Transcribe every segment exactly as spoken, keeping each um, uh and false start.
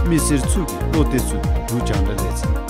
མི་སེར་ཚུ་གི་བློ་གཏད་ཚུགས་འབྲུག་རྒྱང་བསྒྲགས་ལས་འཛིན།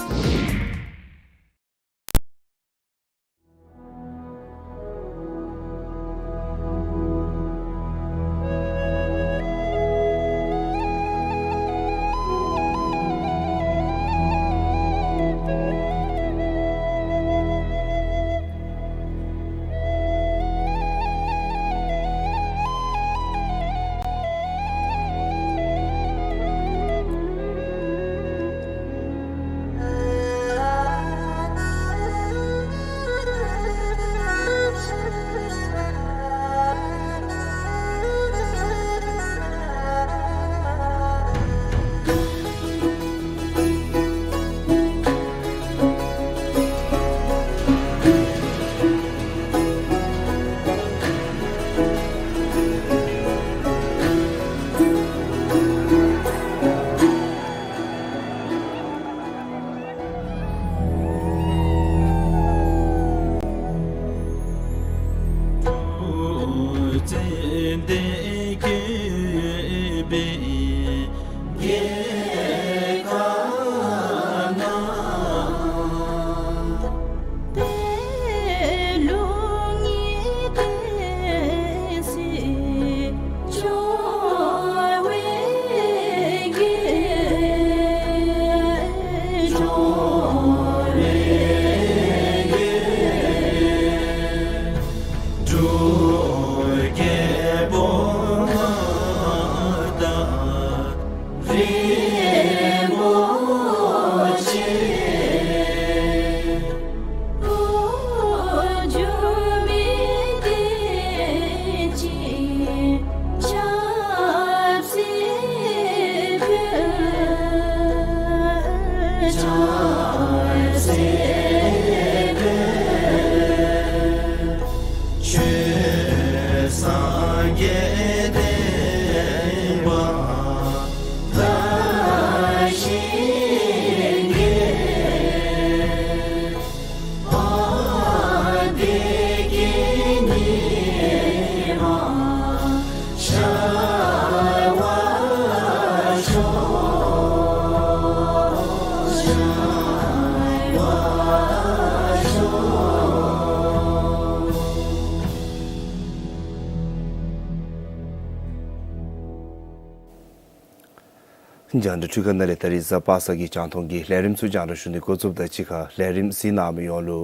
རྒྱང་བསྒྲགས་འཕྲུལ་ཁང་ནང་ལས་ད་རིས་གཟའ་པ་སངས་ཀྱི་རྒྱང་མཐོང་གི་ལས་རིམ་ཚུ་རྒྱང་བསྒྲགས་ཞུ་ནི་འགོ་བཙུགསཔ་དང་གཅིག་ཁར་ལས་རིམ་གཟིགས་གནང་མི་ཡོངས་ལུ་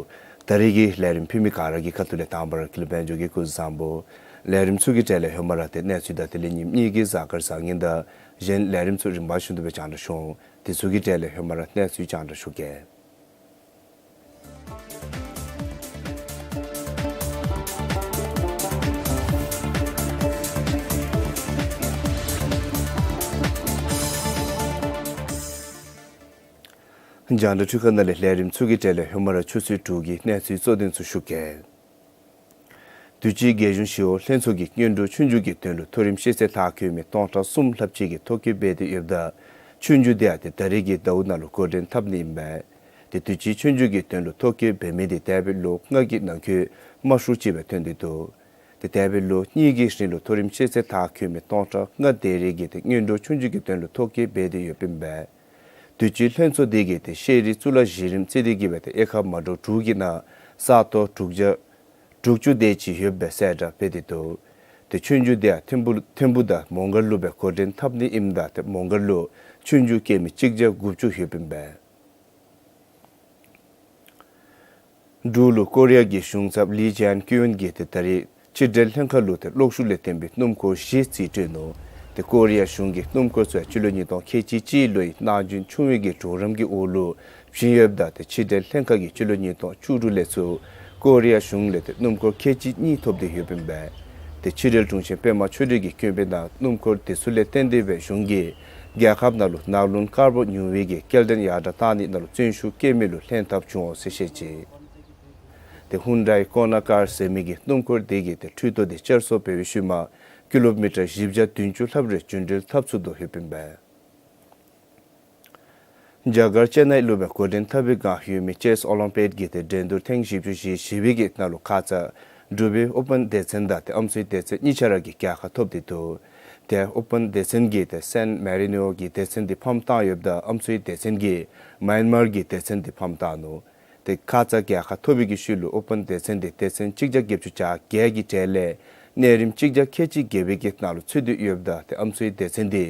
ད་རིས་ཀྱི་ལས་རིམ་ཕུལ་མི་ག་ར་གི་ཁ་ཐུག་ལས་དང་པ་ར་ཀུན་ལེགས་དཔལ་འབྱོར་གྱིས་སྐུ་གཟུགས་བཟང་པོ། ལས་རིམ་ཚུ་གི་གྲས་ལས་ཧེ་མ་ར་ཏེ་གནས་ཚུལ་དང་དེ་ལས་ཉིནམ་གཉིས་ཀྱི་གཟའ་སྐར་བཟང་ངན་དང་གཞན་ལས་རིམ་ཚུ་རིམ་པ་བཞིན་དུ་སྦེ་རྒྱང་བསྒྲགས་ཞུ་འོང་། དེ་ཚུ་གི་གྲས་ལས་ཧེ་མ་ར་གནས་ཚུལ་རྒྱང་བསྒྲགས་ཞུ་གེ། རྒྱང་བསྒྲགས་འཕྲུལ་ཁང་ནང་ལས་ལས་རིམ་ཚུ་གི་གྲས་ལས་ཧེ་མ་ར་ཆུ་ཚོད་དྲུག་གི་གནས་ཚུལ་གཙོ་དོན་ཚུ་ཞུ་གེ། དུས་ཅི་རྒྱལ་གཞུང་ཞི་གཡོག་ལྷན་ཚོགས་ཀྱིས་སྔོན་འགྲོ་ཆོས་རྒྱུགས་ཀྱི་དོན་ལུ་མཐོ་རིམ་ཤེས་ཚད་མཐར་འཁྱོལ་མི་སྟོང་ཕྲག་གསུམ་ལྷགཔ་ཅིག་གི་ཐོ་བཀོད་འབད་དེ་ཡོདཔ་ད་ཆོས་རྒྱུགས་དེ་ཡང་ཏེ་ད་རིས་ཀྱི་ཟླཝ་ནང་ལུ་འགོ་འདྲེན་འཐབ་ནི་ཨིན་པས། ཏེ་དུས་ཅི་ཆོས་རྒྱུགས་ཀྱི་དོན་ལུ་ཐོ་བཀོད་འབད་མི་དེ་འདས་པའི་ལོ་ལྔ་གི་ནང་འཁོད་མང་ཤོས་ཅིག་སྦེ་ཐོན་ཏེ་འདུག། ཏེ་འདས་པའི་ལོ་གཉིས་ཀྱི་རིང་ལུ་མཐོ་རིམ་ཤེས་ཚད་མཐར་འཁྱོལ་མི་སྟོང་ཕྲག་ལྔ་དེ་རེ་གིས་ཏེ་སྔོན་འགྲོ་ཆོས་རྒྱུགས་ཀྱི་དོན་ལུ་ཐོ་བཀོད་འབད་དེ་ཡོདཔ་ཨིན་པས། དུས་ཅི་ལྷན་ཚོགས་དེ་གིས་ཏེ་ཤེས་རིག་གཙུག་ལག་གཞི་རིམ་རྩེ་གྲས་ཀྱི་སྦེ་ཏེ་དབྱེ་ཁག་མ་འདྲཝ་དྲུག་གི་ནང་ས་སྟོང་དྲུག་བརྒྱ་དྲུག་ཅུ་དེ་ཅིག་ཡོདཔ་སྦེ་གསལ་བསྒྲགས་འབད་དེ་འདུག། ཏེ་ཆོས་རྒྱུགས་དེ་ཡང་ཐིམ་ཕུ་ཐིམ་ཕུ་དང་མོང་སྒར་ལུ་སྦེ་འགོ་འདྲེན་འཐབ་ནི་ཨིནམ་ད་ཏེ་མོང་སྒར་ལུ་ཆོས་རྒྱུགས་རྐྱབ་མི་གཅིག་བརྒྱ་དགུ་བཅུ་ཡོདཔ་ཨིན་པས། འབྲུག་ལུ་ཀོ་རི་ཡ་གི་གཞུང་ཚབ་ལི་ཅན་ཀུའེ་ཡོན་གྱིས་ཏེ་ད་རིས་ཕྱི་འབྲེལ་ལྷན་ཁག་ལུ་ཏེ་གློག་ཤུགས་ལས་བརྟེན་པའི་སྣུམ་འཁོར་བཞི་རྩིས་སྤྲོད་ནུག། ཏེ་ཀོ་རི་ཡ་གཞུང་གིས་སྣུམ་འཁོར་ཚུ་ཡང་སྤྱི་ལོ་ཉིས་སྟོང་ཁལ་གཅིག་གཅིག་ལོའི་གནང་སྦྱིན་ཆུང་བའི་གི་གྲོགས་རམ་གྱི་འོག་ལུ་བྱིན་ཡོདཔ་ད་ཏེ་ཕྱི་འབྲེལ་ལྷན་ཁག་གིས་སྤྱི་ལོ་ཉིས་སྟོང་བཅུ་དྲུག་ལས་ཚུར་ཀོ་རི་ཡ་གཞུང་ལས་ཏེ་སྣུམ་འཁོར་ཁལ་གཅིག་གཉིས་ཐོབ་སྟེ་ཡོདཔ་ཨིན་པས། ཏེ་ཕྱི་འབྲེལ་དྲུང་ཆེན་པདྨ་ཆོས་སྒྲོན་གྱིས་བཀོད་པའི་ནང་སྣུམ་འཁོར་དེ་ཚུ་ལས་བརྟེན་ཏེ་སྦེ་གཞུང་གིས་རྒྱལ་ཁབ་ནང་ལུ་ནག་རླུང་ཀར་བོ་ཉུང་བའི་གི་སྐྱེལ་འདྲེན་ཡར་དྲག་བཏང་ནི་ནང་ལུ་བརྩོན་ཤུགས་བསྐྱེད་མི་ལུ་ལྷན་ཐབས་བྱུང་འོང་ཟེར་བཤད་ཅི། ཏེ་ཧུན་ཌའི་ཀོ་ན་ཀར་ཟེར་མི་གི་སྣུམ་འཁོར་དེ་གིས་ཏེ་འཕྲུལ་ཐོག་དེ་བསྐྱར་གསོ་འབད་བའི་ཤུལ་མ་ཀི་ལོ་མི་ཊར་བཞི་བརྒྱ་བདུན་ཅུ་ལྷགཔ་རེ་རྒྱུན་འགྲུལ་འཐབ་ཚུགས་དོ་ཡོདཔ་ཨིན་པས། རྒྱ་གར་ཅེ་ནའི་ལུ་སྦེ་འགོ་འདྲེན་འཐབ་པའི་བསྒང་ཡོད་མི་ཅེསི་ཨོ་ལིམ་པིག་གི་ཏེ་འགྲན་བསྡུར་ཐེངས་བཞི་བཅུ་ཞེ་བཞི་པའི་གི་ནང་ལུ་ཁ་ཙ་འབྲུག་པའི་ཨོ་པཱན་སྡེ་ཚན་དང་ཏེ་ཨམ་སྲུའི་སྡེ་ཚན་གཉིས་ཆ་ར་གིས་རྒྱལ་ཁ་ཐོབ་སྟེ་འདུག། རྒྱལ་ཨོ་པཱན་སྡེ་ཚན་གྱིས་ཏེ་སན་མེ་རི་ནོ་གི་སྡེ་ཚན་འདི་ཕམ་བཏང་ཡོདཔ་ད་ཨམ་སུའི་སྡེ་ཚན་གྱིས་མཱ་ཡན་མར་གྱི་སྡེ་ཚན་འདི་ཕམ་བཏང་ནུག། ཏེ་ཁ་ཙ་རྒྱལ་ཁ་ཐོབ་པའི་གི་ཤུལ་ལུ་ཨོ་པཱན་སྡེ་ཚན་འདི་སྡེ་ཚན་གཅིག་བརྒྱ་བརྒྱད་ཅུ་གྱ་བརྒྱད་ཀྱི་གྲས་ལས་གནས་རིམ་གཅིག་བརྒྱ་ཁལ་གཅིག་བརྒྱད་པའི་གི་ནང་ལུ་ཚུད་དེ་ཡོདཔ་ད་ཏེ་ཨམ་སུའི་སྡེ་ཚན་འདི་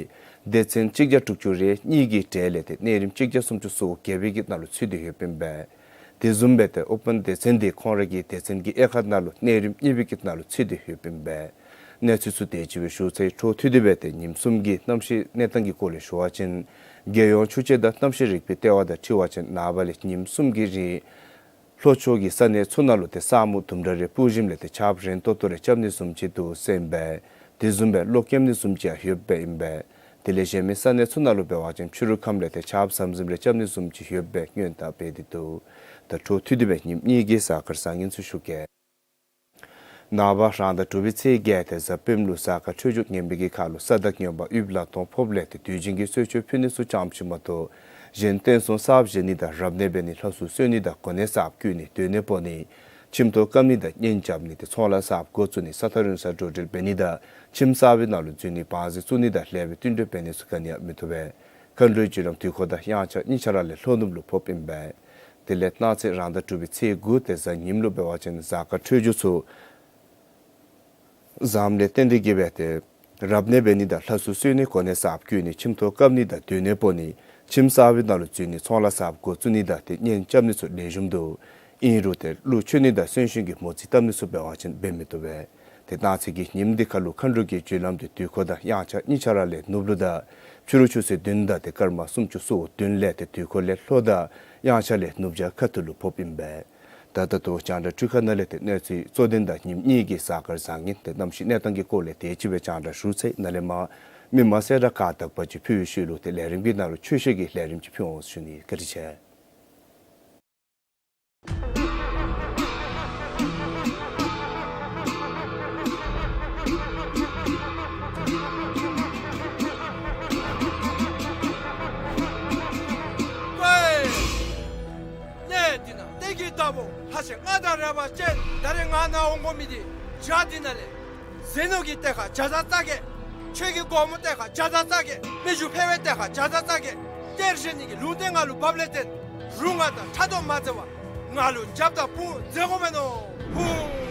སྡེ་ཚན་གཅིག་བརྒྱ་དྲུག་ཅུ་རེ་གཉིས་ཀྱི་གྲས་ལས་ཏེ་གནས་རིམ་གཅིག་བརྒྱ་སུམ་ཅུ་སོ་བརྒྱད་པའི་གི་ནང་ལུ་ཚུད་དེ་ཡོདཔ་ཨིན་པས། དེ་བཟུམ་སྦེ་ཏེ་ཨོ་པཱན་སྡེ་ཚན་འདི་ཁོང་ར་གི་སྡེ་ཚན་གྱི་དབྱེ་ཁག་ནང་ལུ་གནས་རིམ་གཉིས་པའི་གི་ནང་ལུ་ཚུད་དེ་ཡོདཔ་ཨིན་པས། གནས་ཚུལ་ཚུ་དེ་ཅིག་སྦེ་ཞུ་ཚར་ཡི། འཕྲོ་མཐུད་དེ་སྦེ་ཏེ་ཉིནམ་གསུམ་གྱི་གནམ་གཤིས་གནས་སྟངས་ཀྱི་སྐོར་ལས་ཞུ་བ་ཅིན་རྒྱལ་ཡོངས་ཆུ་དཔྱད་དང་གནམ་གཤིས་རིག་པའི་ལྟེ་བ་དང་འཁྲིལ་བ་ཅིན་ནངས་པ་ལས་ཉིནམ་གསུམ་གྱི་རིང་ལྷོ་ཕྱོགས་ཀྱི་ས་གནས་ཚུ་ནང་ལུ་ཏེ་ས་སྨུག་དུམ་གྲ་རེ་སྤུབས་ཞིནམ་ལས་ཏེ་ཆརཔ་རན་ཏོག་ཏོ་རེ་རྐྱབ་ནི་བཟུམ་ཅིག་འདུག་ཟེར་ཨིན་པས། དེ་བཟུམ་སྦེ་གློག་རྐྱབ་ནི་བཟུམ་ཅིག་ཡང་ཡོདཔ་ཨིན་པས། དེ་ལས་གཞན་མི་ས་གནས་ཚུ་ནང་ལུ་འབད་བ་ཅིན་ཕྱི་རུ་ཁམས་ལས་ཏེ་ཆརཔ་ཟམ་ཟིམ་རེ་རྐྱབ་ནི་བཟུམ་ཅིག་ཡོདཔ་སྦེ་སྔོན་བརྡ་འབད་དེ་འདུག། ད་འཕྲོ་མཐུད་དེ་སྦེ་ཉིནམ་གཉིས་ཀྱི་གཟའ་སྐར་བཟང་ངན་ཚུ་ཞུ་གེ། ནངས་པ་རང་ཟླ་དྲུག་པའི་ཚེས་བརྒྱད་ཏེ་གཟའ་སྤེནམ་ལུ་གཟའ་སྐར་འཕྲོད་སྦྱོར་ངན་པའི་གི་ཁར་ལུ་ས་བདག་རྔོན་པ་དབུལ་ལ་སྟོང་ཕོགཔ་ལས་ཏེ་དུས་རྒྱུན་གྱི་གསོལ་མཆོད་ཕུལ་ནི་ཚུ་ཙམ་ཅིག་མ་གཏོགས་གཞན་རྟེན་གསུམ་གསརཔ་བཞེངས་ནི་དང་རབ་གནས་འབད་ནི་ལྷ་སྲུང་གསོལ་ནི་དང་གོ་གནས་གསརཔ་བསྐོ་ནི་སྡོད་གནས་སྤོ་ནི་ཁྱིམ་ཐོག་བཀབ་ནི་དང་གཉེན་རྐྱབ་ནི་ཏེ་ཚོང་ལཱ་གསརཔ་འགོ་བཙུགས་ནི་ས་ཐག་རིང་སར་འགྲོ་འགྲུལ་འབད་ནི་དང་ཁྱིམ་གསར་པའི་ནང་ལུ་འཛུལ་ནི་བང་རྩིས་བཙུགས་ནི་དང་ལེགས་པའི་བསྟུན་གྲོས་འབད་ནི་ཚུ་ག་ནི་ཡང་མི་བཏུབ་པས། མཁའ་འགྲོའི་རྒྱུ་ལམ་དུས་འཁོར་དང་དབྱངས་འཆར་གཉིས་ཆ་ར་ལས་ལྷོ་ནུབ་ལུ་ཕོགཔ་ཨིན་པས། དེ་ལས་གནངས་ཚེ་རང་ཟླ་དྲུག་པའི་ཚེས་དགུ་ཏེ་གཟའ་ཉིམ་ལུ་འབད་བ་ཅིན་གཟའ་སྐར་འཕྲོད་སྦྱོར་ཚུ་བཟངམ་ལས་བརྟེན་ཏེ་གིས་སྦེ་ཏེ་རབ་གནས་འབད་ནི་དང་ལྷ་སྲུང་གསོལ་ནི་གོ་གནས་གསརཔ་བསྐོ་ནི་ཁྱིམ་ཐོག་བཀབ་ནི་དང་སྡོད་གནས་སྤོ་ནི་ཁྱིམ་གསར་པའི་ནང་ལུ་འཛུལ་ནི་ཚོང་ལཱ་གསརཔ་འགོ་བཙུགས་ནི་དང་ཏེ་གཉེན་རྐྱབ་ནི་ཚུ་ལེགས་ཤོམ་འདུག། ཨིན་རུང་ཏེ་ཀླུ་མཆོད་གནས་དང་གསོན་གཤིན་གྱི་མོ་རྩིས་བཏབ་ནི་ཚུ་འབད་བ་ཅིན་འབད་མི་བཏུབ་པས། ཏེ་གནངས་ཚེ་གི་ཉིནམ་འདི་ཁར་ལུ་མཁའ་འགྲོ་གི་རྒྱུ་ལམ་འདི་དུས་འཁོར་དང་དབྱངས་འཆར་གཉིས་ཆ་ར་ལས་ནུབ་ལུ་དང་ཕྱི་རུ་ཆུ་ཚོད་བདུན་དང་ཏེ་སྐར་མ་སུམ་ཅུ་སོ་བདུན་ལས་ཏེ་དུས་འཁོར་ལས་ལྷོ་དང་དབྱངས་འཆར་ལས་ནུབ་བྱང་ཁ་ཐུག་ལུ་ཕོགཔ་ཨིན་པས། ད་ད་ལྟོ་རྒྱང་བསྒྲགས་འཕྲུལ་ཁང་ནང་ལས་ཏེ་གནས་ཚུལ་གཙོ་དོན་དང་ཉིནམ་གཉིས་ཀྱི་གཟའ་སྐར་བཟང་ངན་ཏེ་གནམ་གཤིས་གནས་སྟངས་ཀྱི་སྐོར་ལས་དེ་ཅིག་སྦེ་རྒྱང་བསྒྲགས་ཞུ་ཚར་ཡི། ནཱ་ལས་མར་མི་མང་གསལ་བསྒྲགས་ཁག་དག་པ་ཅིག་ཕུལ་བའི་ཤུལ་ལུ་ཏེ་ལས་རིམ་གྱི་ནང་ལུ་ཆོས་བཤད་ཀྱི་ལས་རིམ་ཅིག་ཕུལ་འོང་ཟེར་ཞུ་ནི། བཀའ་དྲིན་ཆེ། གནས་འདི་ན་གཏེར་གྱི་བདག་པོ་ལྷ་ཆེན་ལྔ་དང་རལ་པ་ཅན་ད་རེས་ང་ནཱ་འོང་དགོ་མི་འདི་བྱག་འདི་ནང་ལས་ཟས་ནོར་གྱི་གཏེར་ཁ་བརྒྱ་རྩ་རྩ་བརྒྱད། ཆོས་ཀྱི་སྒོ་མོ་གཏེར་ཁ་བརྒྱ་རྩ་རྩ་བརྒྱད། མི་ཞུ་འཕེལ་བའི་གཏེར་ཁ་བརྒྱ་རྩ་རྩ་བརྒྱད། གཏེར་བཞེས་ནི་གི་ལུང་བསྟན་ང་ལུ་བབས་ལས་བརྟེན་རུང་ང་དང་ཕྲག་དོག་མ་མཛད་པར་ང་ལུ་རྒྱབ་དང་དཔུང་མཛད་དགོ་པས་མནོ། ཧུ། ཧུ། ཧུ།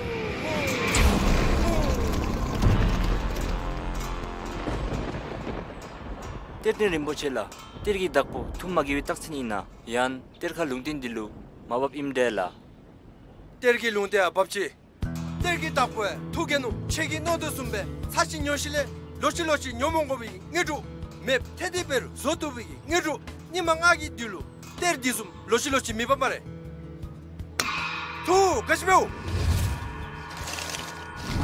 གཏེར་སྟོན་རིན་པོ་ཆེ་ལགས། གཏེར་གྱི་བདག་པོ་ཐུགས་མ་དགྱེས་པའི་རྟགས་མཚན་ཨིན་ན། ཡང་གཏེར་ཁ་ལུང་བསྟན་འདི་ལུ་མ་བབ་ཨིནམ་འདྲས་ལགས། གཏེར་གྱི་ལུང་བསྟན་ཡང་བབ་ཅི། གཏེར་གྱི་བདག་པོ་ཡང་ཐུགས་དགྱེས་ནུག། ཁྱེད་ཀྱིས་མནོ་དོ་བཟུམ་སྦེ་ཚར་གཅིག་ཉོ་ཞིནམ་ལས་ལོག་ཅི་ལོག་ཅི་ཉོ་མ་དགོ་པའི་དངོས་གྲུབ་མེདཔ་ཐེ་ཏེ་འབད་རུང་བཟོ་བཏུབ་པའི་དངོས་གྲུབ། ཉི་མ་ལྔ་གི་དུས་ལུ་གཏེར་འདི་བཟུམ་ལོག་ཅི་ལོག་ཅི་མི་འབབ་སྨ་རེ། ཐུགས་དགའ་བཞིན་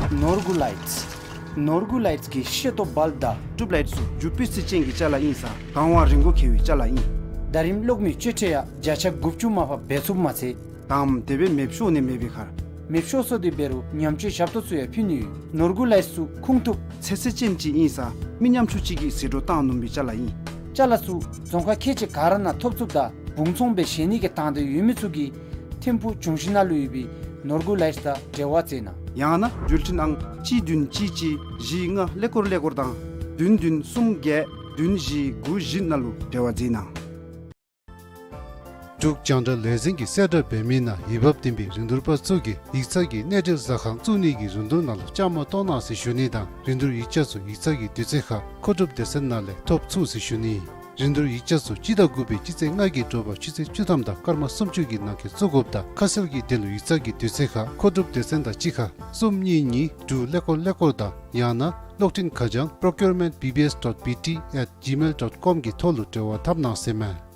འབདཝ། ནོར་བུ་ལའིཊས། ནོར་བུ་ལའིཊས་ཀྱི་ཤེལ་ཏོག་བཱལབ་དང་ཊུབ་ལའིཊས་ཚུ་འཇུ་སྤུས་ཚད་ཅན་གྱི་ཅ་ལ་ཨིན་ས་གང་བ་རིན་གོང་ཁེ་བའི་ཅ་ལ་ཨིན། ཟླ་རིམ་གློག་མེ་གཅོད་འཕྲོ་ཡང་བརྒྱ་ཆ་དགུ་བཅུ་མར་ཕབ་འབད་ཚུགསཔ་མ་ཚད། དང་དེ་སྦེ་མེདཔ་ཤོར་ནི་མེད་པའི་ཁར། མེདཔ་ཤོར་སོང་སྟེ་འབད་རུང་ཉམས་བཅོས་ཞབས་ཏོག་ཚུ་ཡང་ཕུལ་ནི་ཡོད། ནོར་བུ་ལའིཊས་ཚུ་ཁུངས་ཐུབ་ཚད་ཚད་ཅན་ཅིག་ཨིན་ས་མི་ཉམ་ཆུང་ཅིག་གིས་ཟད་འགྲོ་བཏང་ནུས་པའི་ཅ་ལ་ཨིན། ཅ་ལ་ཚུ་རྫོང་ཁག་ཁལ་གཅིག་ག་ར་ནང་ཐོབ་ཚུགསཔ་ད་སྦུང་ཚོང་སྦེ་བཞེས་ནི་གི་དང་འདོད་ཡོད་མི་ཚུ་གིས་ཐིམ་ཕུག་འབྱུང་བཞི་ནང་ལུ་ཡོད་པའི་ནོར་བུ་ལའིཊས་དང་འབྲེལ་བ་མཛད་གནང་། ཡང་ན་འགྲུལ་འཕྲིན་ཨང་གཅིག་བདུན་གཅིག་གཅིག་བཞི་ལྔ་ཀླད་ཀོར་ཀླད་ཀོར་དང་བདུན་བདུན་གསུམ་བརྒྱད་བདུན་བཞི་དགུ་བཞི་ནང་ལུ་འབྲེལ་བ་མཛད་གནང་། འབྲུག་རྒྱང་བསྒྲགས་ལས་འཛིན་གྱིས་གསལ་བསྒྲགས་འབད་མི་ནང་འོས་འབབ་ལྡན་པའི་རིན་བསྡུར་པ་ཚུ་གིས་ཡིག་ཚང་གི་གནས་འབྲེལ་ཟ་ཁང་བཙུགས་ནི་གི་རིན་བསྡུར་ནང་ལུ་བཅའ་མར་གཏོགས་གནང་ཟེར་ཞུ་ནི་དང་རིན་བསྡུར་ཡིག་ཆ་ཚུ་ཡིག་ཚང་གི་དུས་ཚོད་ཁར་མཁོ་སྒྲུབ་སྡེ་ཚན་ནང་ལས་ཐོབ་ཚུགས་ཟེར་ཞུ་ནི། རིན་བསྡུར་ཡིག་ཆ་ཚུ་སྤྱི་ཟླ་དགུ་པའི་སྤྱི་ཚེས་ལྔ་གི་དྲོ་པ་ཆུ་ཚོད་བཅུ་ཐམ་དང་སྐར་མ་སུམ་ཅུ་གི་ནང་འཁོད་བཙུགས་དགོཔ་དང་ཁ་གསལ་གྱི་དོན་ལུ་ཡིག་ཚང་གི་དུས་ཚོད་ཁར་མཁོ་སྒྲུབ་སྡེ་ཚན་དང་གཅིག་ཁར་གསུམ་གཉིས་གཉིས་དྲུག་ཀླད་ཀོར་ཀླད་ཀོར་དང་ཡང་ན་གློག་འཕྲིན་ཁ་བྱང་procurement B B S dot B T at gmail dot com གི་ཐོག་ལུ་འབྲེལ་བ་འཐབ་གནང་ཟེར་མས།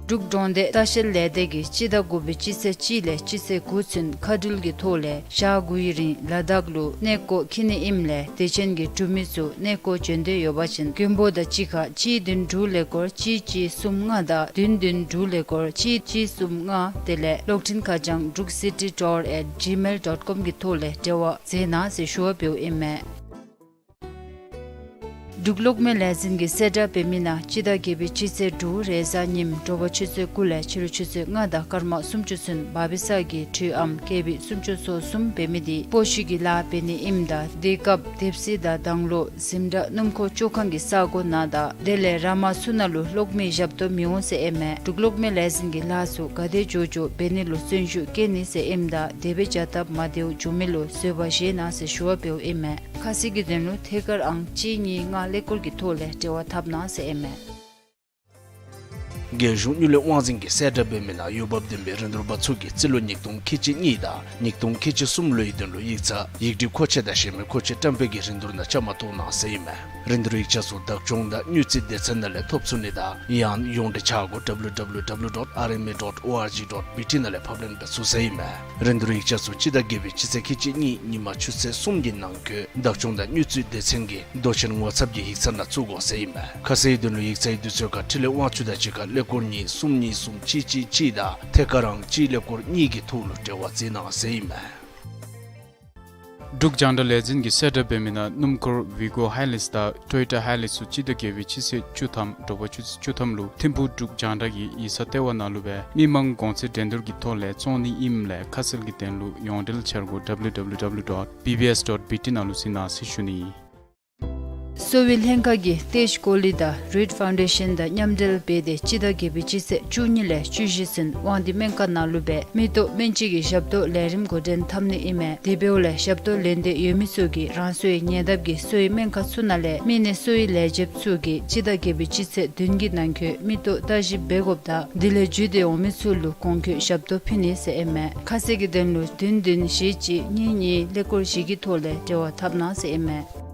འབྲུག་གྲོང་སྡེ་ལྟ་བཤལ་ལས་སྡེ་གིས་སྤྱི་ཟླ་དགུ་པའི་སྤྱི་ཚེས་གཅིག་ལས་སྤྱི་ཚེས་དགུ་ཚུན་མཁའ་འགྲུལ་གྱི་ཐོག་ལས་ཞག་དགུའི་རིང་ལ་དྭགས་ལུ་གནས་སྐོར་འཁྱིད་ནི་ཨིནམ་ལས་དད་ཅན་གྱི་འབྲུག་མི་ཚུ་གནས་སྐོར་འབྱོན་འདོད་ཡོད་པ་ཅིན་མགོན་པོ་དང་གཅིག་ཁར་གཅིག་བདུན་དྲུག་ཀླད་ཀོར་གཅིག་གཅིག་གསུམ་ལྔ་དང་བདུན་བདུན་དྲུག་ཀླད་ཀོར་གཅིག་གཅིག་གསུམ་ལྔ་དེ་ལས་གློག་འཕྲིན་ཁ་བྱང་འབྲུག་city tour at gmail dot com གི་ཐོག་ལས་འབྲེལ་བ་མཛད་གནང་ཟེར་ཞུ་བ་འབདཝ་ཨིན་མས། འབྲུག་གློག་མེ་ལས་འཛིན་གྱིས་གསལ་བསྒྲགས་འབད་མི་ནང་སྤྱི་ཟླ་བརྒྱད་པའི་སྤྱི་ཚེས་དྲུག་རེས་གཟའ་ཉིམ་དྲོ་པ་ཆུ་ཚོད་དགུ་ལས་ཕྱི་རུ་ཆུ་ཚོད་ལྔ་དང་སྐར་མ་སུམ་ཅུ་ཚུན་བར་པའི་ས་གི་དྲོད་ཨང་ཀེ་བི་སུམ་ཅུ་སོ་གསུམ་འབད་མི་འདི་སྤོ་བཤུད་ཀྱི་ལཱ་འབད་ནི་ཨིནམ་ད་དེའི་སྐབས་དེབ་གཟིགས་དང་དང་ལོ་འཛིན་གྲྭ་སྣུམ་འཁོར་བཅོ་ཁང་གི་ས་སྒོ་ནང་དང་དེ་ལས་ར་མ་ཚུ་ནང་ལུ་གློག་མེ་ཞབས་ཏོག་མི་འོང་ཟེར་ཨིན་མས། འབྲུག་གློག་མེ་ལས་འཛིན་གྱིས་ལཱ་ཚུ་ག་དེ་མགྱོགས་མགྱོགས་འབད་ནི་ལུ་བརྩོན་ཤུགས་བསྐྱེད་ནི་ཟེར་ཨིནམ་ད་དེ་སྦེ་བྱ་སྟབས་མ་བདེཝ་བྱུང་མི་ལུ་བཟོད་པ་བཞེས་གནང་ཟེར་ཞུ་བ་འབདཝ་ཨིན་མས། ཁ་གསལ་གྱི་དོན་ལུ་ཐད་ཀར་ཨང་གཅིག་གཉིས་ལྔ་ཀླད་ཀོར་གྱི་ཐོག་ལས་འབྲེལ་བ་འཐབ་གནང་ཟེར་ཨིན་མས། རྒྱལ་གཞུང་དངུལ་ལས་དབང་འཛིན་གྱིས་གསལ་བསྒྲགས་འབད་མི་ནང་འོས་འབབ་ལྡན་པའི་རིན་བསྡུར་པ་ཚུ་གིས་རྩིས་ལོ་ཉིས་སྟོང་ཁལ་གཅིག་གཉིས་དང་ཉིས་སྟོང་ཁལ་གཅིག་གསུམ་ལོའི་དོན་ལུ་ཡིག་ཚང་ཡིག་སྒྲིག་མཁོ་ཆས་དང་གཞན་མི་མཁོ་ཆས་བཀྲམ་སྤེལ་གྱི་རིན་བསྡུར་ནང་བཅའ་མར་གཏོགས་གནང་ཟེར་ཨིན་མས། རིན་བསྡུར་ཡིག་ཆ་ཚུ་བདག་སྐྱོང་དང་དངུལ་རྩིས་སྡེ་ཚན་ནང་ལས་ཐོབ་ཚུགས་ནི་དང་ཡང་ཡོངས་འབྲེལ་འཆར་སྒོ་www dot rma dot org dot bt ནང་ལས་ཕབ་ལེན་འབད་ཚུགས་ཟེར་ཨིན་མས། རིན་བསྡུར་ཡིག་ཆ་ཚུ་སྤྱི་ཟླ་བརྒྱད་པའི་སྤྱི་ཚེས་ཁལ་གཅིག་གཉིས་ཉིན་མ་ཆུ་ཚོད་གསུམ་གྱི་ནང་འཁོད་བདག་སྐྱོང་དང་དངུལ་རྩིས་སྡེ་ཚན་གྱི་མདོ་ཆེན་ངོ་ཚབ་ཀྱི་ཡིག་ཚང་ནང་བཙུགས་དགོ་ཟེར་ཨིན་མས། ཁ་གསལ་དོན་ལུ་ཡིག་ཚང་གི་དུས་ཚོད་ཁར་འཕྲིན་ལས་དབང་ཕྱུག་དང་གཅིག་ཁར་ཀླད་ཀོར་གཉིས་གསུམ་གཉིས་གསུམ་གཅིག་གཅིག་གཅིག་དང་ཐད་ཀར་ཨང་གཅིག་ཀླད་ཀོར་གཉིས་ཀྱི་ཐོག་ལུ་འབྲེལ་བ་འཛིན་གནང་ཟེར་ཨིན་མས། འབྲུག་རྒྱང་བསྒྲགས་ལས་འཛིན་གྱིས་གསལ་བསྒྲགས་འབད་མི་ནང་སྣུམ་འཁོར་ཝི་གོ་ཧའི་ལེགས་དང་ཊོ་ཡོ་ཊ་ཧའི་ལེགས་ཚུ་སྤྱི་ཟླ་བརྒྱད་པའི་སྤྱི་ཚེས་བཅུ་ཐམ་དྲོ་པ་ཆུ་ཚོད་བཅུ་ཐམ་ལུ་ཐིམ་ཕུག་འབྲུག་རྒྱང་བསྒྲགས་ཀྱི་ཡིག་ཚང་ལྟེ་བ་ནང་ལུ་སྦེ་མི་མང་གོང་ཚད་འགྲན་བསྡུར་གྱི་ཐོག་ལས་བཙོང་ནི་ཨིནམ་ལས་ཁ་གསལ་གྱི་དོན་ལུ་ཡོངས་འབྲེལ་འཆར་སྒོ་www dot bbs dot bt ནང་ལུ་གཟིགས་གནང་ཟེར་ཞུ་ནི། གསོ་བའི་ལྷན་ཁག་གིས་ཏེཇ་ཀོ་ལི་དང་རུཌ་ཕའུན་ཌེ་ཤན་དང་མཉམ་འབྲེལ་འབད་དེ་སྤྱི་ཟླ་བརྒྱད་པའི་སྤྱི་ཚེས་བཅུ་གཉིས་ལས་བཅུ་བཞི་ཚུན་དབང་འདུས་སྨན་ཁང་ནང་ལུ་སྦེ་མིག་ཏོ་སྨན་བཅོས་ཀྱི་ཞབས་ཏོག་ལས་རིམ་འགོ་འདྲེན་འཐབ་ནི་ཨིན་མས། དེ་འབདཝ་ལས་ཞབས་ཏོག་ལེན་འདོད་ཡོད་མི་ཚུ་གིས་རང་སོའི་ཉེ་འདབས་ཀྱི་གསོ་བའི་སྨན་ཁང་ཚུ་ནང་ལས་མི་སྣའི་གསོ་བའི་ལས་བྱེདཔ་ཚུ་གིས་སྤྱི་ཟླ་བརྒྱད་པའི་སྤྱི་ཚེས་བདུན་གྱི་ནང་འཁོད་མིག་ཏོ་བརྟག་ཞིབ་འབད་དགོཔ་དང་དེ་ལས་བརྒྱུད་དེ་འོང་མི་ཚུ་ལུ་གོང་འཁོད་ཞབས་ཏོག་ཕུལ་ནི་ཟེར་ཨིན་མས། ཁ་གསལ་གྱི་དོན་ལུ་བདུན་བདུན་བཞི་གཅིག་གཉིས་གཉིས་ཀླད་ཀོར་བཞི་གི་ཐོག་ལས་འབྲེལ་བ་འཐབ་གནང་ཟེར་ཨིན་མས།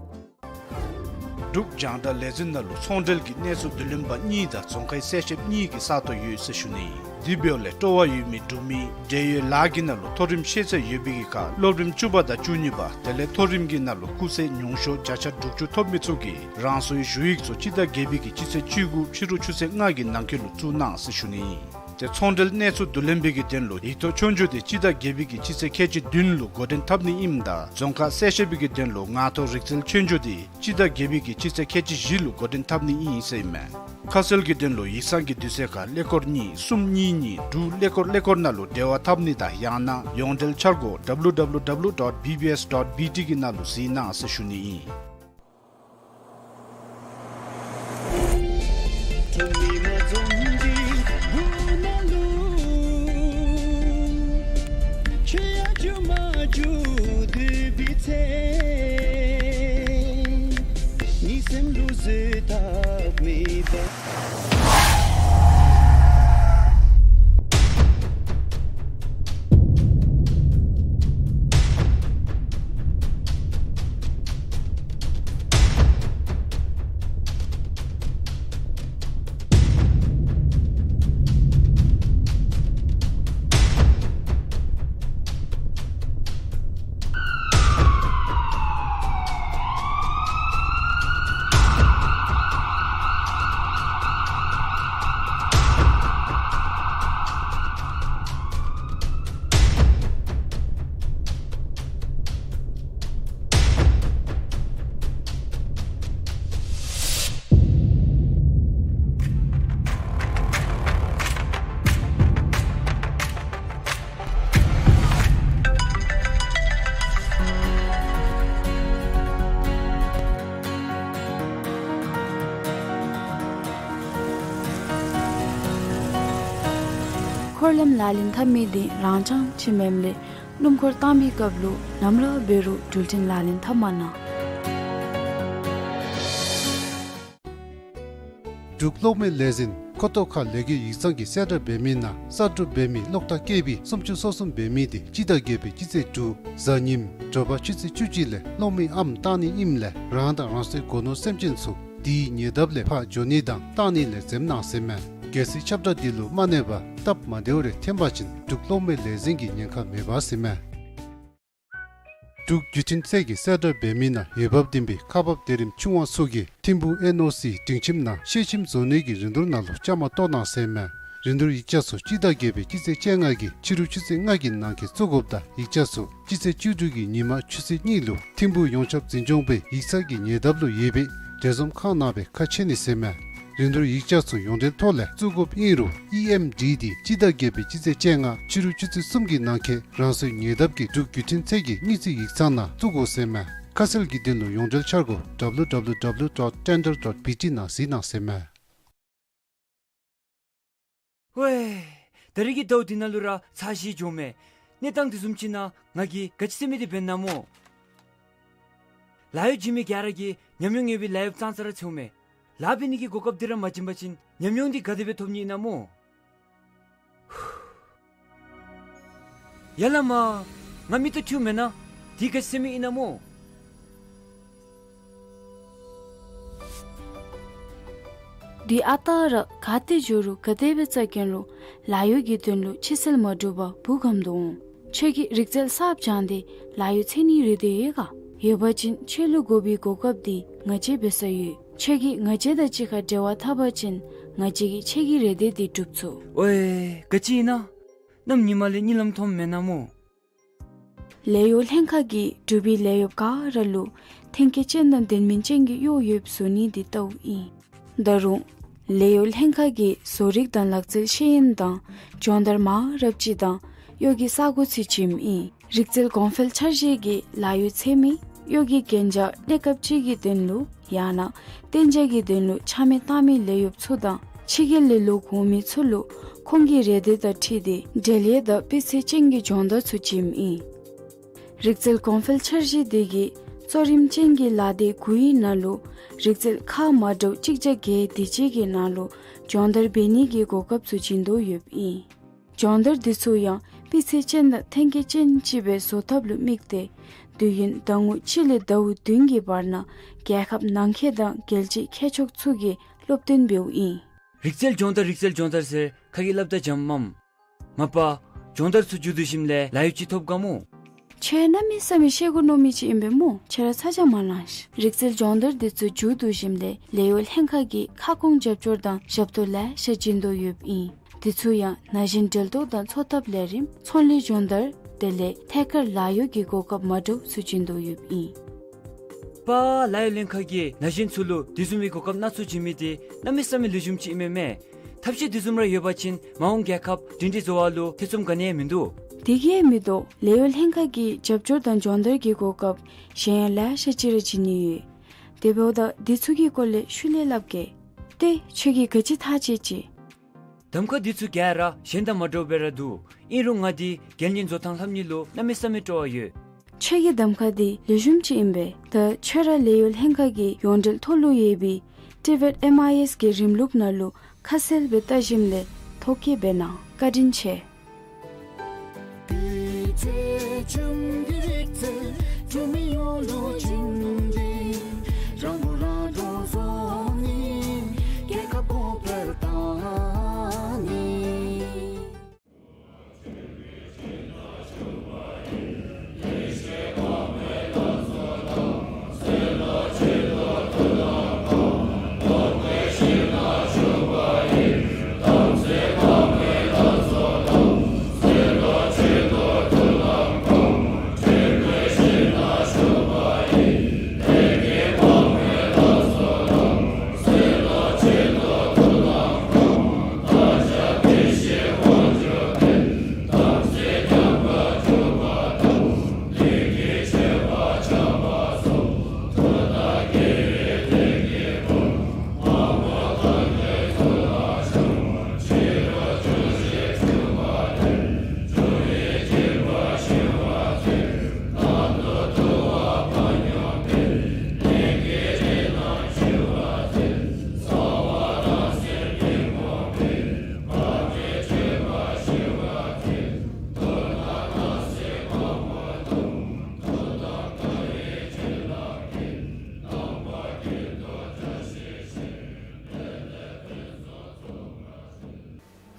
འབྲུག་རྒྱང་བསྒྲགས་ལས་འཛིན་ནང་ལུ་ཚོང་འབྲེལ་གྱི་གནས་ཚུལ་བསྡུ་ལེན་པ་གཉིས་དང་རྫོང་ཁའི་གསལ་བཤདཔ་གཉིས་ཀྱི་ས་སྟོང་ཡོད་ཟེར་ཞུ་ནི། དེ་འབདཝ་ལས་སྤྲོ་བ་ཡོད་མི་འབྲུག་མི་འབྲེལ་ཡོད་ལཱ་གི་ནང་ལུ་མཐོ་རིམ་ཤེས་ཚད་ཡོད་པའི་གི་ཁར་སློབ་རིམ་བཅུ་པ་དང་བཅུ་གཉིས་པ་དེ་ལས་མཐོ་རིམ་གྱི་ནང་ལུ་སྐུགས་ཚད་ཉུང་ཤོས་བརྒྱ་ཆ་དྲུག་ཅུ་ཐོབ་མི་ཚུ་གིས་རང་སོའི་ཞུ་ཡིག་ཚུ་སྤྱི་ཟླ་བརྒྱད་པའི་གི་སྤྱི་ཚེས་བཅུ་དགུ་ཕྱི་རུ་ཆུ་ཚོད་ལྔ་གི་ནང་འཁོད་ལུ་བཙུགས་གནང་ཟེར་ཞུ་ནི། དེ་ཚོང་འབྲེལ་གནས་ཚུལ་བསྡུ་ལེན་པའི་གི་དོན་ལུ་ཡིག་ཐོག་ཆོས་རྒྱུགས་དེ་སྤྱི་ཟླ་བརྒྱད་པའི་གི་སྤྱི་ཚེས་ཁལ་གཅིག་བདུན་ལུ་འགོ་འདྲེན་འཐབ་ནི་ཨིནམ་ད་རྫོང་ཁ་གསལ་བཤད་པའི་གི་དོན་ལུ་ངག་ཐོག་རིག་རྩལ་ཆོས་རྒྱུགས་དེ་སྤྱི་ཟླ་བརྒྱད་པའི་གི་སྤྱི་ཚེས་ཁལ་གཅིག་བཞི་ལུ་འགོ་འདྲེན་འཐབ་ནི་ཨིན་ཟེར་ཨིན་མས། ཁ་གསལ་གྱི་དོན་ལུ་ཡིག་ཚང་གི་དུས་ཚོད་ཁར་ཀླད་ཀོར་གཉིས་གསུམ་གཉིས་གཉིས་དྲུག་ཀླད་ཀོར་ཀླད་ཀོར་ནང་ལུ་འབྲེལ་བ་འཐབ་ནི་དང་ཡང་ན་ཡོངས་འབྲེལ་འཆར་སྒོ་www dot bbs dot bt གི་ནང་ལུ་གཟིགས་གནང་ཟེར་ཞུ་ནི་ཨིན། འཁོར་ལམ་ལག་ལེན་འཐབ་མི་དེ་རང་འཆང་ཅིག་མེནམ་ལས་སྣུམ་འཁོར་བཏང་པའི་སྐབས་ལུ་ནམ་ར་འབད་རུང་འགྲུལ་འཕྲིན་ལག་ལེན་འཐབ་མ་གནང་། འབྲུག་གློག་མེ་ལས་འཛིན་ཁོ་ཐོག་ཁ་ལས་ཀའི་ཡིག་ཚང་གི་གསལ་བསྒྲགས་འབད་མི་ནང་གསར་སྒྲུབ་འབད་མི་གློག་ཐག་ཀེ་བི་སུམ་ཅུ་སོ་གསུམ་འབད་མི་དེ་སྤྱི་ཟླ་བརྒྱད་པའི་སྤྱི་ཚེས་དྲུག་གཟའ་ཉིམ་དྲོ་པ་ཆུ་ཚོད་བཅུ་གཅིག་ལས་གློག་མེ་ཨམ་བཏང་ནི་ཨིནམ་ལས་རང་དང་རང་སོའི་སྒོ་ནོར་སེམས་ཅན་ཚུ་དེའི་ཉེ་འདབས་ལས་ཕར་འགྱོ་ནི་དང་བཏང་ནི་ལས་འཛེམ་གནང་ཟེར་མས། གལ་སྲིད་ཁྱབ་བསྒྲགས་འདི་ལུ་མ་གནས་པར་སྟབས་མ་བདེཝ་རེ་ཐོན་པ་ཅིན་འབྲུག་གློག་མེ་ལས་འཛིན་གྱི་ཉེན་ཁ་མེད་པ་ཟེར་མས། འབྲུག་བརྒྱུད་འཕྲིན་ཚད་ཀྱི་གསལ་བསྒྲགས་འབད་མི་ནང་འོས་འབབ་ལྡན་པའི་ཁག་འབག་སྡེ་རིམ་ཆུང་བ་ཚུ་གིས་ཐིམ་ཕུག་ཨེན་ཨོ་སི་སྒྲིང་ཁྱིམ་ནང་ཤེལ་ཁྱིམ་བཟོ་ནི་གི་རིན་བསྡུར་ནང་ལུ་བཅའ་མར་གཏོགས་གནང་ཟེར་མས། རིན་བསྡུར་ཡིག་ཆ་ཚུ་སྤྱི་ཟླ་བརྒྱད་པའི་སྤྱི་ཚེས་བཅོ་ལྔ་གི་ཕྱི་རུ་ཆུ་ཚོད་ལྔ་གི་ནང་འཁོད་བཙུགས་དགོཔ་དང་ཡིག་ཆ་ཚུ་སྤྱི་ཚེས་བཅུ་དྲུག་གི་ཉིན་མ་ཆུ་ཚོད་གཉིས་ལུ་ཐིམ་ཕུག་ཡོངས་ཁྱབ་འཛིན་སྐྱོང་པའི་ཡིག་ཚང་གི་ཉེ་འདབས་ལུ་ཡོད་པའི་ འབྲེལ་འཛོམས་ཁང་ནང་སྦེ་ཁ་ཕྱེ་ནི་ཟེར་མས། རིན་བསྡུར་ཡིག་ཆ་ཚུ་ཡོངས་འབྲེལ་ཐོག་ལས་བཙུགས་དགོཔ་ཨིན་རུང་ཨི་ཨེམ་ཌི་འདི་སྤྱི་ཟླ་བརྒྱད་པའི་སྤྱི་ཚེས་བཅོ་ལྔ་ཕྱི་རུ་ཆུ་ཚོད་གསུམ་གྱི་ནང་འཁོད་རང་སོའི་ཉེ་འདབས་ཀྱི་འབྲུག་བརྒྱུད་འཕྲིན་ཚད་ཀྱི་དངུལ་རྩིས་ཡིག་ཚང་ནང་བཙུགས་དགོ་ཟེར་མས། ཁ་གསལ་གྱི་དོན་ལུ་ཡོངས་འབྲེལ་འཆར་སྒོ་W W W dot tender dot B T ནང་གཟིགས་གནང་ཟེར་མས། ཝེ། ད་རིས་ཀྱི་ཟླཝ་འདི་ནང་ལུ་ར་ཚར་བཞི་འགྱོཝ་མས། གནས་སྟངས་དེ་བཟུམ་ཅིག་ནང་ང་གིས་ག་ཅི་ཟེར་མི་འདི་འབད་ན་སྨོ། ལཱ་གཡོག་བྱིན་མི་ག་ར་གིས་ཉམས་མྱོང་ཡོད་པའི་ལཱ་གཡོགཔ་ཙང་ཙ་ར་འཚོལཝ་མས། ལཱ་འབད་ནི་གི་གོ་སྐབས་འདི་ར་མ་བྱིན་པ་ཅིན་ཉམས་མྱོང་འདི་ག་དེ་སྦེ་ཐོབ་ནི་ཨིན་ན་སྨོ། ཡ་ལ་མ། ང་མིག་ཏོ་འཁྲུལཝ་མེན་ན། འདི་ག་ཅི་ཟེར་མི་ཨིན་ན་སྨོ། འདི་ཨ་རྟག་ར་ག་ཏེ་འགྱོ་རུང་ག་དེ་སྦེ་བཙལ་བཀོན་རུང་ལཱ་གཡོག་གི་དོན་ལུ་ཕྱི་སེལ་མ་གྲུབ་པར་བུ་གམ་དུ་འོང་། ཁྱོད་ཀྱིས་རིག་རྩལ་གསརཔ་སྦྱངས་ཏེ་ལཱ་གཡོག་འཚོལ་ནིའི་རེ་འདོད་ཡོད་ག། ཡོད་པ་ཅིན་ཁྱོད་ལུ་དགོ་པའི་གོ་སྐབས་འདི་ང་བཅས་འབད་ས་ཡོད། ཁྱོད་ཀྱིས་ང་བཅས་དང་གཅིག་ཁར་འབྲེལ་བ་འཐབ་པ་ཅིན་ང་བཅས་ཀྱིས་ཁྱོད་ཀྱི་རེ་འདོད་འདི་སྒྲུབ་ཚུགས། ཝེ། ག་ཅི་ཨིན་ན། གནམ་ཉི་མ་ལས་གཉིད་ལམ་མཐོངམ་མེན་ན་སྨོ། ལས་གཡོག་ལྷན་ཁག་གིས་འབྲུག་པའི་ལས་གཡོགཔ་ག་ར་ལུ་ཐོན་སྐྱེད་ཅན་དང་ལྡན་མིན་ཅན་གྱི་གཡོག་ཡོདཔ་བཟོ་ནི་འདི་ལྟཝ་ཨིན། ད་རུང་ལས་གཡོག་ལྷན་ཁག་གིས་བཟོ་རིག་དང་ལག་རྩལ་ཤེས་ཡོན་དང་སྦྱོང་བརྡར་མང་རབས་ཅིག་དང་གཡོག་གི་ས་གོ་ཚུ་བྱིནམ་ཨིན། རིག་རྩལ་གོང་འཕེལ་འཆར་གཞི་གིས་ལཱ་གཡོག་འཚོལ་མི་གཡོག་གི་གན་རྒྱ་གནས་སྐབས་ཅིག་གི་དོན་ལུ་ཡང་ན་གཏན་འཇགས་ཀྱི་དོན་ལུ་ཆ་མེད་བཏང་མི་ལས་གཡོགཔ་ཚུ་དང་ཕྱི་རྒྱལ་ལས་ལོག་འོང་མི་ཚུ་ལུ་ཁོང་གི་རེ་འདོད་དང་འཁྲིལ་ཏེ་འབྲེལ་ཡོད་དང་སྤུས་ཚད་ཅན་གྱི་སྦྱོང་བརྡར་ཚུ་བྱིནམ་ཨིན། རིག་རྩལ་གོང་འཕེལ་འཆར་གཞི་དེ་གིས་གཙོ་རིམ་ཅན་གྱི་ལཱ་སྡེ་དགུའི་ནང་ལུ་རིག་རྩལ་ཁག་མ་འདྲཝ་གཅིག་བརྒྱ་བརྒྱད་དེ་ཅིག་གི་ནང་ལུ་སྦྱོང་བརྡར་འབད་ནི་གི་གོ་སྐབས་ཚུ་བྱིན་དོ་ཡོདཔ་ཨིན། སྦྱོང་བརྡར་འདི་ཚུ་ཡང་སྤུས་ཚད་ཅན་དང་ཐོན་སྐྱེད་ཅན་ཅིག་སྦེ་བཟོ་ཐབས་ལུ་དམིགས་ཏེ་དུས་ཡུན་ཟླ་ངོ་གཅིག་ལས་ཟླཝ་བདུན་གྱི་བར་ན་རྒྱལ་ཁབ་ནང་འཁོད་དང་རྒྱལ་སྤྱིའི་མཁས་མཆོག་ཚུ་གིས་སློབ་སྟོན་འབདཝ་ཨིན། རིག་རྩལ་སྦྱོང་བརྡར་རིག་རྩལ་སྦྱོང་བརྡར་ཟེར་ཁ་གིས་སླབ་ད་འཇམ་མམ། མ་པ། སྦྱོང་བརྡར་ཚུ་མཇུག་བསྡུ་ཞིནམ་ལས་ལཱ་གཡོག་ཅིག་ཐོབ་ག་སྨོ། ཁྱོད་གནམ་མེད་ས་མེད་ཤེས་དགོ་མནོ་མི་ཅིག་ཨིན་པས་སྨོ། ཁྱོད་ར་ཚ་གྱང་མ་ལང་ཤིག། རིག་རྩལ་སྦྱོང་བརྡར་འདི་ཚུ་མཇུག་བསྡུ་ཞིནམ་ལས་ལས་གཡོག་ལྷན་ཁག་གིས་ཁ་སྐོང་རྒྱབ་སྐྱོར་དང་ཞབས་ཏོག་ལེ་ཤ་བྱིན་དོ་ཡོདཔ་ཨིན། འདི་ཚུ་ཡང་ན་གཞོན་འབྲེལ་གཏོགས་དང་འཚོ་ཐབས་ལས་རིམ་ཚོང་ལས་སྦྱོང་བརྡར་དེ་ལས་ཐད་ཀར་ལཱ་གཡོག་གི་གོ་སྐབས་མ་འདྲཝ་ཚུ་བྱིན་དོ་ཡོདཔ་ཨིན། པ། ལཱ་གཡོག་ལྷན་ཁག་གིས་ན་གཞོན་ཚུ་ལུ་དེ་བཟུམ་མའི་གོ་སྐབས་སྣ་ཚོགས་བྱིན་མི་དེ་གནམ་མེད་ས་མེད་ལེགས་ཤོམ་ཅིག་ཨིན་མས་མས། ཐབས་ཤེས་དེ་བཟུམ་ར་ཡོད་པ་ཅིན་མ་འོངས་རྒྱལ་ཁབ་སྒྲིང་སྒྲིང་བཟོ་བ་ལུ་ཐེ་ཚོམ་ག་ནི་ཡང་མིན་འདུག། དེ་གིས་མི་དོ། ལས་གཡོག་ལྷན་ཁག་གིས་རྒྱབ་སྐྱོར་དང་སྦྱོང་བརྡར་གྱི་གོ་སྐབས་གཞན་ཡང་ལེ་ཤ་ཅིག་ར་བྱིན་ནི་ཡོད། དེ་འབདཝ་ད་འདི་ཚུ་གི་སྐོར་ལས་ཤུལ་ལས་སླབ་གེ། ཏེ་ཁྱོད་ཀྱིས་ག་ཅི་ཐག་བཅད་ཅི། གདམ་ཁ་འདི་ཚུ་ག་ར་གཞན་དང་མ་འདྲཝ་སྦེ་ར་འདུག། ཨིན་རུང་ང་འདི་རྒྱལ་གླིང་བཟོ་ཐངས་ལྷབ་ནི་ལུ་གནམ་མེད་ས་མེད་སྤྲོ་བ་ཡོད། ཁྱོད་ཀྱི་གདམ་ཁ་འདི་ལེགས་ཤོམ་ཅིག་ཨིན་པས། ད་ཁྱོད་ར་ལས་གཡོག་ལྷན་ཁག་གི་ཡོངས་འབྲེལ་ཐོག་ལུ་ཡོད་པའི་ཊི་བེཊ་ཨེམ་ཨའི་ཨེསི་གི་རིམ་ལུགས་ནང་ལུ་ཁ་གསལ་སྦེ་བལྟ་ཞིནམ་ལས་ཐོ་བཀོད་འབད་གནང་། བཀའ་དྲིན་ཆེ།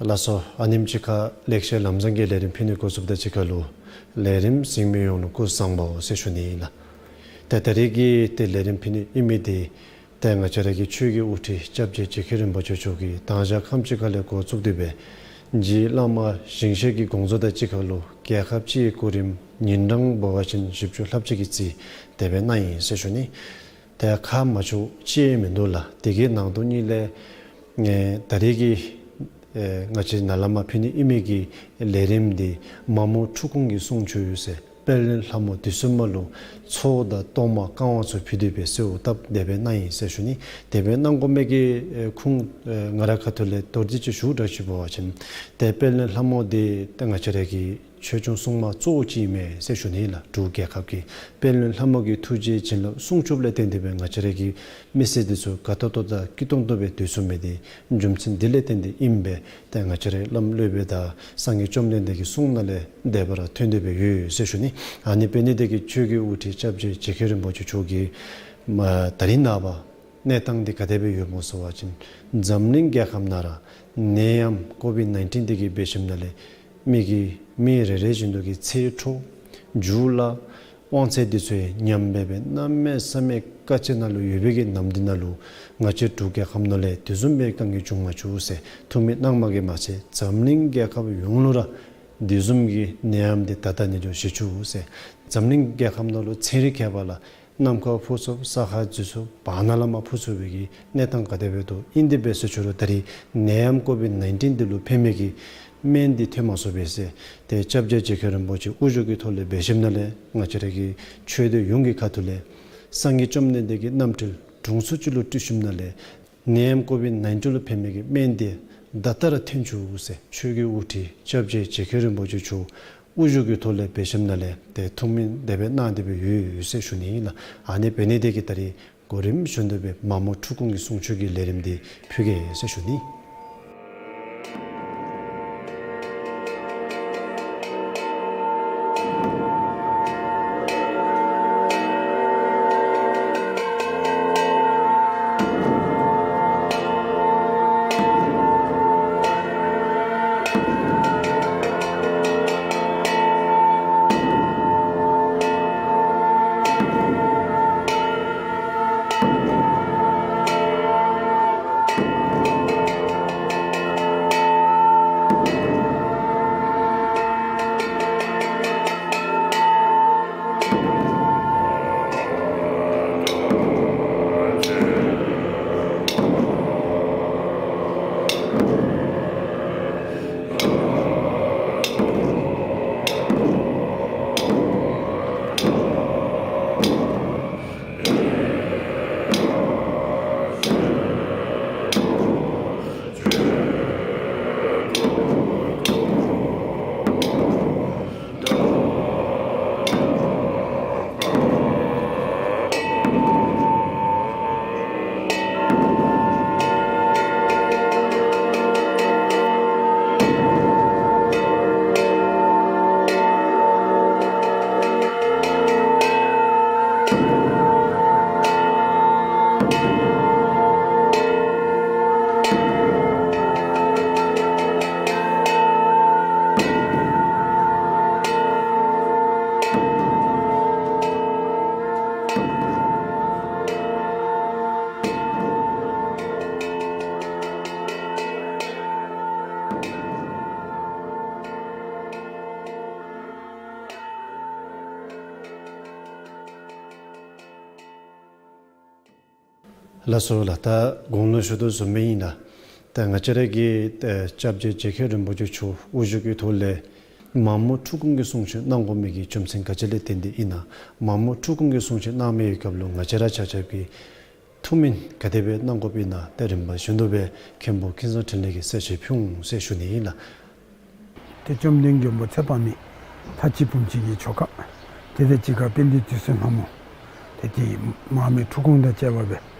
ལགས་སོ། ཨ་ནེམ་ཅིག་ཁར་ལེགས་བཤད་ལམ་བཟང་གི་ལས་རིམ་ཕུལ་ནི་འགོ་བཙུགསཔ་དང་གཅིག་ཁར་ལུ་ལས་རིམ་གཟིགས་མི་ཡོངས་ལུ་སྐུ་གཟུགས་བཟང་པོ་ཟེར་ཞུ་ནི་ཨིན་ལགས། ཏེ་ད་རིས་ཀྱི་ཏེ་ལས་རིམ་ཕུལ་ནི་ཨིན་མི་འདི་ཏེ་ང་བཅས་ར་གི་ཆོས་ཀྱི་དབུ་ཁྲིད་སྐྱབས་རྗེ་རྗེ་མཁན་རིན་པོ་ཆེ་མཆོག་གིས་དང་ཞག་ཁམས་ཅིག་ཁ་ལས་འགོ་བཙུགས་ཏེ་སྦེ་རྗེ་བླ་མ་ཞིང་གཤེགས་ཀྱི་དགོངས་རྫོགས་དང་གཅིག་ཁར་ལུ་རྒྱལ་ཁབ་སྤྱིའི་སྐུ་རིམ་ཉིན་གྲངས་འབད་བ་ཅིན་བཞི་བཅུ་ལྷགཔ་ཅིག་གི་རྩིས་དེ་སྦེ་གནང་ཡི་ཟེར་ཞུ་ནི། ཏེ་ཁ་མ་ཆོག་ཅིག་མིན་འདུག་ལགས། དེ་གི་ནང་དོན་ཉིད་ལས་ཨེ་ད་རེས་ཀྱི་ཨེ་ང་བཅས་ནཱ་ལས་མར་ཕུལ་ནི་ཨིན་མི་གི་ལས་རིམ་འདི་མ་མོ་འཁྲུགས་སྐོང་གི་གསུང་ཆོས་ཡོད་ཟེར། དཔལ་ལྡན་ལྷ་མོ་དུས་གསུམ་མ་ལུ་ཚོགས་དང་གཏོར་མ་བསྐང་བ་ཚུ་ཕུལ་ཏེ་སྦེ་གསོལཝ་བཏབ་དེ་སྦེ་གནང་ཡི་ཟེར་ཞུ་ནི། དེ་སྦེ་གནང་དགོ་མི་གི་ཨེ་ཁུངས་ཨེ་ང་རའི་ཁ་ཐུག་ལས་མདོར་བསྡུས་ཅིག་ཞུ་དྲག་ཅིག་འབད་བ་ཅིན་ཏེ་དཔལ་ལྡན་ལྷ་མོ་འདི་ཏེ་ང་བཅས་ར་གི་ཆོས་སྐྱོང་སྲུང་མ་གཙོ་བོ་ཅིག་ཨིན་མས་ཟེར་ཞུ་ནི་ལགས། འབྲུག་རྒྱལ་ཁབ་ཀྱི་དཔལ་ལྡན་ལྷ་མོ་གི་ཐུགས་རྗེ་བྱིན་རླབས་སྲུང་སྐྱོབ་ལས་བརྟེན་ཏེ་སྦེ་ང་བཅས་ར་གི་མི་སེར་འདི་ཚུ་དགའ་ཏོག་ཏོ་དང་སྐྱིད་ཏོང་ཏོ་སྦེ་སྡོད་ཚུགས་མི་འདི་རྒྱུ་མཚན་འདི་ལས་བརྟེན་ཏེ་ཨིན་པས། ཏེ་ང་བཅས་རའི་བླམ་སློབ་དཔོན་དང་སངས་རྒྱས་བཅོམ་ལྡན་འདས་ཀྱི་གསུང་ནང་ལས་དེ་སྦེ་ར་ཐོན་ཏེ་སྦེ་ཡོད་ཟེར་ཞུ་ནི། ཨ་ནི་འབད་ནི་དེ་གིས་ཆོས་ཀྱི་དབུ་ཁྲིད་སྐྱབས་རྗེ་རྗེ་མཁན་རིན་པོ་ཆེ་མཆོག་གིས་མ་ད་རིས་ནངས་པ་གནས་སྟངས་འདི་ག་དེ་སྦེ་ཡོདཔ་སྨོ་ཟེར་བ་ཅིན་འཛམ་གླིང་རྒྱལ་ཁབ་ནང་ར་ནད་ཡམས་ཀོ་བིཌ་ནའིན་ཊིན་འདི་གིས་འབད་ཞིནམ་ལས་མི་གི་མི་རེ་རེ་བཞིན་དུ་གི་ཚེ་འཕྲོ་རྒྱུ་ལ་དབང་ཚད་འདི་ཚུ་ཡང་ཉམས་སྦེ་སྦེ་གནམ་མེད་ས་མེད་དཀའ་སྤྱད་ནང་ལུ་ཡོད་པའི་གི་ནམ་འདི་ནང་ལུ་ང་བཅས་འབྲུག་རྒྱལ་ཁབ་ནང་ལས་དེ་བཟུམ་སྦེ་དཀའ་ངལ་འབྱུང་མ་བཅུག་ཟེར་ཐུགས་སྨོན་གནངམ་གིས་མ་ཚད་འཛམ་གླིང་རྒྱལ་ཁབ་ཡོངས་ལུ་ར་དེ་བཟུམ་གྱི་ནད་ཡམས་འདི་ད་ལྟ་ནི་འགྱོ་ཞི་བཅུག་ཟེར། འཛམ་གླིང་རྒྱལ་ཁབ་ནང་ལུ་ཚན་རིག་མཁས་པ་ལ་གནམ་ཁ་འཕུར་ཚུགས་ས་ཁར་འཛུལ་ཚུགས་བར་ན་ལས་མར་འཕུར་ཚུགས་པའི་གི་གནས་སྟངས་ག་དེ་སྦེ་འདུག། ཨིན་དེ་སྦེ་ཟེར་ཞུ་རུང་ད་རིས་ནད་ཡམས་ཀོ་བིཌ་ནའིན་ཊིན་འདི་ལུ་ཕན་མི་གི་སྨན་འདི་ཐོན་མ་ཚུགས་པས་ཟེར། ཏེ་སྐྱབས་རྗེ་རྗེ་མཁན་རིན་པོ་ཆེ་དབུ་བཞུགས་ཀྱི་ཐོག་ལས་འབད་ཞིནམ་ལས་ང་བཅས་ར་གི་ཆོས་སྡེ་ཡོངས་ཀྱི་ཁ་ཐུག་ལས་སངས་རྒྱས་བཅོམ་ལྡན་འདས་ཀྱི་རྣམ་འཕྲུལ་དྲུང་འཚོ་ཅིག་ལུ་སྤྲོད་ཞིནམ་ལས་ནད་ཡམས་ཀོ་བིཌ་ནའིན་ཊིན་ལུ་ཕན་མི་གི་སྨན་འདི་ད་ལྟོ་ར་ཐོན་བཅུག་ཟེར་ཆོས་ཀྱི་དབུ་ཁྲིད་སྐྱབས་རྗེ་རྗེ་མཁན་རིན་པོ་ཆེ་མཆོག་དབུ་བཞུགས་ཀྱི་ཐོག་ལས་འབད་ཞིནམ་ལས་ཏེ་ཐུགས་སྨོན་དེ་སྦེ་གནང་སྟེ་སྦེ་ཡོད་ཟེར་ཞུ་ནི་ཨིན་ལགས། ཨ་ནི་འབད་ནི་དེ་གིས་ད་རིས་གོ་རིམ་བཞིན་དུ་སྦེ་མ་མོ་འཁྲུགས་སྐོང་གི་གསུང་ཆོས་ཀྱི་ལས་རིམ་འདི་ཕུལ་གེ་ཟེར་ཞུ་ནི། ལགས་སོ་ལགས། ད་གོང་ལུ་ཞུ་དོ་བཟུམ་སྦེ་ཨིན་ལགས། ད་ང་བཅས་ར་གི་ད་སྐྱབས་རྗེ་རྗེ་མཁན་རིན་པོ་ཆེ་མཆོག་དབུ་བཞུགས་ཀྱི་ཐོག་ལས་མ་མོ་འཁྲུགས་སྐོང་གི་གསུང་ཆོས་གནང་དགོ་མི་གི་རྒྱུ་མཚན་ག་ཅི་ལས་བརྟེན་ཏེ་ཨིན་ན། མ་མོ་འཁྲུགས་སྐོང་གི་གསུང་ཆོས་གནང་མི་གི་སྐབས་ལུ་ང་བཅས་ར་ཆ་ཁྱབ་ཀྱིས་ཐུགས་སྨོན་ག་དེ་སྦེ་གནང་དགོཔ་ཨིན་ན་ཏེ་རིམ་པ་བཞིན་དུ་སྦེ་མཁན་པོ་མཁན་ཟུར་འཕྲིན་ལས་ཀྱིས་གསལ་བཤད་ཕུལ་འོང་ཟེར་ཞུ་ནི་ཨིན་ལགས། ཏེ་བཅོམ་ལྡན་མགོན་པོ་ཚེ་དཔག་མེད་ལྷ་གཅིག་པུ་ཅིག་གི་ཆོ་ག་ཏེ་དེ་གཅིག་ཁར་དཔལ་ལྡན་དུད་སོལ་ལྷ་མོ་ཏེ་དེ་མ་མོའི་འཁྲུགས་སྐོང་དང་བཅས་པ་སྦེ་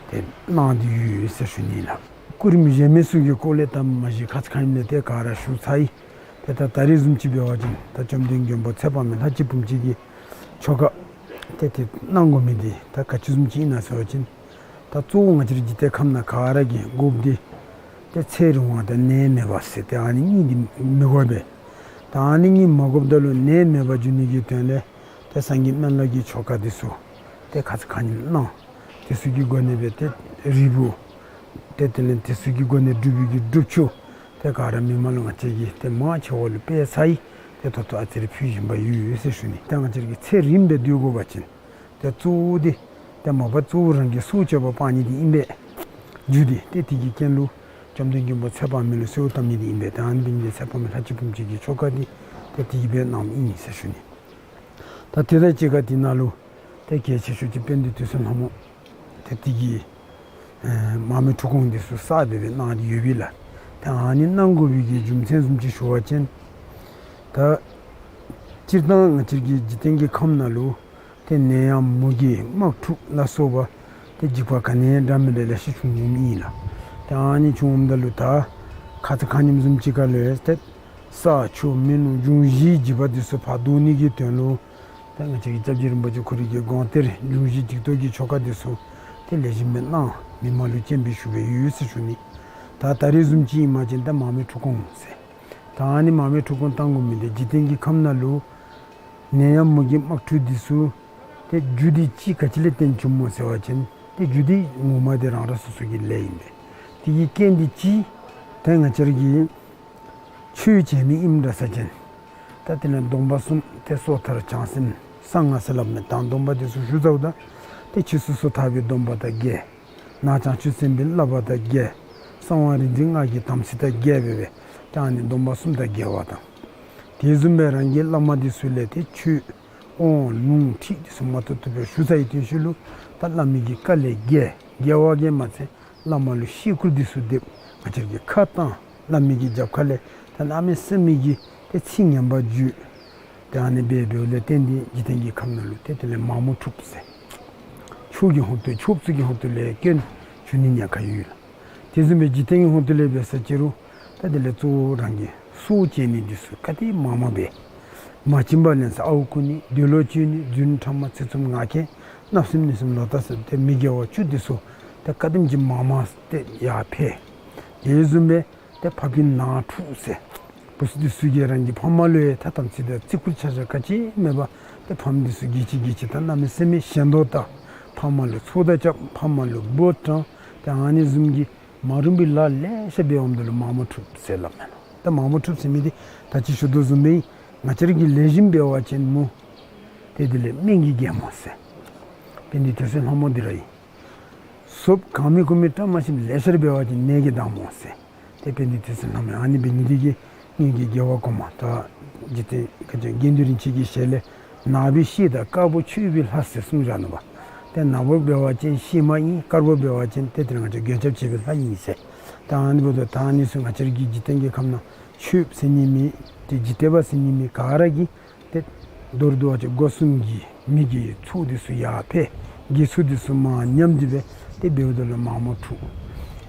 ཏེ་གནང་སྟེ་ཡོད་ཟེར་ཞུ་ནི་ལགས། སྐུ་རིམ་གཞན་མི་ཚུ་གི་སྐོར་ལས་ད་མ་གཞི་ཁ་ཙ་ཁ་ཉིནམ་ལས་ཏེ་ག་ར་ཞུ་ཚར་ཡི། ཏེ་ད་ད་རིས་བཟུམ་ཅིག་འབད་བ་ཅིན་ད་བཅོམ་ལྡན་མགོན་པོ་ཚེ་དཔག་མེད་ལྷ་གཅིག་པུ་ཅིག་གི་ཆོ་ག་ཏེ་དེ་གནང་དགོ་མི་འདི་ད་ག་ཅི་བཟུམ་ཅིག་ཨིན་ན་ཟེར་བ་ཅིན་ད་གཙོ་བོ་ང་བཅས་ར་འཇིག་རྟེན་ཁམས་ནང་ག་ར་གིས་དགོཔ་འདི་ཏེ་ཚེ་རིང་བ་དང་ནད་མེད་པ་ཟེར་ཏེ་ཨ་ནི་གཉིས་འདི་མི་དགོ་པས། ད་ཨ་ནི་གཉིས་མ་དགོཔ་ད་ལུ་ནད་མེད་པ་འབྱུང་ནི་གི་དོན་ལས་ཏེ་སངས་རྒྱས་སྨན་བླ་གི་ཆོ་ག་འདི་ཚུ་ཏེ་ཁ་ཙ་ཁ་ཉིནམ་གནང་། དེ་ཚུ་གི་སྒོ་ནས་སྦེ་ཏེ་རིལ་བུ་ཏེ་དེ་ལས་དེ་ཚུ་གི་སྒོ་ནས་སྒྲུབ་པའི་གི་སྒྲུབ་ཆུ་ཏེ་ག་ར་མི་མང་ལུ་ང་བཅས་ཀྱིས་ཏེ་མང་ཆེ་བ་ལུ་སྤེལ་ཚར་ཡི། ཏེ་ད་ལྟོ་ཨ་ཙི་རེ་ཕུལ་བཞིན་པ་ཡོད་ཟེར་ཞུ་ནི། ཏེ་ང་བཅས་ཀྱིས་ཚེ་རིངམ་སྦེ་སྡོད་དགོ་པ་ཅིན་ཏེ་གཙོ་བོ་འདི་ ཏེ་མ་པ་གཙོ་བོ་རང་གི་སྲོག་གཅོད་པ་སྤང་ནི་འདི་ཨིན་པས། རྒྱུ་འདི་ཏེ་དེ་གི་རྐྱེན་ལུ་བཅོམ་ལྡན་མགོན་པོ་ཚེ་དཔག་མེད་ལུ་གསོལཝ་བཏབ་ནི་འདི་ཨིན་པས། ད་ཨ་ནི་འབད་ནི་འདི་ཚེ་དཔག་མེད་ལྷ་གཅིག་པུ་ཅིག་གི་ཆོ་ག་འདི་ཏེ་དེ་གིས་འབད་གནངམ་ཨིན་ཟེར་ཞུ་ནི། ད་དེ་དང་གཅིག་ཁར་དེ་ནང་ལུ་ཏེ་གལ་ཆེ་ཤོས་ཅིག་དཔལ་ལྡན་དུད་སོལ་ལྷ་མོ་ཏེ་དེ་གིས་ཨེ་མ་མོའི་ཁྲུས་ཁང་འདི་ཚུ་གསར་སྦེ་སྦེ་གནང་སྟེ་ཡོད་པས་ལགས། ཏེ་ཨ་ནི་གནང་དགོ་པའི་གི་རྒྱུ་མཚན་བཟུམ་ཅིག་ཞུ་བ་ཅིན་ད་སྤྱིར་བཏང་ང་བཅས་ཀྱི་འཇིག་རྟེན་གྱི་ཁམས་ནང་ལུ་ཏེ་ནད་ཡམས་མུ་གེ་དམག་འཁྲུག་ལ་སོགས་པ་ཏེ་འཇིགས་པ་ག་ནི་ཡང་འདྲ་མིན་འདྲ་ལེ་ཤ་བྱུང་འོངམ་ཨིན་ལགས། ཏེ་ཨ་ནི་བྱུང་འོངམ་ད་ལུ་ད་ཁ་ཙ་ཁ་ཉིནམ་བཟུམ་ཅིག་ཁར་ལུ་ཡང་ཏེ་ས་ཆུ་མེ་རླུང་འབྱུང་བཞིའི་འཇིགས་པ་འདི་ཚུ་ཕར་བཟློག་ནི་གི་དོན་ལུ་ད་ང་བཅས་ཀྱི་སྐྱབས་རྗེ་རིན་པོ་ཆེ་ཁོ་རའི་གི་དགོངས་གཏེར་འབྱུང་བཞི་འཇིགས་བཟློག་གི་ཆོ་ག་འདི་ཚུ་ཏེ་ལེགས་ཤོམ་སྦེ་གནང་མི་མང་ལུ་སྤྱན་འབུལ་ཞུ་སྦེ་ཡོད་ཟེར་ཞུ་ནི། ད་ད་རེས་བཟུམ་ཅིག་ཨིན་པ་ཅིན་ད་མ་མོའི་ཁྲུས་ཁང་ཟེར། ད་ཨ་ནི་མ་མོའི་ཁྲུས་ཁང་བཏང་དགོ་མི་འདི་འཇིག་རྟེན་གྱི་ཁམས་ནང་ལུ་ནད་ཡམས་མུ་གེ་དམག་འཁྲུག་འདི་ཚུ་ཏེ་རྒྱུ་འདི་ཅིག་ག་ཅི་ལས་བརྟེན་བྱུངམ་སྨོ་ཟེར་བ་ཅིན་ཏེ་རྒྱུ་འདི་ངོ་མ་འདི་རང་རང་སོ་སོ་གི་ལས་ཨིན་པས། དེ་གི་རྐྱེན་འདི་ཅིག་ཏེ་ང་བཅས་ར་གིས་ཆོས་བྱེད་མི་ཨིནམ་འདྲ་ས་ཅིན་ད་དེ་ལས་སྡོམ་པ་གསུམ་ཏེ་སོ་ཐར་བྱང་སེམས་གསང་སྔགས་ཟེར་སླབ་མི་དང་སྡོམ་པ་འདི་ཚུ་ཞུ་ཚརཝ་ད་ཏེ་ཕྱིས་སུ་སོ་ཐར་པའི་སྡོམ་པ་དང་བརྒྱད། ནང་བྱང་ཆུབ་སེམས་དཔའི་བསླབ་པ་དང་བརྒྱད། གསང་བ་རིག་འཛིན་སྔགས་ཀྱི་དམ་ཚིག་དང་བརྒྱད་སྦེ་སྦེ་ཏེ་ཨ་ནི་སྡོམ་པ་གསུམ་དང་བརྒྱད་པ་དང་། དེ་བཟུམ་སྦེ་རང་གི་བླ་མ་འདི་ཚུ་ལས་ཏེ་ཆོས་དབང་ལུང་ཁྲིད་འདི་ཚུ་མ་ཐུབ་ཐུབ་སྦེ་ཞུ་ཚར་བའི་དོན་ཤུལ་ལུ་ད་བླ་མའི་གི་བཀའ་ལས་འགལ་འགལ་བ་གིས་མ་ཚད་བླ་མ་ལུ་བཤད་བཀུར་འདི་ཚུ་འདེབས། ང་བཅས་ཀྱིས་ཁ་བཏང་། བླ་མའི་གི་རྒྱབ་ཁ་ལས་ད་གནམ་མེད་ས་མེད་ཀྱི་ཏེ་ཚིག་ངན་པ་བརྗོད། ཏེ་ཨ་ནི་སྦེ་འབདཝ་ལས་བརྟེན་ཏེ་འཇིག་རྟེན་གྱི་ཁམས་ནང་ལུ་ཏེ་དེ་ལས་མ་མོ་འཁྲུགས་ཟེར། ཆོས་ཀྱི་ཧོངས་ཏོ་ཆོས་ཚུ་གི་ཧོངས་ཏོ་ལས་སྐྱོན་བྱུང་ནི་ཉེན་ཁ་ཡོད་ལགས། དེ་བཟུམ་སྦེ་འཇིག་རྟེན་གྱི་ཧོངས་ཏོ་ལས་འབད་ས་ཅི་རུང་ད་དེ་ལས་གཙོ་བོ་རང་གི་སྲོག་བཅད་ནི་འདི་ཚུ་ག་དེ་མང་མང་འབད། མ་བྱིན་པ་ལེན་ས་ཨརཝ་རྐུ་ནི་འདོད་ལོག་སྤྱོད་ནི་རྫུན་ཕྲ་མ་ཚིག་རྩུབ་ངག་འཁྱལ་བརྣབ་སེམས་གནོད་སེམས་ལོག་ལྟ་ཟེར་ཏེ་མི་དགེ་བ་བཅུ་འདི་ཚུ་ཏེ་ག་དེམ་ཅིག་མང་མང་ཏེ་ཡར་འཕེལ། དེ་བཟུམ་སྦེ་ཏེ་ཕ་བུའི་ནང་འཁྲུགས་ཟེར། བུ་ཚུ་འདི་ཚུ་གིས་རང་གི་ཕ་མ་ལུ་ཡང་ད་དམ་ཚིག་དང་བརྩི་བཀུར་ཆ་ཆ་ག་ཅི་མེད་པར་ཏེ་ཕམ་འདི་ཚུ་གིས་ཅི་གིས་ཅི་ད་གནམ་མེད་ས་མེད་ཞེན་མདོག་བལྟ། ཕ་མ་ལུ་ཚོགས་བརྡ་རྐྱབ། ཕ་མ་ལུ་འབོ་དྲང་། ཏེ་ཨ་ནི་བཟུམ་གྱི་མ་རུངས་པའི་ལཱ་ལེ་ཤ་འབད་འོངམ་ད་ལུ་མ་མོ་འཁྲུགས་ཟེར་སླབ་མས་ལགས། ད་མ་མོ་འཁྲུགས་ཟེར་མི་འདི་ད་ཅི་ཞུ་དོ་བཟུམ་སྦེ་ང་བཅས་ར་གིས་ལེགས་ཤོམ་འབད་བ་ཅིན་མོ་ཏེ་དེ་ལས་སྨན་གྱི་རྒྱལ་མོ་ཟེར། དཔལ་ལྡན་དུད་སོལ་ལྷ་མོ་འདི་ར་ཨིན། ཟོགཔ་གང་མིན་ཁོ་མིན་བཀྲ་མ་ཤིསཔ་ལེ་ཤ་ར་འབད་བ་ཅིན་ནད་ཀྱི་བདག་མོ་ཟེར། ཏེ་དཔལ་ལྡན་དུད་སོལ་ལྷ་མོ་ཨ་ནི་འབད་ནི་འདི་གིས་སྔོན་གྱི་རྒྱལ་བ་གོང་མ་ད་འཇིག་རྟེན་ག་ཅི་དགེ་འདུན་རིན་ཆེན་གྱི་ཞལ་ལས་ནག་པོའི་གཤེད་དང་དཀར་པོ་མཆོད་པའི་ལྷ་ཟེར་གསུངས་བཞག་ནུག་པ། ཏེ་ནག་པོ་འབད་བ་ཅིན་གཤེད་མ་ཨིན། དཀར་པོ་འབད་བ་ཅིན་ཏེ་དེ་ར་ང་བཅས་རྒྱལ་ཁྱབ་བྱེད་པའི་ལྷ་ཨིན་ཟེར། ད་ཨ་ནི་འབདཝ་ད་ད་ཨ་ནི་ཚུ་ང་བཅས་ར་གི་འཇིག་རྟེན་གྱི་ཁམས་ནང་ཆོསཔ་ཟེར་ནི་མེད། ཏེ་འཇིག་རྟེན་པ་ཟེར་ནི་མེད། ག་ར་གིས་ཏེ་མདོར་བསྡུ་བ་ཅིན་སྒོ་གསུམ་གྱི་མི་དགེ་ཚོགས་འདི་ཚུ་ཡར་འཕེལ། དགེ་ཚོགས་འདི་ཚུ་མར་ཉམས་ཏེ་སྦེ་ཏེ་འབདཝ་ད་ལུ་མ་མོ་འཁྲུགས།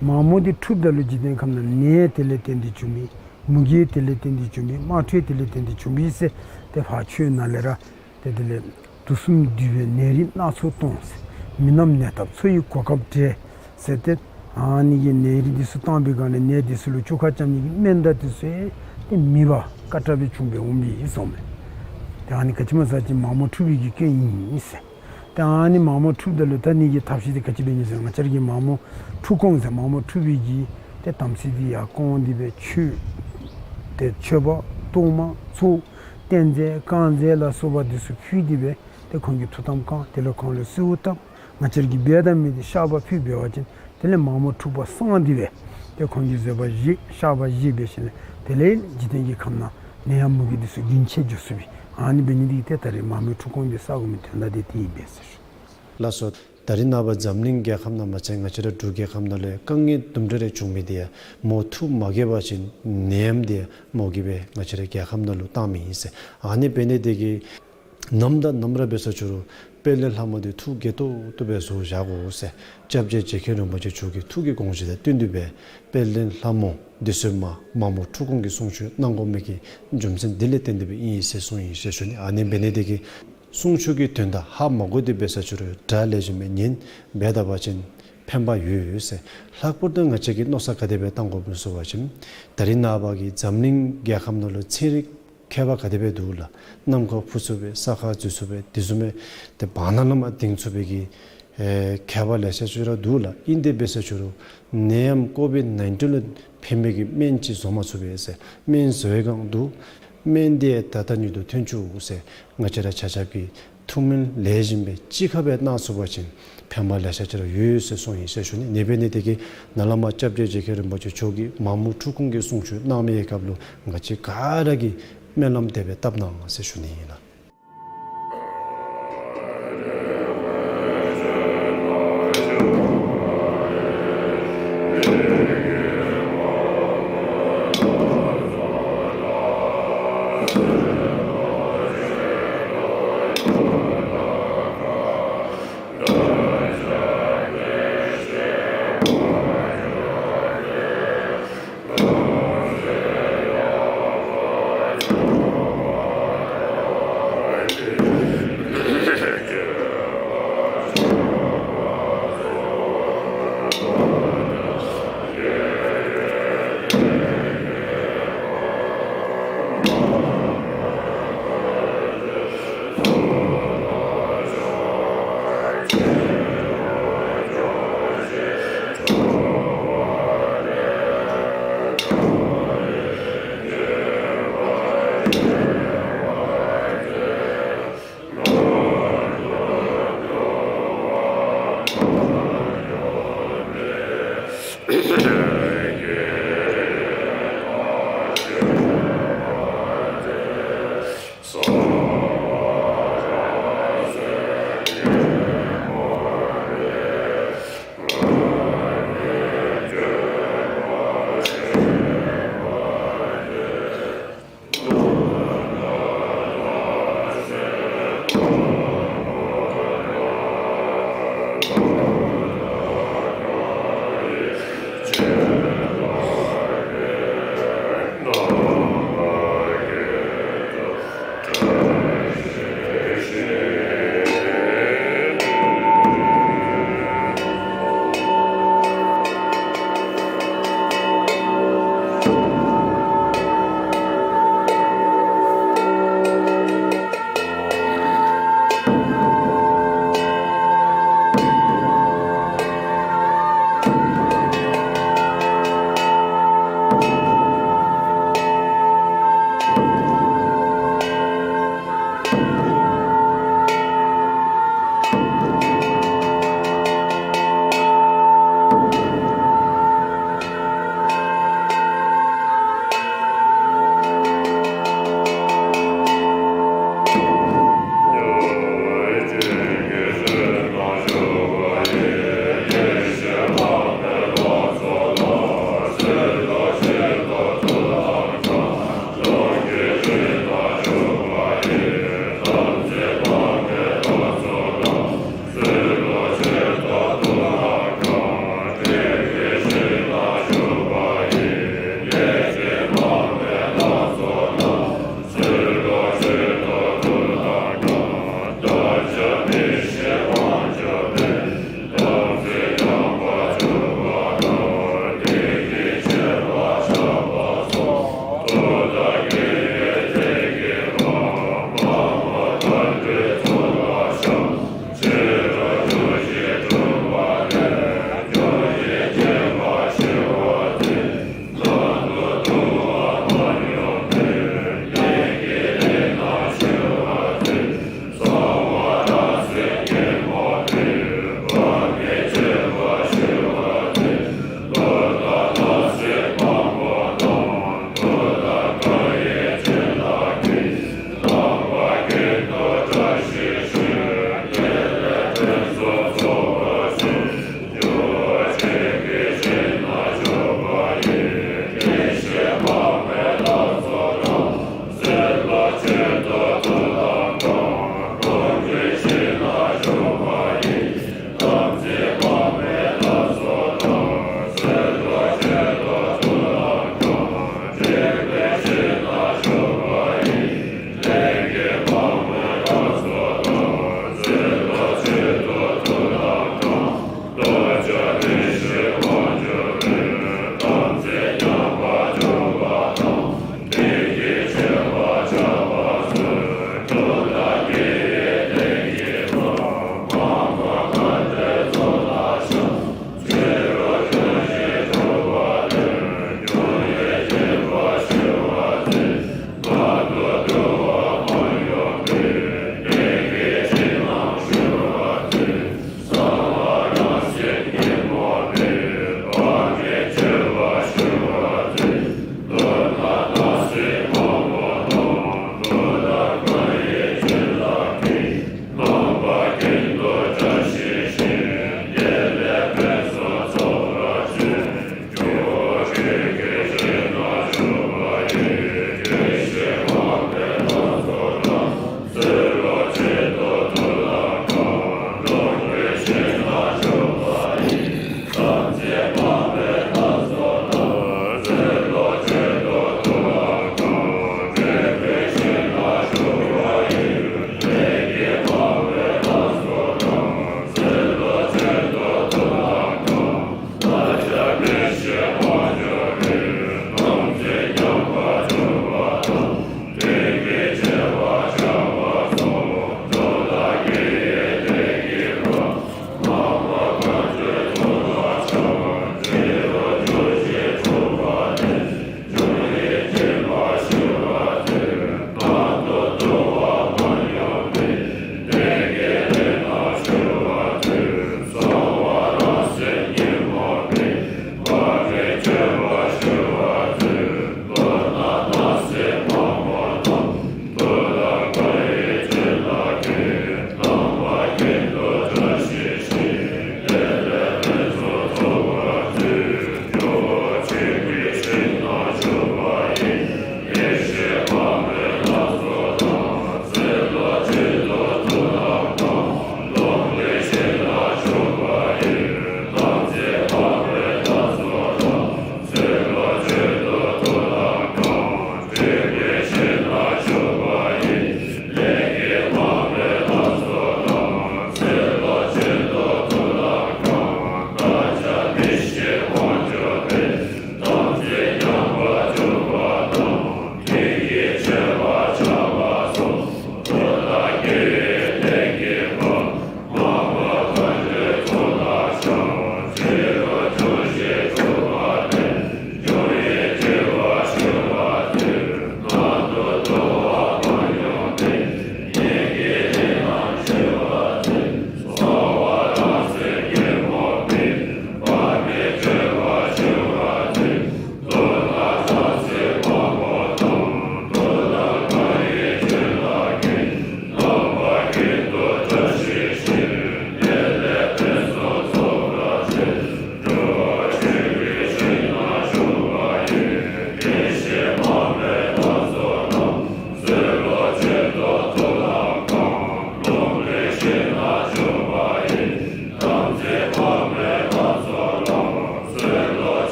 མ་མོ་འདི་འཁྲུགསཔ་ད་ལུ་འཇིག་རྟེན་ཁམས་ནང་ནད་དེ་ལས་བརྟེན་ཏེ་བྱུང་མི་མུ་གེ་དེ་ལས་བརྟེན་ཏེ་བྱུང་མི་དམག་འཁྲུག་དེ་ལས་བརྟེན་ཏེ་བྱུང་མི་ཟེར་ཏེ་ཕར་ཆོས་ནང་ལས་ར་ཏེ་དེ་ལས་དུག་གསུམ་འདུས་པའི་ནད་རིགས་སྣ་ཚོགས་སྟོང་ཟེར། མི་རྣམས་ནད་བཏབ་འཚོ་ཡི་གོ་སྐབས་བྲལ་ཟེར་ཏེ་ཨ་ནི་གི་ནད་རིགས་འདི་ཚུ་བཏང་བའི་སྒང་ལས་ནད་འདི་ཚུ་ལུ་བཅོས་ཁ་རྐྱབ་ནི་གི་སྨན་དང་འདི་ཚུ་ཡང་ཏེ་མེད་པར་དཀའ་དྲགས་སྦེ་བྱུང་སྦེ་འོང་པས་ཟེར་མས། ཏེ་ཨ་ནི་ག་ཅི་སྨོ་ཟེར་བ་ཅིན་མ་མོ་འཁྲུགས་པའི་གི་སྐྱོན་ཨིན་ཟེར། ཏེ་ཨ་ནི་མ་མོ་འཁྲུགསཔ་ད་ལུ་ད་ཨ་ནི་གི་ཐབས་ཤེས་འདི་ག་ཅི་འབད་ནི་ཟེར་ང་བཅས་ར་གིས་མ་མོ་འཁྲུགས་སྐོང་ཟེར་མ་མོ་འཁྲུགས་པའི་གི་ཏེ་དམ་ཚིག་འདི་ཡར་སྐོང་སྟེ་སྦེ་མཆོད། ཏེ་མཆོད་པ་གཏོར་མ་ཚོགས་རྟེན་རྫས་བསྐང་རྫས་ལ་སོགས་པ་འདི་ཚུ་ཕུལ་ཏེ་སྦེ་ཏེ་ཁོང་གི་ཐུགས་དམ་བསྐང་། དེ་ལས་ཁོང་ལུ་གསོལཝ་བཏབ། ང་བཅས་ར་གིས་འབད་དང་མི་འདི་བཤགས་པ་ཕུལ་འབད་བ་ཅིན་དེ་ལས་མ་མོ་འཁྲུགས་པ་སངས་ཏེ་སྦེ་ཏེ་ཁོང་གི་བཟོད་པ་བཞེས་བཤགས་པ་བཞེས་འབད་ཞིནམ་ལས་དེ་ལས་འཇིག་རྟེན་གྱི་ཁམས་ནང་ནད་ཡམས་མུ་གེ་འདི་ཚུ་རྒྱུན་ཆད་འགྱོ་ཚུགས་པས། ཨ་ནི་འབད་ནི་འདི་གིས་ཏེ་ད་རེས་མ་མོའི་འཁྲུགས་སྐོང་འདི་བསག་དགོ་མི་དོན་དག་འདི་དེ་ཨིན་པས་ཟེར་ཞུ། ལགས་སོ། ད་རེས་ནངས་པ་འཛམ་གླིང་རྒྱལ་ཁམས་ནང་མ་ཚད་ང་བཅས་ར་འབྲུག་རྒྱལ་ཁམས་ནང་ལུ་ཡང་དཀའ་ངལ་དུམ་གྲ་རེ་བྱུང་མི་འདི་ཡང་མོ་ཐུགས་མ་དགྱེས་པ་ཅིན་ནད་ཡམས་འདི་ཡང་མོ་གིས་སྦེ་ང་བཅས་ར་རྒྱལ་ཁམས་ནང་ལུ་བཏང་མི་ཨིན་ཟེར། ཨ་ནི་འབད་ནི་འདི་གིས་ནམ་དང་ནམ་ར་འབད་ས་ཅི་རུང་དཔལ་ལྡན་ལྷ་མོ་འདི་ཐུགས་དགྱེས་ཏོག་ཏོ་སྦེ་བཟོ་བཞག་དགོ་ཟེར། སྐྱབས་རྗེ་རྗེ་མཁན་རིན་པོ་ཆེ་མཆོག་གི་ཐུགས་ཀྱི་དགོངས་གཞི་དང་བསྟུན་ཏེ་སྦེ་དཔལ་ལྡན་ལྷ་མོ་འདི་ཚུ་མར་མ་མོ་འཁྲུགས་སྐོང་གི་གསུང་ཆོག་གནང་དགོ་མི་གི་རྒྱུ་མཚན་འདི་ལས་བརྟེན་ཏེ་སྦེ་ཨིན་ཟེར་གསུངས་ཡི་ཟེར་ཞུ་ནི། ཨ་ནི་འབད་ནི་འདི་གིས་གསུང་ཆོག་གི་དོན་དག་ཧ་མ་གོ་སྟེ་འབད་ས་ཅི་རུང་སྒྲ་ལེགས་ཤོམ་སྦེ་ཉན་འབད་ད་པ་ཅིན་ཕན་པ་ཡོད་ཟེར། ལྷག་པར་དུ་ང་བཅས་ཀྱིས་མནོ་བསམ་ག་དེ་སྦེ་བཏང་དགོཔ་སྨོ་ཟེར་བ་ཅིན་ད་རེས་ནངས་པ་གི་འཛམ་གླིང་རྒྱལ་ཁམས་ནང་ལུ་ཚན་རིག་མཁས་པ་ག་དེ་སྦེ་འདུག་ལགས། གནམ་ཁ་འཕུར་ཚུགས་པའི་ས་ཁ་འཛུལ་ཚུགས་པའི་དེ་བཟུམ་སྦེ་ཏེ་བར་ན་ལས་མར་ལྡིང་ཚུགས་པའི་གི་ཨེ་མཁས་པ་ལེ་ཤ་ཅིག་ར་འདུག་ལགས། ཨིན་ཏེ་འབད་ས་ཅི་རུང་ནད་ཡམས་ཀོ་བིཌ་ནའིན་ཊིན་ལུ་ཕན་པའི་གི་སྨན་ཅིག་བཟོ་མ་ཚུགས་པས་ཟེར། སྨན་བཟོ་བའི་སྒང་འདུག། སྨན་འདི་ད་ལྟ་ཉིད་དུ་ཐོན་བཅུག་ཟེར། ང་བཅས་ར་ཆ་ཁྱབ་ཀྱིས་ཐུགས་སྨོན་ལེགས་ཤོམ་སྦེ་ཅིག་ཁར་སྦེ་གནང་ཚུགས་པ་ཅིན་ ཕན་པ་ལེ་ཤ་ཅིག་ར་ཡོད་ཟེར་གསུངས་ཡི་ཟེར་ཞུ་ནི། ཨ་ནི་འབད་ནི་དེ་གིས་ནཱ་བླ་མ་སྐྱབས་རྗེ་རྗེ་མཁན་རིན་པོ་ཆེ་མཆོག་གིས་མ་མོ་འཁྲུག་ཁུངས་ཀྱི་གསུང་ཆོས་གནང་མི་གི་སྐབས་ལུ་ང་བཅས་ག་ར་གིས་སྨོན་ལམ་དེ་སྦེ་བཏབ་གནང་ཟེར་ཞུ་ནི་ཨིན་ལགས།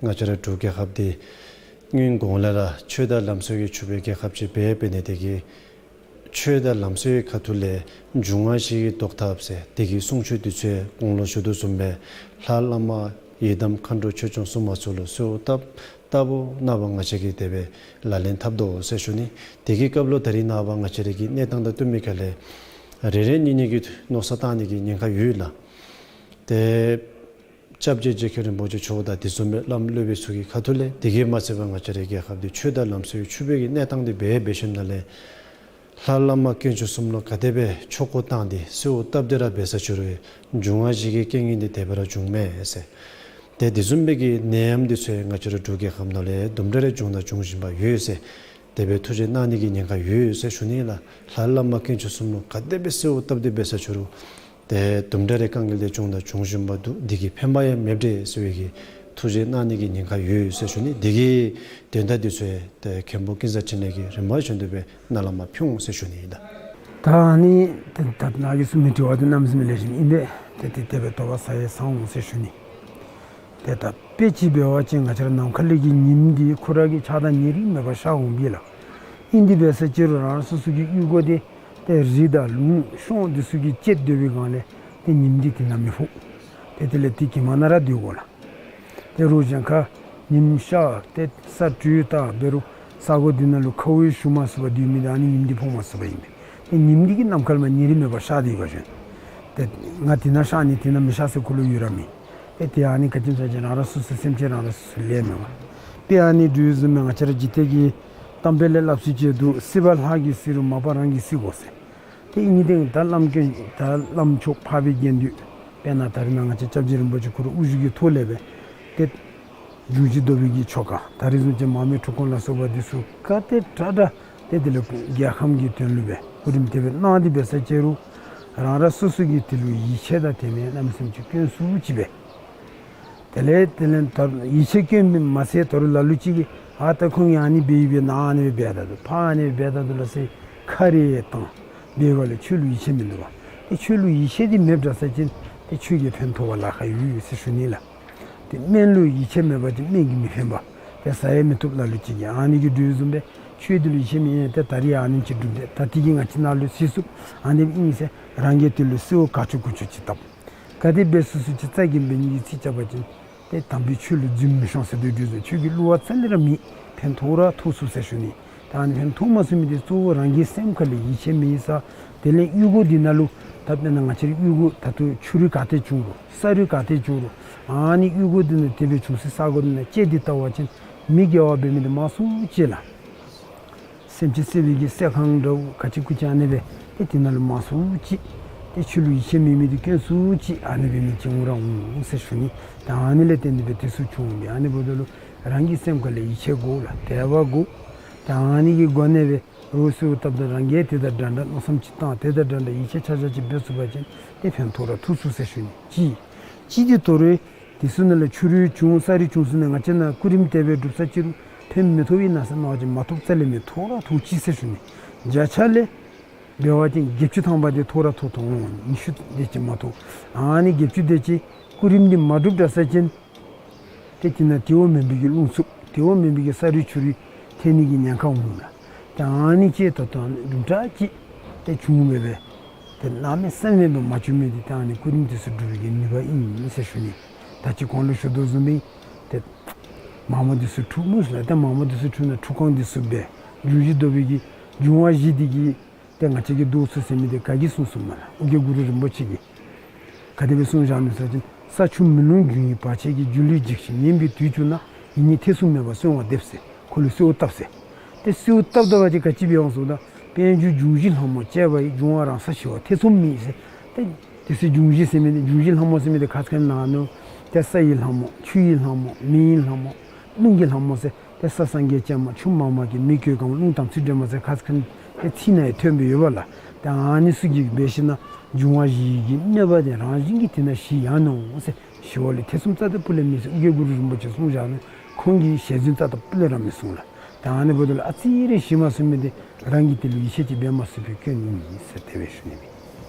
ང་བཅས་ར་འབྲུག་རྒྱལ་ཁབ་འདི་སྔོན་གོང་ལས་ར་ཆོས་དང་ལམ་སྲོལ་གྱིས་ཕྱུག་པའི་རྒྱལ་ཁབ་ཅིག་འབད་འབད་ནི་དེ་གིས་ཆོས་དང་ལམ་སྲོལ་གྱི་ཁ་ཐུག་ལས་འབྱུང་བ་བཞི་གིས་བཟློག་ཐབས་ཟེར་དེ་གི་གསུང་ཆོས་འདི་ཚུ་གོང་ལུ་ཞུ་དོ་བཟུམ་སྦེ་ལྷ་བླ་མ་ཡི་དམ་མཁའ་འགྲོ་ཆོས་སྐྱོང་སྲུང་མ་ཚུ་ལུ་གསོལཝ་བཏབ་བཏབ་པོ་ནངས་པ་ང་བཅས་ཀྱིས་དེ་སྦེ་ལག་ལེན་འཐབ་དོ་ཟེར་ཞུ་ནི། དེ་གི་སྐབས་ལུ་ད་རིས་ནངས་པ་ང་བཅས་ར་གི་གནས་སྟངས་དང་བསྟུན་མི་ཁ་ལས་རེ་རེ་གཉིས་གཉིས་ཀྱི་མནོ་བསམ་བཏང་ནི་གི་ཉེན་ཁ་ཡོད་ལགས། ཏེ་སྐྱབས་རྗེ་རྗེ་མཁན་རིན་པོ་ཆེ་མཆོག་དང་དེ་བཟུམ་སྦེ་བླམ་སློབ་དཔོན་ཚུ་གི་ཁ་ཐུག་ལས་དེ་གིས་མ་ཚད་པར་ང་བཅས་རའི་རྒྱལ་ཁབ་འདི་ཆོས་དང་ལམ་སྲོལ་ཕྱུག་པའི་གི་གནས་སྟངས་འདི་འབད་འབད་ཞིནམ་ལས་ལྷ་བླ་མ་དཀོན་མཆོག་གསུམ་ལུ་ག་དེ་སྦེ་ཆོས་སྐོར་བཏང་སྟེ་གསོལཝ་བཏབ་སྟེ་ར་འབད་ས་ཅིག་རུང་འབྱུང་བ་བཞི་གི་རྐྱེན་ངན་འདི་དེ་སྦེ་ར་འབྱུངམ་མས་ཟེར། ཏེ་དེ་བཟུམ་སྦེ་གི་ནད་ཡམས་འདི་ཚུ་ང་བཅས་རའི་འབྲུག་རྒྱལ་ཁབ་ནང་ལས་དུམ་གྲ་རེ་བྱུང་དང་འབྱུང་བཞིན་པ་ཡོད་ཟེར། དེ་སྦེ་ཐུགས་རྗེ་གནང་ནི་གི་ཉེན་ཁ་ཡོད་ཟེར་ཞུ་ནི་ལགས། ལྷ་བླ་མ་དཀོན་མཆོག་གསུམ་ལུ་ག་དེ་སྦེ་གསོལཝ་བཏབ་སྟེ་འབད་ས་ཅིག་རུང་ཏེ་དུམ་གྲ་རེ་དཀའ་ངལ་འདི་བྱུང་དང་འབྱུང་བཞིན་པ་འདུག། འདི་གིས་ཕན་པ་ཡང་མེདཔ་འདྲས་ཟེར་བའི་གི་ཐུགས་རྗེ་གནང་ནི་གི་ཉེན་ཁ་ཡོད་ཟེར་ཞུ་ནི། འདི་གི་དོན་དག་འདི་ཚུ་ཏེ་མཁན་པོ་ཀུན་བཟང་འཕྲིན་ལས་ཀྱིས་རིམ་པ་བཞིན་དུ་སྦེ་ནཱ་ལས་མར་ཕུལ་འོང་ཟེར་ཞུ་ནི་ཨིན་ལགས། ད་ཨ་ནི་ཏེ་ད་ནཱ་གིས་གསུང་མི་དྲི་བ་འདི་གནམ་མེད་ས་མེད་ལེགས་ཤོམ་ཨིན་པས། ཏེ་དེ་དེ་སྦེ་དོགས་པ་ཟ་ཡང་ཟ་འོང་ཟེར་ཞུ་ནི། ཏེ་ད་དཔེ་ཅིག་འབད་བ་ཅིན་ང་བཅས་ར་ནམ་མཁའ་ལས་ཀྱི་ཉིམ་འདི་ཁོ་ར་གིས་ཆགས་སྡང་ཉེ་རིང་མེད་པར་ཤར་འོང་པས་ལགས། ཨིན་དེ་འབད་ས་ཅིག་རུང་རང་རང་སོ་སོ་གི་གཡུས་སྒོ་འདི་ཏེ་རི་དང་ལུང་གཤོང་འདི་ཚུ་གིས་བཅད་སྡོད་པའི་སྒང་ལས་ཏེ་ཉིམ་འདི་དེ་ནང་མི་ཕོག། ཏེ་དེ་ལས་དེ་གྱིབ་མ་ནང་ར་སྡོད་དགོ་ལགས། ཏེ་རོགས་གཞན་ཁར་ཉིམ་ཤར་ཏེ་ས་བྲུས་བཏང་འབད་རུང་ས་གོ་འདི་ནང་ལུ་ཁཝ་ཞུ་མ་ཚུགས་པར་སྡོད་མི་འདི་ཨ་ནི་ཉིམ་འདི་ཕོག་མ་ཚུགས་པ་ཨིན་པས། ཏེ་ཉིམ་འདི་གིས་ནམ་མཁའ་ལས་མར་ཉེ་རིང་མེད་པར་ཤར་ཏེ་ཡོད་པ་ཅིན་ཏེ་ང་དེ་ནང་ཤར་ནི་དེ་ནང་མི་ཤར་ཟེར་ཁོ་ལུ་ཡོད་ར་མེད། ཏེ་དེ་ཨ་ནི་ག་ཅི་སྨོ་ཟེར་བ་ཅིན་རང་རང་སོ་སོ་སེམས་ཅན་རང་རང་སོ་སོ་ལས་མེད་པ། དཔེ་ཨ་ནི་འདྲ་བཟུམ་སྦེ་ང་བཅས་ར་འཇིག་རྟེན་གྱི་གཏམ་དཔེ་ལས་སླབ་ས་ཅིག་འདུག། སྲིད་པ་ལྷ་གིས་སྲིད་རུང་མ་པ་རང་གིས་སྲིད་དགོ་ཟེར། ཏེ་ཨིན་ནི་དེ་ད་བླམ་དཀོན་ད་བླམ་མཆོག་འཕགས་པའི་དགེ་འདུན་དཔེར་ན་ད་རིས་ནཱ་ང་བཅས་སྐྱབས་རྗེ་རིན་པོ་ཆེ་ཁོ་རའི་དབུ་བཞུགས་ཀྱི་ཐོག་ལས་སྦེ་ཏེ་འབྱུང་བཞི་ཟློག་པའི་གི་ཆོ་ག་ད་རིས་བཟུམ་ཅིག་མར་མེ་ཁྲུས་ཁང་ལ་སོགས་པ་འདི་ཚུ་ག་དེ་དྲག་དྲག་ཏེ་དེ་ལས་རྒྱལ་ཁམས་ཀྱི་དོན་ལུ་སྦེ་གོ་རིམ་དེ་སྦེ་གནང་སྟེ་འབད་ས་ཅིག་རུང་རང་རང་སོ་སོ་གིས་དེ་ལུ་ཡིད་ཆེས་དང་དེ་མེན་གནམ་མེད་ས་མེད་ཅིག་དཀོན་སུ་ཅིག་སྦེ། དེ་ལས་དེ་ལས་ད་ཡིད་ཆེས་དཀོན་མ་ཚད་ད་རུང་ལ་ལུ་ཅིག་གིས་ཨ་ད་ཁོང་གིས་ཨ་ནི་འབད་ཡི་པས་ན་ཨ་ནི་སྦེ་འབད་ད་འདུག་ཕར་ཨ་ནི་སྦེ་འབད་ད་འདུག་ལགས་ཟེར་ཁ་རེ་བཏང་འབད་བ་ལས་ཆོས་ལུ་ཡིད་ཆེས་མིན་འདུག་པ། ཏེ་ཆོས་ལུ་ཡིད་ཆེས་འདི་མེདཔ་འདྲ་ས་ཅིན་ཏེ་ཆོས་ཀྱིས་ཕན་ཐོགས་པར་ལཱ་ཁག་ཡོད་ཟེར་ཞུ་ནི་ལགས། ཏེ་སྨན་ལུ་ཡིད་ཆེས་མེད་པ་ཅིན་སྨན་གྱིས་མི་ཕན་པ། ཏེ་ཟ་ཡང་མི་བཏུབ་ལ་ལུ་ཅིག་གིས། ཨ་ནི་གི་འདྲ་བཟུམ་སྦེ་ཆོས་འདི་ལུ་ཡིད་ཆེས་མེད་ཡང་ཏེ་ད་རིས་ཨ་ནེམ་ཅིག་སྒྲུབ་སྟེ་ད་འདི་གིས་ང་བཅས་ནཱ་ལུ་སྲིད་ཚུགས་ཨ་ནེམ་ཨིན་ཟེར་རང་གིས་དེ་ལུ་གསོལཝ་ག་ཅི་དགོ་ཅི་ཅིག་བཏབ། ག་དེ་སྦེ་སུ་སུ་ཅིག་རྩ་འགེངས་འབད་ནི་གི་ཚིག་རྐྱབ་པ་ཅིན་ཏེ་དམ་པའི་ཆོས་ལུ་རྫུན་མི་ཤོང་ཟེར་དོ་འདྲ་བཟུམ་ཆོས་ཀྱི་བསླུ་བ་རྩ་ལས་ར་མེད། ཕན་ཐོགས་ར་ཐོགས་ཚུགས་ཟེར་ཞུ་ནི། ད་ཨ་ནི་ཕན་ཐོགས་མ་ཚུགས་མི་འདི་གཙོ་བོ་རང་གི་སེམས་ཁ་ལས་ཡིད་ཆེས་མེད་ས། དེ་ལས་གཡུས་སྒོ་འདི་ནང་ལུ་ད་དཔེར་ན་ང་བཅས་རའི་གཡུས་སྒོ་ད་ལྟོ་ཆུ་རུད་ག་ཏེ་བྱུང་རུང་ས་རུད་ག་ཏེ་བྱུང་རུང་ཨ་ནི་གཡུས་སྒོ་འདི་ནང་དེ་སྦེ་བྱུང་སའི་ས་གོ་འདི་ནང་བཅད་དེ་བལྟ་བ་ཅིན་མི་དགེ་བ་འབད་མི་འདི་མང་སུ་ཅིག་ལགས། སེམས་ཅན་བསད་པའི་གི་བསད་ཁང་འདྲཝ་ག་ཅི་གུ་ཅི་ཨ་ནི་སྦེ་ཏེ་དེ་ནང་ལུ་མང་སུ་ཅིག་ཏེ་ཆོས་ལུ་ཡིད་ཆེས་མེད་མི་འདི་དཀོན་སུ་ཅིག་ཨ་ནི་སྦེ་མི་ཅིག་འོང་ར་འོང་ཟེར་ཞུ་ནི། ད་ཨ་ནི་ལས་བརྟེན་ཏེ་སྦེ་དེ་ཚུ་བྱུང་འོང་པས། ཨ་ནི་འབདཝ་ད་ལུ་རང་གི་སེམས་ཁ་ལས་ཡིད་ཆེས་དགོ་ལགས། དད་པ་དགོ། ད་ཨ་ནི་གི་སྒོ་ནས་སྦེ་རོགས་གསོལཝ་བཏབ་ད་རང་གིས་དེ་དང་འདྲ་འདྲ་མནོ་བསམ་ཅིག་བཏང་དེ་དང་འདྲ་འདྲ་ཡིད་ཆེས་ཆ་ཆ་ཅིག་འབད་ཚུགས་པ་ཅིན་ཏེ་ཕན་ཐོགས་ར་ཐོགས་ཚུགས་ཟེར་ཞུ་ནི། གཅིག་གཅིག་འདི་དོ་རུང་དེ་ཚུ་ནང་ལས་ཆུ་རུད་བྱུང་ས་རུད་བྱུང་ས་ནང་ང་བཅས་ནཱ་སྐུ་རིམ་དེ་སྦེ་སྒྲུབ་ས་ཅིག་རུང་ཕན་མི་ཐོགས་པས་ན་ཟེར་མནོ་བ་ཅིན་མ་ཐོགས་རྩ་ལས་མི་ཐོགས་ར་ཐོགས་ཅི་ཟེར་ཞུ་ནི། བརྒྱ་ཆ་ལས་འབད་བ་ཅིན་བརྒྱད་ཅུ་ཐམ་པ་འདི་ཐོགས་ར་ཐོགས་ཐོགས་འོང་། ཉི་ཤུ་དེ་ཅིག་མ་ཐོགས། ཨ་ནི་བརྒྱད་ཅུ་དེ་ཅིག་སྐུ་རིམ་འདི་མ་སྒྲུབ་དྲགས་ས་ཅིན་ཏེ་དེ་ནང་དེ་བ་མེན་པའི་གི་རླུང་འཚུབ་དེ་བ་མེན་པའི་གི་ས་རུད་ཆུ་རུད་ཐལ་ནི་གི་ཉེན་ཁ་འོང་ལགས། ཏེ་ཨ་ནི་ཅིག་ད་ལྟོ་དུམ་གྲ་ཅིག་ཏེ་བྱུང་མེད་པས། ཏེ་གནམ་མེད་ས་མེད་སྦེ་མ་བྱུང་མི་འདི་ད་ཨ་ནི་སྐུ་རིམ་དེ་ཚུ་སྒྲུབ་པའི་གི་ནུས་པ་ཨིན་ཟེར་ཞུ་ནི། ད་ཅི་གོང་ལུ་ཞུ་དོ་བཟུམ་སྦེ་ཏེ་མ་མོ་དེ་ཚུ་འཁྲུག་མི་ཤེས་ལགས། ཏེ་མ་མོ་དེ་ཚུ་འཁྲུག་ན་ཁྲུས་ཁང་དེ་ཚུ་སྦེ་ འབྱུང་བཞི་ཟློག་པའི་གི་འབྱུང་བ་བཞི་འདི་གིས་ཏེ་ང་བཅས་ཀྱི་ཟློག་ཚུགས་ཟེར་མི་འདི་ག་གིས་གསུངས་གསུངསམ་མས་ལགས། ཨོ་རྒྱན་གུ་རུ་རིན་པོ་ཆེ་གིས། ག་དེ་སྦེ་གསུངས་བཞག་ནུག་ཟེར་བ་ཅིན་ས་ཆུ་མེ་རླུང་རྒྱུ་ཡི་བར་ཆད་ཀྱིས། སྒྱུ་ལུས་འཇིགས་ཤིང་ཉེན་པའི་དུས་བྱུང་ན། ཡིད་གཉིས་ཐེ་ཚོམ་མེད་པར་གསོལ་བ་འདེབས་ཟེར་ཁོ་ལུ་གསོལཝ་བཏབ་ཟེར། ཏེ་གསོལཝ་བཏབ་ད་པ་ཅིན་ག་ཅི་འབད་འོང་ཟེར་བ་ཅིན་དཔལ་འབྱོར་འབྱུང་བཞི་ལྷ་མོ་བཅས་པ་ཡི། འབྱུང་བ་རང་ས་ཞི་བ་ཐེ་ཚོམ་མེད་ཟེར། ཏེ་དེ་ཚེ་འབྱུང་བཞི་ཟེར་མི་འདི་འབྱུང་བཞི་ལྷ་མོ་ཟེར་མི་འདི་ཁ་ཙ་ཁ་ཉིནམ་ནཱ་ནུག། ཏེ་ས་ཡི་ལྷ་མོ་ཆུ་ཡི་ལྷ་མོ་མེ་ཡི་ལྷ་མོ་རླུང་གི་ལྷ་མོ་ཟེར། ཏེ་ས་སངས་རྒྱས་སྤྱན་མ་ཆུ་མ་མ་གི་མེ་གོས་གང་རླུང་དམ་ཚིག་སྒྲོལ་མ་ཟེར་ཁ་ཙ་ཁ་ཉིནམ་ཏེ་ཚིག་ནང་ཡང་ཐོན་སྦེ་ཡོདཔ་ལགས། ཏེ་ཨ་ནི་ཚུ་གིས་འབད་ཞིནམ་ན་འབྱུང་བ་བཞི་གི་གནོད་པ་འདི་རང་བཞིན་གྱིས་དེ་ནང་ཞི་ཡར་ནུག་ཟེར། ཞི་བ་ལུ་ཐེ་ཚོམ་རྩ་དང་སྤུ་ལས་མེད་ཟེར་ཨོ་རྒྱན་གུ་རུ་རིན་པོ་ཆེ་གསུངས་བཞག་ནུག། ཁོང་གིས་ཞལ་རྫུན་རྩ་དང་སྤུ་ལས་ར་མི་གསུངས་ལགས། ཏེ་ཨ་ནི་འབདཝ་ད་ལུ་ཨ་ཙི་རེ་ཞི་མ་ཚུགས་མི་འདི་རང་གིས་དེ་ལུ་ཡིད་ཆེས་ཅིག་འབད་མ་ཚུགས་པའི་སྐྱོན་ཨིན་ཟེར་དེ་སྦེ་ཞུ་ནི་ཨིན།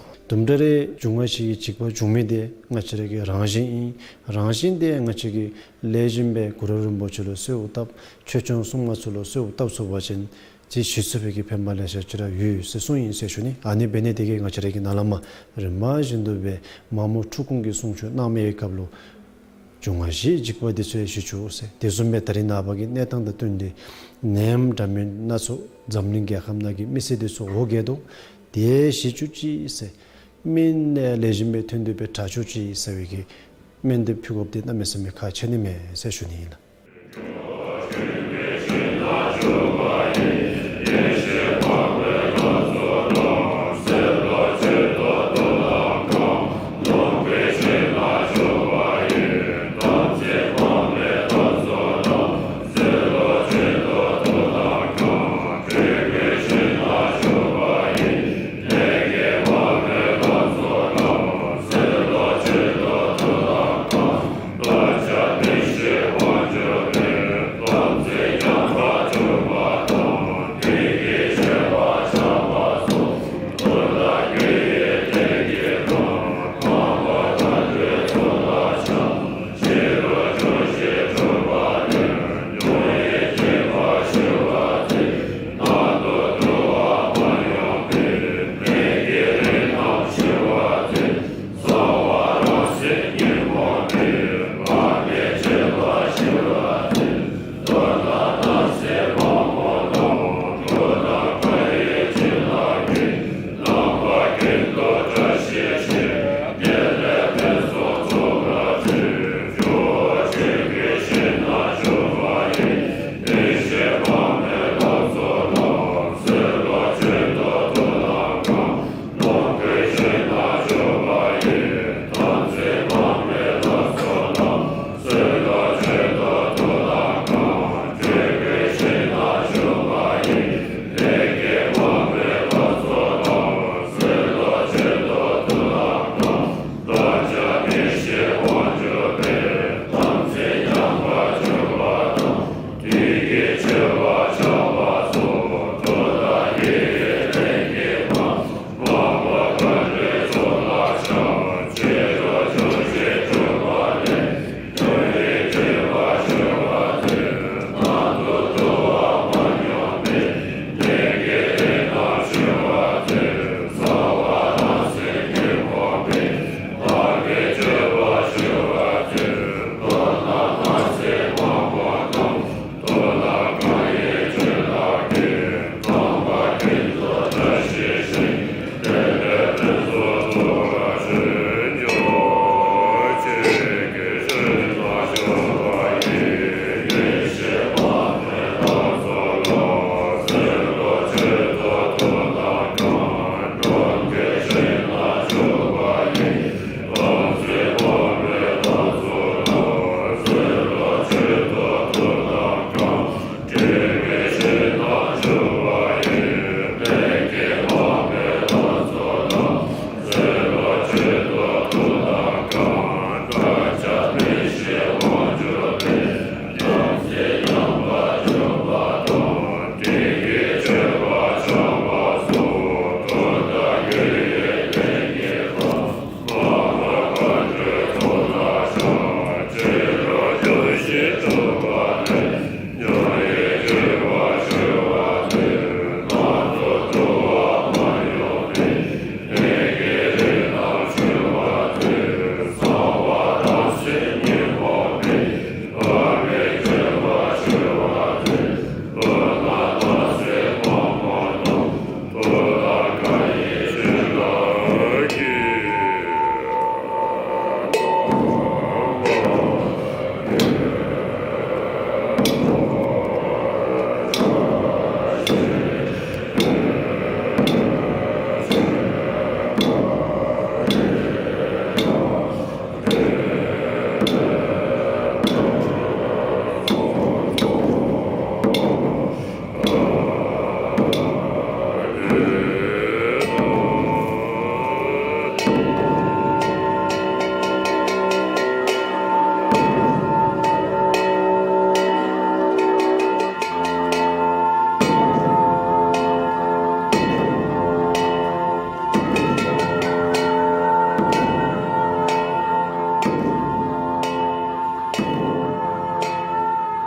དུམ་གྲ་རེ་འབྱུང་བ་བཞི་གི་འཇིགས་པ་འབྱུང་མི་འདི་ང་བཅས་ར་གི་རང་བཞིན་ཨིན། རང་བཞིན་འདི་ང་བཅས་ཀྱིས་ལེགས་ཤོམ་སྦེ་གུ་རུ་རིན་པོ་ཆེ་ལུ་གསོལཝ་བཏབ། ཆོས་སྐྱོང་སྲུང་མ་ཚུ་ལུ་གསོལཝ་བཏབ་ཚུགས་པ་ཅིན་ཏེ་ཞི་ཚུགས་པའི་གི་ཕན་པ་ལེ་ཤ་ཅིག་ར་ཡོད་ཟེར་གསུངས་ཡི་ཟེར་ཞུ་ནི། ཨ་ནི་འབད་ནི་དེ་གིས་ང་བཅས་ར་གིས་ནཱ་ལས་མར་རིམ་པ་བཞིན་དུ་སྦེ་མ་མོ་འཁྲུགས་སྐོང་གི་གསུང་ཆོག་གནང་མི་གི་སྐབས་ལུ་འབྱུང་བ་བཞིའི་འཇིགས་པ་འདི་ཚུ་ཡང་ཞི་བཅུག་ཟེར། དེ་བཟུམ་སྦེ་ད་རིས་ནངས་པ་གི་གནས་སྟངས་དང་བསྟུན་ཏེ་ནད་ཡམས་འདྲ་མིན་སྣ་ཚོགས་འཛམ་གླིང་རྒྱལ་ཁམས་ནང་གི་མི་སེར་འདི་ཚུ་འོ་བརྒྱལ་དོ། དེ་ཡང་ཞི་བཅུག་ཅིག་ཟེར། སྨན་ཡང་ལེགས་ཤོམ་སྦེ་ཐོན་ཏེ་སྦེ་དྲག་བཅུག་ཅིག་ཟེར་བའི་གི་སྨན་འདི་ཕུལ་དགོཔ་འདི་གནམ་མེད་ས་མེད་ཁག་ཆེ་ནི་མས་ཟེར་ཞུ་ནི་ཨིན་ལགས།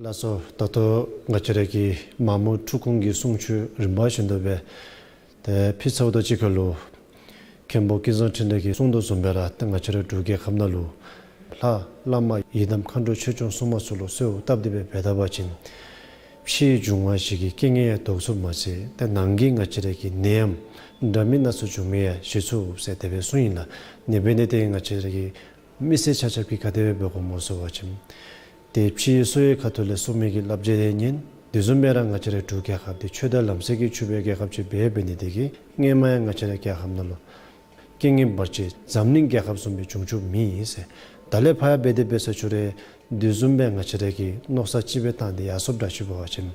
ལགས་སོ། ད་ལྟོ་ང་བཅས་ར་གི་མ་མོ་འཁྲུགས་སྐོང་གི་གསུང་ཆོས་རིམ་པ་བཞིན་དུ་སྦེ་ཏེ་ཕུལ་ཚརཝ་དང་གཅིག་ཁར་ལུ་མཁན་པོ་ཀུན་བཟང་འཕྲིན་ལས་ཀྱིས་གསུངས་དོ་བཟུམ་སྦེ་ར་ཏེ་ང་བཅས་ར་འབྲུག་རྒྱལ་ཁབ་ནང་ལུ་ལྷ་བླ་མ་ཡི་དམ་མཁའ་འགྲོ་ཆོས་སྐྱོང་སྲུང་མ་ཚུ་ལུ་གསོལཝ་བཏབ་སྟེ་སྦེ་འབད་ད་པ་ཅིན་ཕྱིའི་འབྱུང་བ་བཞི་གི་རྐྱེན་ངན་ཡང་བཟློག་ཚུགསཔ་མ་ཚད་ཏེ་ནང་གི་ང་བཅས་ར་གི་ནད་ཡམས་འདྲ་མིན་སྣ་ཚོགས་འབྱུང་མི་ཡང་ཞི་ཚུགས་ཟེར་དེ་སྦེ་གསུངས་ཡི་ལགས། ཨ་ནི་འབད་ནི་དེ་གིས་ང་བཅས་ར་གི་མི་སེར་ཆ་ཁྱབ་ཀྱིས་ག་དེ་སྦེ་འབད་དགོཔ་སྨོ་ཟེར་བ་ཅིན་ཏེ་ཕྱིའི་སོ་ཡི་ཁ་ཐུག་ལས་གསུང་མི་གི་བསླབ་བྱ་ཡང་ཉན། དེ་བཟུམ་སྦེ་ར་ང་བཅས་ར་འབྲུག་རྒྱལ་ཁབ་འདི་ཆོས་དང་ལམ་སྲོལ་གྱིས་ཕྱུག་པའི་རྒྱལ་ཁབ་ཅིག་འབད་འབད་ནི་དེ་གིས་སྔོན་མ་ཡང་ང་བཅས་ར་རྒྱལ་ཁབ་ནང་ལུ་རྐྱེན་ངན་བར་ཆད་འཛམ་གླིང་རྒྱལ་ཁབ་བཟུམ་སྦེ་བྱུང་བྱུངམ་མེད་ཟེར། ད་ལས་ཕར་ཡང་འབད་དེ་འབད་ས་ཅིག་རུང་དེ་བཟུམ་སྦེ་ང་བཅས་ར་གིས་མནོ་བསམ་ཅིག་སྦེ་བཏང་སྟེ་ཡར་སོངམ་འདྲཝ་ཅིག་འབད་བ་ཅིན་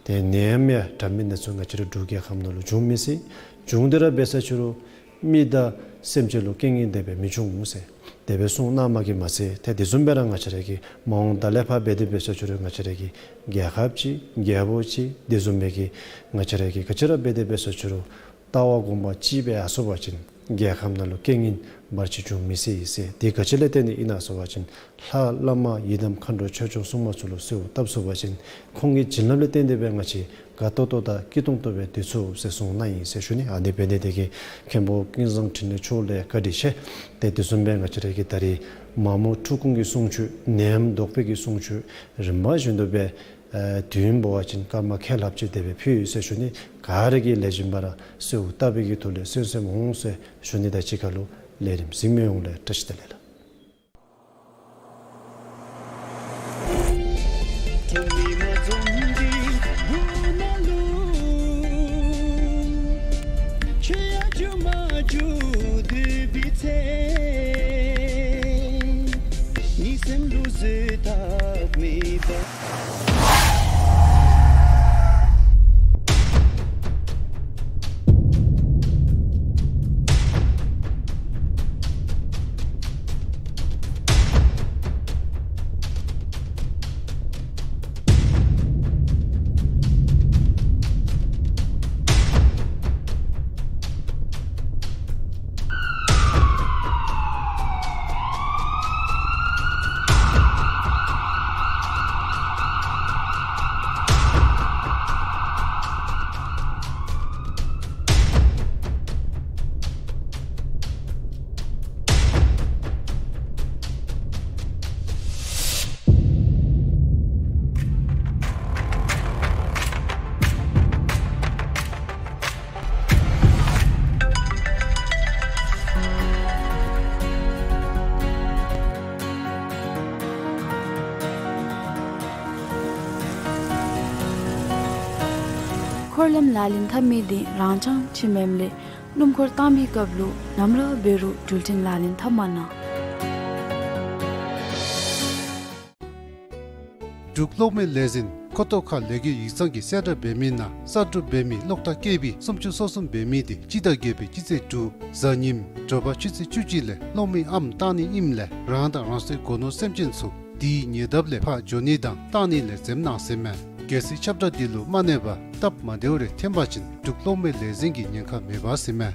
ཏེ་ནད་ཡམས་ཡང་འདྲ་མིན་སྣ་ཚོགས་ང་བཅས་ར་འབྲུག་རྒྱལ་ཁབ་ནང་ལུ་འབྱུང་མི་སྲིད། བྱུང་སྟེ་ར་འབད་ས་ཅིག་རུང་མི་དང་སེམས་ཅན་ལུ་རྐྱེན་ངན་དེ་སྦེ་མི་འབྱུང་ཟེར་དེ་སྦེ་གསུངས་གནངམ་གིས་མ་ཚད་ཏེ་དེ་བཟུམ་སྦེ་ར་ང་བཅས་ར་གི་མ་འོངས་ད་ལས་ཕར་འབད་དེ་འབད་ས་ཅིག་རུང་ང་བཅས་ར་གི་རྒྱལ་ཁབ་ཅིག་རྒྱལ་པོ་ཅིག་དེ་བཟུམ་སྦེ་གི་ང་བཅས་ར་གི་ག་ཅི་ར་འབད་དེ་འབད་ས་ཅིག་རུང་ལྟ་བ་སྒོམ་པ་གཅིག་སྦེ་ཡར་སོང་པ་ཅིན་རྒྱལ་ཁབ་ནང་ལུ་རྐྱེན་ངན་བར་ཆད་འབྱུང་མི་སྲིད་ཟེར། དེ་ག་ཅི་ལས་བརྟེན་ཏེ་ཨིན་ན་ཟེར་བ་ཅིན་ལྷ་བླ་མ་ཡི་དམ་མཁའ་འགྲོ་ཆོས་སྐྱོང་སྲུང་མ་ཚུ་ལུ་གསོལཝ་བཏབ་ཚུགས་པ་ཅིན་ཁོང་གི་བྱིན་རླབས་ལས་བརྟེན་ཏེ་སྦེ་ང་བཅས་དགའ་ཏོག་ཏོ་དང་སྐྱིད་ཏོང་ཏོ་སྦེ་སྡོད་ཚུགས་ཟེར་གསུངས་གནང་ཡི་ཟེར་ཞུ་ནི། ཨ་ནི་འབད་ནི་དེ་གིས་མཁན་པོ་ཀུན་བཟང་འཕྲིན་ལས་མཆོག་ལུ་ཡང་བཀའ་དྲིན་ཆེ། ཏེ་དེ་བཟུམ་སྦེ་ང་བཅས་ར་གི་ད་རིས་མ་མོ་འཁྲུགས་སྐོང་གི་གསུང་ཆོས་ནད་ཡམས་བཟློག་པའི་གི་གསུང་ཆོས་རིམ་པ་བཞིན་དུ་སྦེ་ཨ་དུས་ཡུན་འབད་བ་ཅིན་སྐར་མ་ཁལ་ལྷགཔ་ཅིག་དེ་སྦེ་ཕུལ་ཡི་ཟེར་ཞུ་ནི། ག་ར་གིས་ལེགས་ཤོམ་སྦེ་ར་གསོལཝ་བཏབ་པའི་གི་ཐོག་ལས་གསན་གསནམ་འོང་ཟེར་ཞུ་ནི་དང་གཅིག་ཁར་ལུ་ལས་རིམ་གཟིགས་མི་ཡོངས་ལུ་བཀྲ་ཤིས་བདེ་ལེགས་ལགས། འཁོར་ལམ་ལག་ལེན་འཐབ་མི་དེ་རང་འཇགས་ཅིག་མེནམ་ལས་སྣུམ་འཁོར་བཏང་པའི་སྐབས་ལུ་ནམ་ར་འབད་རུང་འགྲུལ་འཕྲིན་ལག་ལེན་འཐབ་མ་གནང་། འབྲུག་གློག་མེ་ལས་འཛིན་ཁོ་ཐོག་ཁ་ལས་འགུལ་ཡིག་ཚང་གིས་གསལ་བསྒྲགས་འབད་མི་ནང་གསར་སྒྲུབ་འབད་མི་གློག་ཐག་ཀེ་བི་སུམ་ཅུ་སོ་གསུམ་འབད་མི་དེ་སྤྱི་ཟླ་བརྒྱད་པའི་སྤྱི་ཚེས་དྲུག་གཟའ་ཉིམ་དྲོ་པ་ཆུ་ཚོད་བཅུ་གཅིག་ལས་གློག་མེ་ཨམ་བཏང་ནི་ཨིནམ་ལས་རང་དང་རང་སོའི་སྒོ་ནོར་སེམས་ཅན་ཚུ་དེའི་ཉེ་འདབས་ལས་ཕར་འགྱོ་ནི་དང་བཏང་ནི་ལས་འཛེམ་གནང་ཟེར་མས། གལ་སྲིད་ཁྱབ་བསྒྲགས་འདི་ལུ་མ་གནས་པར་སྟབས་མ་བདེཝ་རེ་ཐོན་པ་ཅིན་འབྲུག་གློག་མེ་ལས་འཛིན་གྱི་ཉེན་ཁ་མེད་པ་ཟེར་མས།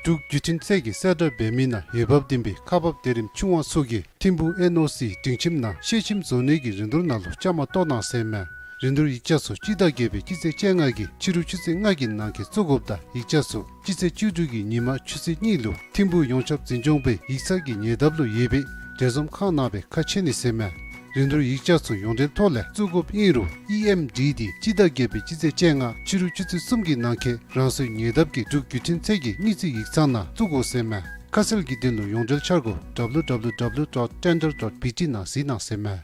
འབྲུག་བརྒྱུད་འཕྲིན་ཚད་ཀྱིས་གསལ་བསྒྲགས་འབད་མི་ནང་འོས་འབབ་ལྡན་པའི་ཁག་འབག་སྡེ་རིམ་ཆུང་བ་ཚུ་གིས་ཐིམ་ཕུག་ཨེན་ཨོ་སི་སྒྲིང་ཁྱིམ་ནང་ཤེལ་ཁྱིམ་བཟོ་ནི་གི་རིན་བསྡུར་ནང་ལུ་བཅའ་མར་གཏོགས་གནང་ཟེར་མས། རིན་བསྡུར་ཡིག་ཆ་ཚུ་སྤྱི་ཟླ་བརྒྱད་པའི་སྤྱི་ཚེས་བཅོ་ལྔ་གི་ཕྱི་རུ་ཆུ་ཚོད་ལྔ་གི་ནང་འཁོད་བཙུགས་དགོཔ་དང་ཡིག་ཆ་ཚུ་སྤྱི་ཚེས་བཅུ་དྲུག་གི་ཉིན་མ་ཆུ་ཚོད་གཉིས་ལུ་ཐིམ་ཕུག་ཡོངས་ཁྱབ་འཛིན་སྐྱོང་པའི་ཡིག་ཚང་གི་ཉེ་འདབས་ལུ་ཡོད་པའི་འབྲེལ་འཛོམས་ཁང་ནང་སྦེ་ཁ་ཕྱེ་ནི་ཟེར་མས། རིན་བསྡུར་ཡིག་ཆ་ཚུ་ཡོངས་འབྲེལ་ཐོག་ལས་བཙུགས་དགོཔ་ཨིན་རུང་ཨི་ཨེམ་ཌི་དེ་སྤྱི་ཟླ་བརྒྱད་པའི་སྤྱི་ཚེས་བཅོ་ལྔ་ཕྱི་རུ་ཆུ་ཚོད་གསུམ་གྱི་ནང་འཁོད་རང་སོའི་ཉེ་འདབས་ཀྱི་འབྲུག་བརྒྱུད་འཕྲིན་ཚད་ཀྱི་དངུལ་རྩིས་ཡིག་ཚང་ནང་བཙུགས་དགོ་ཟེར་མས། ཁ་གསལ་གྱི་དོན་ལུ་ཡོངས་འབྲེལ་འཆར་སྒོ་W W W dot tender dot B T ནང་གཟིགས་གནང་ཟེར་མས།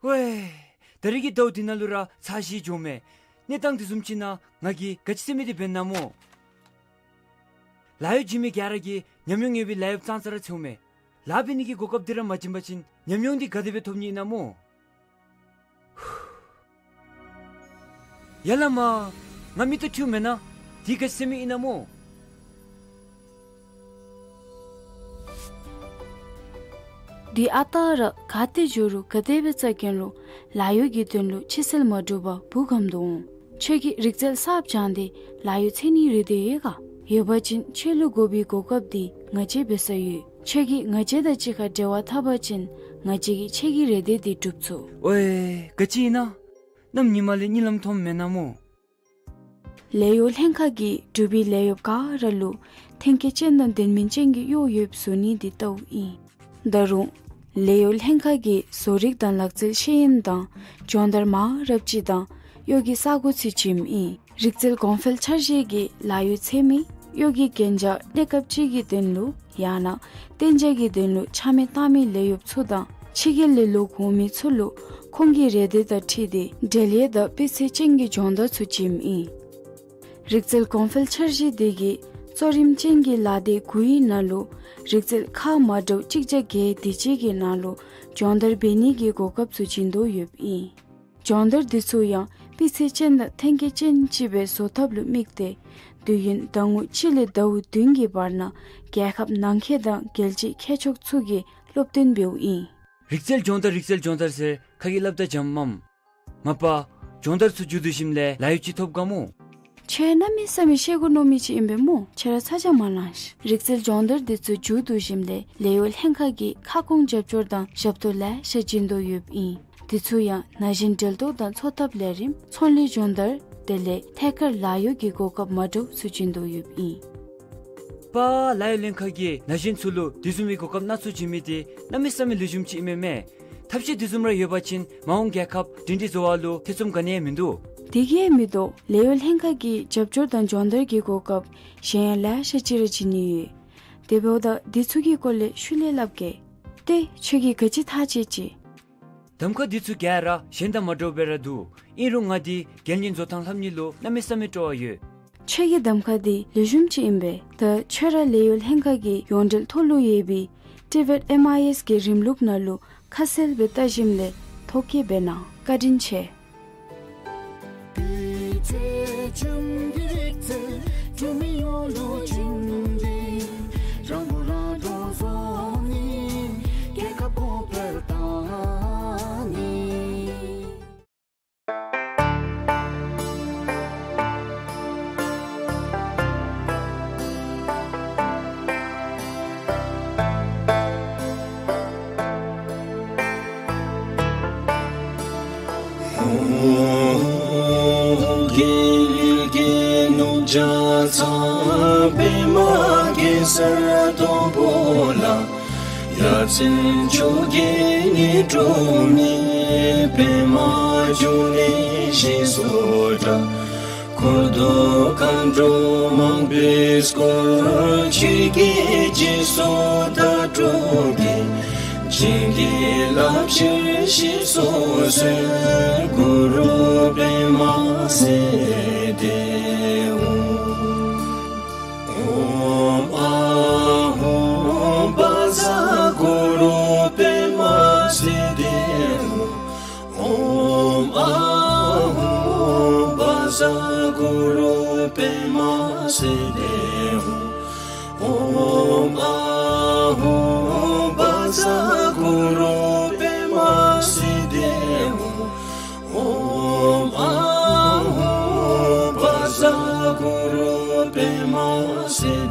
ཝའེ། ད་རིས་ཀྱི་ཟླཝ་འདི་ནང་ལུ་ར་ཚ་ཞིག་འགྱོཝ་མས། གནས་སྟངས་དེ་བཟུམ་ཅིག་ནང་ང་གིས་ག་ཅི་ཟེར་མི་དེ་འབད་ནི་ཨིན་ན་སྨོ། ལཱ་གཡོག་བྱིན་མི་ག་ར་གིས་ཉམས་མྱོང་ཡོད་པའི་ལཱ་གཡོགཔ་ཙང་ཙ་ར་འཚོལཝ་མས། ལཱ་འབད་ནི་གི་གོ་སྐབས་འདི་ར་མ་བྱིན་པ་ཅིན་ཉམས་མྱོང་འདི་ག་དེ་སྦེ་ཐོབ་ནི་ཨིན་ན་སྨོ། ཡ་ལ་མ། ང་མིག་ཏོ་འཁྲུལཝ་མེན་ན། འདི་ག་ཅི་ཟེར་མི་ཨིན་ན་སྨོ། འདི་ཨ་རྟག་ར་ག་ཏེ་འགྱོ་རུང་ག་དེ་སྦེ་བཙལ་གེ་རུང་ལཱ་གཡོག་གི་དོན་ལུ་ཕྱི་སེལ་མ་གྲུབ་པར་བུ་གམ་དུ་འོང་། ཁྱོད་ཀྱིས་རིག་རྩལ་གསརཔ་སྦྱངས་ཏེ་ལཱ་གཡོག་འཚོལ་ནིའི་རེ་འདོད་ཡོད་ག། ཡོད་པ་ཅིན་ཁྱོད་ལུ་དགོ་པའི་གོ་སྐབས་འདི་ང་བཅས་འབད་སར་ཡོད། ཁྱོད་ཀྱིས་ང་བཅས་དང་གཅིག་ཁར་འབྲེལ་བ་འཐབ་པ་ཅིན་ ང་བཅས་ཀྱིས་ཁྱེད་ཀྱི་རེ་འདོད་དེ་སྒྲུབ་ཚུགས། ཝའེ་ག་ཅི་ཨིན་ན། གནམ་ཉི་མ་ལས་གཉིད་ལམ་མཐོངམ་མེན་ན་སྨོ། ལས་གཡོག་ལྷན་ཁག་གིས་འབྲུག་པའི་ལས་གཡོགཔ་ག་ར་ལུ་ཐོན་སྐྱེད་ཅན་དང་ལྡན་མིན་ཅན་གྱི་གཡོག་ཡོདཔ་བཟོ་ནི་དེ་ལྟཝ་ཨིན། ད་རུང་ལས་གཡོག་ལྷན་ཁག་གིས་བཟོ་རིག་དང་ལག་རྩལ་ཤེས་ཡོན་དང་སྦྱོང་བརྡར་མང་རབས་ཅིག་དང་གཡོག་གི་ས་གོ་ཚུ་བྱིནམ་ཨིན། རིག་རྩལ་གོང་འཕེལ་འཆར་གཞི་གིས་ལཱ་གཡོག་འཚོལ་མི་གཡོག་གི་གན་རྒྱ་གནས་སྐབས་ཅིག་གི་དོན་ལུ་ཡང་ན་གཏན་འཇགས་ཀྱི་དོན་ལུ་ཆ་མེད་བཏང་མི་ལས་གཡོགཔ་ཚུ་དང་ཕྱི་རྒྱལ་ལས་ལོག་འོང་མི་ཚུ་ལུ་ཁོང་གི་རེ་འདོད་དང་འཁྲིལ་ཏེ་འབྲེལ་ཡོད་དང་སྤུས་ཚད་ཅན་གྱི་སྦྱོང་བརྡར་ཚུ་བྱིནམ་ཨིན། རིག་རྩལ་གོང་འཕེལ་འཆར་གཞི་དེ་གིས་གཙོ་རིམ་ཅན་གྱི་ལཱ་སྡེ་དགུའི་ནང་ལུ་རིག་རྩལ་ཁག་མ་འདྲཝ་གཅིག་བརྒྱ་བརྒྱད་དེ་ཅིག་གི་ནང་ལུ་སྦྱོང་བརྡར་འབད་ནི་གི་གོ་སྐབས་ཚུ་བྱིན་དོ་ཡོདཔ་ཨིན། སྦྱོང་བརྡར་འདི་ཚུ་ཡང་སྤུས་ཚད་ཅན་དང་ཐོན་སྐྱེད་ཅན་ཅིག་སྦེ་བཟོ་ཐབས་ལུ་དམིགས་ཏེ་དུས་ཡུན་ཟླ་ངོ་གཅིག་ལས་ཟླཝ་བདུན་གྱི་བར་ན་རྒྱལ་ཁབ་ནང་འཁོད་དང་རྒྱལ་སྤྱིའི་མཁས་མཆོག་ཚུ་གིས་སློབ་སྟོན་འབདཝ་ཨིན། རིག་རྩལ་སྦྱོང་བརྡར་རིག་རྩལ་སྦྱོང་བརྡར་ཟེར་ཁ་གི་སླབ་ད་འཇམ་མམ། མ་པ་སྦྱོང་བརྡར་ཚུ་མཇུག་བསྡུ་ཞིནམ་ལས་ལཱ་གཡོག་ཅིག་ཐོབ་ག་སྨོ། ཁྱོད་གནམ་མེད་ས་མེད་ཤེས་དགོ་མནོ་མི་ཅིག་ཨིན་པས་སྨོ། ཁྱོད་ར་ཚ་གྱང་མ་ལང་ཤིག། རིག་རྩལ་སྦྱོང་བརྡར་འདི་ཚུ་མཇུག་བསྡུ་ཞིནམ་ལས་ལས་གཡོག་ལྷན་ཁག་གིས་ཁ་སྐོང་རྒྱབ་སྐྱོར་དང་ཞབས་ཏོག་ལེ་ཤ་བྱིན་དོ་ཡོདཔ་ཨིན། འདི་ཚུ་ཡང་ན་གཞོན་འབྲེལ་གཏོགས་དང་འཚོ་ཐབས་ལས་རིམ་ཚོང་ལས་སྦྱོང་བརྡར་དེ་ལས་ཐད་ཀར་ལཱ་གཡོག་གི་གོ་སྐབས་མ་འདྲཝ་ཚུ་བྱིན་དོ་ཡོདཔ་ཨིན། པ་ལཱ་གཡོག་ལྷན་ཁག་གིས་ན་གཞོན་ཚུ་ལུ་དེ་བཟུམ་མའི་གོ་སྐབས་སྣ་ཚོགས་བྱིན་མི་དེ་གནམ་མེད་ས་མེད་ལེགས་ཤོམ་ཅིག་ཨིན་མས་མས། ཐབས་ཤེས་དེ་བཟུམ་ར་ཡོད་པ་ཅིན་མ་འོངས་རྒྱལ་ཁབ་སྒྲིང་སྒྲིང་བཟོ་བ་ལུ་ཐེ་ཚོམ་ག་ནི་ཡང་མིན་འདུག། དེ་གིས་མི་དོ། ལས་གཡོག་ལྷན་ཁག་གིས་རྒྱབ་སྐྱོར་དང་སྦྱོང་བརྡར་གྱི་གོ་སྐབས་གཞན་ཡང་ལེ་ཤ་ཅིག་ར་བྱིན་ནི་ཡོད། དེ་འབདཝ་ད་འདི་ཚུ་གི་སྐོར་ལས་ཤུལ་ལས་སླབ་གེ། ཏེ་ཁྱོད་ཀྱིས་ག་ཅི་ཐག་བཅད་ཅི། གདམ་ཁ་འདི་ཚུ་ག་ར་གཞན་དང་མ་འདྲཝ་སྦེ་ར་འདུག། ཨིན་རུང་ང་འདི་རྒྱལ་གཉེར་བཟོ་ཐངས་ལྷབ་ནི་ལུ་གནམ་མེད་ས་མེད་སྤྲོ་བ་ཡོད། ཁྱོད་ཀྱི་གདམ་ཁ་འདི་ལེགས་ཤོམ་ཅིག་ཨིན་པས། ད་ཁྱོད་ར་ལས་གཡོག་ལྷན་ཁག་གི་ཡོངས་འབྲེལ་ཐོག་ལུ་ཡོད་པའི་ཊི་བེཊ་ཨེམ་ཨའི་ཨེསི་གི་རིམ་ལུགས་ནང་ལུ་ཁ་གསལ་སྦེ་བལྟ་ཞིནམ་ལས་ཐོ་བཀོད་འབད་གནང་། བཀའ་དྲིན་ཆེ། ཨོཾ་ཨཱཿཧཱུྃ་བཛྲ་གུ་རུ་པདྨ་སིདྡྷི་ཧཱུྃ། ཨོཾ་ཨཱཿཧཱུྃ་བཛྲ་གུ་རུ་པདྨ་སིདྡྷི་ཧཱུྃ། ཨོཾ་ཨཱཿཧཱུྃ་བཛྲ་གུ་རུ་པདྨ་སིདྡྷི་ཧཱུྃ། ཨོཾ་ཨཱཿཧཱུྃ་བཛྲ་གུ་རུ་པདྨ་སིདྡྷི་ཧཱུྃ། ཨོཾ་ཨཱཿཧཱུྃ་བཛྲ་གུ་རུ་པདྨ་སིདྡྷི་ཧཱུྃ། ཨོཾ་ཨཱཿཧཱུྃ་བཛྲ་གུ་རུ་པདྨ་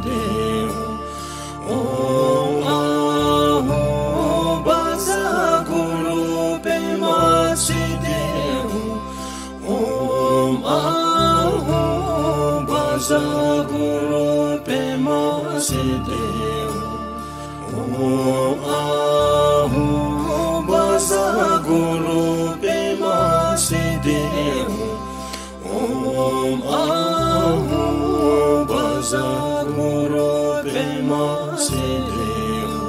སིདྡྷི་ཧཱུྃ། ཨོཾ་ཨཱཿཧཱུྃ་བཛྲ་གུ་རུ་པདྨ་སིདྡྷི་ཧཱུྃ། ཨོཾ་ཨཱཿཧཱུྃ་བཛྲ་གུ་རུ་པདྨ་སིདྡྷི་ཧཱུྃ།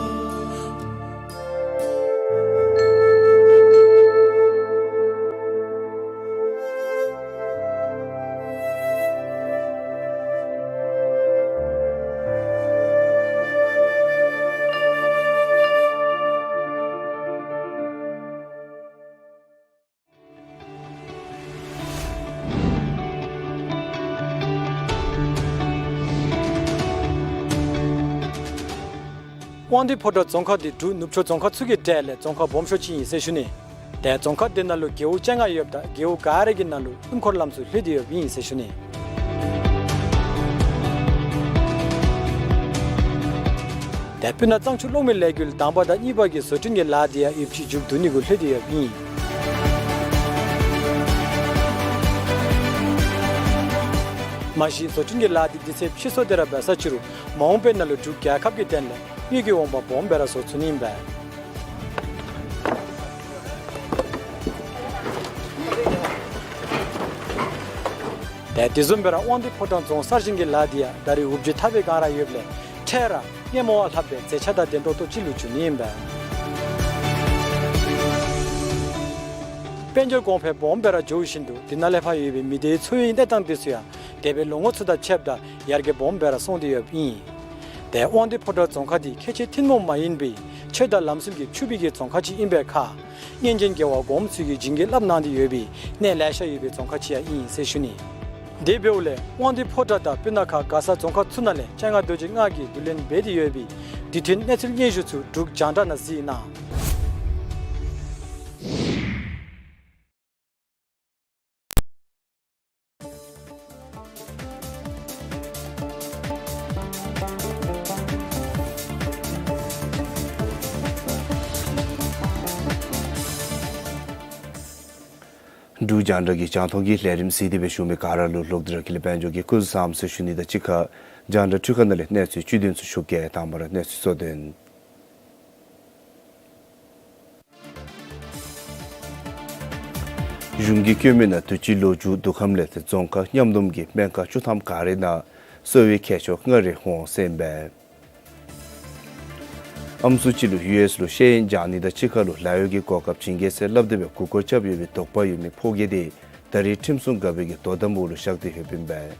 དབང་འདུས་ཕོ་བྲང་རྫོང་ཁག་འདི་འབྲུག་ནུབ་ཕྱོགས་རྫོང་ཁག་ཚུ་གི་གྲས་ལས་རྫོང་ཁག་སྦོམ་ཤོས་ཅིག་ཨིན་ཟེར་ཞུ་ནི། ཏེ་རྫོང་ཁག་འདི་ནང་ལུ་རྒེད་འོག་བཅོ་ལྔ་ཡོདཔ་ད་རྒེད་འོག་ག་ར་གི་ནང་ལུ་སྣུམ་འཁོར་ལམ་ཚུ་ལྷོད་དེ་ཡོདཔ་ཨིན་ཟེར་ཞུ་ནི། ཏེ་སྤུ་ན་གཙང་ཆུ་གློག་མེ་ལས་འགུལ་དང་པ་དང་གཉིས་པ་གི་བཟོ་སྐྲུན་གྱི་ལཱ་འདི་ཡང་ཡོདཔ་ཅིག་མཇུག་བསྡུ་ནི་གུ་ལྷོད་དེ་ཡོདཔ་ཨིན། མ་གཞི་བཟོ་སྐྲུན་གྱི་ལཱ་འདི་དུས་ཚོད་ཕྱིས་སོང་སྟེ་ར་འབད་ས་ཅིག་རུང་མ་འོངས་པའི་ནང་ལུ་འབྲུག་རྒྱལ་ཁབ་ཀྱི་དོན་ལས་དངུལ་གྱི་འོང་འབབ་སྦོམ་སྦེ་ར་བཟོ་ཚུགས་ནི་ཨིན་པས། ཏེ་དེ་བཟུམ་སྦེ་ར་དབང་འདུས་ཕོ་བྲང་རྫོང་གསར་བཞེངས་ཀྱི་ལཱ་འདི་ཡང་ད་རེས་འུབ་ཇུ་འཐབ་པའི་སྒང་ར་ཡོདཔ་ལས་འཕྲལ་ར་སྔོན་མ་བ་ལྷགཔ་སྦེ་མཛེས་ཆ་དང་ལྡན་ཏོག་ཏོ་ཅིག་ལུ་འགྱུར་ནི་ཨིན་པས། དཔལ་འབྱོར་གོང་འཕེལ་སྦོམ་སྦེ་ར་འགྱོ་བཞིན་དུ་དེ་ནང་ལས་ཕར་ཡོད་པའི་མི་སྡེའི་འཚོ་བའི་གནས་སྟངས་དེ་ཚུ་ཡང་འདས་པའི་ལོ་ངོ་ཚུ་དང་ཕྱདཔ་ད་ཡར་རྒྱས་སྦོམ་སྦེ་ར་སོང་སྟེ་ཡོདཔ་ཨིན། ཏེ་དབང་འདུས་ཕོ་བྲང་རྫོང་ཁག་འདི་ཁལ་གཅིག་ཐུན་མོང་མ་ཡིན་པའི་ཆོས་དང་ལམ་སྲོལ་གྱི་ཕྱུག་པའི་གི་རྫོང་ཁག་ཅིག་ཨིན་པའི་ཁར་སྔོན་བྱོན་རྒྱལ་བ་གོངམ་ཚུ་གིས་བྱིན་གྱིས་བརླབས་གནང་སྟེ་ཡོད་པའི་གནས་ལེ་ཤ་ཡོད་པའི་རྫོང་ཁག་ཅིག་ཡང་ཨིན་ཟེར་ཞུ་ནི། དེ་འབདཝ་ལས་དབང་འདུས་ཕོ་བྲང་དང་སྤུ་ན་ཁ་མགར་ས་རྫོང་ཁག་ཚུ་ནང་ལས་སྤྱན་སྔ་རྡོ་རྗེ་ལྔ་གིས་བསྡུ་ལེན་འབད་དེ་ཡོད་པའི་དུས་མཐུན་གནས་ཚུལ་སྙན་ཞུ་ཚུ་འབྲུག་རྒྱང་བསྒྲགས་ནང་གཟིགས་གནང་། འབྲུག་རྒྱང་བསྒྲགས་ཀྱི་རྒྱང་མཐོང་གི་ལས་རིམ་གཟིགས་ཏེ་སྦེ་བཞུགས་མི་ག་ར་ལུ་ལོག་སྟེ་ར་ཀུན་ལེགས་དཔལ་འབྱོར་གྱིས་སྐུ་གཟུགས་བཟང་ཟེར་ཞུ་ནི་དང་གཅིག་ཁར་རྒྱང་བསྒྲགས་འཕྲུལ་ཁང་ནང་ལས་གནས་ཚུལ་བཅུད་དོན་ཚུ་ཞུ་གེ། དང་པ་ར་གནས་ཚུལ་གཙོ་དོན། གཞུང་གིས་བཀོད་མི་ནང་དུས་ཅི་ལོ་མཇུག་བསྡུ་ཁམས་ལས་ཏེ་རྫོང་ཁག་མཉམ་བསྡོམས་ཀྱི་སྨན་ཁང་བཅུ་ཐམ་ག་རའི་ནང་གསོ་བའི་མཁས་མཆོག་ལྔ་རེ་འོང་ཟེར་ཨིན་པས། ཨམ་སྲུ་ཅིག་ལུ་ཡུ་ཨེསི་ལུ་ཤེས་ཡོན་སྦྱང་ནི་དང་གཅིག་ཁར་ལུ་ལཱ་གཡོག་གི་གོ་སྐབས་བྱིན་གེ་ཟེར་སླབ་སྟེ་སྦེ་མགུ་སྐོར་རྐྱབ་ཡོད་པའི་དོགས་པ་ཡོད་མི་ཕོ་སྐྱེས་དེ་ད་རེས་ཁྲིམས་སྲུང་འགག་པའི་གི་དོ་དམ་འོག་ལུ་བཞག་སྟེ་ཡོདཔ་ཨིན་པས།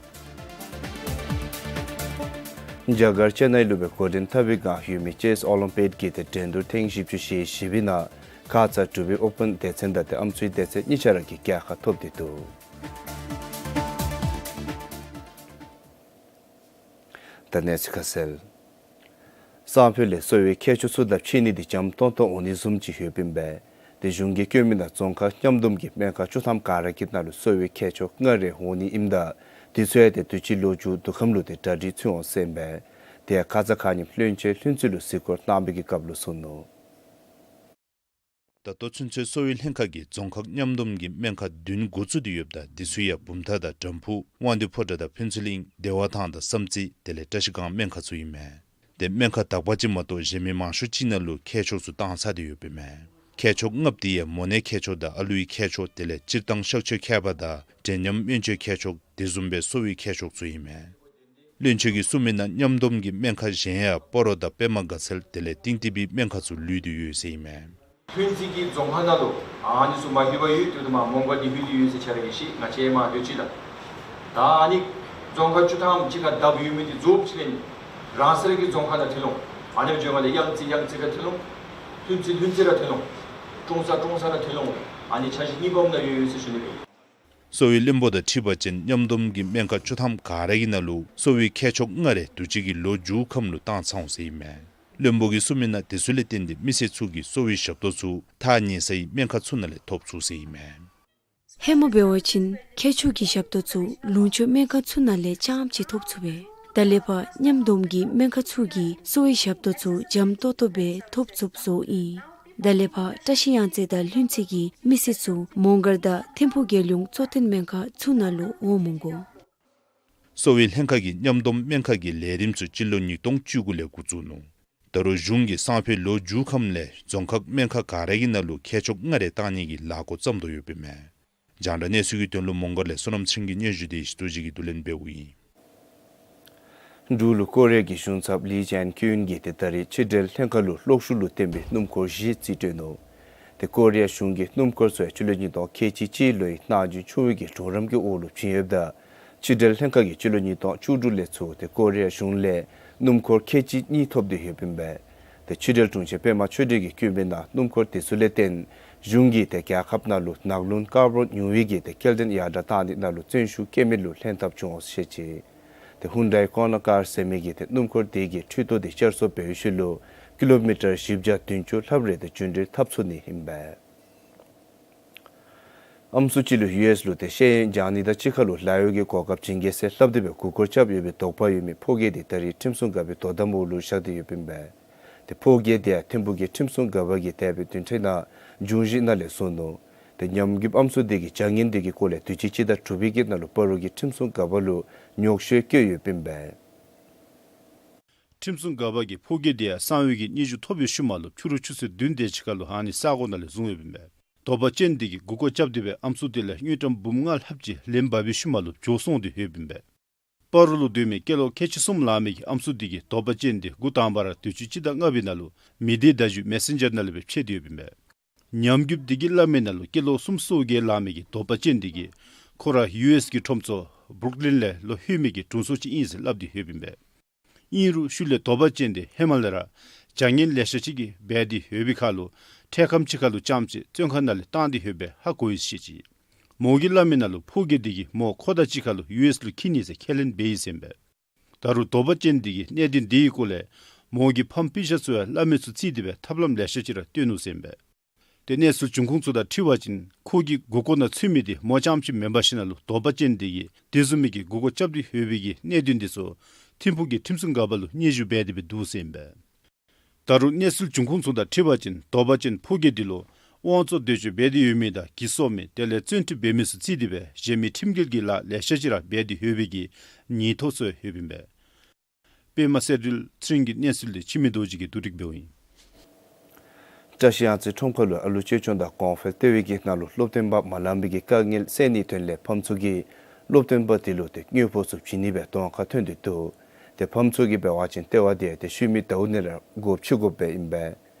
རྒྱ་གར་ཅེ་ནའི་ལུ་སྦེ་འགོ་འདྲེན་འཐབ་པའི་སྒང་ཡོད་མི་ཅེསི་ཨོ་ལིམ་པིག་གི་ཏེ་འགྲན་བསྡུར་ཐེངས་བཞི་བཅུ་ཞེ་བཞི་པའི་ནང་ཁ་ཙ་འབྲུག་པའི་ཨོ་པཱན་སྡེ་ཚན་དང་ཏེ་ཨམ་སྲུའི་སྡེ་ཚན་གཉིས་ཆ་ར་གིས་རྒྱལ་ཁ་ཐོབ་སྟེ་འདུག། ད་གནས་ཚུལ་ཁ་གསལ། སང་ཕོད་ལས་གསོ་བའི་མཁས་མཆོག་ཚུ་དང་ཕྱད་ནི་དེ་འཇམ་ཏོང་ཏོ་འོང་ནི་བཟུམ་ཅིག་ཡོདཔ་ཨིན་པས། ཏེ་གཞུང་གིས་བཀོད་མི་ནང་རྫོང་ཁག་མཉམ་བསྡོམས་ཀྱི་སྨན་ཁང་བཅུ་ཐམ་ག་ར་གི་ནང་ལུ་གསོ་བའི་མཁས་མཆོག་ལྔ་རེ་འོང་ནི་ཨིནམ་ད་དེ་ཚུ་ཡང་ཏེ་དུས་ཅི་ལོ་མཇུག་བསྡུ་ཁམས་ལུ་ཏེ་གྲ་སྒྲིག་ཚུ་འོང་ཟེར་ཨིན་པས། དེ་ཡང་ཁ་ཙ་ཁ་ཉིནམ་བློན་ཆེན་ལྷུན་རྩེ་ལུ་གཟིགས་སྐོར་གནང་བའི་གི་སྐབས་ལུ་གསུངས་ནུག། ད་ལྟོ་ཚུན་ཚོད་གསོ་བའི་ལྷན་ཁག་གིས་རྫོང་ཁག་མཉམ་བསྡོམས་ཀྱི་སྨན་ཁང་བདུན་འགོ་བཙུགས་ཏེ་ཡོདཔ་ད་དེ་ཚུ་ཡང་བུམ་ཐང་དང་དམ་ཕུ་དབང་འདུས་ཕོ་བྲང་དང་ཕུན་ཚོགས་གླིང་བདེ་བ་ཐང་དང་བསམ་རྩེ་དེ་ལས་བཀྲ་ཤིས་སྒང་སྨན་ཁང་ཚུ་ཨིན་མས། ཏེ་སྨན་ཁང་དག་པ་ཅིག་མ་གཏོགས་གཞན་མི་མང་ཤོས་ཅིག་ནང་ལུ་མཁས་མཆོག་ཚུ་བཏང་ཚར་ཏེ་ཡོདཔ་ཨིན་མས། མཁས་མཆོག་ལྔ་པོ་དེ་ཡང་མོ་ནའི་མཁས་མཆོག་དང་ཨ་ལུའི་མཁས་མཆོག་དེ་ལས་སྤྱིར་བཏང་གཤག་བཅོས་མཁས་པ་དང་འདྲེ་ཉམས་སྨན་བཅོས་མཁས་མཆོག་དེ་བཟུམ་སྦེ་གསོ་བའི་མཁས་མཆོག་ཚུ་ཨིན་མས། བློན་ཆེན་གྱིས་གསུངས་མི་ནང་མཉམ་བསྡོམས་ཀྱི་སྨན་ཁང་གཞན་ཡང་སྤ་རོ་དང་པདྨ་དགའ་ཚལ་དེ་ལས་ཏིང་ཏི་བི་སྨན་ཁང་ཚུ་ལུས་ཏེ་ཡོད་ཟེར་ཨིན་མས། ལྷུན་རྩེ་གི་རྫོང་ཁག་ནང་ལུ་ཨ་ནི་ཚུ་མ་ལྷོད་པར་ཡོད། ཏེ་ད་མ་མོང་སྒར་འདི་ལྷོད་དེ་ཡོད་ཟེར་ཁྱེད་ར་གིས་ཤེས། ང་བཅས་མ་ལྷོད་ཅི་ལགས། ད་ཨ་ནི་རྫོང་ཁག་བཅུ་ཐམ་གཅིག་ཁར་བསྡབ་ཡོད་མི་འདི་རྫོགསཔ་ཅིག་ལས་རང་སོའི་གི་རྫོང་ཁག་ནང་ཐོན་ལོང་། ཨ་ནི་བཟུམ་སྦེ་གཡང་རྩེ་གཡང་རྩེ་ཁར་ཐོན་ལོང་། ལྷུན་རྩེ་ལྷུན་རྩེ་ར་ཐོན་ལོང་། ཀྲོང་གསར་ཀྲོང་གསར་ར་ཐོན་ལོང་། ཨ་ནི་འཆར་གཞི་གཉིས་པམ་ནང་ཡོད་ཡོད་ཟེར་ཞུ་ནི་སྦེ། གསོ་བའི་བློན་པོ་དང་འཁྲིལ་བ་ཅིན་མཉམ་བསྡོམས་ཀྱི་སྨན་ཁང་བཅུ་ཐམ་ག་ར་གི་ནང་ལུ་གསོ་བའི་མཁས་མཆོག་ལྔ་རེ་དུས་ཅི་གི་ལོ་མཇུག་ཁམས་ལུ་བཏང་ཚར་འོང་ཟེར་ཨིན་མས། བློན་པོ་གིས་གསུངས་མི་ནང་དེ་ཚུ་ལས་བརྟེན་ཏེ་མི་སེར་ཚུ་གིས་གསོ་བའི་ཞབས་ཏོག་ཚུ་ཐག་ཉེ་སའི་སྨན་ཁང་ཚུ་ནང་ལས་ཐོབ་ཚུགས་ཟེར་ཨིན་མས། ཧེ་མ་འབད་བ་ཅིན་མཁས་མཆོག་གི་ཞབས་ཏོག་ཚུ་ལུང་ཕྱོགས་སྨན་ཁང་ཚུ་ནང་ལས་རྐྱངམ་ཅིག་ཐོབ་ཚུགས་པས། ད་ལས་ཕར་མཉམ་བསྡོམས་ཀྱི་སྨན་ཁང་ཚུ་གིས་གསོ་བའི་ཞབས་ཏོག་ཚུ་འཇམ་ཏོང་ཏོ་སྦེ་ཐོབ་ཚུགསཔ་བཟོཝ་ཨིན། ད་ལས་ཕར་བཀྲ་ཤིས་གཡང་རྩེ་དང་ལྷུན་རྩེ་གི་མི་སེར་ཚུ་མོང་སྒར་དང་ཐིམ་ཕུག་རྒྱལ་ཡོངས་གཙོ་བསྟེན་སྨན་ཁང་ཚུ་ནང་ལུ་འོང་མི་དགོ། གསོ་བའི་ལྷན་ཁག་གི་མཉམ་བསྡོམས་སྨན་ཁང་གི་ལས་རིམ་ཚུ་སྤྱི་ལོ་ཉིས་སྟོང་བཅུ་དགུ་ལས་འགོ་བཙུགས་ནུག། ད་རུང་གཞུང་གིས་སང་ཕོད་ལོ་མཇུག་ཁམས་ལས་རྫོང་ཁག་སྨན་ཁང་ག་ར་གི་ནང་ལུ་མཁས་མཆོག་ལྔ་རེ་བཏང་ནི་གི་ལཱ་འགོ་བརྩམ་དོ་ཡོདཔ་ཨིན་མས། རྒྱང་བསྒྲགས་གནས་ཚུལ་གྱི་དོན་ལུ་མོང་སྒར་ལས་བསོད་ནམས་ཚེ་རིང་གི་སྙན་ཞུ་དེ་ཡེ་ཤེས་རྡོ་རྗེ་གིས་བསྡུ་ལེན་འབདཝ་ཨིན། འབྲུག་ལུ་ཀོ་རི་ཡ་གི་གཞུང་ཚབ་ལི་ཅན་ཀུན་གྱིས་ཏེ་ད་རེས་ཕྱི་འབྲེལ་ལྷན་ཁག་ལུ་གློག་ཤུགས་ལུ་བརྟེན་པའི་སྣུམ་འཁོར་བཞི་རྩིས་སྤྲོད་ནུག། ཏེ་ཀོ་རི་ཡ་གཞུང་གིས་སྣུམ་འཁོར་ཚུ་ཡང་སྤྱི་ལོ་ཉིས་སྟོང་ཁལ་གཅིག་གཅིག་ལོའི་གནང་སྦྱིན་ཆུང་བའི་གི་གྲོགས་རམ་གྱི་འོག་ལུ་བྱིན་ཡོདཔ་ད་ཕྱི་འབྲེལ་ལྷན་ཁག་གིས་སྤྱི་ལོ་ཉིས་སྟོང་བཅུ་དྲུག་ལས་ཚུར་ཏེ་ཀོ་རི་ཡ་གཞུང་ལས་སྣུམ་འཁོར་ཁལ་གཅིག་གཉིས་ཐོབ་སྟེ་ཡོདཔ་ཨིན་པས། ཏེ་ཕྱི་འབྲེལ་དྲུང་ཆེན་པདྨ་ཆོས་སྒྲོན་གྱིས་བཀོད་མི་ནང་སྣུམ་འཁོར་དེ་ཚུ་ལས་བརྟེན་གཞུང་གིས་ཏེ་རྒྱལ་ཁབ་ནང་ལུ་ནག་རླུང་ཀར་བཱོན་ཉུང་བའི་གི་ཏེ་སྐྱེལ་འདྲེན་ཡར་དྲགས་གཏང་ནི་ནང་ལུ་བརྩོན་ཤུགས་བསྐྱེད་མི་ལུ་ལྷན་ཐབས་བྱུང་འོང་ཟེར་བཤད་ཅི། ཏེ་ཧུན་ཌའི་ཀོ་ན་ཀར་ཟེར་མི་གི་ཏེ་སྣུམ་འཁོར་དེ་གི་འཕྲུལ་ཐོག་དེ་བསྐྱར་གསོ་འབད་བའི་ཤུལ་ལུ་ཀི་ལོ་མི་ཊར་བཞི་བརྒྱ་བདུན་ཅུ་ལྷགཔ་རེ་ཏེ་རྒྱུན་འགྲུལ་འཐབ་ཚུགས་ནི་ཨིན་པས། ཨམ་སྲུ་ཅིག་ལུ་ཡུ་ཨེསི་ལུ་ཏེ་ཤེས་ཡོན་སྦྱང་ནི་དང་གཅིག་ཁར་ལུ་ལཱ་གཡོག་གི་གོ་སྐབས་བྱིན་གེ་ཟེར་སླབ་སྟེ་སྦེ་མགུ་སྐོར་རྐྱབ་ཡོད་པའི་དོགས་པ་ཡོད་མི་ཕོ་སྐྱེས་དེ་ད་རེས་ཁྲིམས་སྲུང་འགག་པའི་དོ་དམ་འོག་ལུ་བཞག་སྟེ་ཡོདཔ་ཨིན་པས། ཏེ་ཕོ་སྐྱེས་དེ་ཡང་ཐིམ་ཕུག་གི་ཁྲིམས་སྲུང་འགག་པ་གིས་འདས་པའི་བདུན་ཕྲག་ནང་འབྱུང་བཞི་ནང་ལས་བཟུང་ནུག། ཏེ་ཉམས་རྒུདཔ་ཨམ་སྲུ་དེ་གིས་བྱ་ངན་དེ་གི་སྐོར་ལས་དུས་ཅི་སྤྱི་ཟླ་དྲུག་པའི་གི་ནང་ལུ་སྤ་རོ་གི་ཁྲིམས་སྲུང་འགག་པ་ལུ་ཉོག་བཤད་བཀོད་ཡོདཔ་ཨིན་པས། ཁྲིམས་སྲུང་འགག་པ་གིས་ཕོ་སྐྱེས་དེ་ཡང་གསང་བའི་གི་སྙན་ཞུ་ཐོབ་པའི་ཤུལ་མ་ལུ་ཕྱི་རུ་ཆུ་ཚོད་བདུན་དེ་ཅིག་ཁར་ལུ་ཨ་ནི་ས་གོ་ནང་ལས་བཟུང་ཡོདཔ་ཨིན་པས། དོགས་པ་ཅན་དེ་གིས་མགུ་སྐོར་རྐྱབ་སྟེ་སྦེ་ཨམ་སྲུ་དེ་ལས་དངུལ་ཀྲམ་འབུམ་ལྔ་ལྷགཔ་ཅིག་ལེན་འབག་པའི་ཤུལ་མ་ལུ་བྱོག་སོང་སྟེ་ཡོདཔ་ཨིན་པས། སྤ་རོ་ལུ་སྡོད་མི་སྐྱེས་ལོ་ཁལ་གཅིག་གསུམ་ལང་མི་གི་ཨམ་སྲུ་དེ་གིས་དོགས་པ་ཅན་དེ་འགོ་དང་པ་ར་དུས་ཅི་སྤྱི་ཟླ་ལྔ་པའི་ནང་ལུ་མི་སྡེ་བརྡ་བརྒྱུད་མེ་སེན་ཇར་ནང་ལས་སྦེ་ཕྱེ་སྟེ་ཡོདཔ་ཨིན་པས། ཉམས་རྒུདཔ་དེ་གིས་སླབ་མི་ནང་ལུ་སྐྱེས་ལོ་སུམ་ཅུ་སོ་བརྒྱད་ལང་མི་གི་དོགས་པ་ཅན་དེ་གིས་ཁོ་ར་ཡུ་ཨེསི་གི་ཁྲོམ་ཚུ་བུརུག་ལིན་ལས་ལོག་ལྷོད་མི་གི་དྲུང་འཚོ་ཅིག་ཨིན་ཟེར་སླབ་སྟེ་ཡོདཔ་ཨིན་པས། ཨིན་རུང་ཤུལ་ལས་དོགས་པ་ཅན་དེ་ཧེ་མ་ལས་ར་བྱ་ངན་ལེ་ཤ་ཅིག་གི་འབད་དེ་ཡོད་པའི་ཁར་ལུ་འཕྲལ་ཁམས་ཅིག་ཁར་ལུ་རྐྱངམ་ཅིག་བཙོན་ཁང་ནང་ལས་བཏང་སྟེ་ཡོདཔ་སྦེ་ཧ་གོ་ཡི་ཟེར་བཤད་ཅི། མོ་གིས་སླབ་མི་ནང་ལུ་ཕོ་སྐྱེས་དེ་གིས་མོ་ཁོ་དང་གཅིག་ཁར་ལུ་ཡུ་ཨེསི་ལུ་འཁྱིད་ནི་ཟེར་ཁས་ལེན་འབད་ཡི་ཟེར་ཨིན་པས། ད་རུང་དོགས་པ་ཅན་དེ་གིས་གནད་དོན་དེའི་སྐོར་ལས་མོ་གི་ཕམ་སྤུན་ཆ་ཚུ་ཡང་སླབ་མི་ཚུ་བརྩིས་ཏེ་སྦེ་ཐབས་ལམ་ལེ་ཤ་ཅིག་ར་སྟོན་ནུག་ཟེར་ཨིན་པས། ཏེ་གནས་ཚུལ་འབྱུང་ཁུངས་ཚུ་དང་འཁྲིལ་བ་ཅིན་ཁོ་གི་མགུ་སྐོར་ནང་ཚུད་མི་དེ་མོ་རྐྱངམ་ཅིག་མེན་པར་ཞིན་ན་ལུ་དོགས་པ་ཅན་དེ་གིས་དེ་བཟུམ་མའི་གི་མགུ་སྐོར་རྐྱབ་སྟེ་ཡོད་པའི་གི་གནད་དོན་དེ་ཚུ་ཐིམ་ཕུག་གི་ཁྲིམས་སྲུང་འགག་པ་ལུ་སྙན་ཞུ་འབད་དེ་སྦེ་འདུག་ཟེར་ཨིན་པས། ད་རུང་གནས་ཚུལ་འབྱུང་ཁུངས་ཚུ་དང་འཁྲིལ་བ་ཅིན་དོགས་པ་ཅན་ཕོ་སྐྱེས་དེ་ལུ་དབང་བཙོང་འདོད་སྤྱོད་འབད་དེ་ཡོད་མི་དང་གྱི་སོ་མི་དེ་ལས་བཙོན་ཁྲིམས་འབད་མི་ཚུ་བརྩིས་ཏེ་སྦེ་གཞན་མི་ཁྲིམས་འགལ་གྱི་ལཱ་ལེ་ཤ་ཅིག་ར་འབད་དེ་ཡོད་པའི་གི་ཉེན་རྟོག་ཚུ་ཡོདཔ་ཨིན་པས། པདྨ་གསལ་སྒྲོན་ཚེ་རིང་གི་གནས་ཚུལ་དེ་འཆི་མེད་རྡོ་རྗེ་གིས་བསྡུ་སྒྲིག་འབདཝ་ཨིན། བཀྲ་ཤིས་གཡང་རྩེ་ཁྲོམ་ཁ་ལུ་ཨ་ལུ་ཅོ་ཅོང་དང་གོང་འཕེལ་ལྟེ་བའི་གི་ནང་ལུ་སློབ་སྟོན་པ་མ་ལང་པའི་གི་དཀའ་ངལ་སེལ་ནིའི་དོན་ལས་ཕམ་ཚུ་གིས་སློབ་སྟོན་པ་དེ་ལུ་ཏེ་དངུལ་ཕོགས་ཚུ་བྱིན་ནི་སྦེ་གདོང་ཁར་ཐོན་ཏེ་འདུག། ཏེ་ཕམ་ཚུ་གིས་འབད་བ་ཅིན་ལྟེ་བ་དེ་ཏེ་ཤུལ་མའི་ཟླཝ་ནང་ར་སྒོ་ཕྱེ་དགོཔ་སྦེ་ཨིན་པས།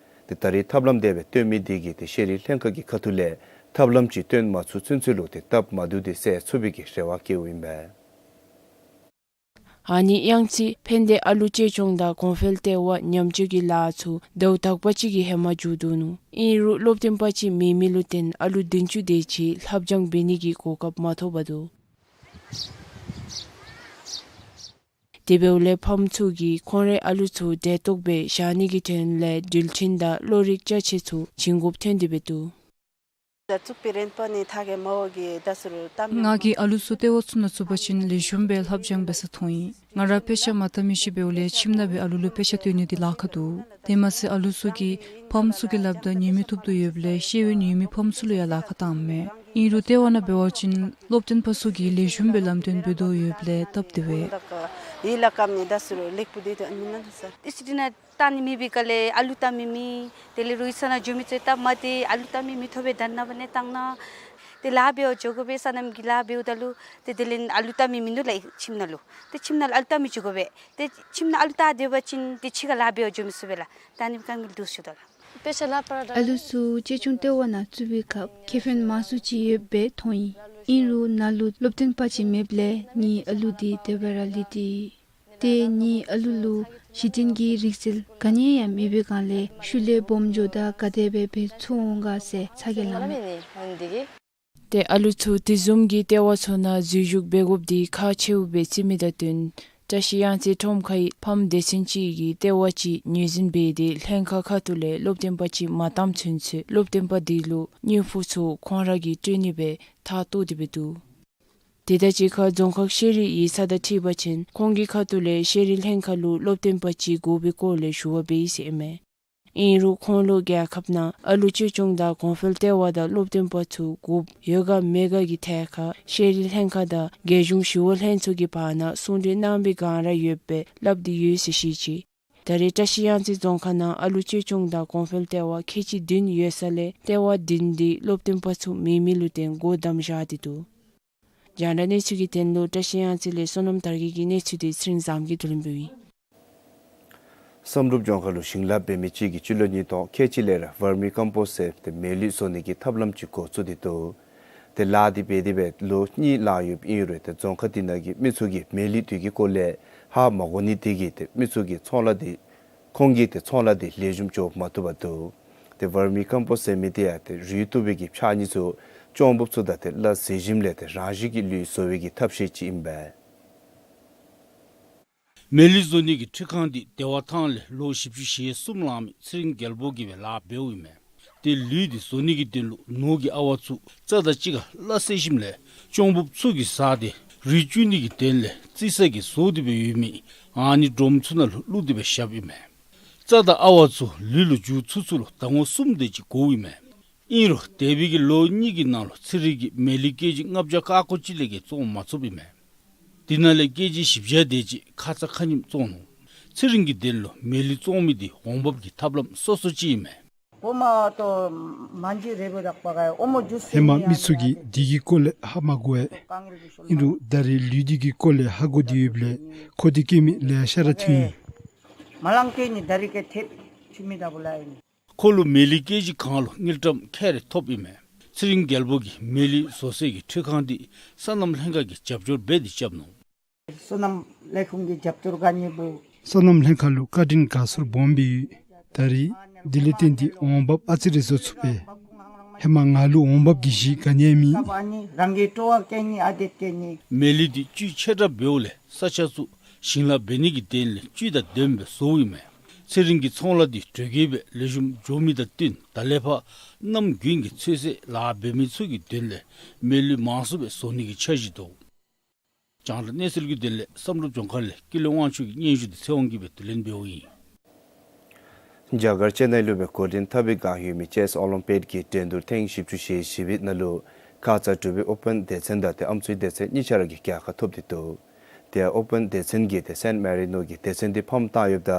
ཏེ་ད་རེས་ཐབས་ལམ་དེ་སྦེ་སྟོན་མི་དེ་གིས་ཏེ་ཤེས་རིག་ལྷན་ཁག་གི་ཁ་ཐུག་ལས་ཐབས་ལམ་ཅིག་སྟོན་མ་ཚུགས་ཚུན་ཚོད་ལུ་ཏེ་སྟབས་མ་བདེཝ་དེ་སེལ་ཚུགས་པའི་གི་རེ་བ་བསྐྱེདཔ་ཨིན་པས། ཨ་ནི་གཡང་རྩེ་ཕན་བདེ་ཨ་ལུ་ཅོ་ཅོང་དང་གོང་འཕེལ་ལྟེ་བ་ཉམས་བཅོས་ཀྱི་ལཱ་ཚུ་ཟླཝ་དག་པ་ཅིག་གི་ཧེ་མ་མཇུག་བསྡུ་ནུག། ཨིན་རུང་སློབ་སྟོན་པ་ཅིག་མེད་མི་ལུ་བརྟེན་ཨ་ལུ་བདུན་ཅུ་དེ་ཅིག་ལྷབ་སྦྱང་འབད་ནི་གི་གོ་སྐབས་མ་ཐོབ་པར་འདུག། དེ་འབདཝ་ལས་ཕམ་ཚུ་གིས་ཁོང་རའི་ཨ་ལུ་ཚུ་འབྲེལ་གཏོགས་སྦེ་བཞག་ནི་གི་དོན་ལས་འགྲུལ་འཕྲིན་དང་བློ་རིག་ཅ་ཆས་ཚུ་བྱིན་དགོཔ་ཐོན་ཏེ་སྦེ་འདུག། ང་གིས་ཨ་ལུ་ཚུ་ལྟེ་བ་ཚུ་ནང་བཙུགས་པ་ཅིན་ལེགས་ཤོམ་སྦེ་ལྷབ་སྦྱང་འབད་ས་མཐོང་ཡི། ང་ར་དཔེ་ཆ་མ་བལྟ་མི་ཅིག་འབདཝ་ལས་ཁྱིམ་ནང་སྦེ་ཨ་ལུ་ལུ་དཔེ་ཆ་སྟོན་ནི་འདི་ལཱ་ཁག་འདུག། དེ་མ་ཚད་ཨ་ལུ་ཚུ་གིས་ཕམ་ཚུ་གི་ལགཔ་དང་ཉན་མི་ཐོབ་དོ་ཡོདཔ་ལས་ཤེས་ཡོན་ཡོད་མི་ཕམ་ཚུ་ལུ་ཡང་ལཱ་ཁག་བཏངམ་མས། ཨིན་རུང་ལྟེ་བ་ནང་འབད་བ་ཅིན་སློབ་སྟོན་པ་ཚུ་གིས་ལེགས་ཤོམ་སྦེ་ལམ་སྟོན་འབད་དོ་ཡོདཔ་ལས་སྟབས་བདེ་བས། བཏང་ནི་མེད་པའི་སྒང་ལས་ཨ་ལུ་བཏང་མི་མེད། དེ་ལས་རོགས་ས་ནང་འགྱོ་མི་ཚུ་སྟབས་མ་བདེ། ཨ་ལུ་བཏང་མི་མི་ཐོབ་པའི་ད་ན་བ་ནས་བཏང་ན། ཏེ་ལཱ་འབདཝ་འགྱོ་དགོ་པས། སོ་ནམ་གྱི་ལཱ་འབདཝ་ད་ལུ་ཏེ་དེ་ལས་ཨ་ལུ་བཏང་མི་མིན་འདུག་ལགས། ཁྱིམ་ནང་ལུ་ཏེ་ཁྱིམ་ནང་ལུ་ཨ་ལུ་བཏང་མི་འགྱོ་དགོ་པས། ཏེ་ཁྱིམ་ནང་ཨ་ལུ་བཏང་སྡོད་པ་ཅིན་ཏེ་ཕྱི་ཁར་ལཱ་འབདཝ་འགྱོ་མི་ཚུགས་པས་ལགས། ད་ཨ་ནི་དཀའ་ངལ་འདུག་ཟེར་ཞུ་དོ་ལགས། ཨ་ལུ་ཚུ་ཅོ་ཅོང་ལྟེ་བ་ནང་བཙུགས་པའི་སྐབས་ཁེ་ཕན་མང་སུ་ཅིག་ཡོདཔ་སྦེ་མཐོང་ཡི། ཨིན་རུང་ནང་ལུ་སློབ་སྟོན་པ་ཅིག་མེདཔ་ལས་ངེའི་ཨ་ལུ་འདི་དེ་སྦེ་ར་ལུས་ཏེ། ཏེ་ངེའི་ཨ་ལུ་ལུ་གཞི་རྟེན་གྱི་རིག་རྩལ་ག་ནི་ཡང་མེད་པའི་སྒང་ལས་ཤུལ་ལས་སྦོམ་འགྱོཝ་ད་ག་དེ་སྦེ་འབད་ཚུགས་འོང་ག་ཟེར་ཚ་གྱང་ལང་མས། ཏེ་ཨ་ལུ་ཚུ་དེ་བཟུམ་གྱི་ལྟེ་བ་ཚུ་ནང་འཛུལ་ཞུགས་འབད་དགོཔ་འདི་ཁག་ཆེཝ་སྦེ་བརྩི་མི་དང་བསྟུན་བཀྲ་ཤིས་གཡང་རྩེ་ཁྲོམ་ཁའི་ཕམ་སྡེ་ཚན་ཅིག་གིས་ལྟེ་བ་ཅིག་ངོས་འཛིན་འབད་དེ་ལྷན་ཁག་ཁ་ཐུག་ལས་སློབ་སྟོན་པ་ཅིག་མ་བཏངམ་ཚུན་ཚོད་སློབ་སྟོན་པ་དེ་ལུ་དངུལ་ཕོགས་ཚུ་ཁོང་ར་གིས་སྤྲོད་ནི་སྦེ་ཐག་བཏོག་སྟེ་སྦེ་འདུག། དེ་དང་གཅིག་ཁར་རྫོང་ཁག་ཤེས་རིག་ཡིག་ཚང་དང་འཁྲིལ་བ་ཅིན་ཁོང་གི་ཁ་ཐུག་ལས་ཤེས་རིག་ལྷན་ཁག་ལུ་སློབ་སྟོན་པ་ཅིག་དགོ་པའི་སྐོར་ལས་ཞུ་བ་འབད་ཡི་ཟེར་ཨིན་མས། ཨིན་རུང་ཁོང་ལུ་རྒྱལ་ཁབ་ནང་ཨ་ལུ་ཅོ་ཅོང་དང་གོང་འཕེལ་ལྟེ་བ་དང་སློབ་སྟོན་པ་ཚུ་དགོཔ་ཡོད་ག་མེད་ག་གི་ཐད་ཁར་ཤེས་རིག་ལྷན་ཁག་དང་རྒྱལ་གཞུང་ཞི་གཡོག་ལྷན་ཚོགས་ཀྱི་བར་ན་གསུང་གྲོས་གནང་བའི་སྒང་ར་ཡོདཔ་སྦེ་སླབ་སྟེ་ཡོད་ཟེར་བཤད་ཅི། ད་རེས་བཀྲ་ཤིས་གཡང་རྩེ་རྫོང་ཁག་ནང་ཨ་ལུ་ཅོ་ཅོང་དང་གོང་འཕེལ་ལྟེ་བ་ཁལ་གཅིག་བདུན་ཡོད་ས་ལས་ལྟེ་བ་བདུན་འདི་སློབ་སྟོན་པ་ཚུ་མེད་མི་ལུ་བརྟེན་སྒོ་བསྡམས་བཞག་སྟེ་འདུག། རྒྱང་བསྒྲགས་གནས་ཚུལ་གྱི་དོན་ལུ་བཀྲ་ཤིས་གཡང་རྩེ་ལས་བསོད་ནམས་དར་རྒྱས་ཀྱི་གནས་ཚུལ་དེ་ཚེ་རིང་བཟངམོ་གིས་བསྡུ་ལེན་འབདཝ་ཨིན། བསམ་གྲུབ་ལྗོངས་མཁར་ལུ་ཞིང་ལཱ་འབད་མི་ཅིག་གིས་སྤྱི་ལོ་ཉིས་སྟོང་ཁལ་གཅིག་ལས་ར་བར་མི་ཀམ་པོསཊ་ཟེར་ཏེ་མེ་ལུད་བཟོ་ནི་གི་ཐབས་ལམ་ཅིག་འགོ་བཙུགས་ཏེ་འདུག། ཏེ་ལཱ་འདི་འབད་དེ་སྦེ་ལོ་གཉིས་ལང་ཡོདཔ་ཨིན་རུང་ཏེ་རྫོང་ཁག་འདི་ནང་གི་མི་ཚུ་གིས་མེ་ལུད་འདི་གི་སྐོར་ལས་ཧ་མ་གོ་ནི་དེ་གིས་ཏེ་མི་ཚུ་གིས་ཚོང་ལཱ་འདི་ཁོང་གིས་ཏེ་ཚོང་ལཱ་འདི་ལེགས་ཤོམ་འགྱོ་མ་བཏུབ་པར་འདུག། ཏེ་བར་མི་ཀམ་པོསཊ་ཟེར་མི་དེ་ཡང་ཏེ་རུལ་བཏུབ་པའི་གི་ཕྱགས་སྙིགས་ཚུ་ཅོང་འབུཔ་ཚུ་དང་ཏེ་སླ་བསྲེ་ཞིནམ་ལས་ཏེ་རང་བཞིན་གྱི་ལུད་བཟོ་བའི་གི་ཐབས་ཤེས་ཅིག་ཨིན་པས། མེ་ལུད་བཟོ་ནི་གི་འཕྲུལ་ཁང་འདི་བདེ་བ་ཐང་ལས་ལོ་བཞི་བཅུ་ཞེ་གསུམ་ལང་མི་ཚེ་རིང་རྒྱལ་པོ་གིས་སྦེ་ལཱ་འབདཝ་ཨིན་མས། ཏེ་ལུད་འདི་བཟོ་ནི་གི་དོན་ལུ་ནོར་གྱི་ཨ་ཝ་ཚུ་རྩྭ་དང་གཅིག་ཁར་སླ་བསྲེ་ཞིནམ་ལས་ཅོང་འབུཔ་ཚུ་གིས་ཟ་སྟེ་རུལ་བཅུག་ནི་གི་དོན་ལས་རྩི་ས་གིས་བཟོ་སྟེ་སྦེ་ཡོད་མི་ཨ་ནི་སྒྲོམ་ཚུ་ནང་ལུ་བླུགས་ཏེ་སྦེ་བཞགཔ་ཨིན་མས། རྩྭ་དང་ཨ་ཝ་ཚུ་ལུད་ལུ་འགྱུར་ཚུན་ཚོད་ལུ་ཟླ་ངོ་གསུམ་དེ་ཅིག་འགོརཝ་ཨིན་མས། ཨིན་རུང་འདས་པའི་གི་ལོ་གཉིས་ཀྱི་ནང་ལུ་ཚེ་རིང་གིས་མེ་ལི་ཀེ་ཇི་ལྔ་བརྒྱ་ཀ་ཀོ་ཅིག་ལས་བརྒལ་བཙོང་མ་ཚུགསཔ་ཨིན་མས། དེ་ནང་ལས་ཀེ་ཇི་བཞི་བརྒྱ་དེ་ཅིག་ཁ་ཙ་ཁ་ཉིནམ་བཙོང་ནུག། ཚེ་རིང་གི་དོན་ལུ་མེ་ལི་བཙོང་མི་དེ་འོང་འབབ་ཀྱི་ཐབས་ལམ་སོ་སོ་ཅིག་ཨིན་མས། ཧེ་མ་མི་ཚུ་གིས་དེ་གི་སྐོར་ལས་ཧ་མ་གོ་བས། ཨིན་རུང་ད་རེས་ལུད་དེ་གི་སྐོར་ལས་ཧ་གོ་སྟེ་ཡོདཔ་ལས་ཁོ་དེ་སྐྱེལ་མི་ལེ་ཤ་ར་ཐོན་ཡི། ཁོ་ལུ་མེ་ལི་ཀེ་ཇི་གང་ལུ་དངུལ་ཀྲམ་ཁལ་རེ་ཐོབ་ཨིན་མས། ཚེ་རིང་རྒྱལ་པོ་གིས་མེ་ལི་བཟོ་སའི་གི་འཕྲུལ་ཁང་དེ་སོ་ནམ་ལྷན་ཁག་གིས་རྒྱབ་སྐྱོར་འབད་དེ་རྐྱབ་ནུག། སོ་ནམ་ལྷན་ཁག་ལུ་བཀའ་དྲིན་དགའ་ཚོར་སྦོམ་སྦེ་ཡོད། ད་རེས་དེ་ལས་བརྟེན་ཏེ་འོང་འབབ་ཨ་ཙི་རེ་བཟོ་ཚུགས་པས། ཧེ་མ་ང་ལུ་འོང་འབབ་ཀྱི་གཞི་ག་ནི་ཡང་མེད། མེ་ལི་དེ་བཅུད་ཆེ་དྲགས་འབདཝ་ལས་ས་ཆ་ཚུ་ཞིང་ལཱ་འབད་ནི་གི་དོན་ལས་བཅུད་དང་ལྡནམ་སྦེ་བཟོཝ་ཨིན་མས། ཚེ་རིང་གི་ཚོང་ལཱ་དེ་དྲོད་སྐྱེལ་སྦེ་ལེགས་ཤོམ་འགྱོ་མི་དང་བསྟུན་ད་ལས་ཕར་གནམ་དགུན་གྱི་ཚོད་བསྲེ་ལཱ་འབད་མི་ཚུ་གི་དོན་ལས་མེ་ལུད་མང་སུ་སྦེ་བཟོ་ནི་གི་འཆར་གཞི་འདུག། རྒྱང་བསྒྲགས་གནས་ཚུལ་གྱི་དོན་ལས་བསམ་གྲུབ་ལྗོངས་མཁར་ལས་ཀུན་ལེགས་དབང་ཕྱུག་གི་སྙན་ཞུ་དེ་ཚེ་དབང་གིས་སྦེ་བསྡུ་ལེན་འབདཝ་ཨིན། རྒྱ་གར་ཅེ་ནའི་ལུ་སྦེ་གོ་ལྡན་འཐབ་པའི་བསྒང་ཡོད་མི་ཅེསི་ཨོ་ལིམ་པིག་གི་འགྲན་བསྡུར་ཐེངས་བཞི་བཅུ་ཞེ་བཞི་པའི་ནང་ལུ་ཁ་ཙ་གྲུབ་པའི་ཨོ་པཱན་སྡེ་ཚན་དང་ཏེ་ཨམ་སྲུའི་སྡེ་ཚན་གཉིས་ཆ་ར་གིས་རྒྱལ་ཁ་ཐོབ་སྟེ་འདུག། ཏེ་ཨོ་པཱན་སྡེ་ཚན་གྱིས་ཏེ་སན་མེ་རི་ནོ་གི་སྡེ་ཚན་དེ་ཕམ་བཏང་ཡོདཔ་ད་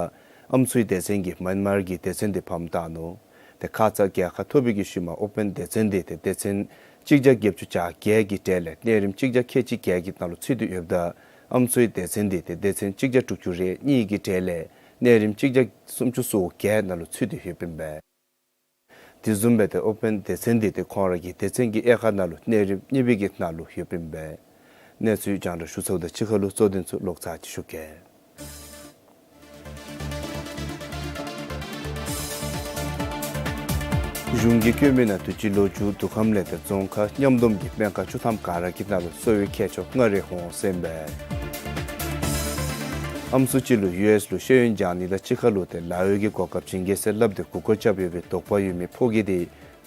ཨམ་སྲུའི་སྡེ་ཚན་གྱིས་མཱ་ཡན་མར་གྱི་སྡེ་ཚན་དེ་ཕམ་བཏང་ནུག། ཏེ་ཁ་ཙ་རྒྱལ་ཁ་ཐོབ་པའི་གི་ཤུལ་མ་ཨོ་པཱན་སྡེ་ཚན་དེ་ཏེ་སྡེ་ཚན་གཅིག་བརྒྱ་བརྒྱད་ཅུ་གྱ་བརྒྱད་ཀྱི་གྲས་ལས་གནས་རིམ་གཅིག་བརྒྱ་ཁལ་གཅིག་བརྒྱད་ཀྱི་ནང་ལུ་ཚུད་དེ་ཡོདཔ་ད་ཨམ་སྲུའི་སྡེ་ཚན་དེ་ཏེ་སྡེ་ཚན་གཅིག་བརྒྱ་དྲུག་ཅུ་རེ་གཉིས་ཀྱི་གྲས་ལས་གནས་རིམ་གཅིག་བརྒྱ་སུམ་ཅུ་སོ་བརྒྱད་ནང་ལུ་ཚུད་དེ་ཡོདཔ་ཨིན་པས། དེ་བཟུམ་སྦེ་ཏེ་ཨོ་པཱན་སྡེ་ཚན་དེ་ཏེ་ཁོང་ར་གི་སྡེ་ཚན་གྱི་དབྱེ་ཁག་ནང་ལུ་གནས་རིམ་གཉིས་པའི་གི་ནང་ལུ་ཡོདཔ་ཨིན་པས། གནས་ཚུལ་རྒྱང་བསྒྲགས་ཞུ་ཚརཝ་དང་གཅིག་ཁར་ལུ་གཙོ་དོན་ཚུ་ལོག་ཚར་ཅིག་ཞུ་གེ། གཞུང་གིས་བཀོད་མི་ནང་དུས་ཅི་ལོ་མཇུག་དུས་ཁམས་ལས་ཏེ་རྫོང་ཁག་མཉམ་སྡོམ་གྱི་སྨན་ཁང་བཅུ་ཐམ་ག་ར་གི་ནང་ལུ་གསོ་བའི་མཁས་མཆོག་ལྔ་རེ་འོང་ཟེར་ཨིན་པས། ཨམ་སྲུ་ཅིག་ལུ་ཡུ་ཨེསི་ལུ་ཤེས་ཡོན་སྦྱང་ནི་དང་གཅིག་ཁར་ལུ་ཏེ་ལཱ་གཡོག་གི་གོ་སྐབས་བྱིན་གེ་ཟེར་སླབ་སྟེ་མགུ་སྐོར་རྐྱབ་ཡོད་པའི་དོགས་པ་ཡོད་མི་ཕོ་རྒས་དེ་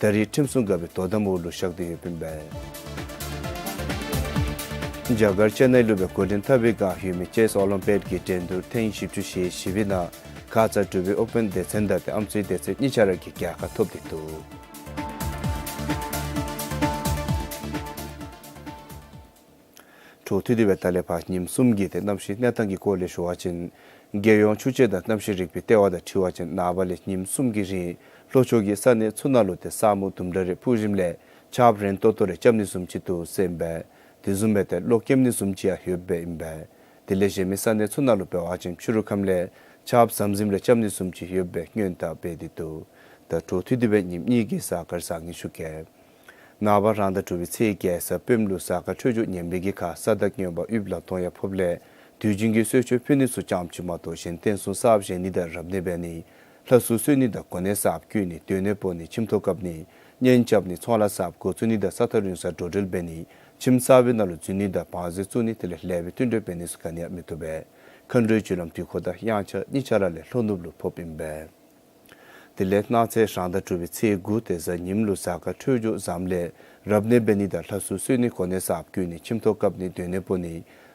ད་རེས་ཁྲིམས་སྲུང་འགག་པའི་དོ་དམ་འོག་ལུ་བཞག་སྟེ་ཡོདཔ་ཨིན་པས། རྒྱ་གར་ཅེ་ནའི་ལུ་སྦེ་གོ་ལྡན་འཐབ་པའི་བསྒང་ཡོད་མི་ཅེསི་ཨོ་ལིམ་པིག་གི་འགྲན་བསྡུར་ཐེངས་བཞི་བཅུ་ཞེ་བཞི་པའི་ནང་ཁ་ཙ་གྲུབ་པའི་ཨོ་པཱན་སྡེ་ཚན་དང་ཏེ་ཨམ་སྲུའི་སྡེ་ཚན་གཉིས་ཆ་ར་གིས་རྒྱལ་ཁ་ཐོབ་སྟེ་འདུག། འཕྲོ་མཐུད་དེ་སྦེ་ད་ལས་ཕར་ཉིནམ་གསུམ་གྱི་ཏེ་གནམ་གཤིས་གནས་སྟངས་ཀྱི་སྐོར་ལས་ཞུ་བ་ཅིན་རྒྱལ་ཡོངས་ཆུ་དཔྱད་དང་གནམ་གཤིས་རིག་པའི་ལྟེ་བ་དང་འཁྲིལ་བ་ཅིན་ནངས་པ་ལས་ཉིནམ་གསུམ་གྱི་རིང་ལྷོ་ཕྱོགས་ཀྱི་ས་གནས་ཚུ་ནང་ལུ་ཏེ་ས་སྨུག་དུམ་གྲ་རེ་འཕུ་ཞིནམ་ལས་ཆརཔ་རན་ཏོག་ཏོ་རེ་རྐྱབ་ནི་བཟུམ་ཅིག་འདུག་ཟེར་ཨིན་པས། དེ་བཟུམ་སྦེ་ཏེ་གློག་རྐྱབ་ནི་བཟུམ་ཅིག་ཡང་ཡོདཔ་ཨིན་པས། དེ་ལས་གཞན་མི་ས་གནས་ཚུ་ནང་ལུ་འབད་བ་ཅིན་ཕྱི་རུ་ཁམས་ལས་ཆརཔ་ཟམ་ཟིམ་རེ་རྐྱབ་ནི་བཟུམ་ཅིག་ཡོདཔ་སྦེ་སྔོན་བརྡ་འབད་དེ་འདུག། ད་འཕྲོ་མཐུད་དེ་སྦེ་ཉིནམ་གཉིས་ཀྱི་གཟའ་སྐར་བཟང་ངན་ཞུ་གེ། ནངས་པ་རང་ཟླ་དྲུག་པའི་ཚེས་བརྒྱད་གཟའ་སྤེནམ་ལུ་གཟའ་སྐར་འཕྲོད་སྦྱོར་ངན་པའི་གི་ཁར་ས་བདག་རྔོན་པ་དབུལ་ལམ་མཐོང་ཡང་ཕོགཔ་ལས་དུས་རྒྱུན་གྱི་གསོལ་མཆོད་ཕུལ་ནི་ཚུ་ཙམ་ཅིག་མ་གཏོགས་གཞན་རྟེན་གསུམ་གསརཔ་བཞེངས་ནི་དང་རབ་གནས་འབད་ནི་ལྷ་གསོལ་གསོལ་ནི་དང་གོ་གནས་གསརཔ་བསྐོ་ནི་སྡོད་གནས་སྤོ་ནི་ཁྱིམ་ཐོག་བཀབ་ནི་གཉེན་རྐྱབ་ནི་ཚོང་ལཱ་གསརཔ་འགོ་བཙུགས་ནི་དང་ས་ཐག་རིང་སར་འགྲོ་འགྲུལ་འབད་ནི་ཁྱིམ་གསར་པའི་ནང་ལུ་འཛུལ་ནི་དང་བང་མཛོད་བཙུགས་ནི་དེ་ལས་ལེགས་པའི་བསྟུན་གྲོས་འབད་ནི་ཚུ་ག་ནི་ཡང་མི་བཏུབ་པས། མཁའ་འགྲོའི་རྒྱུ་ལམ་དུས་འཁོར་དང་དབྱངས་འཆར་གཉིས་ཆ་ར་ལས་ལྷོ་ནུབ་ལུ་ཕོགཔ་ཨིན་པས། དེ་ལས་གནངས་ཚེ་རང་ཟླ་དྲུག་པའི་ཚེས་དགུ་ཏེ་གཟའ་ཉིམ་ལུ་གཟའ་སྐར་འཕྲོད་སྦྱོར་བཟངམ་ལས་རབ་གནས་འབད་ནི་དང་ལྷ་གསོལ་གསོལ་ནི་གོ་གནས་གསརཔ་བསྐོ་ནི་ཁྱིམ་ཐོག་བཀབ་ནི་སྡོད་གནས་སྤོ་ནི་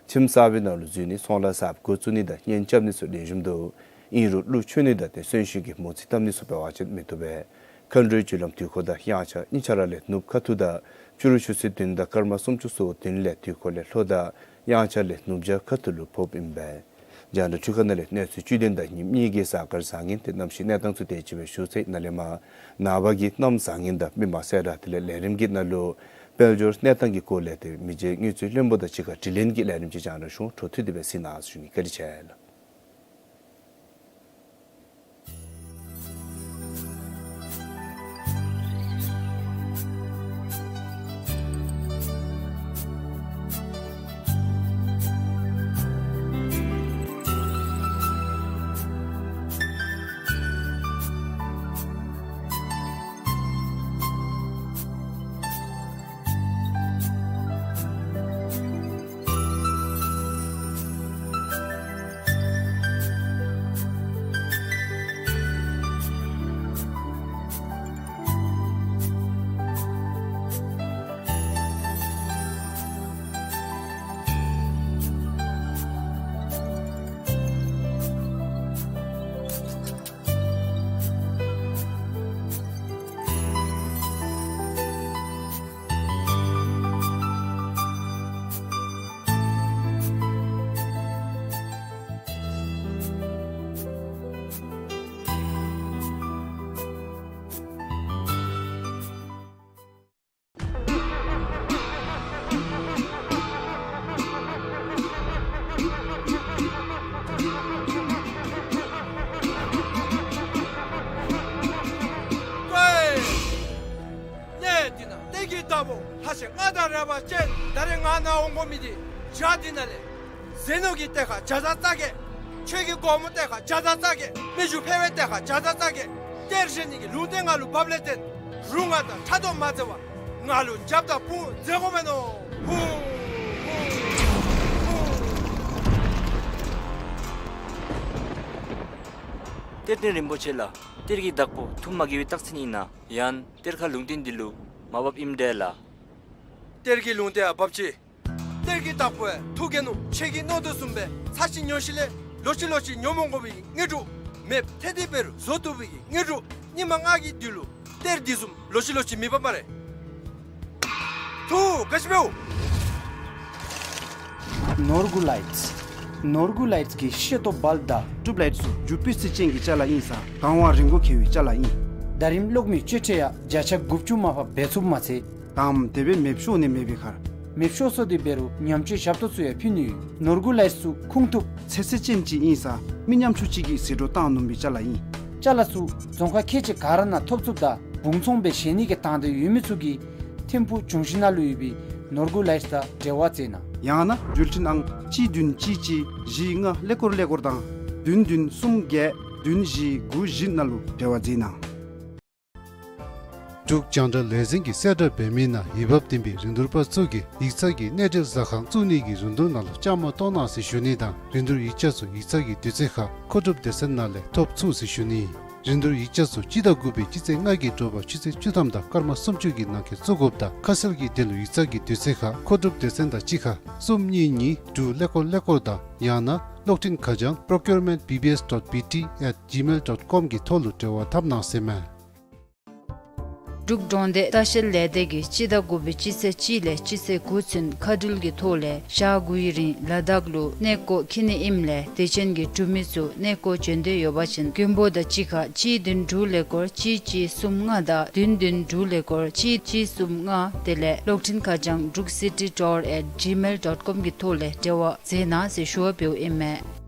ཁྱིམ་གསར་པའི་ནང་ལུ་འཛུལ་ནི་ཚོང་ལཱ་གསརཔ་འགོ་བཙུགས་ནི་དང་གཉེན་རྐྱབ་ནི་ཚུ་ལེགས་ཤོམ་འདུག། ཨིན་རུང་གླུ་མཆོད་ནི་དང་ཏེ་གསོན་གཤིན་གྱི་མོ་རྩིས་བཏབ་ནི་ཚུ་འབད་བ་ཅིན་མི་བཏུབ་པས། མཁའ་འགྲོའི་རྒྱུ་ལམ་དུས་འཁོར་དང་དབྱངས་འཆར་གཉིས་ཆ་ར་ལས་ནུབ་ཁ་ཐུག་དང་ཕྱི་རུ་ཆུ་ཚོད་བདུན་དང་སྐར་མ་སུམ་ཅུ་སོ་བདུན་ལས་དུས་འཁོར་ལས་ལྷོ་དང་དབྱངས་འཆར་ལས་ནུབ་བྱང་ཁ་ཐུག་ལུ་ཕོགཔ་ཨིན་པས། རྒྱང་བསྒྲགས་འཕྲུལ་ཁང་ནང་ལས་གནས་ཚུལ་བཅུད་དོན་དང་ཉིནམ་གཉིས་ཀྱི་གཟའ་སྐར་བཟང་ངན་ཏེ་གནམ་གཤིས་གནས་སྟངས་ཚུ་དེ་ཅིག་སྦེ་ཞུ་ཚར་ཡི། ནཱ་ལས་མར་ནངས་པ་གི་གནམ་བཟང་ངན་དང་མི་མང་གསལ་བསྒྲགས་དེ་ལས་ལས་རིམ་གྱི་ནང་ལུ་དཔལ་འབྱོར་གནས་སྟངས་ཀྱི་སྐོར་ལས་ཏེ་མི་རྗེ་དངུལ་རྩིས་བློན་པོ་དང་གཅིག་ཁར་དྲི་ལན་གྱི་ལས་རིམ་ཅིག་རྒྱང་བསྒྲགས་ཞུ་འོང་། འཕྲོ་མཐུད་དེ་སྦེ་གཟིགས་གནང་ཟེར་ཞུ་ནི། བཀའ་དྲིན་ཆེ་ལགས། འདི་ན་གཏེར་གྱི་བདག་པོ་ལྷ་སྲས་རྔ་དང་རས་པ་ཅན་ད་རེས་ང་ནཱ་འོང་དགོ་མི་འདི་བྱག་འདི་ནང་ལས་ཟས་ནོར་གྱི་གཏེར་ཁ་བརྒྱ་དང་རྩ་བརྒྱད། ཆོས་ཀྱི་སྒོ་མོ་གཏེར་ཁ་བརྒྱ་དང་རྩ་བརྒྱད། མི་འགྱུར་འཕེལ་བའི་གཏེར་ཁ་བརྒྱ་དང་རྩ་བརྒྱད། གཏེར་བཞེས་ནི་གི་ལུང་བསྟན་ང་ལུ་བབས་ལས་བརྟེན་རུང་ང་དང་ཕྲག་དོག་མ་མཛད་པར་ང་ལུ་རྒྱབ་དང་དཔུང་མཛད་དགོ་མས་མནོ། ཧུ། གཏེར་སྟོན་རིན་པོ་ཆེ་ལགས། གཏེར་གྱི་བདག་པོ་ཐུགས་མ་དགྱེས་པའི་རྟགས་མཚན་ཨིན་ན། ཡང་གཏེར་ཁ་ལུང་བསྟན་འདི་ལུ་མ་བབ་ཨིནམ་འདྲས་ལགས། གཏེར་གྱི་ལུང་བསྟན་ཡང་བབ་ཅི། གཏེར་གྱི་བདག་པོ་ཡང་ཐུགས་དགྱེས་ནུག། ཁྱེད་ཀྱིས་མནོ་དོ་བཟུམ་སྦེ་ཚར་གཅིག་ཉོ་ཞིནམ་ལས་ལོག་ཅི་ལོག་ཅི་ཉོ་མ་དགོ་པའི་དངོས་གྲུབ། མེདཔ་ཐལ་ཏེ་འབད་རུང་བཟོ་བཏུབ་པའི་དངོས་གྲུབ། ཉིན་མ་ལྔ་གི་དུས་ལུ་གཏེར་འདི་བཟུམ་ལོག་ཅི་ལོག་ཅི་མི་འབག་སྨ་རེ། ཐུགས་དགའ་བཞིན་འབདཝ། ནོར་བུ་ལའིཊསི། ནོར་བུ་ལའིཊསི་གི་ཤེལ་ཏོག་བལྦ་དང་ཊུབ་ལའིཊ་ཚུ་རྒྱུ་སྤུས་ཚད་ཅན་གྱི་ཅ་ལ་ཨིན་ས་གང་བ་རིན་གོང་ཁེ་བའི་ཅ་ལ་ཨིན། ཟླ་རིམ་གློག་མེ་གཅོད་འཕྲོ་ཡང་བརྒྱ་ཆ་དགུ་བཅུ་མ་ཕར་འབད་ཚུགསཔ་མ་ཚད། དང་དེ་སྦེ་མེདཔ་ཤོར་ནི་མེད་པའི་ཁར། མེདཔ་ཤོར་སོང་སྟེ་འབད་རུང་ཉམས་བཅོས་ཞབས་ཏོག་ཚུ་ཡང་ཕུལ་ནི་ཡོད། ནོར་བུ་ལའིཊསི་ཚུ་ཁུངས་ཐུབ་ཚད་ཚད་ཅན་ཅིག་ཨིན་ས་མི་ཉམ་ཆུང་ཅིག་གིས་ཟད་འགྲོ་བཏང་ནུས་པའི་ཅ་ལ་ཨིན། ཅ་ལ་ཚུ་རྫོང་ཁག་ཁལ་གཅིག་ག་ར་ནང་ཐོབ་ཚུགསཔ་ད་བུང་ཚོང་སྦེ་བཞེས་ནི་གི་དང་འདོད་ཡོད་མི་ཚུ་གིས་ཐིམ་ཕུག་འབྱུང་བཞི་ནང་ལུ་ཡོད་པའི་ནོར་བུ་ལའིཊསི་དང་འབྲེལ་བ་མཛད་གནང་། ཡང་ན་འགྲུལ་འཕྲིན་ཨང་གཅིག་བདུན་གཅིག་གཅིག་བཞི་ལྔ་ཀླད་ཀོར་ཀླད་ཀོར་དང་བདུན་བདུན་གསུམ་བརྒྱད་བདུན་བཞི་དགུ་བཞི་ནང་ལུ་འབྲེལ་བ་མཛད་གནང་། འབྲུག་རྒྱང་བསྒྲགས་ལས་འཛིན་གྱིས་གསལ་བསྒྲགས་འབད་མི་ནང་འོས་འབབ་ལྡན་པའི་རིན་བསྡུར་པ་ཚུ་གིས་ཡིག་ཚང་གི་གནས་འབྲེལ་ཟ་ཁང་བཙུགས་ནི་གི་རིན་བསྡུར་ནང་ལུ་བཅའ་མར་གཏོགས་གནང་ཟེར་ཞུ་ནི་དང་རིན་བསྡུར་ཡིག་ཆ་ཚུ་ཡིག་ཚང་གི་དུས་ཚོད་ཁར་མཁོ་སྒྲུབ་སྡེ་ཚན་ནང་ལས་ཐོབ་ཚུགས་ཟེར་ཞུ་ནི། རིན་བསྡུར་ཡིག་ཆ་ཚུ་སྤྱི་ཟླ་དགུ་པའི་སྤྱི་ཚེས་ལྔ་གི་དྲོ་པ་ཆུ་ཚོད་བཅུ་ཐམ་དང་སྐར་མ་སུམ་ཅུ་གི་ནང་འཁོད་བཙུགས་དགོཔ་དང་ཁ་གསལ་གྱི་དོན་ལུ་ཡིག་ཚང་གི་དུས་ཚོད་ཁར་མཁོ་སྒྲུབ་སྡེ་ཚན་དང་གཅིག་ཁར་གསུམ་གཉིས་གཉིས་དྲུག་ཀླད་ཀོར་ཀླད་ཀོར་དང་ཡང་ན་གློག་འཕྲིན་ཁ་བྱང་procurement B B S dot B T at gmail dot com གི་ཐོག་ལུ་འབྲེལ་བ་འཐབ་གནང་ཟེར་མས། འབྲུག་གྲོང་སྡེ་ལྟ་བཤལ་ལས་སྡེ་གིས་སྤྱི་ཟླ་དགུ་པའི་སྤྱི་ཚེས་གཅིག་ལས་སྤྱི་ཚེས་དགུ་ཚུན་མཁའ་འགྲུལ་གྱི་ཐོག་ལས་ཞག་དགུའི་རིང་ལ་དྭགས་ལུ་གནས་སྐོར་འཁྱིད་ནི་ཨིནམ་ལས་དད་ཅན་གྱི་འབྲུག་མི་ཚུ་གནས་སྐོར་འབྱོན་འདོད་ཡོད་པ་ཅིན་མགོན་པོ་དང་གཅིག་ཁར་གཅིག་བདུན་དྲུག་ཀླད་ཀོར་གཅིག་གཅིག་གསུམ་ལྔ་དང་བདུན་བདུན་དྲུག་ཀླད་ཀོར་གཅིག་གཅིག་གསུམ་ལྔ་དེ་ལས་གློག་འཕྲིན་ཁ་བྱང་druk city tour at gmail dot com གི་ཐོག་ལས་འབྲེལ་བ་མཛད་གནང་ཟེར་ཞུ་བ་འབདཝ་ཨིན་མས།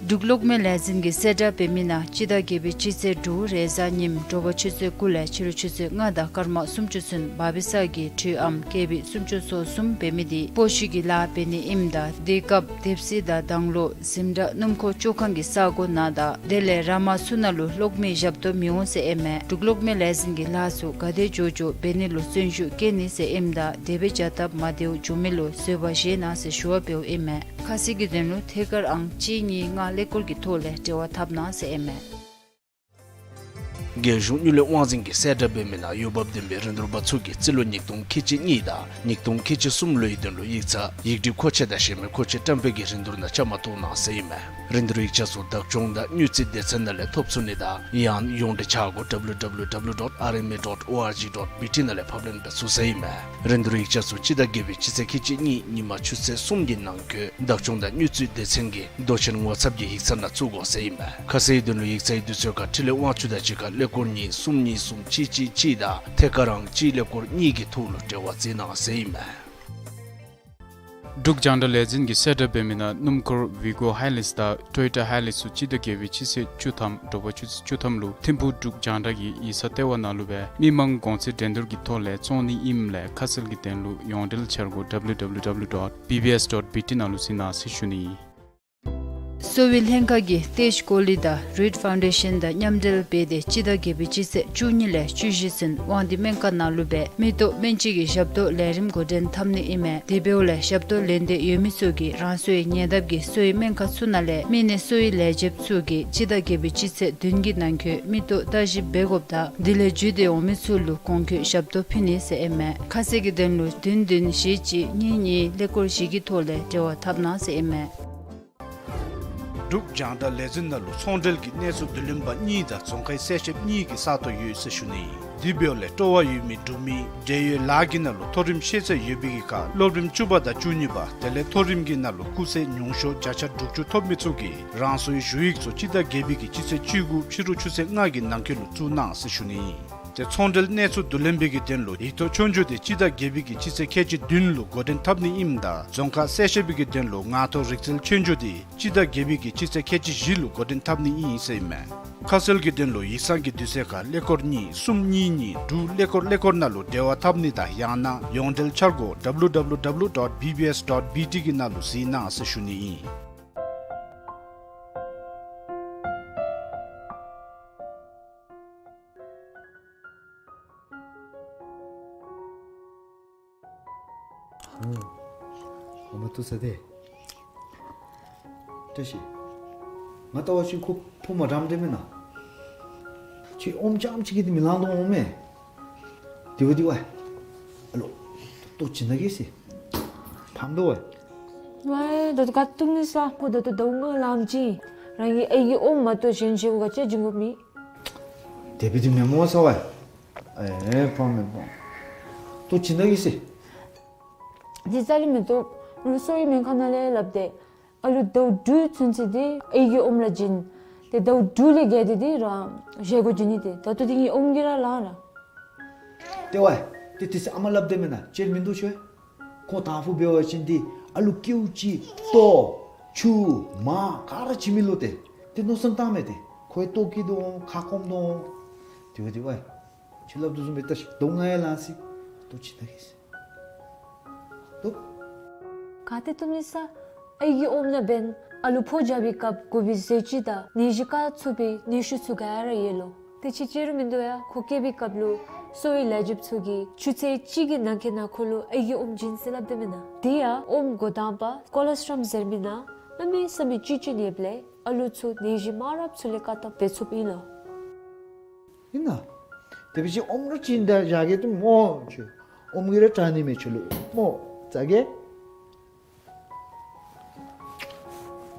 འབྲུག་གློག་མེ་ལས་འཛིན་གྱིས་གསལ་བསྒྲགས་འབད་མི་ནང་སྤྱི་ཟླ་བརྒྱད་པའི་སྤྱི་ཚེས་དྲུག་རེས་གཟའ་ཉིམ་དྲོ་པ་ཆུ་ཚོད་དགུ་ལས་ཕྱི་རུ་ཆུ་ཚོད་ལྔ་དང་སྐར་མ་སུམ་ཅུ་ཚུན་བར་པའི་ས་གི་དྲོད་ཨང་ཀེ་བི་སུམ་ཅུ་སོ་གསུམ་འབད་མི་འདི་སྤོ་བཤུད་ཀྱི་ལཱ་འབད་ནི་ཨིནམ་ད་དེ་སྐབས་དེབ་སི་དང་དང་ལོ་འཛིན་གྲྭ་སྣུམ་འཁོར་བཅོ་ཁང་གི་ས་སྒོ་ནང་དང་དེ་ལས་ར་མ་ཚུ་ནང་ལུ་གློག་མེ་ཞབས་ཏོག་མི་འོང་ཟེར་ཨིན་མས། འབྲུག་གློག་མེ་ལས་འཛིན་གྱིས་ལཱ་ཚུ་ག་དེ་མགྱོགས་མགྱོགས་འབད་ནི་ལུ་བརྩོན་ཤུགས་བསྐྱེད་ནི་ཟེར་ཨིནམ་ད་དེ་སྦེ་བྱ་སྟབས་མ་བདེཝ་བྱུང་མི་ལུ་བཟོད་པ་བཞེས་གནང་ཟེར་ཞུ་བ་འབདཝ་ཨིན་མས། ཁ་གསལ་གྱི་དོན་ལུ་ཐད་ཀར་ཨང་གཅིག་གཉིས་ལྔ་ཀླད་ཀོར་གྱི་ཐོག་ལས་འབྲེལ་བ་འཐབ་གནང་ཟེར་ཨིན་མས། རྒྱལ་གཞུང་དངུལ་ལས་དབང་འཛིན་གྱིས་གསལ་བསྒྲགས་འབད་མི་ནང་འོས་འབབ་ལྡན་པའི་རིན་བསྡུར་པ་ཚུ་གིས་རྩིས་ལོ་ཉིས་སྟོང་ཁལ་གཅིག་གཉིས་དང་ཉིས་སྟོང་ཁལ་གཅིག་གསུམ་ལོའི་དོན་ལུ་ཡིག་ཚང་ཡིག་སྒྲིག་མཁོ་ཆས་དང་གཞན་མི་མཁོ་ཆས་བཀྲམ་སྤེལ་གྱི་རིན་བསྡུར་ནང་བཅའ་མར་གཏོགས་གནང་ཟེར་ཨིན་མས། རིན་བསྡུར་ཡིག་ཆ་ཚུ་བདག་སྐྱོང་དང་དངུལ་རྩིས་སྡེ་ཚན་ནང་ལས་ཐོབ་ཚུགས་ནི་དང་ཡང་ཡོངས་འབྲེལ་ཆ་སྒོ་W W W dot R M A dot O R G dot B T ནང་ལས་ཕབ་ལེན་འབད་ཚུགས་ཟེར་ཨིན་མས། རིན་བསྡུར་ཡིག་ཆ་ཚུ་སྤྱི་ཟླ་བརྒྱད་པའི་སྤྱི་ཚེས་ཁལ་གཅིག་གཉིས་ཉིན་མ་ཆུ་ཚོད་གསུམ་གྱི་ནང་འཁོད་བདག་སྐྱོང་དང་དངུལ་རྩིས་སྡེ་ཚན་གྱི་མདོ་ཆེན་ངོ་ཚབ་ཀྱི་ཡིག་ཚང་ནང་བཙུགས་དགོ་ཟེར་ཨིན་མས། ཁ་གསལ་དོན་ལུ་ཡིག་ཚང་གི་དུས་ཚོད་ཁར་འཕྲིན་ལས་དབང་ཕྱུག་དང་གཅིག་ཁར་ཀླད་ཀོར་གཉིས་གསུམ་གཉིས་གསུམ་གཅིག་གཅིག་གཅིག་དང་ཐད་ཀར་ཨང་གཅིག་ཀླད་ཀོར་གཉིས་ཀྱི་ཐོག་ལུ་འབྲེལ་བ་མཛད་གནང་ཟེར་ཨིན་མས། འབྲུག་རྒྱང་བསྒྲགས་ལས་འཛིན་གྱིས་གསལ་བསྒྲགས་འབད་མི་ནང་སྣུམ་འཁོར་ཝི་གོ་ཧའི་ལེགས་དང་ཊོ་ཡོ་ཊ་ཧའི་ལེགས་ཚུ་སྤྱི་ཟླ་བརྒྱད་པའི་སྤྱི་ཚེས་བཅུ་ཐམ་དྲོ་པ་ཆུ་ཚོད་བཅུ་ཐམ་ལུ་ཐིམ་ཕུག་འབྲུག་རྒྱང་བསྒྲགས་ཀྱི་ཡིག་ཚང་ལྟེ་བ་ནང་ལུ་སྦེ་མི་མང་གོང་ཚད་འགྲན་བསྡུར་གྱི་ཐོག་ལས་བཙོང་ནི་ཨིནམ་ལས་ཁ་གསལ་གྱི་དོན་ལུ་ཡོངས་འབྲེལ་འཆར་སྒོ W W W dot B B S dot B T ནང་ལུ་གཟིགས་གནང་ཟེར་ཞུ་ནི། གསོ་བའི་ལྷན་ཁག་གིས་ཏེཇ་ཀོ་ལི་དང་རུའིཊ་ཕའུན་ཌེ་ཤན་དང་མཉམ་འབྲེལ་འབད་དེ་སྤྱི་ཟླ་བརྒྱད་པའི་སྤྱི་ཚེས་བཅུ་གཉིས་ལས་བཅུ་བཞི་ཚུན་དབང་འདུས་སྨན་ཁང་ནང་ལུ་སྦེ་མིག་ཏོ་སྨན་བཅོས་ཀྱི་ཞབས་ཏོག་ལས་རིམ་འགོ་འདྲེན་འཐབ་ནི་ཨིན་མས། དེ་འབདཝ་ལས་ཞབས་ཏོག་ལེན་འདོད་ཡོད་མི་ཚུ་གིས་རང་སོའི་ཉེ་འདབས་ཀྱི་གསོ་བའི་སྨན་ཁང་ཚུ་ནང་ལས་མི་སྣའི་གསོ་བའི་ལས་བྱེདཔ་ཚུ་གིས་སྤྱི་ཟླ་བརྒྱད་པའི་སྤྱི་ཚེས་བདུན་གྱི་ནང་འཁོད་མིག་ཏོ་བརྟག་ཞིབ་འབད་དགོཔ་དང་དེ་ལས་བརྒྱུད་དེ་འོང་མི་ཚུ་ལུ་གོང་འཁོད་ཞབས་ཏོག་ཕུལ་ནི་ཟེར་ཨིན་མས། ཁ་གསལ་གྱི་དོན་ལུ་བདུན་བདུན་བཞི་གཅིག་གཉིས་གཉིས་ཀླད་ཀོར་བཞི་གི་ཐོག་ལས་འབྲེལ་བ་འཐབ་གནང་ཟེར་ཨིན་མས། འབྲུག་རྒྱང་བསྒྲགས་ལས་འཛིན་ནང་ལུ་ཚོང་འབྲེལ་གྱི་གནས་ཚུལ་བསྡུ་ལེན་པ་གཉིས་དང་རྫོང་ཁའི་གསལ་བཤདཔ་གཉིས་ཀྱི་ས་སྟོང་ཡོད་ཟེར་ཞུ་ནི། དེ་འབདཝ་ལས་སྤྲོ་བ་ཡོད་མི་འབྲུག་མི་འབྲེལ་ཡོད་ལཱ་གི་ནང་ལུ་མཐོ་རིམ་ཤེས་ཚད་ཡོད་པའི་གི་ཁར་སློབ་རིམ་བཅུ་པ་དང་བཅུ་གཉིས་པ་དེ་ལས་མཐོ་རིམ་གྱི་ནང་ལུ་སྐུགས་ཚད་ཉུང་ཤོས་བརྒྱ་ཆ་དྲུག་ཅུ་ཐོབ་མི་ཚུ་གིས་རང་སོའི་ཞུ་ཡིག་ཚུ་སྤྱི་ཟླ་བརྒྱད་པའི་གི་སྤྱི་ཚེས་བཅུ་དགུ་ཕྱི་རུ་ཆུ་ཚོད་ལྔ་གི་ནང་འཁོད་ལུ་བཙུགས་གནང་ཟེར་ཞུ་ནི། ཏེ་ཚོང་འབྲེལ་གནས་ཚུལ་བསྡུ་ལེན་པའི་གི་དོན་ལུ་ཡིག་ཐོག་ཆོས་རྒྱུགས་འདི་སྤྱི་ཟླ་བརྒྱད་པའི་གི་སྤྱི་ཚེས་ཁལ་གཅིག་བདུན་ལུ་འགོ་འདྲེན་འཐབ་ནི་ཨིནམ་ད་རྫོང་ཁག་གསལ་བཤད་པའི་གི་དོན་ལུ་ངག་ཐོག་རིག་རྩལ་ཆོས་རྒྱུགས་འདི་སྤྱི་ཟླ་བརྒྱད་པའི་གི་སྤྱི་ཚེས་ཁལ་གཅིག་བཞི་ལུ་འགོ་འདྲེན་འཐབ་ནི་ཨིན་ཟེར་ཨིན་མས། ཁ་གསལ་གྱི་དོན་ལུ་ཡིག་ཚང་གི་དུས་ཚོད་ཁར་ཀླད་ཀོར་གཉིས་གསུམ་གཉིས་གཉིས་དྲུག་ཀླད་ཀོར་ཀླད་ཀོར་ནང་ལུ་འབྲེལ་བ་འཐབ་ནི་དང་ཡང་ན་ཡོངས་འབྲེལ་འཆར་སྒོ་ཌབ་ལུ་ཌབ་ལུ་ཌབ་ལུ་ཌོཊ་བི་བི་ཨེསི་ཌོཊ་བི་ཊི་གི་ནང་ལུ་གཟིགས་གནང་ཟེར་ཞུ་ནི་ཨིན། ཨོ། ཨོ་མ་ཐུག་ས་ཏེ། བཀྲ་ཤིས། ང་ལྟ་བ་ཅིན་ཁོ་ཕོ་མ་འགྲམ་འདྲ་མེན་ན། ཁྱོད་ཨོམ་རྐྱངམ་ཅིག་གིས་འདི་མི་ལང་དོ་འོང་མས། དེ་བ་དེ་བ། ཨ་ལོ། ལྟོ་བྱིན་ད་གེ་ཟེར། ཕམ་དོ་བ། ཝའི་ད་ལྟོ་ག་ཏུམ་ནི་ས་ཕོ་ད་ལྟོ་ཟླཝ་ལྔ་ལངམ་ཅིག་རང་གི་ཨའི་གི་ཨོམ་མ་གཏོགས་གཞན་བཞེས་སྒོ་ག་ཅི་བྱིན་དགོཔ་མེད། དེ་བ་དེ་མེན་མོ་ས་བ། ཨེ་ཕམ་མེན་ཕམ། ལྟོ་བྱིན་ད་གེ་ཟེར། ཏེ་རྩ་ལས་མི་བཏུབ། ལོ་གསོ་བའི་སྨན་ཁང་ནང་ལས་སླབ་སྟེ། ཨ་ལུ་ཟླཝ་དྲུག་ཚུན་ཚོད་འདི་ཨའི་གི་ཨོམ་ར་བྱིན། ཏེ་ཟླཝ་དྲུག་ལས་བརྒལ་ཏེ་འདི་རང་བཞེས་སྒོ་བྱིན་ནི་ཏེ། ད་ལྟོ་འདི་ངེའི་ཨོམ་གྱིས་ར་ལང་ར། ཏེ་ཝའི། ཏེ་དེ་ཚེ་ཨ་མ་སླབ་དེས་མེན་ན། ཅིག་མིན་འདུག་ཤོ། ཁོ་དང་ཕུ་འབད་བ་ཅིན་འདི་ཨ་ལུ་ཀེའུ་ཅིག་ལྟོ་ཆུ་མར་ག་ར་བྱིན་མི་ལོ་ཏེ། ཏེ་མནོ་བསམ་བཏངམ་མས་ཏེ། ཁོ་ལྟོ་བཀྱེས་དོ་འོང་ཁ་སྐོམ་དོ་འོང་། དེ་བ་དེ་ཝའི། ཁྱོད་སླབ་དོ་བཟུམ་སྦེ་ལྟ་ཤིག། ཟླཝ་ལྔ་ཡང་ལང་སོ་ཡི། ལྟོ་བྱིན་ད་གེ་ཟེར། ལྟོ། ག་ཏེ་ལྟོ་མི་ས། ཨའི་གི་ཨོམ་ནང་འབདན་ཨ་ལུ་ཕོ་རྐྱབ་པའི་སྐབས་དགོ་པའི་ཟས་བཅུད་དང་ནད་གཞི་བཀག་ཚུགས་པའི་ནད་ཤུགས་ཚུ་ག་ར་ཡོད་ལོ། ཏེ་ཕྱི་ཅི་རུང་མིན་འདུག་ཡ། ཁོ་སྐྱེ་བའི་སྐབས་ལུ་གསོ་བའི་ལས་བྱེདཔ་ཚུ་གིས་ཆུ་ཚོད་གཅིག་གི་ནང་འཁོད་ནང་ཁོ་ལུ་ཨའི་གི་ཨོམ་བྱིན་ཟེར་སླབ་དེས་མེན་ན། དེ་ཡང་ཨོམ་འགོ་དང་པ་ཀོ་ལོ་སི་ཊྲོམ་ཟེར་མི་ནང་གནམ་མེད་ས་མེད་བཅུད་ཅིག་ཡོདཔ་ལས་ཨ་ལུ་ཚུ་ནད་གཞི་མང་རབས་ཚུ་ལས་བཀག་ཐབས་འབད་ཚུགསཔ་ཨིན་ལོ། ཨིན་ན། དེ་འབད་བ་ཅིན་ཨོམ་ར་བྱིན་ད་བཞག་གེ་ཏེ་མོ་ཁྱོད། ཨོམ་གྱིས་ར་དྲག་ནི་མས་ཁྱོད་ལུ་མོ། ཙ་གེ།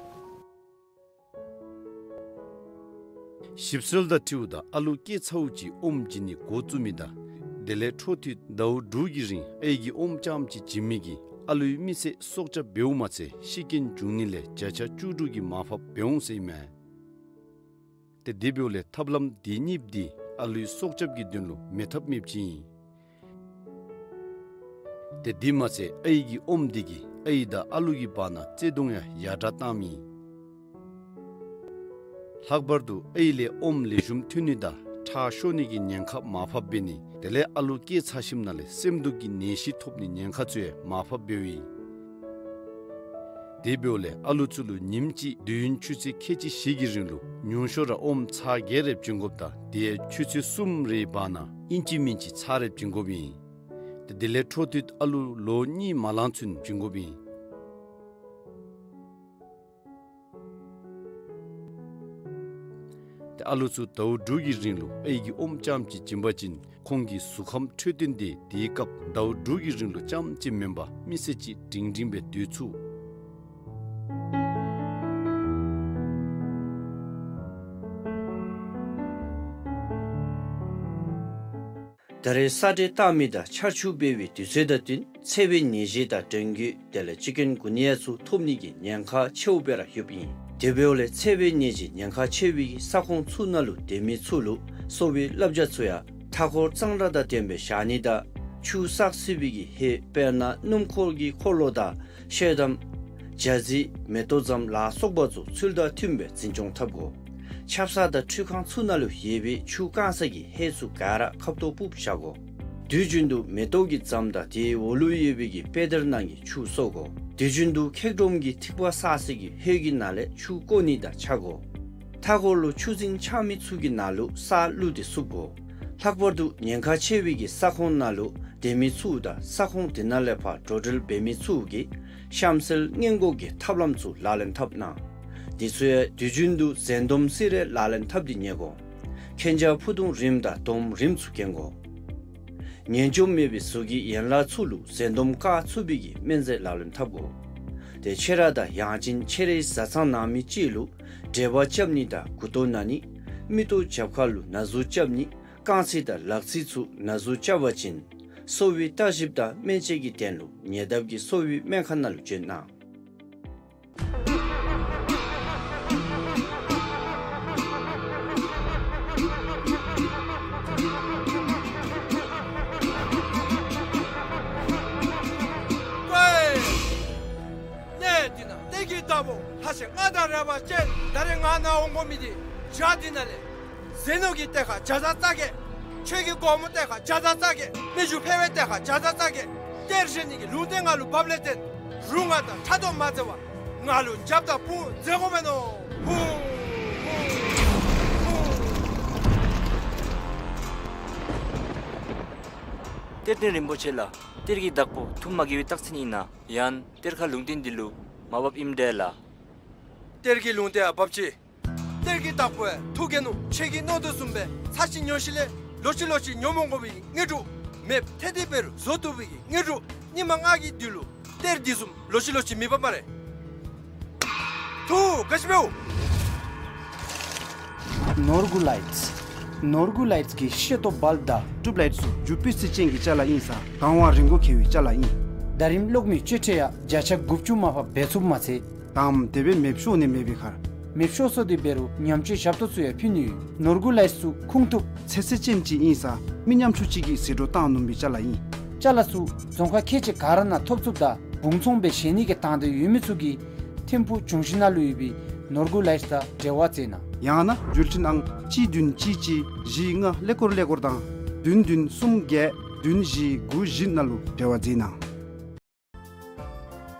ཞིབ་འཚོལ་དང་འཁྲིལཝ་ད་ཨ་ལུ་སྐྱེས་ཚརཝ་ཅིག་ཨོམ་བྱིན་ནི་འགོ་བཙུགས་མི་དང་དེ་ལས་འཕྲོ་མཐུད་ཟླཝ་དྲུག་གི་རིང་ཨའི་གི་ཨོམ་རྐྱངམ་ཅིག་བྱིན་མི་གིས་ཨ་ལུའི་མི་ཚེ་སྲོག་སྐྱབས་འབདཝ་མ་ཚད་ཤི་རྐྱེན་འབྱུང་ནི་ལས་བརྒྱ་ཆ་བཅུ་དྲུག་གི་མར་ཕབ་འབད་འོང་ཟེར་ཨིན་མས། ཏེ་དེ་འབདཝ་ལས་ཐབས་ལམ་དེ་གཉིས་འདི་ཨ་ལུའི་སྲོག་སྐྱབས་ཀྱི་དོན་ལུ་མེད་ཐབས་མེདཔ་ཅིག་ཨིན། ཏེ་དེ་མ་ཚད་ཨའི་གི་ཨོམ་འདི་གིས་ཨའི་དང་ཨ་ལུ་གི་བར་ན་བརྩེ་གདུང་ཡང་ཡར་དྲག་བཏངམ་ཨིན། ལྷག་པར་དུ་ཨའི་ལས་ཨོམ་ལེགས་ཤོམ་ཐོན་ནི་དང་ཁྲག་ཤོར་ནི་གི་ཉེན་ཁ་མར་ཕབ་འབད་ནི་དེ་ལས་ཨ་ལུ་སྐྱེས་ཚར་ཞིནམ་ལས་སེམས་སྡུག་གི་ནད་གཞི་ཐོབ་ནི་ཉེན་ཁ་ཚུ་ཡང་མར་ཕབ་འབདཝ་ཨིན། དེ་འབདཝ་ལས་ཨ་ལུ་ཚུ་ལུ་ཉིནམ་གཅིག་དུས་ཡུན་ཆུ་ཚོད་ཁལ་གཅིག་བཞི་གི་རིང་ལུ་ཉུང་ཤོས་ར་ཨོམ་ཚར་བརྒྱད་རེ་བྱིན་དགོཔ་དང་དེ་ཡང་ཆུ་ཚོད་གསུམ་རེའི་བར་ན་ཨིན་ཅི་མིན་ཅི་ཚར་རེ་བྱིན་དགོཔ་ཨིན། ཏེ་དེ་ལས་འཕྲོ་མཐུད་ཨ་ལུ་ལོ་གཉིས་མ་ལང་ཚུན་བྱིན་དགོཔ་ཨིན། ཏེ་ཨ་ལུ་ཚུ་ཟླཝ་དྲུག་གི་རིང་ལུ་ཨའི་གི་ཨོམ་རྐྱངམ་ཅིག་བྱིན་པ་ཅིན་ཁོང་གི་གཟུགས་ཁམས་འཕྲོད་བསྟེན་དེ་དེའི་སྐབས་ཟླཝ་དྲུག་གི་རིང་ལུ་རྐྱངམ་ཅིག་མེན་པར་མི་ཚེ་གཅིག་སྒྲིང་སྒྲིང་སྦེ་སྡོད་ཚུགས། ད་རེས་ས་འདྲེ་ལྟ་མི་དང་ཆར་ཆུ་འབེལ་བའི་དུས་ཚོད་དང་བསྟུན་འཚེར་བའི་ནད་གཞི་དང་ཌེང་གུ་དེ་ལས་ཅི་ཀུན་གུ་ནི་ཡ་ཚུ་ཐོབ་ནི་གི་ཉེན་ཁ་ཆེཝ་སྦེ་ར་ཡོདཔ་ཨིན། དེ་འབདཝ་ལས་འཚེར་བའི་ནད་གཞི་ཉེན་ཁ་ཆེ་བའི་གི་ས་ཁོངས་ཚུ་ནང་ལུ་སྡོད་མི་ཚུ་ལུ་གསོ་བའི་བསླབ་བྱ་ཚུ་ཡང་མཐའ་འཁོར་གཙང་སྦྲ་དང་ལྡནམ་སྦེ་བཞག་ནི་དང་ཆུ་བསགས་སྲིད་པའི་གི་ཧེ་དཔེར་ན་སྣུམ་འཁོར་གྱི་འཁོར་ལོ་དང་ཤེལ་དམ་ཇ་རྩི་མེ་ཏོག་ཛམ་ལ་སོགས་པ་ཚུ་ཚུལ་དང་མཐུནམ་སྦེ་འཛིན་སྐྱོང་འཐབ་དགོ། ཆབ་གསང་དང་ཁྲུས་ཁང་ཚུ་ནང་ལུ་ཡོད་པའི་ཆུ་བཀང་ས་གི་ཧེ་ཚུ་ག་ར་ཁབ་ཏོ་སྦུབ་བཞག་དགོ། དུས་རྒྱུན་དུ་མེ་ཏོག་གི་ཛམ་དང་དེའི་འོག་ལུ་ཡོད་པའི་གི་པེ་དར་ནང་གི་ཆུ་གསོ་དགོ། དུས་རྒྱུན་དུ་ཁེག་སྒྲོམ་གྱི་ཐིགས་པ་བསགས་ས་གི་ཧེ་གི་ནང་ལས་ཆུ་བཀོ་ནི་དང་ཆ་དགོ། མཐའ་འཁོར་ལུ་ཆུ་རྫིང་ཆགས་མི་ཚུ་གི་ནང་ལུ་ས་བླུགས་ཏེ་བསུབ་དགོ། ལྷག་པར་དུ་ཉེན་ཁ་ཆེ་བའི་གི་ས་ཁོངས་ནང་ལུ་སྡོད་མི་ཚུ་དང་ས་ཁོངས་དེ་ནང་ལས་ཕར་འགྲོ་འགྲུལ་འབད་མི་ཚུ་གིས་གཤམ་གསལ་སྔོན་འགོག་གི་ཐབས་ལམ་ཚུ་ལག་ལེན་འཐབ་གནང་། དེ་ཚུ་ཡང་དུས་རྒྱུན་དུ་འཛིན་སྡོམ་སི་རེ་ལག་ལེན་འཐབ་སྟེ་ཉལ་དགོ། མཁྱེན་རྒྱ་ཕུ་ཐུང་རིངམ་དང་སྡོམ་རིངམ་ཚུ་གྱོན་དགོ། ངན་འཇོམས་མེད་པའི་གཟུགས་ཀྱི་ཡན་ལག་ཚུ་ལུ་འཛིན་སྡོམ་བཀག་ཚུགས་པའི་གི་སྨན་རྫས་ལག་ལེན་འཐབ་དགོ། ཏེ་ཁྱོད་ར་དང་ཡང་ཅིན་ཁྱོད་རའི་བཟའ་ཚང་ནང་མི་ཅིག་ལུ་འབྲས་བུ་རྐྱབ་ནི་དང་མགུ་ཏོ་ན་ནི་མིག་ཏོ་རྒྱབ་ཁ་ལུ་ན་ཟུག་རྐྱབ་ནི་རྐང་རྩེ་དང་ལག་རྩེ་ཚུ་ན་ཟུག་རྐྱབ་པ་ཅིན་གསོ་བའི་བརྟག་ཞིབ་དང་སྨན་དཔྱད་ཀྱི་དོན་ལུ་ཉེ་འདབས་ཀྱི་གསོ་བའི་སྨན་ཁང་ནང་ལུ་བྱོན་གནང་། ལྷ་ཆེན་ལྔ་དང་རལ་པ་ཅན་ད་རེས་ང་ནཱ་འོང་དགོ་མི་འདི་བྱག་འདི་ནང་ལས་ཟས་ནོར་གྱི་གཏེར་ཁ་བརྒྱ་རྩ་བརྒྱད། ཆོས་ཀྱི་སྒོ་མོ་གཏེར་ཁ་བརྒྱ་རྩ་བརྒྱད། མི་རྒྱུ་འཕེལ་བའི་གཏེར་ཁ་བརྒྱ་རྩ་རྩ་བརྒྱད། གཏེར་བཞེས་ནི་གི་ལུང་བསྟན་ང་ལུ་བབས་ལས་བརྟེན་རུང་ང་དང་ཕྲག་དོག་མ་མཛད་པར་ང་ལུ་རྒྱབ་དང་དཔུང་མཛད་དགོ་མས་མནོ། ཧུ། ཧུ། ཧུ། གཏེར་སྟོན་རིན་པོ་ཆེ་ལགས། གཏེར་གྱི་བདག་པོ་ཐུགས་མ་དགྱེས་པའི་རྟགས་མཚན་ཨིན་ན། ཡང་གཏེར་ཁ་ལུང་བསྟན་འདི་ལུ་མ་བབ་ཨིནམ་འདྲས་ལགས། གཏེར་གྱི་ལུང་བསྟན་ཡང་བབ་ཅི། གཏེར་གྱི་བདག་པོ་ཡང་ཐུགས་དགྱེས་ནུག། ཁྱེད་ཀྱིས་མནོ་དོ་བཟུམ་སྦེ་ཚར་གཅིག་ཉོ་ཞིནམ་ལས་ལོག་ཅི་ལོག་ཅི་ཉོ་མ་དགོ་པའི་དངོས་གྲུབ། མེདཔ་ཐལ་ཏེ་འབད་རུང་བཟོ་བཏུབ་པའི་དངོས་གྲུབ། ཉི་མ་ལྔ་གི་དུས་ལུ་གཏེར་འདི་བཟུམ་ལོག་ཅི་ལོག་ཅི་མི་འབག་སྨ་རེ། ཐུགས་དགའ་བཞིན་འབདཝ། ནོར་འགུ་ལའིཊསི། ནོར་འགུ་ལའིཊསི་གི་ཤེལ་ཏོག་བལབ་དང་ཊུབ་ལའིཊ་ཚུ་རྒྱུ་སྤུས་ཚད་ཅན་གྱི་ཅ་ལ་ཨིན་ས་གང་བ་རིན་གོང་ཁེ་བའི་ཅ་ལ་ཨིན། ཟླ་རིམ་གློག་མེ་གཅོད་འཕྲོ་ཡང་བརྒྱ་ཆ་དགུ་བཅུ་མར་ཕབ་འབད་ཚུགསཔ་མ་ཚད། དང་དེ་སྦེ་མེདཔ་ཤོར་ནི་མེད་པའི་ཁར། མེདཔ་ཤོར་སོང་སྟེ་འབད་རུང་ཉམས་བཅོས་ཞབས་ཏོག་ཚུ་ཡང་ཕུལ་ནི་ཡོད། ནོར་འགུ་ལའིཊསི་ཚུ་ཁུངས་ཐུབ་ཚད་ཚད་ཅན་ཅིག་ཨིན་ས་མི་ཉམ་ཆུང་ཅིག་གིས་ཟད་འགྲོ་བཏང་ནུམ་པའི་ཅ་ལ་ཨིན། ཅ་ལ་ཚུ་རྫོང་ཁག་ཁལ་གཅིག་ག་ར་ནང་ཐོབ་ཚུགསཔ་ད་སྦུང་ཚོང་སྦེ་བཞེས་ནི་གི་དང་འདོད་ཡོད་མི་ཚུ་གིས་ཐིམ་ཕུག་འབྱུང་བཞི་ནང་ལུ་ཡོད་པའི་ནོར་འགུ་ལའིཊསི་དང་འབྲེལ་བ་མཛད་གནང་། ཡང་ན་འགྲུལ་འཕྲིན་ཨང་གཅིག་བདུན་གཅིག་གཅིག་བཞི་ལྔ་ཀླད་ཀོར་ཀླད་ཀོར་དང་བདུན་བདུན་གསུམ་བརྒྱད་བདུན་བཞི་དགུ་བཞི་ནང་ལུ་འབྲེལ་བ་མཛད་གནང་།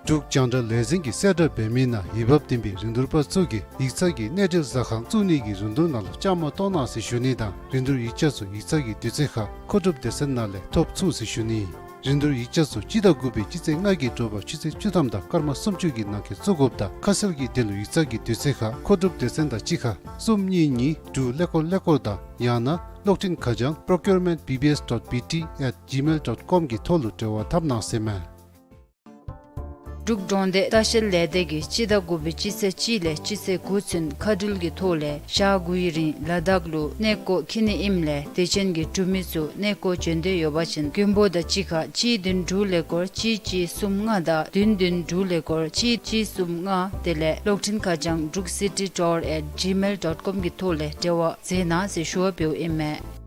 འབྲུག་རྒྱང་བསྒྲགས་ལས་འཛིན་གྱིས་གསལ་བསྒྲགས་འབད་མི་ནང་འོས་འབབ་ལྡན་པའི་རིན་བསྡུར་པ་ཚུ་གིས་ཡིག་ཚང་གི་གནས་འབྲེལ་ཟ་ཁང་བཙུགས་ནི་གི་རིན་བསྡུར་ནང་ལུ་བཅའ་མར་གཏོགས་གནང་ཟེར་ཞུ་ནི་དང་རིན་བསྡུར་ཡིག་ཆ་ཚུ་ཡིག་ཚང་གི་དུས་ཚོད་ཁར་མཁོ་སྒྲུབ་སྡེ་ཚན་ནང་ལས་ཐོབ་ཚུགས་ཟེར་ཞུ་ནི། རིན་བསྡུར་ཡིག་ཆ་ཚུ་སྤྱི་ཟླ་དགུ་པའི་སྤྱི་ཚེས་ལྔ་གི་དྲོ་པ་ཆུ་ཚོད་བཅུ་ཐམ་དང་སྐར་མ་སུམ་ཅུ་གི་ནང་འཁོད་བཙུགས་དགོཔ་དང་ཁ་གསལ་གྱི་དོན་ལུ་ཡིག་ཚང་གི་དུས་ཚོད་ཁར་མཁོ་སྒྲུབ་སྡེ་ཚན་དང་གཅིག་ཁར་གསུམ་གཉིས་གཉིས་དྲུག་ཀླད་ཀོར་ཀླད་ཀོར་དང་ཡང་ན་གློག་འཕྲིན་ཁ་བྱང་procurement B B S dot B T at gmail dot com གི་ཐོག་ལུ་འབྲེལ་བ་འཐབ་གནང་ཟེར་མས། འབྲུག་གྲོང་སྡེ་ལྟ་བཤལ་ལས་སྡེ་གིས་སྤྱི་ཟླ་དགུ་པའི་སྤྱི་ཚེས་གཅིག་ལས་སྤྱི་ཚེས་དགུ་ཚུན་མཁའ་འགྲུལ་གྱི་ཐོག་ལས་ཞག་དགུའི་རིང་ལ་དྭགས་ལུ་གནས་སྐོར་འཁྱིད་ནི་ཨིནམ་ལས་དད་ཅན་གྱི་འབྲུག་མི་ཚུ་གནས་སྐོར་འབྱོན་འདོད་ཡོད་པ་ཅིན་མགོན་པོ་དང་གཅིག་ཁར་གཅིག་བདུན་དྲུག་ཀླད་ཀོར་གཅིག་གཅིག་གསུམ་ལྔ་དང་བདུན་བདུན་དྲུག་ཀླད་ཀོར་གཅིག་གཅིག་གསུམ་ལྔ་དེ་ལས་གློག་འཕྲིན་ཁ་བྱང་druk city tour at gmail dot com གི་ཐོག་ལས་འབྲེལ་བ་མཛད་གནང་ཟེར་ཞུ་བ་འབདཝ་ཨིན་མས།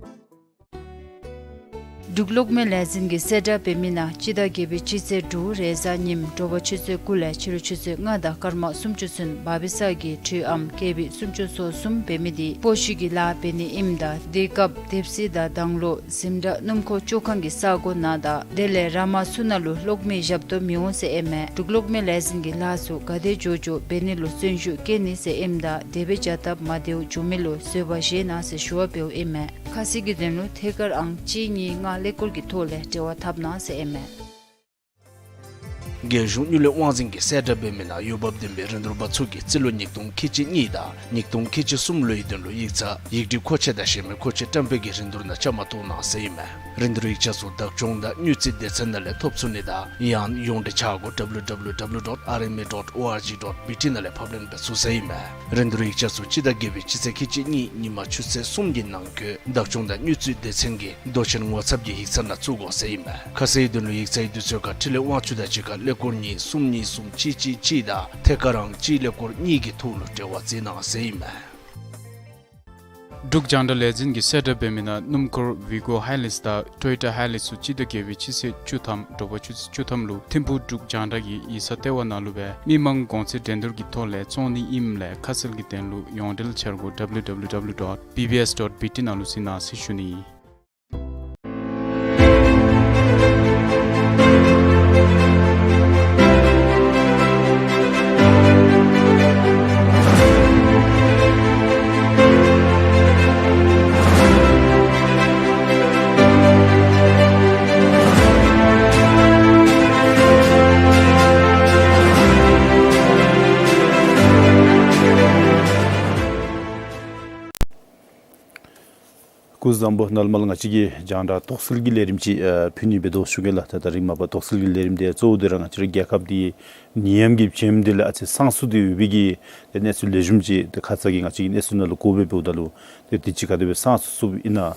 འབྲུག་གློག་མེ་ལས་འཛིན་གྱིས་གསལ་བསྒྲགས་འབད་མི་ནང་སྤྱི་ཟླ་བརྒྱད་པའི་སྤྱི་ཚེས་དྲུག་རེས་གཟའ་ཉིམ་དྲོ་པ་ཆུ་ཚོད་དགུ་ལས་ཕྱི་རུ་ཆུ་ཚོད་ལྔ་དང་སྐར་མ་སུམ་ཅུ་ཚུན་བ་བི་ས་གི་འཕྲུལ་ཨམ་ཀེ་བི་སུམ་ཅུ་སོ་གསུམ་འབད་མི་འདི་སྤོ་བཤུད་ཀྱི་ལཱ་འབད་ནི་ཨིནམ་ད་དེ་སྐབས་དེབ་གཟིགས་དང་དང་ལོ་འཛིན་གྲྭ་སྣུམ་འཁོར་བཅུག་ཁང་གི་ས་སྒོ་ནང་དང་དེ་ལས་ར་མ་ཚུ་ནང་ལུ་གློག་མེ་ཞབས་ཏོག་མི་འོང་ཟེར་ཨིན་མས། འབྲུག་གློག་མེ་ལས་འཛིན་གྱིས་ལཱ་ཚུ་ག་དེ་མགྱོགས་མགྱོགས་འབད་ནི་ལུ་བརྩོན་ཤུགས་བསྐྱེད་ནི་ཟེར་ཨིནམ་ད་དེ་སྦེ་བྱ་སྟབས་མ་བདེཝ་བྱུང་མི་ལུ་བཟོད་པ་བཞེས་གནང་ཟེར་ཞུ་བ་འབདཝ་ཨིན་མས། ཁ་གསལ་གྱི་དོན་ལུ་ཐད་ཀར་ཨང་གཅིག་གཉིས་ལྔ་ཀླད་ཀོར་གྱི་ཐོག་ལས་འབྲེལ་བ་འཐབ་གནང་ཟེར་ཨིན་མས། རྒྱལ་གཞུང་དངུལ་ལས་དབང་འཛིན་གྱིས་གསལ་བསྒྲགས་འབད་མི་ནང་འོས་འབབ་ལྡན་པའི་རིན་བསྡུར་པ་ཚུ་གིས་རྩིས་ལོ་ཉིས་སྟོང་ཁལ་གཅིག་གཉིས་དང་ཉིས་སྟོང་ཁལ་གཅིག་གསུམ་ལོའི་དོན་ལུ་ཡིག་ཚང་ཡིག་སྒྲིག་མཁོ་ཆས་དང་གཞན་མི་མཁོ་ཆས་བཀྲམ་སྤེལ་གྱི་རིན་བསྡུར་ནང་བཅའ་མར་གཏོགས་གནང་ཟེར་ཨིན་མས། རིན་བསྡུར་ཡིག་ཆ་ཚུ་བདག་སྐྱོང་དང་དངུལ་རྩིས་སྡེ་ཚན་ནང་ལས་ཐོབ་ཚུགས་ནི་དང་ཡང་ཡོངས་འབྲེལ་ཆ་སྒོ་W W W dot R M A dot O R G dot B T ནང་ལས་ཕབ་ལེན་འབད་ཚུགས་ཟེར་ཨིན་མས། རིན་བསྡུར་ཡིག་ཆ་ཚུ་སྤྱི་ཟླ་བརྒྱད་པའི་སྤྱི་ཚེས་ཁལ་གཅིག་གཉིས་ཉིན་མ་ཆུ་ཚོད་གསུམ་གྱི་ནང་འཁོད་བདག་སྐྱོང་དང་དངུལ་རྩིས་སྡེ་ཚན་གྱི་མདོ་ཆེན་ངོ་ཚབ་ཀྱི་ཡིག་ཚང་ནང་བཙུགས་དགོ་ཟེར་ཨིན་མས། ཁ་གསལ་དོན་ལུ་ཡིག་ཚང་གི་དུས་ཚོད་ཁར་འཕྲིན་ལས་དབང་ཕྱུག་དང་གཅིག་ཁར་ཀླད་ཀོར་གཉིས་གསུམ་གཉིས་གསུམ་གཅིག་གཅིག་གཅིག་དང་ཐད་ཀར་ཨང་གཅིག་ཀླད་ཀོར་གཉིས་ཀྱི་ཐོག་ལུ་འབྲེལ་བ་མཛད་གནང་ཟེར་ཨིན་མས། འབྲུག་རྒྱང་བསྒྲགས་ལས་འཛིན་གྱིས་གསལ་བསྒྲགས་འབད་མི་ནང་སྣུམ་འཁོར་ཝི་གོ་ཧའི་ལེགས་དང་ཊོ་ཡོ་ཊ་ཧའི་ལེགས་ཚུ་སྤྱི་ཟླ་བརྒྱད་པའི་སྤྱི་ཚེས་བཅུ་ཐམ་དྲོ་པ་ཆུ་ཚོད་བཅུ་ཐམ་ལུ་ཐིམ་ཕུག་འབྲུག་རྒྱང་བསྒྲགས་ཀྱི་ཡིག་ཚང་ལྟེ་བ་ནང་ལུ་སྦེ་མི་མང་གོང་ཚད་འགྲན་བསྡུར་གྱི་ཐོག་ལས་བཙོང་ནི་ཨིནམ་ལས་ཁ་གསལ་གྱི་དོན་ལུ་ཡོངས་འབྲེལ་འཆར་སྒོ་W W W dot B B S dot B T ནང་ལུ་གཟིགས་གནང་ཟེར་ཞུ་ནི། སྐུ་གཟུགས་བཟང་པོ། ནཱ་ལས་མར་ང་བཅས་ཀྱིས་རྒྱང་བསྒྲགས་དོགས་སེལ་གྱི་ལས་རིམ་ཅིག་ཨ་ཕུལ་ནི་འབད་དོ་ཞུ་གེ་ལགས། ད་ད་རིས་མ་པ་དོགས་སེལ་གྱི་ལས་རིམ་འདི་གཙོ་བོ་འདི་ར་ང་བཅས་ར་རྒྱལ་ཁབ་འདི་ནད་ཡམས་ཀྱིས་བྱོནམ་འདི་ལས་ཨ་ཙི་སངས་ཚུགས་ཏེ་ཡོད་པའི་གི་ཏེ་གནས་ཚུལ་ལེགས་ཤོམ་ཅིག་ཏེ་ཁ་ཙ་གི་ང་བཅས་ཀྱི་གནས་ཚུལ་ནང་ལུ་གོ་སྦེ་འབདཝ་ད་ལུ་ཏེ་དུས་ཅི་ག་དེ་སྦེ་སངས་ཚུགས་ཚུགསཔ་ཨིན་ན།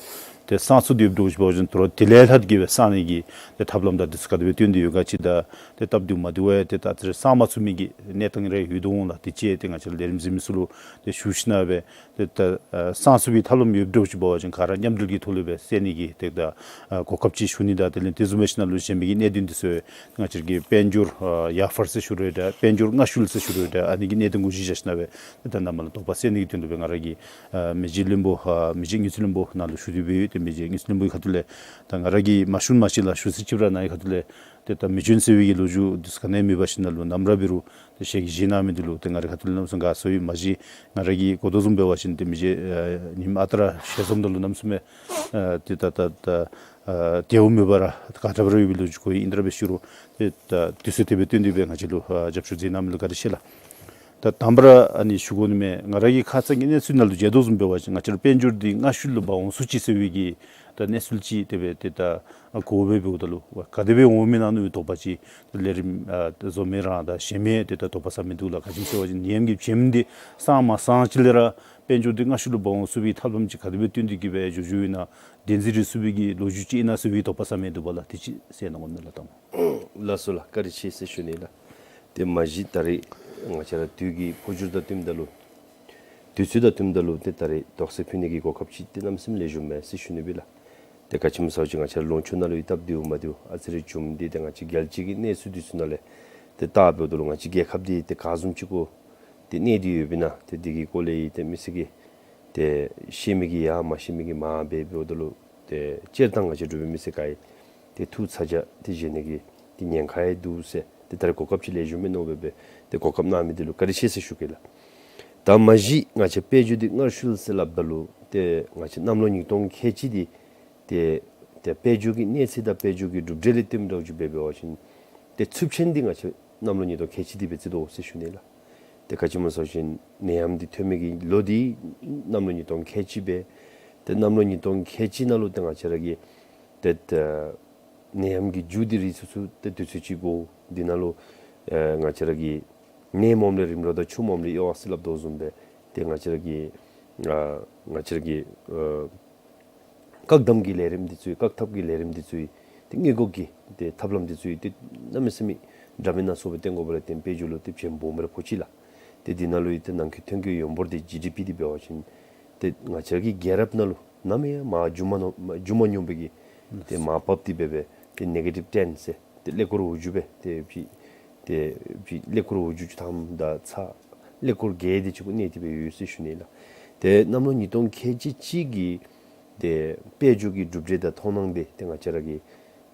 ཏེ་སང་ཚུགས་ཏེ་ཡོདཔ་འདྲཝ་ཅིག་འབད་བ་ཅིན་དོ་རུང་དེ་ལས་ལྷག་སྟེ་གི་སྦེ་སང་ནི་གི་ཏེ་ཐབས་ལམ་དང་འདི་ཚུ་ག་དེ་སྦེ་བཏོན་ཏེ་ཡོད་ག་ཅིག་དང་ཏེ་སྟབས་བདེཝ་མ་བདེཝ་ཡང་ཏེ་ད་ཨ་ཙི་རེ་སང་མ་ཚུགས་མི་གི་གནས་སྟངས་རེ་ཡོད་དོ་འོང་ལགས། དེ་ཅིག་ཏེ་ང་བཅས་ལས་རིམ་གཟིགས་མི་ཚུ་ལུ་ཏེ་ཞུ་ཞིནམ་སྦེ་ཏེ་ད་ཨ་སང་ཚུགས་པའི་ཐབས་ལམ་ཡོདཔ་འདྲཝ་ཅིག་འབད་བ་ཅིན་ག་ར་མཉམ་འབྲེལ་གྱི་ཐོག་ལུ་སྦེ་སེལ་ནི་གི་ཏེ་ད་ཨ་གོ་སྐབས་ཅིག་ཞུ་ནི་དང་དེ་ལས་དེ་བཟུམ་སྦེ་ཞིནམ་ལས་གཞན་མི་གི་གནད་དོན་འདི་ཚུ་ང་བཅས་ཀྱི་དཔལ་འབྱོར་ཨ་ཡར་འཕར་ཟེར་ཞུ་རུང་འདྲ་དཔལ་འབྱོར་མངའ་ཤུལ་ཟེར་ཞུ་རུང་འདྲ་ཨ་ནི་གི་གནད་དོན་གུ་གཞི་བཞག་ཞིནམ་སྦེ་ཏེ་ད་ནཱ་མར་ལུ་དོགས་པ་སེལ་ནི་གི་དོན་ལུ་སྦེ་ང་ར་གིས་ཨ་མི་རྗེ་བློན་པོ་ཨ་མི་རྗེ་དངུལ་རྩིས་བློན་པོ་ནཱ་ལུ་ཞུ་སྟེ་སྦེ་ཡོད། ཏེ་མི་རྗེ་དངུལ་རྩིས་བློན་པོའི་ཁ་ཐུག་ལས་ད་ང་ར་གིས་མ་ཞུ་ན་མ་ཤེས་ལགས། ཞུ་ས་ཅིག་ར་ནཱ་གི་ཁ་ཐུག་ལས་ཏེ་ད་མི་འབྱོན་ཟེར་བའི་གི་ལོ་རྒྱུས་འདི་ཚུ་ག་ནི་ཡང་མེད་པ་ཅིན་ནཱ་ལུ་ནམ་ར་འབད་རུང་ཏེ་ཞལ་གྱིས་བཞེས་གནང་མི་འདི་ལུ་ཏེ་ང་རའི་ཁ་ཐུག་ལས་གནམ་མེད་ས་མེད་དགའ་ཚོར་ཡོད། མ་གཞི་ང་ར་གིས་གོ་དོ་བཟུམ་འབད་བ་ཅིན་ཏེ་མི་རྗེ་ཨ་ཉིམ་ཨ་རྟག་ར་ཞལ་འཛོམས་ད་ལུ་གནམ་མེད་ས་མེད་ཨ་ཏེ་ད་ད་ད་ཨ་དལཝ་མེད་པར་དགའ་དྲགས་པར་ཡོད་པའི་ལོ་རྒྱུས་གོ་ཡི། ཨིན་ཏེ་ར་འབད་ཞུ་རུང་ཏེ་ད་དུས་ཚོད་དེ་སྦེ་བཏོན་ཏེ་སྦེ་ང་བཅས་ལུ་ཨ་རྒྱབ་སྐྱོར་མཛད་གནང་མི་ལུ་བཀའ་དྲིན་ཆེ་ལགས། ད་དང་པ་ར་ཨ་ནི་ཞུ་དགོ་ནི་མས། ང་ར་གིས་ཁ་ཙ་གི་གནས་ཚུལ་ནང་ལུ་མཇལ་དོ་བཟུམ་འབད་བ་ཅིན་ང་བཅས་ར་དཔལ་འབྱོར་འདི་མངའ་ཤུལ་ལུ་འབག་འོང་ཚུགས་ཅི་ཟེར་བའི་གི་ད་གནས་ཚུལ་ཅིག་དེ་སྦེ་ཏེ་ད་གོཝ་སྦེ་འབདཝ་ད་ལུ་ག་དེ་སྦེ་འོང་མི་ཨིན་ན་མནོ་བའི་དོགས་པ་ཅིག་ལས་རིམ་ཨ་བཟོ་མི་ར་དང་གཞན་མི་ཏེ་ད་དོགས་པ་ཟ་མི་འདུག་ལགས། ག་ཅི་སྨོ་ཟེར་བ་ཅིན་ནད་ཡམས་ཀྱི་བྱེམ་འདི་སངས་མ་སངས་ཅིག་ལས་ར་དཔལ་འབྱོར་འདི་མངའ་ཤུལ་ལུ་འབག་འོང་ཚུགས་པའི་ཐབས་ལམ་ཅིག་ག་དེ་སྦེ་བཏོན་ཏེ་གི་སྦེ་འགྱོ་འགྱོཝ་ཨིན་ན་བདེན་འཛིན་རེ་ཚུགས་པའི་གི་ལོ་རྒྱུས་ཅིག་ཨིན་ན་ཟེར་བའི་དོགས་པ་ཟ་མི་འདུག་པ་ལགས། དེ་ཅིག་གསལ་གནང་དགོ་མནོ་ལགས། དང་པ་ལགས་སོ་ལགས། བཀའ་དྲིན་ཆེ་ཟེར་ཞུ་ནི་ལགས། ཏེ་མ་གཞི་ད་རེས་ང་བཅས་ར་དུས་ཀྱི་འཕོ་འགྱུར་དང་བསྟུནམ་ད་ལུ་དུས་ཚོད་དང་བསྟུནམ་ད་ལུ་ཏེ་ད་རེས་དོགས་སེལ་ཕུལ་ནི་གི་གོ་སྐབས་ཅིག་ཏེ་གནམ་མེད་ས་མེད་ལེགས་ཤོམ་མས་ཟེར་ཞུ་ནི་སྦེ་ལགས། ཏེ་ག་ཅི་སྨོ་ཟེར་བ་ཅིན་ང་བཅས་ར་ལུང་ཕྱོགས་ནང་ལུ་ཡང་སྟབས་བདེཝ་མ་བདེཝ་ཨ་ཙི་རེ་བྱུངམ་འདི་ཏེ་ང་བཅས་རྒྱལ་སྤྱི་གི་གནས་ཚུལ་འདི་ཚུ་ནང་ལས་ཏེ་བལྟཝ་ད་ལུ་ང་བཅས་རྒྱལ་ཁབ་འདི་ཏེ་ག་བཟུམ་ཅིག་གུ་ཏེ་གནས་ཏེ་ཡོདཔ་ཨིན་ན་ཏེ་འདི་གི་སྐོར་ལས་ཡང་ཏེ་མི་སེར་གྱིས་ཏེ་ཤེས་མི་གིས་ཡང་མ་ཤེས་མི་གིས་མང་སྦེ་འབདཝ་ད་ལུ་ཏེ་སྤྱིར་བཏང་ང་བཅས་འབྲུག་པའི་མི་སེར་ག་ར་ཏེ་ཐུགས་ཚ་གྱང་ཏེ་བཞེས་ནི་གི་ཏེ་ཉེན་ཁ་ཡང་འདུག་ཟེར་ཏེ་ད་རེས་གོ་སྐབས་ཅིག་ལེགས་ཤོམ་སྦེ་མནོ་སྦེ་སྦེ་ཏེ་གོ་སྐབས་གནང་མི་འདི་ལུ་བཀའ་དྲིན་ཆེ་ཟེར་ཞུ་གེ་ལགས། ད་མ་གཞི་ང་བཅས་དཔལ་འབྱོར་འདི་མངའ་ཤུལ་ཟེར་སླབ་ད་ལུ་ཏེ་ང་བཅས་གནམ་ལོ་ཉིས་སྟོང་ཁལ་གཅིག་འདི་ཏེ་ཏེ་དཔལ་འབྱོར་གྱི་གནས་ཚད་དང་དཔལ་འབྱོར་གྱི་གྲུབ་འབྲས་ལས་བརྟེནམ་འདྲཝ་ཅིག་འབད་འབད་བ་ཅིན་ཏེ་ཚབས་ཆེན་འདི་ང་བཅས་གནམ་ལོ་ཉིས་སྟོང་ཁལ་གཅིག་འདི་སྦེ་བརྩི་དོ་ཟེར་ཞུ་ནི་ལགས། ཏེ་ག་ཅི་སྨོ་ཟེར་བ་ཅིན་ནད་ཡམས་འདི་ཐོན་མི་གི་ལོ་འདི་གནམ་ལོ་ཉིས་སྟོང་ཁལ་གཅིག་སྦེ། ཏེ་གནམ་ལོ་ཉིས་སྟོང་ཁལ་གཅིག་ནང་ལུ་ཏེ་ང་བཅས་ར་གི་ཏེ་ཏེ་ནད་ཡམས་ཀྱི་མཇུག་འདི་རིལ་ཚུན་ཚོད་ཏེ་དུས་ཚོད་ཅིག་འགོར། འདི་ནང་ལུ་ཨེ་ང་བཅས་ར་གི་ནད་མོམ་ལས་རིམ་གྲོ་དང་ཆུ་མོམ་ལས་གཡོ་བ་ཟེར་སླབ་དོ་བཟུམ་སྦེ་ཏེ་ང་བཅས་ར་གི་ཨ་ང་བཅས་ར་གི་ཨ་བཀག་སྡོམ་གྱི་ལས་རིམ་འདི་ཚུ་ཡང་བཀག་ཐབས་ཀྱི་ལས་རིམ་འདི་ཚུ་ཡང་ཏེ་སྔོན་འགོག་གི་ཏེ་ཐབས་ལམ་འདི་ཚུ་ཡང་ཏེ་གནམ་མེད་ས་མེད་འདྲ་མིན་སྣ་ཚོགས་སྦེ་བཏོན་དགོཔ་ལས་བརྟེན་དཔལ་འབྱོར་ལུ་ཏེ་བྱེམ་སྦོམ་རེ་ཕོག་ཅི་ལགས། ཏེ་འདི་ནང་ལུ་ཡང་ཏེ་ནང་འཁོད་ཐོན་སྐྱེད་ཡོངས་འབོར་འདི་ཇི་ཌི་པི་འདི་འབད་བ་ཅིན་ཏེ་ང་བཅས་ཀྱི་རྒྱལ་རབས་ནང་ལུ་ནམ་ཡང་མ་བྱུང་མ་མྱོང་མ་བྱུང་མ་མྱོང་པའི་གི་ཏེ་མར་བབས་ཏེ་སྦེ་སྦེ་ཏེ་ནེ་གེ་ཊིབ་ཊེན་ཟེར་ཏེ་ཀླད་ཀོར་འོག་འཇུག་སྦེ་ཏེ་ཕྱི་ཏེ་ཕྱི་ཀླད་ཀོར་འོག་འཇུག་བཅུ་ཐམ་དང་ཚག་ཀླད་ཀོར་བརྒྱད་དེ་ཅིག་གུ་གནས་ཏེ་སྦེ་ཡོད་ཟེར་ཞུ་ནི་ལགས། ཏེ་གནམ་ལོ་ཉིས་སྟོང་ཁལ་གཅིག་གཅིག་གི་ཏེ་དཔལ་འབྱོར་གྱི་གྲུབ་འབྲས་དང་མཐོང་སྣང་འདི་ཏེ་ང་བཅས་ར་གི་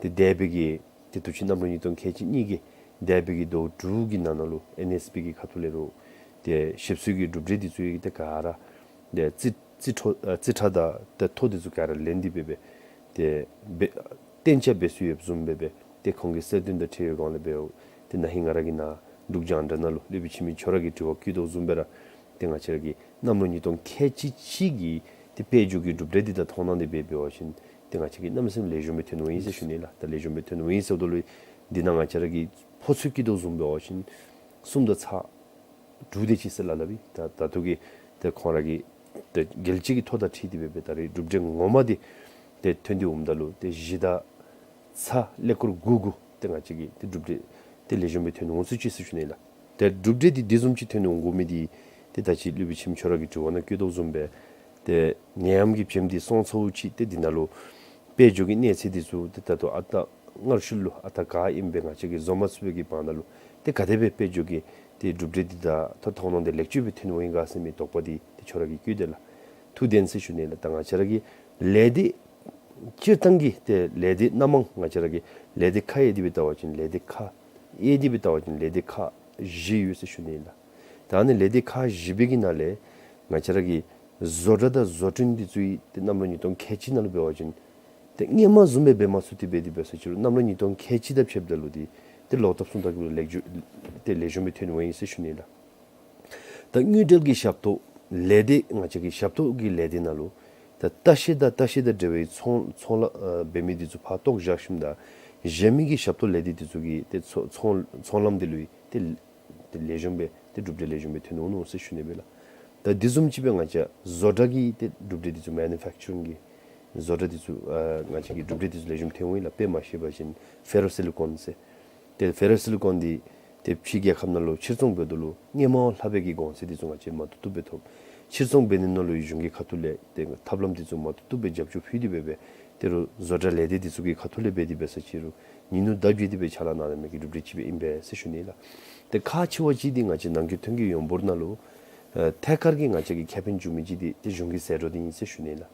ཏེ་འདས་པའི་གི་ཏེ་དུས་ཅི་གནམ་ལོ་ཉིས་སྟོང་ཁལ་གཅིག་གཉིས་ཀྱི་འདས་པའི་གི་ཟླཝ་དྲུག་གི་ནང་ན་ལུ་ཨེན་ཨེསི་པི་གི་ཁ་ཐུག་ལས་རུང་ཏེ་ཞིབ་འཚོལ་གྱི་གྲུབ་འབྲས་འདི་ཚུ་ཡང་ཏེ་ག་ར་ཏེ་རྩིས་རྩིས་ཁྲ་ཨ་རྩིས་ཁྲ་དང་ཏེ་ཐོ་འདི་ཚུ་ག་ར་ལེན་ཏེ་སྦེ་སྦེ་ཏེ་སྦེ་གཏན་འཇགས་འབད་སྲོལ་ཡོདཔ་བཟུམ་སྦེ་སྦེ་ཏེ་ཁོང་གི་གསལ་སྟོན་དང་འཁྲིལ་བའི་སྒང་ལས་འབདཝ་ཏེ་ན་ཧིང་ང་ར་གིས་ནཱ་འབྲུག་རྒྱང་བསྒྲགས་ནང་ལུ་སློབ་དཔོན་འཆི་མེད་ཁྱོད་ར་གིས་དྲི་བ་བཀོད་དོ་བཟུམ་སྦེ་ར་ཏེ་ང་བཅས་ར་གི་གནམ་ལོ་ཉིས་སྟོང་ཁལ་གཅིག་གཅིག་གི་ཏེ་དཔལ་འབྱོར་གྱི་གྲུབ་འབྲས་འདི་དང་མཐོང་སྣང་འདི་སྦེ་འབད་བ་ཅིན་ཏེ་ང་བཅས་ཀྱིས་གནམ་མེད་ས་མེད་ལེགས་ཤོམ་སྦེ་ཐོན་འོང་ཡི་ཟེར་ཞུ་ནི་ལགས། ད་ལེགས་ཤོམ་སྦེ་ཐོན་འོང་ཡི་ཟེརཝ་ད་ལུ་འདི་ནང་ང་བཅས་ར་གིས་ཕོ་ཚོད་བཀོད་དོ་བཟུམ་འབད་བ་ཅིན་གསུམ་དང་ཚག་དྲུག་དེ་ཅིག་ཟེར་སླབ་སླབ་ཨིན། ད་ད་ལྟོ་གི་ཏེ་ཁོང་ར་གི་ཏེ་རྒྱལ་སྤྱི་གི་ཐོ་དང་འཁྲིལ་ཏེ་སྦེ་སྦེ་ད་རེས་གྲུབ་འབྲས་ངོ་མ་འདི་ཏེ་ཐོན་ཏེ་འོངམ་ད་ལུ་ཏེ་བཞི་དང་ཚག་ཀླད་ཀོར་དགུ་གུ་ཏེ་ང་བཅས་ཀྱི་ཏེ་གྲུབ་འབྲས་ཏེ་ལེགས་ཤོམ་སྦེ་ཐོན་འོང་ཚུགས་ཅི་ཟེར་ཞུ་ནི་ལགས། ཏེ་གྲུབ་འབྲས་འདི་འདི་བཟུམ་ཅིག་ཐོན་འོང་དགོ་མི་འདི་ཏེ་ད་ཅི་སློབ་དཔོན་འཆི་མེད་ཁྱོད་ར་གིས་དྲི་བ་ནང་བཀོད་དོ་བཟུམ་སྦེ་ཏེ་ནད་ཡམས་ཀྱི་བྱེམ་འདི་སོང་ཚརཝ་ཅིག་ཏེ་འདི་ནང་ལུ་དཔལ་འབྱོར་གྱི་གནས་ཚད་འདི་ཚུ་ཏེ་ད་ལྟོ་ཨ་རྟག་སྔར་ཤུལ་ལུ་ཨ་རྟག་ག་ཨིནམ་སྦེ་ང་བཅས་ཀྱིས་བཟོ་མ་ཚུགས་པའི་གི་བར་ན་ལུ་ཏེ་ག་དེ་སྦེ་དཔལ་འབྱོར་གྱི་ཏེ་གྲུབ་འབྲས་འདི་དང་ཐོ་མཐོང་སྣང་འདི་ལེགས་བཅོས་སྦེ་ཐོན་འོང་ཡི་ག་ཟེར་མི་དོགས་པ་འདི་ཏེ་ཁྱོད་ར་གིས་བཀོད་དེ་ལགས། ཐུགས་བདེན་ཟེར་ཞུ་ནི་ལགས། ད་ང་བཅས་ར་གི་ལས་སྡེ་སྤྱིར་བཏང་གི་ཏེ་ལས་སྡེ་སྣ་མང་ང་བཅས་ར་གི་ལས་སྡེ་ཁག་དབྱེ་སྟེ་སྦེ་བལྟ་བ་ཅིན་ལས་སྡེ་ཁག་དབྱེ་སྟེ་སྦེ་བལྟ་བ་ཅིན་ལས་སྡེ་ཁག་བཞི་ཡོད་ཟེར་ཞུ་ནི་ལགས། ད་ཨ་ནི་ལས་སྡེ་ཁག་བཞི་པའི་གི་ནང་ལས་ང་བཅས་ར་གི་བཟོ་གྲྭ་དང་བཟོ་སྐྲུན་འདི་ཚུ་ཡང་ཏེ་གནམ་ལོ་ཉིས་སྟོང་ཁལ་གཅིག་ནང་ལུ་འབད་བ་ཅིན་ཏེ་སྔོན་མ་བཟུམ་སྦེ་འབད་མ་ཚུགས་ཏེ་སྦེ་འདི་འབད་ས་ཅིག་རུང་གནམ་ལོ་ཉིས་སྟོང་ཁལ་གཅིག་དང་ཕྱདཔ་ད་ལུ་འདི་ཏེ་ལོག་ལྟབ་གསུམ་ལྟབ་ཀྱི་ལེགས་བཅོས་ཏེ་ལེགས་ཤོམ་སྦེ་ཐོན་འོང་ཡི་ཟེར་ཞུ་ནི་ལགས། ད་དངུལ་འབྲེལ་གྱི་ཞབས་ཏོག་ལས་སྡེ་ང་བཅས་ཀྱི་ཞབས་ཏོག་གི་ལས་སྡེ་ནང་ལུ་ད་ལྟ་བཤལ་དང་ལྟ་བཤལ་དང་འབྲེལ་བའི་ཚོང་ཚོང་ལཱ་ཨ་འབད་མི་འདི་ཚུ་ཕར་བཏོག་བཞག་ཞིནམ་ད་གཞན་མི་གི་ཞབས་ཏོག་ལས་སྡེ་འདི་ཚུ་གི་ཏེ་ཚོང་ཚོང་ཚོང་ལམ་འདི་ལུ་ཡང་ཏེ་ཏེ་ལེགས་ཤོམ་སྦེ་ཏེ་གྲུབ་འབྲས་ལེགས་ཤོམ་སྦེ་ཐོན་འོང་ནུག་ཟེར་ཞུ་ནི་སྦེ་ལགས། ད་འདི་བཟུམ་ཅིག་སྦེ་ང་བཅས་བཟོ་གྲྭ་གི་ཏེ་གྲུབ་འབྲས་འདི་ཚུ་མེ་ནུ་ཕེཀ་ཅརིང་གི་ བཟོ་གྲྭ་འདི་ཚུ་ཨ་ང་བཅས་ཀྱི་གྲུབ་འབྲས་འདི་ཚུ་ལེགས་ཤོམ་ཐོན་འོང་ཡི་ལགས། དཔེ་མ་བཤད་པ་ཅིན་ཕེ་རོ་སི་ལི་ཀོན་ཟེར། ཏེ་ཕེ་རོ་སི་ལི་ཀོན་འདི་ཏེ་ཕྱི་རྒྱལ་ཁབ་ནང་ལུ་ཕྱིར་ཚོང་འབད་དོ་ལུ་སྔོན་མ་ལྷག་པའི་གི་གོང་ཚད་འདི་ཚུ་ང་བཅས་མ་བཏུབ་བཏུབ་སྦེ་ཐོབ། ཕྱིར་ཚོང་འབད་ནི་ནང་ལུ་གཞུང་གི་ཁ་ཐུག་ལས་ཏེ་ཐབས་ལམ་འདི་ཚུ་མ་བཏུབ་བཏུབ་སྦེ་རྒྱབ་སྐྱོར་ཕུལ་ཏེ་འབད་སྦེ་ཏེ་རུང་བཟོ་གྲྭ་ལས་སྡེ་འདི་ཚུ་གི་ཁ་ཐུག་ལས་འབད་དེ་འབད་ས་ཅིག་རུང་ཉིན་ནུབ་ཟླཝ་བརྒྱད་དེ་སྦེ་ཕྱག་ལཱ་གནང་མི་གི་གྲུབ་འབྲས་ཅིག་སྦེ་ཨིན་པས་ཟེར་ཞུ་ནི་ལགས། ཏེ་ཁག་ཆེ་བ་ཅིག་འདི་ང་བཅས་ནང་འཁོད་ཐོན་སྐྱེད་ཡོངས་འབོར་ནང་ལུ་ཨ་ཐད་ཀར་གྱི་ང་བཅས་ཀྱི་ཁེ་ཕན་འབྱུང་མི་ཅིག་འདི་ཏེ་གཞུང་གི་ཟད་འགྲོ་འདི་ཨིན་ཟེར་ཞུ་ནི་ལགས།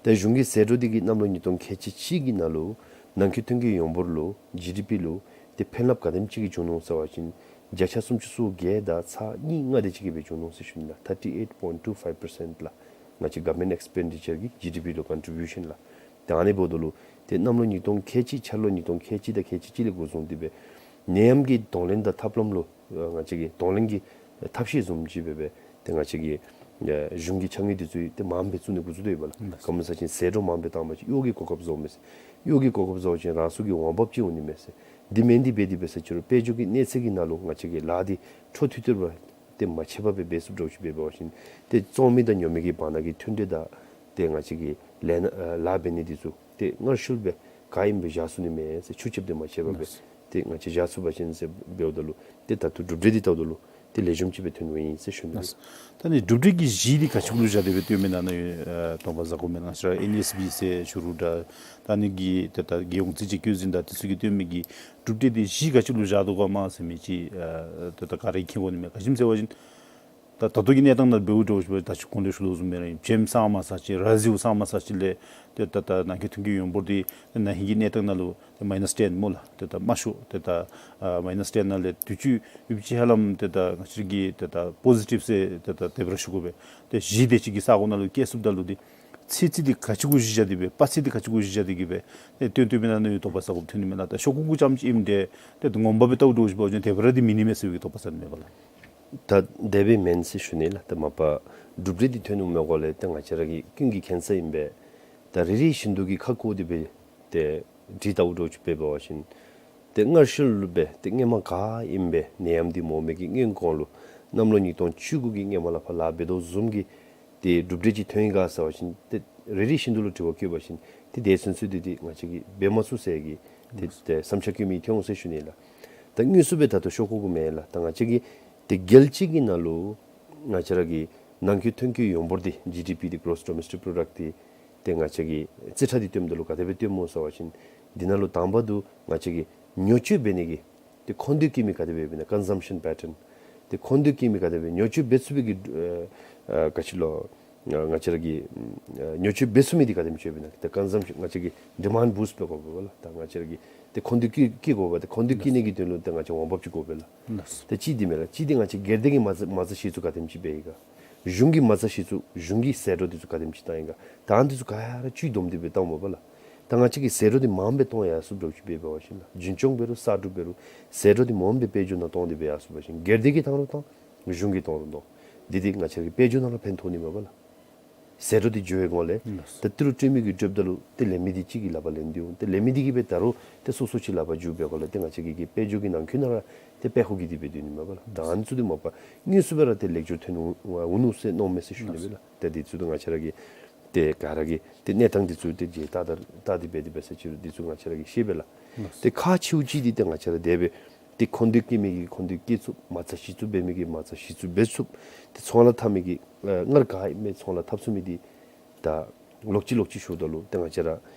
ཏེ་གཞུང་གི་ཟད་འགྲོ་འདི་གིས་གནམ་ལོ་ཉིས་སྟོང་ཁལ་གཅིག་གཅིག་གི་ནང་ལུ་ནང་འཁོད་ཐོན་སྐྱེད་ཡོངས་འབོར་ལུ་ཇི་ཌི་པི་ལུ་ཏེ་ཕན་རླབས་ག་དེམ་ཅིག་གི་བྱུང་ནུག་ཟེར་བ་ཅིན་བརྒྱ་ཆ་སུམ་ཅུ་སོ་བརྒྱད་དང་ཚག་གཉིས་ལྔ་དེ་ཅིག་གི་སྦེ་བྱུང་ནུག་ཟེར་ཞུ་ནི་ལགས། ཐར་ཊི་ཨེཊ་པོའིནཊ་ཊུ་ཕའིབ་པར་སེནཊ་ལགས། ང་བཅས་གོ་ཝར་མེནཊ་ཨེགསི་པེན་ཌི་ཅར་གྱི་ཇི་ཌི་པི་ལུ་ཀོན་ཊི་བིའུ་ཤཱན་ལགས། ཏེ་ཨ་ནི་འབདཝ་ད་ལུ་ཏེ་གནམ་ལོ་ཉིས་སྟོང་ཁལ་གཅིག་འཆར་ལོ་ཉིས་སྟོང་ཁལ་གཅིག་དང་ཁལ་གཅིག་གཅིག་ལས་འགོ་བཟུང་སྟེ་སྦེ་ནད་ཡམས་ཀྱི་གདོང་ལེན་དང་ཐབས་ལམ་ལུ་ཨ་ང་བཅས་ཀྱི་གདོང་ལེན་གྱི་ཐབས་ཤེས་བཟུམ་ཅིག་སྦེ་སྦེ་ཏེ་ང་བཅས་ཀྱི་ཨ་གཞུང་གི་ཕྱག་དངུལ་འདི་ཚུ་ཏེ་མངམ་སྦེ་བཙུགས་ནི་འགོ་བཙུགས་ཏེ་ཡོད་པ་ལགས། ག་མོ་ཟེར་བ་ཅིན་ཟད་འགྲོ་མངམ་སྦེ་བཏང་བ་ཅིན་གཡོག་གི་གོ་སྐབས་བཟོཝ་མས་ཟེར། གཡོག་གི་གོ་སྐབས་བཟོ་བ་ཅིན་རང་སོའི་གི་འོང་འབབ་ཅིག་འོང་ནི་མས་ཟེར། འདི་མེན་ཏེ་འབད་དེ་འབད་ས་ཅིག་རུང་དཔལ་འབྱོར་གྱི་གནས་ཚད་ཀྱི་ནང་ལུ་ང་བཅས་ཀྱི་ལཱ་འདི་འཕྲོ་མཐུད་དེ་སྦེ་ཏེ་མ་ཆད་པར་སྦེ་འབད་ཚུགསཔ་འདྲཝ་ཅིག་འབད་བ་ཅིན་ཏེ་བཙོང་མི་དང་ཉོ་མི་གི་བར་ན་གི་མཐུན་འབྲེལ་དང་ཏེ་ང་བཅས་ཀྱི་ལས་ན་ཨ་ལཱ་འབད་ནི་འདི་ཚུ་ཏེ་སྔར་ཤུལ་སྦེ་ག་ཨིནམ་སྦེ་བཞག་ཚུགས་ནི་མས་ཟེར། ཆུ་རྐྱབ་སྟེ་མ་ཆད་པར་སྦེ་ཏེ་ང་བཅས་བཞག་ཚུགས་པ་ཅིན་ཟེར་འབདཝ་ད་ལུ་ཏེ་ད་ལྟོ་གྲུབ་འབྲས་འདི་བལྟཝ་ད་ལུ་ཏེ་ལེགས་ཤོམ་ཅིག་སྦེ་ཐོན་འོང་ཡི་ཟེར་ཞུ་ནི། ད་ནི་གྲུབ་འབྲས་ཀྱི་གཞི་འདི་ག་ཅི་ལུ་བཞག་སྟེ་སྦེ་སྟོནམ་མས་ན་ནི་ཨེ་དོགས་པ་ཟ་དགོ་མེན་ན། ང་བཅས་ར་ཨེན་ཨེས་བི་ཟེར་ཞུ་རུང་འདྲ་ད་ནི་གི་ཏེ་ད་རྒྱལ་ཡོངས་རྩིས་དཔྱད་བཀོད་འཛིན་དང་འདི་ཚུ་གིས་སྟོན་མི་གི་གྲུབ་འབྲས་འདི་གཞི་ག་ཅི་ལུ་བཞག་དོ་ག་མས་ཟེར་མི་ཅིག་ཨ་ཏེ་ད་ག་ར་མཁྱེན་དགོ་ནི་མས། ག་ཅི་སྨོ་ཟེར་བ་ཅིན་ད་ད་ལྟོ་གི་གནས་སྟངས་ནང་འབདཝ་འདྲཝ་ཅིག་འབད་ད་ཅི་གོང་ལས་ཞུ་དོ་བཟུམ་སྦེ་ར་ཨིན། བྱེམ་སངས་མ་ཚར་ཅིག་ར་བཟི་བོ་སངས་མ་ཚར་ཅིག་ལས་ཏེ་ད་ད་ནང་འཁོད་ཐོན་སྐྱེད་ཡོངས་འབོར་འདི་ད་ན་ཧིང་གི་གནས་སྟངས་ནང་ལུ་ཏེ་མའི་ནཱས་ཊེན་སྨོ་ལགས། ཏེ་ད་དམའ་ཤོས་ཏེ་ད་ཨ་མའི་ནཱས་ཊེན་ནང་ལས་དུས་ཅི་ཡུདཔ་ཅིག་ཧ་ལམ་ཏེ་ད་ང་བཅས་ཀྱིས་ཏེ་ད་པོ་ཟི་ཊིབ་ཟེར་ཏེ་ད་དེ་སྦེ་ར་ཞུ་དགོ་པས། ཏེ་བཞི་དེ་ཅིག་གི་ས་གོ་ནང་ལུ་བསྐྱལ་ཚུགསཔ་ད་ལུ་འདི་ཚད་རྩིས་འདི་ག་ཅི་གུ་གཞི་བཞག་སྟེ་སྦེ་དཔའ་ཚད་འདི་ག་ཅི་གུ་གཞི་བཞག་སྟེ་གི་སྦེ་ཏེ་སྟོན་སྟོནམ་མས་ན་ནི་དོགས་པ་ཟ་དགོཔ་ཐོན་ནི་མས་ལགས། ད་ཤོག་ཀུ་གུ་ཙམ་ཅིག་ཨིནམ་འདྲས་ཏེ་ངོ་མ་སྦེ་བལྟཝ་འདྲཝ་ཅིག་འབད་བ་ཅིན་དེ་སྦེ་ར་འདི་མིན་ནི་མས་ཟེར་བའི་དོགས་པ་ཟ་ནི་མས་པ་ལགས། ད་དེ་སྦེ་མེན་ཟེར་ཞུ་ནི་ལགས། ད་མ་པ་གྲུབ་འབྲས་འདི་ཐོན་འོང་མི་གུ་ལས་ཏེ་ང་བཅས་ར་གི་ཀུན་གྱིས་མཁྱེན་གསལ་ཨིན་པས། ད་རེ་རེ་བཞིན་དུ་གི་ཁ་བསྐོར་ཏེ་སྦེ་ཏེ་དྲི་བལྟཝ་འདྲཝ་ཅིག་འབད་བ་ཅིན་ཏེ་སྔར་ཤུལ་ལུ་སྦེ་ཏེ་སྔོན་མ་ག་ཨིནམ་སྦེ་ནད་ཡམས་འདི་མ་འོང་མི་གི་སྔོན་གོང་ལུ་གནམ་ལོ་ཉིས་སྟོང་བཅུ་དགུ་གི་སྔོན་མ་ལས་ཕར་ལཱ་འབད་དོ་བཟུམ་གྱི་ཏེ་གྲུབ་འབྲས་ཅིག་ཐོན་ཡི་ག་ཟེར་བ་ཅིན་ཏེ་རེ་རེ་བཞིན་དུ་ལུ་དྲི་བ་བཀོད་པ་ཅིན་ཏེ་དེ་ཚུན་ཚོད་འདི་ཏེ་ང་བཅས་ཀྱིས་འབད་མ་ཚུགས་ཟེར་གྱི་ཏེ་ཏེ་བསམ་འཆར་བཀོད་མི་ཐོན་འོང་ཟེར་ཞུ་ནི་ལགས། ད་དངོས་སུ་སྦེ་ད་ལྟོ་ཤོག་ཀུ་གུ་མེན་ལགས། ད་ང་བཅས་ཀྱི་ཏེ་རྒྱལ་སྤྱི་གི་ནང་ལུ་ང་བཅས་ར་གི་ནང་འཁོད་ཐོན་སྐྱེད་ཡོངས་འབོར་འདི་ཇི་ཌི་པི་འདི་གྲོསི་ཌོ་མེ་སི་ཊིག་པོ་རོ་ཌགཊ་འདི་ཏེ་ང་བཅས་ཀྱིས་རྩིས་ཁྲ་འདི་སྟོནམ་ད་ལུ་ག་དེ་སྦེ་སྟོནམ་སྨོ་ཟེར་བ་ཅིན་འདི་ནང་ལུ་དང་པ་འདི་ང་བཅས་ཀྱིས་ཉོ་སྤྱོད་འབད་ནི་གི་ཏེ་མཁོ་འདོད་བསྐྱེད་མི་ག་དེ་སྦེ་ཡོདཔ་ཨིན་ན། ཀོན་སམ་ཤཱན་པེ་ཊརན། ཏེ་མཁོ་འདོད་བསྐྱེད་མི་ག་དེ་སྦེ་ཉོ་སྤྱོད་འབད་ཚུགས་པའི་གི་ཨ་ཨ་ག་ཅི་ལོ་ང་བཅས་ར་གི་ཨ་ཉོ་སྤྱོད་འབད་ཚུགས་མི་འདི་ག་དེམ་ཅིག་ཡོདཔ་ཨིན་ན། ཏེ་ཀོན་སམ་ཤཱན་ང་བཅས་ཀྱིས་ཌི་མཱནཌ་བུསཊ་འབད་དགོ་པས་ལགས། ད་ང་བཅས་ར་གི་ཏེ་མཁོ་འདོད་བསྐྱེད་བསྐྱེད་དགོ་པས། ཏེ་མཁོ་འདོད་བསྐྱེད་ནི་གི་དོན་ལུ་ཏེ་ང་བཅས་འོང་འབབ་ཅིག་དགོ་པས་ལགས། ལགས། ཏེ་གཅིག་འདི་མས་ལགས། གཅིག་འདི་ང་བཅས་སྒེར་སྡེ་གི་མ་རྩ་མ་རྩ་གཞི་བཙུགས་ག་དེམ་ཅིག་འབད་ཡི་ག། གཞུང་གི་མ་རྩ་གཞི་བཙུགས་གཞུང་གི་ཟད་འགྲོ་འདི་ཚུ་ག་དེམ་ཅིག་བཏང་ཡི་ག། ད་འདི་ཚུ་ག་ར་བཅུད་བསྡོམས་ཏེ་སྦེ་བལྟཝ་མས་པ་ལགས། ད་ང་བཅས་ཀྱིས་ཟད་འགྲོ་འདི་མངམ་སྦེ་གཏང་ཡར་སོཔ་འདྲཝ་ཅིག་འབད་བ་ཅིན་ལགས། རྒྱུན་སྐྱོང་འབད་རུང་གསར་སྒྲུབ་འབད་རུང་ཟད་འགྲོ་འདི་མངམ་སྦེ་དཔལ་འབྱོར་ནང་གཏང་སྟེ་སྦེ་ཡར་སོ་པ་ཅིན་སྒེར་སྡེ་གིས་བཏང་རུང་བཏང་གཞུང་གིས་གཏང་རུང་གཏང་འདི་འདི་ང་བཅས་ཀྱི་དཔལ་འབྱོར་ནང་ལུ་ཕན་ཐོགས་ནི་མས་པ་ལགས། ཟད་འགྲོ་འདི་འགྱོ་བའི་སྒང་ལས་ད་ཏི་རུ་སྤྲོད་མི་གིས་སྤྲོདཔ་ད་ལུ་ཏེ་ལེན་མི་འདི་གཅིག་གི་ལག་པར་ལེན་ཏེ་འོང་། ཏེ་ལེན་མི་འདི་གིས་སྦེ་ད་རུང་ཏེ་སོ་སོ་ཅིག་ལག་པར་འགྱོ་བའི་སྒང་ལས་ཏེ་ང་བཅས་ཀྱི་གི་དཔལ་འབྱོར་གྱི་ནང་འཁོད་ནང་ར་ཏེ་དཔལ་ཧོག་གི་འདི་སྦེ་སྡོད་ནི་མས་པ་ལགས། ད་ཨ་ནི་ཚུ་འདི་མ་པ་དངོས་སུ་སྦེ་ར་ཏེ་ལེགས་སྒྱུར་ཐོན་འོང་འོང་ནུག་ཟེར་མནོཝ་མས་ཟེར་ཞུ་ནི་མས་ལགས། ཏེ་འདི་ཚུ་ཏེ་ང་བཅས་ར་གིས་ཏེ་ག་ར་གིས་ཏེ་གནས་སྟངས་འདི་ཚུ་ཏེ་མཇལ་ལྟ་ད་ལྟ་སྟེ་འབད་དེ་འབད་ས་ཅིག་རུང་འདི་ཚུ་ང་བཅས་ར་གིས་ཤེས་པས་ལགས། ཏེ་ཁག་ཆེཝ་ཅིག་འདི་ཏེ་ང་བཅས་ར་དེ་སྦེ་ཏེ་མཁོ་འདོད་བསྐྱེད་མི་གིས་མཁོ་འདོད་བསྐྱེད་ཚུགས། མ་རྩ་གཞི་བཙུགས་འབད་མི་གིས་མ་རྩ་གཞི་བཙུགས་འབད་ཚུགས། ཏེ་ཚོང་ལཱ་འཐབ་མི་གིས་ཨ་སྔར་ག་ཨིནམ་སྦེ་ཚོང་ལཱ་འཐབ་ཚུགས་མི་འདི་ད་ལོག་ཅི་ལོག་ཅི་ཞུཝ་ད་ལུ་ཏེ་ང་བཅས་ར་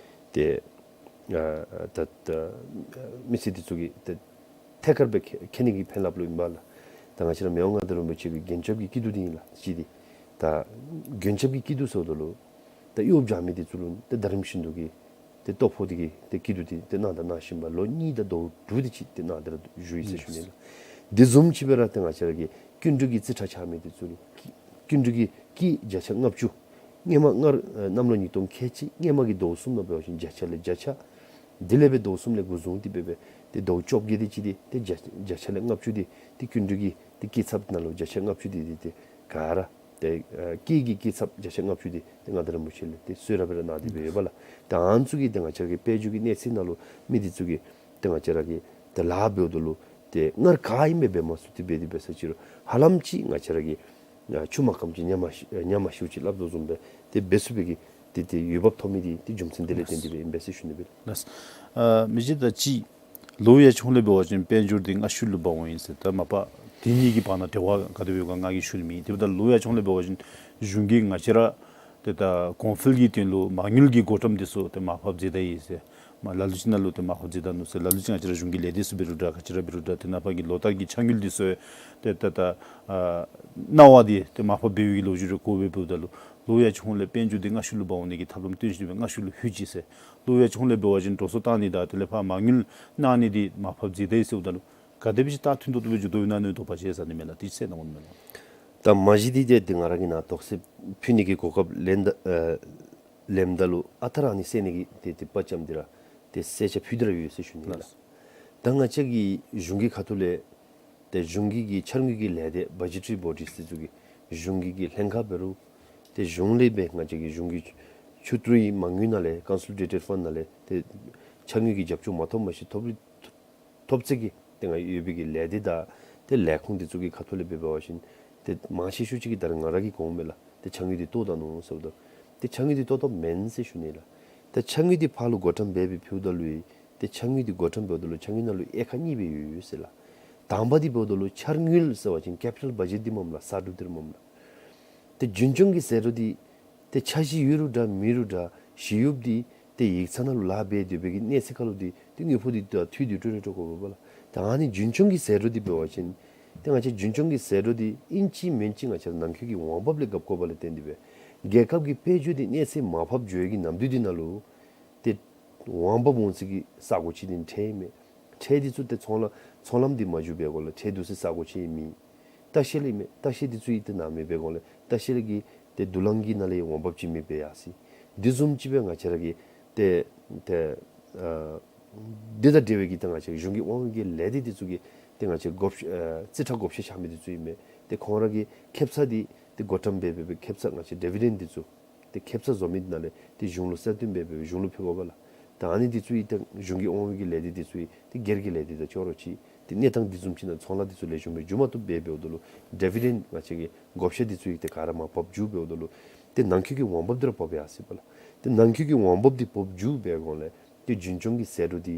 ཏེ་ཨ་ད་ད་མི་སེར་འདི་ཚུ་གིས་ཏེ་ཐད་ཀར་སྦེ་མཁྱེན་མཁྱེན་ནི་གི་ཕན་རླབས་ལུ་ཨིན་པ་ལགས། ད་ང་བཅས་ར་མི་དབང་མངའ་བདག་རིན་པོ་ཆེ་གི་མགོན་སྐྱབས་ཀྱི་སྐྱིད་སྡུག་འདི་ཨིན་ལགས། གཅིག་འདི་ད་མགོན་སྐྱབས་ཀྱི་སྐྱིད་སྡུག་ཟེརཝ་ད་ལུ་ད་གཡོག་རྐྱབ་མི་འདི་ཚུ་ལུ་ཏེ་ད་རིམ་བཞིན་དུ་གི་ཏེ་ལྟོ་ཕོགས་འདི་གི་ཏེ་སྐྱིད་སྡུག་འདི་ཏེ་གནང་དང་གནང་བཞིན་པ་ལོ་གཉིས་དང་ཟླཝ་དྲུག་དེ་ཅིག་ཏེ་གནང་སྟེ་ར་བཞུགས་ཡི་ཟེར་ཞུ་ནི་ལགས། དེ་བཟུམ་ཅིག་སྦེ་ར་ཏེ་ང་བཅས་ར་གི་སྐྱིན་འགྲུལ་གྱི་རྩིས་ཁྲ་ཆགས་མི་འདི་ཚུ་ལུ་སྐྱིན་འགྲུལ་གྱི་སྐྱིད་བརྒྱ་ཆ་ལྔ་བཅུ་སྔོན་མ་སྔར་ཨ་གནམ་ལོ་ཉིས་སྟོང་ཁལ་གཅིག་སྔོན་མ་གི་ཟླཝ་གསུམ་ནང་འབད་བ་ཅིན་བརྒྱ་ཆ་ལས་བརྒྱ་ཆ་དེ་ལས་སྦེ་ཟླཝ་གསུམ་ལས་འགོ་བཟུང་སྟེ་སྦེ་སྦེ་ཏེ་ཟླཝ་བཅོ་བརྒྱད་དེ་ཅིག་འདི་ཏེ་བརྒྱ་བརྒྱ་ཆ་ལས་ལྔ་བཅུ་འདི་ཏེ་སྐྱིན་འགྲུལ་གྱི་ཏེ་སྐྱིད་ཚབ་ནང་ལུ་བརྒྱ་ཆ་ལྔ་བཅུ་འདི་འདི་ཏེ་ག་ར་ཏེ་ཨ་སྐྱིད་ཀྱི་སྐྱིད་ཚབ་བརྒྱ་ཆ་ལྔ་བཅུ་འདི་ཏེ་མངའ་བདག་རིན་པོ་ཆེ་ལས་ཏེ་གསོལ་རས་སྦེ་ར་གནང་སྟེ་སྦེ་ཡོད་པ་ལགས། ཏེ་ཨ་ནི་ཚུ་གིས་ཏེ་ང་བཅས་ར་གི་དཔལ་འབྱོར་གྱི་གནས་ཚད་ནང་ལུ་མི་འདི་ཚུ་གིས་ཏེ་ང་བཅས་ར་གི་ཏེ་ལཱ་འབདཝ་ད་ལུ་ཏེ་སྔར་ག་ཨིནམ་སྦེ་འབད་མ་ཚུགས་ཏེ་འབད་དེ་འབད་ས་ཅིག་རུང་ཧ་ལམ་ཅིག་ང་བཅས་ར་གིས་ཨ་ཆུ་མ་སྐམ་ཅིག་ཉ་མ་ཤི་ཨ་ཉ་མ་ཤིཝ་ཅིག་སླབ་དོ་བཟུམ་སྦེ་ཏེ་འབད་ཚུགས་པའི་གི་ ཏེ་ཏེ་འོས་འབབ་ཐོབ་མི་འདི་ཏེ་རྒྱུ་མཚན་འདི་ལས་བརྟེན་ཏེ་སྦེ་ཨིན་པས་ཟེར་ཞུ་ནི་སྦེ། ལགས། ཨ་མི་རྗེ་ད་ཅི་ལོ་ཡ་ཆུང་ལས་འབད་བ་ཅིན་དཔལ་འབྱོར་འདི་སྔ་ཤོས་ལུ་འབག་འོང་ཡི་ཟེར། ད་མ་པ་དེ་གཉིས་ཀྱི་བར་ན་འབྲེལ་བ་ག་དེ་སྦེ་ཡོད་ག་ང་གིས་ཞུ་ནི་མེད། དེ་འབདཝ་ད་ལོ་ཡ་ཆུང་ལས་འབད་བ་ཅིན་གཞུང་གིས་ང་བཅས་ར་ཏེ་ད་གོང་འཕེལ་གྱི་དོན་ལུ་མ་དངུལ་གྱི་བགོ་བཀྲམ་འདི་ཚུ་ཏེ་མར་ཕབ་མཛད་ད་ཡི་ཟེར། མ་ལ་ལུ་ཅིག་ནང་ལུ་ཏེ་མར་ཕབ་མཛད་ད་ནུག་ཟེར། ལ་ལུ་ཅིག་ང་བཅས་ར་གཞུང་གི་ལས་སྡེ་ཚུ་འབད་རུང་འདྲ་ག་ཅི་ར་འབད་རུང་འདྲ་ཏེ་ནཱ་ཕར་གྱི་ལོ་ལྟར་གྱི་ཕྱག་དངུལ་འདི་ཚུ་ཏེ་ད་ད་ཨ་གནང་བ་འདི་ཏེ་མར་ཕབ་འབད་བའི་གི་ལོ་རྒྱུས་རེ་གོ་སྦེ་འབདཝ་ད་ལུ་ལོ་ཡ་ཆུང་ལས་དཔལ་འབྱོར་འདི་སྔ་ཤོས་ལུ་འབག་འོང་ནི་གི་ཐབས་ལམ་སྟོན་ཞིནམ་སྦེ་སྔ་ཤོས་ལུ་ལྷོད་ཅི་ཟེར། ལོ་ཡ་ཆུང་ལས་འབད་བ་ཅིན་འགྲོ་སོང་བཏང་ནི་དང་དེ་ལས་ཕར་མ་དངུལ་གནང་ནི་འདི་མར་ཕབ་མཛད་ད་ཡི་ཟེརཝ་ད་ལུ་ག་དེ་སྦེ་ཅིག་རྟགས་མཐུན་ཏོག་ཏོ་སྦེ་འགྱོ་དོ་ཨིན་ན་མནོ་དོགས་པ་ཅིག་ཡོད་ས་ནི་མས་ལགས། དེ་ཅིག་གསལ་གནང་དགོ་ནི་མས་ལགས། ད་མ་གཞི་འདི་ཏེ་འདི་ང་ར་གིས་ནཱ་དོགས་སེལ་ཕུལ་ནི་གི་གོ་སྐབས་ལེན་ད་ཨ་ལེནམ་ད་ལུ་ཨ་རྟག་ར་ཨ་ནི་གསལ་ནི་གི་ཏེ་ཏེ་དཔའ་བཅམ་འདི་ར་ཏེ་གསལ་ཆ་ཕུལ་ཏེ་ར་ཡོད་ཟེར་ཞུ་ནི་ལགས། ལགས། ད་ང་བཅས་ཀྱི་གཞུང་གི་ཁ་ཐུག་ལས་ཏེ་གཞུང་གི་གི་འཆར་དངུལ་གྱི་ལས་སྡེ་བ་ཇེ་ཊ་རི་བོ་ཌིས་འདི་ཚུ་གི་གཞུང་གི་གི་ལྷན་ཁག་འབད་རུང་ཏེ་གཞུང་ལས་སྦེ་ང་བཅས་ཀྱི་གཞུང་གི་ཆུ་ཏྲུའི་མ་དངུལ་ནང་ལས་ཀོན་སོ་ལི་ཌེ་ཊེཌ་ཕཱནཌ་ནང་ལས་ཏེ་འཆར་དངུལ་གྱི་རྒྱབ་སྐྱོར་མ་ཐོབ་མ་ཤེས་ཐོབ་ཐོབ་ཚད་ཀྱི་ཏེ་ང་ཡོད་པའི་གི་ལས་སྡེ་དང་ཏེ་ལས་ཁུངས་འདི་ཚུ་གི་ཁ་ཐུག་ལས་འབད་བ་ཅིན་ཏེ་མང་ཆེ་ཤོས་ཅིག་གིས་ད་རེས་ང་ར་གིས་གོཝ་མས་ལགས། ཏེ་འཆར་དངུལ་འདི་བཏོག་ད་ནུག་ཟེརཝ་ད་ཏེ་འཆར་དངུལ་འདི་བཏོག་བཏོགཔ་མེན་ཟེར་ཞུ་ནི་ལགས། ཏེ་འཆར་དངུལ་འདི་ཕར་ལུ་བགོ་བཀྲམ་འབད་སྦེ་ཕུལཝ་ད་ལུ་ཏེ་འཆར་དངུལ་འདི་བགོ་བཀྲམ་འབདཝ་ད་ལུ་འཆར་དངུལ་ནང་ལུ་དབྱེ་ཁག་གཉིས་སྦེ་ཡོད་ཡོད་ཟེར་ལགས། དང་པ་འདི་འབདཝ་ད་ལུ་འཆར་དངུལ་ཟེར་བ་ཅིན་ཀེ་པི་ཊལ་བ་ཇེཊ་འདི་མས་ལགས། གསར་སྒྲུབ་འདི་ར་མས་ལགས། ཏེ་རྒྱུན་སྐྱོང་གི་ཟད་འགྲོ་འདི་ཏེ་འཆར་གཞི་ཡོད་རུང་འདྲ་མེད་རུང་འདྲ་ཞི་གཡོགཔ་འདི་ཏེ་ཡིག་ཚང་ནང་ལུ་ལཱ་འབད་སྡོད་པའི་གི་གནས་ཚད་ཁར་ལུ་འདི་ཏེ་དངུལ་ཕོགས་འདི་ད་འཐུས་འདི་སྤྲོད་ར་སྤྲོད་དགོ་པས་ལགས། ད་ཨ་ནི་རྒྱུན་སྐྱོང་གི་ཟད་འགྲོ་འདི་འབད་བ་ཅིན་ཏེ་ང་བཅས་རྒྱུན་སྐྱོང་གི་ཟད་འགྲོ་འདི་ཨིན་ཅི་མིན་ཅི་ང་བཅས་ར་ནང་འཁོད་ཀྱི་འོང་འབབ་ལས་བརྒལ་དགོཔ་ལས་བརྟེན་ཏེ་སྦེ་རྒྱལ་ཁབ་ཀྱི་དཔལ་འབྱོར་འདི་གནས་ཚད་མར་ཕབ་འགྱོ་བའི་གི་ནམ་དུས་འདི་ནང་ལུ་ཏེ་འོང་འབབ་འོང་ཚད་ཀྱི་ས་གོ་ཅིག་འདི་ཁྲལ་མས། ཁྲལ་འདི་ཚུ་ཏེ་ཚོང་ལམ་ཚོང་ལམ་འདི་མ་འགྱོ་བའི་སྒོ་ལས་ཁྲལ་བསྡུ་སའི་ས་གོ་ཅིག་མེད། ལྟ་བཤལ་ཨིན་མས། ལྟ་བཤལ་འདི་ཚུ་ཡང་ཏེ་ནཱ་མེད་པའི་སྒོ་ལས་ལྟ་བཤལ་གྱི་ཏེ་བསྡུ་ལེན་གྱི་ནང་ལས་འོང་འབབ་ཅིག་མེདཔ་སྦེ་ཡར་སོ་ཡི། འདི་བཟུམ་ཅིག་སྦེ་ང་བཅས་ར་གི་ཏེ་ཏེ་ཨ་འདི་དང་འབྲེལ་བའི་གི་ཏེ་ང་བཅས་གཞུང་གི་དབང་འོག་གི་ལས་སྡེ་འདི་ཚུ་གི་ཏེ་ང་བཅས་བགོ་བཤའ་ཨ་རྩིས་ཁྲ་བགོ་བཤའ་རྐྱབ་མི་འདི་ཚུ་ཨིན་མས། ཏེ་ཁོང་ར་གི་ཁེབ་ས་འདི་ཏེ་བགོ་བཀྲམ་འབད་འབད་སྦེ་ཁེབ་ས་ང་བཅས་ཌི་བི་ཌེནཌ་འདི་ཚུ་ཏེ་ཁེབ་ས་བཟོ་མི་འདི་ནང་ལས་ཏེ་གཞུང་ལུ་གསལ་སྟོན་འབད་འབད་སྦེ་གཞུང་ལུ་ཕུལ་དགོ་པས་ལགས། ད་ཨ་ནི་འདི་ཚུ་ཡང་ཏེ་གཞུང་གི་དབང་འོག་གི་ལས་སྡེ་འདི་ཚུ་ཡང་ཏེ་སྒེར་གྱི་ལས་སྡེ་དང་ཅོག་ར་གཅིག། ཏེ་གནས་སྟངས་འདི་བཟུམ་ཅིག་ནང་ཚོང་ལཱ་འདི་ཚུ་ལེགས་ཤོམ་སྦེ་འགྱོ་མ་བཏུབ་འབད་འབདཝ་ད་ལུ་ཌི་བི་ཌེནཌ་ང་བཅས་ཀྱི་བགོ་བཤའ་འདི་ཚུ་ཡང་ཏེ་ག་ར་མར་ཕབ་འགྱོ་འབདཝ་ད་ལུ་ཏེ་ནང་འཁོད་ཀྱི་འོང་འབབ་འདི་ར་ཕབ་ཡར་སོ་ཡི་པས་ལགས། ཏེ་ནང་འཁོད་ཀྱི་འོང་འབབ་འདི་ཕབ་འགྱོ་བའི་སྒོ་ལས་ཏེ་རྒྱུན་སྐྱོང་གི་ཟད་འགྲོ་འདི་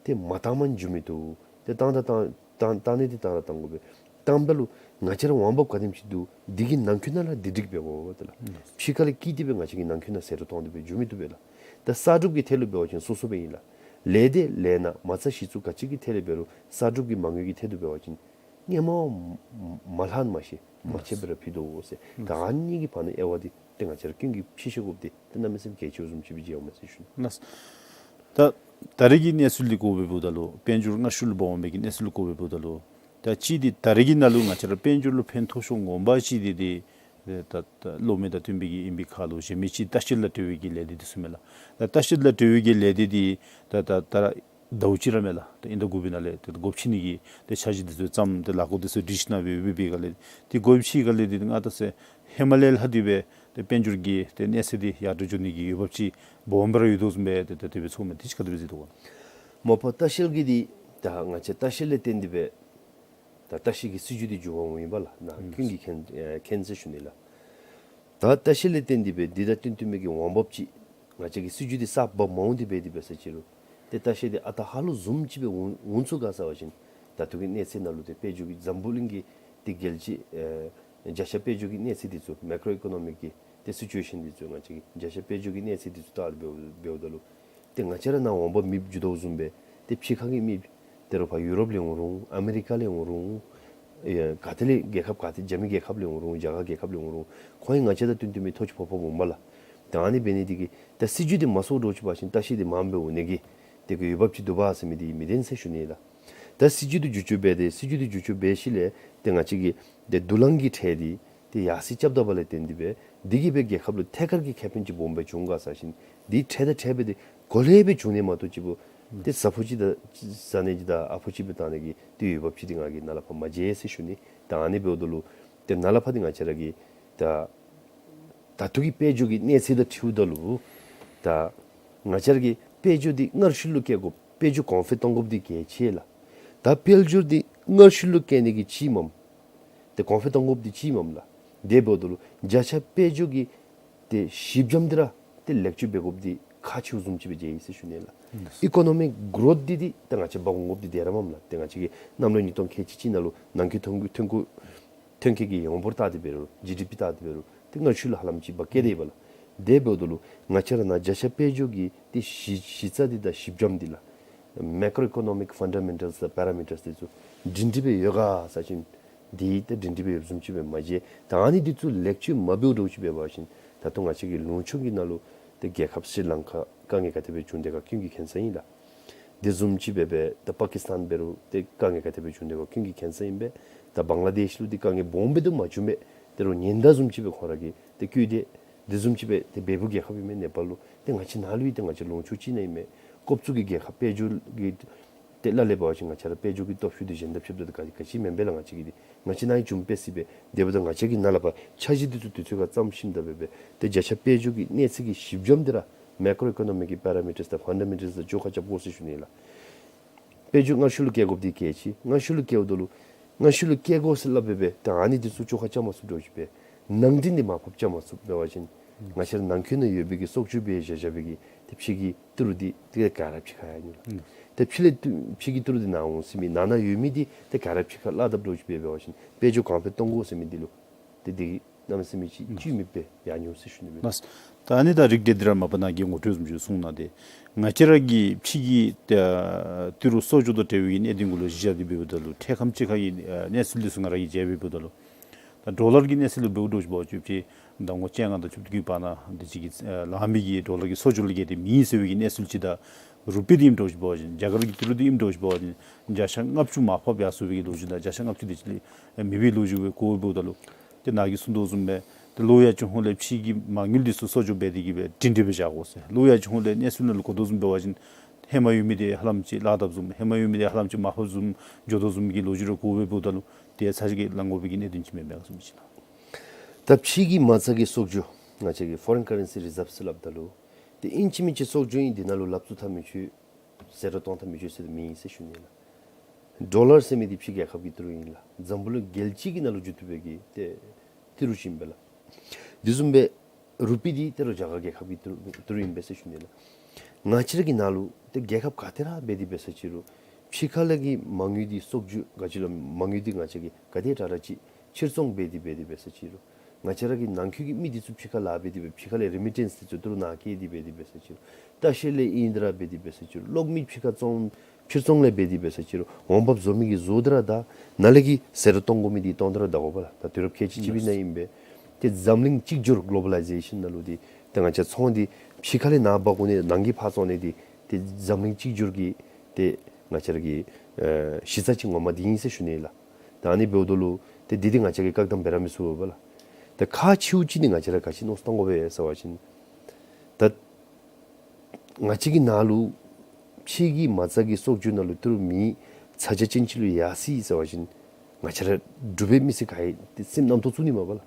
ཏེ་མ་བཏངམ་འགྱོ་མི་བཏུབ། ཏེ་བཏང་ད་བཏང་བཏང་བཏང་ནི་འདི་བཏང་ར་བཏང་དགོ་པས། བཏངམ་ད་ལུ་ང་བཅས་ར་འོང་འབབ་ག་དེམ་ཅིག་འདུག་འདི་གི་ནང་འཁོད་ནང་ལས་སྒྲིག་སྒྲིག་འབད་དགོ་པས་ལགས། ཕྱི་ཁ་ལས་བཀལ་ཏེ་སྦེ་ང་བཅས་ཀྱི་ནང་འཁོད་ནང་ཟད་འགྲོ་བཏང་སྟེ་སྦེ་འགྱོ་མི་བཏུབ་པས་ལགས། ད་གསར་སྒྲུབ་ཀྱི་ཐད་ལུ་འབད་བ་ཅིན་སོ་སོ་སྦེ་ཨིན་ལགས། ལས་སྡེ་ལས་སྣ་མ་རྩ་གཞི་བཙུགས་ག་ཅི་གི་ཐད་ལས་འབད་རུང་གསར་སྒྲུབ་ཀྱི་མ་དངུལ་གྱི་ཐད་དུ་འབད་བ་ཅིན་སྔོན་མ་མ་ལྷག་མ་ཤེས་མ་ཆད་པར་ཕུལ་དོ་ཟེར། ད་ཨ་ནི་གི་བར་ན་དབྱེ་བ་འདི་ཏེ་ང་བཅས་ར་ཀུན་གྱིས་ཕྱེ་ཤེས་དགོཔ་འདི་ཏེ་གནམ་མེད་ས་མེད་གལ་ཆེཝ་བཟུམ་ཅིག་སྦེ་མཇལཝ་མས་ཟེར་ཞུ་ནི། ལགས། ད་ད་རེས་ཀྱི་གནས་ཚུལ་འདི་གོ་སྦེ་འབདཝ་ད་ལུ་དཔལ་འབྱོར་སྔ་ཤོས་ལུ་འབག་འོང་མི་གི་གནས་ཚུལ་ལུ་གོ་སྦེ་འབདཝ་ད་ལུ་ད་ཅི་འདི་ད་རེས་ཀྱི་ནང་ལུ་ང་བཅས་ར་དཔལ་འབྱོར་ལུ་ཕན་ཐོགས་ཤོས་ངོ་མ་ཅིག་འདི་འདི་ད་ད་གློག་མེ་དང་བསྟུན་པའི་གི་ཨིན་པའི་ཁར་ལུ་གཞན་མི་ཅིག་ལྟ་བཤལ་ལུ་འབྲེལ་བའི་གི་ལས་སྡེ་འདི་ཚུ་མས་ལགས། ད་ལྟ་བཤལ་ལུ་འབྲེལ་བའི་གི་ལས་སྡེ་འདི་ད་ད་ད་ཟླཝ་གཅིག་ར་མས་ལགས། ད་ཨིན་ཟླ་དགུ་པའི་ནང་ལས་ད་སྒོ་ཕྱེ་ནི་གི་ད་འཆར་གཞི་འདི་ཚུ་བརྩམས་ད་ལས་འགུལ་འདི་ཚུ་སྒྲིག་ཞིནམ་སྦེ་ཡོད་པའི་སྒང་ལས་ད་སྒོ་ཕྱེ་སྒང་ལས་ད་ང་ད་ཟེར་ཧེ་མ་ལས་ལྷག་སྟེ་སྦེ་ད་དཔལ་འབྱོར་གྱི་ད་གནས་ཚད་འདི་ཡར་འགྲོ་འགྱོ་ནི་གི་འོས་འབབ་ཅིག་སྦོམ་སྦེ་ར་ཡོད་དོ་བཟུམ་སྦེ་ད་ད་དེ་སྦེ་ཚོརཝ་མས། དེ་ཅིག་ག་དེ་སྦེ་གཟིགས་དོ་ག། མ་པ་ལྟ་བཤལ་གྱི་འདི་ད་ང་བཅས་ལྟ་བཤལ་ལས་བརྟེན་ཏེ་སྦེ་ད་ལྟ་བཤལ་གྱི་སྲིད་བྱུས་འདི་འགྱུར་བ་འོང་ཡི་པས་ལགས། ནཱ་ཀུན་གྱིས་མཁྱེན་ཨེ་མཁྱེན་ཟེར་ཞུ་ནི་ལགས། ད་ལྟ་བཤལ་ལས་བརྟེན་ཏེ་སྦེ་འདི་དང་བསྟུན་བསྟུན་མི་གི་འོང་འབབ་ཅིག་ང་བཅས་ཀྱི་སྲིད་བྱུས་འདི་གསརཔ་འབག་མ་འོང་སྟེ་སྦེ་དེ་སྦེ་ཟེར་ཅི་རུང་ཏེ་ལྟ་བཤལ་འདི་ཨ་རྟག་ཧ་ལུགས་བཟུམ་ཅིག་སྦེ་འོང་འོང་ཚུགས་ག་ཟེར་བ་ཅིན་ད་ལྟོ་གི་གནས་ཚད་ནང་ལུ་ཏེ་དཔལ་འབྱོར་གྱི་འཛམ་བུ་གླིང་གི་ཏེ་རྒྱལ་སྤྱི་ཨེ་བརྒྱ་ཆ་དཔལ་འབྱོར་གྱི་གནས་ཚད་འདི་ཚུ་མེ་ཀོ་རོ་ཨི་ཀོ་ནོ་མིག་གི་ཏེ་སི་ཅུ་ཨེ་ཤཱན་འདི་ཚུ་ང་བཅས་ཀྱི་བརྒྱ་ཆ་དཔལ་འབྱོར་གྱི་གནས་ཚད་འདི་ཚུ་ལྟ་སྟེ་འབདཝ་འབདཝ་ད་ལུ་ཏེ་ང་བཅས་ར་ནཱ་འོང་འབབ་མེདཔ་འགྱོ་དོ་བཟུམ་སྦེ་ཏེ་ཕྱི་ཁ་གི་མི་ཏེ་རོགས་ཕར་ཡུ་རོབ་ལས་འོང་རུང་ཨ་མེ་རི་ཀ་ལས་འོང་རུང་ཨེ་ག་ཏེ་ལས་རྒྱལ་ཁབ་ག་ཏེ་རྒྱ་མི་རྒྱལ་ཁབ་ལས་འོང་རུང་རྒྱ་གར་རྒྱལ་ཁབ་ལས་འོང་རུང་ཁོང་གིས་ང་བཅས་དང་བསྟུན་བསྟུན་མི་ཐོབ་ཅི་ཕོག་ཕོགཔ་འོང་པས་ལགས། ད་ཨ་ནི་འབད་ནི་འདི་གིས་ད་སྲིད་བྱུས་འདི་མ་སོར་འགྱོ་ཅི་བ་ཅིན་ལྟ་བཤལ་འདི་མངམ་སྦེ་འོང་ནི་གི་ཏེ་གི་འོས་འབབ་ཅིག་འདུག་པ་ཟེར་མི་འདི་མི་བདེན་ཟེར་ཞུ་ནི་ལགས། ད་སྲིད་བྱུས་འདི་བསྒྱུར་བཅོས་འབད་དེ་སྲིད་བྱུས་འདི་བསྒྱུར་བཅོས་འབད་ཞིནམ་ལས་ཏེ་ང་བཅས་ཀྱི་ཏེ་བསྡུ་ལེན་གྱི་ཁྲལ་འདི་ཏེ་ཡར་སེང་རྐྱབ་ད་པ་ལས་བརྟེན་ཏེ་སྦེ་འདི་གིས་སྦེ་རྒྱལ་ཁབ་ལུ་ཐད་ཀར་གྱི་ཁེ་ཕན་ཅིག་སྦོམ་སྦེ་འབྱུང་ག་ཟེར་བ་ཅིན་འདི་ཁྲལ་དང་ཁྲལ་འབད་དེ་གོ་ལེ་སྦེ་འབྱུང་ནི་མ་གཏོགས་ཅིག་པོ་ཏེ་ཟ་ཕོགས་ཅིག་དང་ཟ་ནི་ཅིག་དང་ཨ་ཕོགས་ཅིག་སྦེ་བཏང་ནི་གི་ཏེ་འོས་འབབ་ཅིག་འདི་ང་གིས་ནཱ་ལས་ཕར་མ་མཇལ་ཟེར་ཞུ་ནི། ད་ཨ་ནི་འབདཝ་ད་ལུ་ཏེ་ནཱ་ལས་ཕར་འདི་ང་བཅས་ར་གི་ད་ད་ལྟོ་གི་དཔལ་འབྱོར་གྱི་གནས་ཚད་དང་འཁྲིལཝ་ད་ལུ་ད་ང་བཅས་ར་གི་དཔལ་འབྱོར་འདི་སྔར་ཤུལ་ལུ་བཀལ་དགོཔ་དཔལ་འབྱོར་གོང་འཕེལ་གཏང་དགོཔ་འདི་གལ་ཆེ་ལགས། ད་དཔལ་འབྱོར་འདི་སྔར་ཤུལ་ལུ་བཀལ་ནི་གི་ཅིག་མས། ཏེ་གོང་འཕེལ་གཏང་དགོཔ་འདི་ཅིག་མས་ལགས། དེ་འབདཝ་ད་ལུ་བརྒྱ་ཆ་དཔལ་འབྱོར་གྱི་ཏེ་བཞི་བརྒྱའམ་འདི་ར་ ཏེ་ལེགས་བཅོས་འབད་དགོཔ་འདི་ཁག་ཆེཝ་བཟུམ་ཅིག་སྦེ་མཇལ་ཡི་ཟེར་ཞུ་ནི་ལགས། ཨི་ཀོ་ནོ་མིཀ་གྲོཐ་འདི་འདི་ཏེ་ང་བཅས་འབག་འོང་དགོཔ་འདི་དེ་ར་མས་ལགས། ཏེ་ང་བཅས་ཀྱིས་གནམ་ལོ་ཉིས་སྟོང་ཁལ་གཅིག་གཅིག་ནང་ལུ་ནང་འཁོད་ཐོན་ཐོན་ཁུངས་ཐོན་སྐྱེད་ཀྱི་ཡོངས་འབོར་བལྟ་སྟེ་འབད་རུང་ཇི་ཌི་པི་བལྟ་སྟེ་འབད་རུང་ཏེ་སྔར་ཤུལ་ལུ་ཧ་ལམ་ཅིག་འབག་སྐྱེལ་ཏེ་ཡོདཔ་ལགས། དེ་འབདཝ་ད་ལུ་ང་བཅས་ར་ནཱ་བརྒྱ་ཆ་དཔལ་འབྱོར་གྱི་ཏེ་གཞི་གཞི་རྩ་འདི་དང་གཞི་འགྱམ་འདི་ལགས། མེ་ཀྲོ་ཨི་ཀོ་ནོ་མིཀ་ཕན་ཌ་མེན་ཊལསི་དང་པེ་ར་མི་ཊརསི་འདི་ཚུ་སྒྲིང་སྒྲི་སྦེ་ཡོད་ག་ཟེར་བ་ཅིན་འདི་ཏེ་སྒྲིང་སྒྲི་སྦེ་ཡོདཔ་བཟུམ་ཅིག་སྦེ་མ་མཇལ། ད་ཨ་ནི་འདི་ཚུ་ལེགས་བཅོས་མ་འབདཝ་འདྲཝ་ཅིག་འབད་བ་ཅིན་ད་ལྟོ་ང་བཅས་ཀྱི་ལུང་ཕྱོགས་ཀྱི་ནང་ལུ་ཏེ་རྒྱལ་ཁབ་སི་རི་ལང་ཀ་དཀའ་ངལ་ག་དེ་སྦེ་བྱུང་དེས་ག་ཀུན་གྱིས་མཁྱེན་ས་ཨིན་ལགས། དེ་བཟུམ་ཅིག་སྦེ་སྦེ་ད་པ་ཀིསི་ཏཱན་འབད་རུང་ཏེ་དཀའ་ངལ་ག་དེ་སྦེ་བྱུང་དེས་ག་ཀུན་གྱིས་མཁྱེན་ས་ཨིན་པས། ད་བང་ལ་དེཤ་ལུ་འདི་དཀའ་ངལ་སྦོམ་སྦེ་དུ་མ་བྱུང་མས། དེ་རུང་ཉེན་བརྡ་བཟུམ་ཅིག་སྦེ་ཁོང་ར་གིས་ཏེ་བཀོད་དེ་དེ་བཟུམ་ཅིག་སྦེ་ཏེ་བལ་པོའི་རྒྱལ་ཁབ་ཨིན་མས་ནེ་པཱལ་ལུ། ཏེ་ང་བཅས་ནཱ་ལུ་ཡང་ཏེ་ང་བཅས་ལུང་ཕྱོགས་ཅིག་ནང་ཨིན་མས། ཀོབ་ཙུགས་ཀྱི་རྒྱལ་ཁབ་དཔལ་འབྱོར་གྱི་ཏེ་ལ་ལས་འབད་བ་ཅིན་ང་བཅས་ར་དཔལ་འབྱོར་གྱི་སྟོབས་ཤུགས་འདི་གཞན་དང་ཕྱདཔ་ད་ག་ག་ཅི་མེན་པས་ལགས། ང་བཅས་ཀྱི་འདི་ང་བཅས་ནཱ་ཡང་བྱུང་སྦེ་སྲིད་པས། དེ་འབདཝ་ད་ང་བཅས་ཀྱིས་ནཱ་ལས་ཕར་འཆར་གཞི་འདི་ཚུ་དུས་ཚོད་ཁར་བརྩམས་ཞིནམ་ད་འབད་སྦེ་ཏེ་བརྒྱ་ཆ་དཔལ་འབྱོར་གྱི་གནས་ཚད་ཀྱི་གཞི་འགྱམ་འདི་ར་མེ་ཀྲོ་ཨི་ཀོ་ནོ་མིཀ་གི་པེ་ར་མི་ཊརསི་དང་ཕན་ཌ་མེན་ཊལསི་དང་བཅོ་ཁ་རྐྱབ་དགོ་ཟེར་ཞུ་ནི་ལགས། དཔལ་འབྱོར་སྔར་ཤུལ་ལུ་བཀལ་དགོཔ་འདི་གལ་ཆེ། སྔར་ཤུལ་ལུ་བཀལཝ་ད་ལུ་སྔར་ཤུལ་ལུ་བཀལ་དགོ་ཟེར་སླབ་སྦེ་སྦེ་ད་ཨ་ནི་འདི་ཚུ་བཅོ་ཁ་རྐྱབ་མ་ཚུགསཔ་འདྲཝ་ཅིག་སྦེ་ནང་འདྲེན་འདི་མར་ཕབ་རྐྱབ་མ་ཚུགསཔ་འབད་བ་ཅིན་ང་བཅས་ར་ནང་འཁོད་ནང་ཡོད་པའི་གི་སྲོག་གཅོད་འབད་བཞག་བཞག་པའི་གི་ཏེ་ཕྱི་གི་ཏི་རུ་འདི་ཏེ་ག་ར་ཕྱི་ཁར་ཡར་འགྱོ་ལགས། ཨུམ། ཏེ་ཕྱི་ལས་ཏི་ཕྱི་གི་ཏི་རུ་འདི་ནང་འོང་ཟེར་མི་ནང་ན་ཡོད་མི་འདི་ཏེ་ག་ར་ཕྱི་ཁར་བརླག་དཔ་འདྲཝ་ཅིག་སྦེ་འབད་བ་ཅིན་དཔལ་འབྱོར་གོང་འཕེལ་གཏོང་དགོ་ཟེར་མི་འདི་ལུ་ཏེ་འདི་གནམ་མེད་ས་མེད་ཅིག་ཨུམ་བཅུད་མེད་སྦེ་ཡར་འགྱོ་ཟེར་ཞུ་ནི་མས། ལགས། ད་ཨ་ནི་ད་རིགས་འགྲེ་འདི་ར་མ་པ་ནཱ་གིས་ངོ་སྤྲོད་བཟུམ་ཅིག་གསུངས་གནང་སྟེ་ང་བཅས་ར་གི་ཕྱི་གི་ཏི་རུ་གསོག་འཇོག་དང་འབྲེལ་བའི་གནད་དོན་གུ་ལུ་གཞི་བཞག་སྟེ་འབདཝ་ད་ལུ་འཕྲལ་ཁམས་ཅིག་ཁར་གྱི་ཨ་གནས་ཚུལ་འདི་ཚུ་ང་ར་གིས་མཇལ་སྦེ་འབདཝ་ད་ལུ་ད་ཌོ་ལར་གྱི་གནས་ཚུལ་ལུ་འབདཝ་འདྲཝ་ཅིག་འབད་བ་ཅིན་ཟླ་ངོ་བཅོ་ལྔ་དང་བཅུ་བདུན་གྱི་བར་ན་འདི་ཅིག་གི་ལང་མི་གི་ཌོ་ལར་གྱི་གསོག་འཇོག་ལས་བརྒལ་ཏེ་མེད་ཟེར་བའི་གི་གནས་ཚུལ་ཅིག་དང་རུ་པི་འདི་ཨིནམ་འདྲཝ་ཅིག་འབད་བ་ཅིན་རྒྱ་གར་གྱི་ཏི་རུ་འདི་ཨིནམ་འདྲཝ་ཅིག་འབད་བ་ཅིན་བརྒྱ་ཆ་ལྔ་བཅུ་མར་ཕབ་ཡར་སོང་བའི་གི་ལོ་རྒྱུས་དང་བརྒྱ་ཆ་ལྔ་བཅུ་དེ་ཅིག་ལས་མེད་པའི་ལོ་རྒྱུས་སྦེ་གོཝ་འབདཝ་ད་ལུ་ཏེ་ནཱ་གིས་གསུངས་དོ་བཟུམ་སྦེ་ཏེ་ལོག་ཡར་བྱུང་ཧོང་ལས་ཕྱི་གི་མ་དངུལ་འདི་ཚུ་གསོག་འཇོག་འབད་དེ་གི་སྦེ་སྒྲིང་སྒྲི་སྦེ་བཞག་དགོ་ཟེར། ལོག་ཡར་བྱུང་ཧོང་ལས་གནས་ཚུལ་ནང་ལུ་གོ་དོ་བཟུམ་འབད་བ་ཅིན་ཧེ་མ་ཡོད་མི་འདི་ཧ་ལམ་ཅིག་བརླག་དཔ་བཟུམ་ཧེ་མ་ཡོད་མི་འདི་ཧ་ལམ་ཅིག་མར་ཕབ་བཟུམ་འགྱོ་དོ་བཟུམ་གྱི་ལོ་རྒྱུས་ར་གོཝ་འབདཝ་ད་ལུ་ཏེ་ཚ་གྱང་གིས་ལང་དགོ་པའི་གི་གནད་དོན་ཅིག་མེན་པས་གསུངས་མི་ཅིག་ལགས། ད་ཕྱི་གི་མ་རྩ་གི་གསོག་འཇོག་ང་བཅས་ཀྱི་ཕོ་རེན་ཀ་རེན་སི་རི་ཛརབ་ཟེར་སླབ་ད་ལུ་ཏེ་ཨིན་ཅི་མིན་ཅི་གསོག་འཇོག་ཨིན། འདི་ནང་ལུ་ལགཔ་བཙུགས་ད་མི་ཆོག་ཟད་འགྲོ་གཏང་ད་མི་ཆོག་ཟེར་མེད་ཟེར་ཞུ་ནི་ལགས། ཌོ་ལར་ཟེར་མི་འདི་ཕྱི་རྒྱལ་ཁབ་ཀྱི་ཏི་རུ་ཨིན་ལགས། འཛམ་བུ་གླིང་རྒྱལ་སྤྱི་གི་ནང་ལུ་བརྒྱུད་ཐུབ་པའི་གི་ཏེ་ཏི་རུ་ཅིག་ཨིན་པས་ལགས། དེ་བཟུམ་སྦེ་རུ་པི་འདི་ཏེ་རོགས་རྒྱ་གར་རྒྱལ་ཁབ་ཀྱི་ཏི་རུ་ཏི་རུ་ཨིན་པས་ཟེར་ཞུ་ནི་ལགས། ང་བཅས་ར་གི་ནང་ལུ་ཏེ་རྒྱལ་ཁབ་ག་ཏེ་ར་འབད་དེ་འབད་ས་ཅི་རུང་ཕྱི་ཁ་ལས་ཀྱི་མ་དངུལ་འདི་གསོག་འཇོག་ག་ཅི་ལོ་མ་དངུལ་འདི་ང་བཅས་ཀྱིས་ག་དེ་དྲག་དྲག་ཅིག་ཕྱིར་ཚོང་འབད་དེ་འབད་དེ་འབད་ས་ཅི་རུང་ང་བཅས་ར་གི་ནང་འཁོད་ཀྱི་མི་འདི་ཚུ་ཕྱི་ཁ་ལཱ་འབད་དེ་འབད་ཕྱི་ཁ་ལས་རི་མི་ཊེནསི་འདི་ཚུ་ཏི་རུ་ནང་བསྐྱལ་ཏེ་འབད་དེ་འབད་ས་ཅི་རུང་ལྟ་བཤལ་ལས་ཨིན་ཏེ་ར་འབད་དེ་འབད་ས་ཅི་རུང་གློག་མེ་ཕྱི་ཁ་བཙོང་ཕྱིར་ཚོང་ལས་འབད་དེ་འབད་ས་ཅི་རུང་འོང་འབབ་བཟོ་མི་གིས་བཟོ་སྟེ་ར་ད་ནཱ་ལས་ཀྱི་ཟད་འགྲོ་གཏང་དགོ་མི་འདི་གཏང་སྟེ་ར་ད་དགོ་པས་ལགས། ད་དུས་རབས་ཁལ་གཅིག་གཅིག་པའི་ནང་ཨིན་པས། ཏེ་འཛམ་གླིང་གཅིག་གྱུར་གོ་ལོ་བ་ལའི་ཟེ་ཤཱན་ནང་ལུ་འདི་ཏེ་ང་བཅས་ཚོང་འདི་ཕྱི་ཁ་ལས་ནང་འབག་འོང་ནི་ནང་གི་ཕར་བཙོང་ནི་འདི་ཏེ་འཛམ་གླིང་གཅིག་གྱུར་གྱི་ཏེ་ང་བཅས་ར་གི་ཨེ་གཞི་རྩ་ཅིག་ངོ་མ་འདི་ཨིན་ཟེར་ཞུ་ནི་ལགས། ད་ཨ་ནི་འབདཝ་ད་ལུ་ཏེ་འདི་འདི་ང་བཅས་ཀྱིས་བཀག་སྡོམ་འབད་ར་མི་ཚུགས་པས་ལགས། ད་ཁག་ཆེཝ་ཅིག་འདི་ང་བཅས་ར་ག་ཅི་མནོ་བསམ་གཏང་དགོ་པས་ཟེར་བ་ཅིན་ད་ང་བཅས་ཀྱི་ནང་ལུ་ཕྱི་གི་མ་རྩ་གི་གསོག་འཇོག་ནང་ལུ་ཏི་རུ་མེད་ཚ་གྱང་ཅན་ཅིག་ལུ་ཡར་སོ་ཡི་ཟེར་བ་ཅིན་ང་བཅས་ར་འབྲུག་པའི་མི་སེར་ག་ཡང་ཏེ་སེམས་རྣམ་རྟོག་བཙུགས་ནི་མས་པ་ལགས།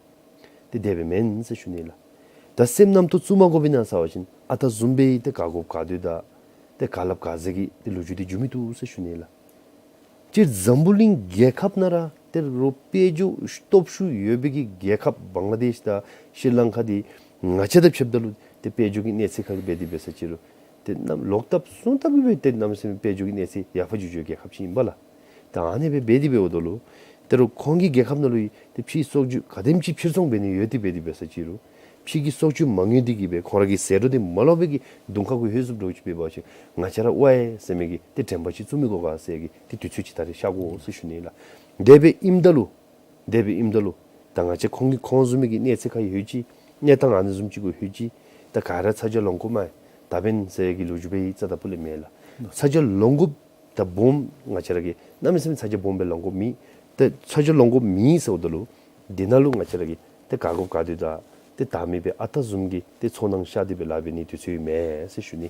ཏེ་དེ་སྦེ་མེན་ཟེར་ཞུ་ནི་ལགས། ད་སེམས་རྣམ་རྟོག་བཙུགས་མ་དགོ་པས་ན་ཟེར་བ་ཅིན་ཨ་རྟག་བཟུམ་སྦེ་ཏེ་ག་དགོཔ་ག་འདོད་ད་ཏེ་ག་སླབ་ག་འཛོལ་གྱི་ཏེ་ལོ་རྒྱུས་འདི་འགྱོ་མི་བཏུབ་ཟེར་ཞུ་ནི་ལགས། སྤྱིར་འཛམ་བུ་གླིང་རྒྱལ་ཁབ་ནང་ར་ཏེ་རོགས་དཔལ་འབྱོར་སྟོབས་ཤུགས་ཡོད་པའི་གི་རྒྱལ་ཁབ་བང་ལ་དེཤ་དང་ཤྲི་ལང་ཀ་འདི་ང་བཅས་དང་ཕྱདཔ་ད་ལུ་ཏེ་དཔལ་འབྱོར་གྱི་གནས་ཚད་ཁར་འབད་དེ་འབད་ས་ཅི་རུང་ཏེ་གནམ་ལོག་ལྟབ་སོང་ལྟབ་སྦེ་ཏེ་གནམ་མེད་ས་མེད་དཔལ་འབྱོར་གྱི་གནས་ཚད་ཡར་འཕར་འགྱོ་འགྱོ་བའི་རྒྱལ་ཁབ་ཅིག་ཨིན་པས་ལགས། ད་ཨ་ནི་སྦེ་འབད་དེ་འབདཝ་ད་ལུ་ཏེ་རོགས་ཁོང་གི་རྒྱལ་ཁབ་ནང་ལུ་ཡང་ཏེ་ཕྱིའི་གསོག་འཇོག་ག་དེམ་ཅིག་ཕྱིར་ཚོང་འབད་ནི་ཡོད་དེ་འབད་དེ་འབད་ས་ཅི་རུང་ཕྱི་གི་གསོག་འཇོག་མ་དངུལ་འདི་གིས་སྦེ་ཁོང་ར་གི་ཟད་འགྲོ་འདི་མ་ལོག་པའི་གི་གདོང་ཁ་གུ་ལྷོད་ཚུགསཔ་འདྲཝ་ཅིག་འབད་བ་ཅིན་ང་བཅས་ར་ཝའི་ཟེར་མི་གི་ཏེ་དྲན་པ་ཅིག་བཙུགས་མི་དགོ་ག་ཟེར་གྱི་ཏེ་དུས་ཚོད་ཅིག་ད་རེས་ཤར་དགོ་ཟེར་ཞུ་ནི་ལགས། དེ་སྦེ་ཨིནམ་ད་ལུ་དེ་སྦེ་ཨིནམ་ད་ལུ་ད་ང་བཅས་ཁོང་གི་ཁོང་བཟུམ་མའི་གི་གནས་ཚད་ཁར་ལྷོད་ཅི། གནས་སྟངས་ཨ་ནི་བཟུམ་ཅིག་གུ་ལྷོད་ཅི། ད་ག་ར་ཚ་གྱང་ལོང་དགོཔ་མས་ད་འབདན་ཟེར་གྱི་ལོ་རྒྱུས་འབད་ཡི་རྩ་དང་སྤུ་ལས་མེད་ལགས། ཚ་གྱང་ལོང་དགོཔ་ད་སྦོམ་ང་བཅས་ར་གིས་གནམ་མེད་ས་མེད་ཚ་གྱང་སྦོམ་སྦེ་ལོང་དགོཔ་མེད། ད་ཚ་གྱང་ལོང་དགོཔ་མེད་ཟེརཝ་ད་ལུ་འདི་ནང་ལུ་ང་བཅས་ར་གིས་ཏེ་ག་དགོཔ་ག་འདོད་ད་ཏེ་ད་མེད་པའི་ཨ་རྟག་བཟུམ་གྱི་ཏེ་ཚོར་སྣང་ཤར་ཏེ་སྦེ་ལཱ་འབད་ནི་དུས་ཚོད་མེད་ཟེར་ཞུ་ནི།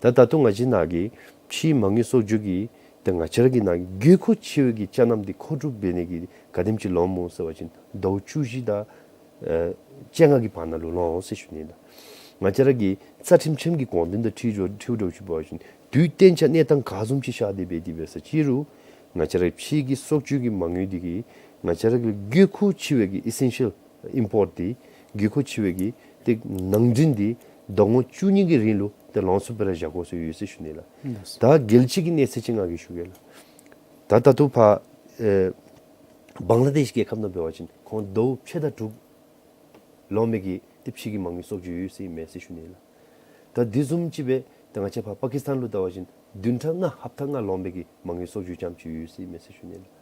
ད་ད་ལྟོ་ང་བཅས་ནཱ་གི་ཕྱིའི་མ་དངུལ་གསོག་འཇོག་གི་ཏེ་ང་བཅས་ར་གི་ནཱ་དགོས་མཁོ་ཆེ་བའི་གི་ཅ་རྣམ་འདི་མཁོ་སྒྲུབ་འབད་ནི་གི་ག་དེམ་ཅིག་ལོངམ་སྨོ་ཟེར་བ་ཅིན་ཟླཝ་བཅུ་བཞི་དང་ཨེ་བཅོ་ལྔ་གི་བར་ན་ལུ་ལོང་ཟེར་ཞུ་ནི་ལགས། ང་བཅས་ར་གི་རྩ་ཁྲིམས་ཁྲིམས་ཀྱི་དགོངས་དོན་དང་འཁྲིལ་འགྱོ་འཁྲིལཝ་འདྲཝ་ཅིག་འབད་བ་ཅིན་དུས་གཏན་འཇགས་གནས་སྟངས་ག་བཟུམ་ཅིག་ཤར་ཏེ་འབད་དེ་འབད་ས་ཅི་རུང་ང་བཅས་ར་ཕྱི་གི་གསོག་འཇོག་གི་མ་དངུལ་འདི་གིས་ང་བཅས་ར་གི་དགོས་མཁོ་ཆེ་བའི་གི་ཨི་སེན་ཤལ་ཨིམ་པོརཊ་འདི་དགོས་མཁོ་ཆེ་བའི་གི་ཏེ་ནང་འདྲེན་འདི་ ཟླཝ་ངོ་བཅུ་གཉིས་ཀྱི་རིང་ལུ་ཏེ་ལོངས་སུ་སྤྱོད་པར་བཞག་དགོ་ཟེར་ཡོད་ཟེར་ཞུ་ནི་ལགས། ད་རྒྱལ་སྤྱི་གི་གནས་ཚད་ཅིག་ང་གིས་ཞུ་གེ་ལགས། ད་ད་ལྟོ་ཕར་ཨེ་བང་ལ་དེཤ་རྒྱལ་ཁབ་ནང་འབད་བ་ཅིན་ཁོང་ཟླཝ་ཕྱེད་དང་དྲུག་ལོངས་པའི་གི་ཏེ་ཕྱི་གི་མ་དངུལ་གསོག་འཇོག་ཡོད་ཟེར་ཨིན་མས་ཟེར་ཞུ་ནི་ལགས། ད་དེ་བཟུམ་ཅིག་སྦེ་ད་ང་བཅས་ཕར་པ་ཀིས་ཏཱན་ལུ་བལྟ་བ་ཅིན་བདུན་ཕྲག་ལྔ་ཧབ་ཏ་ལྔ་ལོངས་པའི་གི་མ་དངུལ་གསོག་འཇོག་རྐྱངམ་ཅིག་ཡོད་ཟེར་ཨིན་མས་ཟེར་ཞུ་ནི་ལགས།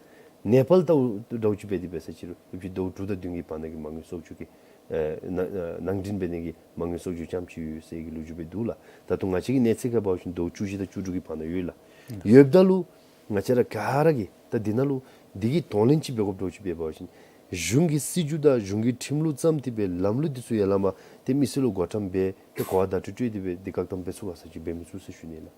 ནེ་པཱལ་ལྟཝ་ད་ཅིག་འབད་དེ་འབད་ས་ཅིག་རུང་ཡོད་པའི་ཟླཝ་དྲུག་དང་བདུན་གྱི་བར་ན་གི་མ་དངུལ་གསོག་འཇོག་གི་ཨེ་ནང་ནང་འདྲེན་འབད་ནི་གི་མ་དངུལ་གསོག་འཇོག་རྐྱངམ་ཅིག་ཡོད་ཟེར་གི་ལོ་རྒྱུས་སྦེ་འདུག་ལགས། ད་ལྟོ་ང་བཅས་ཀྱི་གནས་ཚད་ཁར་འབད་བ་ཅིན་ཟླཝ་བཅུ་བཞི་དང་བཅུ་དྲུག་གི་བར་ན་ཡོད་ལགས། ཡོདཔ་ད་ལུ་ང་བཅས་ར་ག་ར་གིས་ད་འདི་ནང་ལུ་འདི་གི་གདོང་ལེན་ཅིག་འབད་དགོཔ་འདྲཝ་ཅིག་འབད་བ་ཅིན་གཞུང་གི་སྲིད་བྱུས་དང་གཞུང་གི་ཁྲིམས་ལུགས་བརྩམས་ཏེ་སྦེ་ལམ་ལུགས་འདི་ཚུ་ཡར་ལས་མར་ཏེ་མི་སེར་ལུ་གོ་ཐམ་འབད་ཏེ་གོ་བ་བརྡ་སྤྲོད་སྤྲོད་དེ་སྦེ་འདི་བཀག་དམ་འབད་ཚུགས་ག་ས་ཅིག་འབད་མི་ཚུགས་ཟེར་ཞུ་ནི་ལགས།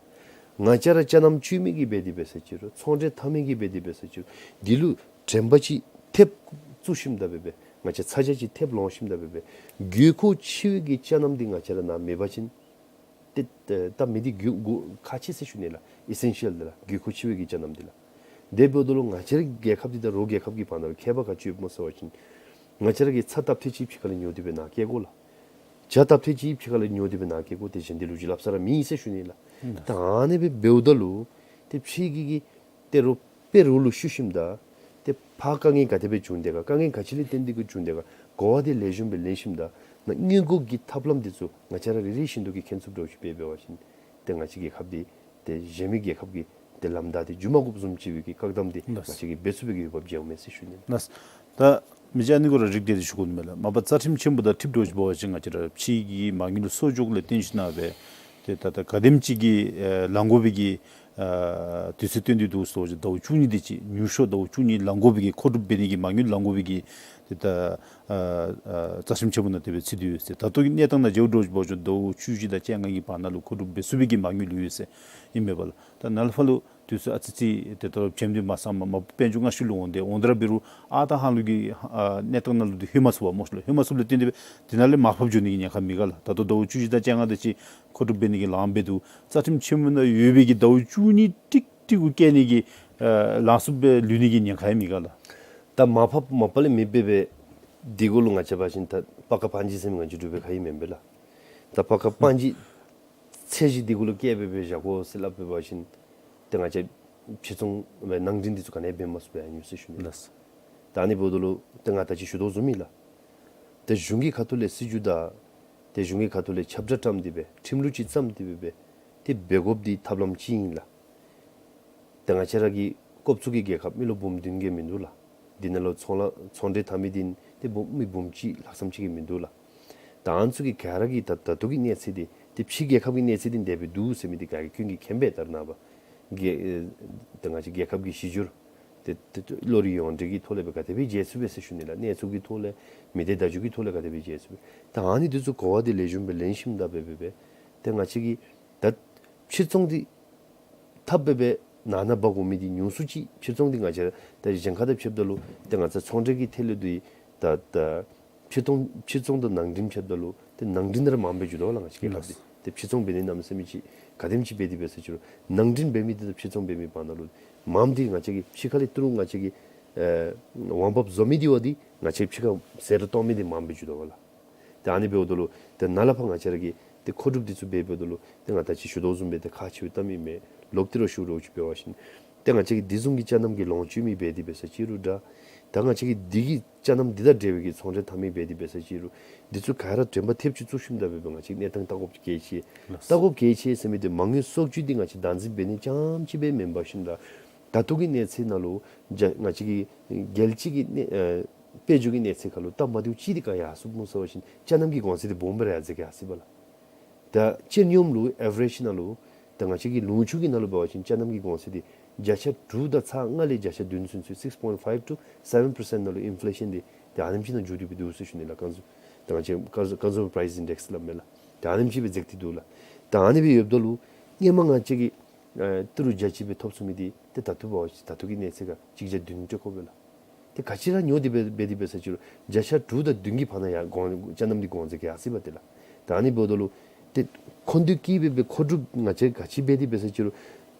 ང་བཅས་ར་ཅ་ལམ་སྤྱོད་མི་གིས་འབད་དེ་འབད་ས་ཅིག་རུང་ཚོང་འབྲེལ་འཐབ་མི་གིས་འབད་དེ་འབད་ས་ཅིག་རུང་འདི་ལུ་དྲན་པ་ཅིག་ཐེབས་བཙུགས་ཞིནམ་ད་འབད་སྦེ་ང་བཅས་ཚ་གྱང་ཅིག་ཐེབས་ལོང་ཞིནམ་ད་འབད་སྦེ་དགོས་མཁོ་ཆེ་བའི་གི་ཅ་ལམ་འདི་ང་བཅས་ར་ནཱ་མེད་པ་ཅིན་ཏེ་ད་མི་འདི་དགོས་དགོས་ཁག་ཆེ་ཟེར་ཞུ་ནི་ལགས། ཨི་སེན་ཤལ་འདི་ལགས། དགོས་མཁོ་ཆེ་བའི་གི་ཅ་ལམ་འདི་ལགས། དེ་འབདཝ་ད་ལུ་ང་བཅས་རའི་རྒྱལ་ཁབ་འདི་དང་རོགས་རྒྱལ་ཁབ་ཀྱི་བར་ན་ལུ་ཁྱད་པར་ག་ཅི་ཡོདཔ་སྨོ་ཟེར་བ་ཅིན་ང་བཅས་ར་གིས་ཚྭ་བཏབ་ཐེངས་གཅིག་ཕྱི་ཁ་ལས་ཉོ་སྟེ་སྦེ་ནཱ་བསྐྱལ་དགོ་ལགས། ཇ་བཏབ་ཐེངས་གཅིག་ཕྱི་ཁ་ལས་ཉོ་སྟེ་སྦེ་ནཱ་བསྐྱལ་དགོ། དེ་གཞན་འདི་ལུ་ཅིག་སླབ་ས་ར་མེད་ཟེར་ཞུ་ནི་ལགས། ད་ཨ་ནི་སྦེ་འབདཝ་ད་ལུ་ཏེ་ཕྱི་གི་གི་ཏེ་རོགས་དཔེ་རོགས་ལུ་ཞུ་ཞིནམ་ད་ཏེ་ཕར་དཀའ་ངལ་ག་དེ་སྦེ་བྱུང་དེས་ག་དཀའ་ངལ་ག་ཅི་ལས་བརྟེན་ཏེ་གི་བྱུང་དེས་ག་གོ་བ་འདི་ལེགས་ཤོམ་སྦེ་ལེན་ཞིནམ་ད་ནཱ་སྔོན་འགོག་གི་ཐབས་ལམ་འདི་ཚུ་ང་བཅས་ར་རེ་རེ་བཞིན་དུ་གིས་མཁྱེན་ཚུགསཔ་འདྲཝ་ཅིག་འབད་འབད་བ་ཅིན་ཏེ་ང་བཅས་རྒྱལ་ཁབ་འདི་ཏེ་གཞན་མི་རྒྱལ་ཁབ་ཀྱི་ཏེ་ལམ་བདའ་སྟེ་འགྱོ་མ་དགོཔ་བཟུམ་ཅིག་སྦེ་གི་བཀག་དམ་འདི་ལགས། ང་བཅས་ཀྱིས་འབད་ཚུགས་པའི་གི་འོས་འབབ་ཅིག་འོང་མས་ཟེར་ཞུ་ནི་ལགས། ལགས། ད་མི་རྗེ་ཨ་ནི་གུ་ར་རིགས་བསྒྲེས་ཏེ་ཞུ་དགོ་ནི་མས་ལགས། མ་པ་རྩ་ཁྲིམས་ཆེན་པོ་དང་འཁྲིལཝ་འདྲཝ་ཅིག་འབད་བ་ཅིན་ང་བཅས་ར་ཕྱི་གི་མ་དངུལ་གསོག་འཇོག་ལས་བརྟེན་ཞིན་ན་སྦེ་ཏེ་ད་ད་ག་དེམ་ཅིག་གི་ཨེ་ལང་དགོ་པའི་གི་ཨ་དུས་ཚོད་བཏོན་ཏེ་འདུག་ཟེར་བ་ཅིན་ཟླཝ་བཅུ་གཉིས་དེ་ཅིག་ཉུང་ཤོས་ཟླཝ་བཅུ་གཉིས་ལང་དགོ་པའི་གི་མཁོ་སྒྲུབ་འབད་ནི་གི་མ་དངུལ་ལང་དགོ་པའི་གི་ཏེ་ད་ཨ་ཨ་རྩ་ཁྲིམས་ཆེན་པོ་ནང་དེ་སྦེ་ཚུད་དེ་ཡོད་ཟེར། ད་ལྟོ་གི་གནས་སྟངས་ནང་འབྱོརཝ་འདྲཝ་ཅིག་འབད་བ་ཅིན་ཟླཝ་བཅུ་བཞི་དང་བཅོ་ལྔ་གི་བར་ན་ལུ་མཁོ་སྒྲུབ་འབད་ཚུགས་པའི་གི་མ་དངུལ་ལུ་ཡོད་ཟེར་ཨིན་མས་པ་ལགས། ད་ནཱ་ལས་ཕར་ལུ་དུས་ཚོད་ཨ་ཙི་ཙི་ཏེ་ད་རུང་བྱེམ་སྟེ་མ་ཚང་མ་མ་པ་དཔལ་འབྱོར་སྔ་ཤོས་ལུ་འོང་སྟེ་འོང་དེ་ར་འབད་རུང་ཨ་རྟག་ཧང་ལུགས་ཀྱི་ཨ་གནས་སྟངས་ནང་ལུ་འདི་ལྷོད་མ་ཚུགས་པས་སྨོ་ལགས། ལྷོད་མ་ཚུགསཔ་ལས་བརྟེན་ཏེ་སྦེ་དེ་ནང་ལས་མར་ཕབ་འགྱོ་ནི་གི་ཉེན་ཁ་མེད་ག་ལགས། ད་ལྟོ་ཟླཝ་བཅུ་བཞི་དང་བཅོ་ལྔ་དེ་ཅིག་མཁོ་སྒྲུབ་འབད་ནི་གི་ལངམ་སྦེ་འདུག། རྩ་ཁྲིམས་ཆེན་མོ་ནང་ཡོད་པའི་གི་ཟླཝ་བཅུ་གཉིས་ཀྲིག་ཀྲི་གུ་བཀལ་ནི་གི་ཨ་ལང་ཚུགསཔ་སྦེ་ལུས་ནི་གི་ཉེན་ཁ་ཡང་མེད་ག་ལགས། ད་མར་ཕབ་མ་པ་ལས་མེདཔ་སྦེ་འདི་གུ་ལུ་ང་བཅས་འབད་བ་ཅིན་ད་པ་ཀ་པན་ཇི་ཟེར་མི་ང་བཅས་འབྲུག་པའི་ཁ་ཡང་མེན་པས་ལགས། ད་པ་ཀ་པན་ཇི་ཚད་གཞི་འདི་གུ་ལུ་བཀལ་སྦེ་སྦེ་བཞག་དགོ་ཟེར་སླབ་འབད་བ་ཅིན་ཏེ་ང་བཅས་ཕྱིར་ཚོང་སྦེ་ནང་འདྲེན་འདི་ཚུ་ག་ནི་འབད་མ་ཚུགས་པས་ཨ་ནི་ཟེར་ཞུ་ནི་ལགས། ལགས། ད་ཨ་ནི་འབདཝ་ད་ལུ་ཏེ་ང་ད་ཅི་ཞུ་དོ་བཟུམ་ཨིན་ལགས། ཏེ་གཞུང་གི་ཁ་ཐུག་ལས་སྲིད་བྱུས་དང་ཏེ་གཞུང་གི་ཁ་ཐུག་ལས་ཁྱབ་བསྒྲགས་བཀྲམ་སྟེ་སྦེ་ཁྲིམས་ལུགས་ཅིག་བརྩམས་ཏེ་སྦེ་སྦེ་ཏེ་འབད་དགོཔ་འདི་ཐབས་ལམ་ཅིག་ཨིན་ལགས། ཏེ་ང་བཅས་ར་གི་སྐོབ་ཚུ་གི་རྒྱལ་ཁབ་མི་ལོ་འབུམ་བདུན་གྱི་མིན་འདུག་ལགས། འདི་ནང་ལུ་ཚོང་ལཱ་ཚོང་འབྲེལ་འཐབ་མི་འདི་ཏེ་འབུམ་མི་འབུམ་གཅིག་ལྷག་ཙམ་ཅིག་གི་མིན་འདུག་ལགས། ད་ཨ་ནི་ཚུ་གི་ག་ར་གིས་ད་ད་ལྟོ་གི་གནས་ཚད་འདི་ཏེ་ཕྱི་རྒྱལ་ཁབ་ཀྱི་གནས་ཚད་འདི་དེ་སྦེ་འདུག་ཟེར་མི་འདི་ག་གིས་ཀུན་གྱིས་མཁྱེན་པས། ད་རེས་ནངས་པ་རྒྱལ་ཨེ་ད་ང་བཅས་རྒྱལ་ཁབ་ཀྱི་གཞི་འགྱུར་ཏེ་ཏེ་ཏེ་བློ་རིག་ཡོངས་འབྲེལ་གྱི་ཐོག་ལས་སྦེ་ག་དེ་སྦེ་མཇལ་ཚུགས་པས་ཟེར་ཞུ་ནི་ལགས། གནས་ཚུལ་གྱི་ཐོག་ལས་མི་སྡེ་བརྡ་བརྒྱུད་ཀྱི་ཐོག་ལས་ག་དེ་སྦེ་མཇལ་ཚུགས་པས། ད་ཨ་ནི་འདི་ཚུ་གོ་བ་འདི་ལེགས་ཤོམ་སྦེ་ལེན་ཞིནམ་ད་སྦེ་སྦེ་སྦེ་ཏེ་ང་བཅས་ཀྱིས་ད་ཕྱིར་ཚོང་འདི་འཐབ་སྦེ་སྦེ་ནང་ན་འབག་འོང་མི་འདི་ཉུང་སུ་ཅིག། ཕྱིར་ཚོང་འདི་ང་བཅས་ད་གཞན་ཁ་དང་ཕྱདཔ་ད་ལུ་ཏེ་ང་བཅས་ཚོང་འབྲེལ་གྱི་ཐད་ལས་འདི་ད་ད་ཕྱིར་ཚོང་ཕྱིར་ཚོང་དང་ནང་འདྲེན་ཕྱདཔ་ད་ལུ་ཏེ་ནང་འདྲེན་ར་མངམ་སྦེ་འགྱོ་དོ་ལགས། ང་བཅས་ཀྱི་ཁ་ལགས། ཏེ་ཕྱིར་ཚོང་འབད་ནི་གནམ་མེད་ས་མེད་ཅིག་ག་དེམ་ཅིག་འབད་དེ་འབད་ས་ཅིག་རུང་ནང་འདྲེན་འབད་མི་འདི་དང་ཕྱིར་ཚོང་འབད་མི་བར་ན་ལུ་མངམ་འདི་ང་བཅས་ཀྱི་ཕྱི་ཁ་ལས་ཏི་རུ་ང་བཅས་ཀྱི་ཨེ་འོང་འབབ་བཟོ་མི་འདི་བ་འདི་ང་བཅས་ཕྱི་ཁ་ཟད་འགྲོ་གཏོང་མི་འདི་མངམ་སྦེ་འགྱོ་དོ་ལགས། ཏེ་ཨ་ནི་འབདཝ་ད་ལུ་ཏེ་ནཱ་ལས་ཕར་ང་བཅས་ར་གིས་ཏེ་མཁོ་སྒྲུབ་འདི་ཚུ་འབད་འབདཝ་ད་ལུ་ཏེ་ང་ད་ཅི་ཞུ་དོ་བཟུམ་སྦེ་ཏེ་ཁག་ཆེ་བའི་གཏམ་ཨིན་མས། ལོག་སྟེ་ར་ཞུ་རོགས་ཅིག་འབད་བ་ཅིན་ཏེ་ང་བཅས་ཀྱིས་འདི་བཟུམ་གྱི་ཅ་ལམ་གྱི་ལོངས་སྤྱོད་མི་འབད་དེ་འབད་ས་ཅིག་རུང་འདྲ། ད་ང་བཅས་ཀྱིས་འདི་གི་ཅ་ལམ་འདི་དང་འབྲེལ་བའི་གི་ཚོང་འབྲེལ་འཐབ་མི་འབད་དེ་འབད་ས་ཅིག་རུང་འདི་ཚུ་ག་ར་དྲན་པ་ཐེབས་ཅིག་བཙུགས་ཞིནམ་ད་འབད་སྦེ་ང་བཅས་གནས་སྟངས་བལྟ་དགོཔ་གལ་ཆེ། ལགས། བལྟ་དགོཔ་གལ་ཆེ་ཟེར་མི་འདི་མ་དངུལ་གསོག་འཇོག་འདི་ང་བཅས་བདག་འཛིན་འབད་ནི་རྐྱངམ་ཅིག་སྦེ་མེན་པར་ཞིནམ་ད་ད་ལྟོ་གི་གནས་ཚད་ནང་ལུ་རྒྱ་ང་བཅས་ཀྱི་རྒྱལ་སྤྱི་གི་གནས་ཨེ་དཔལ་འབྱོར་གྱི་གནས་ཚད་ཁར་ལུ་སྟབས་མ་བདེཝ་ཅིག་འདི་ག་ཡར་སོངམ་སྨོ་ཟེར་བ་ཅིན་ཅ་ལམ་གྱི་གོང་ཚད་འདི་སྦོམ་སྦེ་ར་ཡར་འཛེགས་ཡར་སོ་ཡི་པ་ལགས། ད་སྤྱིར་སྙོམས་ལུ་ཨེ་ཝ་རེཇ་ནང་ལུ་ད་ང་བཅས་ཀྱི་ལུང་ཕྱོགས་ཀྱི་ནང་ལུ་འབད་བ་ཅིན་ཅ་ལམ་གྱི་གོང་ཚད་འདི་བརྒྱ་ཆ་དྲུག་དང་ཚག་ལྔ་ལས་བརྒྱ་ཆ་བདུན་ཚུན་ཚོད་six point five to seven percent ནང་ལུ་ཨིན་ཕི་ལེ་ཤཱན་འདི་ད་ཨ་ནེམ་ཅིག་ནང་འགྱོ་སྟེ་སྦེ་འདུག་ཟེར་ཞུ་ནི་ལགས། ཀོན་སུ་ད་ང་བཅས་ཀོན་སུ་ཀོན་སུ་མར་པྲའིས་ཨིན་ཌེགསི་སླབ་མས་ལགས། ད་ཨ་ནེམ་ཅིག་སྦེ་འཛེགས་ཏེ་འདུག་ལགས། ད་ཨ་ནི་སྦེ་ཡོདཔ་ད་ལུ་སྔོན་མ་ང་བཅས་ཀྱིས་ཨེ་ཏི་རུ་བརྒྱ་ཅིག་སྦེ་ཐོབ་ཚུགས་མི་འདི་ཏེ་ད་ལྟོ་འབད་བ་ཅིན་ད་ལྟོ་གི་གནས་ཚད་ཁར་གཅིག་བརྒྱ་བདུན་སྤྲོད་དགོ་པས་ལགས། ཏེ་ག་ཅི་ར་ཉོ་སྟེ་འབད་འབད་དེ་འབད་ས་ཅིག་རུང་བརྒྱ་ཆ་དྲུག་དང་བདུན་གྱི་བར་ན་ཡར་གོང་ཅ་ལམ་འདི་གོང་འཛེགས་ཡར་སོ་ཡི་པ་ཏེ་ལགས། ད་ཨ་ནི་འབདཝ་ད་ལུ་ཏེ་མཁོ་འདོད་ཀྱིས་སྦེ་སྦེ་མཁོ་སྒྲུབ་ང་བཅས་ག་ཅི་འབད་དེ་འབད་ས་ཅིག་རུང་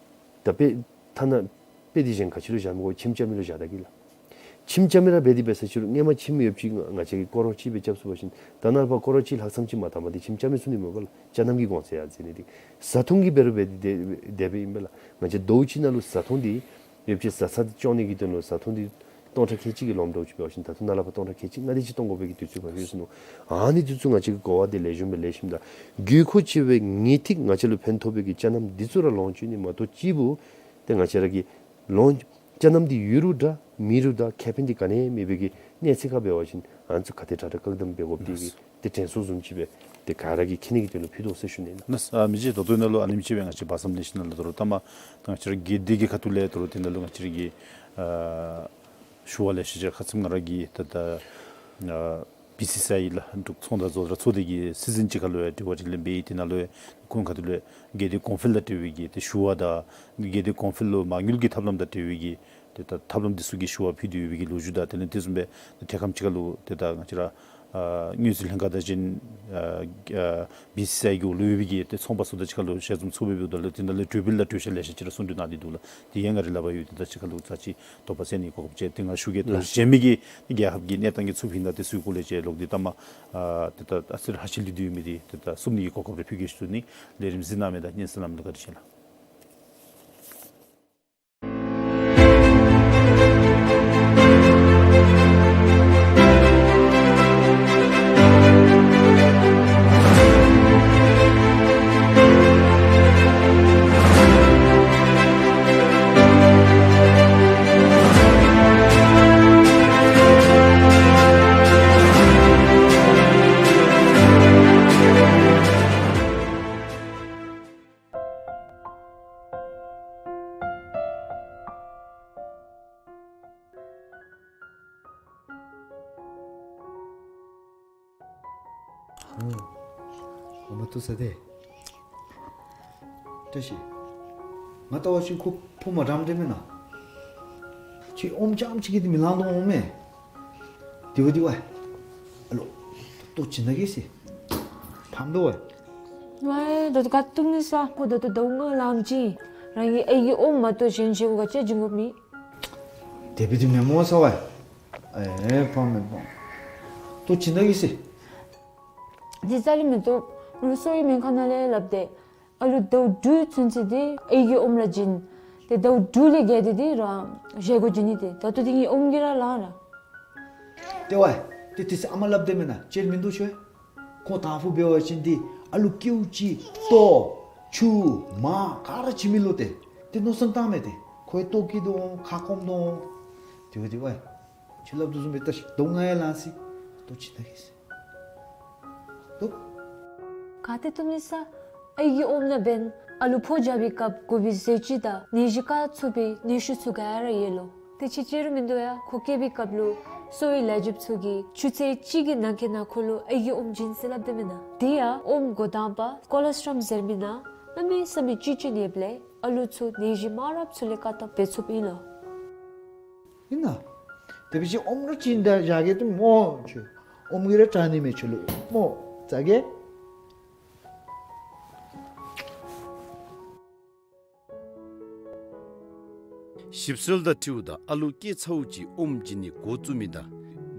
ད་དཔེ་ཐ་ན་དཔེ་འདི་གཞན་ག་ཅི་ལུ་བཞག་མི་དགོ། ཁྱིམ་རྐྱབ་མི་ལུ་བཞག་ད་གེ་ལགས། ཁྱིམ་རྐྱབ་མི་ར་འབད་དེ་འབད་ས་ཅིག་རུང་སྔོན་མ་ཁྱིམ་ཡོདཔ་ཅིག་ང་བཅས་ཀྱིས་སྐོར་ར་ཅིག་སྦེ་རྐྱབ་ཚུགས་པ་ཅིན་ད་ནཱ་ལས་ཕར་སྐོར་ར་ཅིག་ལྷག་ཙམ་ཅིག་མ་བཏང་པར་ཏེ་ཁྱིམ་རྐྱབ་མི་ཚུགས་ནི་མས་པ་ལགས། ཅ་དམ་གྱི་འབད་རུང་འབད་དེ་དེ་སྦེ་དེ་སྦེ་ཨིན་པས་ལགས། ང་བཅས་ཟླཝ་གཅིག་ནང་ལུ་བཟའ་འཐུང་འདི་ཡོདཔ་ཅིག་བཟའ་ཚང་འདི་སྐྱོང་ནི་གི་དོན་ལུ་བཟའ་འཐུང་འདི་སྟོང་ཕྲག་ཁལ་གཅིག་གི་ལོངམ་འདྲཝ་ཅིག་འབད་བ་ཅིན་ད་ལྟོ་ནཱ་ལས་ཕར་སྟོང་ཕྲག་ཁལ་གཅིག་ལྔ་དེ་ཅིག་གཏང་དགོ་པའི་གི་དུས་ཚོད་ཕར་ལྷོད་སོ་ནུག། ཨ་ནི་དུས་ཚོད་ང་བཅས་ཀྱིས་གོ་བ་འདི་ལེགས་ཤོམ་སྦེ་ལེགས་ཤོམ་དང་དགོས་མཁོ་ཆེ་བའི་ངེས་ཏིག་ང་བཅས་ལུ་ཕན་ཐོགས་པའི་གི་ཅ་དམ་འདི་ཚུ་ར་ལོངས་སྤྱོད་ནི་མ་གཏོགས་གཅིག་པུ་ཏེ་ང་བཅས་ར་གི་ལོངས་ཅ་དམ་འདི་ཡོད་རུང་འདྲ་མེད་རུང་འདྲ་ཁེ་ཕན་འདི་ག་ནི་ཡང་མེད་པའི་གི་གནས་ཚད་ཁར་འབད་བ་ཅིན་ཨ་ནི་ཚུ་ག་དེ་དྲག་དྲག་བཀག་སྡོམ་འབད་དགོཔ་འདི་གིས་ཏེ་དྲན་གསོ་བཟུམ་ཅིག་སྦེ་ཏེ་ག་ར་གིས་མཁྱེན་ནི་གི་དོན་ལུ་ཕུལ་དོ་ཟེར་ཞུ་ནི་ཨིན་ལགས། ཨ་མི་རྗེ་ད་ལྟོ་ནཱ་ལུ་ཨ་ནེམ་ཅིག་སྦེ་ང་བཅས་བར་མཚམས་ནང་ཞིན་ན་ལུ་དོ་རུང་ད་མ་ད་ང་བཅས་ར་དགེ་སྡིག་གི་ཁ་ཐུག་ལས་དོ་རུང་དེ་ནང་ལུ་ང་བཅས་ར་གི་ཨ་ཞུ་བ་ལེ་ཤ་ཅིག་ཁ་ཙ་ང་ར་གིས་ད་ད་ཨ་བི་སི་སི་ཨའི་ལགས་འབྲུག་ཚོང་དང་ཟློས་གར་ཚོགས་སྡེ་གི་སྲིད་འཛིན་ཅིག་ཁར་ལུ་ཡང་དྲི་བ་དྲིས་ལན་འབད་ཡི། དེ་ནང་ལུ་ཡང་ཁོང་ཁ་ཐུག་ལས་དགེ་སྡིག་གོང་འཕེལ་དང་འབྲེལ་བའི་གི་ཏེ་ཞུ་བ་དང་དགེ་སྡིག་གོང་འཕེལ་ལུ་མ་དངུལ་གྱི་ཐབས་ལམ་དང་འབྲེལ་བའི་གི་ཏེ་ད་ཐབས་ལམ་འདི་ཚུ་གི་ཞུ་བ་ཕུལ་ཏེ་ཡོད་པའི་གི་ལོ་རྒྱུས་དང་དེ་ལས་དེ་བཟུམ་སྦེ་ཏེ་འཕྲལ་ཁམས་ཅིག་ཁར་ལུ་ཏེ་ད་ང་བཅས་ར་ཨ་དངུལ་རྩིས་ལྷན་ཁག་དང་གཅིག་ཨ་ཨ་བི་སི་སི་ཨའི་གི་འོག་ལུ་ཡོད་པའི་གི་ཏེ་ཚོང་པ་ཚུ་དང་གཅིག་ཁར་ལུ་ཞལ་འཛོམས་ཚོགས་པའི་འོག་ལུ་དེ་ནང་ལུ་གྲོས་འབུལ་དང་གྲོས་འཆར་ལེ་ཤ་ཅིག་ར་གསུང་གྲོས་གནང་སྟེ་འདུག་ལགས། དེ་ཡང་ང་རའི་ལག་པར་ཡོད། དེ་དང་གཅིག་ཁར་ལུ་ཚར་གཅིག་དོགས་པ་སེལ་ནི་གོ་སྐབས་ཅིག་ཏེ་ང་ཞུ་གེ། ད་གཞན་མི་གི་རྒྱལ་ཁབ་ཀྱི་གནས་སྟངས་ཀྱི་ཚུ་བཞིན་དང་དེ་ཚུ་གི་སྐོར་ལས་ཅིག་ལོག་སྟེ་ད་མ་ཨ་ཏེ་ད་ཨ་ཙི་ར་ཧ་ཤེད་ལྡན་མི་འདི་ཏེ་ད་གསུང་ནི་གི་གོ་སྐབས་རེ་ཕུལ་གེ་ཞུ་ནི། ལས་རིམ་གཟིགས་གནང་མི་དང་སྙན་གསན་གནང་མི་ལུ་བཀའ་དྲིན་ཆེ་ལགས། ཨོ། ཨོ་མ་བཏུབ་ས་ཏེ། བཀྲ་ཤིས། ང་བལྟ་བ་ཅིན་ཁོ་ཕོ་མ་འདྲཝ་འདྲ་མེན་ན། ཁྱོད་ཨོམ་རྐྱངམ་ཅིག་གིས་འདི་མི་ལང་དོ་འོང་མས། དེ་བ་དེ་བ། ཨ་ལོ། ལྟོ་བྱིན་ད་གེ་ཟེར། ཕམ་དོ་བ། ཝའི་ད་ལྟོ་ག་བཏུབ་ནི་ས། ཁོ་ད་ལྟོ་ཟླཝ་ལྔ་ལངམ་ཅིག་རང་གིས་ཨའི་གི་ཨོམ་མ་གཏོགས་གཞན་གཞན་གུ་ག་ཅི་བྱིན་དགོཔ་མེད། དེ་སྦེ་འདི་མེན་སྨོ་ཟེར་བ། ཨེ་ཕམ་མེན་ཕམ། ལྟོ་བྱིན་ད་གེ་ཟེར། འདི་རྩ་ལས་མི་བཏུབ། ང་གསོ་བའི་སྨན་ཁང་ནང་ལས་སླབ་སྟེ། ཨ་ལུ་ཟླཝ་དྲུག་ཚུན་ཚོད་འདི་ཨའི་གི་ཨོམ་ར་བྱིན། ཏེ་ཟླཝ་དྲུག་ལས་བརྒལ་ཏེ་འདི་རང་གཞན་གུ་བྱིན་ནི་ཏེ། ད་ལྟོ་འདི་ངེའི་ཨོམ་གྱིས་ར་ལང་ར། ཏེ་ཝའི། ཏེ་དེ་ཚེ་ཨ་མ་སླབ་དེས་མེན་ན། ཅིག་མིན་འདུག་ཤོད། ཁོང་དང་ཕུ་འབད་བ་ཅིན་འདི་ཨ་ལུ་སྐྱེཝ་ཅིག་ལྟོ་ཆུ་མར་ག་ར་བྱིན་མི་ལོ་ཏེ། ཏེ་མནོ་བསམ་བཏངམ་མས་ཏེ། ཁོ་ཡང་ལྟོ་སྐྱེ་དོ་འོང་ཁ་སྐོམ་དོ་འོང་། དེ་བ་དེ་བ། ཁྱོད་སླབ་དོ་བཟུམ་སྦེ་ལྟ་ཤིག། ཟླཝ་ལྔ་ཡང་ལང་སོ་ཡི། ལྟོ་བྱིན་ད་གེ་ཟེར། ལྟོ། ག་ཏེ་བཏུབ་ནི་ས། ཨའི་གི་ཨོམ་ནང་འབདན་ཨ་ལུ་ཕོ་རྐྱབ་པའི་སྐབས་དགོ་པའི་ཟས་བཅུད་དང་ནད་གཞི་བཀག་ཚུགས་པའི་ནད་ཤུགས་ཚུ་ག་ར་ཡོད་ལོ། དེ་ཅིག་ཅིག་རུང་མིན་འདུག་ཡ། ཁོ་སྐྱེ་བའི་སྐབས་ལུ་གསོ་བའི་ལས་བྱེདཔ་ཚུ་གིས་ཆུ་ཚོད་གཅིག་གི་ནང་འཁོད་ནང་ཁོ་ལུ་ཨའི་གི་ཨོམ་བྱིན་ཟེར་སླབ་དེས་མེན་ན། དེ་ཡང་ཨོམ་འགོ་དང་པ་ཀོ་ལོ་སི་ཊྲོམ་ཟེར་མི་ནང་གནམ་མེད་ས་མེད་བཅུད་ཅིག་ཡོདཔ་ལས་ཨ་ལུ་ཚུ་ནད་གཞི་མང་རབས་ཚུ་ལས་བཀག་ཐབས་འབད་ཚུགསཔ་ཨིན་ལོ། ཨིན་ན། དེ་འབད་བ་ཅིན་ཨོམ་ར་བྱིན་ད་བཞག་གེ་ཏེ་སྨོ་ཁྱོད། ཨོམ་གྱིས་ར་དྲག་ནི་མས་ཁྱོད་ལུ་སྨོ། བཟའ་གེ། ཞིབ་འཚོལ་དང་འཁྲིལཝ་ད་ཨ་ལུ་སྐྱེས་ཚརཝ་ཅིག་ཨོམ་བྱིན་ནི་འགོ་བཙུགས་མི་དང་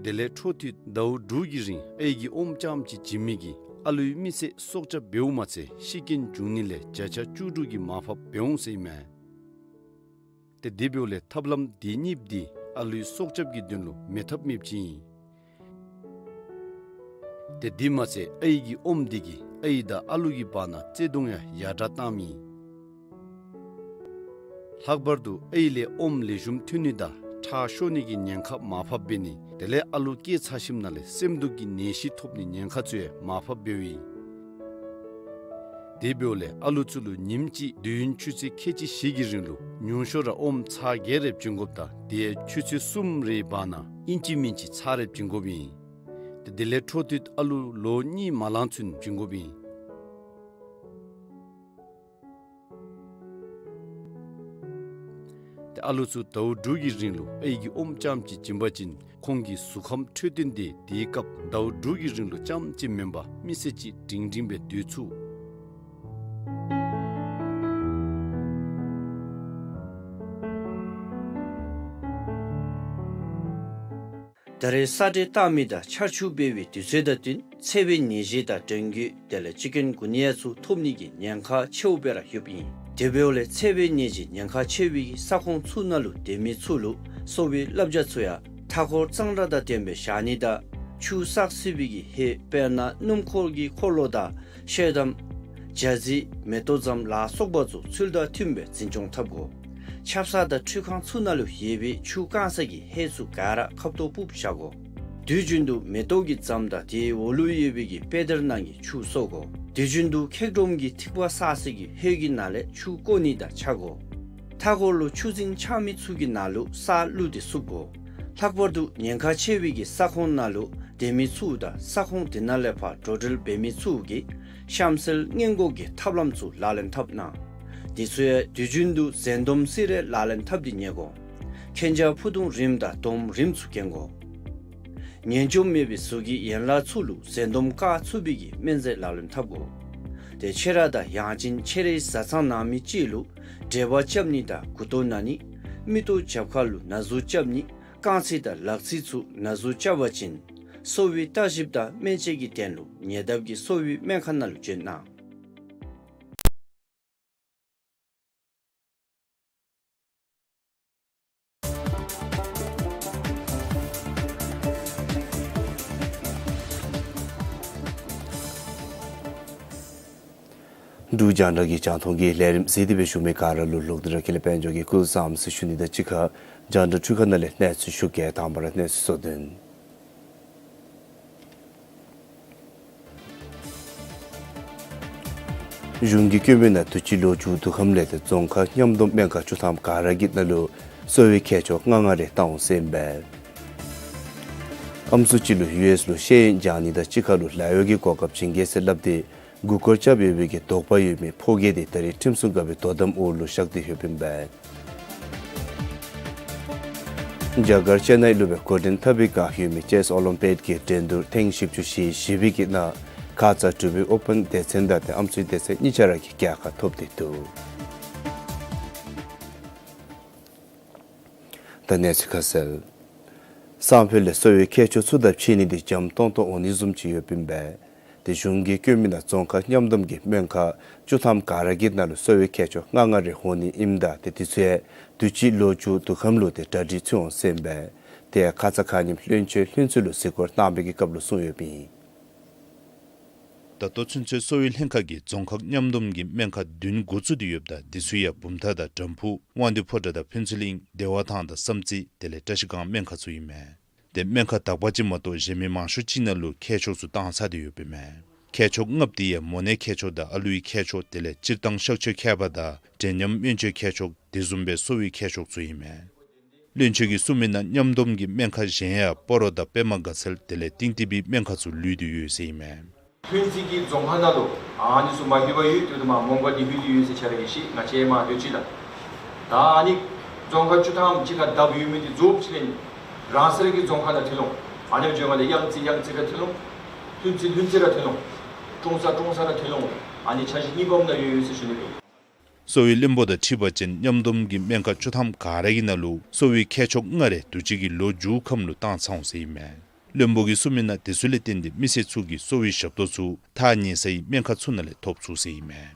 དེ་ལས་འཕྲོ་མཐུད་ཟླཝ་དྲུག་གི་རིང་ཨའི་གི་ཨོམ་རྐྱངམ་ཅིག་བྱིན་མི་གིས་ཨ་ལུའི་མི་ཚེ་སྲོག་སྐྱབས་འབདཝ་མ་ཚད་ཤི་རྐྱེན་འབྱུང་ནི་ལས་བརྒྱ་ཆ་བཅུ་དྲུག་གི་མར་ཕབ་འབད་འོང་ཟེར་ཨིན་མས། ཏེ་དེ་འབདཝ་ལས་ཐབས་ལམ་དེ་གཉིས་འདི་ཨ་ལུའི་སྲོག་སྐྱབས་ཀྱི་དོན་ལུ་མེད་ཐབས་མེདཔ་ཅིག་ཨིན། ཏེ་དེ་མ་ཚད་ཨའི་གི་ཨོམ་འདི་གིས་ཨའི་དང་ཨ་ལུ་གི་བར་ན་བརྩེ་གདུང་ཡང་ཡར་དྲག་བཏངམ་ཨིན། ལྷག་པར་དུ་ཨའི་ལས་ཨོམ་ལེགས་ཤོམ་ཐོན་ནི་དང་ཁྲག་ཤོར་ནི་གི་ཉེན་ཁ་མར་ཕབ་འབད་ནི་དེ་ལས་ཨ་ལུ་སྐྱེས་ཚར་ཞིནམ་ལས་སེམས་སྡུག་གི་ནད་གཞི་ཐོབ་ནི་ཉེན་ཁ་ཚུ་ཡང་མར་ཕབ་འབདཝ་ཨིན། དེ་འབདཝ་ལས་ཨ་ལུ་ཚུ་ལུ་ཉིནམ་གཅིག་དུས་ཡུན་ཆུ་ཚོད་ཁལ་གཅིག་བཞི་གི་རིང་ལུ་ཉུང་ཤོས་ར་ཨོམ་ཚར་བརྒྱད་རེ་བྱིན་དགོཔ་དང་དེ་ཡང་ཆུ་ཚོད་གསུམ་རེའི་བར་ན་ཨིན་ཅི་མིན་ཅི་ཚར་རེ་བྱིན་དགོཔ་ཨིན། ཏེ་དེ་ལས་འཕྲོ་མཐུད་ཨ་ལུ་ལོ་གཉིས་མ་ལང་ཚུན་བྱིན་དགོཔ་ཨིན། ཏེ་ཨ་ལུ་ཚུ་ཟླཝ་དྲུག་གི་རིང་ལུ་ཨའི་གི་ཨོམ་རྐྱངམ་ཅིག་བྱིན་པ་ཅིན་ཁོང་གི་གཟུགས་ཁམས་འཕྲོད་བསྟེན་འདི་དེའི་སྐབས་ཟླཝ་དྲུག་གི་རིང་ལུ་རྐྱངམ་ཅིག་མེན་པར་མི་ཚེ་གཅིག་སྒྲིང་སྒྲིང་སྦེ་སྡོད་ཚུགས། ད་རེས་ས་འདྲེན་བཏང་མི་དང་ཆར་ཆུ་འབབ་པའི་དུས་ཚོད་དང་བསྟུན་འཚེར་བའི་ནད་གཞི་དང་ཌེང་གི་དེ་ལས་ཅིཀ་ཀུན་གུ་ནི་ཡ་ཚུ་ཐོབ་ནི་གི་ཉེན་ཁ་ཆེཝ་སྦེ་ར་ཡོདཔ་ཨིན། དེ་འབདཝ་ལས་འཚེར་བའི་ནད་གཞི་ཉེན་ཁ་ཆེ་བའི་གི་ས་ཁོངས་ཚུ་ནང་ལུ་སྡོད་མི་ཚུ་ལུ་གསོ་བའི་བསླབ་བྱ་ཚུ་ཡང་མཐའ་འཁོར་གཙང་སྦྲ་དང་ལྡནམ་སྦེ་བཞག་ནི་དང་ཆུ་བསགས་སྲིད་པའི་གི་ཧེ་དཔེར་ན་སྣུམ་འཁོར་གྱི་འཁོར་ལོ་དང་ཤེལ་དམ་ཇ་རྩི་མེ་ཏོག་ཛམ་ལ་སོགས་པ་ཚུ་ཚུལ་དང་མཐུནམ་སྦེ་འཛིན་སྐྱོང་འཐབ་དགོ། ཆབ་གསང་དང་འཕྲུལ་ཁང་ཚུ་ནང་ལུ་ཡོད་པའི་ཆུ་བཀང་ས་གི་ཧེ་ཚུ་ག་ར་ཁ་ཐོར་ཕུབ་བཞག་དགོ། དུས་རྒྱུན་དུ་མེ་ཏོག་གི་ཛམ་དང་དེའི་འོག་ལུ་ཡོད་པའི་གི་པེ་ཏར་ནང་གི་ཆུ་གསོ་དགོ། དུས་རྒྱུན་དུ་འཁྱག་སྒྲོམ་གྱི་ཐིགས་པ་བསགས་ས་གི་ཧེ་གི་ནང་ལས་ཆུ་བཀོ་ནི་དང་བཅའ་དགོ། མཐའ་འཁོར་ལུ་ཆུ་རྫིང་ཆགས་མི་ཚུ་གི་ནང་ལུ་ས་བླུགས་ཏེ་བསུབ་དགོ། ལྷག་པར་དུ་ཉེན་ཁ་ཆེ་བའི་གི་ས་ཁོངས་ནང་ལུ་སྡོད་མི་ཚུ་དང་ས་ཁོངས་དེ་ནང་ལས་ཕར་འགྲོ་འགྲུལ་འབད་མི་ཚུ་གིས་གཤམ་གསལ་སྔོན་འགོག་གི་ཐབས་ལམ་ཚུ་ལག་ལེན་འཐབ་གནང་། དེ་ཚུ་ཡང་དུས་རྒྱུན་དུ་འཛིན་སྡོམ་སི་རེ་ལག་ལེན་འཐབ་སྟེ་ཉལ་དགོ། མཁྱེན་རྒྱ་ཕུ་ཐུང་རིངམ་དང་སྡོམ་རིངམ་ཚུ་གྱོན་དགོ། ངན་འཇོམས་མེད་པའི་གཟུགས་ཀྱི་ཡན་ལག་ཚུ་ལུ་འཛིན་སྡོམ་བཀག་ཚུགས་པའི་གི་སྨན་རྫས་ལག་ལེན་འཐབ་དགོ། ཏེ་ཁྱེད་ར་དང་ཡང་ཅིན་ཁྱེད་རའི་བཟའ་ཚང་ནང་མི་ཅིག་ལུ་འབྲེལ་བ་རྐྱབ་ནི་དང་མགུ་ཏོ་ན་ནི་མིག་ཏོ་རྒྱབ་ཁ་ལུ་ན་ཟུག་རྐྱབ་ནི་རྐང་ཚིགས་དང་ལག་ཚིགས་ཚུ་ན་ཟུག་རྐྱབ་པ་ཅིན་གསོ་བའི་བརྟག་ཞིབ་དང་སྨན་དཔྱད་ཀྱི་དོན་ལུ་ཉེ་འདབས་ཀྱི་གསོ་བའི་སྨན་ཁང་ནང་ལུ་བྱོན་གནང་། འབྲུག་རྒྱང་བསྒྲགས་ཀྱི་རྒྱང་མཐོང་གི་ལས་རིམ་གཟིགས་ཏེ་སྦེ་བཞུགས་མི་ག་ར་ལུ་ལོག་སྟེ་ར་ཁྱེད་ལས་དཔལ་འབྱོར་གྱི་སྐུ་གཟུགས་བཟང་ཟེར་ཞུ་ནི་དང་གཅིག་ཁར་རྒྱང་བསྒྲགས་འཕྲུལ་ཁང་ནང་ལས་གནས་ཚུལ་ཞུ་གེ། དང་པ་ར་གནས་ཚུལ་གཙོ་དོན། གཞུང་གིས་བཀོད་མི་ནང་དུས་ཅི་ལོ་མཇུག་བསྡུ་ཁམས་ལས་ཏེ་རྫོང་ཁག་མཉམ་སྡོམ་སྨན་ཁང་བཅུ་ཐམ་ག་ར་གི་ནང་ལུ་གསོ་བའི་མཁས་མཆོག་ལྔ་ལྔ་རེ་བཏང་འོང་ཟེར་ཨིན་པས། ཨམ་སྲུ་ཅིག་ལུ་ཡུ་ཨེསི་ལུ་ཤེས་ཡོན་སྦྱང་ནི་དང་གཅིག་ཁར་ལུ་ལཱ་གཡོག་གི་གོ་སྐབས་བྱིན་གེ་ཟེར་སླབ་སྟེ་མགུ་སྐོར་རྐྱབ་ཡོད་པའི་གི་དོགས་པ་ཡོད་མི་ཕོ་རྒས་དེ་ད་རེས་ཁྲིམས་སྲུང་འགག་པའི་དོ་དམ་འོག་ལུ་བཞག་སྟེ་ཡོདཔ་ཨིན་པས། རྒྱ་གར་ཅེ་ནའི་ལུ་སྦེ་འགོ་འདྲེན་འཐབ་པའི་བསྒང་ཡོད་མི་ཅེསི་ཨོ་ལིམ་པིག་གི་འགྲན་བསྡུར་ཐེངས་བཞི་བཅུ་ཞེ་བཞི་པའི་གི་ནང་ཁ་ཙ་འབྲུག་པའི་ཨོ་པཱན་སྡེ་ཚན་དང་ཏེ་ཨམ་སྲུའི་སྡེ་ཚན་གཉིས་ཆ་ར་གིས་རྒྱལ་ཁ་ཐོབ་སྟེ་འདུག། ད་གནས་ཚུལ་ཁ་གསལ། སང་ཕོད་ལས་གསོ་བའི་མཁས་མཆོག་ཚུ་དང་ཕྱད་ནི་འདི་འཇམ་ཏོང་ཏོ་འོང་ནི་བཟུམ་ཅིག་ཡོདཔ་ཨིན་པས། ཏེ་གཞུང་གིས་བཀོད་མི་ནང་རྫོང་ཁག་མཉམ་སྡོམ་གྱི་སྨན་ཁང་བཅུ་ཐམ་ག་ར་གི་ནང་ལུ་གསོ་བའི་མཁས་མཆོག་ལྔ་ལྔ་རེ་འོང་ནི་ཨིནམ་ད་ཏེ་དེ་ཚུ་ཡང་དུས་ཅི་ལོ་མཇུག་བསྡུ་ཁམས་ལུ་ཏེ་གྲ་སྒྲིག་ཚུད་འོང་ཟེར་ཨིན་པས། དེ་ཡང་ཁ་ཙ་ཁ་ཉིནམ་བློན་ཆེན་ལྷུན་རྩེ་ལུ་གཟིགས་སྐོར་བཏང་བའི་གི་སྐབས་ལུ་གསུངས་ཡོདཔ་ཨིན། ད་ལྟོ་ཚུན་ཚོད་གསོ་བའི་ལྷན་ཁག་གིས་རྫོང་ཁག་མཉམ་སྡོམ་གྱི་སྨན་ཁང་བདུན་འགོ་བཙུགས་ཏེ་ཡོདཔ་ད་དེ་ཚུ་ཡང་བུམ་ཐང་དང་དམ་ཕུ་དབང་འདུས་ཕོ་བྲང་དང་ཕུན་ཚོགས་གླིང་བདེ་བ་ཐང་དང་བསམ་རྩེ་དེ་ལས་བཀྲ་ཤིས་སྒང་སྨན་ཁང་ཚུ་ཨིན་མས། ཏེ་སྨན་ཁང་དག་པ་ཅིག་མ་གཏོགས་གཞན་མི་མང་ཤོས་ཅིག་ནང་ལུ་མཁས་མཆོག་ཚུ་བཏང་ཚར་ཏེ་ཡོདཔ་ཨིན་མས། མཁས་མཆོག་ལྔཔོ་དེ་ཡང་མོ་ནད་མཁས་མཆོག་དང་ཨ་ལུའི་མཁས་མཆོག་དེ་ལས་སྤྱིར་བཏང་གཤག་བཅོས་མཁས་པ་དང་འདྲེན་ཉམས་གཡོན་བཅོས་མཁས་མཆོག་དེ་བཟུམ་སྦེ་གསོ་བའི་མཁས་མཆོག་ཚུ་ཨིན་མས། བློན་ཆེན་གྱིས་གསུངས་མི་ནང་མཉམ་སྡོམ་གྱི་སྨན་ཁང་གཞན་ཡང་སྤ་རོ་དང་པདྨ་དགའ་ཚལ་དེ་ལས་གཏིང་ཐིབ་པའི་སྨན་ཁང་ཚུ་ལུས་ཏེ་ཡོད་ཟེར་ཨིན་མས། ལྷུན་རྩེ་གི་རྫོང་ཁག་ནང་ལུ་ཨ་ནི་ཚུ་མ་ལུས་པར་ཡོད་དེ་འདུག་མ་མོང་སྒར་འདི་ལུས་ཏེ་ཡོད་ཟེར་ཆ་ར་གིས་ཤེས། ང་བཅས་མ་ལུས་ཅི་ལགས། ད་ཨ་ནི་རྫོང་ཁག་བཅུ་ཐམ་གཅིག་ཁར་བསྡབ་ཡོད་མི་འདི་རྫོགསཔ་ཅིག་ལས་རང་སོའི་གི་རྫོང་ཁག་ནང་ཐོན་འོང་། ཨ་ནི་བཟུམ་ཅིག་ལས་གཡང་རྩེ་གཡང་རྩེ་ར་ཐོན་འོང་། ལྷུན་རྩེ་ལྷུན་རྩེ་ར་ཐོན་འོང་། ཀྲོང་གསར་ཀྲོང་གསར་ར་ཐོན་འོང་། ཨ་ནི་ཆ་ཤས་གཉིས་པམ་ནང་ཡོད་ཡོད་ཟེར་ཞུ་ནི་ཨིན། གསོ་བའི་བློན་པོ་དང་འཁྲིལ་བ་ཅིན་མཉམ་སྡོམ་གྱི་སྨན་ཁང་བཅུ་ཐམ་ག་ར་གི་ནང་ལུ་གསོ་བའི་མཁས་མཆོག་ལྔ་རེ་དུས་ཅི་གི་ལོ་མཇུག་ཁམས་ལུ་བཏང་ཚར་འོང་ཟེར་ཨིན་མས། བློན་པོ་གིས་གསུངས་མི་ནང་དེ་ཚུ་ལས་བརྟེན་ཏེ་མི་སེར་ཚུ་གིས་གསོ་བའི་ཞབས་ཏོག་ཚུ་ཐག་ཉེ་སའི་སྨན་ཁང་ཚུ་ནང་ལས་ཐོབ་ཚུགས་ཟེར་ཨིན་མས།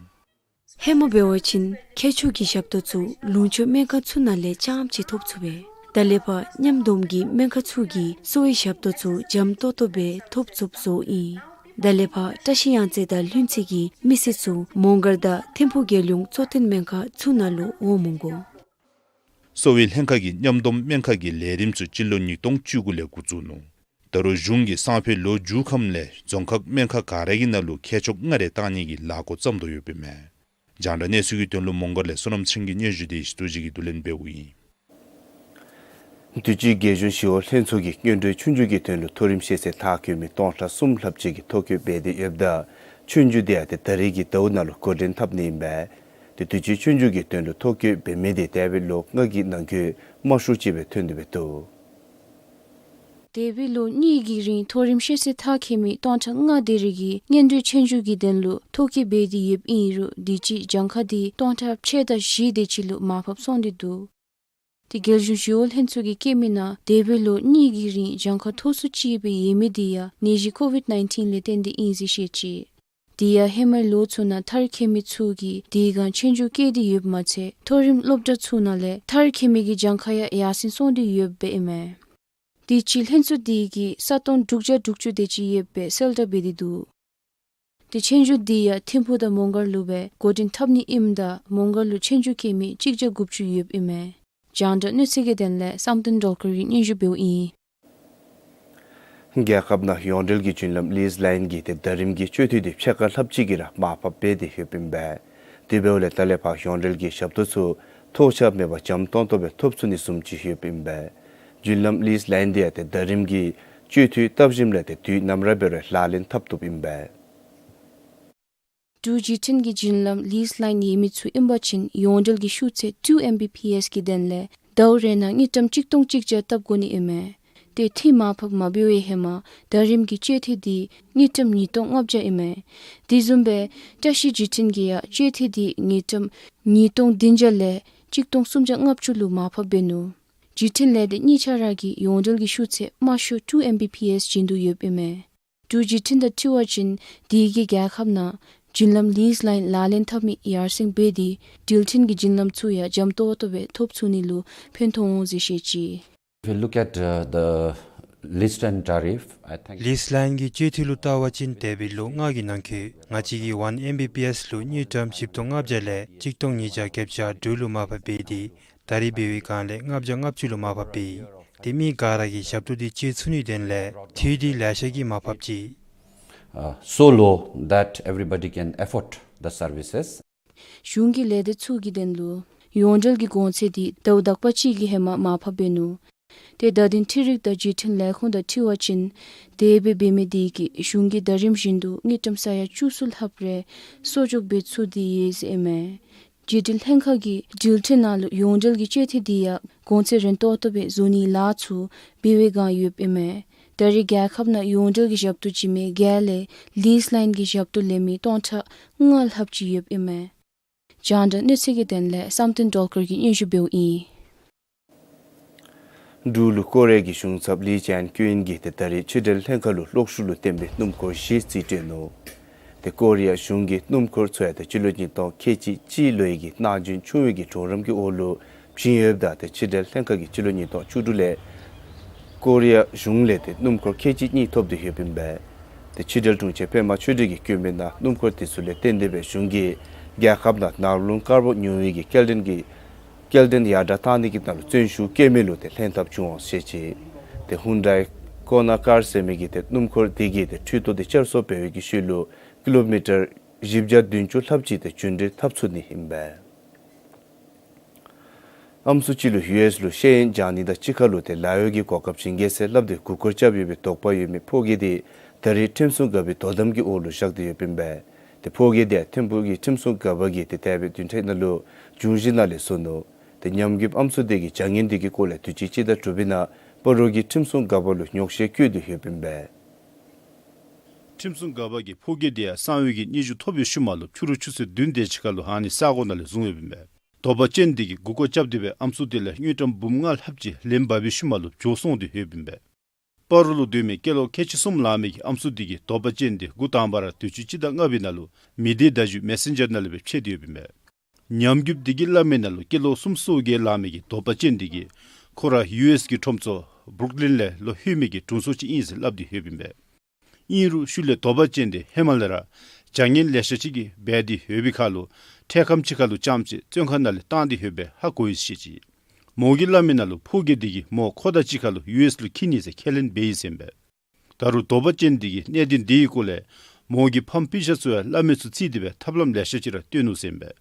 ཧེ་མ་འབད་བ་ཅིན་མཁས་མཆོག་གི་ཞབས་ཏོག་ཚུ་ལུང་ཕྱོགས་སྨན་ཁང་ཚུ་ནང་ལས་རྐྱངམ་ཅིག་ཐོབ་ཚུགས་པས། ད་ལས་ཕར་མཉམ་སྡོམ་གྱི་སྨན་ཁང་ཚུ་གིས་གསོ་བའི་ཞབས་ཏོག་ཚུ་འཇམ་ཏོང་ཏོ་སྦེ་ཐོབ་ཚུགསཔ་བཟོཝ་ཨིན། ད་ལས་ཕར་བཀྲ་ཤིས་གཡང་རྩེ་དང་ལྷུན་རྩེ་གི་མི་སེར་ཚུ་མོང་སྒར་དང་ཐིམ་ཕུག་རྒྱལ་ཡོངས་གཙོ་བསྟེན་སྨན་ཁང་ཚུ་ནང་ལུ་འོང་མི་དགོ། གསོ་བའི་ལྷན་ཁག་གིས་མཉམ་སྡོམ་སྨན་ཁང་གི་ལས་རིམ་ཚུ་སྤྱི་ལོ་ཉིས་སྟོང་བཅུ་དགུ་ལས་འགོ་བཙུགས་ནུག། ད་རུང་གཞུང་གིས་སང་ཕོད་ལོ་མཇུག་ཁམས་ལས་རྫོང་ཁག་སྨན་ཁང་ག་ར་གི་ནང་ལུ་མཁས་མཆོག་ལྔ་རེ་བཏང་ནི་གི་ལཱ་འགོ་བརྩམ་དོ་ཡོདཔ་ཨིན་མས། རྒྱང་བསྒྲགས་གནས་ཚུལ་གྱི་དོན་ལུ་མོང་སྒར་ལས་བསོད་ནམས་ཚེ་རིང་གི་སྙན་ཞུ་དེ་ཡེ་ཤེས་རྡོ་རྗེ་གིས་བསྡུ་ལེན་འབདཝ་ཨིན། དུས་ཅི་རྒྱལ་གཞུང་ཞི་གཡོག་ལྷན་ཚོགས་ཀྱིས་སྔོན་འགྲོའི་ཆོས་རྒྱུགས་ཀྱི་དོན་ལུ་མཐོ་རིམ་ཤེས་ཚད་མཐར་འཁྱོལ་མི་སྟོང་ཕྲག་གསུམ་ལྷགཔ་ཅིག་གིས་ཐོ་བཀོད་འབད་དེ་ཡོདཔ་ད་ཆོས་རྒྱུགས་དེ་ཡང་ཏེ་ད་རེས་ཀྱི་ཟླཝ་ནང་ལུ་འགོ་འདྲེན་འཐབ་ནི་ཨིན་པས། ཏེ་དུས་ཅི་ཆོས་རྒྱུགས་ཀྱི་དོན་ལུ་ཐོ་བཀོད་འབད་མི་དེ་འདས་པའི་ལོ་ལྔ་གི་ནང་འཁོད་དམའ་ཤོས་ཅིག་སྦེ་ཐོན་ཏེ་འདུག། འདས་པའི་ལོ་གཉིས་ཀྱི་རིང་མཐོ་རིམ་ཤེས་ཚད་མཐར་འཁྱོལ་མི་སྟོང་ཕྲག་ལྔ་དེ་རིགས་ཀྱིས་སྔོན་འགྲོའི་ཆོས་རྒྱུགས་ཀྱི་དོན་ལུ་ཐོ་བཀོད་འབད་དེ་ཡོདཔ་ཨིན་རུང་དུས་ཅི་གྱངས་ཁ་དེ་སྟོང་ཕྲག་ཕྱེད་དང་བཞི་དེ་ཅིག་ལུ་མར་ཕབ་སོང་སྟེ་འདུག། ཏེ་རྒྱལ་གཞུང་ཞི་གཡོག་ལྷན་ཚོགས་ཀྱིས་བཀོད་མི་ནང་འདས་པའི་ལོ་གཉིས་ཀྱི་རིང་གྱངས་ཁ་མཐོ་སུ་ཅིག་སྦེ་ཡོད་མི་འདི་ཡང་ནད་གཞི་ཀོ་ཝིཌ་ནའིན་ཊིན་ལས་བརྟེན་ཏེ་ཨིན་ཟེར་བཤད་ཅི། དེ་ཡང་ཧེ་མའི་ལོ་ཚུ་ནང་མཐར་འཁྱོལ་མི་ཚུ་གིས་དེ་སྒང་ཆོས་རྒྱུགས་བཀོད་དེ་ཡོདཔ་མ་ཚད་མཐོ་རིམ་སློབ་གྲྭ་ཚུ་ནང་ལས་མཐར་འཁྱོལ་མི་གི་གྱངས་ཁ་ཡང་ཡར་སེང་སོང་སྟེ་ཡོདཔ་ཨིན་མས། དེ་ཅིག་ལྷན་ཚོགས་དེ་གིས་ས་སྟོང་དྲུག་བརྒྱ་དྲུག་ཅུ་དེ་ཅིག་ཡོདཔ་སྦེ་གསལ་བསྒྲགས་འབད་དེ་འདུག། ཏེ་ཆོས་རྒྱུགས་དེ་ཡང་ཐིམ་ཕུག་དང་མོང་སྒར་ལུ་སྦེ་འགོ་འདྲེན་འཐབ་ནི་ཨིནམ་ད་མོང་སྒར་ལུ་ཆོས་རྒྱུགས་བཀོད་མི་གཅིག་བརྒྱ་དགུ་བཅུ་ཡོདཔ་ཨིན་མས། རྒྱང་བསྒྲགས་གནས་ཚུལ་གྱི་དོན་ལས་བསམ་གཏན་སྒྲོལ་དཀར་གྱིས་སྙན་ཞུ་འབདཝ་ཨིན། རྒྱལ་ཁབ་ནང་ཡོངས་འབྲེལ་གྱི་རྒྱུན་ལམ་ལིས་ལའིན་གྱི་ཏེ་ཟླ་རིམ་གྱི་བཅོས་ཐུབ་དེ་ཕྱེད་ཀ་ལྷགཔ་ཅིག་གིས་ར་མར་ཕབ་འབད་དེ་ཡོདཔ་ཨིན་པས། དེ་འབདཝ་ལས་ད་ལས་ཕར་ཡོངས་འབྲེལ་གྱི་ཞབས་ཏོག་ཚུ་ཐོགས་ཆགས་མེད་པར་འཇམ་ཏོང་ཏོ་སྦེ་ཐོབ་ཚུགས་ནི་བཟུམ་ཅིག་ཡོདཔ་ཨིན་པས། རྒྱུན་ལམ་ལིས་ལའིན་དེ་ཡང་ཏེ་ཟླ་རིམ་གྱི་བཅོས་ཐུབ་བཏབ་ཞིནམ་ལས་ཏེ་དུས་ནམ་ར་འབད་རུང་ལག་ལེན་འཐབ་བཏུབ་ཨིན་པས། འབྲུག་བརྒྱུད་འཕྲིན་གྱི་རྒྱུན་ལམ་ལིས་ལའིན་ཡོད་མི་ཚུ་ཨིན་པ་ཅིན་ཡོངས་འབྲེལ་གྱི་ཤུགས་ཚད་ཊུ་ཨེམ་བི་པི་ཨེསི་གི་དོན་ལས་ཟླཝ་རེ་ནང་དངུལ་ཀྲམ་གཅིག་སྟོང་གཅིག་བརྒྱ་བཏབ་དགོ་ནི་ཨིན་མས། ཏེ་འཐུས་མར་ཕབ་མ་འབད་བའི་ཧེ་མ་ཟླ་རིམ་གྱི་བཅོས་ཐུབ་དེ་དངུལ་ཀྲམ་ཉིས་སྟོང་ལྔ་བརྒྱ་ཨིན་མས། དེ་བཟུམ་སྦེ་བཀྲ་ཤིས་བརྒྱུད་འཕྲིན་གྱིས་ཡང་བཅོས་ཐུབ་དེ་དངུལ་ཀྲམ་ཉིས་སྟོང་བདུན་བརྒྱ་ལས་གཅིག་སྟོང་སུམ་བརྒྱ་ལྔ་བཅུ་ལུ་མར་ཕབ་འབད་ནུག། བརྒྱུད་འཕྲིན་ལས་སྡེ་གཉིས་ཆ་ར་གི་ཡོངས་འབྲེལ་གྱི་ཤུགས་ཚད་དམའ་ཤོས་ཊུ་ཨེམ་བི་པི་ཨེསི་བཞིན་དུ་ཡོདཔ་ཨིན་མས། འབྲུག་བརྒྱུད་འཕྲིན་དང་འཁྲིལ་བ་ཅིན་དེ་གིས་རྒྱལ་ཁབ་ནང་རྒྱུན་ལམ་ལིས་ལའིན་ལག་ལེན་འཐབ་མི་ཡར་སེང་འབད་དེ་འགྲུལ་འཕྲིན་གྱི་རྒྱུན་ལམ་ཚུ་ཡང་འཇམ་ཏོང་ཏོ་སྦེ་ཐོབ་ཚུགས་ནི་ལུ་ཕན་ཐོགས་འོང་ཟེར་བཤད་ཅི། If you look at, uh, the lease line tariff, I think ལིས་ལའིན་གྱི་བཅོས་ཐུབ་ལུ་བལྟ་བ་ཅིན་འདས་པའི་ལོ་ལྔ་གི་ནང་འཁོད་ང་བཅས་ཀྱིས་ཝན་ཨེམ་བི་པི་ཨེསི་ལུ་དངུལ་ཀྲམ་བཞི་སྟོང་ལྔ་བརྒྱ་ལས་གཅིག་སྟོང་ཉིས་བརྒྱ་བརྒྱད་ཅུ་གྱ་དྲུག་ལུ་མར་ཕབ་འབད་དེ་ད་རེས་འབད་བའི་སྒང་ལས་ལྔ་བརྒྱ་ལྔ་བཅུ་ལུ་མར་ཕབ་འབད་ཡི། དེ་མི་ག་ར་གིས་ཞབས་ཏོག་དེ་སྤྱོད་ཚུགས་ནིའི་དོན་ལས་འཐུས་དེ་ལེ་ཤ་གིས་མར་ཕབ་ཅི། Uh, so low that everybody can afford the services. གཞུང་གི་ལས་སྡེ་ཚུ་གི་དོན་ལུ་ཡོངས་འབྲེལ་གྱི་གོང་ཚད་དེ་ཟླཝ་དག་པ་ཅིག་གི་ཧེ་མ་མར་ཕབ་འབད་ནུག། ཏེ་བརྡ་དོན་འཕྲུལ་རིག་དང་བརྒྱུད་འཕྲིན་ལས་ཁུངས་དང་འཁྲིལ་བ་ཅིན་འདས་པའི་འབད་མི་དེ་གིས་གཞུང་གིས་ཟླ་རིམ་བཞིན་དུ་དངུལ་ཀྲམ་ས་ཡ་བཅུ་གསུམ་ལྷགཔ་རེ་གསོག་འཇོག་འབད་ཚུགས་ཏེ་ཡོད་ཟེར་ཨིན་མས། བརྒྱུད་འཕྲིན་ལྷན་ཁག་གིས་འགྲུལ་འཕྲིན་ནང་ལུ་ཡོངས་འབྲེལ་གྱི་བཅོས་ཐུབ་དེ་ཡང་གོང་ཚད་རན་ཏོག་ཏོ་སྦེ་བཟོ་ནིའི་ལཱ་ཚུ་འབད་བའི་སྒང་ཡོདཔ་ཨིན་མས། ད་རེས་རྒྱལ་ཁབ་ནང་ཡོངས་འབྲེལ་གྱི་ཞབས་ཏོག་བྱིན་མི་བརྒྱད་ལས་ལིས་ལའིན་གྱི་ཞབས་ཏོག་ལེན་མི་སྟོང་ཕྲག་ལྔ་ལྷགཔ་ཅིག་ཡོདཔ་ཨིན་མས། རྒྱང་བསྒྲགས་གནས་ཚུལ་གྱི་དོན་ལས་བསམ་གཏན་སྒྲོལ་དཀར་གྱིས་སྙན་ཞུ་འབདཝ་ཨིན། འབྲུག་ལུ་ཀོ་རི་ཡ་གི་གཞུང་ཚབ་ལི་ཅན་ཀུན་གྱིས་ཏེ་ད་རེས་ཕྱི་འབྲེལ་ལྷན་ཁག་ལུ་གློག་ཤུགས་ལུ་བརྟེན་པའི་སྣུམ་འཁོར་བཞི་རྩིས་སྤྲོད་ནུག། ཏེ་ཀོ་རི་ཡ་གཞུང་གིས་སྣུམ་འཁོར་ཚུ་ཡང་ཏེ་སྤྱི་ལོ་ཉིས་སྟོང་ཁལ་གཅིག་གཅིག་ལོའི་གི་གནང་སྦྱིན་ཆུང་བའི་གི་གྲོགས་རམ་གྱི་འོག་ལུ་བྱིན་ཡོདཔ་ད་ཏེ་ཕྱི་འབྲེལ་ལྷན་ཁག་གིས་སྤྱི་ལོ་ཉིས་སྟོང་བཅུ་དྲུག་ལས་ཀོ་རི་ཡ་གཞུང་ལས་ཏེ་སྣུམ་འཁོར་ཁལ་གཅིག་གཉིས་ཐོབ་སྟེ་ཡོདཔ་ཨིན་པས། ཏེ་ཕྱི་འབྲེལ་དྲུང་ཆེན་པདྨ་ཆོས་སྒྲོན་གྱིས་བཀོད་མི་ནང་སྣུམ་འཁོར་དེ་ཚུ་ལས་བརྟེན་ཏེ་སྦེ་གཞུང་གིས་རྒྱལ་ཁབ་ནང་ནག་རླུང་དཀར་པོ་ཉུང་བའི་གི་སྐྱེལ་འདྲེན་གྱི་སྐྱེལ་འདྲེན་ཡར་དྲག་བཏང་ནི་གི་ནང་ལུ་བརྩོན་ཤུགས་བསྐྱེད་མི་ལུ་ཏེ་ལྷན་ཐབས་བྱུང་འོང་ཟེར་བཤད་ཅི། ཏེ་ཧུན་ཌའི་ཀོ་ན་ཀར་ཟེར་མི་གི་ཏེ་སྣུམ་འཁོར་དེ་གིས་ཏེ་འཕྲུལ་ཐོག་དེ་བསྐྱར་གསོ་འབད་བའི་གི་ཤུལ་ལུ་ཀི་ལོ་མི་ཊར་བཞི་བརྒྱ་བདུན་ཅུ་ལྷགཔ་ཅིག་ཏེ་རྒྱུན་འགྲུལ་འཐབ་ཚུགས་ནི་ཨིན་པས། ཨམ་སྲུ་ཅིག་ལུ་ཡུ་ཨེསི་ལུ་ཤེས་ཡོན་སྦྱང་ནི་དང་གཅིག་ཁར་ལུ་ཏེ་ལཱ་གཡོག་གི་གོ་སྐབས་བྱིན་གེ་ཟེར་སླབ་སྟེ་མགུ་སྐོར་རྐྱབ་ཡོད་པའི་དོགས་པ་ཡོད་མི་ཕོ་སྐྱེས་དེ་ད་རེས་ཁྲིམས་སྲུང་འགག་པའི་དོ་དམ་གྱི་འོག་ལུ་བཞག་སྟེ་ཡོདཔ་ཨིན་པས། ཏེ་ཕོ་སྐྱེས་དེ་ཐིམ་ཕུག་གི་ཁྲིམས་སྲུང་འགག་པ་གིས་ཏེ་འདས་པའི་བདུན་ཕྲག་ནང་ལུ་འབྱུང་བཞི་ནང་ལས་བཟུང་ནུག། ཏེ་ཉམས་རྒུདཔ་ཨམ་སྲུ་དེ་གིས་བྱ་ངན་དེ་གི་སྐོར་ལས་དུས་ཅི་སྤྱི་ཟླ་དྲུག་པའི་ནང་སྤ་རོ་གི་ཁྲིམས་སྲུང་འགག་པ་ལུ་ཉོགས་བཤད་བཀོད་དེ་ཡོདཔ་ཨིན་པས། ཁྲིམས་སྲུང་འགག་པ་གིས་ཕོ་སྐྱེས་དེ་ཡང་གསང་བའི་གི་སྙན་ཞུ་ཐོབ་པའི་ཤུལ་མ་ལུ་ཕྱི་རུ་ཆུ་ཚོད་བདུན་དེ་ཅིག་ཁར་ལུ་ཨ་ནི་ས་གོ་ནང་ལས་བཟུང་ཡོདཔ་ཨིན་པས། དོགས་པ་ཅན་དེ་གིས་མགུ་སྐོར་རྐྱབ་སྟེ་སྦེ་ཨམ་སྲུ་དེ་ལས་དངུལ་ཀྲམ་འབུམ་ལྔ་ལྷགཔ་ཅིག་ལེན་འབག་པའི་ཤུལ་མ་ལུ་བྱོག་སོང་སྟེ་ཡོདཔ་ཨིན་པས། སྤ་རོ་ལུ་སྡོད་མི་སྐྱེས་ལོ་ཁལ་གཅིག་གསུམ་ལང་མི་གི་ཨམ་སྲུ་དེ་གིས་དོགས་པ་ཅན་དེ་འགོ་དང་པ་ར་དུས་ཅི་སྤྱི་ཟླ་ལྔ་པའི་ནང་ལུ་མི་སྡེ་བརྡ་བརྒྱུད་མེ་སེན་ཇར་ནང་ལས་སྦེ་མཁྱེན་ཏེ་ཡོདཔ་ཨིན་པས། ཉམས་རྒུདཔ་དེ་གིས་སླབ་མི་ནང་ལུ་སྐྱེས་ལོ་སུམ་ཅུ་སོ་བརྒྱད་ལང་མི་གི་དོགས་པ་ཅན་དེ་གིས་ཁོ་ར་ཡུ་ཨེསི་གི་ཁྲོམ་ཚོགས་བུརུག་ལིན་ལས་ལོག་ལྷོད་མི་གི་དྲུང་འཚོ་ཅིག་ཨིན་ཟེར་སླབ་སྟེ་ཡོདཔ་ཨིན་པས། ཨིན་རུང་ཤུལ་ལས་དོགས་པ་ཅན་དེ་ཧེ་མ་ལས་ར་བྱ་ངན་ལེ་ཤ་ཅིག་གི་འབད་དེ་ཡོད་པའི་ཁར་ལུ་འཕྲལ་ཁམས་ཅིག་ཁར་ལུ་རྐྱངམ་ཅིག་བཙོན་ཁང་ནང་ལས་བཏང་སྟེ་ཡོདཔ་སྦེ་ཧ་གོ་ཡི་ཟེར་བཤད་ཅི། མོ་གིས་སླབ་མི་ནང་ལུ་ཕོ་སྐྱེས་དེ་གིས་མོ་ཁོ་དང་གཅིག་ཁར་ལུ་ཡུ་ཨེསི་ལུ་འཁྱིད་ནི་ཟེར་ཁས་ལེན་འབད་ཡི་ཟེར་ཨིན་པས། ད་རུང་དོགས་པ་ཅན་དེ་གིས་གནད་དོན་དེའི་སྐོར་ལས་མོ་གི་ཕམ་སྤུན་ཆ་ཚུ་ཡང་བླ་མའི་ཚུ་བརྩིས་ཏེ་སྦེ་ཐབས་ལམ་ལེ་ཤ་ཅིག་ར་སྟོན་ནུག་ཟེར་ཨིན་པས།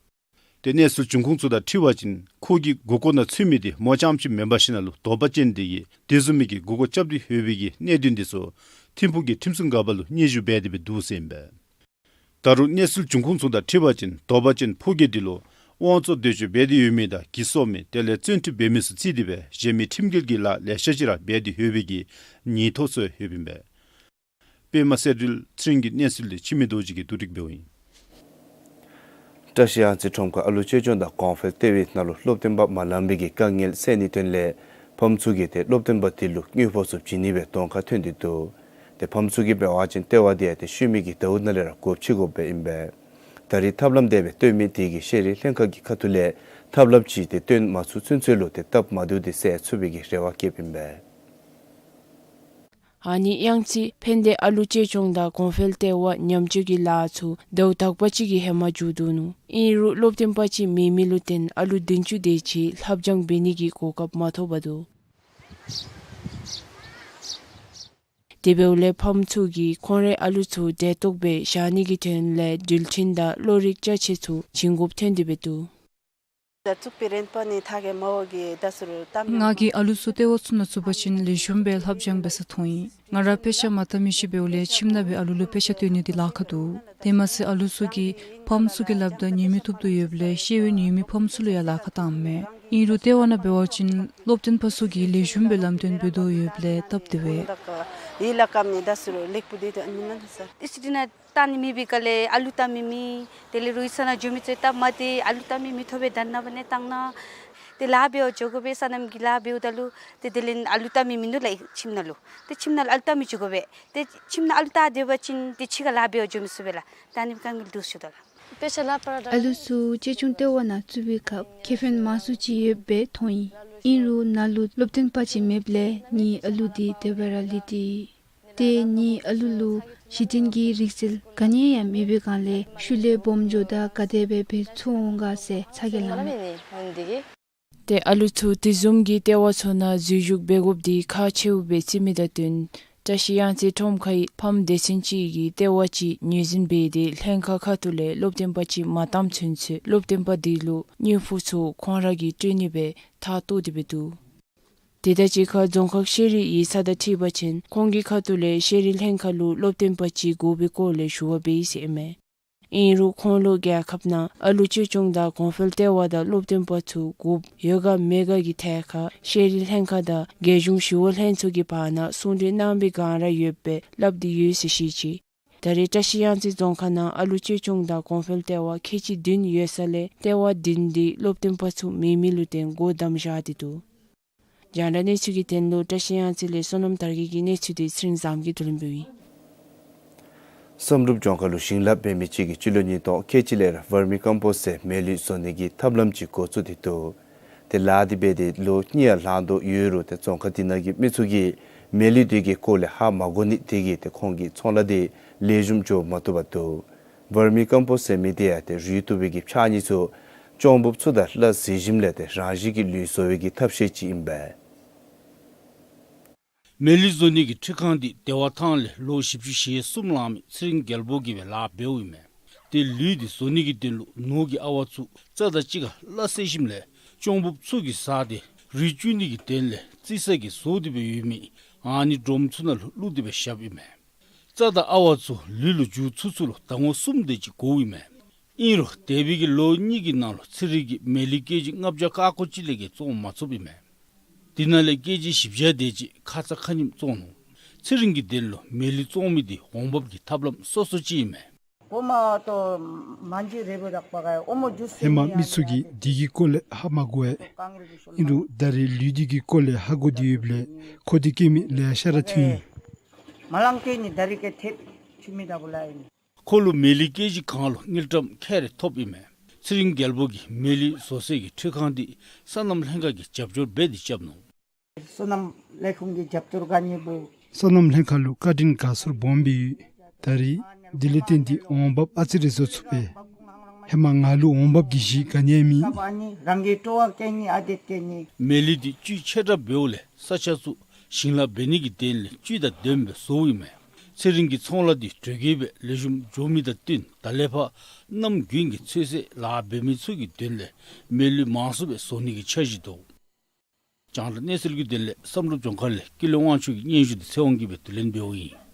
ཏེ་གནས་ཚུལ་འབྱུང་ཁུངས་ཚུ་དང་འཁྲིལ་བ་ཅིན་ཁོ་གི་མགུ་སྐོར་ནང་ཚུད་མི་དེ་མོ་རྐྱངམ་ཅིག་མེན་པར་ཞིན་ན་ལུ་དོགས་པ་ཅན་དེ་གིས་དེ་བཟུམ་མའི་གི་མགུ་སྐོར་རྐྱབ་སྟེ་ཡོད་པའི་གི་གནད་དོན་དེ་ཚུ་ཐིམ་ཕུག་གི་ཁྲིམས་སྲུང་འགག་པ་ལུ་སྙན་ཞུ་འབད་དེ་སྦེ་འདུག་ཟེར་ཨིན་པས། ད་རུང་གནས་ཚུལ་འབྱུང་ཁུངས་ཚུ་དང་འཁྲིལ་བ་ཅིན་དོགས་པ་ཅན་ཕོ་སྐྱེས་དེ་ལུ་དབང་བཙོང་འདོད་སྤྱོད་འབད་དེ་ཡོད་མི་དང་གྱི་སོ་མི་དེ་ལས་བཙོན་ཁྲིམས་འབད་མི་ཚུ་བརྩིས་ཏེ་སྦེ་གཞན་མི་ཁྲིམས་འགལ་གྱི་ལཱ་ལེ་ཤ་ཅིག་ར་འབད་དེ་ཡོད་པའི་གི་ཉེན་རྟོག་ཚུ་ཡོདཔ་ཨིན་པས། པདྨ་གསལ་སྒྲོན་ཚེ་རིང་གི་གནས་ཚུལ་དེ་འཆི་མེད་རྡོ་རྗེ་གིས་བསྡུ་སྒྲིག་འབདཝ་ཨིན། བཀྲ་ཤིས་གཡང་རྩེ་ཁྲོམ་ཁར་ཨ་ལུ་ཅོ་ཅོང་དང་གོང་འཕེལ་ལྟེ་བའི་ནང་ལུ་སློབ་སྟོན་པ་མ་ལང་པའི་གི་དཀའ་ངལ་སེལ་ནིའི་དོན་ལས་ཕམ་ཚུ་གིས་ཏེ་སློབ་སྟོན་པ་དེ་ལུ་དངུལ་ཕོགས་ཚུ་བྱིན་ནི་སྦེ་གདོང་ཁར་ཐོན་ཏེ་འདུག། ཏེ་ཕམ་ཚུ་གིས་འབད་བ་ཅིན་ལྟེ་བ་དེ་ཡང་ཏེ་ཤུལ་མའི་གི་ཟླཝ་ནང་ལས་ར་སྒོ་ཕྱེ་དགོཔ་སྦེ་ཨིན་པས། ད་རེས་ཐབས་ལམ་དེ་སྦེ་སྟོན་མི་དེ་གིས་ཤེས་རིག་ལྷན་ཁག་གི་ཁ་ཐུག་ལས་ཐབས་ལམ་ཅིག་ཏེ་སྟོན་མ་ཚུགས་ཚུན་ཚོད་ལུ་ཏེ་སྟབས་མ་བདེཝ་དེ་སེལ་ཚུགས་པའི་གི་རེ་བ་བསྐྱེདཔ་ཨིན་པས། ཨ་ནི་གཡང་རྩེ་ཕན་བདེ་ཨ་ལུ་ཅོ་ཅོང་དང་གོང་འཕེལ་ལྟེ་བ་ཉམས་བཅོས་ཀྱི་ལཱ་ཚུ་ཟླཝ་དག་པ་ཅིག་གི་ཧེ་མ་མཇུག་བསྡུ་ནུག། ཨིན་རུང་སློབ་སྟོན་པ་ཅིག་མེད་མི་ལུ་བརྟེན་ཨ་ལུ་བདུན་ཅུ་དེ་ཅིག་ལྷབ་སྦྱང་འབད་ནི་གི་གོ་སྐབས་མ་ཐོབ་པར་འདུག། དེ་འབདཝ་ལས་ཕམ་ཚུ་གིས་ཁོང་རའི་ཨ་ལུ་ཚུ་བདེ་ཏོག་སྦེ་བཞག་ནི་གི་དོན་ལས་འགྲུལ་འཕྲིན་དང་བློ་རིག་ཅ་ཆས་ཚུ་བྱིན་དགོཔ་ཐོན་ཏེ་འབད་འདུག། ད་ཚུགས་པའི་རན་པ་ནི་ཐག་གི་མ་འོ་གི་ད་ཟུར་ཏམ། ང་གིས་ཨ་ལུ་ཚུ་ལྟེ་བ་ཚུ་ནང་བཙུགས་པ་ཅིན་ལེགས་ཤོམ་སྦེ་ལྷབ་སྦྱང་འབད་ས་མཐོང་ཡི། ང་ར་དཔེ་ཆ་མ་ལྟ་མི་ཅིག་འབདཝ་ལས་ཁྱིམ་ནང་སྦེ་ཨ་ལུ་ལུ་དཔེ་ཆ་སྟོན་ནི་འདི་ལཱ་ཁག་འདུག། དེ་མ་ཚད་ཨ་ལུ་ཚུ་གིས་ཕམ་ཚུ་གིས་སླབ་ད་ཉན་མི་ཐོབ་དོ་ཡོདཔ་ལས་ཤེས་ཡོན་ཡོད་མི་ཕམ་ཚུ་ལུ་ཡང་ལཱ་ཁག་བཏངམ་མས། ཨིན་རུང་ལྟེ་བ་ནང་འབད་བ་ཅིན་སློབ་སྟོན་པ་ཚུ་གིས་ལེགས་ཤོམ་སྦེ་ལམ་སྟོན་འབད་དོ་ཡོདཔ་ལས་སྟབས་བདེ་བས། ཡི་ལ་ཀམ་ནི་ད་ཟུར་ལེགས་པོ་དེ་ད་ཨ་ནི་མ་ན་ས། ཨིས་ཏི་ན་ད་ནི་མེད་པའི་སྐབས་ལས་ཨ་ལུ་ད་མེད་མི་དེ་ལས་རུང་ས་ནང་འགྱོ་མི་ཚུ་ད་མ་དེ་ཨ་ལུ་ད་མེད་མི་ཐོབ་པའི་ད་ན་བ་ནས་བཏང་ན། དེ་ལཱ་འབད་བར་འགྱོ་དགོ་པས། སོ་ནམ་གྱི་ལཱ་འབདཝ་ད་ལུ་དེ་དེ་ལས་ཨ་ལུ་ད་མེད་མི་འདུག་ལགས་ཁྱིམ་ནང་ལུ། དེ་ཁྱིམ་ནང་ལུ་ཨ་ལུ་ད་མེད་འགྱོ་དགོ་པས། དེ་ཁྱིམ་ནང་ཨ་ལུ་ད་སྡོད་པ་ཅིན་དེ་ཕྱི་ཁར་ལཱ་འབད་བར་འགྱོ་མི་ཚུགས་པས་ལགས། ད་ནི་དཀའ་ངལ་འདུག་ཞུ་དོ་ལགས། ཨ་ལུ་ཚུ་ཅོ་ཅོང་ལྟེ་བ་ནང་བཙུགས་པའི་སྐབས་ཁེ་ཕན་མང་སུ་ཅིག་ཡོདཔ་སྦེ་མཐོང་ཡི། ཨིན་རུང་ནང་ལུ་སློབ་སྟོན་པ་ཅིག་མེདཔ་ལས་ངེའི་ཨ་ལུ་དེ་དེ་སྦེ་ར་ལུས་ཏེ། ཏེ་ངེའི་ཨ་ལུ་ལུ་གཞི་རྟེན་གྱི་རིག་རྩལ་ག་ནི་ཡང་མེད་པའི་སྒང་ལས་ཤུལ་ལས་སྦོམ་འགྱོཝ་ད་ག་དེ་སྦེ་འབད་ཚུགས་འོང་ག་ཟེར་ཚ་གྱང་ལང་། ཏེ་ཨ་ལུ་ཚུ་དེ་བཟུམ་གྱི་ལྟེ་བ་ཚུ་ནང་འཛུལ་ཞུགས་འབད་དགོཔ་འདི་ཁག་ཆེཝ་སྦེ་བརྩི་མི་དང་བསྟུན་བཀྲ་ཤིས་གཡང་རྩེ་ཁྲོམ་ཁའི་ཕམ་སྡེ་ཚན་ཅིག་གིས་ལྟེ་བ་ཅིག་ངོས་འཛིན་འབད་དེ་ལྷན་ཁག་ཁ་ཐུག་ལས་སློབ་སྟོན་པ་ཅིག་མ་བཏངམ་ཚུན་ཚོད་སློབ་སྟོན་པ་དེ་ལུ་དངུལ་ཕོགས་ཚུ་ཁོང་ར་གིས་སྤྲོད་ནི་སྦེ་ཐག་བཏོག་སྟེ་འབད་འདུག། དེ་དང་གཅིག་ཁར་རྫོང་ཁག་ཤེས་རིག་ཡིག་ཚང་དང་འཁྲིལ་བ་ཅིན་ཁོང་གི་ཁ་ཐུག་ལས་ཤེས་རིག་ལྷན་ཁག་ལུ་སློབ་སྟོན་པ་ཅིག་དགོ་པའི་སྐོར་ལས་ཞུ་བ་འབད་ཡི་ཟེར་ཨིན་མས། ཨིན་རུང་ཁོང་ལུ་རྒྱལ་ཁབ་ནང་ཨ་ལུ་ཅོ་ཅོང་དང་གོང་འཕེལ་ལྟེ་བ་དང་སློབ་སྟོན་པ་ཚུ་དགོཔ་ཡོད་ག་མེད་ག་གི་ཐད་ཁར་ཤེས་རིག་ལྷན་ཁག་དང་རྒྱལ་གཞུང་ཞི་གཡོག་ལྷན་ཚོགས་ཀྱི་བར་ན་གསུང་གྲོས་གནང་བའི་བསྒང་ར་ཡོདཔ་སྦེ་སླབ་སྟེ་ཡོད་ཟེར་བཤད་ཅི། ད་རེས་བཀྲ་ཤིས་གཡང་རྩེ་རྫོང་ཁག་ནང་ཨ་ལུ་ཅོ་ཅོང་དང་གོང་འཕེལ་ལྟེ་བ་ཁལ་གཅིག་བདུན་ཡོད་ས་ལས་ལྟེ་བ་བདུན་དེ་སློབ་སྟོན་པ་ཚུ་མེད་མི་ལུ་བརྟེན་སྒོ་བསྡམས་བཞག་སྟེ་འདུག། རྒྱང་བསྒྲགས་གནས་ཚུལ་གྱི་དོན་ལུ་བཀྲ་ཤིས་གཡང་རྩེ་ལས་བསོད་ནམས་དར་རྒྱས་ཀྱི་གནས་ཚུལ་དེ་ཚེ་རིང་བཟངམོ་གིས་བསྡུ་ལེན་འབདཝ་ཨིན། བསམ་གྲུབ་ལྗོངས་མཁར་ལུ་ཞིང་ལཱ་འབད་མི་ཅིག་གིས་སྤྱི་ལོ་ཉིས་སྟོང་ཁལ་གཅིག་ལས་ར་ཝར་མི་ཀམ་པོསཊ་ཟེར་མེ་ལུད་བཟོ་ནི་གི་ཐབས་ལམ་ཅིག་འགོ་བཙུགས་ཏེ་འདུག། ཏེ་ལཱ་འདི་འབད་དེ་ལོ་གཉིས་ཡང་ལང་དོ་ཡོད་རུང་ཏེ་རྫོང་ཁག་འདི་ནང་གི་མི་ཚུ་གིས་མེ་ལུད་འདི་གི་སྐོར་ལས་ཧ་མ་གོ་ནི་དེ་གིས་ཏེ་ཁོང་གི་ཚོང་ལཱ་འདི་ལེགས་ཤོམ་འགྱོ་མ་བཏུབ་པར་འདུག། ཝར་མི་ཀམ་པོསཊ་ཟེར་མི་དེ་ཡང་ཏེ་རུལ་བཏུབ་པའི་གི་ཕྱགས་སྙིགས་ཚུ་གཅོང་འབུཔ་ཚུ་དང་སླ་བསྲེ་ཞིནམ་ལས་ཏེ་རང་བཞིན་གྱི་ལུད་བཟོ་བའི་གི་ཐབས་ཤེས་ཅིག་ཨིན་པས། མེ་ལུད་བཟོ་ནི་གི་འཕྲུལ་ཁང་འདི་བདེ་བ་ཐང་ལས་ལོ་བཞི་བཅུ་ཞེ་གསུམ་ལང་མི་ཚེ་རིང་རྒྱལ་པོ་གིས་སྦེ་ལཱ་འབདཝ་ཨིན་མས། ཏེ་ལུད་འདི་བཟོ་ནི་གི་དོན་ལུ་ནོར་གྱི་ཨ་ཝ་ཚུ་རྩྭ་དང་གཅིག་ཁར་སླ་བསྲེ་ཞིནམ་ལས་གཅོང་འབུཔ་ཚུ་གིས་ཟ་སྟེ་རུལ་བཅུག་ནི་གི་དོན་ལས་རྩི་ས་གིས་བཟོ་སྟེ་སྦེ་ཡོད་མི་ཨ་ནི་སྒྲོམ་ཚུ་ནང་ལུ་བླུགས་ཏེ་སྦེ་བཞགཔ་ཨིན་མས། རྩྭ་དང་ཨ་ཝ་ཚུ་ལུད་ལུ་འགྱུར་ཚུགས་ཚུགས་ལུ་ཟླ་ངོ་གསུམ་དེ་ཅིག་འགོརཝ་ཨིན་མས། ཨིན་རུང་འདས་པའི་གི་ལོ་གཉིས་ཀྱི་ནང་ལུ་ཚེ་རིང་གིས་མེ་ལུད་ཀེ་ཇི་ལྔ་བརྒྱ་ཀ་ཀོ་ཅིག་ལས་བརྒལ་བཙོང་མ་ཚུགསཔ་ཨིན་མས། དེ་ནང་ལས་ཀེ་ཇི་བཞི་བརྒྱ་དེ་ཅིག་ཁ་ཙ་ཁ་ཉིནམ་བཙོང་ནུག། ཚེ་རིང་གི་དོན་ལུ་མེ་ལུད་བཙོང་མི་འདི་འོང་འབབ་ཀྱི་ཐབས་ལམ་སོ་སོ་ཅིག་ཨིན་མས། ཧེ་མ་མི་ཚུ་གིས་འདི་གི་སྐོར་ལས་ཧ་མ་གོ་བས། ཨིན་རུང་ད་རེས་ལུད་འདི་གི་སྐོར་ལས་ཧ་གོ་སྟེ་ཡོདཔ་ལས་ཁོ་འདི་སྐྱེལ་མི་ལེ་ཤ་ར་ཐོན་ཡི། ཁོ་ལུ་མེ་ལུད་ཀེ་ཇི་གང་ལུ་དངུལ་ཀྲམ་ཁལ་རེ་ཐོབ་ཨིན་མས། ཚེ་རིང་རྒྱལ་པོ་གིས་མེ་ལུད་བཟོ་སའི་གི་འཕྲུལ་ཁང་འདི་སོ་ནམ་ལྷན་ཁག་གིས་རྒྱབ་སྐྱོར་འབད་དེ་རྐྱབ་ནུག། སོ་ནམ་ལྷན་ཁག་ལུ་བཀའ་དྲིན་དགའ་ཚོར་སྦོམ་སྦེ་ཡོད། ད་རེས་འདི་ལས་བརྟེན་ཏེ་འོང་འབབ་ཨ་ཙི་རེ་བཟོ་ཚུགས་པས། ཧེ་མ་ང་ལུ་འོང་འབབ་ཀྱི་གཞི་ག་ནི་ཡང་མེད། མེ་ལུད་འདི་བཅུད་ཆེ་དྲགས་འབདཝ་ལས་ས་ཆ་ཚུ་ཞིང་ལཱ་འབད་ནི་གི་དོན་ལས་བཅུད་དང་ལྡནམ་སྦེ་བཟོཝ་ཨིན་མས། ཚེ་རིང་གི་ཚོང་ལཱ་འདི་དྲོ་གི་སྦེ་ལེགས་ཤོམ་འགྱོ་མི་དང་བསྟུན་ད་ལས་ཕར་གནམ་དགུན་གྱི་ཚོད་བསྲེ་ལཱ་འབད་མི་ཚུ་གི་དོན་ལས་མེ་ལུད་མང་སུ་སྦེ་བཟོ་ནི་གི་འཆར་གཞི་འདུག། རྒྱང་བསྒྲགས་གནས་ཚུལ་གྱི་དོན་ལས་བསམ་གྲུབ་ལྗོངས་མཁར་ལས་ཀུན་ལེགས་དབང་ཕྱུག་གི་སྙན་ཞུ་འདི་ཚེ་དབང་གིས་སྦེ་བསྡུ་ལེན་འབདཝ་ཨིན།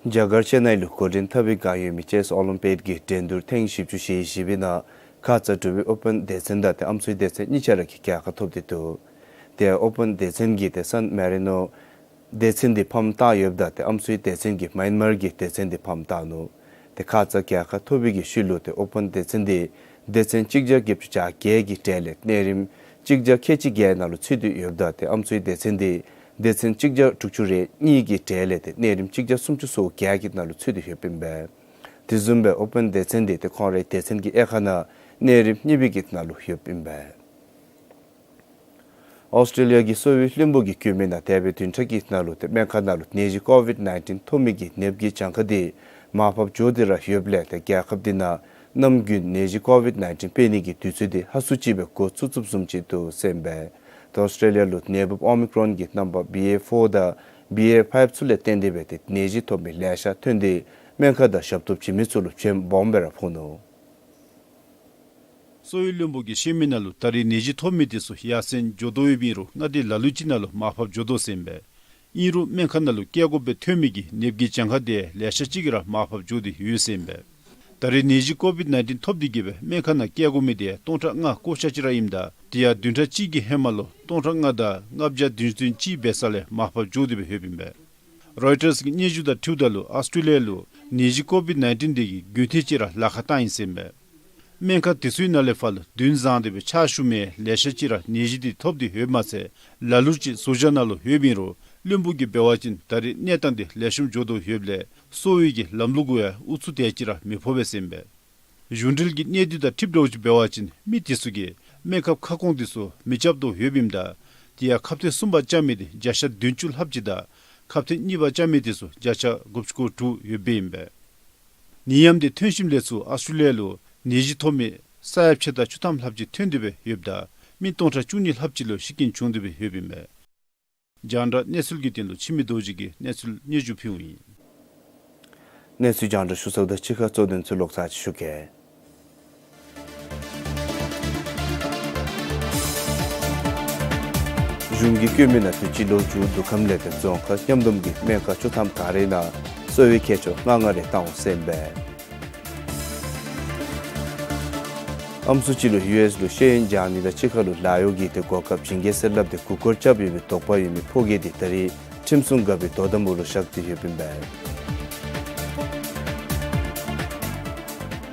རྒྱ་གར་ཅེ་ནའི་ལུ་འགོ་འདྲེན་འཐབ་པའི་བསྒང་ཡོད་མི་ཅེསི་ཨོ་ལིམ་པིག་གི་འགྲན་བསྡུར་ཐེངས་བཞི་བཅུ་ཞེ་བཞི་པའི་ནང་ཁ་ཙ་འབྲུག་པའི་ཨོ་པཱན་སྡེ་ཚན་དང་ཏེ་ཨམ་སྲུའི་སྡེ་ཚན་གཉིས་ཆ་ར་གིས་རྒྱལ་ཁ་ཐོབ་སྟེ་འདུག། ཏེ་ཨོ་པཱན་སྡེ་ཚན་གྱིས་ཏེ་སན་མེ་རི་ནོ་སྡེ་ཚན་འདི་ཕམ་བཏང་ཡོདཔ་ད་ཏེ་ཨམ་སྲུའི་སྡེ་ཚན་གྱིས་མཱ་ཡན་མར་གྱི་སྡེ་ཚན་འདི་ཕམ་བཏང་ནུག། ཏེ་ཁ་ཙ་རྒྱལ་ཁ་ཐོབ་པའི་གི་ཤུལ་ལུ་ཏེ་ཨོ་པཱན་སྡེ་ཚན་འདི་སྡེ་ཚན་གཅིག་བརྒྱ་བརྒྱད་ཅུ་གྱ་བརྒྱད་ཀྱི་གྲས་ལས་གནས་རིམ་གཅིག་བརྒྱ་ཁལ་གཅིག་བརྒྱད་ནང་ལུ་ཚུད་དེ་ཡོདཔ་ད་ཏེ་ཨམ་སྲུའི་སྡེ་ཚན་འདི་སྡེ་ཚན་གཅིག་བརྒྱ་དྲུག་ཅུ་རེ་གཉིས་ཀྱི་གྲས་ལས་ཏེ་གནས་རིམ་གཅིག་བརྒྱ་སུམ་ཅུ་སོ་བརྒྱད་ཀྱི་ནང་ལུ་ཚུད་དེ་ཡོདཔ་ཨིན་པས། དེ་བཟུམ་སྦེ་ཨོ་པཱན་སྡེ་ཚན་འདི་ཏེ་ཁོང་རའི་སྡེ་ཚན་གྱི་དབྱེ་ཁག་ནང་གནས་རིམ་གཉིས་པའི་གི་ནང་ལུ་ཡོདཔ་ཨིན་པས། ཨོསི་ཊྲེ་ལི་ཡ་གི་གསོ་བའི་བློན་པོ་གིས་བཀོད་མི་ནང་འདས་པའི་བདུན་ཕྲག་གི་ནང་ལུ་ཏེ་སྨན་ཁང་ནང་ལུ་ནད་གཞི་ཀོ་ཝིཌ་ནའིན་ཊིན་ཐོབ་མི་གི་ནདཔ་གི་གྱངས་ཁ་འདི་མར་ཕབ་འགྱོ་སྟེ་ར་ཡོདཔ་ལས་ཏེ་རྒྱལ་ཁབ་འདི་ནང་གནམ་དགུན་ནད་གཞི་ཀོ་ཝིཌ་ནའིན་ཊིན་འཕེལ་ནི་གི་དུས་ཚོད་འདི་ཧ་སུ་ཅིག་སྦེ་འགོ་བཙུགས་བཙུགསཔ་བཟུམ་ཅིག་འདུག་ཟེར་ཨིན་པས། ཏེ་ཨོསི་ཊྲེ་ལི་ཡ་ལུ་ནད་འབུཔ་ཨོ་མི་ཀྲོན་གྱི་རྣམ་པ་བི་ཨེ་ཕོར་དང་བི་ཨེ་ཕའིབ་ཚུ་ལས་བརྟེན་ཏེ་སྦེ་ཏེ་ནད་གཞི་ཐོབ་མི་ལེ་ཤ་ཐོན་ཏེ་སྨན་ཁང་དང་ཞབས་ཏོག་བྱིན་མི་ཚུ་ལུ་བྱེམ་སྦོམ་སྦེ་ར་ཕོག་ནུག། གསོ་བའི་བློན་པོ་གིས་བཤད་མི་ནང་ལུ་ད་རེས་ནད་གཞི་ཐོབ་མི་དེ་ཚུ་ཡར་སེང་འགྱོ་དོ་ཡོདཔ་ཨིན་རུང་མངའ་སྡེ་ལ་ལུ་ཅིག་ནང་ལུ་མར་ཕབ་འགྱོ་དོ་ཟེར་ཨིན་པས། ཨིན་རུང་སྨན་ཁང་ནང་ལུ་བསྐྱལ་དགོཔ་སྦེ་ཐོན་མི་གི་ནདཔ་གི་གྱངས་ཁ་དེ་ལེ་ཤ་ཅིག་ར་མར་ཕབ་འགྱོ་སྟེ་ཡོད་ཟེར་ཨིན་པས། ད་རེས་ནད་གཞི་ཀོ་ཝིཌ་ནའིན་ཊིན་ཐོབ་སྟེ་གིས་སྦེ་སྨན་ཁང་ནང་བསྐྱལ་དགོ་མི་དེ་སྟོང་ཕྲག་ལྔ་བཀོ་བཞག་ཅིག་ར་ཨིནམ་ད་དེ་ཡང་བདུན་ཕྲག་གཅིག་གི་ཧེ་མ་ལུ་སྟོང་ཕྲག་ལྔ་དང་ལྔ་བརྒྱ་བདུན་ཅུ་དོན་གཅིག་འབད་ས་ལས་མར་ཕབ་འགྱོ་སྟེ་སྦེ་ཡོདཔ་ཨིན་པས། རོའི་ཊརསི་གི་སྙན་ཞུ་དང་འཁྲིལཝ་ད་ལུ་ཨོསི་ཊྲེ་ལི་ཡ་ལུ་ནད་གཞི་ཀོ་ཝིཌ་ནའིན་ཊིན་དེ་གིས་དགུན་ཐེངས་ཅིག་ར་ལཱ་ཁག་བཏང་ཡི་ཟེར་ཨིན་པས། སྨན་ཁང་དེ་ཚུའི་ནང་ལས་ཕར་ལུ་དུས་བཟང་སྟེ་སྦེ་ཕྱག་ཞུ་མི་ལེ་ཤ་ཅིག་ར་ནད་གཞི་དེ་ཐོབ་སྟེ་ཡོདཔ་མ་ཚད་ལ་ལུ་ཅིག་ཟུར་བཞག་ནང་ལུ་ཡོདཔ་ཨིན་རུང་བློན་པོ་གིས་འབད་བ་ཅིན་ད་རེས་གནས་སྟངས་དེ་ལེགས་ཤོམ་འགྱོ་དོ་ཡོདཔ་ལས་གསོ་བའི་གི་ལམ་ལུགས་གུ་ཡང་ཨུ་ཚུགས་དེ་ཅིག་ར་མི་ཕོག་པས་ཟེར་ཨིན་པས། གཞུང་འབྲེལ་གྱི་གནས་སྡུད་དང་འཁྲིལཝ་ད་ཅིག་འབད་བ་ཅིན་མི་དེ་ཚུ་གིས་སྨན་ཁབ་ཁ་སྐོང་དེ་ཚུ་མི་རྐྱབ་དོ་ཡོདཔ་ཨིནམ་ད་དེ་ཡང་ཁབ་ཐེངས་གསུམ་པ་རྐྱབ་མི་དེ་བརྒྱ་ཆ་བདུན་ཅུ་ལྷགཔ་ཅིག་དང་ཁབ་ཐེངས་གཉིས་པ་རྐྱབ་མི་དེ་ཚུ་བརྒྱ་ཆ་དགུ་བཅུ་གོ་དྲུག་ཡོདཔ་ཨིན་པས། ནད་ཡམས་དེ་ཐོན་ཞིནམ་ལས་ཚུར་ཨོསི་ཊྲེ་ལི་ཡ་ལུ་ནད་གཞི་ཐོབ་མི་ས་ཡ་ཕྱེད་དང་བཅུ་ཐམ་ལྷགཔ་ཅིག་ཐོན་ཏེ་སྦེ་ཡོདཔ་ད་མི་སྟོང་ཕྲག་བཅུ་གཉིས་ལྷགཔ་ཅིག་ལུ་ཤི་རྐྱེན་བྱུང་སྟེ་སྦེ་ཡོདཔ་ཨིན་པས། རྒྱང་བསྒྲགས་གནས་ཚུལ་གྱི་དོན་ལུ་འཆི་མེད་རྡོ་རྗེ་གིས་གནས་ཚུལ་སྙན་ཞུ་ཕུལཝ་ཨིན། གནས་ཚུལ་རྒྱང་བསྒྲགས་ཞུ་ཚརཝ་དང་གཅིག་ཁར་གཙོ་དོན་ཚུ་ལོག་ཚར་ཅིག་ཞུ་གེ། གཞུང་གིས་བཀོད་མི་ནང་དུས་ཅི་ལོ་མཇུག་བསྡུ་ཁམས་ལས་ཏེ་རྫོང་ཁག་མཉམ་བསྡོམས་ཀྱི་སྨན་ཁང་བཅུ་ཐམ་ག་རའི་ནང་གསོ་བའི་མཁས་མཆོག་ལྔ་ལྔ་རེ་བཏང་འོང་ཟེར་ཨིན་པས། ཨམ་སྲུ་ཅིག་ལུ་ཡུ་ཨེསི་ལུ་ཤེས་ཡོན་སྦྱང་ནི་དང་གཅིག་ཁར་ལུ་ལཱ་གཡོག་གི་ཏེ་གོ་སྐབས་བྱིན་གེ་ཟེར་སླབ་སྟེ་མགུ་སྐོར་རྐྱབ་ཡོད་པའི་དོགས་པ་ཡོད་མི་ཕོ་རྒས་དེ་ད་རེས་ཁྲིམས་སྲུང་འགག་པའི་དོ་དམ་འོག་ལུ་བཞག་སྟེ་ཡོདཔ་ཨིན་པས།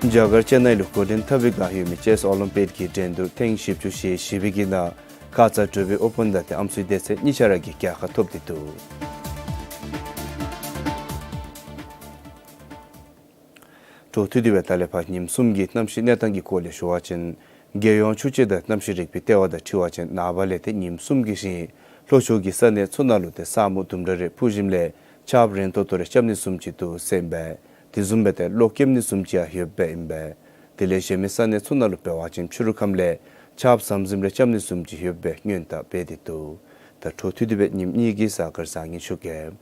རྒྱ་གར་ཅེ་ནའི་ལུ་འགོ་འདྲེན་འཐབ་པའི་བསྒང་ཡོད་མི་ཅེསི་ཨོ་ལིམ་པིག་གི་འགྲན་བསྡུར་ཐེངས་བཞི་བཅུ་ཞེ་བཞི་པའི་གི་ནང་ཁ་ཙ་འབྲུག་པའི་ཨོ་པཱན་དང་ཏེ་ཨམ་སྲུའི་སྡེ་ཚན་གཉིས་ཆ་ར་གིས་རྒྱལ་ཁ་ཐོབ་སྟེ་འདུག། འཕྲོ་མཐུད་དེ་སྦེ་ད་ལས་ཕར་ཉིནམ་གསུམ་གྱི་གནམ་གཤིས་གནས་སྟངས་ཀྱི་སྐོར་ལས་ཞུ་བ་ཅིན་རྒྱལ་ཡོངས་ཆུ་སྤྱི་དང་གནམ་གཤིས་རིག་པའི་ལྟེ་བ་དང་འཁྲིལ་བ་ཅིན་ནངས་པ་ལས་ཏེ་ཉིནམ་གསུམ་གྱི་རིང་ལྷོ་ཕྱོགས་ཀྱི་ས་གནས་ཚུ་ནང་ལུ་ཏེ་ས་སྨུག་དུམ་གྲ་རེ་འཕུ་ཞིནམ་ལས་ཆརཔ་རན་ཏོག་ཏོ་རེ་རྐྱབ་ནི་བཟུམ་ཅིག་འདུག་ཟེར་ཨིན་པས། དེ་བཟུམ་སྦེ་ཏེ་གློག་རྐྱབ་ནི་བཟུམ་ཅིག་ཡང་ཡོདཔ་ཨིན་པས། དེ་ལས་གཞན་མི་ས་གནས་ཚུ་ནང་ལུ་འབད་བ་ཅིན་ཕྱི་རུ་ཁམས་ལས་ཆརཔ་ཟམ་ཟིམ་རེ་རྐྱབ་ནི་བཟུམ་ཅིག་ཡོདཔ་སྦེ་སྔོན་བརྡ་འབད་དེ་འདུག། ད་འཕྲོ་མཐུད་དེ་སྦེ་ཉིནམ་གཉིས་ཀྱི་གཟའ་སྐར་བཟང་ངན་ཞུ་གེ།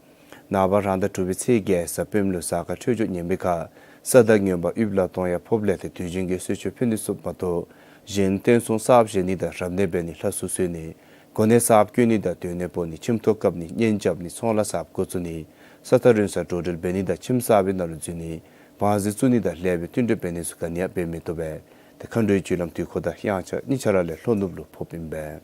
ནངས་པ་རང་ཟླ་དྲུག་པའི་ཚེས་བརྒྱད་གཟའ་སྤེནམ་ལུ་གཟའ་སྐར་འཕྲོད་སྦྱོར་ངན་པའི་ཁར་ས་དང་མངོན་པ་དབུས་ལ་གཏོང་ཡ་ཕོགཔ་ལས་ཏེ་དུས་རྒྱུན་གྱི་གསོལ་མཆོད་ཕུལ་ནི་ཚུ་མ་གཏོགས་གཞན་བསྟན་སྲུང་གསརཔ་བཞེངས་ནི་དང་རབ་གནས་འབད་ནི་ལྷ་གསོལ་གསོལ་ནི་གོ་གནས་གསརཔ་བསྐོ་ནི་དང་སྡོད་གནས་སྤོ་ནི་ཁྱིམ་ཐོག་བཀབ་ནི་གཉེན་རྐྱབ་ནི་ཚོང་ལཱ་གསརཔ་འགོ་བཙུགས་ནི་ས་ཐག་རིང་སར་འགྲོ་འགྲུལ་འབད་ནི་དང་ཁྱིམ་གསར་པའི་ནང་ལུ་འཛུལ་ནི་བང་རྩི་བཙུགས་ནི་དང་ལེགས་པའི་བསྟུན་གྲོས་འབད་ནི་ཚུ་ག་ནི་ཡང་འབད་མི་བཏུབ་པས། ཏེ་མཁའ་འགྲོའི་རྒྱུ་ལམ་དུས་འཁོར་དང་དབྱངས་འཆར་གཉིས་ཆ་ར་ལས་ལྷོ་ནུབ་ལུ་ཕོགཔ་ཨིན་པས།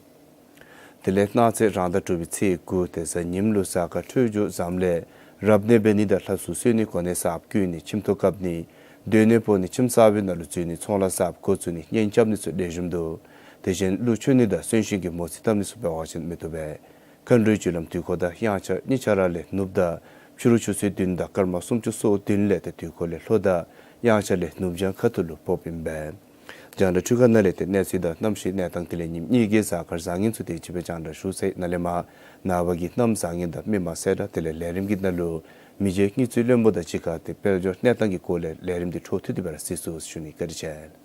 དེ་ལས་གནངས་ཚེ་རང་ཟླ་དྲུག་པའི་ཚེས་དགུ་ཏེ་གཟའ་ཉིམ་ལུ་གཟའ་སྐར་འཕྲོད་སྦྱོར་བཟངམ་ལས་རབ་གནས་འབད་ནི་དང་ལྷ་གསོལ་གསོལ་ནི་གོ་གནས་གསརཔ་བསྐོ་ནི་ཁྱིམ་ཐོག་བཀབ་ནི་སྡོད་གནས་སྤོ་ནི་ཁྱིམ་གསར་པའི་ནང་ལུ་འཛུལ་ནི་ཚོང་ལཱ་གསརཔ་འགོ་བཙུགས་ནི་གཉེན་རྐྱབ་ནི་ཚུ་ལེགས་ཤོམ་འདུག། དེ་བཞིན་ཀླུ་མཆོད་ནི་དང་གསོན་གཤིན་གྱི་མོ་རྩིས་བཏབ་ནི་ཚུ་འབད་བ་ཅིན་མི་བཏུབ་པས། མཁའ་འགྲོའི་རྒྱུ་ལམ་དུས་འཁོར་དང་དབྱངས་འཆར་གཉིས་ཆ་ར་ལས་ནུབ་དང་ཕྱི་རུ་ཆུ་ཚོད་བདུན་དང་སྐར་མ་སུམ་ཅུ་སོ་བདུན་ལས་ཏེ་དུས་འཁོར་ལས་ལྷོ་དང་དབྱངས་འཆར་ལས་ནུབ་བྱང་ཁ་ཐུག་ལུ་ཕོགཔ་ཨིན་པས། རྒྱང་བསྒྲགས་འཕྲུལ་ཁང་ནང་ལས་ཏེ་གནས་ཚུལ་དང་གནམ་གཤིས་གནས་སྟངས་དེ་ལས་ཉིནམ་གཉིས་ཀྱི་གཟའ་སྐར་བཟང་ངན་ཚུ་དེ་ཅིག་སྦེ་རྒྱང་བསྒྲགས་ཞུ་ཚར་ཡི། ནཱ་ལས་མར་ནངས་པ་གི་གནམ་བཟང་ངན་དང་མི་མང་གསལ་བསྒྲགས་དེ་ལས་ལས་རིམ་གྱི་ནང་ལུ་མི་རྗེ་དངུལ་རྩིས་བློན་པོ་དང་གཅིག་ཁར་ཏེ་དཔལ་འབྱོར་གནས་སྟངས་ཀྱི་སྐོར་ལས་ལས་རིམ་འདི་འཕྲོ་མཐུད་དེ་སྦེ་ར་གཟིགས་ཚུགས་ཞུ་ནི། བཀའ་དྲིན་ཆེ།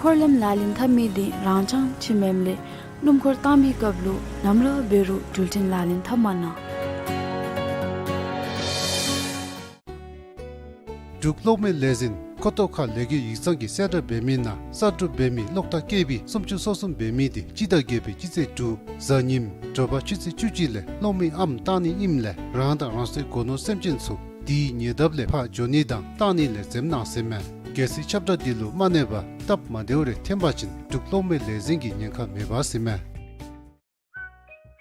འཁོར་ལམ་ལག་ལེན་འཐབ་མི་དེ་རང་རྐྱང་ཅིག་མེནམ་ལས་སྣུམ་འཁོར་བཏང་པའི་སྐབས་ལུ་ནམ་ར་འབད་རུང་འགྲུལ་འཕྲིན་ལག་ལེན་འཐབ་མ་གནང་། འབྲུག་གློག་མེ་ལས་འཛིན་ཁོ་ཐོག་ཁ་ལས་ཀའི་ཡིག་ཚང་གི་གསལ་བསྒྲགས་འབད་མི་ནང་གསར་སྒྲུབ་འབད་མི་གློག་ཐག་སྐྱེས་པའི་སུམ་ཅུ་སོ་གསུམ་འབད་མི་དེ་སྤྱི་ཟླ་བརྒྱད་པའི་སྤྱི་ཚེས་དྲུག་གཟའ་ཉིམ་དྲོ་པ་ཆུ་ཚོད་བཅུ་གཅིག་ལས་གློག་མེ་ཨམ་བཏང་ནི་ཨིནམ་ལས་རང་དང་རང་སོའི་སྒོ་ནོར་སེམས་ཅན་ཚུ་དེའི་ཉེ་འདབས་ལས་ཕར་འགྱོ་ནི་དང་བཏང་ནི་ལས་འཛེམ་གནང་ཟེར་མས། གལ་སྲིད་ཁྱབ་བསྒྲགས་འདི་ལུ་མ་གནས་པར་སྟབས་མ་བདེཝ་རེ་འཐོན་པ་ཅིན་འབྲུག་གློག་མེ་ལས་འཛིན་གྱི་ཉེན་ཁ་མེད་པ་ཟེར་མས།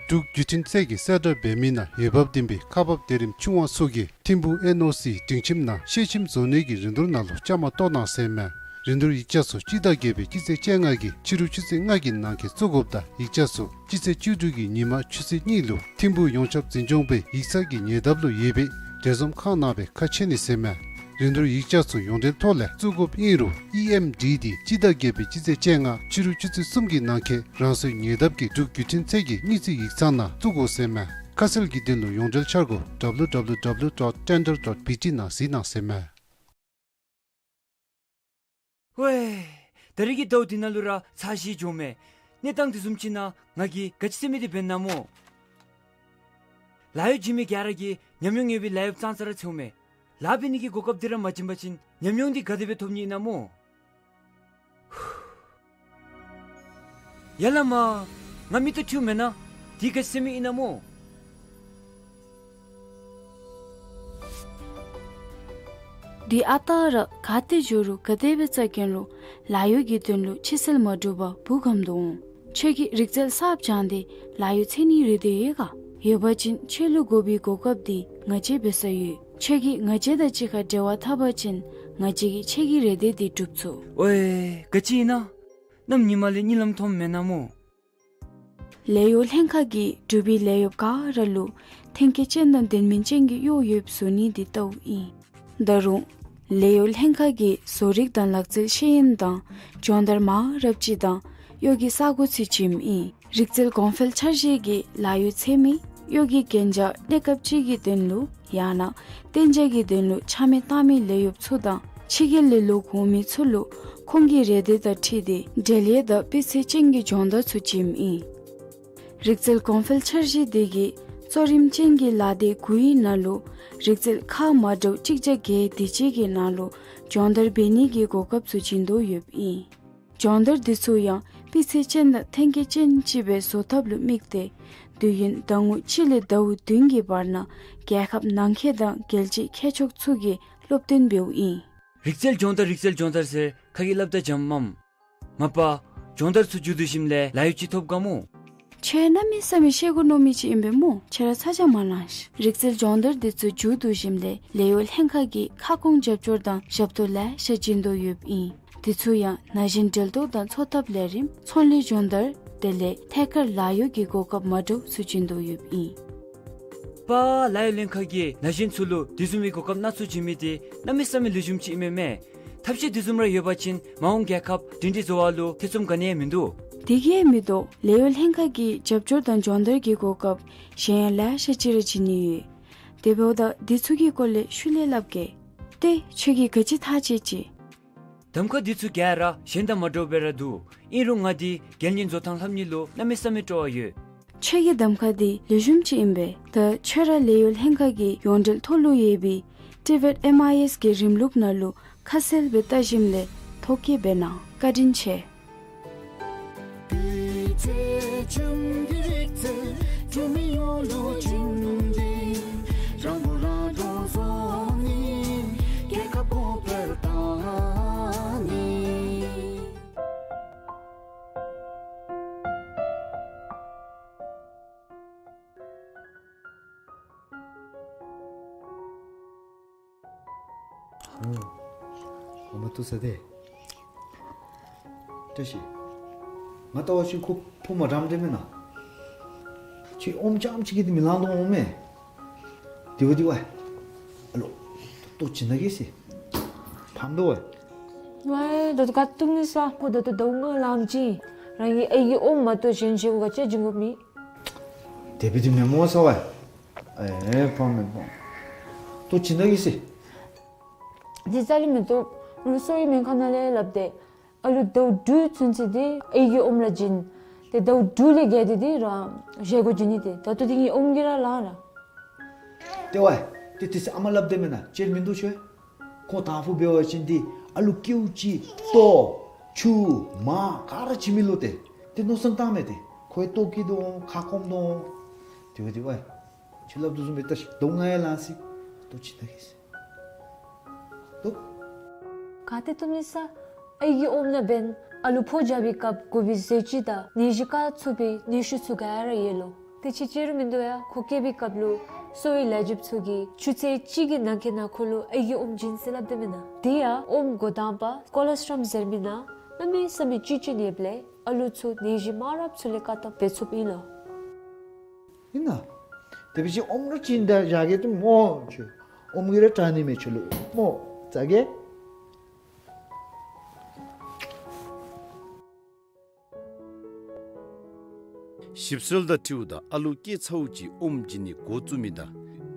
འབྲུག་བརྒྱུད་འཕྲིན་ཚད་ཀྱི་གསལ་བསྒྲགས་འབད་མི་ནང་འོས་འབབ་ལྡན་པའི་ཁག་འབག་དེ་རིམ་ཆུང་བ་ཚུ་གིས་ཐིམ་ཕུག་ཨེན་ཨོ་སི་སྒྲིང་ཁྱིམ་ནང་ཤེལ་ཁྱིམ་བཟོ་ནི་གི་རིན་བསྡུར་ནང་ལུ་བཅའ་མར་གཏོགས་གནང་ཟེར་མས། རིན་བསྡུར་ཡིག་ཆ་ཚུ་སྤྱི་ཟླ་བརྒྱད་པའི་སྤྱི་ཚེས་བཅོ་ལྔ་གི་ཕྱི་རུ་ཆུ་ཚོད་ལྔ་གི་ནང་འཁོད་བཙུགས་དགོཔ་དང་ཡིག་ཆ་ཚུ་སྤྱི་ཚེས་བཅུ་དྲུག་གི་ཉིན་མ་ཆུ་ཚོད་གཉིས་ལུ་ཐིམ་ཕུག་ཡོངས་ཁྱབ་འཛིན་སྐྱོང་པའི་ཡིག་ཚང་གི་ཉེ་འདབས་ལུ་ཡོད་པའི་འབྲེལ་འཛོམས་ཁང་ནང་སྦེ་ཁ་ཕྱེ་ནི་ཟེར་མས། རིན་བསྡུར་ཡིག་ཆ་ཚུ་ཡོངས་འབྲེལ་ཐོག་ལས་བཙུགས་དགོཔ་ཨིན་རུང་ཨི་ཨེམ་ཌི་དེ་སྤྱི་ཟླ་བརྒྱད་པའི་སྤྱི་ཚེས་བཅོ་ལྔ་ཕྱི་རུ་ཆུ་ཚོད་གསུམ་གྱི་ནང་འཁོད་རང་སོའི་ཉེ་འདབས་ཀྱི་འབྲུག་བརྒྱུད་འཕྲིན་ཚད་ཀྱི་དངུལ་རྩིས་ཡིག་ཚང་ནང་བཙུགས་དགོ་ཟེར་མས། ཁ་གསལ་གྱི་དོན་ལུ་ཡོངས་འབྲེལ་འཆར་སྒོ་W W W dot tender dot B T ནང་གཟིགས་གནང་ཟེར་མས། ཝེ། ད་རིས་ཀྱི་ཟླཝ་འདི་ནང་ལུ་ར་ཚ་ཞིང་འཇམ་མས། གནས་སྟངས་དེ་བཟུམ་ཅིག་ནང་ང་གིས་ག་ཅི་ཟེར་མི་དེ་འབད་ན་སྨོ། ལཱ་གཡོག་བྱིན་མི་ག་ར་གིས་ཉམས་མྱོང་ཡོད་པའི་ལཱ་གཡོགཔ་ཙང་ཙ་ར་འཚོལཝ་མས། ལཱ་འབད་ནི་གི་གོ་སྐབས་འདི་ར་མ་བྱིན་པ་ཅིན་ཉམས་མྱོང་འདི་ག་དེ་སྦེ་ཐོབ་ནི་ཨིན་ན་སྨོ། ཡ་ལ་མ། ང་མིག་ཏོ་འཁྲུལཝ་མེན་ན། དེ་ག་ཅི་ཟེར་མི་ཨིན་ན་སྨོ། དེ་ཨ་རྟག་ར་ག་ཏེ་འགྱོ་རུང་ག་དེ་སྦེ་བཙལ་གེ་རུང་ལཱ་གཡོག་གི་དོན་ལུ་ཕྱི་སེལ་མ་གྲུབ་པར་སྦུག་སྒམ་དུ་འོང་། ཁྱོད་ཀྱིས་རིག་རྩལ་གསརཔ་སྦྱངས་ཏེ་ལཱ་གཡོག་འཚོལ་ནིའི་རེ་འདོད་ཡོད་ག། ཡོད་པ་ཅིན་ཁྱོད་ལུ་དགོ་པའི་གོ་སྐབས་དེ་ང་བཅས་འབད་སར་ཡོད། ཁྱོད་ཀྱིས་ང་བཅས་དང་གཅིག་ཁར་འབྲེལ་བ་འཐབ་པ་ཅིན་ང་བཅས་ཀྱིས་ཁྱོད་ཀྱི་རེ་འདོད་དེ་སྒྲུབ་ཚུགས། ཝེ། ག་ཅི་ཨིན་ན། གནམ་ཉི་མ་ལས་གཉིད་ལམ་མཐོངམ་མེན་ན་སྨོ། ལཱ་གཡོག་ལྷན་ཁག་གིས་འབྲུག་པའི་ལཱ་གཡོགཔ་ག་ར་ལུ་ཐོན་སྐྱེད་ཅན་དང་ལྡན་མིན་ཅན་གྱི་གཡོག་ཡོདཔ་བཟོ་ནི་དེ་ལྟཝ་ཨིན། ད་རུང་ལཱ་གཡོག་ལྷན་ཁག་གིས་བཟོ་རིག་དང་ལག་རྩལ་ཤེས་ཡོན་དང་སྦྱོང་བརྡར་མང་རབས་ཅིག་དང་གཡོག་གི་ས་གོ་ཚུ་བྱིནམ་ཨིན། རིག་རྩལ་གོང་འཕེལ་འཆར་གཞི་གིས་ལཱ་གཡོག་འཚོལ་མི་གཡོག་གི་གན་རྒྱ་གནས་སྐབས་ཅིག་གི་དོན་ལུ་ཡང་ན་གཏན་འཇགས་ཀྱི་དོན་ལུ་ཆ་མེད་བཏང་མི་ལཱ་གཡོགཔ་ཚུ་དང་ཕྱི་རྒྱལ་ལས་ལོག་འོང་མི་ཚུ་ལུ་ཁོང་གི་རེ་འདོད་དང་འཁྲིལ་ཏེ་འབྲེལ་ཡོད་དང་སྤུས་ཚད་ཅན་གྱི་སྦྱོང་བརྡར་ཚུ་བྱིནམ་ཨིན། རིག་རྩལ་གོང་འཕེལ་འཆར་གཞི་དེ་གིས་གཙོ་རིམ་ཅན་གྱི་ལཱ་སྡེ་དགུའི་ནང་ལུ་རིག་རྩལ་ཁག་མ་འདྲཝ་གཅིག་བརྒྱ་བརྒྱད་དེ་ཅིག་གི་ནང་ལུ་སྦྱོང་བརྡར་འབད་ནི་གི་གོ་སྐབས་ཚུ་བྱིན་དོ་ཡོདཔ་ཨིན། སྦྱོང་བརྡར་འདི་ཚུ་ཡང་སྤུས་ཚད་ཅན་དང་ཐོན་སྐྱེད་ཅན་ཅིག་སྦེ་བཟོ་ཐབས་ལུ་དམིགས་ཏེ་དུས་ཡུན་ཟླ་ངོ་གཅིག་ལས་ཟླཝ་བདུན་གྱི་བར་ན་རྒྱལ་ཁབ་ནང་འཁོད་དང་རྒྱལ་སྤྱིའི་མཁས་མཆོག་ཚུ་གིས་སློབ་སྟོན་འབདཝ་ཨིན། རིག་རྩལ་སྦྱོང་བརྡར་རིག་རྩལ་སྦྱོང་བརྡར་ཟེར་ཁ་གིས་སླབ་ད་འཇམ་མམ། མ་པ། སྦྱོང་བརྡར་ཚུ་མཇུག་བསྡུ་ཞིནམ་ལས་ལཱ་གཡོག་ཅིག་ཐོབ་ག་སྨོ། ཁྱོད་གནམ་མེད་ས་མེད་ཤེས་དགོ་མནོ་མི་ཅིག་ཨིན་པས་སྨོ། ཁྱོད་ར་ཚ་གྱང་མ་ལང་ཤིག། རིག་རྩལ་སྦྱོང་བརྡར་འདི་ཚུ་མཇུག་བསྡུ་ཞིནམ་ལས་ལཱ་གཡོག་ལྷན་ཁག་གིས་ཁ་སྐོང་རྒྱབ་སྐྱོར་དང་ཞབས་ཏོག་ལེ་ཤ་བྱིན་དོ་ཡོདཔ་ཨིན། དེ་ཚུ་ཡང་ན་གཞོན་འབྲེལ་གཏོགས་དང་འཚོ་ཐབས་ལས་རིམ་ཚོང་ལས་སྦྱོང་བརྡར་དེ་ལས་ཐད་ཀར་ལཱ་གཡོག་གི་གོ་སྐབས་མ་འདྲཝ་ཚུ་བྱིན་དོ་ཡོདཔ་ཨིན། པ། ལཱ་གཡོག་ལྷན་ཁག་གིས་ན་གཞོན་ཚུ་ལུ་དེ་བཟུམ་མའི་གོ་སྐབས་སྣ་ཚོགས་བྱིན་མི་དེ་གནམ་མེད་ས་མེད་ལེགས་ཤོམ་ཅིག་ཨིན་མས་མས། ཐབས་ཤེས་དེ་བཟུམ་ར་ཡོད་པ་ཅིན་མ་འོངས་རྒྱལ་ཁབ་སྒྲིང་སྒྲི་བཟོ་བ་ལུ་ཐེ་ཚོམ་ག་ནི་ཡང་མིན་འདུག། དེ་གིས་མི་དོ། ལཱ་གཡོག་ལྷན་ཁག་གིས་རྒྱབ་སྐྱོར་དང་སྦྱོང་བརྡར་གྱི་གོ་སྐབས་གཞན་ཡང་ལེ་ཤ་ཅིག་ར་བྱིན་ནི་ཡོད། དེ་འབདཝ་ད་དེ་ཚུ་གི་སྐོར་ལས་ཤུལ་ལས་སླབ་གེ། ཏེ་ཁྱོད་ཀྱིས་ག་ཅི་ཐག་བཅད་ཅི། གདམ་ཁ་འདི་ཚུ་ག་ར་གཞན་དང་མ་འདྲཝ་སྦེ་ར་འདུག། ཨིན་རུང་ང་འདི་རྒྱལ་གཉེར་བཟོ་ཐངས་ལྷབ་ནི་ལུ་གནམ་མེད་ས་མེད་སྤྲོ་བ་ཡོད། ཁྱོད་ཀྱི་གདམ་ཁ་འདི་ལེགས་ཤོམ་ཅིག་ཨིན་པས། ད་ཁྱོད་ར་ལཱ་གཡོག་ལྷན་ཁག་གི་ཡོངས་འབྲེལ་ཐོག་ལུ་ཡོད་པའི་ཊི་བེཊ་ཨེམ་ཨའི་ཨེསི་གི་རིམ་ལུགས་ནང་ལུ་ཁ་གསལ་སྦེ་བལྟ་ཞིནམ་ལས་ཐོ་བཀོད་འབད་གནང་། བཀའ་དྲིན་ཆེ། ཨོ། ཨོ་མ་བཏུབ་ས་དེ། བཀྲ་ཤིས། ང་བལྟ་བ་ཅིན་ཁོ་ཕོ་མ་འདྲཝ་འདྲཝ་མེན་ན། ཁྱོད་ཨོམ་རྐྱངམ་ཅིག་གིས་འདི་མི་ལང་དོ་འོང་མས། དེ་བ་དེ་བ། ཨ་ལོ། ལྟོ་བྱིན་ད་གེ་ཟེར། ཕམ་དོ་བ། ཝའི་ད་ལྟོ་ག་བཏུབ་ནི་ས། ཁོ་ད་ལྟོ་ཟླཝ་ལྔ་ལང་ཅི། རང་གི་ཨའི་གི་ཨོམ་མ་གཏོགས་གཞན་བཞེས་སྒོ་ག་ཅི་བྱིན་དགོཔ་མེད། དེ་སྦེ་འདི་མེན་སྨོ་ཟེར་བ། ཨེ་ཕམ་མེན་ཕམ། ལྟོ་བྱིན་ད་གེ་ཟེར། འདི་རྩ་ལས་མི་བཏུབ། རུ་སོ་ཡི་སྨན་ཁང་ནང་ལས་སླབ་སྟེ། ཨ་ལུ་ཟླཝ་དྲུག་ཚུན་ཚོད་འདི་ཨའི་གི་ཨོམ་ར་བྱིན། ཏེ་ཟླཝ་དྲུག་ལས་བརྒལ་ཏེ་འདི་ར་བཞེས་སྒོ་བྱིན་ནི། ཏེ་ད་ལྟོ་འདི་ངེའི་ཨོམ་གྱིས་ར་ལང་ར། ཏེ་ཝའི་ཏེ་དེ་ཚེ་ཨ་མ་སླབ་དེས་མེན་ན། ཅིག་མིན་འདུག་ཤོ། ཁོང་དང་ཕུ་འབད་བ་ཅིན་འདི་ཨ་ལུ་སྐྱེཝ་ཅིག་ལྟོ་ཆུ་མར་ག་ར་བྱིན་མི་ལོ། ཏེ་ཏེ་མནོ་བསམ་བཏང་མས། ཏེ་ཁོ་ལྟོ་སྐྱེ་དོ་འོང་ཁ་སྐོམ་དོ་འོང་། ཏེ་ཝའི་ཏེ་ཝའི་ཁྱོད་སླབ་དོ་བཟུམ་སྦེ་ད་ཞིག་ལྟོ་ང་ཡང་ལང་སི། ལྟོ་ཅིག་ད་གེ་སི། ལྟོ། ག་ཏེ་ལྟོ་མི་ཟ། ཨའི་གི་ཨོམ་ནང་འབདན་ཨ་ལུ་ཕོ་རྒྱབ་པའི་སྐབས་དགོ་པའི་ཟས་ཅིག་དང་ནད་གཞི་བཀག་ཚུགས་པའི་ནད་ཤུགས་ཚུ་ག་ར་ཡོད་ལོ། ཏེ་ཅིག་ཅིག་ར་མིན་འདུག་ཡ། ཁོ་སྐྱེ་བའི་སྐབས་ལུ་གསོ་བའི་ལས་བྱེདཔ་ཚུ་གིས་ཆུ་ཚོད་གཅིག་གི་ནང་འཁོད་ནང་ཁོ་ལུ་ཨའི་གི་ཨོམ་བྱིན་ཟེར་སླབ་དེས་མེན་ན། དེ་ཡང་ཨོམ་འགོ་དང་པ་ཀོ་ལོ་སི་ཊྲོམ་ཟེར་མི་ནང་གནམ་མེད་ས་མེད་ཅུང་ཅུང་ཡོདཔ་ལས་ཨ་ལུ་ཚུ་ནད་གཞི་མང་རབས་ཚུ་ལས་བཀག་ཐབས་འབད་ཚུགསཔ་ཨིན་ལོ། ཨིན་ན། དེ་འབད་བ་ཅིན་ཨོམ་ར་བྱིན་ད་བཞག་གེ་ཏེ་སྨོ་ཁྱོད། ཨོམ་གྱིས་ར་དྲག་ནི་མས་ཁྱོད་ལུ་སྨོ། ཟ་གེ། ཞིབ་འཚོལ་དང་འཁྲིལཝ་ད་ཨ་ལུ་སྐྱེ་ཚརཝ་ཅིག་ཨོམ་བྱིན་ནི་འགོ་བཙུགས་མི་དང་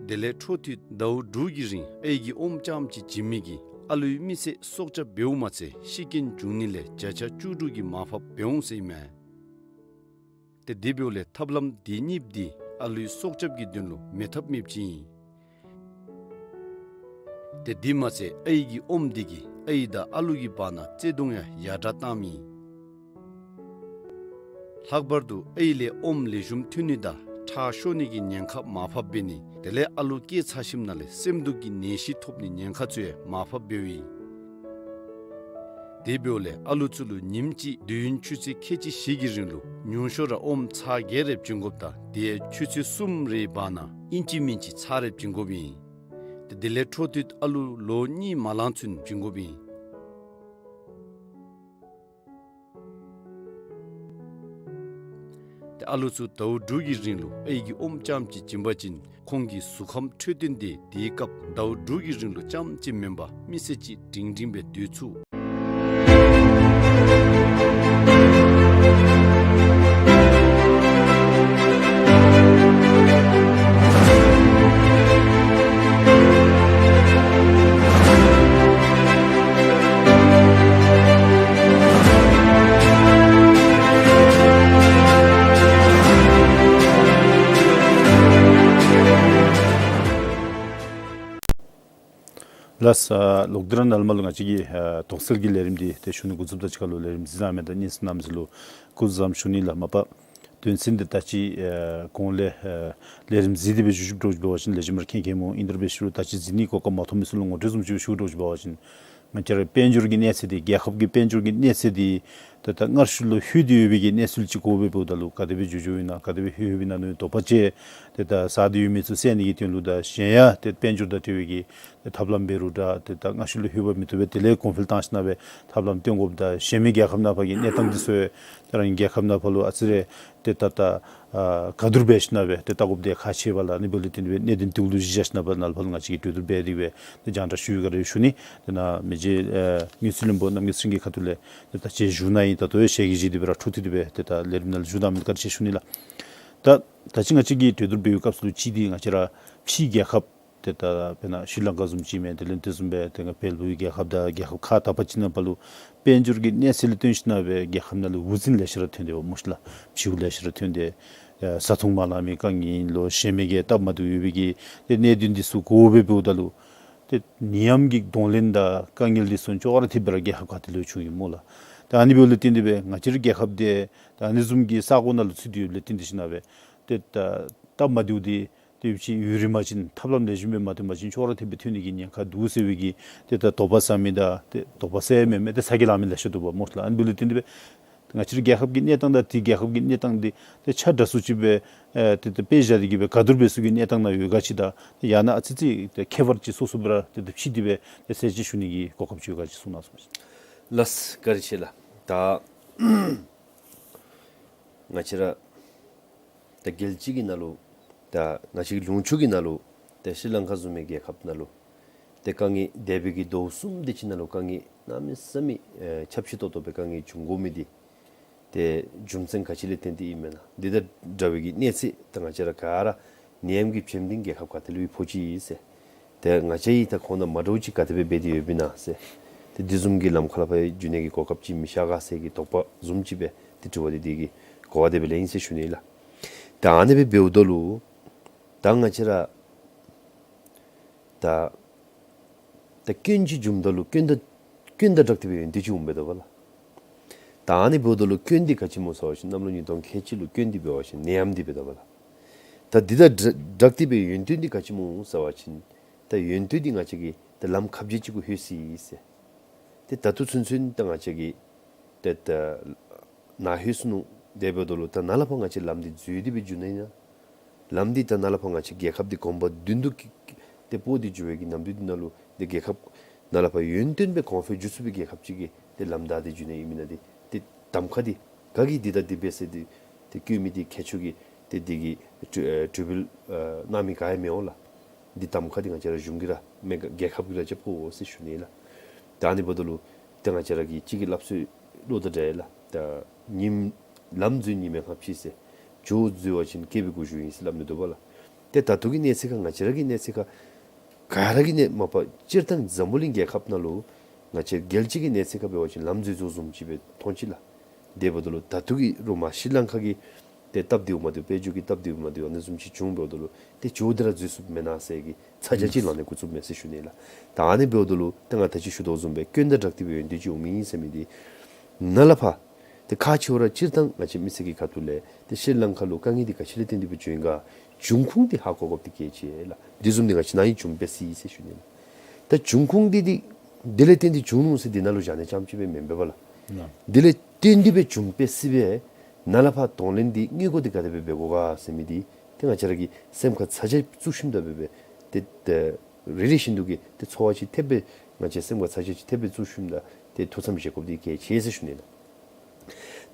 དེ་ལས་འཕྲོ་མཐུད་ཟླཝ་དྲུག་གི་རིང་ཨའི་གི་ཨོམ་རྐྱངམ་ཅིག་བྱིན་མི་གིས་ཨ་ལུའི་མི་ཚེ་སྲོག་སྐྱབས་འབདཝ་མ་ཚད་ཤི་རྐྱེན་འབྱུང་ནི་ལས་བརྒྱ་ཆ་བཅུ་དྲུག་གིས་མར་ཕབ་འབད་འོང་ཟེར་ཨིན་མས། ཏེ་དེ་འབདཝ་ལས་ཐབས་ལམ་དེ་གཉིས་པོ་འདི་ཨ་ལུའི་སྲོག་སྐྱབས་ཀྱི་དོན་ལུ་མེད་ཐབས་མེདཔ་ཅིག་ཨིན། ཏེ་དེ་མ་ཚད་ཨའི་གི་ཨོམ་འདི་གིས་ཨའི་དང་ཨ་ལུ་གི་བར་ན་བརྩེ་གདུང་ཡང་ཡར་དྲག་བཏངམ་ཨིན། ལྷག་པར་དུ་ཨའི་ལས་ཨོམ་ལེགས་ཤོམ་ཐོན་ནི་དང་ཁྲག་ཤོར་ནི་གི་ཉེན་ཁ་མར་ཕབ་འབད་ནི་དེ་ལས་ཨ་ལུ་སྐྱེ་ཚར་ཞིནམ་ལས་སེམས་སྡུག་གི་ནད་གཞི་ཐོབ་ནི་ཉེན་ཁ་ཚུ་ཡང་མར་ཕབ་འབདཝ་ཨིན། དེ་འབདཝ་ལས་ཨ་ལུ་ཚུ་ལུ་ཉིནམ་གཅིག་དུས་ཡུན་ཆུ་ཚོད་ཁལ་གཅིག་བཞི་གི་རིང་ལུ་ཉུང་ཤོས་ར་ཨོམ་ཚར་བརྒྱད་རེ་བྱིན་དགོཔ་དང་དེ་ཡང་ཆུ་ཚོད་གསུམ་རེའི་བར་ན་ཨིན་ཅི་མིན་ཅི་ཚར་རེ་བྱིན་དགོཔ་ཨིན། ཏེ་དེ་ལས་འཕྲོ་མཐུད་ཨ་ལུ་ལོ་གཉིས་མ་ལང་ཚུན་བྱིན་དགོཔ་ཨིན། ཏེ་ཨ་ལུ་ཚུ་ཟླཝ་དྲུག་གི་རིང་ལུ་ཨའི་གི་ཨོམ་རྐྱངམ་ཅིག་བྱིན་པ་ཅིན་ཁོང་གི་གཟུགས་ཁམས་འཕྲོད་བསྟེན་དེ་དེའི་སྐབས་ཟླཝ་དྲུག་གི་རིང་ལུ་རྐྱངམ་ཅིག་མེན་པར་མི་ཚེ་གཅིག་སྒྲིང་སྒྲིང་སྦེ་སྡོད་ཚུགས། ལགས། ཨ་ལོག་སྟེ་ར་ནཱ་ལས་མར་ལུ་ང་བཅས་ཀྱི་ཨ་དོགས་སེལ་གྱི་ལས་རིམ་འདི་ཏེ་ཞུ་ནི་འགོ་བཙུགསཔ་དང་གཅིག་ཁར་ལུ་ལས་རིམ་གཟིགས་གནང་མི་དང་གཉིས་སུ་གནམ་མེད་ས་མེད་ལུ་སྐུ་གཟུགས་བཟང་ཞུ་ནི་ལགས། མ་པ་དོན་ཚན་འདི་ད་ཅི་ཨ་གོང་ལས་ཨ་ལས་རིམ་གཟིགས་ཏེ་སྦེ་བཞུགས་བཞུགསཔ་འདྲཝ་ཅིན་ལེགས་ཤོམ་ར་མཁྱེན་མཁྱེནམ་འོང་། ཨིན་རུང་འབད་ཞུ་རུང་ད་ཅི་གཟིགས་ནི་གོ་སྐབས་མ་ཐོབ་མི་ཚུ་ལུ་ངོ་སྤྲོད་བཟུམ་ཅིག་ཞུ་འདྲཝ་ཅིག་འབད་བ་ཅིན་ང་བཅས་ར་དཔལ་འབྱོར་གྱི་གནས་ཚད་འདི་རྒྱལ་ཁབ་ཀྱི་དཔལ་འབྱོར་གྱི་གནས་ཚད་འདི་ཏེ་ད་སྔར་ཤུལ་ལུ་ལྷོད་དེ་ཡོད་པའི་གི་གནས་ཚུལ་ཅིག་གོཝ་སྦེ་འབདཝ་ད་ལུ་ག་དེ་སྦེ་འགྱོ་འགྱོཝ་ཨིན་ན་ག་དེ་སྦེ་ལྷོད་ལྷོདཔ་ཨིན་ན་ནི་དོགས་པ་ཅིག་ཏེ་ད་ཟ་སྟེ་ཡོད་མི་ཚུ་བསལ་ནི་གི་དོན་ལུ་དང་གཞན་ཡང་ཏེ་དཔལ་འབྱོར་དང་འབྲེལ་བའི་གི་ཏེ་ཐབས་ལམ་འབད་རུང་འདྲ་ཏེ་ད་སྔར་ཤུལ་ལུ་ལྷོད་པ་མི་བཏུབ་པས། དེ་ལས་གོང་འཕེལ་བཏང་ཞིནམ་སྦེ་ཐབས་ལམ་སྟོན་དགོཔ་དང་གཞན་མི་རྒྱལ་ཁབ་ནང་ཕར་གྱི་གནས་སྟངས་འདི་ཚུ་ཏེ་རང་གི་རྒྱལ་ཁབ་ནང་ཕར་ལུ་ཨ་ཙི་རེ་ཏེ་ད་ད་ཨ་ག་བསྡུར་འབད་ཞིནམ་སྦེ་ཏེ་བལྟ་དགོཔ་འདི་ཁག་ཆེ་བས་ལགས། ཨ་ནི་འབདཝ་ལས་བརྟེན་ཏེ་སྦེ་གནད་དོན་འདི་གུ་ལུ་གཞི་བཞག་ཞིནམ་སྦེ་ནཱ་ལས་ཕར་ལུ་ང་བཅས་ཀྱིས་གྲོས་བསྡུར་འབད་དེ་སྦེ་ཏེ་རྒྱང་བསྒྲགས་ཞུ་ཡི་ག་ར་ཞུ་ནི། ཏེ་ནཱ་མི་རྗེ་ཨེ་དངུལ་རྩིས་བློན་པོ་གནམ་མེད་ས་མེད་ཀྱི་ཁ་ཐུག་ལས་ཏེ་ད་ཅི་ཞུ་ནི་ཨིན། ད་ལྟོ་ཡང་ཞལ་གྱིས་བཞེས་ཏེ་སྦེ་ར་འཕྲོ་མཐུད་དེ་སྦེ་ཏེ་ད་ལས་རིམ་ནང་ལུ་བཞུགས་གནང་མི་ག་ར་ཞུ་ནི་ལགས། ད་ད་ཅི་ང་བཅས་ཀྱིས་གྲོས་བསྡུར་འབད་བའི་སྐབས་སུ་ལུ་ཅིག་འདི་ང་བཅས་ར་ཕྱིའི་རྒྱལ་ཁབ་ཏེ་ད་དཔེར་ན་ཤྲི་ལང་ཀ་བཟུམ་ཅིག་མས། དེ་ལས་དེ་བཟུམ་སྦེ་ཏེ་ང་བལ་པོའི་རྒྱལ་ཁབ་དང་རྒྱལ་ཁབ་ཁག་དག་པ་ཅིག་ནང་ཕར་ལུ་དཔལ་འབྱོར་གྱི་གནས་ཚད་ལུ་བརྟེན་ཞིནམ་སྦེ་རྒྱལ་ཁབ་ནང་ལུ་འུ་ཚུགས་ལེ་ཤ་ར་ཐོན་ཏེ་འབདཝ་སྨོ་ཤིག་ལགས། བྱིའུ་ལེ་ཤ་ར་ཐོན་ཏེ་ཨེ་བཟའ་འཐུང་མ་ལང་མི་དཀའ་ངལ་ལོ་གཞན་མི་གི་སྟབས་མ་བདེཝ་ཡོད་པའི་གི་ཏེ་གནད་དོན་འདི་ཚུ་གོཝ་སྦེ་འབདཝ་ད་ལུ་ཏེ་ནད་ཡམས་ཀྱི་གདོང་ལེན་དང་དཀའ་ངལ་འདི་ཚུ་ཅོག་ར་འཐདཔ་སྦེ་ར་རྒྱལ་ཁབ་ཁག་དེ་ལུ་བྱུང་ཡི་སྨོ་ལགས། ཏེ་ཨ་ནི་འབདཝ་ལས་བརྟེན་ཏེ་སྦེ་ང་བཅས་རའི་རྒྱལ་ཁབ་འདི་ཏེ་ཨ་ནི་བཟུམ་གྱི་ས་གོ་ནང་ལུ་ཚུད་དེ་ཡོདཔ་ལས་བརྟེན་ཏེ་ཞིནམ་སྦེ་ཏེ་ད་སྟབས་མ་བདེཝ་འདི་ཏེ་ཡུན་རིངམོ་ཅིག་ཐབས་ལམ་ལེགས་ཤོམ་སྦེ་མ་སྟོན་པ་ཅིན་ཅོག་ར་འཐདཔ་སྦེ་ཐོན་ནི་གི་ཉེན་ཁ་འདུག་ཟེར་བའི་གི་ཏེ་ད་དོགས་པ་ཟ་མི་དང་ཏེ་དོགས་པ་ཟ་ཡང་མེན་མས། ཏེ་ཚ་གྱང་ལང་མི་ལེ་ཤ་འདུག་པ་སྨོ་ལགས། ཨ་ནི་འབདཝ་ལས་བརྟེན་ཏེ་སྦེ་ང་བཅས་རའི་རྒྱལ་ཁབ་ཀྱི་གནས་སྟངས་དང་དེའི་རྒྱལ་ཁབ་ཀྱི་གནས་སྟངས་འདི་ཏེ་ཆ་འདྲ་སུ་ཅིག་སྦེ་ཨེ་ཏེ་ཏེ་དཔེ་བཞག་སྟེ་གི་སྦེ་ག་བསྡུར་འབད་ས་གི་གནས་སྟངས་ནང་ཡོད་ག་ཅིག་དང་ཡང་ན་ཨ་ཙི་ཙི་ཏེ་ཁྱད་པར་ཅིག་སོ་སོ་སྦེ་ར་ཏེ་ཏེ་ཕྱེ་སྟེ་སྦེ་ཏེ་གསལ་བཤད་ཞུ་ནི་གི་གོ་སྐབས་ཅིག་ཡོད་ག་ཅིག་གསུང་གནང་ཟེར་ཞུ་ནི། ལགས། བཀའ་དྲིན་ཆེ་ལགས། ད་ང་བཅས་ར་ད་རྒྱལ་སྤྱི་གི་ནང་ལུ་ད་ང་བཅས་ཀྱི་ལུང་ཕྱོགས་ཀྱི་ནང་ལུ་ད་ཤྲི་ལང་ཀ་བཟུམ་མའི་རྒྱལ་ཁབ་ནང་ལུ་ཏེ་དཀའ་ངལ་འདས་པའི་གི་ཟླཝ་གསུམ་དེ་ཅིག་ནང་ལུ་དཀའ་ངལ་གནམ་མེད་ས་མེད་ཨེ་ཁྱབ་ཆེ་ཏོག་ཏོ་སྦེ་དཀའ་ངལ་བྱུང་དགོ་མི་འདི་ཏེ་རྒྱུ་མཚན་ག་ཅི་ལས་བརྟེན་ཏེ་ཨིན་མེན་ན། འདི་དང་འདྲ་བའི་གི་གནས་ཚད་ད་ང་བཅས་ར་ག་ར་ནད་ཡམས་ཀྱི་བྱེམ་ལྡན་རྒྱལ་ཁབ་ག་ཏེ་ལུ་ཡང་ཕོག་ཅི་ཟེར། ཏེ་ང་བཅས་ཡང་ད་ཁོང་དང་མ་འདྲཝ་ཅིག་ག་དེ་སྦེ་འབད་དེ་ཡོདཔ་ཨིན་ན་ཟེར། དེ་བཟུམ་གྱི་ལམ་ཁ་ལུ་ཕར་འགྱོ་ནི་གི་གོ་སྐབས་ཅིག་མི་ཤར་ག་ཟེར་གྱི་དོགས་པ་བཟུམ་ཅིག་སྦེ་ཏེ་དྲི་བ་འདི་དེ་གི་གོ་བ་དེ་སྦེ་ལེན་ཡི་ཟེར་ཞུ་ནི་ལགས། ད་ཨ་ནི་སྦེ་འབདཝ་ད་ལུ་ད་ང་བཅས་ར་ད་ད་སྐྱོན་ཅིག་བྱུངམ་ད་ལུ་སྐྱོན་དང་སྐྱོན་དང་སྦྲགས་ཏེ་སྦེ་ཡོན་ཏན་ཅིག་འོངམ་འབདཝ་ད་ལགས། ད་ཨ་ནི་འབདཝ་ད་ལུ་སྐྱོན་འདི་ག་ཅི་སྨོ་ཟེར་བ་ཅིན་གནམ་ལོ་ཉིས་སྟོང་ཁལ་གཅིག་ལུ་སྐྱོན་འདི་འབད་བ་ཅིན་ནད་ཡམས་འདི་འབདཝ་ད་ལགས། ད་འདི་དང་སྦྲགས་ཏེ་སྦེ་ཡོན་ཏན་འདི་ག་ཅི་སྨོ་ཟེར་བ་ཅིན་ད་ཡོན་ཏན་འདི་ང་བཅས་ཀྱི་ད་ལམ་ཁ་བརྗེ་ཅིག་གུ་ལྷོད་ཅི་ཟེར། ཏེ་ད་ལྟོ་ཚུན་ཚོད་ད་ང་བཅས་ཀྱི་ཏེ་ད་ནཱ་ལྷོད་སོ་ནུག། དེ་འབདཝ་ད་ལུ་ད་ནཱ་ལས་ཕར་ང་བཅས་ལམ་འདི་འཛོལ་ཏེ་སྦེ་འགྱོ་ནི་ཨིན་ན། ལམ་འདི་ད་ནཱ་ལས་ཕར་ང་བཅས་རྒྱལ་ཁབ་འདི་གོང་བརྡུང་དོ་གི་ཏེ་སྤོ་སྟེ་འགྱོ་བའི་གི་ནམ་དུས་འདི་ནང་ལུ་ཏེ་རྒྱལ་ཁབ་ནཱ་ལས་ཕར་ཡོན་ཏན་སྦེ་གོང་འཕེལ་འགྱོ་ཚུགས་པའི་རྒྱལ་ཁབ་ཅིག་གི་ཏེ་ལམ་བདའ་སྟེ་འགྱོ་ནི་ཨིན་མེན་ན། ཏེ་ཏེ་གདམ་ཁ་འདི་ག་གིས་འདི་དང་འདི་འབད་ཟེར་ཏེ་ཏེ་བཀོད་མི་འདི་ཁྱད་ཆོས་ཀྱི་ཏེ་འདི་གི་གྲོས་ཨེ་གྲོས་འབུལ་ཨེ་གནང་མི་ག་ཡང་མི་འོང་ལགས། འདི་གདམ་ཁ་འདི་ང་བཅས་ར་གཞུང་གིས་ར་མེན་ག་རྒྱལ་ཁབ་ཀྱིས་ར་རྐྱབ་དགོ་ཟེར་ཞུ་ནི་ལགས། ད་ཨ་ནི་འབདཝ་ད་ལུ་ཏེ་ང་བཅས་ར་གི་གཅིག་གི་སླབ་སྲོལ་ལུ་ད་འདྲ་ལགས། ད་ཉིམ་ལམ་འཛོལ་ཉི་མའི་སྔ་ཕྱི་ཟེར། ཇོ་འཛོལ་བ་ཅིན་སྐྱེས་པའི་སྒོ་ཞུགས་ཨིན་ཟེར་སླབ་ནི་འདུག་པ་ལགས། ཏེ་ད་ལྟོ་གི་གནས་ཚད་ཁར་ང་བཅས་ར་གི་གནས་ཚད་ཁར་ག་ར་གི་གནས་མ་པ་སྤྱིར་བཏང་འཛམ་བུ་གླིང་རྒྱལ་ཁབ་ནང་ལུ་ང་བཅས་རྒྱལ་སྤྱི་གི་གནས་ཚད་ཁར་འབད་བ་ཅིན་ལམ་འཛོལ་འཛོལཝ་བཟུམ་ཅིག་སྦེ་མཐོང་ཅི་ལགས། དེ་འབདཝ་ད་ལུ་ད་ལྟོ་གི་རུང་མ་ཤྲི་ལང་ཀ་གི་ཏེ་སྟབས་བདེཝ་མ་བདེཝ་དཔལ་འབྱོར་གྱི་སྟབས་བདེཝ་མ་བདེཝ་ཨ་ནི་བཟུམ་ཅིག་བྱུང་འབདཝ་ད་ལུ་ཏེ་ཇོ་འདི་ར་འཛོལ་ཚུགསཔ་མེན་ན་ཟེར་གྱི་ཚ་གྱང་ཅིག་ལང་ནི་འགོ་བཙུགསཔ་མས་ཟེར་ཞུ་ནི་ལགས། ད་ཨ་ནི་འབདཝ་ད་ལུ་ཏེ་ང་ད་ཅི་ཞུ་དོ་བཟུམ་སྦེ་སྐྱོན་དང་སྦྲགས་ཏེ་སྦེ་ཡོན་ཏན་ཅིག་འོང་མི་ཨིན་ཟེར་མི་འདི་ནཱ་ལས་ཕར་ཏེ་ཁག་ཆེ་བ་ར་སྤྱིར་བཏང་ང་བཅས་མི་སེར་གྱི་ཁ་ཐུག་ལས་ཏེ་ཤྲི་ལང་ཀ་ལུ་དཀའ་ངལ་འདི་ག་ཅི་ལས་བརྟེན་ཏེ་སྦེ་བྱུང་ཡི་ག་འབྱུང་ཁུངས་འདི་ཧ་གོ་དགོཔ་འདི་གལ་ཆེ་ལགས། འདི་བཟུམ་འདི་ང་བཅས་ནཱ་ཡང་བྱུང་སྦེ་སྲིད་ཟེར་ཞུ་ནི་ལགས། ད་འབྱུང་ཁུངས་འདི་འདི་འདི་ལས་བརྟེན་ཏེ་བྱུང་ནུག་ཟེར་འདི་ནང་ལུ་བཞག་ནི་རྐྱངམ་ཅིག་སྦེ་མེན་པས་པ་ལགས། ལགས། འདི་ལས་བརྟེན་ཏེ་སྦེ་བྱུང་སྦེ་སྲིད་པས། ནཱ་ལས་ཕར་གདོང་ལེན་འདི་དངུལ་སྒོར་འདི་ག་དེ་སྦེ་འབད་དགོ་ག་ཟེར་མི་འདི་ཏེ་ང་བཅས་ར་གིས་སེམས་ཁར་ཚ་གྱང་བཙུགས་ཞིནམ་ད་འབད་སྦེ་ཏེ་ཏེ་རེ་རེ་བཞིན་དུ་གི་ཏེ་ཚོར་བ་ཅིག་ཐེབས་སྦེ་ང་བཅས་སེམས་ཁར་ཚ་གྱང་ཅིག་ཐེབས་སྦེ་བཙུགས་ཞིནམ་ད་ཏེ་ཐུགས་བསམ་བཞེས་དགོཔ་འདི་གལ་ཆེ་ཟེར་ཞུ་ནི་ལགས།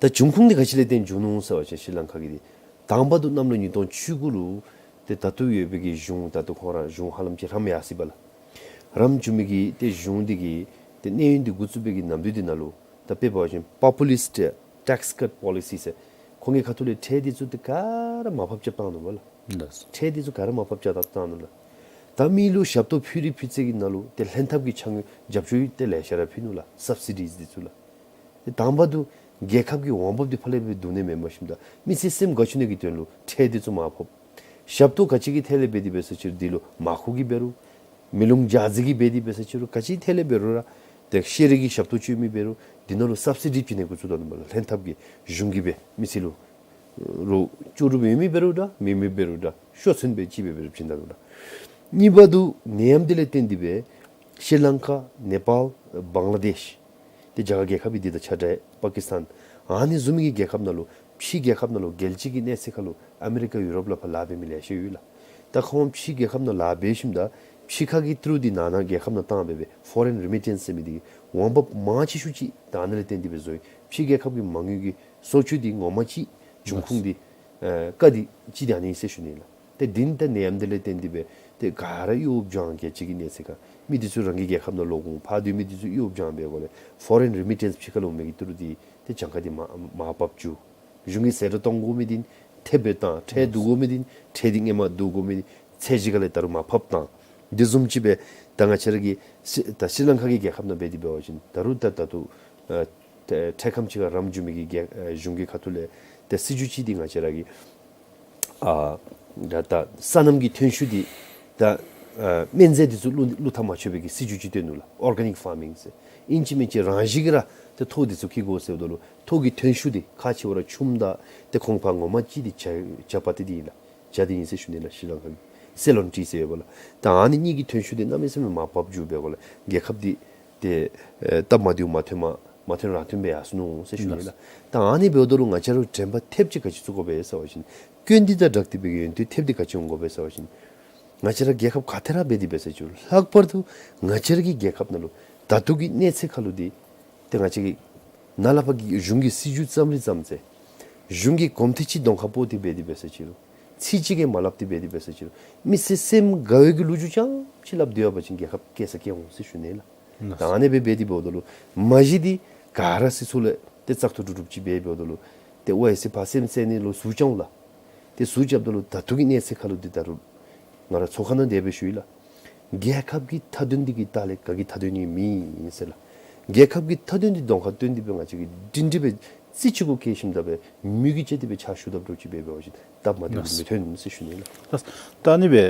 ད་འབྱུང་ཁུངས་འདི་ག་ཅི་ལས་བརྟེན་བྱུང་ནུག་ཟེར་བ་ཅིན་ཤྲི་ལང་ཀ་གི་འདི་དང་པ་དུ་གནམ་ལོ་ཉིས་སྟོང་བཅུ་དགུ་ལུ་ཏེ་ད་ལྟོ་ཡོད་པའི་གི་གཞུང་ད་ལྟོ་ཁོང་ར་གཞུང་ཧ་ལམ་ཅིག་རམ་ཡར་སོ་ཡི་པ་ལགས། རམ་བྱུང་མི་གི་ཏེ་གཞུང་འདི་གི་ཏེ་གནས་ཡུན་འདི་འགོ་བཙུགས་པའི་གི་ནམ་དུས་འདི་ནང་ལུ་ད་དཔེ་འབད་བ་ཅིན་པོ་པུ་ལིསཊ་ཊེགསི་ཀཊ་པོ་ལི་སི་ཟེར་ཁོང་གི་ཁ་ཐུག་ལས་ཁྲལ་འདི་ཚུ་ཏེ་ག་ར་མར་ཕབ་རྐྱབ་བཏང་ནུག་པ་ལགས། ལགས། ཁྲལ་འདི་ཚུ་ག་ར་མར་ཕབ་རྐྱབ་བཏང་ནུག་ལགས། ད་མི་ལུ་ཞབས་ཏོག་ཕུལ་རི་ཕུལ་ཚད་ཀྱི་ནང་ལུ་ཏེ་ལྷན་ཐབས་ཀྱི་ཆ་དངུལ་རྒྱབ་སྐྱོར་ཡང་ཏེ་ལེ་ཤ་ར་ཕུལ་ནུག་ལགས། སབ་སི་ཌིས་འདི་ཚུ་ལགས། ཏེ་དང་པ་དུ་རྒྱལ་ཁབ་ཀྱི་འོང་འབབ་འདི་ཕར་ལས་སྦེ་བསྡུ་ནི་མེན་པར་ཞིནམ་ད་མི་སེར་སེམས་དགའ་བཅུག་ནི་གི་དོན་ལུ་ཁྲལ་འདི་ཚུ་མར་ཕབ། ཞབས་ཏོག་ག་ཅི་གི་ཐད་ལས་འབད་དེ་འབད་ས་ཅིག་རུང་འདི་ལུ་མར་ཁུ་གིས་འབད་རུང་མེ་རླུང་འཇའ་ཟེར་གྱིས་འབད་དེ་འབད་ས་ཅིག་རུང་ག་ཅི་ཐད་ལས་འབད་རུང་ར་ཏེ་ཤེས་རིག་གི་ཞབས་ཏོག་སྤྱོད་མི་འབད་རུང་འདི་ནང་ལུ་སབ་སི་ཌི་བྱིན་ནི་འགོ་བཙུགས་ད་ནུག་པ་ལགས། ལྷན་ཐབས་ཀྱི་གཞུང་གིས་སྦེ་མི་སེར་ལུ་རོགས་ལྕོགས་གྲུབ་ཡོད་མི་འབད་རུང་འདྲ་མེད་མི་འབད་རུང་འདྲ་ཤོག་ཚོད་སྦེ་ཅིག་སྦེ་འབད་རུང་བྱིན་ད་ནུག་ལགས། གཉིས་པ་དུ་ནད་ཡམས་འདི་ལས་བརྟེན་ཏེ་སྦེ་ཤྲི་ལང་ཀ་ནེ་པཱལ་བང་ལ་དེཤ་ཏེ་རྒྱ་གར་རྒྱལ་ཁབ་ཀྱི་འདི་དང་ཆ་འདྲ་པ་ཀིསི་ཐན་ཨ་ནི་བཟུམ་གྱི་རྒྱལ་ཁབ་ནང་ལུ་ཕྱི་རྒྱལ་ཁབ་ནང་ལུ་རྒྱལ་སྤྱི་གི་གནས་ཚད་ཁར་ལུ་ཨ་མི་རི་ཀ་ཡུ་རོབ་ལས་ཕར་ལཱ་འབད་མི་ལེ་ཤ་ཡོད་ལགས། ད་ཁོང་ཕྱི་རྒྱལ་ཁབ་ནང་ལཱ་འབད་ཞིནམ་ད་ཕྱི་ཁ་གི་ཏི་རུ་འདི་ནང་ན་རྒྱལ་ཁབ་ནང་བཏང་སྦེ་སྦེ་ཕོ་རེན་རི་མི་ཊེནསི་ཟེར་མི་འདི་འོང་འབབ་མང་ཆེ་ཤོས་ཅིག་ད་ཨ་ནི་ལས་བརྟེན་ཏེ་སྦེ་བཟོ་ཡི། ཕྱི་རྒྱལ་ཁབ་ཀྱི་མ་དངུལ་གྱི་གསོག་བཅོས་འདི་ངོ་མ་ཅིག་འབྱུང་ཁུངས་འདི་ཨེ་བཀག་སྟེ་ཅིག་ད་ཨ་ནི་ཟེར་ཞུ་ནི་ལགས། ཏེ་འདི་ནི་ད་ནད་ཡམས་འདི་ལས་བརྟེན་ཏེ་སྦེ་ཏེ་ག་ར་གཡོ་འབྱང་རྒྱལ་སྤྱི་གི་གནས་ཚད་ཁར་མི་འདི་ཚུ་རང་གི་རྒྱལ་ཁབ་ནང་ལོག་འོང་། ཕར་སྡོད་མི་འདི་ཚུ་གཡོ་འབྱང་འབད་དགོ་ལས་ཕོ་རེན་རི་མི་ཊེནསི་ཕྱི་ཁ་ལུ་འོང་མི་གི་ཏི་རུ་འདི་ཏེ་གྱངས་ཁ་འདི་མར་མར་ཕབ་བཅུག། གཞུང་གིས་ཟད་འགྲོ་གཏང་དགོ་མི་འདི་ཐེབས་སྦེ་བཏང་། ཁྲལ་བསྡུ་དགོ་མི་འདི་ཁྲལ་འདི་སྔོན་མ་བསྡུ་དགོ་མི་འདི་ཚད་གཞི་ཁ་ལས་ད་རུང་མར་ཕབ་བཏང་། འདི་བཟུམ་ཅིག་སྦེ་ད་ང་བཅས་ར་གི་ཤི་ད་ཤྲི་ལང་ཀ་གི་རྒྱལ་ཁབ་ནང་འབད་དེ་འབད་བ་ཅིན་ད་རུང་ད་ད་ལྟོ་ཨ་ཏེ་འཕྲལ་ཁམས་ཅིག་ཁར་རམ་འབྱུང་མི་གི་རྒྱལ་ཨ་གཞུང་གི་ཁ་ཐུག་ལས་ཏེ་སྲིད་བྱུས་ཅིག་འདི་ང་བཅས་ར་གི་ཨ་ད་ད་སོ་ནམ་གྱི་ཐོན་ཤུགས་འདི་ད་ཨ་སྨན་རྫས་འདི་ཚུ་བླུ་བླུ་ཐག་མ་ཆོད་པའི་གི་སྲིད་བྱུས་ཅིག་བཏོན་ནུག་ལགས། ཨོར་གེ་ནིག་ཕར་མིང་ཟེར། ཨིན་ཅི་མིན་ཅི་རང་བཞིན་གྱིས་ར་ཏེ་ཐོག་འདི་ཚུ་འཁྱིལ་དགོ་ཟེརཝ་ད་ལུ་ཐོག་གི་ཐོན་ཤུགས་འདི་ཁག་ཆེ་བ་ར་ཆུངམ་ད་ཏེ་ཁོང་ཕར་ངོ་མ་ཅིག་འདི་ཇ་ཇ་པ་ཏི་འདི་ཨིན་ལགས། ཇ་འདི་ཨིན་ཟེར་ཞུ་ནི་ལགས། ཤྲི་ལང་ཀ་གི་སེ་ལོན་ཊི་ཟེར་ཡོདཔ་ལགས། ད་ཨ་ནི་གཉིས་ཀྱི་ཐོན་ཤུགས་འདི་གནམ་མེད་ས་མེད་མར་བབས་འགྱོ་བའི་སྒོ་ལས་རྒྱལ་ཁབ་འདི་ཏེ་ཨེ་སྟབས་མ་བདེཝ་མ་ཐོན་མ་མ་ཐོན་རང་ཐོན་སྦེ་ཡར་སོ་ནུག་ཟེར་ཞུ་ནི་ལགས། ལགས། ད་ཨ་ནི་འབདཝ་ད་ལུ་ང་བཅས་ར་དྲན་པ་ཐེབས་ཅིག་ག་ཅི་བཙུགས་དགོ་པས་ཟེར་བ་ཅིན་སྐྱོན་འདི་དང་སྦྲགས་ཏེ་སྦེ་ཡོན་ཏན་ཐེབས་འདི་ག་ཅི་འོང་དགོ་པས་ཟེར་བ་ཅིན་ང་བཅས་ར་རྒྱལ་ཁབ་ག་ཏེ་ར་འབད་དེ་འབད་ས་ཅིག་རུང་ལྷག་པར་དུ་ང་བཅས་ར་གི་རྒྱལ་ཁབ་ནང་ལུ་ད་ལྟོ་གི་གནས་ཚད་ཁར་ལུ་འདི་ཏེ་ང་བཅས་ཀྱི་ནཱ་ལས་ཕར་གྱི་གཞུང་གི་སྲིད་བྱུས་བརྩམ་རི་བརྩམ་ཚེ་གཞུང་གི་གོམ་ཐེངས་ཅིག་གདོང་ཁར་སྤོ་སྟེ་འབད་དེ་འབད་ས་ཅིག་རུང་ཚིག་གཅིག་ཀྱང་མ་སླབ་སྟེ་འབད་དེ་འབད་ས་ཅིག་རུང་མི་སེར་སེམས་དགའ་བའི་གི་ལོ་རྒྱུས་རྐྱངམ་ཅིག་སླབ་སྡོད་པ་ཅིན་རྒྱལ་ཁབ་སྐྱེ་ས་སྐྱེ་འོང་ཟེར་ཞུ་ནི་ལགས། ད་ཨ་ནི་སྦེ་འབད་དེ་འབདཝ་ད་ལུ་མ་གཞི་འདི་ག་ར་སྲིད་ཚོགས་ལས་ཏེ་བཙག་འཐུ་གྲུབ་གྲུབ་ཅིག་འབད་འབདཝ་ད་ལུ་ཏེ་ཝའི་སི་ཕར་སེམས་གསལ་ནི་ལུ་ཟུར་བཅར་འོང་ལགས། ཏེ་ཟུར་བཅརཝ་ད་ལུ་ད་ལྟོ་གི་གནས་ཚད་ཁར་ལུ་འདི་ད་རུང་ང་ར་ཚོགས་ཁང་ནང་དེ་སྦེ་ཞུ་ཡི་ལགས། རྒྱལ་ཁབ་ཀྱི་མཐའ་དོན་འདི་གི་ལྟག་ལས་ག་གི་མཐའ་དོན་ཡང་མེད་ཟེར་ལགས། རྒྱལ་ཁབ་ཀྱི་མཐའ་དོན་འདི་གདོང་ཁར་བཏོན་ཏེ་སྦེ་ང་བཅས་ཀྱིས་སྒྲིང་སྒྲི་སྦེ་རྩེ་གཅིག་གུ་བཀལ་ཞིནམ་ད་སྦེ་མུ་གེ་སྤྱད་དེ་སྦེ་ཕྱག་ཞུ་དཔ་འདྲཝ་ཅིག་འབད་བ་ཅིན་སྟབས་མ་བདེཝ་མི་ཐོན་ཟེར་ཞུ་ནི་ལགས། ད་ད་ཨ་ནི་སྦེ་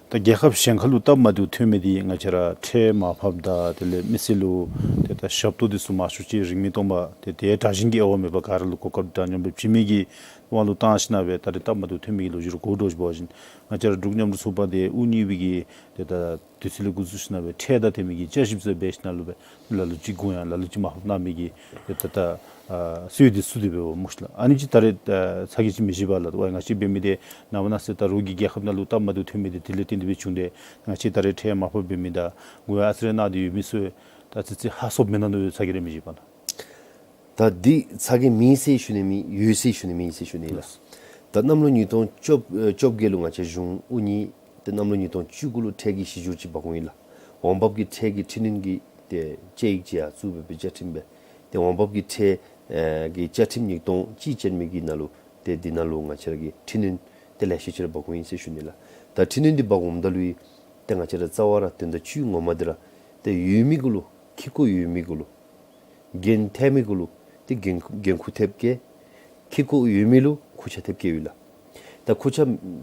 ད་རྒྱལ་ཁབ་གཞན་ཁ་ལུ་སྟབས་མ་བདེཝ་ཐོན་མི་འདི་ང་བཅས་ར་ཁྲལ་མར་ཕབ་དང་དེ་ལས་མི་སེར་ལུ་ཏེ་ད་ཞབས་ཏོག་འདི་ཚུ་མང་ཤོས་ཅིག་རིན་མེད་སྟོང་པ་ཏེ་དེ་དྲག་ཞན་གྱི་དབྱེ་བ་མེད་པར་ག་ར་ལུ་གོ་སྐབས་འདྲ་མཉམ་སྦེ་བྱིན་མི་གི་དབང་ལུ་བཏང་ཞིནམ་ལས་ད་རེས་སྟབས་མ་བདེཝ་ཐོན་མི་གི་ལོ་རྒྱུས་ར་གོ་དོ་ཅིག་འབད་བ་ཅིན་ང་བཅས་ར་འབྲུག་མཉམ་རུབ་ཚོགས་པ་འདི་དབུ་བརྙེས་པའི་གི་ཏེ་ད་དུས་ཚོད་ལས་འགོ་བཙུགས་ཞིནམ་ལས་ཁྲལ་དང་དེ་མི་གི་བསྐྱར་ཞིབ་ཚུ་འབད་ཞིནམ་ལས་སྦེ་ལ་ལུ་ཅིག་དགོངས་ཡངས་ལ་ལུ་ཅིག་མར་ཕབ་གནང་མི་གི་ཏེ་ད་ད་ཨ་སྲོལ་འདི་ཚུ་འདུག་པས་སྨོ་ཤིག་ལགས། ཨ་ནི་ཅིག་ད་རེས་ཨ་ཚ་གྱང་ཅིག་མི་བཞེས་པར་ལགས། ད་ང་བཅས་འབད་མི་འདི་ནངས་པ་གནངས་ཚེ་ད་རོགས་ཀྱི་རྒྱལ་ཁབ་ནང་ལུ་སྟབས་མ་བདེཝ་ཐོན་མི་འདི་དེ་ལས་བརྟེན་ཏེ་སྦེ་བྱུང་སྟེ་ང་བཅས་ད་རེས་ཁྲལ་མར་ཕབ་འབད་མི་དང་དགོངས་ཡངས་ཨ་ཙི་རེ་གནང་སྟེ་ཡོད་མི་ཚུ་ད་ཨ་ཙི་ཅིག་ཧ་སོ་མི་གནང་དོ་ཚ་གྱང་རེ་མི་བཞེས་པར་ལགས། ད་འདི་ཚ་གྱང་མེད་ཟེར་ཞུ་ནི་མེད། ཡོད་ཟེར་ཞུ་ནི་མེད་ཟེར་ཞུ་ནི་ལགས། ད་གནམ་ལོ་ཉིས་སྟོང་བཅོ་ཨེ་བཅོ་བརྒྱད་ལུ་ང་བཅས་གཞུང་དབུ་བརྙེས། ཏེ་གནམ་ལོ་ཉིས་སྟོང་བཅུ་དགུ་ལུ་ཁྲལ་གྱི་གཞི་བསྒྱུར་ཅིག་འབག་འོང་ཡི་ལགས། འོང་འབབ་ཀྱི་ཁྲལ་གྱི་འཕྲི་སྣོན་གྱི་ཏེ་དཔྱད་ཡིག་ཅིག་ཡང་བཙུགས་སྦེ་སྦེ་བཅའ་ཁྲིམས་སྦེ། ཏེ་འོང་འབབ་ཀྱི་ཁྲལ་ཨེ་གི་བཅའ་ཁྲིམས་ཉིས་སྟོང་གཅིག་ཅན་མི་གི་ནང་ལུ་ཏེ་འདི་ནང་ལུ་ང་བཅས་ར་གི་འཕྲི་སྣོན་ཏེ་ལེ་ཤ་ཅིག་ར་འབག་འོང་ཡི་ཟེར་ཞུ་ནི་ལགས། ད་འཕྲི་སྣོན་འདི་འབག་འོངམ་ད་ལུ་ཡང་ཏེ་ང་བཅས་ར་རྩ་བ་ར་དོན་དག་ཅིག་ངོ་མ་འདི་ར་ཏེ་ཡོད་མི་གུ་ལུ་ཁེ་ཀོ་ཡོད་མི་གུ་ལུ་འགན་ཐལ་མི་གུ་ལུ་ཏེ་འགན་འགན་ཁུར་ཐེབས་བཀལ། ཁེ་ཀོ་ཡོད་མི་ལུ་ཁུར་ཆ་ཐེབས་བཀལཝ་ཨིན་ལགས། ད་ཁུར་ཆ་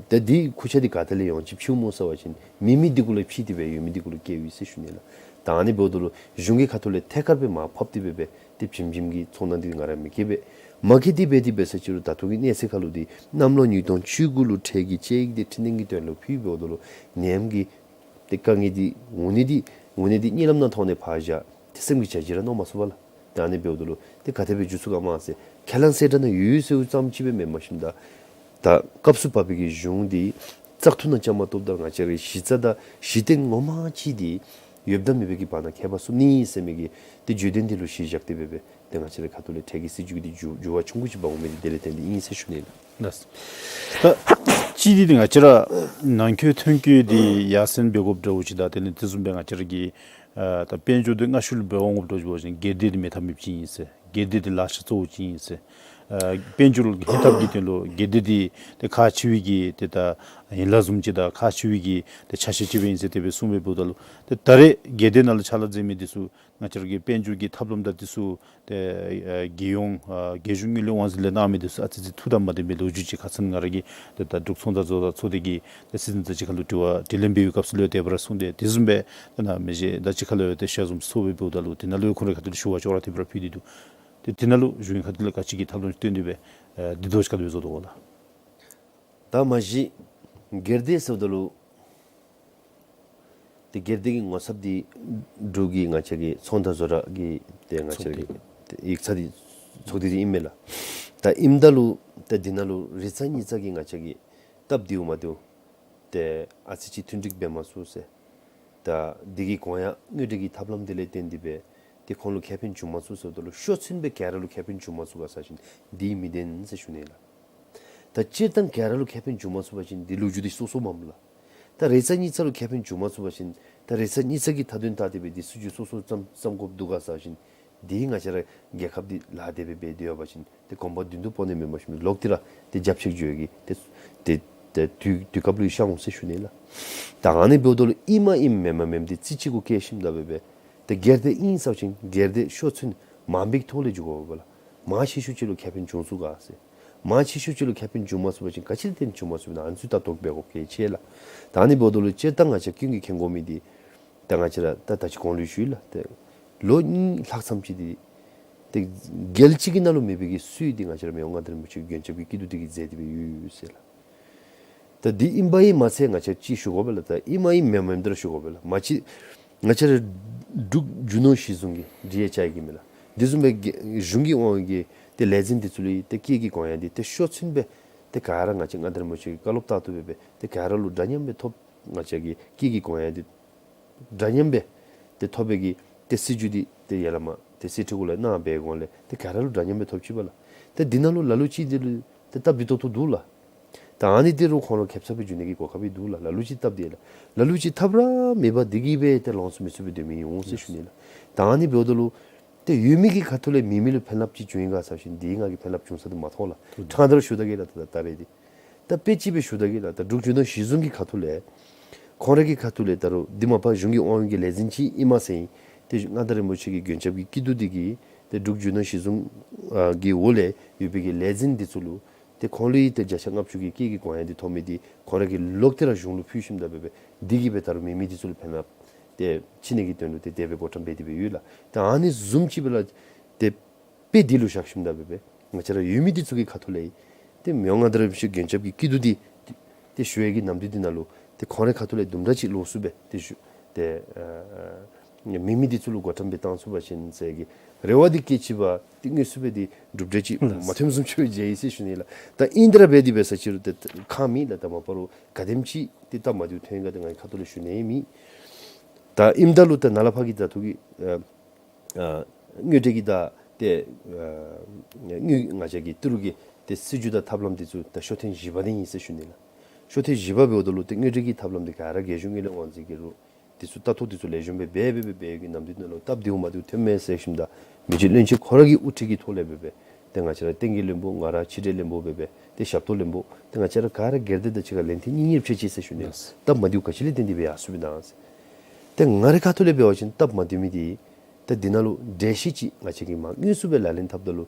ད་འདི་ཁུར་ཆ་འདི་ག་ཏེ་ལས་ཡོངས་ཅིག་ཕུལཝ་སྨོ་ཟེར་བ་ཅིན་མེད་མི་འདི་གུ་ལུ་ཕུལ་ཏེ་སྦེ་ཡོད་མི་འདི་གུ་ལུ་བཀལཝ་ཨིན་ཟེར་ཞུ་ནི་ལགས། ད་ཨ་ནི་འབདཝ་ད་ལུ་གཞུང་གི་ཁ་ཐུག་ལས་ཐད་ཀར་སྦེ་མར་ཕབ་སྟེ་སྦེ་སྦེ་ཏེ་བྱིནམ་བྱིནམ་གྱི་ཚོང་ནང་འདི་ང་ར་མི་བཀལ་སྦེ་མ་བཀལ་ཏེ་སྦེ་ཏེ་འབད་ས་ཅིག་རུང་ད་ལྟོ་གི་གནས་ཚད་ཁར་ལུ་འདི་གནམ་ལོ་ཉིས་སྟོང་བཅུ་དགུ་ལུ་ཁྲལ་གྱི་དཔྱད་ཡིག་འདི་འཕྲི་སྣོན་གྱི་དོན་ལུ་ཕུལ་འབདཝ་ད་ལུ་ནེམ་གྱི་ཏེ་དཀའ་ངལ་འདི་དངོས་གནས་འདི་དངོས་གནས་འདི་གཉིད་ལམ་ནང་ཐོག་ནས་ཕར་བཞག་ཏེ་སེམས་ཀྱི་བྱ་བྱེད་ར་མནོ་མ་ཚུགས་པས་ལགས། ད་ཨ་ནི་འབདཝ་ད་ལུ་ཏེ་ག་དེ་སྦེ་འགྱོ་ཚུགས་ག་མ་ཟེར་ཁས་བླངས་གསལ་བསྒྲགས་ནང་ཡོད་ཟེརཝ་ཙམ་ཅིག་སྦེ་མེན་པར་ཞིནམ་ད་ད་སྐབས་སུ་བབས་པའི་གི་གཞུང་འདི་བཙག་འཐུ་ནང་བཅའ་མར་གཏོགསཔ་ད་ང་བཅས་རའི་གཞི་རྩ་དང་གཞི་རྟེན་ངོ་མ་ཅིག་འདི་ཡོདཔ་དང་མེདཔ་གི་བར་ན་ཁྱད་པར་སོང་ནི་ཟེར་མི་གི་ཏེ་བརྗོད་དོན་འདི་ལུ་གཞི་བཞག་སྟེ་སྦེ་སྦེ་ཏེ་ང་བཅས་རའི་ཁ་ཐུག་ལས་ཁྲལ་གྱི་སྲིད་བྱུས་འདི་འགྱུར་འགྱུར་བ་ཆུང་ཀུ་ཅིག་འབག་འོང་མི་འདི་དེ་ལས་བརྟེན་ཏེ་ཨིན་ཟེར་ཞུ་ནི་ལགས། ལགས། ད་གཅིག་འདི་ཏེ་ང་བཅས་ར་ནང་འཁོད་ཐོན་སྐྱོད་འདི་ཡར་སེང་འབད་དགོཔ་འདྲཝ་ཅིག་དང་དེ་ལས་དེ་བཟུམ་སྦེ་ང་བཅས་ར་གི་ཨ་ད་དཔལ་འབྱོར་འདི་སྔ་ཤོས་ལུ་འབད་འོང་དགོཔ་འདྲཝ་ཅིག་འབད་བ་ཅིན་སྒེར་སྡེ་འདི་མེད་ཐབས་མེདཔ་ཅིག་ཨིན་ཟེར། སྒེར་སྡེ་འདི་ལག་ཆ་གཙོ་བོ་ཅིག་ཨིན་ཟེར། ཨ་དཔལ་འབྱོར་ལུ་ཧེ་ཐབས་ཀྱི་དོན་ལུ་སྒེར་སྡེ་འདི་ཏེ་ཁག་ཆེ་བའི་གི་ཏེ་ད་ཡན་ལག་བཟུམ་ཅིག་དང་ཁག་ཆེ་བའི་གི་ཏེ་ཆ་ཤས་ཅིག་སྦེ་ཨིན་ཟེར་དེ་སྦེ་གསུངས་སྦེ་འབདཝ་ད་ལུ་ཏེ་ད་རེས་སྒེར་སྡེ་ནང་ལུ་ཕྱག་ལཱ་མཛད་མི་འདི་ཚུ་ང་བཅས་ར་གི་དཔལ་འབྱོར་གྱི་ཐབས་ལམ་དང་འདི་ཚུ་ཏེ་ཨ་རྒྱལ་ཡོངས་ཨ་རྒྱལ་གཞུང་དངུལ་ལས་དབང་འཛིན་ལས་གནང་མི་འདི་ཚུ་ཨ་ཙི་ཅིག་ཐུགས་དང་མ་ལྡན་པའི་ལོ་རྒྱུས་ཅིག་ཁ་ཙ་ང་ར་གིས་ཏེ་ད་འབྲུག་ཚོང་དང་བཟོ་གྲྭ་ཚོགས་སྡེ་གི་ཏེ་སྲིད་འཛིན་དང་གཅིག་ཁར་ལུ་དྲི་བ་དྲིས་ལན་འབད་བའི་སྐབས་སུ་ལུ་དེ་སྦེ་ར་གསུངས་ཏེ་དེ་བཟུམ་སྦེ་ཏེ་ནཱ་མི་རྗེ་དང་གཅིག་ཁར་ལུ་ཏེ་ཞལ་འཛོམས་ཚོགས་སྦེ་འབདཝ་ད་ལུ་དེ་ནང་ལུ་ཁོང་རའི་ཁ་ཐུག་ལས་ཞུ་བ་ཅོག་ར་དེ་སྦེ་ར་ཕུལ་ཏེ་འདུག། ཏེ་དེ་ནང་ལུ་གཞུང་གི་ཁ་ཐུག་ལས་ག་ཅི་གི་ཐབས་ལམ་ཅིག་སྟོན་ཏེ་སྦེ་ཨ་འདི་ལྟོ་ཅིག་ག་དེ་སྦེ་བཟོ་དོ་གོ་ལགས། ད་མ་གཞི་སྒེར་སྡེ་ཟེརཝ་ད་ལུ་ཏེ་སྒེར་སྡེ་གི་ངོ་ཚབ་འདི་འབྲུག་གི་ང་བཅས་ཀྱི་ཚོང་དང་བཟོ་གྲྭ་གི་ཏེ་ང་བཅས་ཀྱི་ཚོགས་སྡེ་ཏེ་ཡིག་ཚང་འདི་ཚོགས་སྡེ་འདི་ཨིན་མས་ལགས། ད་ཨིནམ་ད་ལུ་ཏེ་འདི་ནང་ལུ་རེ་ཚ་གཉིས་ཚ་གི་ང་བཅས་ཀྱི་སྟབས་བདེཝ་མ་བདེཝ་ཏེ་ཨ་ཙི་ཅིག་མཐུན་འགྲིག་འབད་མ་ཚུགས་ཟེར། ད་འདི་གི་གོང་ཡང་དངུལ་འབྲེལ་གྱི་ཐབས་ལམ་འདི་ལས་བརྟེན་ཏེ་སྦེ་ཏེ་ཁོང་ལུ་ཁེ་ཕན་བྱུང་མ་ཚུགས་ཟེརཝ་ད་ལུ་ཤོག་ཚུན་སྦེ་ག་ར་ལུ་ཁེ་ཕན་བྱུང་མ་ཚུགས་ག་ཟེར་བ་ཅིན་འདི་མི་བདེན་ཟེར་ཞུ་ནི་ལགས། ད་སྤྱིར་བཏང་ག་ར་ལུ་ཁེ་ཕན་བྱུང་མ་ཚུགས་པ་ཅིན་འདི་ལོ་རྒྱུས་འདི་སོ་སོ་མས་ལགས། ད་རེ་ཚ་གཉིས་ཚ་ལུ་ཁེ་ཕན་བྱུང་མ་ཚུགས་པ་ཅིན་ད་རེ་ཚ་གཉིས་ཚ་གི་མཐའ་དོན་བལྟ་སྟེ་སྦེ་འདི་སྲིད་བྱུས་སོ་སོ་བརྩམ་བརྩམ་དགོཔ་འདུག་ག་ཟེར་བ་ཅིན་འདི་ང་བཅས་ར་རྒྱལ་ཁབ་འདི་ལཱ་དེ་སྦེ་འབད་དེ་ཡོད་པ་ཅིན་ཏེ་གོམ་པ་མདུན་དུ་སྤོ་ནི་མེན་པར་ཞིནམ་ལོག་སྟེ་ར་ཏེ་རྒྱབ་བཤིག་འགྱོ་ཡི་གི་ཏེ་ཏེ་ཏེ་དུས་དུས་སྐབས་ལུ་ཤར་འོང་ཟེར་ཞུ་ནི་ལགས། ད་ཨ་ནི་འབདཝ་ད་ལུ་ཨིནམ་ཨིནམ་མེནམ་མེནམ་འདི་རྩིས་གཅིག་གུ་བཀལ་ཞིནམ་ད་སྦེ་སྦེ་ཏེ་སྒེར་སྡེ་ཨིན་ཟེར་བ་ཅིན་སྒེར་སྡེ་ཤོག་ཚུན་མང་པོའི་ཐོག་ལས་འགྱོ་དགོ་པས་ལགས། མང་ཆེ་ཤོས་ཅིག་ལུ་ཁེ་ཕན་བྱུང་ཚུགས་ག་ཟེར། མང་ཆེ་ཤོས་ཅིག་ལུ་ཁེ་ཕན་བྱུང་མ་ཚུགས་པ་ཅིན་ག་ཅི་ལས་བརྟེན་བྱུང་མ་ཚུགས་ན་ཨ་ནི་ཚུ་ད་ལྟོ་འབད་དགོཔ་གལ་ཆེ་ལགས། ད་ཨ་ནི་འབདཝ་ད་ལུ་སྤྱིར་བཏང་ང་བཅས་ཀུན་གྱིས་མཁྱེན་དགོ་མི་འདི་ད་ང་བཅས་ར་ད་ད་ཅི་གོང་ལུ་ཞུ་ཡི་ལགས། ཏེ་ལོ་གཉིས་ལྷག་ཙམ་ཅིག་འདི་ཏེ་རྒྱལ་སྤྱི་གི་ནང་ལུ་མེད་པའི་གི་སྲོལ་འདི་ང་བཅས་ར་མི་དབང་མངའ་བདག་རིན་པོ་ཆེ་མགོན་སྐྱབས་ཀྱི་སྐྱིད་སྡུག་འདི་གིས་མཛད་དེ་སྦེ་ཡོད་ཟེར་ལགས། ད་འདི་ཨིན་པ་ཨིན་མ་ཚད་ང་བཅས་ཅིག་ཞུ་དགོ་པས་ལགས། ད་ཨིནམ་ཨིནམ་མེནམ་མེནམ་འདི་ར་ཞུ་དགོ་པས་ལགས། མ་གཞི་ང་བཅས་ར་འབྲུག་རྒྱུ་ནོར་གཞི་བཟུང་གི་འབྲེལ་ཡོད་ཅིག་ཨིན་མས་ལགས། འདི་བཟུམ་སྦེ་གཞུང་གི་དབང་གི་ཏེ་ལས་འཛིན་འདི་ཚུ་ལུ་ཏེ་སྐྱེས་ཀྱི་གོང་ཡང་འདི་ཏེ་ཤོག་ཚུན་སྦེ་ཏེ་ག་ར་ང་བཅས་མངའ་བདག་རིན་པོ་ཆེ་གི་བཀའ་སློབ་ལྟར་དུ་སྦེ་སྦེ་ཏེ་ག་ར་ལུ་འདྲ་མཉམ་སྦེ་ཐོབ། ང་བཅས་ཀྱི་སྐྱེས་ཀྱི་གོང་ཡང་འདི་འདྲ་མཉམ་སྦེ་ཏེ་ཐོབ་པའི་གི་ཏེ་སྲིད་བྱུས་འདི་ཏེ་ཡར་ལས་མར་ཏེ་གསེར་ཁྲི་གུ་ལས་གནང་བའི་སྒང་ལས་ཏེ་ག་ར་ལུ་འདྲ་མཉམ་སྦེ་ཐོབ་ཅི་པས་ལགས། ཏེ་འདི་ནང་ལུ་ལ་ལུ་ཅིག་འདི་ལུ་ཏེ་སྟབས་བདེ་ཏོག་ཏོ་འདུག་ལགས། ད་ཨ་ནི་འདི་རུང་ཁོང་ལུ་ཁེབ་ས་སྦེ་འགྱོ་ནི་གི་གོ་སྐབས་འདུག་ལགས། ལ་ལུ་ཅིག་སྟབས་བདེ་ལགས། ལ་ལུ་ཅིག་ཐབས་ར་མེད་པར་འདི་གིས་སྦེ་ཏེ་ལོངས་སུ་མི་སྤྱོད་པའི་སྡོད་མི་འོང་ཟེར་ཞུ་ནི་ལགས། ད་ཨ་ནི་འབདཝ་ད་ལུ་ཏེ་ཡོད་མི་གི་ཁ་ཐུག་ལས་མེད་མི་ལུ་ཕན་རླབས་ཅིག་བྱུང་ཡི་ག་ཟེར་བ་ཅིན་འདི་ང་གིས་ཕན་རླབས་བྱུང་ས་འདི་མ་མཐོང་ལགས། ཕྲང་སྟེ་ར་ཞུ་ད་གེ་ལགས། ད་ད་རེས་འདི་ད་དཔེ་ཅིག་སྦེ་ཞུ་ད་གེ་ལགས། ད་འབྲུག་རྒྱུ་ནོར་གཞི་བཟུང་གི་ཁ་ཐུག་ལས་ཁོང་ར་གི་ཁ་ཐུག་ལས་ད་རུང་འདི་མ་པ་གཞུང་གི་དབང་ཡོད་ཀྱི་ལས་འཛིན་ཅིག་ཨིན་མས་ཟེར་ཨིན། ཏེ་མངའ་བདག་རིན་པོ་ཆེ་གི་མགོན་སྐྱབས་ཀྱི་སྐྱིད་སྡུག་འདི་གིས་ཏེ་འབྲུག་རྒྱུ་ནོར་གཞི་བཟུང་ཨ་གི་འོག་ལས་ཡོད་པའི་གི་ལས་འཛིན་འདི་ཚུ་ལུ་ཏེ་ཁོང་ལུ་ཡང་ཏེ་བརྒྱ་ཆ་ལྔ་བཅུ་གི་སྐྱེད་ཀྱི་གོང་ཡང་འདི་ཐོབ་མི་འདི་ཁོང་ར་གི་ལོག་སྟེ་ར་གཞུང་ལུ་ཕུལ་ཞིནམ་ད་འབད་སྦེ་འདི་གིས་སྦེ་ད་རུང་མེད་མི་འདི་ཚུ་ལུ་ཕན་ཐབས་ཏེ་བྱིན་ནི་གི་དོན་ལུ་ཏེ་དེ་སྦེ་བགོ་བཀྲམ་འབད་དེ་སྦེ་ཡོད་ལགས། ཏེ་ཨ་ནི་བཟུམ་ཅིག་སྦེ་ལགས་ཏེ་དཔེ་འདི་ལུ་བཞག་ཞིནམ་ད་འབད་སྦེ་ང་བཅས་ར་ཡོད་མི་འདི་ཚུ་གི་ཁ་ཐུག་ལས་ཏེ་མི་དབང་མངའ་བདག་རིན་པོ་ཆེ་མགོན་སྐྱབས་ཀྱི་སྐྱིད་སྡུག་འདི་ཏེ་ཞུ་བའི་གི་ནམ་དུས་འདི་ནང་ལུ་ཏེ་ཁོང་རའི་ཁ་ཐུག་ལས་དུམ་གྲ་ཅིག་ལོགས་སུ་སྦེ་ཏེ་ཞུ་ཏེ་ཨ་མེད་མི་འདི་ཚུ་ལུ་བགོ་བཀྲམ་འབད་བཏང་ཚུགས་པ་ཅིན་ཟེར་གྱི་རེ་བ་འདི་བསྐྱེད་ཅི་པ་ཏེ་དངོས་སུ་སྦེ་འདི་གྲུབ་འབྲས་ཅིག་ལགས། མ་ཐོནམ་བཟུམ་ཅིག་མཇལ་ཡི་ཟེར་ཞུ་ནི་ལགས། ད་ཨིན་ཏེ་ར་འབད་དེ་འབད་ས་ཅིག་རུང་ཏེ་ཁག་མེད་ལགས། ད་མ་པ་རུང་ག་དེམ་ཅིག་ཏེ་སྟབས་མ་བདེཝ་ཐོན་ག་ཏེ་ང་གི་ཁ་ཐུག་ལས་ཞུ་ནི་མེད། ད་ཨིནམ་ད་ལུ་ཏེ་ནཱ་ལས་ཕར་གྱི་ད་ཐུག་གི་ཨ་ཨ་དངུལ་འབྲེལ་གྱི་ད་ཏེ་ཨ་དངུལ་ང་བཅས་ཀྱི་ཏི་རུ་གི་ཏེ་སྲིད་བྱུས་དང་ཐབས་ལམ་འདི་ཚུ་ད་ཤོ་ཐེངས་བཞི་པ་འདི་ཨིན་ཟེར་ཞུ་ནི་ལགས། ཤོ་ཐེངས་བཞི་པ་འབདཝ་ད་ལུ་ཏེ་དངུལ་འབྲེལ་གྱི་ཐབས་ལམ་འདི་ག་ར་རྒྱལ་གཞུང་དངུལ་ལས་དབང་འཛིན་གྱི་རུ་འདི་ཚུ་ལྟ་རྟོག་འདི་ཚུ་ལེགས་ཤོམ་སྦེ་འབད་འབད་འབད་འབད་གི་ནམ་དུས་ནང་ལུ་སྟབས་བདེཝ་མ་བདེཝ་ཐོནམ་མས་ཟེར་ཞིནམ་ད་མི་རྗེ་བློན་ཆེན་ཁོ་ར་གི་དབུ་ཁྲིད་ཀྱི་ཐོག་ལས་འབད་འབད་ཏེ་ང་བཅས་ར་བསྟན་རྒྱས་བློན་པོ་ང་ར་ཕྱི་འབྲེལ་བློན་པོ་འབད་འབད་ཏེ་ཞབས་ཏོག་བློན་པོ་ཏེ་ང་བཅས་ར་ག་ར་སྒེར་སྡེ་དང་གཅིག་ཁར་ལན་ཐེངས་གཉིས་གཉིས་རེ་ཕྱད་ཅི་ཟེར་ཞུ་ནི། ལགས། སྟབས་མ་བདེཝ་ག་ཅི་ལས་བརྟེན་ཏེ་སྦེ་ཡར་སོང་པས་ན་ཟེར། ཏེ་ང་རའི་ཁ་ཐུག་ལས་འབད་བ་ཅིན་སྟབས་མ་བདེ་མི་འདི་ད་འདི་ནང་ལུ་འགྲེལ་བཤད་ཅིག་ང་བཅས་ཀྱིས་མར་དངོས་སུ་སྦེ་ལག་ལེན་འཐབ་ད་ལུ་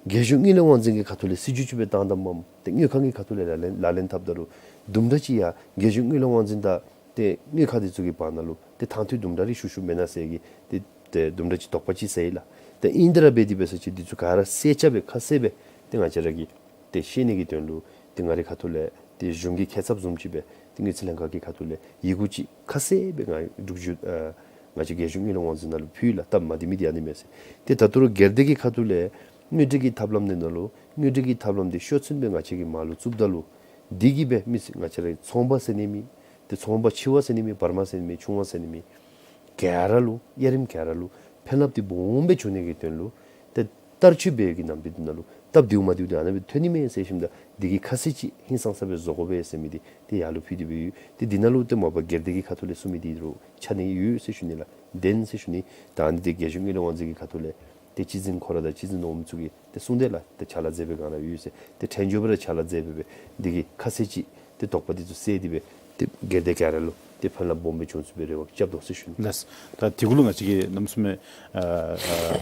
རྒྱལ་གཞུང་དངུལ་ལས་དབང་འཛིན་གྱི་ཁ་ཐུག་ལས་སྲིད་བྱུས་ཅིག་སྦེ་བཏང་དམ་མམ་ཏེ་དངུལ་ཁང་གི་ཁ་ཐུག་ལས་ལག་ལེན་ལག་ལེན་འཐབ་ད་ལུ་དུམ་གྲ་ཅིག་ཡང་རྒྱལ་གཞུང་དངུལ་ལས་དབང་འཛིན་དང་ཏེ་དངུལ་ཁང་འདི་ཚུ་གི་བར་ན་ལུ་ཏེ་ཐང་འཐུས་དུམ་གྲ་རེ་ཤུགས་ཤུགས་མེན་ན་ཟེར་གྱི་ཏེ་ཏེ་དུམ་གྲ་ཅིག་དོགས་པ་ཅིག་ཟེར་ཡི་ལགས། ཏེ་ཨིན་ཏེ་ར་འབད་དེ་འབད་ས་ཅིག་འདི་ཚུ་ག་ར་གསལ་ཆ་སྦེ་ཁ་གསལ་སྦེ་ཏེ་ང་བཅས་ར་གིས་ཏེ་ཤེས་ནི་གི་དོན་ལུ་ཏེ་ང་རའི་ཁ་ཐུག་ལས་ཏེ་གཞུང་གི་ཁེ་ཚབ་བཟུམ་ཅིག་སྦེ་ཏེ་དངུལ་རྩིས་ལྷན་ཁག་གི་ཁ་ཐུག་ལས་ཡི་གུ་ཅིག་ཁ་གསལ་སྦེ་ང་འབྲུག་རྒྱུ་ཨ་ང་བཅས་རྒྱལ་གཞུང་དངུལ་ལས་དབང་འཛིན་ནང་ལུ་ཕུལ་ཡི་ལགས། སྟབས་མ་བདེ་མི་འདི་ཨ་ནི་མས་ཟེར། ཏེ་ད་ལྟོ་ར་སྒེར་སྡེ་གི་ཁ་ཐུག་ལས་དངུལ་འབྲེལ་གྱི་ཐབས་ལམ་འདི་ནང་ལུ་དངུལ་འབྲེལ་གྱི་ཐབས་ལམ་འདི་ཤོག་ཚོད་སྦེ་ང་བཅས་ཀྱིས་མར་ལུ་བཙུགསཔ་ད་ལུ་འདི་གིས་སྦེ་མི་སེར་ང་བཅས་རའི་ཚོང་པ་ཟེར་ནི་མེད། ཏེ་ཚོང་པ་ཆེ་བ་ཟེར་ནི་མེད། བར་མ་ཟེར་ནི་མེད། ཆུང་བ་ཟེར་ནི་མེད། ག་ར་ལུ་དབྱེ་རིམ་ག་ར་ལུ་ཕན་རླབས་འདི་སྦོམ་སྦེ་འབྱུང་ནི་གི་དོན་ལུ་ཏེ་བསྟར་སྤྱོད་འབད་བའི་གི་ནམ་དུས་འདི་ནང་ལུ་སྟབས་བདེཝ་མ་བདེཝ་འདི་ཨ་ནཱ་སྦེ་ཐོན་ནི་མས་ཟེར་ཞིནམ་ད་འདི་གི་ཁ་གསལ་ཅིག་ཧིང་སངས་ས་སྦེ་བཟོ་དགོ་པས་ཟེར་མི་འདི་ཏེ་ཡར་ལུ་ཕུལ་ཏེ་སྦེ་ཡོད། ཏེ་འདི་ནང་ལུ་ཏེ་མ་པ་སྒེར་སྡེ་གི་ཁ་ཐུག་ལས་གསུང་མི་འདི་རུང་ཆ་ནི་ཡོད་ཟེར་ཞུ་ནི་ལགས། བདེན་ཟེར་ཞུ་ནི། ད་ཨ་ནི་འདི་རྒྱལ་གཞུང་དངུལ་ལས་དབང་འཛིན་གྱི་ཁ་ཐུག་ལས་ཏེ་སྤྱི་འཛིན་ཁོ་ར་དང་སྤྱི་འཛིན་འོགམ་ཚུ་གིས་ཏེ་གསུངས་ཏེ་ལགས། ཏེ་ཕྱག་ལཱ་མཛད་པའི་སྒང་ལུ་ཡོད་ཟེར། ཏེ་ཕྲན་བཅོས་སྦེ་ར་ཕྱག་ལཱ་མཛད་སྦེ་སྦེ་འདི་གི་ཁ་གསལ་ཅིག་ཏེ་དོགས་པ་འདི་ཚུ་བསལ་ཏེ་སྦེ་ཏེ་སྒེར་སྡེ་ག་ར་ལུ་ཏེ་ཕན་རླབས་སྦོམ་སྦེ་འབྱུང་ཚུགས་པའི་རེ་བ་རྐྱབ་དོ་ཟེར་ཞུ་ནི། ལགས། ད་དེ་གུ་ལུ་ང་བཅས་ཀྱིས་གནམ་མེད་ས་མེད་ཨ་ཨ་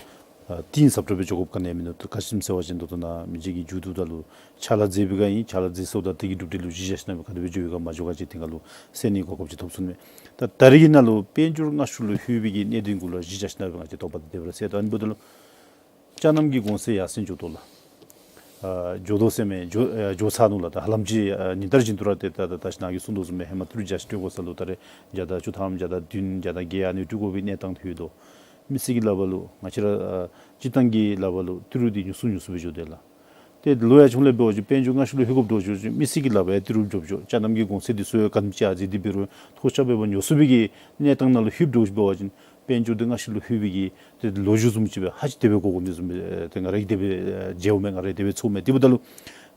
ཨ་གཏིང་ཟབ་དྲགས་སྦེ་འགྱོ་དགོཔ་ག་ནི་ཡང་མིན་འདུག། ག་ཅི་སྨོ་ཟེར་བ་ཅིན་ད་ལྟོ་ནཱ་མི་རྗེ་གིས་མཇུག་བསྡུཝ་ད་ལུ་ཕྱག་ལཱ་མཛད་པའི་སྒང་ཨིན། ཕྱག་ལཱ་མཛད་སོངམ་ད་དེ་གི་གྲུབ་འབྲས་ལུ་གཞི་བཞག་ཞིན་ན་སྦེ་ག་དེ་སྦེ་འགྱོ་ཡི་ག་མ་འགྱོ་ག་ཅིག་དེ་སྒང་ལུ་གསན་ནིའི་གོ་སྐབས་ཅིག་ཐོབ་སོང་མས། ད་ད་རེས་ཀྱི་ནང་ལུ་དཔལ་འབྱོར་མངའ་ཤོག་ལུ་ལྷོད་པའི་གི་གནད་དོན་གུ་ལུ་གཞི་བཞག་ཞིན་ན་སྦེ་ང་བཅས་དོགས་པ་དེ་སྦེ་ར་སེལ་དོ། ཨ་ནི་འབདཝ་ད་ལུ་ཅ་ནམ་གྱི་གོང་ཚད་ཡར་སེང་འགྱོ་དོ་ལགས། ཨ་འགྱོ་དོ་ཟེར་མི་འགྱོ་ཨ་འགྱོ་ཚར་ནུག་ལགས། ད་ཧ་ལམ་ཅིག་ཨ་ཉིན་ལྟར་བཞིན་དུ་ར་ཏེ་ད་ད་ད་ཅི་ནཱ་གིས་གསུངས་དོ་བཟུམ་སྦེ་ཧེ་མ་ཏི་རུ་བརྒྱ་ཅིག་སྤྲོད་དགོ་ས་ལུ་ད་རེས་བརྒྱ་དང་བཅུ་ཐམ་བརྒྱ་དང་བདུན་བརྒྱ་དང་བརྒྱད་ཨ་ནི་སྤྲོད་དགོ་པའི་གནས་སྟངས་ཐོན་དོ། མི་སེར་གྱི་ལག་པར་ལུ་ང་བཅས་ར་ཨ་སྤྱིར་བཏང་གི་ལག་པར་ལུ་ཏི་རུ་འདི་ཉུང་སུ་ཉུང་སུ་སྦེ་འགྱོ་དོ་ལགས། ཏེ་ལོ་ཡར་ཆུང་ལས་འབད་བ་ཅིན་དཔལ་འབྱོར་མངའ་ཤོག་ལུ་ལྷོད་དགོཔ་འདྲཝ་ཅིག་མི་སེར་གྱི་ལག་པར་ཡང་ཏི་རུ་འགྱོཝ་འགྱོཝ་ཅ་ནམ་གྱི་གོང་ཚད་འདི་ཚུ་ཡང་ག་དེམ་ཅིག་ཡར་འཛེགས་ཏེ་འབད་རུང་ཐོགས་ཆགས་འབད་བ་ཉུང་སུ་སྦེ་གི་གནས་སྟངས་ནང་ལུ་ལྷོདཔ་འདྲཝ་ཅིག་འབད་བ་ཅིན་དཔལ་འབྱོར་འདི་མངའ་ཤོག་ལུ་ལྷོད་པའི་གི་ཏེ་ལོ་རྒྱུས་བཟུམ་ཅིག་སྦེ་ཧ་ཅང་དེ་སྦེ་གོ་དགོ་ནི་བཟུམ་སྦེ་ཏེ་ང་ར་གིས་དེ་སྦེ་ཨ་མཇལཝ་མས། ང་ར་གིས་དེ་སྦེ་ཚོརཝ་མས། དེ་འབདཝ་ད་ལུ་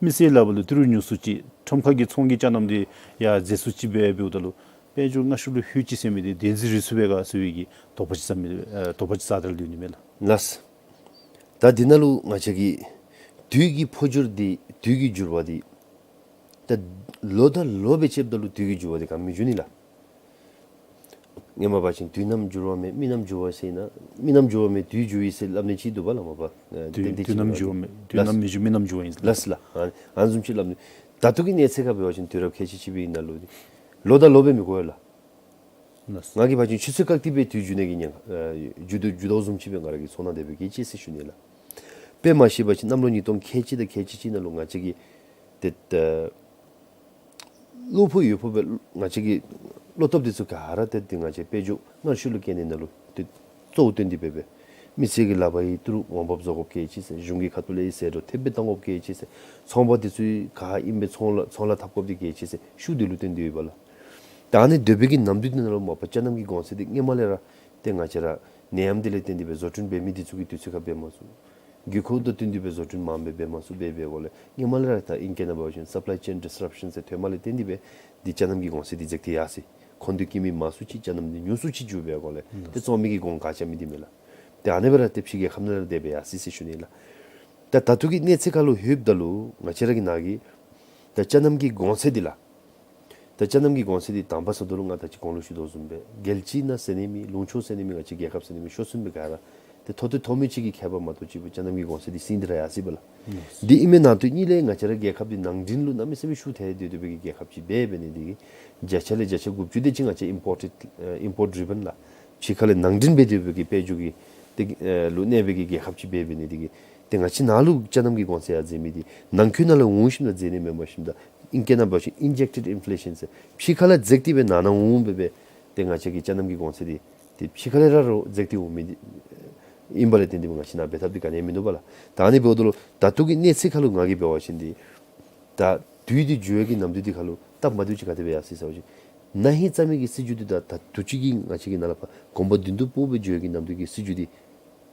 མི་སེར་ལག་པར་ལུ་ཏི་རུ་ཉུང་སུ་ཅིག་ཁྲོམ་ཁ་གི་ཚོང་གི་ཅ་ནམ་འདི་ཡར་འཛེགས་སུ་ཅིག་སྦེ་འབདཝ་ད་ལུ་དཔལ་འབྱོར་མངའ་ཤོག་ལུ་ལྷོད་ཅི་ཟེར་མི་འདི་བདེན་འཛིན་རེ་ཚུགས་པས་ག་ཟེར་བའི་གི་དོགས་པ་ཅིག་ཟ་མི་ཨ་དོགས་པ་ཅིག་ཟ་སྟེ་ར་ལུས་ནི་མས་ལགས། ལགས། ད་འདི་ནང་ལུ་ང་བཅས་ཀྱི་དུས་ཀྱི་འཕོ་འགྱུར་འདི་དུས་ཀྱི་འགྱུར་བ་འདི་ད་ལོ་དང་ལོ་སྦེ་ཕྱདཔ་ད་ལུ་དུས་ཀྱི་འགྱུར་བ་འདི་ག་མི་འགྱུར་ནི་ལགས། སྔོན་མ་འབད་བ་ཅིན་དུས་རྣམས་འགྱུར་བ་མེད། མི་རྣམས་འགྱུར་བ་ཟེར་ན་མི་རྣམས་འགྱུར་བ་མེད་དུས་འགྱུར་ཡི་ཟེར་སླབ་ནི་ཅིག་འདུག་པ་ལགས། མ་པ་ཨ་དུས་དུས་རྣམས་འགྱུར་བ་མེད། དུས་རྣམས་མི་འགྱུར་མི་རྣམས་འགྱུར་བ་ཨིན། ལགས་ལགས། ཨ་ཨ་ནི་བཟུམ་ཅིག་སླབ་ནི། ད་ལྟོ་གི་གནས་ཚད་ཁར་འབད་བ་ཅིན་དུས་རབས་ཁལ་གཅིག་གཅིག་པའི་ནང་ལུ་ལོ་དང་ལོ་སྦེ་མི་འགོར་ལགས། ལགས། ང་གིས་འབད་བ་ཅིན་ཆུ་ཚོད་བཀག་སྟེ་སྦེ་དུས་འགྱུར་ནི་གི་ཉེན་ཁ་ཨ་འགྱུར་དོ་འགྱུར་དོ་བཟུམ་ཅིག་སྦེ་ང་ར་གིས་ཚོར་སྣང་དེ་སྦེ་སྐྱེས་ཅི་ཟེར་ཞུ་ནི་ལགས། དཔེ་མ་བཞག་པ་ཅིན་གནམ་ལོ་ཉིས་སྟོང་ཁལ་གཅིག་དང་ཁལ་གཅིག་གཅིག་ནང་ལུ་ང་བཅས་ཀྱི་ཏེ་ད་བློ་ཕུགས་ཡོད་ཕུགས་སྦེ་ང་བཅས་ཀྱི་བློ་སྟོབས་འདི་ཚུ་ག་ར་ཏེ་ཏེ་ང་བཅས་དཔལ་འབྱོར་མངའ་ཤོག་ལུ་བཀལ་ནི་ནང་ལུ་ཏེ་གཙོ་བོ་བཏོན་ཏེ་སྦེ་སྦེ་མི་སེར་གྱི་ལག་པར་ཡང་ཏི་རུ་འོང་འབབ་བཟོ་དགོཔ་བཀལ་ཅི་ཟེར། གཞུང་གི་ཁ་ཐུག་ལས་ཡང་ཟད་འགྲོ་ཐེབས་སྦེ་བཏང་དགོཔ་བཀལ་ཅི་ཟེར། ཚོང་པ་འདི་ཚུ་ག་ཨིན་པའི་ཚོང་ལཱ་ཚོང་ལཱ་འཐབ་དགོཔ་འདི་བཀལ་ཅི་ཟེར་ཤུགས་འདི་ལུ་བཏོན་ཏེ་ཡོད་པ་ལགས། ད་ཨ་ནི་སྡོད་པའི་གི་ནམ་དུས་འདི་ནང་ལུ་མ་པ་ཅ་ནམ་གྱི་གོང་ཚད་འདི་སྔོན་མ་ལས་ར་ཏེ་ང་བཅས་ར་ནད་ཡམས་འདི་ལས་བརྟེན་ཏེ་སྦེ་བཟོ་སྐྲུན་འབད་མི་འདི་ཚུ་གིས་དུས་ཚོད་ཁར་འབད་མ་ཚུགས། དགོས་མཁོ་དང་བསྟུན་ཏེ་སྦེ་བཟོ་སྐྲུན་མངམ་སྦེ་འབད་མ་ཚུགས། འབད་འབད་འགོ་ལས་སྔོན་མ་ལས་ར་ད་ཨིང་སྐད་ནང་འབད་བ་ཅིན་supply chain disruption ཟེར་ཐོག་མ་ལས་བརྟེན་ཏེ་སྦེ་འདི་ཅ་ནམ་གྱི་གོང་ཚད་འདི་འཛེགས་ཏེ་ཡར་སོ་ཡི། མཁོ་འདོད་ཀྱི་མི་མང་སུ་ཅིག་ཅ་ནམ་འདི་ཉུང་སུ་ཅིག་འགྱོ་འབད་འགོ་ལས་ཏེ་བཙོང་མི་གི་གོང་ག་ཅི་མི་འདི་མས་ལགས། ཏེ་ཨ་ནི་སྦེ་ར་ཏེ་ཕྱི་རྒྱལ་ཁབ་ནང་ལས་དེ་སྦེ་ཡར་སོ་ཡི་ཟེར་ཞུ་ནི་ལགས། ད་ད་ལྟོ་གི་གནས་ཚད་ཁར་ལུ་ལྷོདཔ་ད་ལུ་ང་བཅས་ར་གི་ནང་གི་ད་ཅ་ནམ་གྱི་གོང་ཚད་འདི་ལགས། ད་ཅ་ནམ་གྱི་གོང་ཚད་འདི་དང་པ་ཟེརཝ་ད་ལུ་ང་ད་ཅི་གོང་ལུ་ཞུ་དོ་བཟུམ་སྦེ་རྒྱལ་སྤྱི་ནང་ཟེར་ནི་མེད། ལུང་ཕྱོགས་ཟེར་ནི་མེད། ང་བཅས་རྒྱལ་ཁབ་ཟེར་ནི་མེད། ཤོར་སོང་པའི་ག་ར་ཏེ་མཐོ་ཏོ་མཐོ་མི་ཅིག་གི་ཁྱད་པར་མ་གཏོགས་ཅིག་སྦེ་ཅ་ནམ་གྱི་གོང་ཚད་འདི་ཟིན་ཏེ་ར་ཡར་སོ་ཡི་པ་ལགས། འདི་ཨིན་མི་ནང་དོན་གཉིས་ལས་ང་བཅས་ར་རྒྱལ་ཁབ་འདི་ནང་འདྲེན་ལུ་གནམ་མེད་ས་མེད་ཤུགས་ཐལ་ཏེ་སྡོད་པའི་གི་རྒྱལ་ཁབ་ཅིག་འབད་འབད་ནི་འདི་གིས་བརྒྱ་ཆ་ལས་བརྒྱ་ཆ་དགུ་བཅུ་དེ་ཅིག་ང་བཅས་ཨིམ་པོརཊེཌ་ཨིམ་པོརཊ་ཌི་རི་བཱན་ལགས། ཕྱི་ཁ་ལས་ནང་འདྲེན་འབད་སྡོད་པའི་གི་དཔལ་འབྱོར་གྱི་ཏེ་ཨེ་ལུ་གནས་པའི་གི་རྒྱལ་ཁབ་ཅིག་འབད་འབད་ནི་འདི་གིས་ཏེ་ང་བཅས་ནང་ལུ་ཅ་ནམ་གྱི་གོང་ཚད་ཡར་འཛེགས་མི་འདི་ནང་འཁོད་ནང་ལུ་འོང་ཞིནམ་ད་འཛེགས་ནི་མེན་པར་ཞིནམ་ད་ཨིང་སྐད་ནང་འབད་བ་ཅིན་ཨིན་ཇེཀ་ཊེཌ་ཨིན་ཕུ་ལེ་ཤཱན་ཟེར་ཕྱི་ཁ་ལས་འཛེགས་ཏེ་སྦེ་ནང་ན་འོང་འབད་སྦེ་ཏེ་ང་བཅས་ཀྱི་ཅ་ནམ་གྱི་གོང་ཚད་འདི་ཏེ་ཕྱི་ཁ་ལས་ར་རོགས་འཛེགས་ཏེ་འོང་མི་འདི་ཨིན་པ་ལས་བརྟེན་ཏེ་སྦེ་ང་བཅས་ནང་འབད་ཐབས་འདི་ག་ནི་ཡང་མིན་འདུག་པ་ལགས། ད་ཨ་ནི་འབདཝ་ད་ལུ་ད་ལྟོ་གི་གནས་ཚད་ཁར་ལུ་ང་གིས་འབད་བ་ཅིན་འདི་ད་དུས་འདི་འགྱུར་བའི་གི་ནམ་དུས་འདི་ཁར་ལུ་སྟབས་མ་བདེཝ་ཅིག་ག་དེ་སྦེ་ཡར་སོ་ཡི་ཟེར་བ་ཅིན་ན་ཧིང་རྩ་མེད་ཀྱི་སྲིད་བྱུས་འདི་དང་ད་ལྟོ་ཅིག་གི་ང་བཅས་ཀྱི་ནཱ་ལས་ཕར་གོམ་པ་མདུན་དུ་སྤོ་བའི་འགྱུར་བའི་གི་ནམ་དུས་ཀྱི་སྲིད་བྱུས་འདི་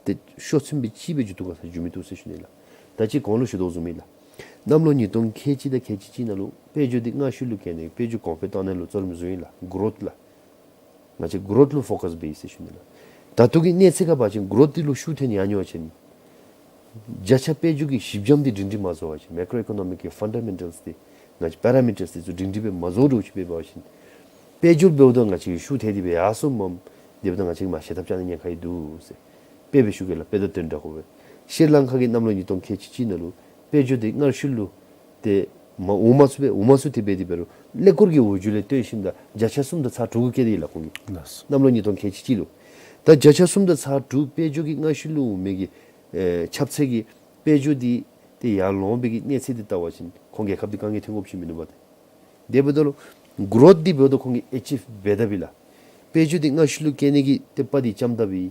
ཏེ་ཤོག་ཚན་སྦེ་ཅིག་སྦེ་འགྱུར་དོ་ག་ཟེར་འགྱུར་མི་བཏུབ་ཟེར་ཞུ་ནི་ལགས། ད་ཅི་གོང་ལུ་ཞུ་དོ་བཟུམ་སྦེ་ལགས། གནམ་ལོ་ཉིས་སྟོང་ཁལ་གཅིག་དང་ཁལ་གཅིག་གཅིག་ནང་ལུ་དཔལ་འབྱོར་འདི་སྔར་ཤུལ་ལུ་བཀལ་ནི་དཔལ་འབྱོར་གོང་འཕེལ་གཏང་ནི་ལུ་གཙོ་རིམ་བཟུང་ཡི་ལགས། གོ་རོཐ་ལགས། ང་བཅས་གོ་རོཐ་ལུ་ཕོ་ཀཱས་འབད་ཡི་ཟེར་ཞུ་ནི་ལགས། ད་ལྟོ་གི་གནས་ཚད་ཁར་འབད་བ་ཅིན་གོ་རོཐ་འདི་ལུ་ཤུགས་བཏོན་ཡར་འགྱོ་བ་ཅིན་བརྒྱ་ཆ་དཔལ་འབྱོར་གྱི་གཞི་འགྱམ་འདི་སྒྲིང་སྒྲིང་མ་བཟོ་བ་ཅིན་མེ་ཀྲོ་ཨི་ཀོ་ནོ་མིག་གི་ཕཱན་ཌ་མེན་ཊཱལསི་འདི་ང་བཅས་པེ་ར་མི་ཊཱསི་འདི་ཚུ་སྒྲིང་སྒྲིང་སྦེ་མ་བཟོ་འདྲཝ་ཅིག་འབད་བ་ཅིན་དཔལ་འབྱོར་འབདཝ་ད་ང་བཅས་ཀྱི་ཤུགས་ཐལ་ཏེ་སྦེ་ཡར་སོངམ་མས། དེ་འབདཝ་ད་ང་བཅས་ཀྱིས་མར་ཞལ་ཐབས་རྐྱབ་ནི་ཉེན་ཁ་ཡོད་འདུག་ཟེར། དཔེ་སྦེ་ཞུ་གེ་ལགས། དཔེ་དང་དོན་འདྲ་དགོ་པས། ཤྲི་ལང་ཀ་གི་གནམ་ལོ་ཉིས་སྟོང་ཁལ་གཅིག་གཅིག་ནང་ལུ་དཔལ་འབྱོར་འདི་སྔར་ཤུལ་ལུ་ཏེ་མར་འོང་མ་ཚུགས་པས། འོང་མ་ཚུགས་ཏེ་འབད་དེ་འབད་རུང་ཀླད་ཀོར་གྱི་འོག་འཇུག་ལས་བཏོན་ཞིནམ་ད་བརྒྱ་ཆ་གསུམ་དང་ཚག་དྲུག་གུ་བཀལ་ཏེ་ཡི་ལགས་ཁོང་གིས། ལགས་སོ། གནམ་ལོ་ཉིས་སྟོང་ཁལ་གཅིག་གཅིག་ལུ། ད་བརྒྱ་ཆ་གསུམ་དང་ཚག་དྲུག་དཔལ་འབྱོར་གྱི་སྔར་ཤུལ་ལུ་འོང་མི་གི་ཨེ་ཁྱབ་ཚད་ཀྱི་དཔལ་འབྱོར་འདི་ཏེ་ཡར་ལོང་པའི་གི་གནས་ཚད་འདི་བལྟ་བ་ཅིན་ཁོང་རྒྱལ་ཁབ་འདི་དཀའ་ངལ་ཐོན་དགོཔ་ཅིག་མིན་འདུག་པ་ཏེ། དེ་འབདཝ་ད་ལུ་གོ་རོཐ་འདི་འབདཝ་ད་ཁོང་གིས་ཨེ་ཅིབ་འབད་དཔ་ཨིན་ལགས། དཔལ་འབྱོར་འདི་སྔར་ཤུལ་ལུ་བཀལ་ནི་གི་ཏེ་དཔའ་འདི་བཅམ་དཔ་ཨིན།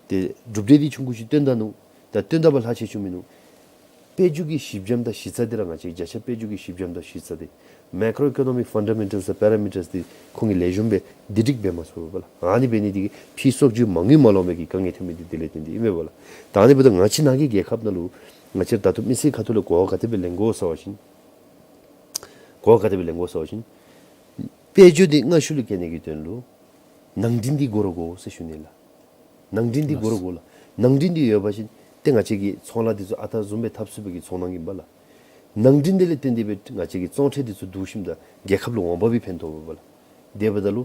ཏེ་གྲུབ་འབྲས་འདི་ཆུང་ཀུ་ཅིག་བཏོན་ད་ནུག། ད་བཏོན་ད་པ་ལྷག་ཆེ་ཆུང་མིན་འདུག། དཔལ་འབྱོར་གྱི་གཞི་འགྱམ་དང་གཞི་རྩ་འདི་ར་ང་བཅས་བརྒྱ་ཆ་དཔལ་འབྱོར་གྱི་གཞི་འགྱམ་དང་གཞི་རྩ་འདི་མེ་ཀྲོ་ཨི་ཀོ་ནོ་མིག་ཕཱན་ཌ་མེན་ཊཱལསི་དང་པེ་ར་མི་ཊཱསི་འདི་ཁོང་གིས་ལེགས་ཤོམ་སྦེ་བསྡུ་སྒྲིག་འབད་མ་ཚུགས་པས་ལགས། ཨ་ནི་འབད་ནི་འདི་གིས་ཕྱིའི་སྲོག་རྒྱུན་མ་དངུལ་མ་ལོག་པའི་གི་དཀའ་ངལ་ཐོན་མི་འདི་དེ་ལས་བརྟེན་ཏེ་ཨིན་པས་ལགས། ད་ཨ་ནི་འབདཝ་ད་ང་བཅས་ནང་གི་རྒྱལ་ཁབ་ནང་ལུ་ང་བཅས་ར་ད་ལྟོ་མི་སེར་ཁ་ཐུག་ལས་གོ་བ་ག་དེ་སྦེ་ལེན་དགོ་ཟེར་བ་ཅིན་གོ་བ་ག་དེ་སྦེ་ལེན་དགོ་ཟེར་བ་ཅིན་དཔལ་འབྱོར་འདི་སྔར་ཤུལ་ལུ་བཀལ་ནི་གི་དོན་ལུ་ནང་འདྲེན་འདི་དགོ་ར་དགོ་ཟེར་ཞུ་ནི་ལགས། ནང་འདྲེན་འདི་དགོ་ར་དགོ་ལགས། ནང་འདྲེན་འདི་ཡོད་པ་ཅིན་ཏེ་ང་བཅས་ཀྱི་ཚོང་ལཱ་འདི་ཚུ་ཨ་རྟག་བཟུམ་སྦེ་འཐབ་ཚུགས་པའི་གི་ཚོར་སྣང་ཨིན་པས་ལགས། ནང་འདྲེན་འདི་ལས་བརྟེན་ཏེ་སྦེ་ང་བཅས་ཀྱི་ཚོང་ཁྲལ་འདི་ཚུ་བསྡུ་ཞིནམ་ད་རྒྱལ་ཁབ་ལུ་འོང་འབབ་སྦེ་ཕན་ཐོགས་པས་ལགས། དེ་འབདཝ་ད་ལུ་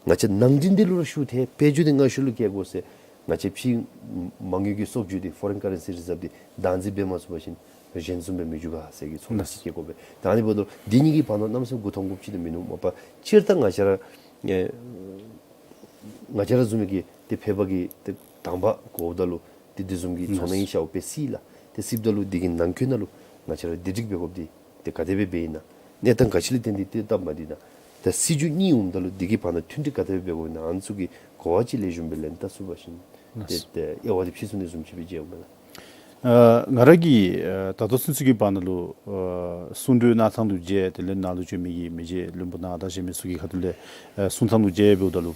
ང་བཅས་ནང་འདྲེན་འདི་ལུ་ར་ཤུགས་ཐལ། དཔལ་འབྱོར་འདི་སྔར་ཤུལ་ལུ་བཀལ་དགོ་ཟེར་ང་བཅས་ཕྱིའི་མ་དངུལ་གྱི་སྲོག་རྒྱུན་འདི་ཕོ་རེན་ཀ་རེན་སི་རི་ཛརབ་འདི་བདག་འཛིན་འབད་མ་ཚུགས་པ་ཅིན་གཞན་བཟུམ་སྦེ་མི་འགྱུར་ག་ཟེར་གྱི་ཚོར་སྣང་ཅིག་སྐྱེ་དགོ་པས། ད་ཨ་ནི་འབདཝ་ད་ལུ་འདི་གཉིས་ཀྱི་བར་ན་གནམ་མེད་ས་མེད་མགུ་འཐོམ་དགོཔ་ཅིག་ཏེ་མིན་འདུག། མ་པ་སྤྱིར་བཏང་ང་བཅས་ར་ཨེ་ང་བཅས་ར་བཟུམ་མའི་གི་ཏེ་ཕལ་པ་གིས་ཏེ་དང་པ་གོཝ་ད་ལུ་ཏེ་དེ་བཟུམ་གྱི་ཚོར་སྣང་ཨིན་ཤ་འོ་དཔེ་སྲིད་ལགས། ཏེ་སྲིདཔ་ད་ལུ་འདི་གི་ནང་འཁོད་ནང་ལུ་ང་བཅས་ར་བསྡུ་སྒྲིག་འབད་དགོཔ་འདི་ཏེ་ག་དེ་སྦེ་འབད་ཨིན་ན། གནས་སྟངས་ག་ཅི་ལས་བརྟེན་ཏེ་ཏེ་སྟབས་མ་བདེ་ན། ཏེ་སྲིད་བྱུས་གཉིས་འོངམ་ད་ལུ་འདི་གི་བར་ན་མཐུན་སྒྲིག་ག་དེ་སྦེ་འབད་དགོ་ཨིན་ན། ཨ་ནི་ཚུ་གི་གོ་བ་ཅིག་ལེགས་ཤོམ་སྦེ་ལེན་བལྟ་ཚུགས་པ་ཅིན་ཏེ་ཏེ་དབྱེ་བ་འདི་ཕྱེ་ཚུགས་ནི་བཟུམ་ཅིག་སྦེ་མཇལཝ་མས་ལགས། ཨ་ང་ར་གིས་ཨ་ད་ལྟོ་ཚུན་ཚོད་ཀྱི་བར་ན་ལུ་ཨ་གསུང་གྲོས་གནང་ཐངས་ལུ་མཇལ། དེ་ལས་ནཱ་ལུ་བྱོན་མི་གི་མི་རྗེ་བློན་པོ་ནཱ་དང་གཞན་མི་ཚུ་གི་ཁ་ཐུག་ལས་ཨ་གསུང་ཐངས་ལུ་མཇལ་འབདཝ་ད་ལུ་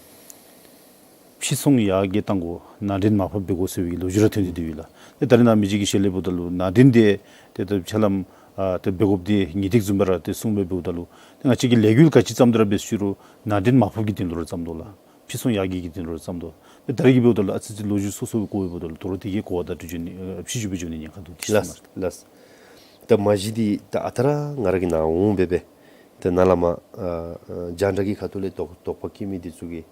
ཕྱིར་ཚོང་ཡར་རྒྱས་གཏང་དགོ། ནང་འདྲེན་མར་ཕབ་འབད་དགོ་ཟེར་བའི་ལོ་རྒྱུས་ར་ཐོན་ཏེ་འདུག་པས་ལགས། ཏེ་ད་རེས་ནཱ་མི་རྗེ་གི་ཞལ་ལས་འབདཝ་ད་ལུ་ནང་འདྲེན་འདི་ཏེ་ད་ཕྱག་ལམ་ཨ་ཏེ་འབད་དགོཔ་འདི་ངེས་ཏིག་བཟུམ་སྦེ་ར་ཏེ་གསུངས་སྦེ་འབདཝ་ད་ལུ་ཏེ་ང་བཅས་ཀྱིས་ལས་འགུལ་ག་ཅི་བརྩམས་ཏེ་ར་འབད་ཟེར་རུང་ནང་འདྲེན་མར་ཕབ་ཀྱི་དོན་ལུ་ར་བརྩམ་དོ་ལགས། ཕྱིར་ཚོང་ཡར་རྒྱས་ཀྱི་དོན་ལུ་ར་བརྩམ་དོ། ཏེ་ད་རེས་ཀྱི་འབདཝ་ད་ལུ་ཨ་ཙི་ཙི་ལོ་རྒྱུས་སོ་སོ་སྦེ་གོཝ་འབདཝ་ད་ལུ་དོ་རུང་དེ་གི་གོ་བ་དང་འཁྲུལ་འགྱོ་ནི་ཨ་ཕྱིས་འགྱོ་སྦེ་འགྱོ་ནི་ཉེན་ཁ་འདུག། དེ་ལགས་ལགས། ད་མ་གཞི་འདི་ད་ཨ་རྟག་ར་ང་ར་གིས་ནཱ་འོང་སྦེ་སྦེ་ཏེ་ནཱ་ལས་མར་ཨ་ཨ་རྒྱང་བསྒྲགས་ཀྱི་ཁ་ཐུག་ལས་དོགས་དོགས་པ་བསྐྱེད་མི་འདི་ཚུ་གིས་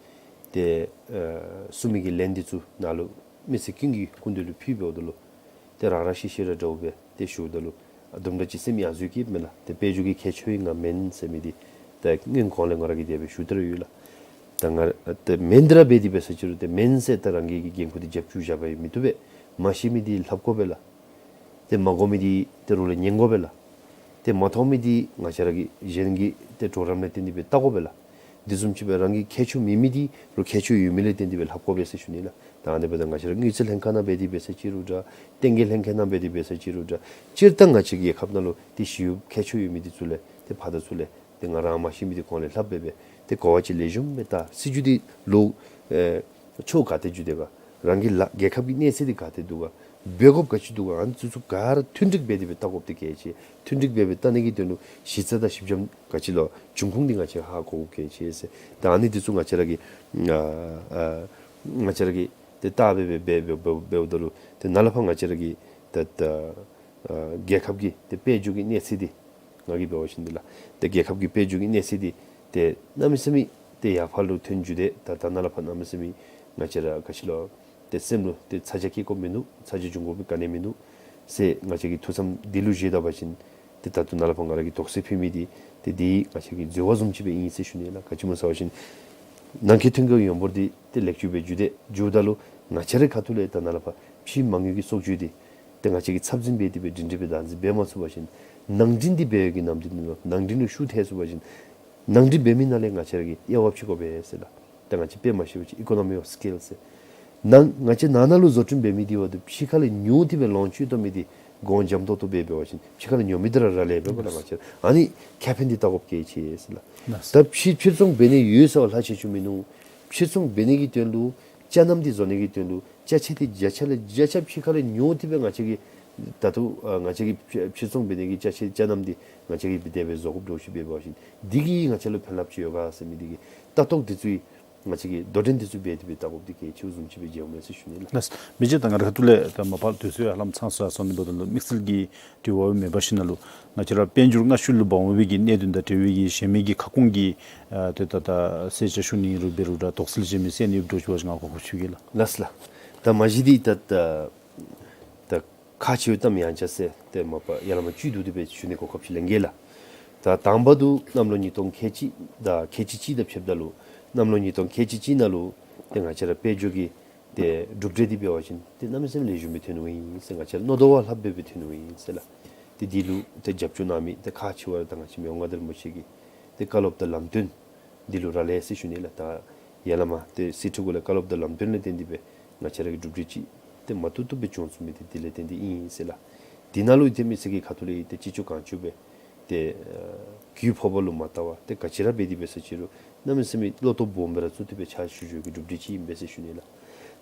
ཏེ་ཨ་གསུང་མི་གི་ལན་འདི་ཚུ་ནཱ་ལུ་མི་སེར་ཀུན་གྱི་སྐུ་མདུན་ལུ་ཕུལ་འབདཝ་ད་ལུ་ཏེ་རང་རང་ཤི་ཤི་ར་འདྲཝ་སྦེ་ཏེ་ཞུཝ་ད་ལུ་ཨ་དུམ་གྲ་ཅིག་སེམས་ཡང་བཟོད་ཀྱི་མས་ལགས། ཏེ་དཔལ་འབྱོར་གྱི་ཁྱད་ཆོས་ཨིན་ན་མེན་ཟེར་མི་འདི་ཏེ་སྔོན་གོང་ལས་ང་ར་གིས་དེ་སྦེ་ཞུ་སྟེ་ར་ཡོད་ལགས། ད་ང་ར་ཏེ་མེན་ཏེ་ར་འབད་དེ་འབད་ཟེར་ཅི་རུང་ཏེ་མེན་ཟེར་ད་རང་གི་གི་འགན་ཁུར་འདི་རྒྱབ་བཅུག་བཞག་པ་ཡང་མི་བཏུབ་པས། མ་ཤེས་མི་འདི་ལྷབ་དགོ་པས་ལགས། ཏེ་མ་གོ་མི་འདི་ཏེ་རོགས་ལས་ཉན་དགོ་པས་ལགས། ཏེ་མ་མཐོང་མི་འདི་ང་བཅས་ར་གིས་གཞན་གྱི་ཏེ་གྲོགས་རམ་ལས་བརྟེན་ཏེ་སྦེ་བལྟ་དགོ་པས་ལགས། འདི་བཟུམ་ཅིག་སྦེ་རང་གི་ཁྱད་ཆོས་མེད་མི་འདི་རོགས་ཁྱད་ཆོས་ཡོད་མི་ལས་བརྟེན་ཏེ་སྦེ་ལྷབ་དགོ་པས་ཟེར་ཞུ་ནི་ལགས། ད་ཨ་ནི་འབདཝ་ད་ང་བཅས་ར་དངུལ་རྩིས་ལྷན་ཁག་ནང་འབད་དེ་འབད་ཟེར་ཅི་རུང་འདྲ། བསྟན་རྒྱས་ལྷན་ཁག་ནང་འབད་དེ་འབད་ཟེར་ཅི་རུང་འདྲ། སྤྱིར་བཏང་ང་བཅས་རྒྱལ་ཁབ་ནང་ལུ་ཏེ་ཞི་གཡོགཔ་ཁྱད་ཆོས་ཡོད་མི་འདི་ཚུ་ལས་ཏེ་ཕར་དང་ཚུར་ལས་ཏེ་ང་ར་མ་ཤེས་མི་འདི་གོང་ལས་ལྷབ་སྦེ་སྦེ་ཏེ་གོ་བ་ཅིག་ལེགས་ཤོམ་སྦེ་བལྟ། སྲིད་བྱུས་འདི་ལུ་ཨེ་ཕྱོགས་ག་ཏེ་འགྱོ་དེས་ག། རང་གི་ལཱ་རྒྱལ་ཁབ་ཀྱི་གནས་ཚད་འདི་ག་ཏེ་འདུག་ག། འབད་དགོཔ་ག་ཅི་འདུག་ག། ཨ་ནི་ཚུ་ཚུ་ག་ར་མཐུན་སྒྲིག་འབད་དེ་སྦེ་བལྟ་དགོཔ་འདི་གལ་ཆེ། མཐུན་སྒྲིག་འབད་སྦེ་བལྟ་ནི་གི་དོན་ལུ་གཞི་རྩ་དང་གཞི་འགྱམ་ག་ཅི་ལོ་འབྱུང་ཁུངས་འདི་ང་བཅས་ཧ་གོ་དགོཔ་གལ་ཆེ་ཟེར། ད་ཨ་ནི་འདི་ཚུ་ང་བཅས་ར་གིས་ཨ་ཨ་ང་བཅས་ར་གིས་ཏེ་བལྟ་སྦེ་སྦེ་འབད་འབད་འབད་འབདཝ་ད་ལུ་ཏེ་ནཱ་ལས་ཕར་ང་བཅས་ར་གི་ཏེ་ད་ཨ་རྒྱལ་ཁབ་ཀྱི་ཏེ་དཔལ་འབྱོར་གྱི་གནས་ཚད་འདི་ང་གིས་འབད་བ་ཅིན་འདི་ལགས། ཏེ་རྒྱལ་ཁབ་ཀྱི་དཔལ་འབྱོར་གྱི་གནས་ཚད་འདི་ ཏེ་གནམ་མེད་ས་མེད་ཏེ་ཡར་ཕར་ལུ་ཐོན་འགྱོ་སྟེ་ད་ད་ནཱ་ལས་ཕར་གནམ་མེད་ས་མེད་ང་བཅས་ར་ག་ཅི་ལོ་ཏེ་སེམས་ལུ་ཏེ་ཚ་གྱང་སྐྱེ་དགོཔ་མིན་འདུག། ཚ་གྱང་འབྱུང་དགོཔ་ག་ནི་མིན་འདུག་ཟེར་ང་བཅས་ཀྱིས་ཐུགས་བསམ་འདི་ལུ་བཞེས་ད་པ་ཅིན་ཏེ་ད་ལྟོ་ནཱ་ལས་ཕར་ང་ར་གིས་དོགས་སེལ་ཕུལ་མི་འདི་ཏེ་འདི་ང་བཅས་ཀྱི་འཛོལ་བ་བཟུམ་ཅིག་སྦེ་ཨིན་ཟེར་ཞུ་ནི་ལགས། ག་ཅི་སྨོ་ཟེར་བ་ཅིན་ནང་འཁོད་ཐོན་སྐྱེད་ཡོན་སྦོར་འདི་ཏེ་ལེགས་བཅོས་འབད་འགྱོ་སྟེ་འགྱོཝ་ད་ལུ་ང་བཅས་རའི་ཁ་ཐུག་ལས་ད་ནཱ་ལས་ཕར་ཕྱི་མ་དངུལ་གྱི་གསོག་འཇོག་འདི་ཏེ་ང་བཅས་ཀྱིས་ཚབ་འཛིན་འབད་དེ་སྦེ་སྒྲིང་སྒྲི་སྦེ་བདག་འཛིན་འབད་མ་ཚུགས་པ་ཅིན་ནང་འདྲེན་འདི་འབད་བའི་གི་ནམ་དུས་ནང་ལུ་ནང་འདྲེན་ལུ་ཤུགས་ཐལ་སོང་པ་ཅིན་ནང་འདྲེན་འབད་མི་ནང་ལས་ང་བཅས་ར་གིས་དབྱེ་བ་ཕྱེ་དགོ་པས་ཟེར་ལགས། ད་ང་བཅས་དཔེ་མ་ཤེས་པ་ཅིན་economy of scale ཟེར། ནང་ང་བཅས་ནང་ན་ལུ་བཟོ་སྐྲུན་འབད་མི་འདི་འབདཝ་ད་ཕྱི་ཁ་ལས་ཉོ་སྟེ་སྦེ་ལོངས་སྤྱོད་བཏོན་མི་འདི་གོང་འཇམ་ཏོག་ཏོ་སྦེ་འབད་བ་ཅིན་ཕྱི་ཁ་ལས་ཉོ་མི་འདི་ར་ར་ལས་འབདཝ་ལས་ང་བཅས་ཨ་ནི་ཁེ་ཕན་འདི་བལྟ་དགོཔ་གལ་ཆེ་ཟེར་ལགས། ལགས། ད་ཕྱི་ཕྱིར་ཚོང་འབད་ནི་ཡོད་ཟེར་བ་ལྷག་ཆད་ཅིག་མིན་འདུག། ཕྱིར་ཚོང་འབད་ནི་གི་དོན་ལུ་ཅ་རྣམ་འདི་བཟོ་ནི་གི་དོན་ལུ་ཅ་ཆས་འདི་བརྒྱ་ཆ་ལས་བརྒྱ་ཆ་ཕྱི་ཁ་ལས་ཉོ་སྟེ་སྦེ་ང་བཅས་ཀྱིས་ད་ལྟོ་ཨ་ང་བཅས་ཀྱིས་ཕྱི་ཕྱིར་ཚོང་འབད་ནི་གི་ཅ་ཆས་ཅ་རྣམ་འདི་ང་བཅས་ཀྱིས་དེ་སྦེ་བཟོ་དགོཔ་འདྲཝ་ཅིག་འབད་བ་ཅིན་འདི་གིས་ང་བཅས་ལུ་ཕན་རླབས་ཅིག་ཡོད་ག་ཟེར་མི་འདི་གི་ལྟ་རྟོག་འདི་ཚུ་ང་བཅས་ཀྱིས་དོ་འགྲན་འདི་ཚུ་འབད་དེ་སྦེ་བལྟ་དགོཔ་འདི་གལ་ཆེཝ་བཟུམ་ཅིག་སྦེ་མཇལཝ་མས་ཟེར་ཞུ་ནི་ལགས། ལགས། མི་རྗེ་ད་ང་རའི་ཁ་ཐུག་ལས་ད་མ་པ་དུས་ཚོད་ཧ་ལམ་ཚང་སོང་ཡར་སོང་ནི་འབདཝ་ད་ལུ་དམིགས་བསལ་གྱི་དྲི་བ་མེད་པ་ཞིནམ་ལས་ང་བཅས་ར་དཔལ་འབྱོར་སྔར་ཤུལ་ལུ་འབག་འོང་བའི་གི་གནད་དོན་དང་འབྲེལ་བའི་གི་གཞན་མི་གི་ཁ་སྐོང་གི་ཨ་ཏེ་ད་ད་གསལ་ཆ་ཞུ་ནི་རུང་འབད་རུང་འདྲ་དོགས་སེལ་གཞན་མི་གསལ་ནི་འདྲཝ་ཅིག་འབད་བ་ཅིན་ང་གོ་སྐབས་ཞུ་གེ་ལགས། ལགས་ལགས། ད་མ་གཞི་འདི་ད་ད་ད་ཁག་ཆེ་བའི་གཏམ་ཡང་བསྐྱར་ཟེར་ཏེ་མ་པ་ཡར་ལས་མར་བཅུད་བསྡུ་སྟེ་སྦེ་ཞུ་ནི་གོ་སྐབས་ཅིག་ལེན་གེ་ལགས། ད་དང་པ་དུ་གནམ་ལོ་ཉིས་སྟོང་ཁལ་གཅིག་དང་ཁལ་གཅིག་གཅིག་དང་ཕྱདཔ་ད་ལུ་གནམ་ལོ་ཉིས་སྟོང་ཁལ་གཅིག་གཅིག་ནང་ལུ་ཏེ་ང་བཅས་ར་དཔལ་འབྱོར་གྱི་ཏེ་གྲུབ་འབྲས་འདི་འབད་བ་ཅིན་ཏེ་གནམ་མེད་ས་མེད་ལེགས་ཤོམ་སྦེ་ཐོན་ནུག་ཨིན་ཟེར། ང་བཅས་ར་མནོ་དོ་བ་ལྷགཔ་སྦེ་སྦེ་ཐོན་ནུག་ཨིན་ཟེར་ལགས། ཏེ་འདི་ལུ་ཏེ་རྒྱབ་སྐྱོར་གནང་མི་ཏེ་ཁག་ཆེ་བ་ར་ད་ང་བཅས་མི་དབང་མངའ་བདག་རིན་པོ་ཆེ་གི་ཏེ་བཀའ་སློབ་དང་ལམ་སྟོན་འདི་ལུ་རག་ལས་ཟེར་ཞུ་ནི་ལགས། ད་ཡར་ལས་མར་ཏེ་སྲིད་ཁྲི་གུ་ལས་བཀའ་སློབ་དང་ལམ་སྟོན་ལས་བརྟེན་ཏེ་སྦེ་ང་བཅས་ར་གི་གྲུབ་འབྲས་ཅིག་ཏེ་མ་ཐུབ་ཐུབ་སྦེ་བྱུང་ཚུགས་མི་འདི་འདི་ལས་བརྟེན་ཏེ་ཨིན་ཟེར་ལགས། འདི་ནང་ལུ་ཏེ་མི་སེར་གྱི་ཁ་ཐུག་ལས་ཏེ་ཅི་ལྕོགས་གང་ལྕོགས་སྦེ་ཏེ་ཨ་རྒུད་ཕོག་པ་ལུ་མ་བལྟ་བར་ཏེ་ག་ཅི་ར་འབད་དེ་འབད་ས་ཅིག་རུང་གནམ་མེད་ས་མེད་བློ་སྟོབས་སྦོམ་སྦེ་ར་བཙུགས་ཏེ་སྦེ་ཕྱག་ཞུ་ཞུཝ་གི་གྲུབ་འབྲས་ཅིག་ཨིན་པས་ཟེར་ཞུ་ནི་ལགས།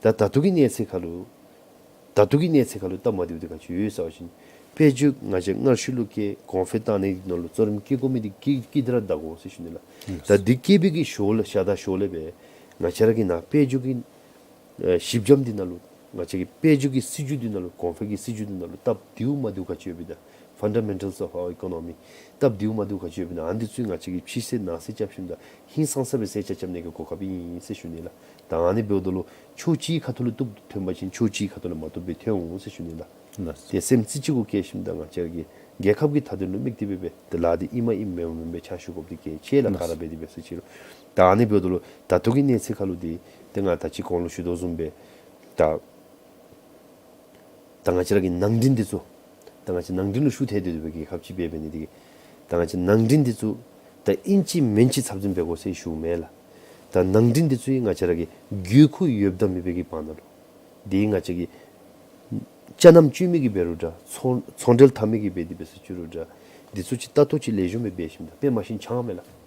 ད་ད་ལྟོ་གི་གནས་ཚད་ཁར་ལུ་ད་ལྟོ་གི་གནས་ཚད་ཁར་ལུ་སྟབས་མ་བདེཝ་འདི་ག་ཅི་ཡོད་ཟེར་བ་ཅིན་དཔལ་འབྱོར་ང་བཅས་སྔར་ཤུལ་ལུ་བཀལ་གོང་འཕེལ་བཏང་ནི་ནང་ལུ་གཙོ་རིམ་བཀལ་དགོ་མི་འདི་བཀལ་བཀལ་ཏེ་ར་ད་དགོ་ཟེར་ཞུ་ནི་ལགས། ད་འདི་བཀལ་བའི་གི་ཞོར་ལས་ཞག་དང་ཞོར་ལས་སྦེ་ང་བཅས་ར་གི་ནཱ་དཔལ་འབྱོར་གྱི་ཨ་གཞི་འགྱམ་འདི་ནང་ལུ་ང་བཅས་ཀྱི་དཔལ་འབྱོར་གྱི་སྲིད་བྱུས་འདི་ནང་ལུ་གོང་འཕེལ་གྱི་སྲིད་བྱུས་འདི་ནང་ལུ་སྟབས་བདེཝ་མ་བདེཝ་ག་ཅི་ཡོདཔ་ཨིན་ན། Fundamentals of our economy སྟབས་བདེཝ་མ་བདེཝ་ག་ཅི་ཡོདཔ་ཨིན་ན། ཨ་ནི་འདི་ཚུ་ང་བཅས་ཀྱིས་ཕྱི་གསལ་ནང་གསལ་རྐྱབ་ཞིནམ་ད་ཧིང་སངས་ས་སྦེ་གསལ་ཆ་རྐྱབ་ནི་གི་གོ་སྐབས་ཨིན་ཟེར་ཞུ་ནི་ལགས། ད་ཨ་ནི་འབདཝ་ད་ལུ་ཕྱོགས་གཅིག་ཁ་ཐུག་ལུ་བཏུབ་ཐོན་པ་ཅིན་ཕྱོགས་གཅིག་ཁ་ཐུག་ལུ་མ་བཏུབ་སྦེ་ཐོན་འོང་ཟེར་ཞུ་ནི་ལགས། ལགས། ཏེ་སེམས་རྩེ་གཅིག་གུ་བསྐྱེད་ཞིནམ་ད་ང་བཅས་ཀྱིས་རྒྱལ་ཁབ་ཀྱི་མཐའ་དོན་ལུ་དམིགས་ཏེ་སྦེ་སྦེ་ཏེ་ལཱ་འདི་ཨིནམ་ཨིན་མེནམ་མེན་སྦེ་ཕྱག་ཞུ་དགོཔ་འདི་གལ་ཆེ་ལགས། ག་ར་འབད་དེ་འབད་ས་ཅིག་རུང་། ད་ཨ་ནི་འབདཝ་ད་ལུ་ད་ལྟོ་གི་གནས་ཚད་ཁར་ལུ་འདི་ཏེ་ང་ད་ཅི་གོང་ལུ་ཞུ་དོ་བཟུམ་སྦེ་ད་ད་ང་བཅས་ར་གི་ནང་འདྲེན་འདི་ཚུ་ད་ང་བཅས་ནང་འདྲེན་ལུ་ཤུགས་ཐལ་ཏེ་སྡོད་པའི་རྒྱལ་ཁབ་ཅིག་འབད་འབད་ནི་འདི་གིས་ད་ང་བཅས་ནང་འདྲེན་འདི་ཚུ་ད་ཨིན་ཅི་མིན་ཅི་ཚབ་འཛིན་འབད་དགོ་ཟེར་ཞུཝ་མེན་ལགས། ད་ནང་འདྲེན་འདི་ཚུ་ཡང་ང་བཅས་ར་གི་དགོས་མཁོ་ཡོདཔ་དང་མེད་པའི་གི་བར་ན་ལུ་འདི་ང་བཅས་ཀྱི་ཅ་རྣམ་སྤྱོད་མི་གིས་འབད་རུང་འདྲ་ཚོང་ཚོང་འབྲེལ་འཐབ་མི་གིས་འབད་དེ་འབད་ས་ཅིག་རུང་འདྲ་འདི་ཚུ་ཅིག་ལྟ་རྟོག་ཅིག་ལེགས་ཤོམ་སྦེ་འབད་ཞིནམ་ད་དཔེ་མ་ཤེས་ཆང་མེན་ལགས།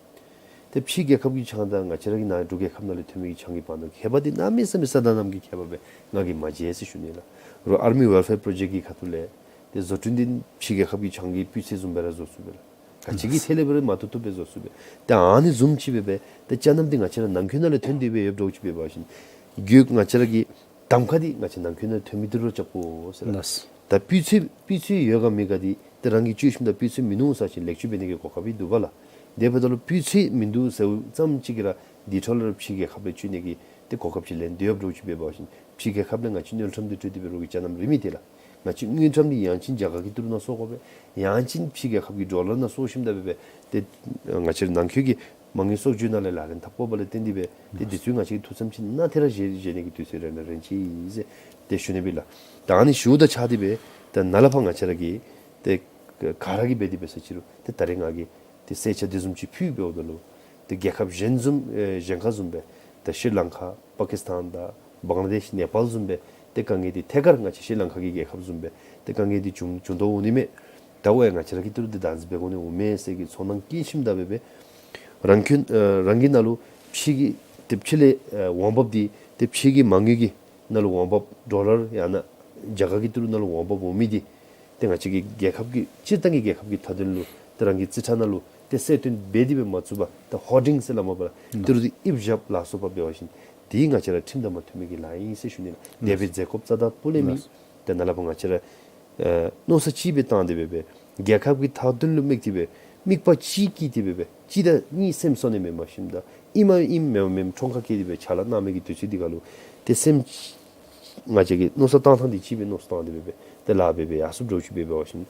ཏེ་ཕྱི་རྒྱལ་ཁབ་ཀྱི་ཆང་དང་ང་བཅས་ར་གི་ནཱ་འབྲུག་རྒྱལ་ཁབ་ནང་ལུ་ཐོན་མི་གི་ཆང་གི་བར་ན་ཁྱད་པར་འདི་གནམ་མེད་ས་མེད་ས་དང་གནམ་གྱི་ཁྱད་པར་སྦེ་ང་གིས་མ་མཇལ་ཟེར་ཞུ་ནི་ལགས། རུང་Army Welfare Project གི་ཁ་ཐུག་ལས་ཏེ་བཟོ་སྐྲུན་འདི་ཕྱི་རྒྱལ་ཁབ་ཀྱི་ཆང་གི་སྤུས་ཚད་བཟུམ་སྦེ་ར་བཟོ་ཚུགས་པས་ལགས། ག་ཅི་གི་ཐད་ལས་འབད་རུང་མ་བཏུབ་བཏུབ་སྦེ་བཟོ་ཚུགས་པས། ཏེ་ཨ་ནི་བཟུམ་ཅིག་སྦེ་སྦེ་ཏེ་ཅ་རྣམ་འདི་ང་བཅས་ར་ནང་འཁོད་ནང་ལས་ཐོན་ཏེ་སྦེ་ཡོདཔ་འདྲཝ་ཅིག་འབད་བ་ཅིན་རྒྱུ་ང་བཅས་ར་གི་གདམ་ཁ་འདི་ང་བཅས་ནང་འཁོད་ནང་ཐོན་མི་འདི་ལུ་རྐྱབ་དགོ་ཟེར་ལགས། ལགས། ད་སྤུས་ཚད་སྤུས་ཚད་ཡོད་ག་མེད་ག་འདི་ཏེ་རང་གིས་སྤྱོད་ཞིནམ་ད་སྤུས་ཚད་མིན་ནུག་ཟེར་བ་ཅིན་ལེགས་བཅོས་འབད་ནི་གི་གོ་སྐབས་འདུག་པ་ལགས། དེ་འབདཝ་ད་ལུ་སྤུས་ཚད་མིན་འདུག་ཟེརཝ་ཙམ་ཅིག་གིས་ར་འདི་འཕྲོ་ལས་ར་ཕྱི་རྒྱལ་ཁབ་ལས་སྤྱོད་ནི་གི་ཏེ་གོ་སྐབས་ཅིག་ལེན་སྡོད་ཡོདཔ་འདྲཝ་ཅིག་འབད་བ་ཅིན་ཕྱི་རྒྱལ་ཁབ་ལས་ང་བཅས་དངུལ་ཀྲམ་འདི་སྤྲོད་དེ་འབད་རུང་གི་ཅ་རྣམ་རིན་མེད་དེ་ལགས། ང་བཅས་དངུལ་ཀྲམ་འདི་ཡང་ཅིན་རྒྱ་གར་གྱི་ཏི་རུ་ནང་བཙོང་དགོ་པས། ཡང་ཅིན་ཕྱི་རྒྱལ་ཁབ་ཀྱི་ཌོ་ལར་ནང་བཙོང་ཞིནམ་ད་འབད་སྦེ་ཏེ་ང་བཅས་ནང་འཁོད་ཀྱི་མ་དངུལ་གསོག་འཇོག་ནང་ལས་ལག་ལེན་འཐབ་དགོཔ་ལས་བརྟེན་ཏེ་སྦེ་ཏེ་འདི་ཚུ་ང་བཅས་ཀྱིས་ཐུགས་བསམ་ཅིག་ནང་ཏེ་ར་བཞེས་བཞེས་ནི་གི་དུས་ཚོད་རན་རན་ཅི་ཟེར་ཏེ་ཞུ་ནི་སྦེ་ལགས། ད་ཨ་ནི་ཞུཝ་ད་ཆགས་ཏེ་སྦེ་ཏེ་ནཱ་ལས་ཕར་ང་བཅས་ར་གི་ཏེ་ག་ར་གིས་འབད་དེ་འབད་ས་ཅིག་རུང་ཏེ་ད་རེས་ང་གིས་ཏེ་གསལ་ཆ་དེ་བཟུམ་ཅིག་ཕུལ་འབདཝ་ད་ལུ་ཏེ་རྒྱལ་ཁབ་གཞན་བཟུམ་ཨེ་གཞན་ཁ་བཟུམ་སྦེ་ད་ཤྲི་ལང་ཀ་པ་ཀིས་ཏཱན་དང་བང་ལ་དེཤ་ནེ་པཱལ་བཟུམ་སྦེ་ཏེ་དཀའ་ངལ་འདི་ཐད་ཀར་ང་བཅས་ཤྲི་ལང་ཀ་གི་རྒྱལ་ཁབ་བཟུམ་སྦེ་ཏེ་དཀའ་ངལ་འདི་བྱུང་བྱུང་དོ་འོང་ནི་མས། ད་ཝའི་ང་བཅས་ར་གིས་ཏི་རུ་འདི་བདག་འཛིན་འབད་དགོ་ནི་འོང་མས་ཟེར་གྱི་ཚོར་སྣང་བསྐྱེད་ཞིནམ་ད་འབད་སྦེ་རང་ཁྱིམ་ཨ་རང་གི་ནང་ལུ་ཕྱི་གི་ཏེ་ཕྱི་ལས་ཨ་འོང་འབབ་འདི་ཏེ་ཕྱི་གི་མ་དངུལ་གྱི་ནང་ལུ་འོང་འབབ་ཌོ་ལར་ཡང་ན་རྒྱ་གར་གྱི་ཏི་རུ་ནང་ལུ་འོང་འབབ་འོང་མི་འདི་ཏེ་ང་བཅས་ཀྱི་རྒྱལ་ཁབ་ཀྱི་སྤྱིར་བཏང་གི་རྒྱལ་ཁབ་ཀྱི་མཐའ་དོན་ལུ་ཏེ་རང་གི་རྩིས་ཁྲ་ནང་ལུ་ཏེ་གསལ་སྟོན་འབད་དེ་སྦེ་མ་ཚུགས་པར་ད་ཧོར་ཌིང་ཟེར་སླབ་མས་པ་ལགས། ཏི་རུ་འདི་ཨིབ་བཞགཔ་ལ་སོགས་པ་འབད་བ་ཅིན་འདི་ང་བཅས་ར་ཁྲིམས་དང་མ་མཐུན་མི་གི་ལཱ་ཨིན་ཟེར་ཞུ་ནི་ལགས། དེ་སྦེ་མཛད་དགོཔ་རྩ་དང་སྤུ་ལས་མེད། ཏེ་ནཱ་ལས་ཕར་ང་བཅས་ར་ཨེ་མནོ་བསམ་ཅིག་སྦེ་བཏང་སྟེ་སྦེ་སྦེ་རྒྱལ་ཁབ་ཀྱི་མཐའ་དོན་ལུ་དམིགས་ཏེ་སྦེ་ དམིགས་པ་གཅིག་གིས་དེ་སྦེ་སྦེ་གཅིག་དང་གཉིས་སེམས་གསོ་ནི་མེན་པར་ཞིནམ་ད་ཨིནམ་ཨིནམ་མེནམ་མེནམ་འཁྲུངས་ཁ་བཀལ་ཏེ་སྦེ་ཕྱག་ལཱ་གནང་མི་གི་དུས་ཚོད་འདི་ཁར་ལུ་ཏེ་སེམས་ང་བཅས་ཀྱི་མནོ་བསམ་བཏང་ཐངས་འདི་གཅིག་སྦེ་མནོ་བསམ་བཏང་སྟེ་སྦེ་སྦེ་ཏེ་ལཱ་འབད་སྦེ་ཡར་སོངམ་འདྲཝ་ཅིག་འབད་འབད་བ་ཅིན་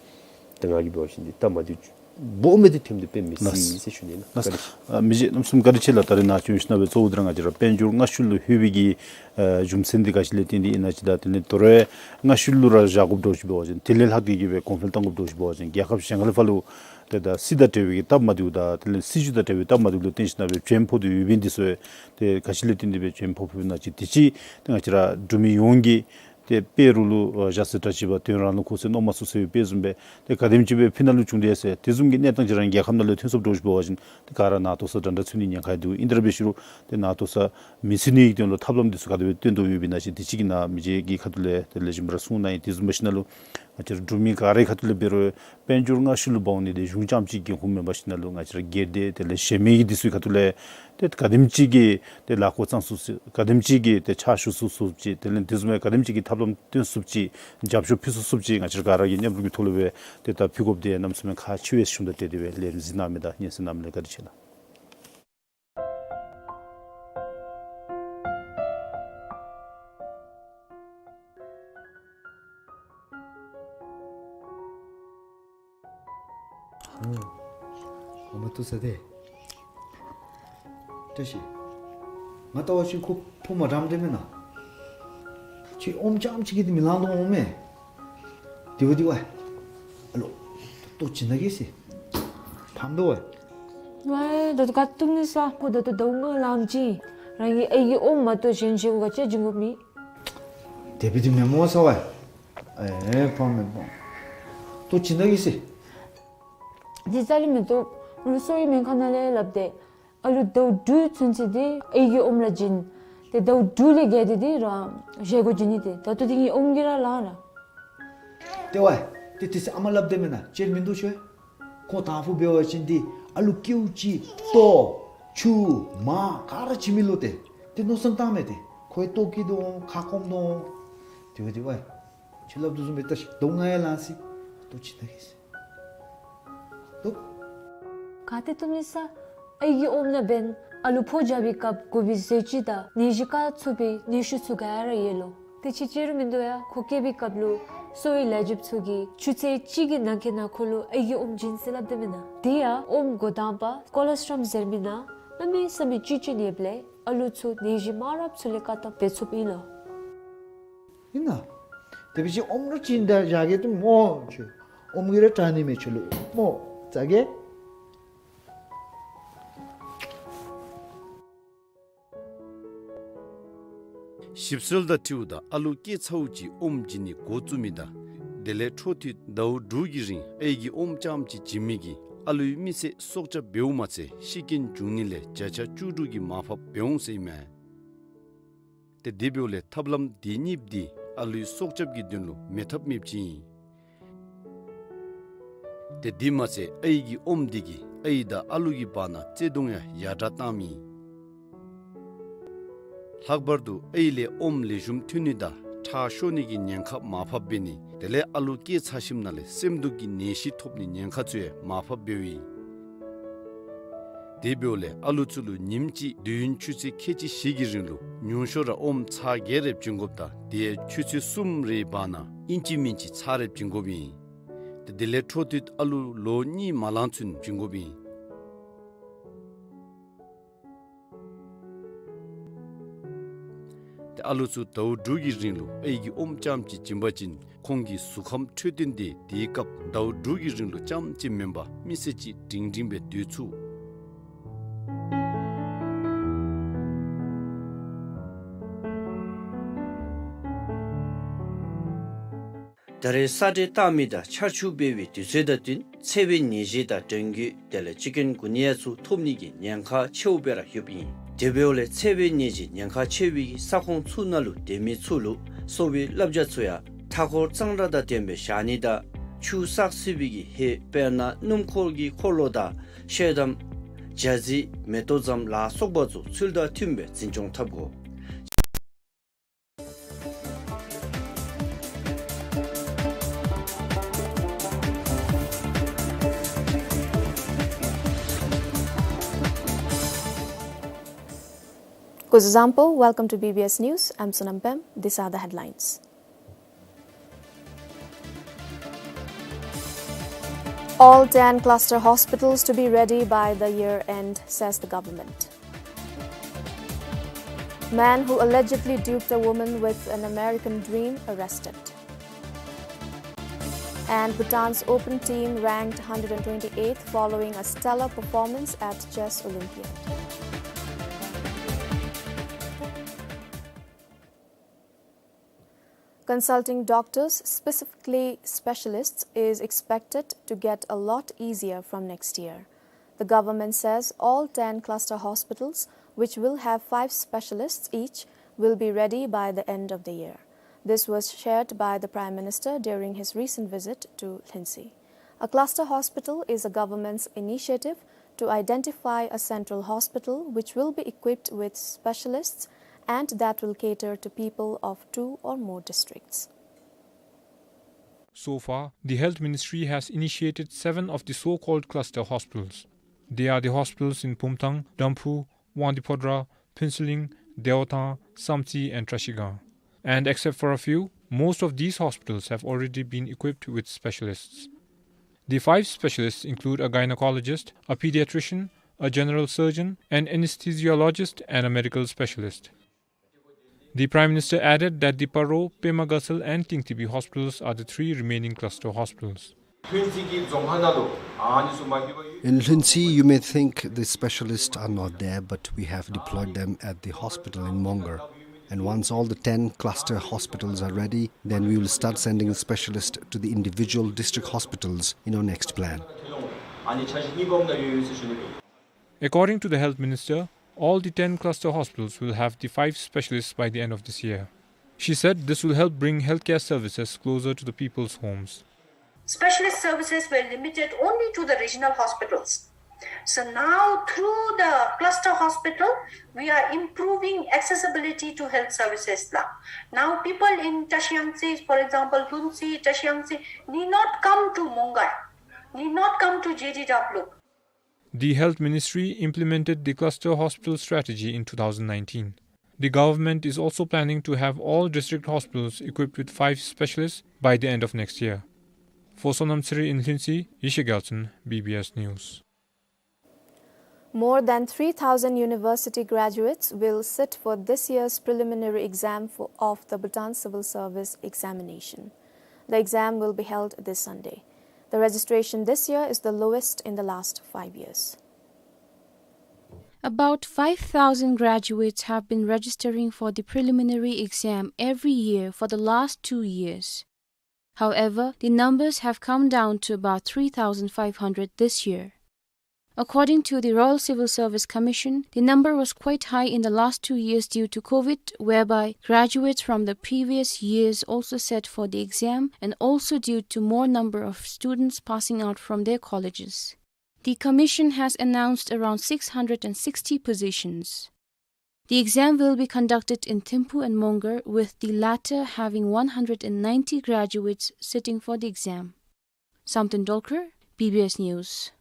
ཏེ་ང་གིས་འབད་བ་ཅིན་འདི་སྟབས་མ་བདེཝ་སྦོམ་སྦེ་འདི་ཐོནམ་འདི་དཔེ་མི་སྲིད་ཟེར་ཞུ་ནི་ལགས། བཀའ་དྲིན་ཆེ། ཨ་མི་རྗེ་རྣམ་གསུམ་བཀའ་དྲིན་ཆེ་ལགས། ད་རེས་ནཱ་བྱོན་ཞིནམ་སྦེ་གཙོ་བོ་འདི་ར་ང་བཅས་ར་དཔལ་འབྱོར་སྔ་ཤོས་ལུ་ལྷོད་པའི་གི་ཨ་རྒྱུ་མཚན་འདི་ག་ཅི་ལས་བརྟེན་ཏེ་ཨིན་ན་ཅིག་དང་དེ་ལས་དོ་རུང་སྔ་ཤོས་ལུ་ར་བཞག་དགོཔ་འདྲཝ་ཅིག་འབད་བ་ཅིན་དེ་ལས་ལྷག་སྟེ་གི་སྦེ་གོང་འཕེལ་གཏང་དགོཔ་འདྲཝ་ཅིག་འབད་བ་ཅིན་རྒྱལ་ཁབ་གཞན་ཁ་ལས་ཕར་ལུ་ཏེ་ད་སྲིད་དང་འབྲེལ་བའི་གི་སྟབས་མ་བདེཝ་དང་དེ་ལས་སྲིད་བྱུས་དང་འབྲེལ་བའི་སྟབས་མ་བདེཝ་ལུ་བརྟེན་ཞིནམ་སྦེ་བྱོན་ཕོག་སྟེ་ཡོདཔ་ཨིན། འདི་ཚུ་ཏེ་ག་ཅི་ལས་བརྟེན་ཏེ་སྦེ་བྱོན་ཕོགཔ་ཨིན་ན་ཅིག་དེ་ཅིག་ཏེ་ང་བཅས་ར་འབྲུག་མི་ཡོངས་ཀྱིས་ཏེ་དཔེ་རུ་ལུ་ཨ་བཞག་ཟེར་བཀྲ་ཤིས་པ་དོན་རང་ལུ་འཁོར་ཟེར་མནོ་མ་ཚུགས་ཟེར་བའི་དཔེ་བཟུམ་སྦེ་ཏེ་ག་དེམ་ཅིག་སྦེ་ཕི་ནང་ལུ་བྱུང་སྟེ་ཡོད་ཟེར་དེ་བཟུམ་གྱི་གནས་སྟངས་ཅིག་ར་རྒྱལ་ཁབ་ནང་ལུ་ཐོན་སོངམ་འདྲཝ་ཅིག་འབད་བ་ཅིན་ཏེ་ག་ར་ན་ཏོ་ས་འདྲན་འདྲ་ཚུད་ནི་ཉེན་ཁ་འདུག། ཨིན་ཏེ་ར་འབད་ཞུ་རུང་ཏེ་ན་ཏོ་ས་མི་ཚུད་ནི་གི་དོན་ལུ་ཐབས་ལམ་འདི་ཚུ་ག་དེ་སྦེ་སྟོན་དོ་ཡོདཔ་ཨིན་ན་ཅིག་དེ་ཅིག་གི་ནཱ་མི་རྗེ་གི་ཁ་ཐུག་ལས་དེ་ལས་གཞན་པ་ར་གསུང་གནང་ཡི། དེ་བཟུམ་འབད་ཞིནམ་ལུ་ང་བཅས་ར་འབྲུག་མི་ག་རའི་ཁ་ཐུག་ལས་འབད་རུང་དཔལ་འབྱོར་སྔ་ཤོས་ལུ་འབག་འོང་ནི་འདི་གཞུང་རྐྱངམ་ཅིག་འགན་ཁུར་མེན་པར་ཞིནམ་ལུ་ང་བཅས་ར་སྒེར་སྡེ་དེ་ལས་གཞན་མི་གི་འདི་ཚུ་གི་ཁ་ཐུག་ལས་ཏེ་ག་དེམ་ཅིག་གིས་ཏེ་ལཱ་འགོ་བརྩམ་ཚུགས་ཅིག་ག་དེམ་ཅིག་གིས་ཏེ་ཕྱག་ཞུ་ཚུགས་ཚུགས་ཅིག་དེ་ལས་དེ་བཟུམ་སྦེ་ག་དེམ་ཅིག་གིས་ཐབས་ལམ་སྟོན་ཚུགས་ཅིག་རྒྱབ་སྐྱོར་ཕུལ་ཚུགས་ཚུགས་ཅིག་ང་བཅས་ར་ག་ར་གིས་མཉམ་རུབ་ཀྱི་ཐོག་ལུ་སྦེ་ཏེ་ད་ཕུལ་དགོཔ་འདི་གནམ་མེད་ས་མེད་ཁག་ཆེ་བས་ཞུ་དོ། ཏེ་དེ་སྦེ་ལན་གཟིགས་གནང་མི་དང་སྙན་གསན་གནང་མི་ལུ་བཀའ་དྲིན་ཆེ་ལགས། ཨོ་མ་ཏོ་ས་དེ། བཀྲ་ཤིས། ང་ལྟ་བ་ཅིན་ཁོ་ཕོ་མ་འདྲཝ་འདི་མེན་ན། ཁྱོད་ཨོམ་རྐྱངམ་ཅིག་གིས་འདི་མི་ལང་དོ་འོང་མས། དེ་བ་དེ་བ། ཨ་ལོ། ལྟོ་བྱིན་ད་གེ་ཟེར། ཕམ་དོ་བ། ཝའི་ད་ལྟོ་ག་བཏུབ་ནི་ས། ཁོ་ད་ལྟོ་ཟླཝ་ལྔ་ལངམ་ཅིག་རང་གི་ཨའི་གི་ཨོམ་མ་གཏོགས་གཞན་བཞེས་སྒོ་ག་ཅི་བྱིན་དགོཔ་མེད། དེ་སྦེ་འདི་མེན་མོ་ས་བ། ཨེ་ཕམ་མེན་ཕམ། ལྟོ་བྱིན་ད་གེ་ཟེར། འདི་རྩ་ལས་མི་བཏུབ། ང་ལུ་གསོ་བའི་སྨན་ཁང་ནང་ལས་སླབ་སྟེ། ཨ་ལུ་ཟླཝ་དྲུག་ཚུན་ཚོད་འདི་ཨའི་གི་ཨོམ་ར་བྱིན། ཏེ་ཟླཝ་དྲུག་ལས་བརྒལ་ཏེ་འདི་རང་བཞེས་སྒོ་བྱིན་ནི་ཏེ། ད་ལྟོ་འདི་ངེའི་ཨོམ་གྱིས་ར་ལང་ར། ཏེ་ཝའི། ཏེ་དེ་ཚེ་ཨ་མ་སླབ་དེས་མེན་ན། ཅིག་མིན་འདུག་ཤོ། ཁོང་དང་ཕུ་འབད་བ་ཅིན་འདི་ཨ་ལུ་ཀེའུ་ཅིག་ལྟོ་ཆུ་མར་ག་ར་བྱིན་མི་ལོ་ཏེ། ཏེ་མནོ་བསམ་བཏང་མས་ཏེ། ཁོ་ཡང་ལྟོ་སྐྱེ་དོ་འོང་ཁ་སྐོམ་དོ་འོང་། ཏེ་ཝའི་ཏེ་ཝའི། ཁྱོད་སླབ་དོ་བཟུམ་སྦེ་ད་ཟླཝ་ལྔ་ཡང་ལང་ཅི། ལྟོ་བྱིན་ད་གེ་ཟེར། ལྟོ། ག་ཏེ་བཏུབ་ནི་ས། ཨའི་གི་ཨོམ་ནང་འབདན་ཨ་ལུ་ཕོ་རྒྱབ་པའི་སྐབས་དགོ་པའི་ཟས་བཅུད་དང་ནད་གཞི་བཀག་ཚུགས་པའི་ནད་ཤུགས་ཚུ་ག་ར་ཡོད་ལོ། ཏེ་ཅིག་ཅིག་རུང་མིན་འདུག་ཡ། ཁོ་སྐྱེ་བའི་སྐབས་ལུ་གསོ་བའི་ལས་བྱེདཔ་ཚུ་གིས་ཆུ་ཚོད་གཅིག་གི་ནང་འཁོད་ནང་ཁོ་ལུ་ཨའི་གི་ཨོམ་བྱིན་ཟེར་སླབ་དེས་མེན་ན། དེ་ཡང་ཨོམ་འགོ་དང་པ་ཀོ་ལོ་སི་ཊྲོམ་ཟེར་མི་ནང་གནམ་མེད་ས་མེད་བཅུད་ཅན་ཡོདཔ་ལས་ཨ་ལུ་ཚུ་ནད་གཞི་མང་རབས་ཚུ་ལས་བཀག་ཐབས་འབད་ཚུགསཔ་ཨིན་ལོ། ཨིན་ན། དེ་སྦེ་ཅིག་ཨོམ་ར་བྱིན་ད་བཞག་གེ་ཏེ་མོ་ཁྱོད། ཨོམ་གྱིས་ར་དྲག་ནི་མས་ཁྱོད་ལུ་མོ། ཙ་གེ། ཞིབ་འཚོལ་དང་འཁྲིལཝ་ད་ཨ་ལུ་སྐྱེས་ཚརཝ་ཅིག་ཨོམ་བྱིན་ནི་འགོ་བཙུགས་མི་དང་དེ་ལས་འཕྲོ་མཐུད་ཟླཝ་དྲུག་གི་རིང་ཨའི་གི་ཨོམ་རྐྱངམ་ཅིག་བྱིན་མི་གིས་ཨ་ལུའི་མི་ཚེ་སྲོག་སྐྱབས་འབདཝ་མ་ཚད་ཤི་རྐྱེན་འབྱུང་ནི་ལས་བརྒྱ་ཆ་བཅུ་དྲུག་གི་མར་ཕབ་འབད་འོང་ཟེར་ཨིན་མས། ཏེ་དེ་འབདཝ་ལས་ཐབས་ལམ་འདི་གཉིས་འདི་ཨ་ལུའི་སྲོག་སྐྱབས་ཀྱི་དོན་ལུ་མེད་ཐབས་མེདཔ་ཅིག་ཨིན། ཏེ་དེ་མ་ཚད་ཨའི་གི་ཨོམ་འདི་གིས་ཨའི་དང་ཨ་ལུ་གི་བར་ན་བརྩེ་གདུང་ཡང་ཡར་དྲག་བཏངམ་ཨིན། ལྷག་པར་དུ་ཨའི་ལས་ཨོམ་ལེགས་ཤོམ་ཐོན་ནི་དང་ཁྲག་ཤོར་ནི་གི་ཉེན་ཁ་མར་ཕབ་འབད་ནི་དེ་ལས་ཨ་ལུ་སྐྱེས་ཚར་ཞིནམ་ལས་སེམས་སྡུག་གི་ནད་གཞི་ཐོབ་ནི་ཉེན་ཁ་ཚུ་ཡང་མར་ཕབ་འབདཝ་ཨིན། དེ་འབདཝ་ལས་ཨ་ལུ་ཚུ་ལུ་ཉིནམ་གཅིག་དུས་ཡུན་ཆུ་ཚོད་ཁལ་གཅིག་བཞི་གི་རིང་ལུ་ཉུང་ཤོས་ར་ཨོམ་ཚར་བརྒྱད་རེ་བྱིན་དགོཔ་དང་དེ་ཡང་ཆུ་ཚོད་གསུམ་རེའི་བར་ན་ཨིན་ཅི་མིན་ཅི་ཚར་རེ་བྱིན་དགོཔ་ཨིན། ཏེ་དེ་ལས་འཕྲོ་མཐུད་ཨ་ལུ་ལོ་གཉིས་མ་ལང་ཚུན་བྱིན་དགོཔ་ཨིན། ཏེ་ཨ་ལུ་ཚུ་ཟླཝ་དྲུག་གི་རིང་ལུ་ཨའི་གི་ཨོམ་རྐྱངམ་ཅིག་བྱིན་པ་ཅིན་ཁོང་གི་གཟུགས་ཁམས་འཕྲོད་བསྟེན་འདི་དེའི་སྐབས་ཟླཝ་དྲུག་གི་རིང་ལུ་རྐྱངམ་ཅིག་མེན་པར་མི་ཚེ་གཅིག་སྒྲིང་སྒྲིང་སྦེ་སྡོད་ཚུགས། ད་རེས་ས་འདྲེ་བཏང་མི་དང་ཆར་ཆུ་འབེལ་བའི་དུས་ཚོད་དང་བསྟུན་འཚེ་བའི་ནད་གཞི་དང་གྲོང་ཁྱེར་དེ་ལས་ཅིག་ཀུན་གུ་ནི་ཡ་ཚུ་ཐོབ་ནི་གི་ཉེན་ཁ་ཆེཝ་སྦེ་ར་ཡོདཔ་ཨིན། དེ་འབདཝ་ལས་འཚེ་བའི་ནད་གཞི་ཉེན་ཁ་ཆེ་བའི་ས་ཁོངས་ཚུ་ནང་ལུ་སྡོད་མི་ཚུ་ལུ་གསོ་བའི་བསླབ་བྱ་ཚུ་ཡང་མཐའ་འཁོར་གཙང་སྦྲ་དང་ལྡནམ་སྦེ་བཞག་ནི་དང་ཆུ་བསགས་སྲིད་པའི་གི་ཧེ་དཔེར་ན་སྣུམ་འཁོར་གྱི་འཁོར་ལོ་དང་ཤེལ་དམ་རྒྱ་རྫི་མེ་ཏོག་ཙམ་ལ་སོགས་པ་ཚུ་ཚུལ་དང་མཐུནམ་སྦེ་འཛིན་སྐྱོང་འཐབ་དགོ། Uzuzangpo, welcome to B B S News. I'm Sonam Pem. These are the headlines. All ten cluster hospitals to be ready by the year end, says the government. Man who allegedly duped a woman with an American dream arrested. And Bhutan's open team ranked hundred twenty-eighth following a stellar performance at Chess Olympiad. Consulting doctors, specifically specialists, is expected to get a lot easier from next year. The government says all ten cluster hospitals, which will have five specialists each, will be ready by the end of the year. This was shared by the Prime Minister during his recent visit to Lhuentse. A cluster hospital is a government's initiative to identify a central hospital which will be equipped with specialists and that will cater to people of two or more districts. So far, the Health Ministry has initiated seven of the so-called cluster hospitals. They are the hospitals in Pumthang, Damphu, Wangdue Phodrang, Phuentsholing, Deotang, Samtse and Trashigang. And except for a few, most of these hospitals have already been equipped with specialists. The five specialists include a gynecologist, a pediatrician, a general surgeon, an anesthesiologist, and a medical specialist. The Prime Minister added that the Paro, Pema Gatshel, and Tingtibi hospitals are the three remaining cluster hospitals. In Lhuentse, you may think the specialists are not there, but we have deployed them at the hospital in Mongar. And once all the ten cluster hospitals are ready, then we will start sending specialists to the individual district hospitals in our next plan. According to the Health Minister, all the ten cluster hospitals will have the five specialists by the end of this year. She said this will help bring healthcare services closer to the people's homes. Specialist services were limited only to the regional hospitals. So now through the cluster hospital, we are improving accessibility to health services la. Now people in Trashiyangtse, for example, Lhuentse, Trashiyangtse, need not come to Mongar, need not come to J D Dapluk. The Health Ministry implemented the cluster hospital strategy in two thousand nineteen. The government is also planning to have all district hospitals equipped with five specialists by the end of next year. For Sonam Tsiri in Lhuentse, Yeshe Gyaltshen, B B S News. More than three thousand university graduates will sit for this year's preliminary exam for, of the Bhutan Civil Service Examination. The exam will be held this Sunday. The registration this year is the lowest in the last five years. About five thousand graduates have been registering for the preliminary exam every year for the last two years. However, the numbers have come down to about three thousand five hundred this year. According to the Royal Civil Service Commission, the number was quite high in the last two years due to COVID, whereby graduates from the previous years also sat for the exam, and also due to more number of students passing out from their colleges. The commission has announced around six hundred and sixty positions. The exam will be conducted in Thimphu and Mongar, with the latter having one hundred and ninety graduates sitting for the exam. Samten Dolkar, B B S News.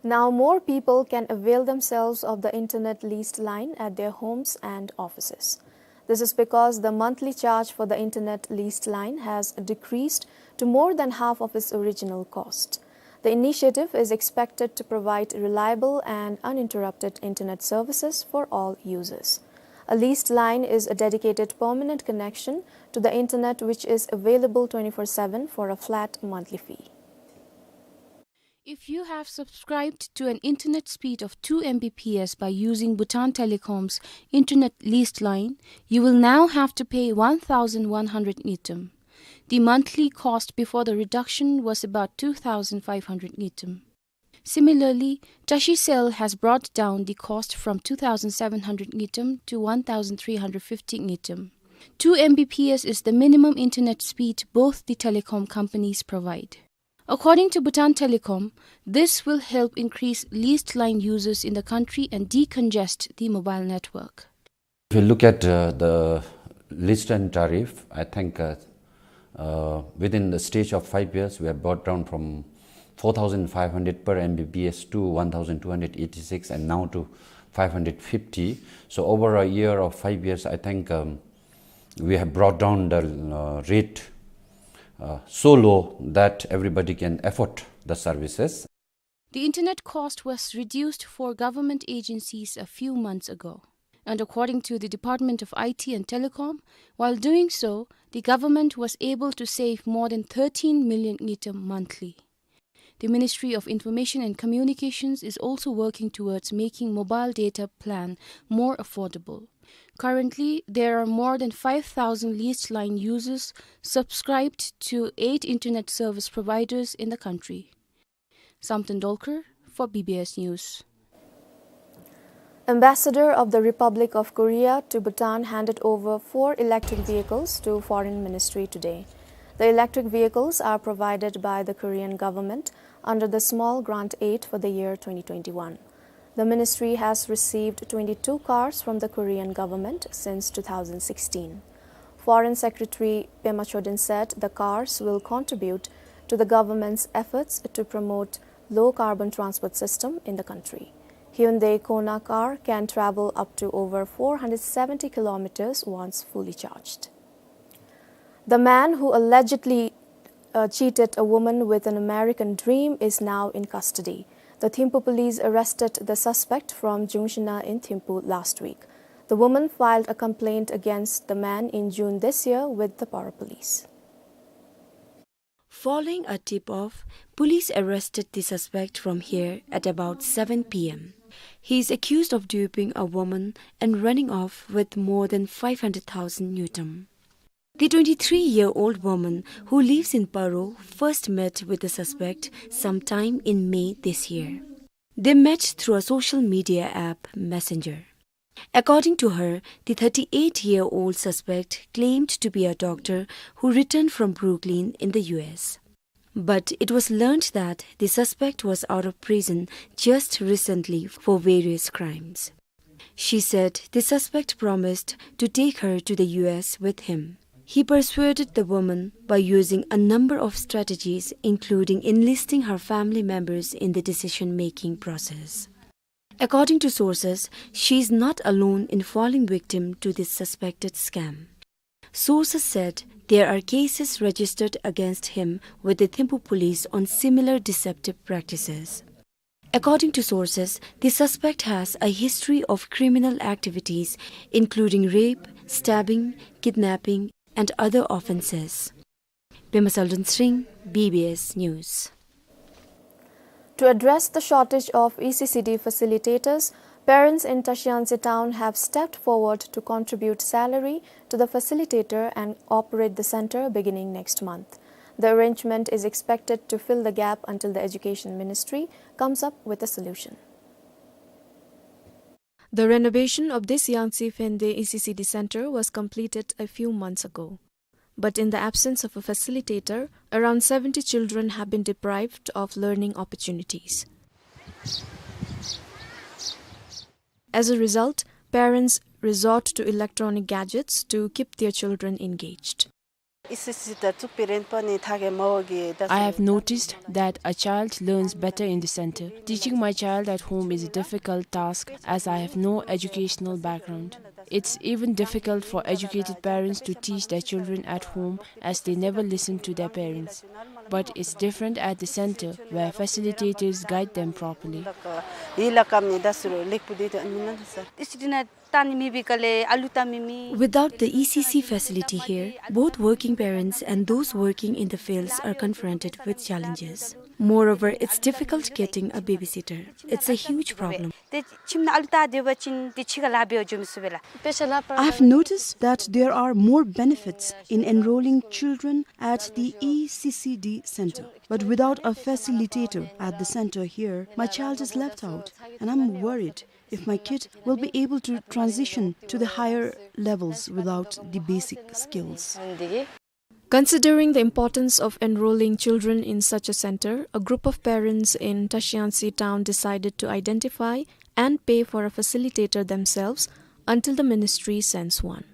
Now more people can avail themselves of the internet leased line at their homes and offices. This is because the monthly charge for the internet leased line has decreased to more than half of its original cost. The initiative is expected to provide reliable and uninterrupted internet services for all users. A leased line is a dedicated permanent connection to the internet which is available twenty-four seven for a flat monthly fee. If you have subscribed to an internet speed of two M B P S by using Bhutan Telecom's internet leased line, you will now have to pay one thousand one hundred ngultrum. The monthly cost before the reduction was about two thousand five hundred ngultrum. Similarly, Trashicell has brought down the cost from two thousand seven hundred ngultrum to one thousand three hundred fifty ngultrum. Two M B P S is the minimum internet speed both the telecom companies provide. According to Bhutan Telecom, this will help increase leased line users in the country and decongest the mobile network. If you look at, uh, the leased line tariff, I think, uh, uh, within the stage of five years, we have brought down from four thousand five hundred per M B P S to one thousand two hundred eighty-six, and now to five hundred fifty. So over a year of five years, I think, um, we have brought down the, uh, rate, uh, so low that everybody can afford the services. The internet cost was reduced for government agencies a few months ago. And according to the Department of I T and Telecom, while doing so, the government was able to save more than thirteen million ngultrum monthly. The Ministry of Information and Communications is also working towards making mobile data plan more affordable. Currently, there are more than five thousand leased line users subscribed to eight internet service providers in the country. Samten Dolkar for B B S News. Ambassador of the Republic of Korea to Bhutan handed over four electric vehicles to Foreign Ministry today. The electric vehicles are provided by the Korean government under the Small Grant Aid for the year twenty twenty-one. The ministry has received twenty-two cars from the Korean government since two thousand sixteen. Foreign Secretary Pema Chödrön said the cars will contribute to the government's efforts to promote low-carbon transport system in the country. Hyundai Kona car can travel up to over four hundred seventy kilometers once fully charged. The man who allegedly, uh, cheated a woman with an American Dream is now in custody. The Thimphu police arrested the suspect from Jungshina in Thimphu last week. The woman filed a complaint against the man in June this year with the Paro police. Following a tip-off, police arrested the suspect from here at about seven P M. He is accused of duping a woman and running off with more than five hundred thousand ngultrum. The twenty-three-year-old woman who lives in Paro first met with the suspect sometime in May this year. They met through a social media app, Messenger. According to her, the thirty-eight-year-old suspect claimed to be a doctor who returned from Brooklyn in the U S. But it was learned that the suspect was out of prison just recently for various crimes. She said the suspect promised to take her to the U S with him. He persuaded the woman by using a number of strategies, including enlisting her family members in the decision-making process. According to sources, she is not alone in falling victim to this suspected scam. Sources said there are cases registered against him with the Thimphu police on similar deceptive practices. According to sources, the suspect has a history of criminal activities, including rape, stabbing, kidnapping, and other offenses. Pema Tshering, B B S News. To address the shortage of E C C D facilitators, parents in Tashiantse town have stepped forward to contribute salary to the facilitator and operate the center beginning next month. The arrangement is expected to fill the gap until the Education Ministry comes up with a solution. The renovation of this Yangtze Phende E C C D center was completed a few months ago. But in the absence of a facilitator, around seventy children have been deprived of learning opportunities. As a result, parents resort to electronic gadgets to keep their children engaged. I have noticed that a child learns better in the center. Teaching my child at home is a difficult task as I have no educational background. It's even difficult for educated parents to teach their children at home as they never listen to their parents. But it's different at the center, where facilitators guide them properly. Without the E C C facility here, both working parents and those working in the fields are confronted with challenges. Moreover, it's difficult getting a babysitter. It's a huge problem. I've noticed that there are more benefits in enrolling children at the E C C D center. But without a facilitator at the center here, my child is left out, and I'm worried if my kid will be able to transition to the higher levels without the basic skills. Considering the importance of enrolling children in such a center, a group of parents in Tashiantse town decided to identify and pay for a facilitator themselves until the ministry sends one.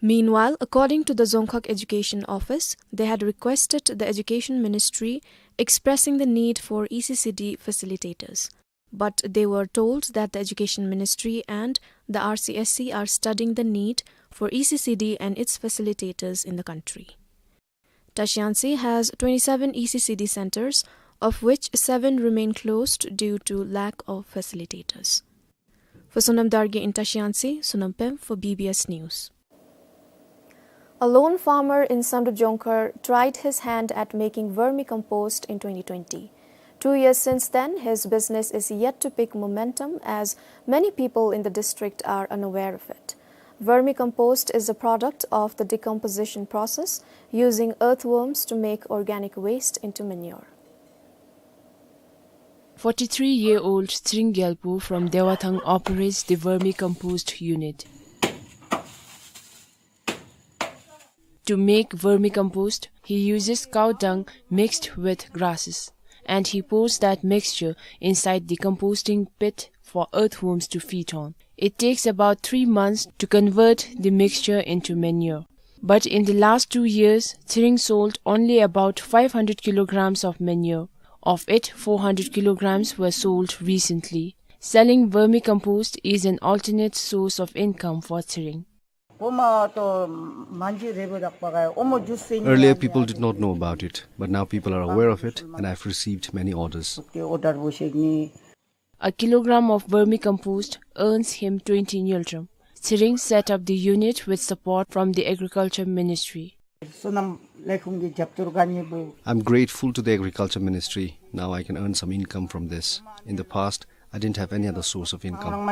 Meanwhile, according to the Dzongkhag Education Office, they had requested the Education Ministry, expressing the need for E C C D facilitators. But they were told that the Education Ministry and the R C S C are studying the need for E C C D and its facilitators in the country. Tashi-Yangtze has twenty-seven E C C D centers, of which seven remain closed due to lack of facilitators. For Sonam Dargye in Tashi-Yangtze, Sonam Pem for B B S News. A lone farmer in Samdrup Jongkhar tried his hand at making vermicompost in twenty twenty. Two years since then, his business is yet to pick momentum, as many people in the district are unaware of it. Vermicompost is a product of the decomposition process, using earthworms to make organic waste into manure. Forty-three-year-old Tshering Gyalpo from Dewathang operates the vermicompost unit. To make vermicompost, he uses cow dung mixed with grasses, and he pours that mixture inside the composting pit for earthworms to feed on. It takes about three months to convert the mixture into manure. But in the last two years, Tshering sold only about five hundred kilograms of manure. Of it, four hundred kilograms were sold recently. Selling vermicompost is an alternate source of income for Tshering. Earlier, people did not know about it, but now people are aware of it, and I've received many orders. A kilogram of vermicompost earns him twenty ngultrum. Tshering set up the unit with support from the Agriculture Ministry. I'm grateful to the Agriculture Ministry. Now I can earn some income from this. In the past, I didn't have any other source of income.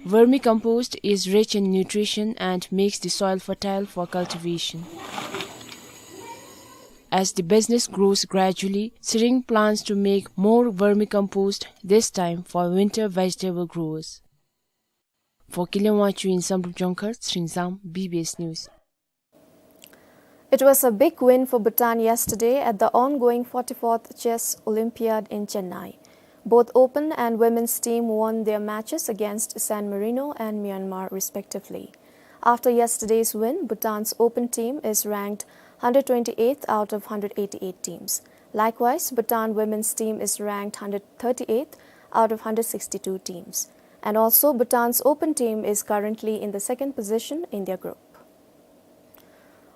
Vermicompost is rich in nutrition and makes the soil fertile for cultivation. As the business grows gradually, Tshering plans to make more vermicompost, this time for winter vegetable growers. For Kelenwa Chu in Samdrup Jongkhar, Tshering Zam, B B S News. It was a big win for Bhutan yesterday at the ongoing forty-fourth Chess Olympiad in Chennai. Both open and women's team won their matches against San Marino and Myanmar, respectively. After yesterday's win, Bhutan's open team is ranked hundred twenty-eighth out of hundred eighty-eight teams. Likewise, Bhutan women's team is ranked hundred thirty-eighth out of hundred sixty-two teams. And also, Bhutan's open team is currently in the second position in their group.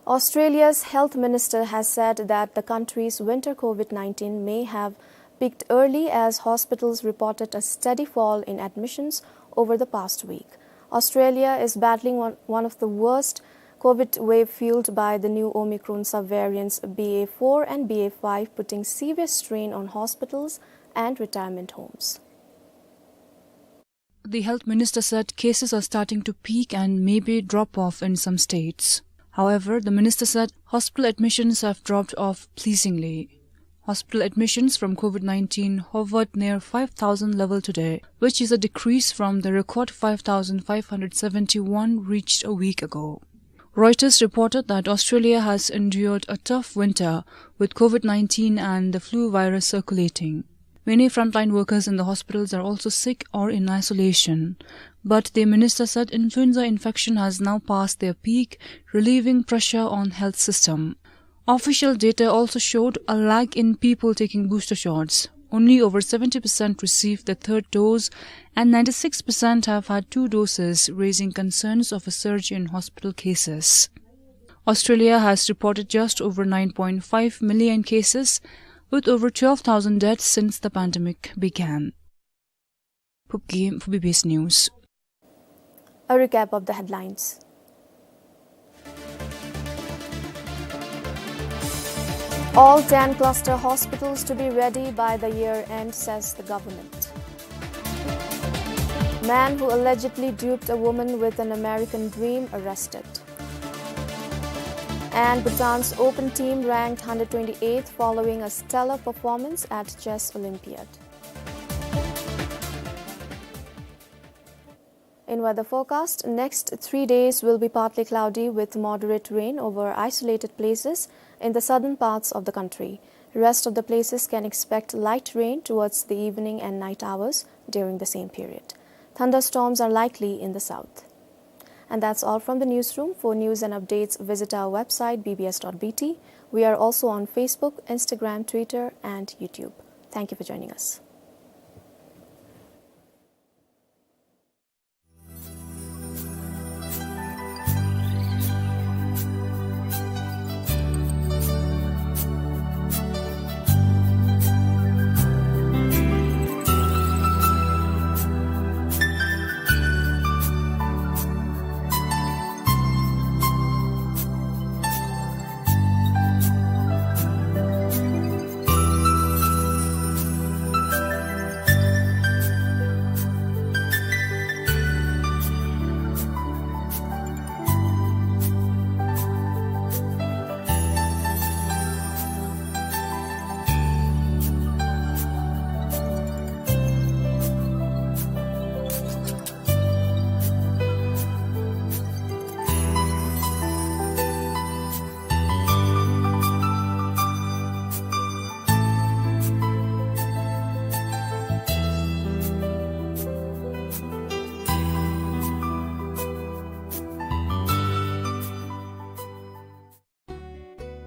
Australia's health minister has said that the country's winter COVID nineteen may have peaked early, as hospitals reported a steady fall in admissions over the past week. Australia is battling one, one of the worst COVID wave, fueled by the new Omicron subvariants B A four and B A five, putting severe strain on hospitals and retirement homes. The health minister said cases are starting to peak and maybe drop off in some states. However, the minister said hospital admissions have dropped off pleasingly. Hospital admissions from COVID nineteen hovered near five thousand level today, which is a decrease from the record five thousand five hundred seventy-one reached a week ago. Reuters reported that Australia has endured a tough winter, with COVID nineteen and the flu virus circulating. Many frontline workers in the hospitals are also sick or in isolation. But the minister said influenza infection has now passed their peak, relieving pressure on health system. Official data also showed a lag in people taking booster shots. Only over seventy percent received the third dose, and ninety-six percent have had two doses, raising concerns of a surge in hospital cases. Australia has reported just over nine point five million cases, with over twelve thousand deaths since the pandemic began. Phub Gyem for B B S News. A recap of the headlines. All ten cluster hospitals to be ready by the year end, says the government. Man who allegedly duped a woman with an American dream arrested. And Bhutan's open team ranked hundred twenty-eighth following a stellar performance at Chess Olympiad. In weather forecast, next three days will be partly cloudy with moderate rain over isolated places in the southern parts of the country. Rest of the places can expect light rain towards the evening and night hours during the same period. Thunderstorms are likely in the south. And that's all from the newsroom. For news and updates, visit our website, B B S dot B T. We are also on Facebook, Instagram, Twitter, and YouTube. Thank you for joining us.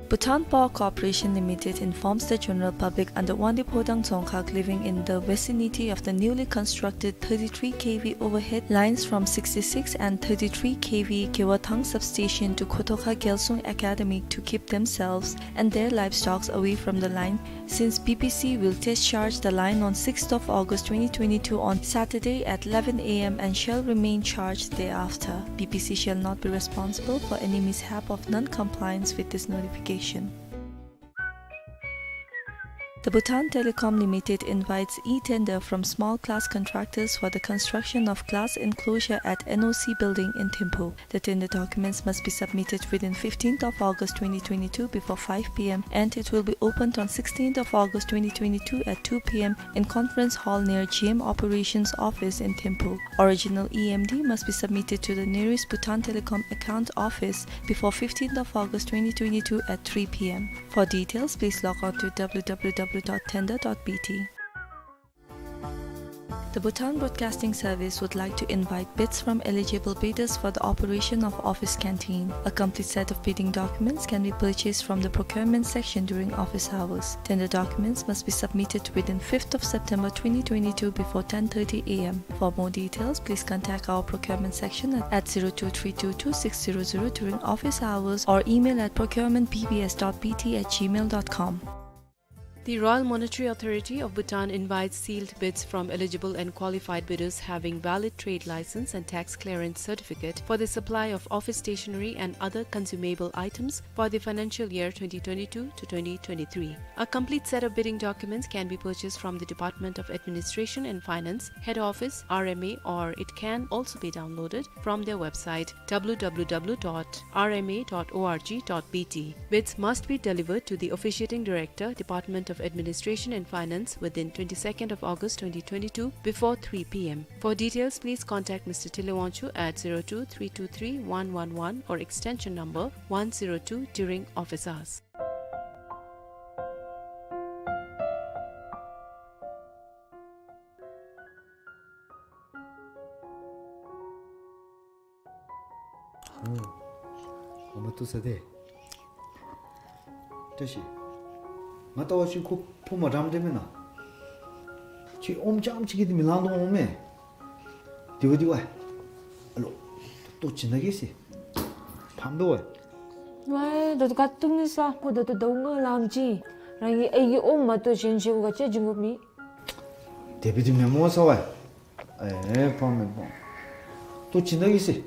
Bhutan Power Corporation Limited informs the general public under Wangdue Phodrang Dzongkhag living in the vicinity of the newly constructed thirty-three K V overhead lines from sixty-six and thirty-three K V Gewethang substation to Khotokha Gyalsung Academy to keep themselves and their livestock away from the line, since B P C will test charge the line on sixth of August twenty twenty-two on Saturday at eleven A M and shall remain charged thereafter. B P C shall not be responsible for any mishap of non-compliance with this notification. The Bhutan Telecom Limited invites e-tender from small glass contractors for the construction of glass enclosure at N O C building in Thimphu. The tender documents must be submitted within fifteenth of August twenty twenty-two before five P M, and it will be opened on sixteenth of August twenty twenty-two at two P M in conference hall near G M Operations Office in Thimphu. Original E M D must be submitted to the nearest Bhutan Telecom account office before fifteenth of August twenty twenty-two at three P M. For details, please log on to W W W dot tender dot B T. The Bhutan Broadcasting Service would like to invite bids from eligible bidders for the operation of office canteen. A complete set of bidding documents can be purchased from the procurement section during office hours. Tender documents must be submitted within fifth of September twenty twenty-two before ten thirty A M. For more details, please contact our procurement section at, at zero two three two two six zero zero during office hours or email at procurement B B S dot B T at gmail dot com. The Royal Monetary Authority of Bhutan invites sealed bids from eligible and qualified bidders having valid trade license and tax clearance certificate for the supply of office stationery and other consumable items for the financial year twenty twenty-two to twenty twenty-three. A complete set of bidding documents can be purchased from the Department of Administration and Finance, Head Office, R M A, or it can also be downloaded from their website, W W W dot R M A dot org dot B T. Bids must be delivered to the Officiating Director, Department of Administration and Finance, within twenty-second of August twenty twenty-two before three P M. For details, please contact Mister Tile Wangchuk at zero two three two three one one one or extension number one zero two during office hours. ཨོ། ཨོ་མ་ཏུ་ས་དེ། བཀྲ་ཤིས། ང་ལྟ་བ་ཅིན་ཁོ་ཕོ་མ་འགྲམ་དེ་མེན་ན། ཁྱོད་ཨོམ་རྐྱངམ་ཅིག་གིས་དེ་མི་ལང་དོ་འོང་མེ། དེ་བ་དེ་བ། ཨ་ལོ། ལྟོ་ཅི་ན་གི་སི། ཕམ་དོ་བ། ཝའི་ད་ལྟོ་ག་ཏུམ་ནི་ས་ཁོ་ད་ལྟོ་ཟླཝ་ལྔ་ལང་ཅི། རང་གི་ཨའི་གི་ཨོམ་མ་གཏོགས་གཞན་ཅིག་ག་ཅི་བྱིན་དགོ་མི། དེ་བ་དེ་མེན་མོ་ས་བ། ཨེ་ཕམ་མེན་ཕམ། ལྟོ་ཅི་ན་གི་སི།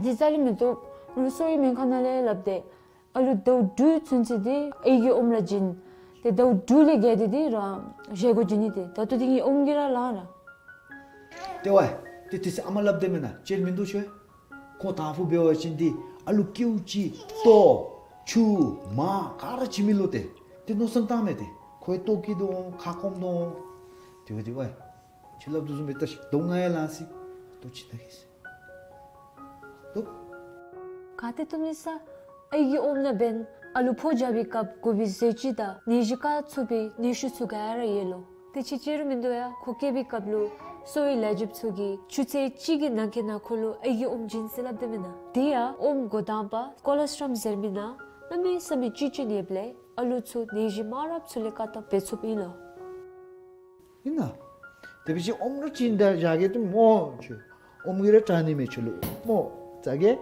དེ་རྩ་ལས་མི་ཏོ། རུ་སོ་ཡི་མེན་ཁ་ན་ལས་ལབ་དེ། ཨ་ལུ་ཟླཝ་དྲུག་ཚུན་ཚོད་དེ་ཨའི་གི་ཨོམ་ར་བྱིན། དེ་ཟླཝ་དྲུག་ལས་བརྒལ་ཏེ་དེ་རང་བཞེས་སྒོ་བྱིན་ནི་དེ། ད་ལྟོ་དེ་ངེའི་ཨོམ་གྱིས་ར་ལང་ར། དེ་བ། དེ་དེ་སི་ཨ་མ་ལབ་དེ་མེན་ན་ཅིག་མིན་འདུག་ཤོད། ཁོ་དང་ཕུ་འབད་བ་ཅིན་དེ་ཨ་ལུ་ཀེའུ་ཅིག་ལྟོ་ཆུ་མར་ག་ར་བྱིན་མི་ལོ་དེ། དེ་མནོ་བསམ་བཏང་མེད་དེ། ཁོའི་ལྟོ་ཀི་དོ་ཁ་སྐོམ་དོ། དེ་བ་དེ་བ། ཁྱོད་ལབ་དོ་བཟུམ་སྦེ་ལྟ་ཤིག། ཟླཝ་ལྔ་ཡང་ལང་སི། ལྟོ་ཅི་ན་གི་སི། ལྟོ། ག་ཏེ་ལྟོ་ནི་ས། ཨའི་གི་ཨོམ་ན་འབདན་ཨ་ལུ་ཕོ་རྒྱབ་པའི་སྐབས་དགོ་པའི་ཟས་བཅུད་དང་ནད་གཞི་བཀག་ཚུགས་པའི་ནད་ཤུགས་ཚུ་ག་ར་ཡོད་ལོ། དེ་ཅིག་ཅིག་ར་མིན་འདུག་ཡ། ཁོ་སྐྱེ་བའི་སྐབས་ལུ་གསོ་བའི་ལས་བྱེདཔ་ཚུ་གིས་ཆུ་ཚོད་གཅིག་གི་ནང་འཁོད་ནང་ཁོ་ལུ་ཨའི་གི་ཨོམ་བྱིན་ཟེར་སླབ་དེས་མེན་ན། དེ་ཡང་ཨོམ་འགོ་དང་པ་ཀོ་ལོ་སི་ཊོམ་ཟེར་མི་ནང་གནམ་མེད་ས་མེད་བཅུད་ཅན་ཡོདཔ་ལས་ཨ་ལུ་ཚུ་ནད་གཞི་མང་རབས་ཚུ་ལས་བཀག་ཐབས་འབད་ཚུགསཔ་ཨིན་ལོ། ཨིན་ན། དེ་འབད་བ་ཅིན་ཨོམ་ར་བྱིན་ད་བཞག་གེ་ཏེ་སྨོ་ཁྱོད། ཨོམ་གིས་ར་དྲག་ནི་མས་ཁྱོད་ལུ་སྨོ། ཟ་གེ།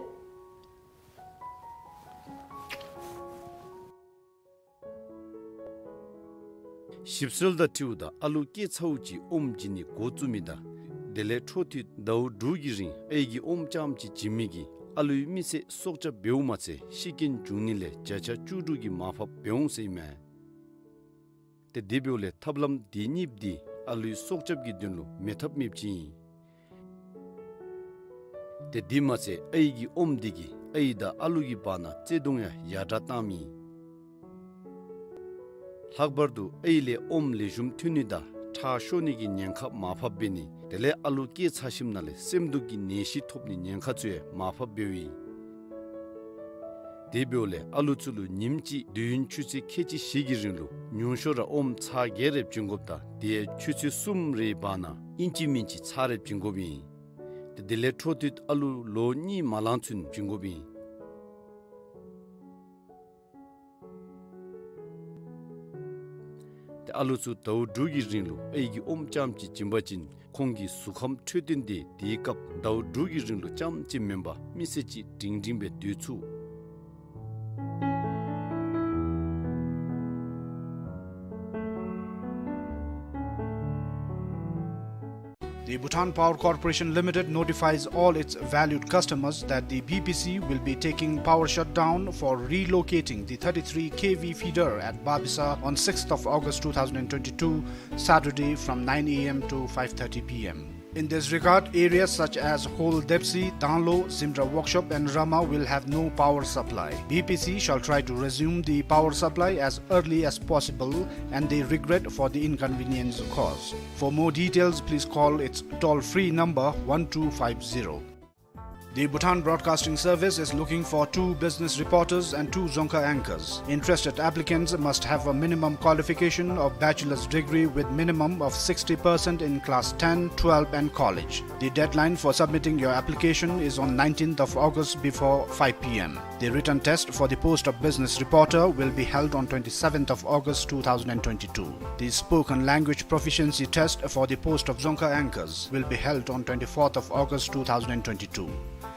ཞིབ་འཚོལ་དང་འཁྲིལཝ་ད་ཨ་ལུ་སྐྱེས་ཚརཝ་ཅིག་ཨོམ་བྱིན་ནི་འགོ་བཙུགས་མི་དང་དེ་ལས་འཕྲོ་མཐུད་ཟླཝ་དྲུག་གི་རིང་ཨའི་གི་ཨོམ་རྐྱངམ་ཅིག་བྱིན་མི་གིས་ཨ་ལུའི་མི་ཚེ་སྲོག་སྐྱབས་འབདཝ་མ་ཚད་ཤི་རྐྱེན་འབྱུང་ནི་ལས་བརྒྱ་ཆ་བཅུ་དྲུག་གི་མར་ཕབ་འབད་འོང་ཟེར་ཨིན་མས། ཏེ་དེ་འབདཝ་ལས་ཐབས་ལམ་དེ་གཉིས་འདི་ཨ་ལུའི་སྲོག་སྐྱབས་ཀྱི་དོན་ལུ་མེད་ཐབས་མེདཔ་ཅིག་ཨིན། ཏེ་དེ་མ་ཚད་ཨའི་གི་ཨོམ་འདི་གིས་ཨའི་དང་ཨ་ལུ་གི་བར་ན་བརྩེ་གདུང་ཡང་ཡར་དྲག་བཏངམ་ཨིན། ལྷག་པར་དུ་ཨའི་ལས་ཨོམ་ལེགས་ཤོམ་ཐོན་ནི་དང་ཁྲག་ཤོར་ནི་གི་ཉེན་ཁ་མར་ཕབ་འབད་ནི་དེ་ལས་ཨ་ལུ་སྐྱེས་ཚར་ཞིནམ་ལས་སེམས་སྡུག་གི་ནད་གཞི་ཐོབ་ནི་ཉེན་ཁ་ཚུ་ཡང་མར་ཕབ་འབདཝ་ཨིན། དེ་འབདཝ་ལས་ཨ་ལུ་ཚུ་ལུ་ཉིནམ་གཅིག་དུས་ཡུན་ཆུ་ཚོད་ཁལ་གཅིག་བཞི་གི་རིང་ལུ་ཉུང་ཤོས་ར་ཨོམ་ཚར་བརྒྱད་རེ་བྱིན་དགོཔ་དང་དེ་ཡང་ཆུ་ཚོད་གསུམ་རེའི་བར་ན་ཨིན་ཅི་མིན་ཅི་ཚར་རེ་བྱིན་དགོཔ་ཨིན། ཏེ་དེ་ལས་འཕྲོ་མཐུད་ཨ་ལུ་ལོ་གཉིས་མ་ལང་ཚུན་བྱིན་དགོཔ་ཨིན། ཏེ་ཨ་ལུ་ཚུ་ཟླཝ་དྲུག་གི་རིང་ལུ་ཨའི་གི་ཨོམ་རྐྱངམ་ཅིག་བྱིན་པ་ཅིན་ཁོང་གི་གཟུགས་ཁམས་འཕྲོད་བསྟེན་དེ་དེའི་སྐབས་ཟླཝ་དྲུག་གི་རིང་ལུ་རྐྱངམ་ཅིག་མེན་པར་མི་ཚེ་གཅིག་སྒྲིང་སྒྲིང་སྦེ་སྡོད་ཚུགས། The Bhutan Power Corporation Limited notifies all its valued customers that the B P C will be taking power shutdown for relocating the thirty-three K V feeder at Babisa on sixth of August two thousand twenty-two, Saturday, from nine A M to five thirty P M. In this regard, areas such as Hol Depsi, Danglo, Zimra Workshop and Rama will have no power supply. B P C shall try to resume the power supply as early as possible and they regret for the inconvenience caused. For more details, please call its toll-free number one two five zero. The Bhutan Broadcasting Service is looking for two business reporters and two Dzongkha anchors. Interested applicants must have a minimum qualification of bachelor's degree with minimum of sixty percent in class ten, twelve and college. The deadline for submitting your application is on nineteenth of August before five P M. The written test for the post of business reporter will be held on twenty-seventh of August two thousand twenty-two. The spoken language proficiency test for the post of Dzongkha anchors will be held on twenty-fourth of August two thousand twenty-two.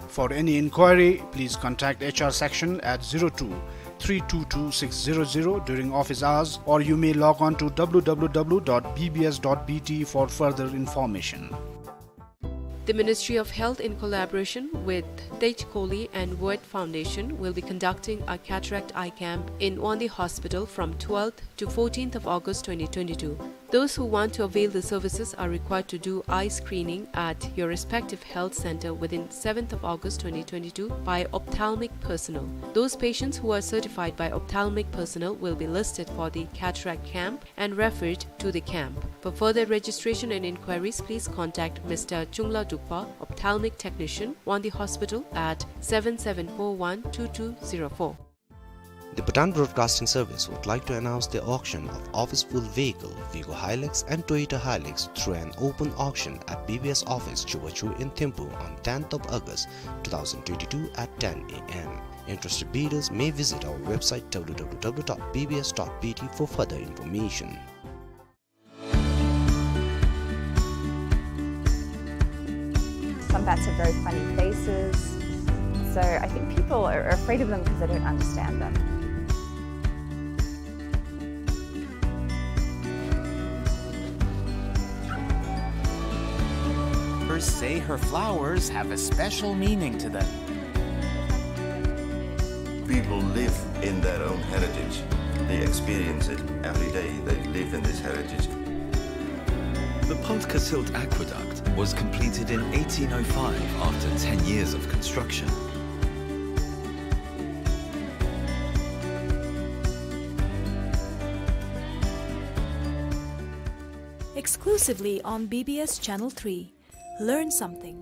For any inquiry, please contact H R section at zero two three two two six zero zero during office hours, or you may log on to W W W dot B B S dot B T for further information. The Ministry of Health, in collaboration with Tej Kohli and World Foundation, will be conducting a cataract eye camp in Wangdue Hospital from twelfth to fourteenth of August twenty twenty-two. Those who want to avail the services are required to do eye screening at your respective health center within seventh of August twenty twenty-two by ophthalmic personnel. Those patients who are certified by ophthalmic personnel will be listed for the cataract camp and referred to the camp. For further registration and inquiries, please contact Mister Chungla Dukpa, ophthalmic technician, Wangdue Hospital at seven seven four one two two zero four. The Bhutan Broadcasting Service would like to announce the auction of office-pulled vehicle, Vigo Hilux and Toyota Hilux, through an open auction at B B S office, Chubachu in Thimphu on tenth of August two thousand twenty-two at ten A M. Interested bidders may visit our website W W W dot B B S dot B T for further information. Some bats have very funny faces, so I think people are, are afraid of them because they don't understand them. Birds say her flowers have a special meaning to them. People live in their own heritage. They experience it every day. They live in this heritage. The Pont Kasilt Aqueduct was completed in eighteen oh five after ten years of construction. Exclusively on B B S Channel three. Learn something.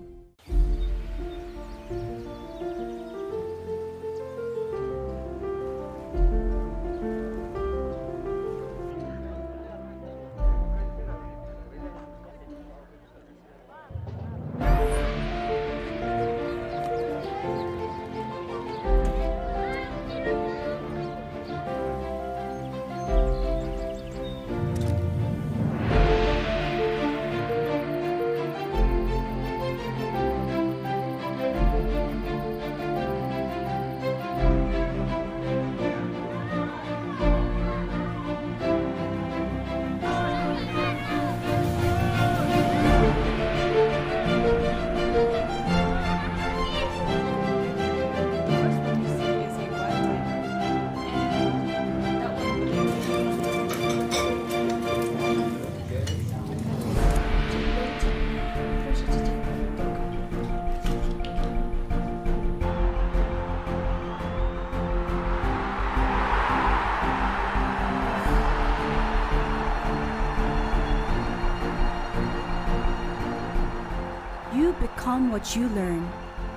On what you learn.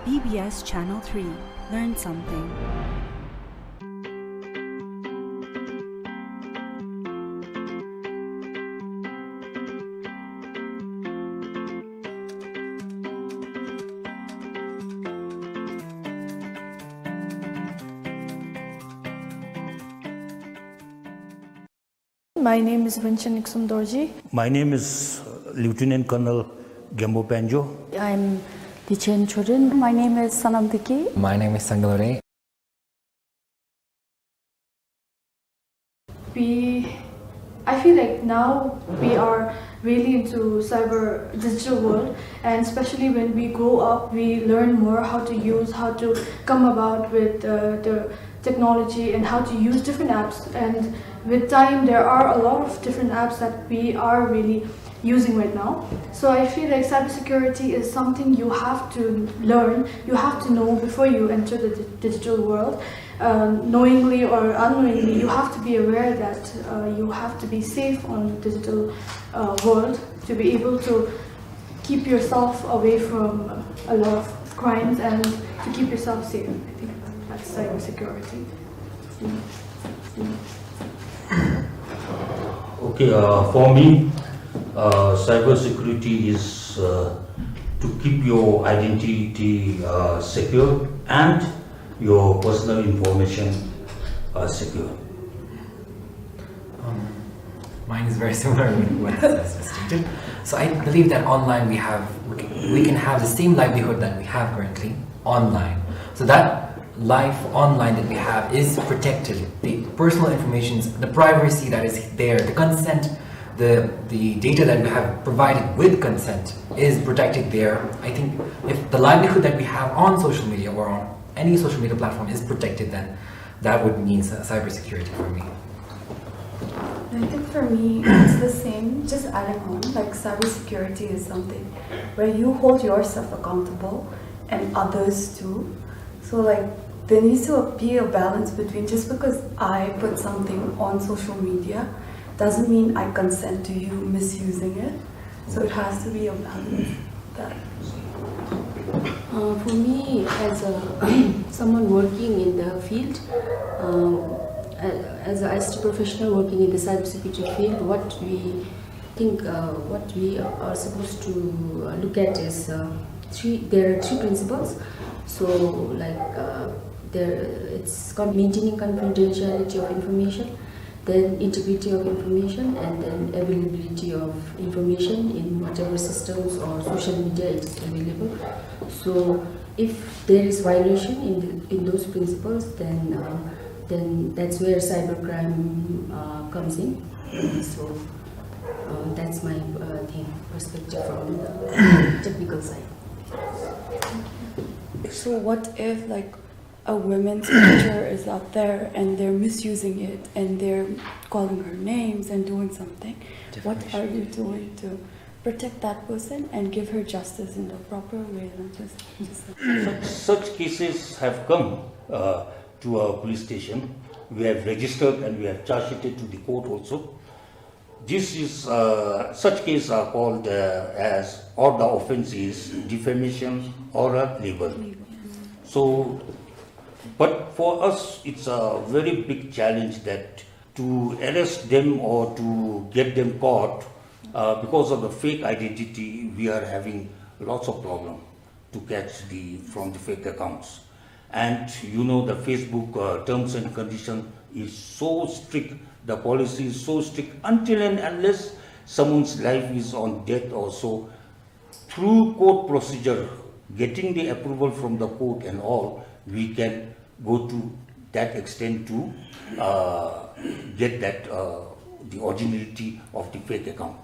B B S Channel three. Learn something. My name is Rinchen Niksum Dorji. My name is, uh, Lieutenant Colonel Gembo Panjo. I'm Lichen Chorin. My name is Sanam Diki. My name is Sangalore. We, I feel like now we are really into cyber digital world, and especially when we grow up, we learn more how to use, how to come about with, uh, the technology and how to use different apps. And with time, there are a lot of different apps that we are really using right now. So I feel like cybersecurity is something you have to learn, you have to know before you enter the di-, digital world. Um, knowingly or unknowingly, you have to be aware that, uh, you have to be safe on digital, uh, world to be able to keep yourself away from a lot of crimes and to keep yourself safe. I think that's cybersecurity. Okay, uh, for me, uh, cybersecurity is, uh, to keep your identity, uh, secure and your personal information, uh, secure. Um, mine is very similar with what has been stated. So I believe that online we have, we can, we can have the same livelihood that we have currently online. So that life online that we have is protected. The personal informations, the privacy that is there, the consent, the, the data that we have provided with consent is protected there. I think if the livelihood that we have on social media or on any social media platform is protected, then that would mean cy-, cybersecurity for me. I think for me, it's the same, just adding on, like, cybersecurity is something where you hold yourself accountable and others too. So, like, there needs to be a balance between, just because I put something on social media doesn't mean I consent to you misusing it. So it has to be a balance. That. Uh, for me, as a someone working in the field, um, a-, as a I C T professional working in the cybersecurity field, what we think, uh, what we are supposed to, uh, look at is, uh, three. There are three principles. So, like, uh, there, it's con-, maintaining confidentiality of information, then integrity of information, and then availability of information in whatever systems or social media it is available. So if there is violation in the, in those principles, then, uh, then that's where cybercrime, uh, comes in. So, uh, that's my, uh, thing, perspective from the technical side. So what if, like, a woman's picture is out there and they're misusing it and they're calling her names and doing something? What are you doing to protect that person and give her justice in the proper way? And just, just Such, such cases have come, uh, to our police station. We have registered and we have charge sheeted to the court also. This is, uh, such cases are called, uh, as, or the offense is defamation or a libel. So, but for us, it's a very big challenge that to arrest them or to get them caught, uh, because of the fake identity, we are having lots of problem to catch the, from the fake accounts. And you know, the Facebook, uh, terms and condition is so strict, the policy is so strict, until and unless someone's life is on death or so, through court procedure, getting the approval from the court and all, we can go to that extent to, uh, get that, uh, the originality of the fake account.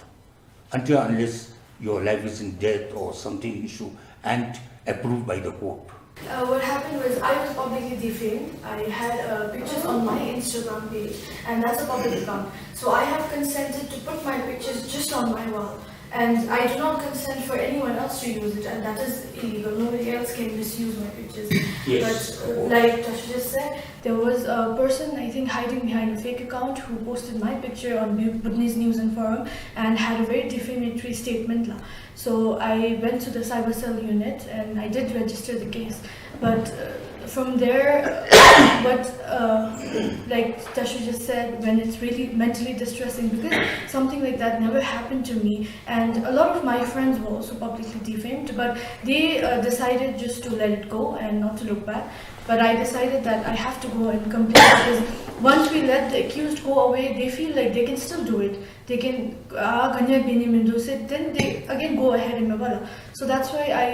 Until unless your life is in death or something issue and approved by the court. Uh, what happened was I was publicly defamed. I had, uh, pictures on my Instagram page, and that's a public account. So I have consented to put my pictures just on my wall. And I do not consent for anyone else to use it, and that is illegal. Nobody else can misuse my pictures. Yes. But, uh, like Tasha just said, There was a person, I think, hiding behind a fake account who posted my picture on Bu-, Bhutanese News and Forum and had a very defamatory statement la. So I went to the cyber cell unit and I did register the case. But uh, from there, uh, what uh, like Dashu just said, when it's really mentally distressing, because something like that never happened to me, and a lot of my friends were also publicly defamed, but they uh, decided just to let it go and not to look back. But I decided that I have to go and complain, because once we let the accused go away, they feel like they can still do it. They can, ah, ganya bini mindu said, then they again go ahead and mabala. So that's why I,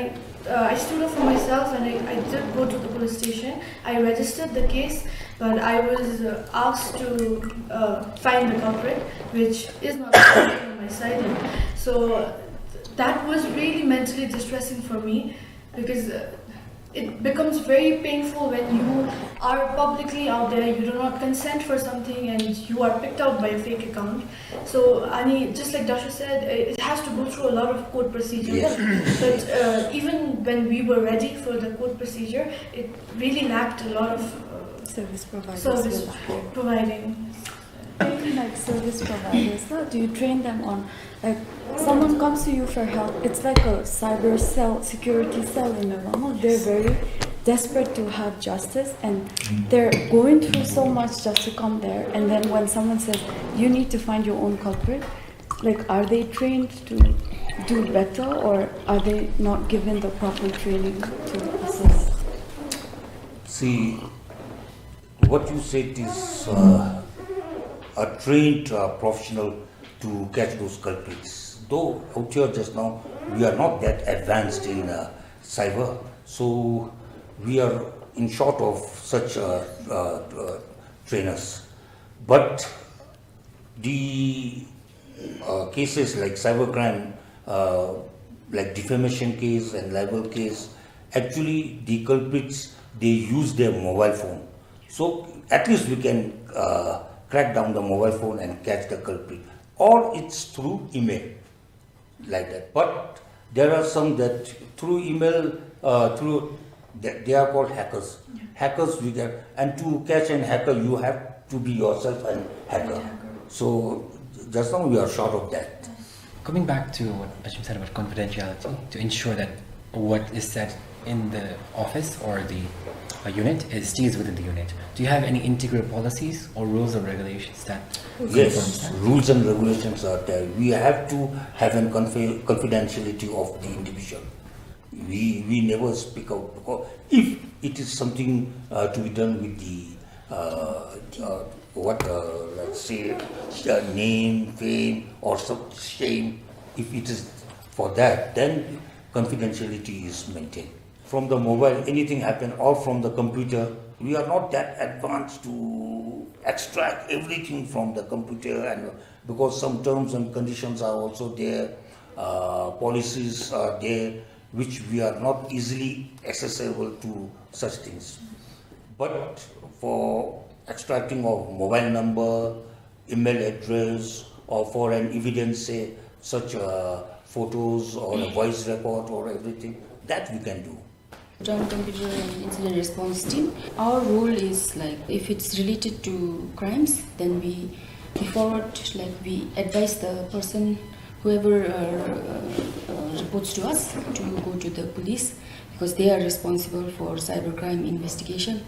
uh, I stood up for myself and I, I did go to the police station. I registered the case, but I was uh, asked to uh, find the culprit, which is not on my side. So that was really mentally distressing for me, because uh, it becomes very painful when you are publicly out there, you do not consent for something, and you are picked out by a fake account. So, ani, just like Dashu said, it it has to go through a lot of court procedures. Yes. But uh, even when we were ready for the court procedure, it really lacked a lot of uh, service providers service will providing. Like service providers, no? Do you train them on, like, someone comes to you for help? It's like a cyber cell, security cell in Nagaland. They're very desperate to have justice, and they're going through so much just to come there. And then when someone says, "You need to find your own culprit," like, are they trained to do better, or are they not given the proper training to assist? See, what you said is uh, a trained uh, professional to catch those culprits. Though out here just now, we are not that advanced in uh, cyber, so we are in short of such uh, uh, uh, trainers. But the uh, cases like cybercrime, uh, like defamation case and libel case, actually the culprits, they use their mobile phone. So at least we can uh, crack down the mobile phone and catch the culprit. Or it's through email, like that. But there are some that through email, uh, through they, they are called hackers. Hackers we can, and to catch an hacker, you have to be yourself an hacker. So just now we are short of that. Coming back to what Ashim said about confidentiality, to ensure that what is said in the office or the uh, unit is stays within the unit. Do you have any integral policies or rules or regulations that confirms Yes, that? Rules and regulations are there. We have to have an confi- confidentiality of the individual. We we never speak out because if it is something uh, to be done with the uh, uh, what uh, let's say uh, name, fame, or some shame, if it is for that, then confidentiality is maintained. From the mobile, anything happen, or from the computer, we are not that advanced to extract everything from the computer, and because some terms and conditions are also there, uh, policies are there, which we are not easily accessible to such things. But for extracting of mobile number, email address, or for an evidence, say such uh, photos or a voice record or everything, that we can do. Joint Computer and Incident Response Team. Our role is like if it's related to crimes, then we we forward, like, we advise the person, whoever uh, uh, reports to us, to go to the police, because they are responsible for cybercrime investigation.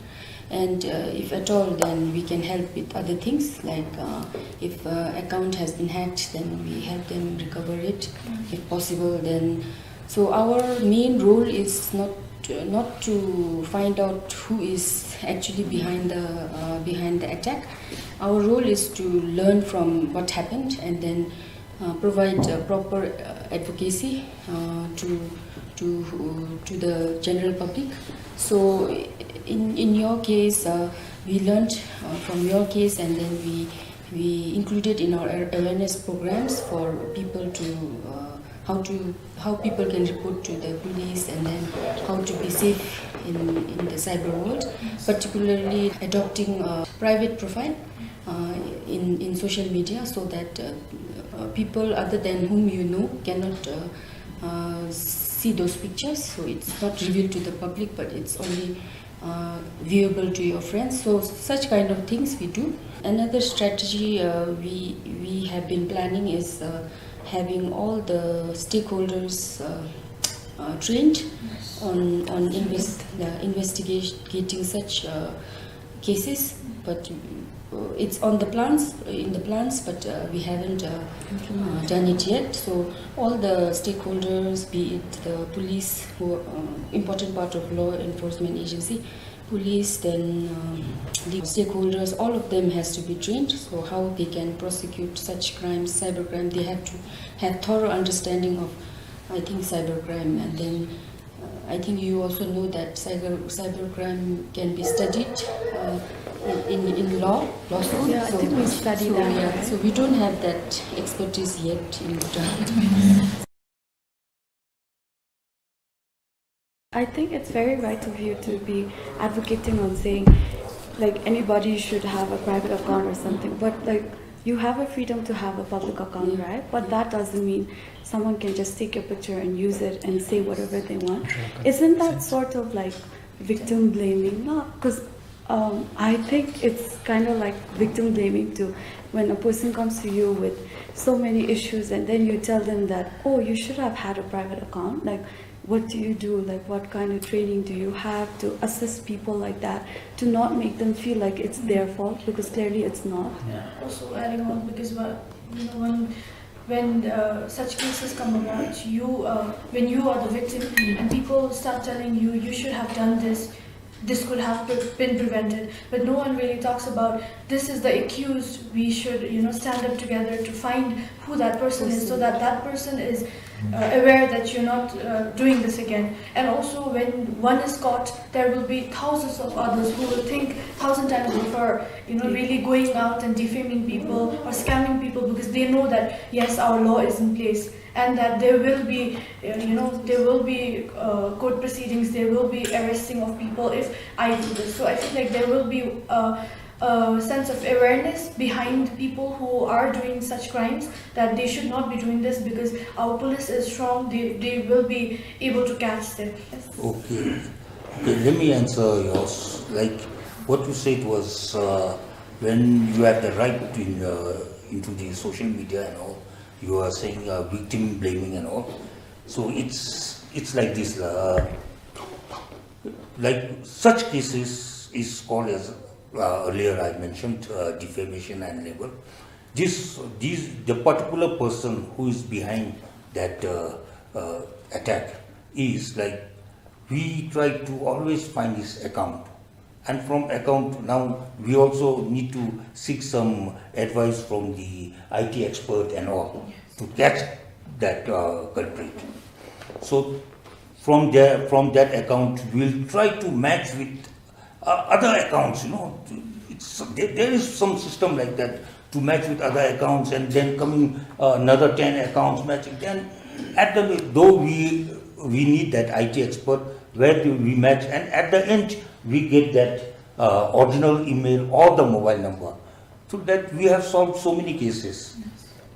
And uh, if at all, then we can help with other things, like uh, if uh, account has been hacked, then we help them recover it. If possible, then so our main role is not not to find out who is actually behind the uh, behind the attack. Our role is to learn from what happened and then uh, provide uh, proper uh, advocacy uh, to to uh, to the general public. So in in your case, uh, we learned uh, from your case, and then we we included in our awareness programs for people to uh, how to how people can report to the police and then how to be safe in, in the cyber world, particularly adopting a private profile uh, in, in social media so that uh, uh, people other than whom you know cannot uh, uh, see those pictures. So it's not revealed to the public, but it's only uh, viewable to your friends. So such kind of things we do. Another strategy uh, we we have been planning is uh, having all the stakeholders uh, uh, trained on on invest, uh, investigating such uh, cases, but uh, it's on the plans, in the plans, but uh, we haven't uh, uh, done it yet. So all the stakeholders, be it the police, who uh, important part of law enforcement agency, police, then um, the stakeholders, all of them has to be trained. So how they can prosecute such crimes, cybercrime, they have to have thorough understanding of, I think, cybercrime, and then uh, I think you also know that cyber cybercrime can be studied uh, in, in in law lawsuit. Yeah, I think we studied that, yeah, right? So we don't have that expertise yet in Bhutan. I think it's very right of you to be advocating on saying, like, anybody should have a private account or something, but, like, you have a freedom to have a public account, yeah, right? But, yeah, that doesn't mean someone can just take your picture and use it and say whatever they want. Isn't that sort of, like, victim blaming? No, because um, I think it's kind of like victim blaming too. When a person comes to you with so many issues and then you tell them that, "Oh, you should have had a private account." Like, what do you do? Like, what kind of training do you have to assist people like that, to not make them feel like it's their fault, because clearly it's not? Yeah. Also adding on, because what, you know, when when uh, such cases come about, you uh, when you are the victim and people start telling you, "You should have done this, this could have pre- been prevented," but no one really talks about, "This is the accused, we should, you know, stand up together to find who that person is, so that that person is uh, aware that you're not uh, doing this again." And also, when one is caught, there will be thousands of others who will think thousand times before, you know, really going out and defaming people or scamming people, because they know that, yes, our law is in place, and that there will be, uh, you know, there will be uh, court proceedings, there will be arresting of people if I do this. So I feel like there will be uh, a sense of awareness behind people who are doing such crimes, that they should not be doing this, because our police is strong, they, they will be able to catch them. Yes. Okay. Okay, let me answer yours. Like, what you said was, uh, when you have the right in, uh, into the social media and all, you are saying uh, victim blaming and all. So it's it's like this. Uh, like, such cases is called as, uh, earlier I mentioned, uh, defamation and libel. This, these, the particular person who is behind that uh, uh, attack is like, we try to always find his account, and from account now we also need to seek some advice from the I T expert and all to catch that uh, culprit. So from there, from that account, we'll try to match with uh, other accounts. You know, it's, there, there is some system like that to match with other accounts, and then coming uh, another ten accounts matching. Then at the, though we we need that I T expert, where do we match, and at the end we get that uh, original email or the mobile number. Through that, we have solved so many cases,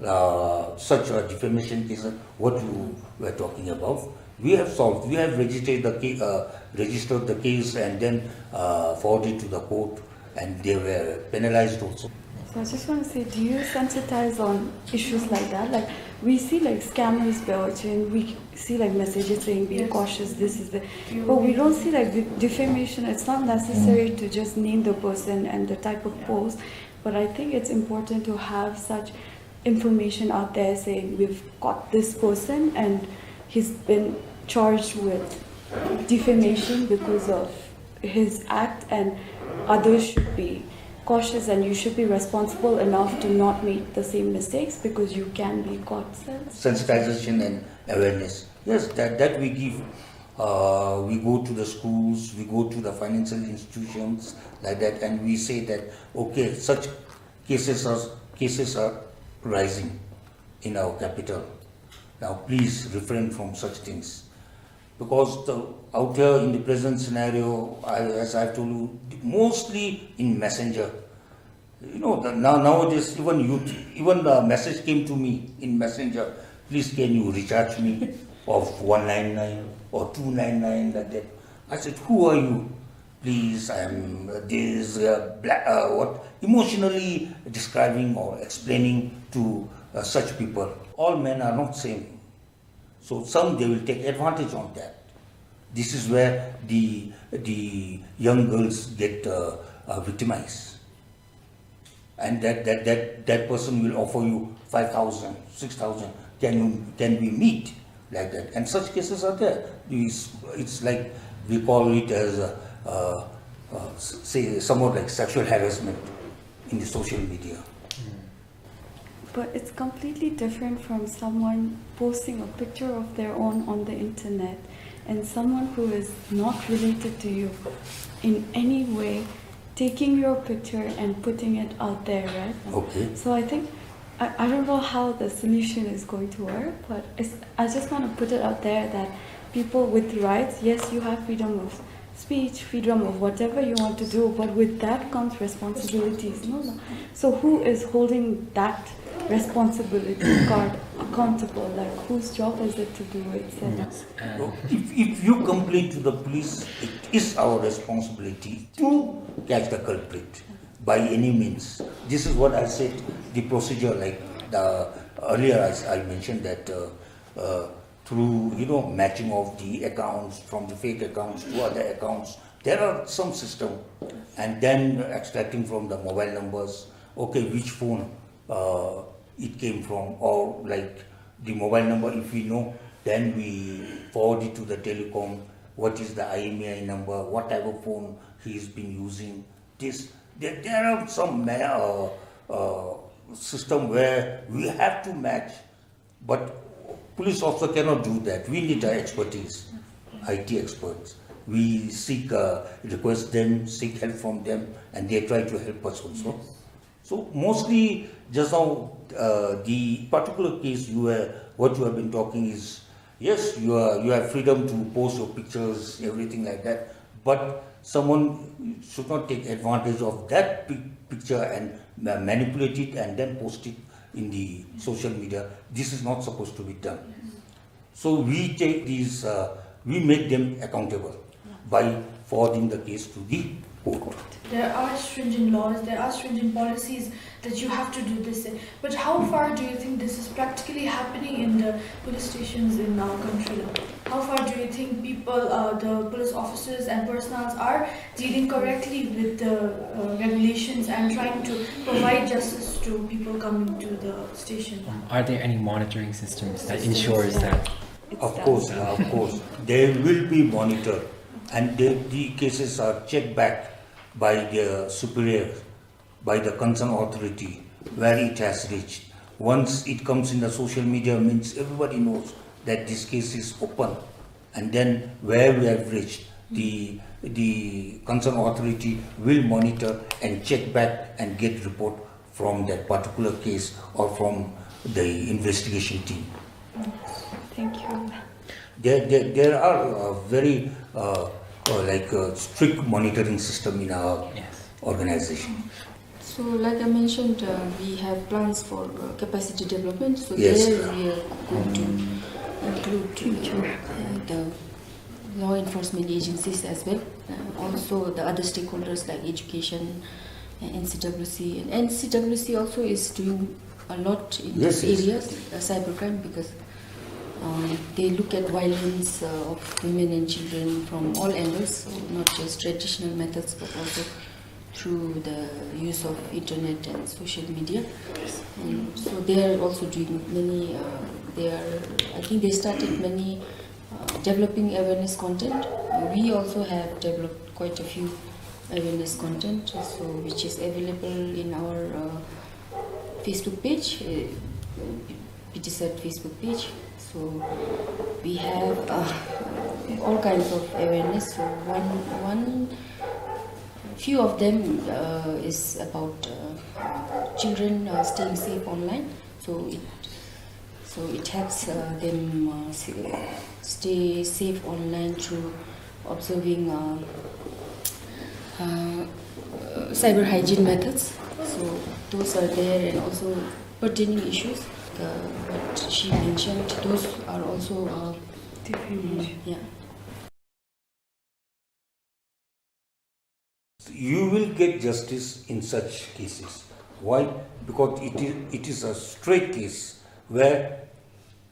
uh, such uh, defamation cases, what you were talking about. We have solved, we have registered the, ca- uh, registered the case and then uh, forwarded to the court, and they were penalized also. So I just want to say, do you sensitize on issues like that? Like, we see, like, scammers, bro, and we see, like, messages saying, "Be cautious, this is the," but we don't see, like, de- defamation. It's not necessary to just name the person and the type of post, but I think it's important to have such information out there saying, "We've got this person and he's been charged with defamation because of his act, and others should be cautious, and you should be responsible enough to not make the same mistakes, because you can be caught." Sensitization and awareness. Yes, that, that we give. Uh, we go to the schools, we go to the financial institutions like that, and we say that, "Okay, such cases are, cases are rising in our capital. Now please refrain from such things." Because the, out here in the present scenario, I, as I've told you, mostly in messenger. You know, the, now, nowadays, even youth, even the message came to me in messenger, "Please, can you recharge me of one nine nine or two nine nine," like that. I said, "Who are you?" "Please, I am, uh, this, uh, bla-, uh, what, emotionally describing or explaining to, uh, such people." All men are not same. So some, they will take advantage on that. This is where the, the young girls get, uh, uh, victimized. And that, that, that, that person will offer you five thousand, six thousand, "Can, can we meet?" like that. And such cases are there. It's, it's like we call it as, uh, uh, uh, s-, say, somewhat like sexual harassment in the social media. But it's completely different from someone posting a picture of their own on the internet and someone who is not related to you in any way taking your picture and putting it out there, right? Okay. So I think, I, I don't know how the solution is going to work, but it's, I just want to put it out there that people with rights, yes, you have freedom of speech, freedom of whatever you want to do, but with that comes responsibilities, no? So who is holding that responsibility card accountable? Like, whose job is it to do it? So, if, if you complain to the police, it is our responsibility to catch the culprit by any means. This is what I said, the procedure, like the earlier I, I mentioned that, uh, uh, through, you know, matching of the accounts from the fake accounts to other accounts, there are some system, and then extracting from the mobile numbers, okay, which phone, uh, it came from, or like the mobile number, if we know, then we forward it to the telecom, what is the I M E I number, what type of phone he has been using. This, there, there are some ma-, uh, uh, system where we have to match, but police officer cannot do that. We need our expertise, I T experts. We seek, uh, request them, seek help from them, and they try to help us also. So mostly just now, uh, the particular case you were, what you have been talking is, yes, you are, you have freedom to post your pictures, everything like that, but someone should not take advantage of that pic-, picture and ma-, manipulate it and then post it in the social media. This is not supposed to be done. So we take these, uh, we make them accountable by forwarding the case to the court. There are stringent laws, there are stringent policies that you have to do this. But how far do you think this is practically happening in the police stations in our country? How far do you think people, uh, the police officers and personnel are dealing correctly with the, uh, regulations and trying to provide justice to people coming to the station? Um, are there any monitoring systems that ensures that? Of course, of course. They will be monitored, and the, the cases are checked back by the superior, by the concerned authority, where it has reached. Once it comes in the social media, means everybody knows that this case is open. And then where we have reached, the, the concerned authority will monitor and check back and get report from that particular case or from the investigation team. Thank you. There, there, there are, uh, very, uh, uh, like, uh, strict monitoring system in our organization. So, like I mentioned, uh, we have plans for, uh, capacity development. So there we are going to include, uh, the law enforcement agencies as well. Uh, also the other stakeholders like education, uh, N C W C. And N C W C also is doing a lot in this area, uh, cybercrime, because, um, they look at violence, uh, of women and children from all angles, so not just traditional methods, but also through the use of internet and social media. And so they are also doing many, uh, they are, I think they started many, uh, developing awareness content. Uh, we also have developed quite a few awareness content, so which is available in our, uh, Facebook page, uh, P T sat Facebook page. So we have, uh, all kinds of awareness. So one, one few of them, uh, is about, uh, children, uh, staying safe online. So it, so it helps, uh, them, uh, s-, stay safe online through observing, uh, uh, cyber hygiene methods. So those are there, and also pertaining issues, uh, what she mentioned, those are also, uh, yeah. You will get justice in such cases. Why? Because it is, it is a straight case where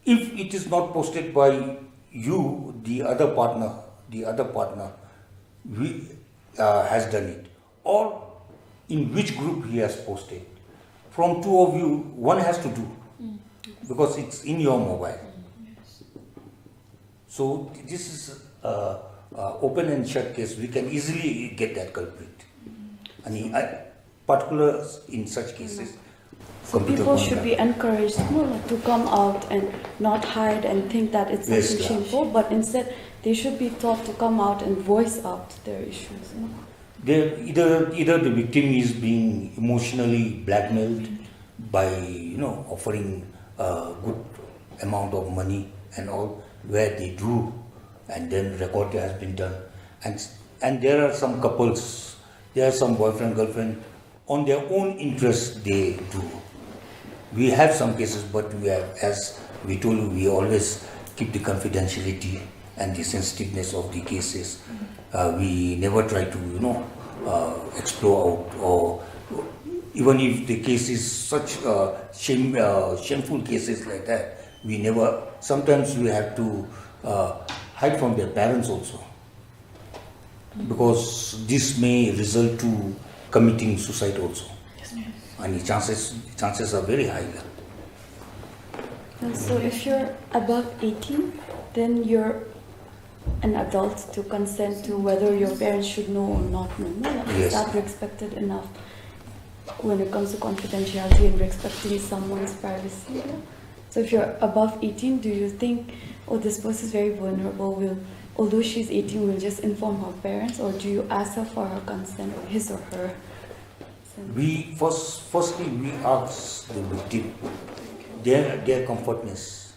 if it is not posted by you, the other partner, the other partner we, uh, has done it, or in which group he has posted. From two of you, one has to do, because it's in your mobile. So th-, this is a, a open and shut case. We can easily get that culprit. And I, particular in such cases, so computer people should be encouraged, you know, like, to come out and not hide and think that it's something shameful, but instead they should be taught to come out and voice out their issues, you know. They, either, either the victim is being emotionally blackmailed by, you know, offering a good amount of money and all, where they drew and then record has been done. And, and there are some couples, there are some boyfriend, girlfriend, on their own interest they do. We have some cases, but we have, as we told you, we always keep the confidentiality and the sensitiveness of the cases. Uh, we never try to, you know, uh, explore out, or even if the case is such, uh, shame, uh, shameful cases like that, we never, sometimes we have to, uh, hide from their parents also, because this may result to committing suicide also. Yes, ma'am. And the chances, chances are very high. And so if you're above eighteen, then you're an adult to consent to whether your parents should know or not know, no? Like, is that respected enough when it comes to confidentiality and respecting someone's privacy? Yeah? So if you're above eighteen, do you think, "Oh, this person is very vulnerable, will, although she's eighteen, will just inform her parents," or do you ask her for her consent, or his or her consent? We first, firstly, we ask the victim their, their comfortness.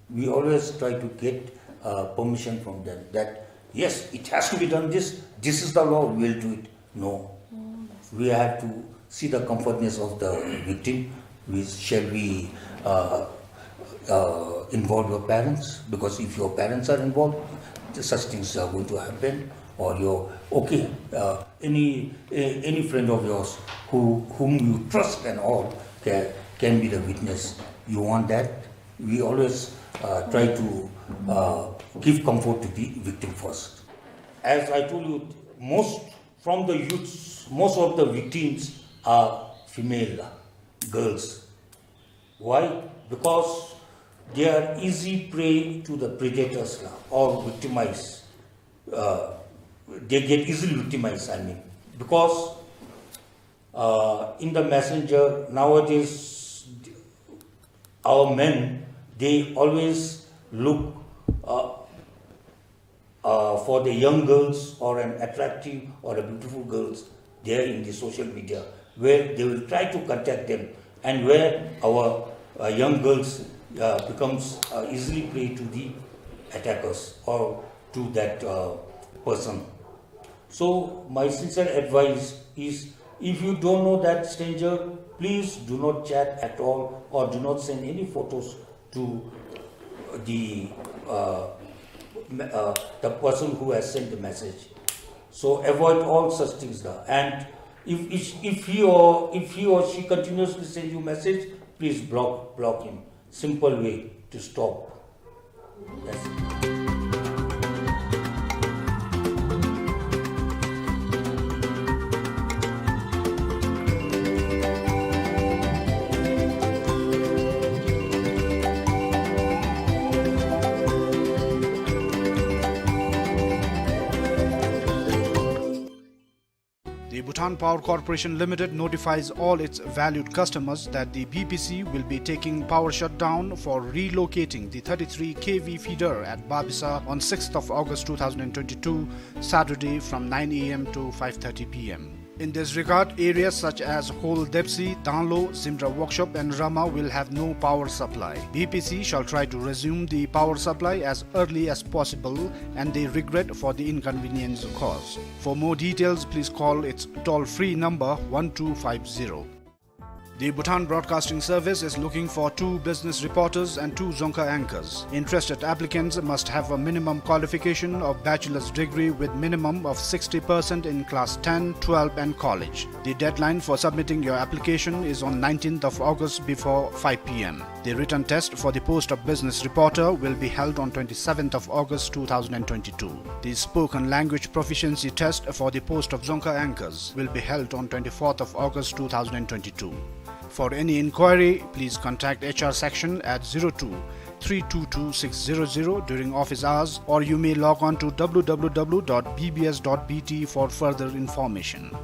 We always try to get, uh, permission from them that, "Yes, it has to be done this, this is the law, we will do it." No. We have to see the comfortness of the victim. We, shall we, uh, uh, involve your parents? Because if your parents are involved, such things are going to happen. Or your, okay, uh, any, a-, any friend of yours who, whom you trust and all can, can be the witness. You want that? We always, uh, try to, uh, give comfort to the victim first. As I told you, most from the youths, most of the victims are female, uh, girls. Why? Because they are easy prey to the predators, uh, or victimized. Uh, they get easily victimized, I mean, because, uh, in the messenger nowadays, our men, they always look, uh, uh, for the young girls or an attractive or a beautiful girls there in the social media, where they will try to contact them, and where our, uh, young girls, uh, becomes, uh, easily prey to the attackers or to that, uh, person. So my sincere advice is, if you don't know that stranger, please do not chat at all or do not send any photos to the, uh, me-, uh, the person who has sent the message. So avoid all such things now. And if, if, if he or, if he or she continuously send you message, please block, block him. Simple way to stop. That's it. The Bhutan Power Corporation Limited notifies all its valued customers that the B P C will be taking power shutdown for relocating the thirty-three K V feeder at Babisa on sixth of August two thousand twenty-two, Saturday, from nine A M to five thirty P M. In this regard, areas such as Hol Depsi, Danglo, Zimdra Workshop and Rama will have no power supply. B P C shall try to resume the power supply as early as possible, and they regret for the inconvenience caused. For more details, please call its toll-free number one two five zero. The Bhutan Broadcasting Service is looking for two business reporters and two Dzongkha anchors. Interested applicants must have a minimum qualification of bachelor's degree with minimum of sixty percent in class ten, twelve and college. The deadline for submitting your application is on nineteenth of August before five p m. The written test for the post of business reporter will be held on twenty-seventh of August two thousand and twenty-two. The spoken language proficiency test for the post of Dzongkha anchors will be held on twenty-fourth of August two thousand and twenty-two. For any inquiry, please contact H R section at zero two three two two six zero zero during office hours, or you may log on to w w w dot b b s dot b t for further information.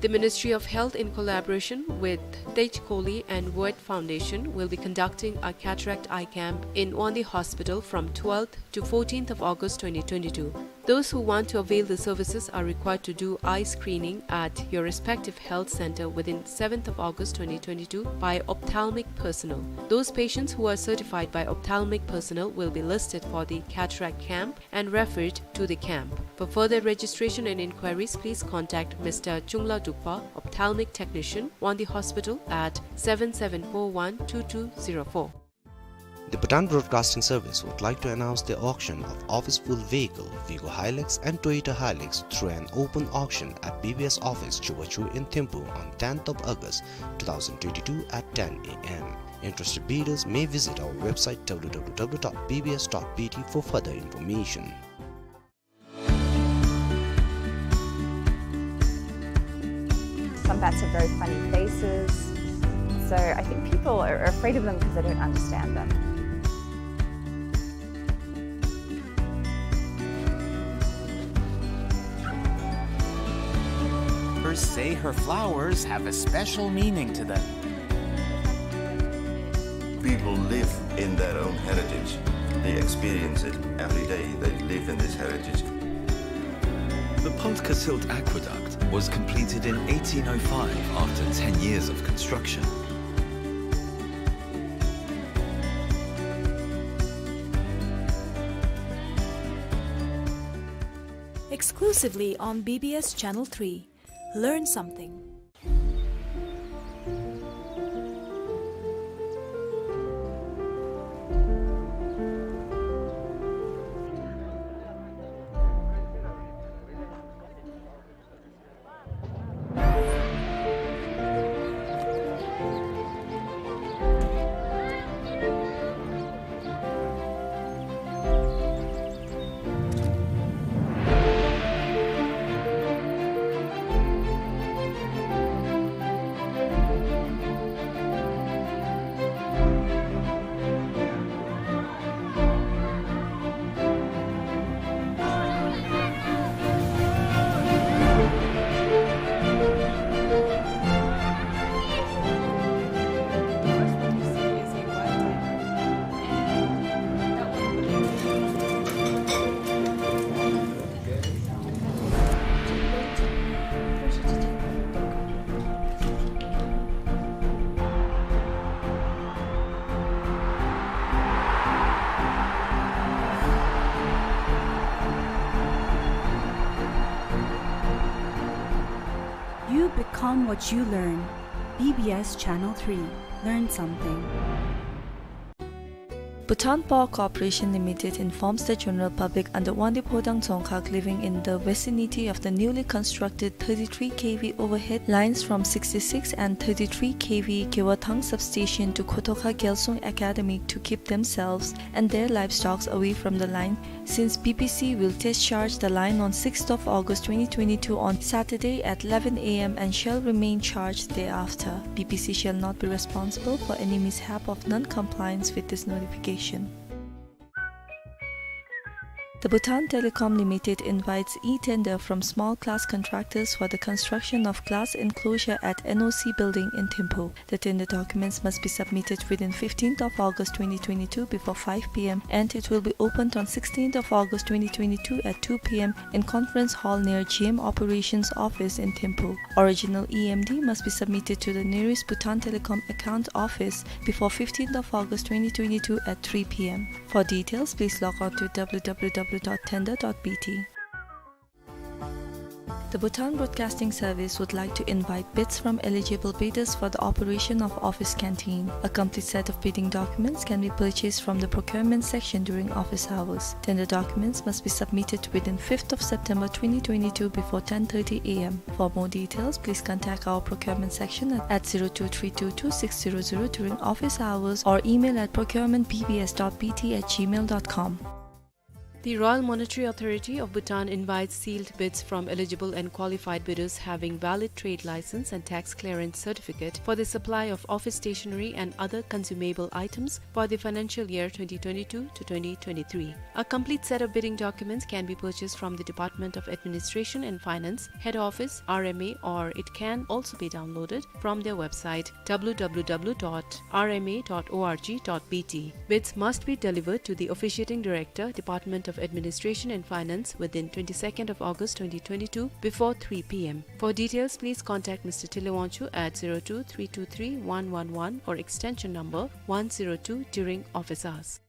The Ministry of Health, in collaboration with Tej Kohli and World Foundation, will be conducting a cataract eye camp in Wangdue Hospital from twelfth to fourteenth of August twenty twenty-two. Those who want to avail the services are required to do eye screening at your respective health center within seventh of August twenty twenty-two by ophthalmic personnel. Those patients who are certified by ophthalmic personnel will be listed for the cataract camp and referred to the camp. For further registration and inquiries, please contact Mister Chungla Dukpa, ophthalmic technician, Wangdue Hospital, at seven seven four one two two zero four. The Bhutan Broadcasting Service would like to announce the auction of office-pulled vehicle, Vigo Hilux and Toyota Hilux, through an open auction at B B S office, Chubachu in Thimphu on tenth of August two thousand twenty-two at ten a m. Interested bidders may visit our website w w w dot b b s dot b t for further information. Some bats have very funny faces, so I think people are afraid of them because they don't understand them. Say her flowers have a special meaning to them. People live in their own heritage. They experience it every day. They live in this heritage. The Paltkasilt Aqueduct was completed in eighteen oh five after ten years of construction. Exclusively on B B S Channel three. Learn something. You become what you learn. B B S Channel three. Learn something. Bhutan Power Corporation Limited informs the general public under Wangdue Phodrang Dzongkhag living in the vicinity of the newly constructed thirty-three K V overhead lines from sixty-six and thirty-three K V Gewethang substation to Khotokha Gyalsung Academy to keep themselves and their livestocks away from the line, since B P C will test charge the line on sixth of August twenty twenty-two on Saturday at eleven A M and shall remain charged thereafter. B P C shall not be responsible for any mishap of non-compliance with this notification. The Bhutan Telecom Limited invites e-tender from small glass contractors for the construction of glass enclosure at N O C building in Thimphu. The tender documents must be submitted within fifteenth of August twenty twenty-two before five P M, and it will be opened on sixteenth of August twenty twenty-two at two P M in conference hall near G M Operations Office in Thimphu. Original E M D must be submitted to the nearest Bhutan Telecom account office before fifteenth of August twenty twenty-two at three P M. For details, please log on to w w w dot tender dot b t. The Bhutan Broadcasting Service would like to invite bids from eligible bidders for the operation of office canteen. A complete set of bidding documents can be purchased from the procurement section during office hours. Tender documents must be submitted within fifth of September twenty twenty-two before ten thirty A M. For more details, please contact our procurement section at, at zero two three two two six zero zero during office hours or email at procurement B B S dot B T at gmail dot com. The Royal Monetary Authority of Bhutan invites sealed bids from eligible and qualified bidders having valid trade license and tax clearance certificate for the supply of office stationery and other consumable items for the financial year twenty twenty-two to twenty twenty-three. A complete set of bidding documents can be purchased from the Department of Administration and Finance, Head Office, R M A, or it can also be downloaded from their website, W W W dot R M A dot org dot B T. Bids must be delivered to the Officiating Director, Department of Administration and Finance, within twenty-second of August twenty twenty-two, before three P M. For details, please contact Mister Tile Wangchuk at zero two three two three one one one or extension number one zero two during office hours.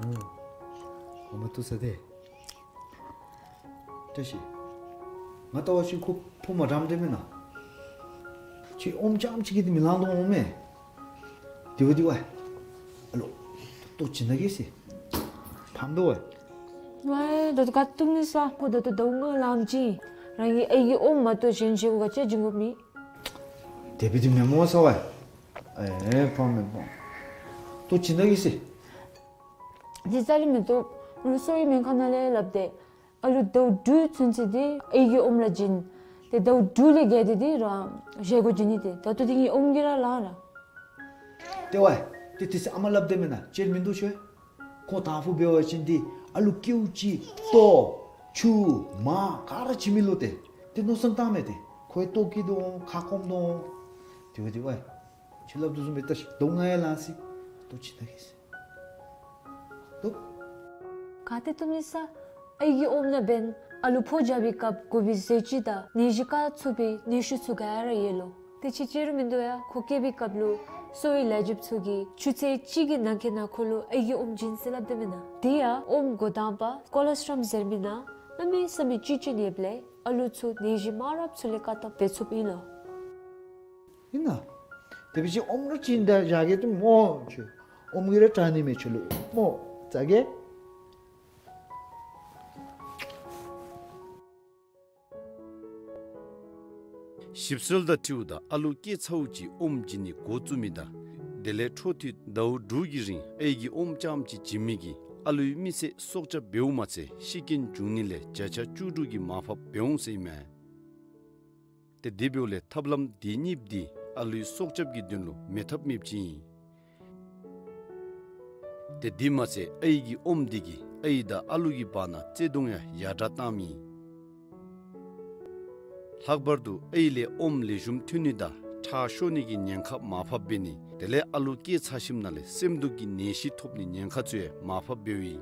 ཨོ། ཨོ་མ་ཐུག་ས་དེ། བཀྲ་ཤིས། ང་ལྟ་བ་ཅིན་ཁོ་ཕོ་མ་འགྲམ་དེ་མེན་ན། ཁྱོད་ཨོམ་རྐྱངམ་ཅིག་གིས་དེ་མི་ལང་དོ་འོང་མས། དེ་བ་དེ་བ། ཨ་ལོ། ལྟོ་བྱིན་ན་གེ་ཟེར། ཕམ་དོ་བ། ཝའི་ད་ལྟོ་ག་བཏུབ་ནི་ས་ཁོ་ད་ལྟོ་ཟླཝ་ལྔ་ལངམ་ཅིག་རང་གི་ཨའི་གི་ཨོམ་མ་གཏོགས་གཞན་ཆེ་བོ་ག་ཅི་བྱིན་དགོཔ་མེད། དེ་བ་དེ་མེན་མོ་ས་བ། ཨེ་ཕམ་མེན་མོ། ལྟོ་བྱིན་ན་གེ་ཟེར། ཅི་རྩ་ལས་མི་བཏུབ། ང་གསོ་བའི་སྨན་ཁང་ནང་ལས་སླབ་སྟེ། ཨ་ལུ་ཟླཝ་དྲུག་ཚུན་ཚོད་དེ་ཨའི་གི་ཨོམ་ར་བྱིན། ཏེ་ཟླཝ་དྲུག་ལས་བརྒལ་ཏེ་དེ་རང་བཞེས་སྒོ་བྱིན་ནི་དེ། ད་ལྟོ་དེ་ངེའི་ཨོམ་གྱིས་ར་ལང་ར། ཏེ་ཝའི། ཏེ་དེ་ཚེ་ཨ་མ་སླབ་དེ་མེན་ན་ཅིག་མིན་འདུག་ཤོད། ཁོང་དང་ཕུ་འབད་བ་ཅིན་དེ་ཨ་ལུ་ཀེའུ་ཅིག་ལྟོ་ཆུ་མར་ག་ར་བྱིན་མི་ལོ་ཏེ། དེ་མནོ་བསམ་བཏངམ་མས་ཏེ། ཁོ་ཡང་ལྟོ་སྐྱེས་དོ་འོང་ཁ་སྐོམ་དོ་འོང་། དེ་བ་དེ་ཝའི། ཁྱོད་སླབ་དོ་བཟུམ་སྦེ་ལྟ་ཤིག། ཟླཝ་ལྔ་ཡང་ལང་སོ་ཡི། ལྟོ་བྱིན་ན་གེ་ཟེར། ལྟོ། ག་ཏེ་བཏུབ་ནི་ས། ཨའི་གི་ཨོམ་ནང་འབདན་ཨ་ལུ་ཕོ་རྒྱས་པའི་སྐབས་དགོ་པའི་ཟས་བཅུད་དང་ནད་གཞི་བཀག་ཚུགས་པའི་ནད་ཤུགས་ཚུ་ག་ར་ཡོད་ལོ། དེ་ཅིག་ཅིག་རུང་མིན་འདུག་ཡ། ཁོ་སྐྱེས་པའི་སྐབས་ལུ་གསོ་བའི་ལས་བྱེདཔ་ཚུ་གིས་ཆུ་ཚོད་གཅིག་གི་ནང་འཁོད་ནང་ཁོ་ལུ་ཨའི་གི་ཨོམ་བྱིན་ཟེར་སླབ་དེ་མེན་ན། དེ་ཡང་ཨོམ་འགོ་དང་པ་ཀོ་ལོ་སི་ཊྲོམ་ཟེར་མི་ནང་གནམ་མེད་ས་མེད་བཅུད་ཅན་ཡོདཔ་ལས་ཨ་ལུ་ཚུ་ནད་གཞི་མང་རབས་ཚུ་ལས་བཀག་ཐབས་འབད་ཚུགསཔ་ཨིན་ལོ། ཨིན་ན། དེ་འབད་བ་ཅིན་ཨོམ་ར་བྱིན་ད་བཞག་གེ་ཏེ་མོ་ཁྱོད། ཨོམ་གྱིས་ར་དྲག་ནི་མས་ཁྱོད་ལུ་མོ། ཟ་གེ། ཞིབ་འཚོལ་དང་འཁྲིལཝ་ད་ཨ་ལུ་སྐྱེས་ཚརཝ་ཅིག་ཨོམ་བྱིན་ནི་འགོ་བཙུགས་མི་དང་དེ་ལས་འཕྲོ་མཐུད་ཟླཝ་དྲུག་གི་རིང་ཨའི་གི་ཨོམ་རྐྱངམ་ཅིག་བྱིན་མི་གིས་ཨ་ལུའི་མི་ཚེ་སྲོག་སྐྱབས་འབདཝ་མ་ཚད་ཤི་རྐྱེན་འབྱུང་ནི་ལས་བརྒྱ་ཆ་བཅུ་དྲུག་གི་མར་ཕབ་འབད་འོང་ཟེར་ཨིན་མས། ཏེ་དེ་འབདཝ་ལས་ཐབས་ལམ་དེ་གཉིས་འདི་ཨ་ལུའི་སྲོག་སྐྱབས་ཀྱི་དོན་ལུ་མེད་ཐབས་མེདཔ་ཅིག་ཨིན། ཏེ་དེ་མ་ཚད་ཨའི་གི་ཨོམ་འདི་གིས་ཨའི་དང་ཨ་ལུ་གི་བར་ན་བརྩེ་གདུང་ཡང་ཡར་དྲག་བཏངམ་ཨིན། ལྷག་པར་དུ་ཨའི་ལས་ཨོམ་ལེགས་ཤོམ་ཐོན་ནི་དང་ཁྲག་ཤོར་ནི་གི་ཉེན་ཁ་མར་ཕབ་འབད་ནི་དེ་ལས་ཨ་ལུ་སྐྱེས་ཚར་ཞིནམ་ལས་སེམས་སྡུག་གི་ནད་གཞི་ཐོབ་ནི་ཉེན་ཁ་ཚུ་ཡང་མར་ཕབ་འབདཝ་ཨིན།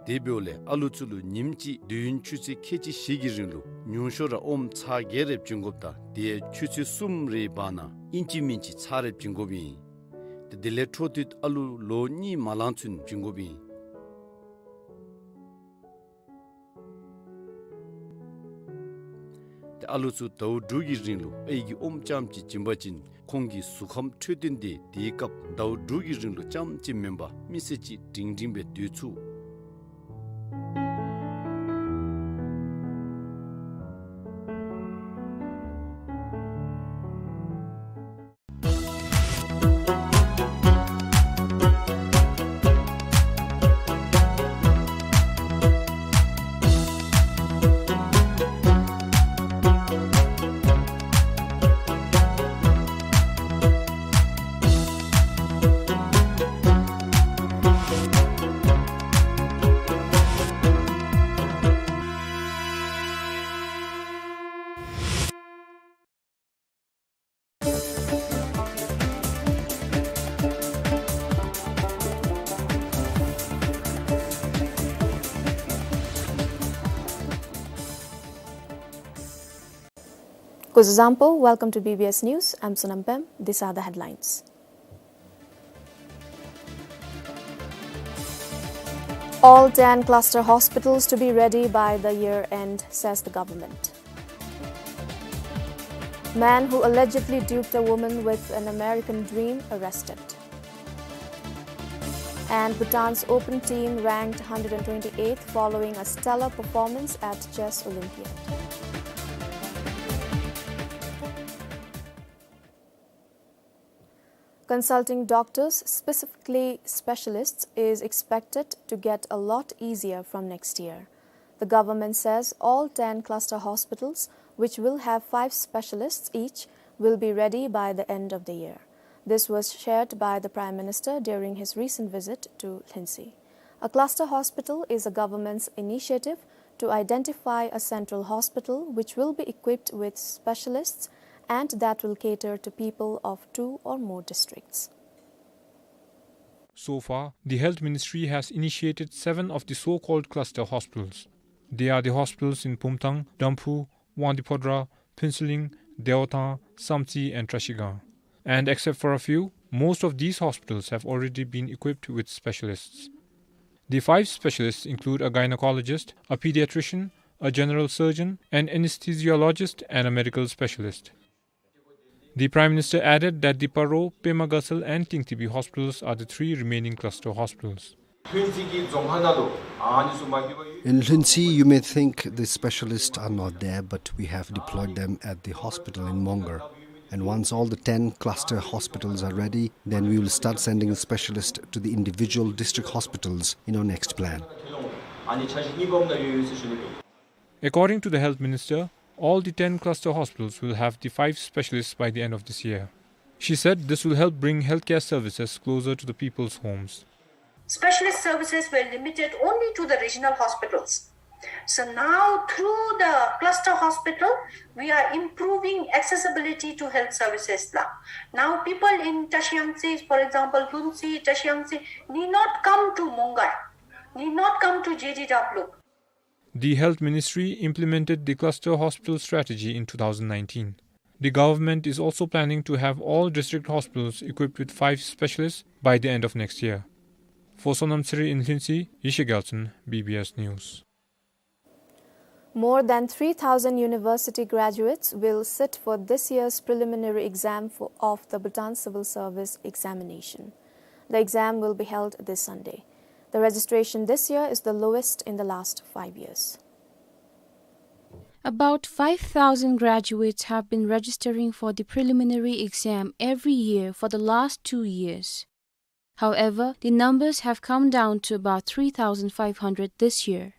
དེ་འབདཝ་ལས་ཨ་ལུ་ཚུ་ལུ་ཉིནམ་གཅིག་དུས་ཡུན་ཆུ་ཚོད་ཁལ་གཅིག་བཞི་གི་རིང་ལུ་ཉུང་ཤོས་ར་ཨོམ་ཚར་བརྒྱད་རེ་བྱིན་དགོཔ་དང་དེ་ཡང་ཆུ་ཚོད་གསུམ་རེའི་བར་ན་ཨིན་ཅི་མིན་ཅི་ཚར་རེ་བྱིན་དགོཔ་ཨིན། ཏེ་དེ་ལས་འཕྲོ་མཐུད་ཨ་ལུ་ལོ་གཉིས་མ་ལང་ཚུན་བྱིན་དགོཔ་ཨིན། ཏེ་ཨ་ལུ་ཚུ་ཟླཝ་དྲུག་གི་རིང་ལུ་ཨའི་གི་ཨོམ་རྐྱངམ་ཅིག་བྱིན་པ་ཅིན་ཁོང་གི་གཟུགས་ཁམས་འཕྲོད་བསྟེན་དེ་དེའི་སྐབས་ཟླཝ་དྲུག་གི་རིང་ལུ་རྐྱངམ་ཅིག་མེན་པར་མི་ཚེ་གཅིག་སྒྲིང་སྒྲིང་སྦེ་སྡོད་ཚུགས། Kuzuzangpo, welcome to B B S News. I'm Sonam Pem. These are the headlines. All ten cluster hospitals to be ready by the year end, says the government. Man who allegedly duped a woman with an American dream arrested. And Bhutan's open team ranked hundred twenty-eighth following a stellar performance at Chess Olympiad. Consulting doctors, specifically specialists, is expected to get a lot easier from next year. The government says all ten cluster hospitals, which will have five specialists each, will be ready by the end of the year. This was shared by the Prime Minister during his recent visit to Lhuentse. A cluster hospital is a government's initiative to identify a central hospital which will be equipped with specialists and that will cater to people of two or more districts. So far, the Health Ministry has initiated seven of the so-called cluster hospitals. They are the hospitals in Pumthang, Damphu, Wangdue Phodrang, Phuentsholing, Deotang, Samtse and Trashigang. And except for a few, most of these hospitals have already been equipped with specialists. The five specialists include a gynecologist, a pediatrician, a general surgeon, an anesthesiologist and a medical specialist. The Prime Minister added that the Paro, Pema Gatshel and Tingtibi hospitals are the three remaining cluster hospitals. In Lhuentse, you may think the specialists are not there, but we have deployed them at the hospital in Mongar. And once all the ten cluster hospitals are ready, then we will start sending specialists to the individual district hospitals in our next plan. According to the Health Minister, all the ten cluster hospitals will have the five specialists by the end of this year. She said this will help bring healthcare services closer to the people's homes. Specialist services were limited only to the regional hospitals. So now through the cluster hospital, we are improving accessibility to health services la. Now people in Tashilangtse, for example, Lhuentse, Tashilangtse, need not come to Mongar, need not come to J D W. The Health Ministry implemented the cluster hospital strategy in two thousand nineteen. The government is also planning to have all district hospitals equipped with five specialists by the end of next year. For Sonam Tsiri in Lhuentse, Yeshe Gyaltshen, B B S News. More than three thousand university graduates will sit for this year's preliminary exam for, of the Bhutan Civil Service Examination. The exam will be held this Sunday. The registration this year is the lowest in the last five years. About five thousand graduates have been registering for the preliminary exam every year for the last two years. However, the numbers have come down to about three thousand five hundred this year.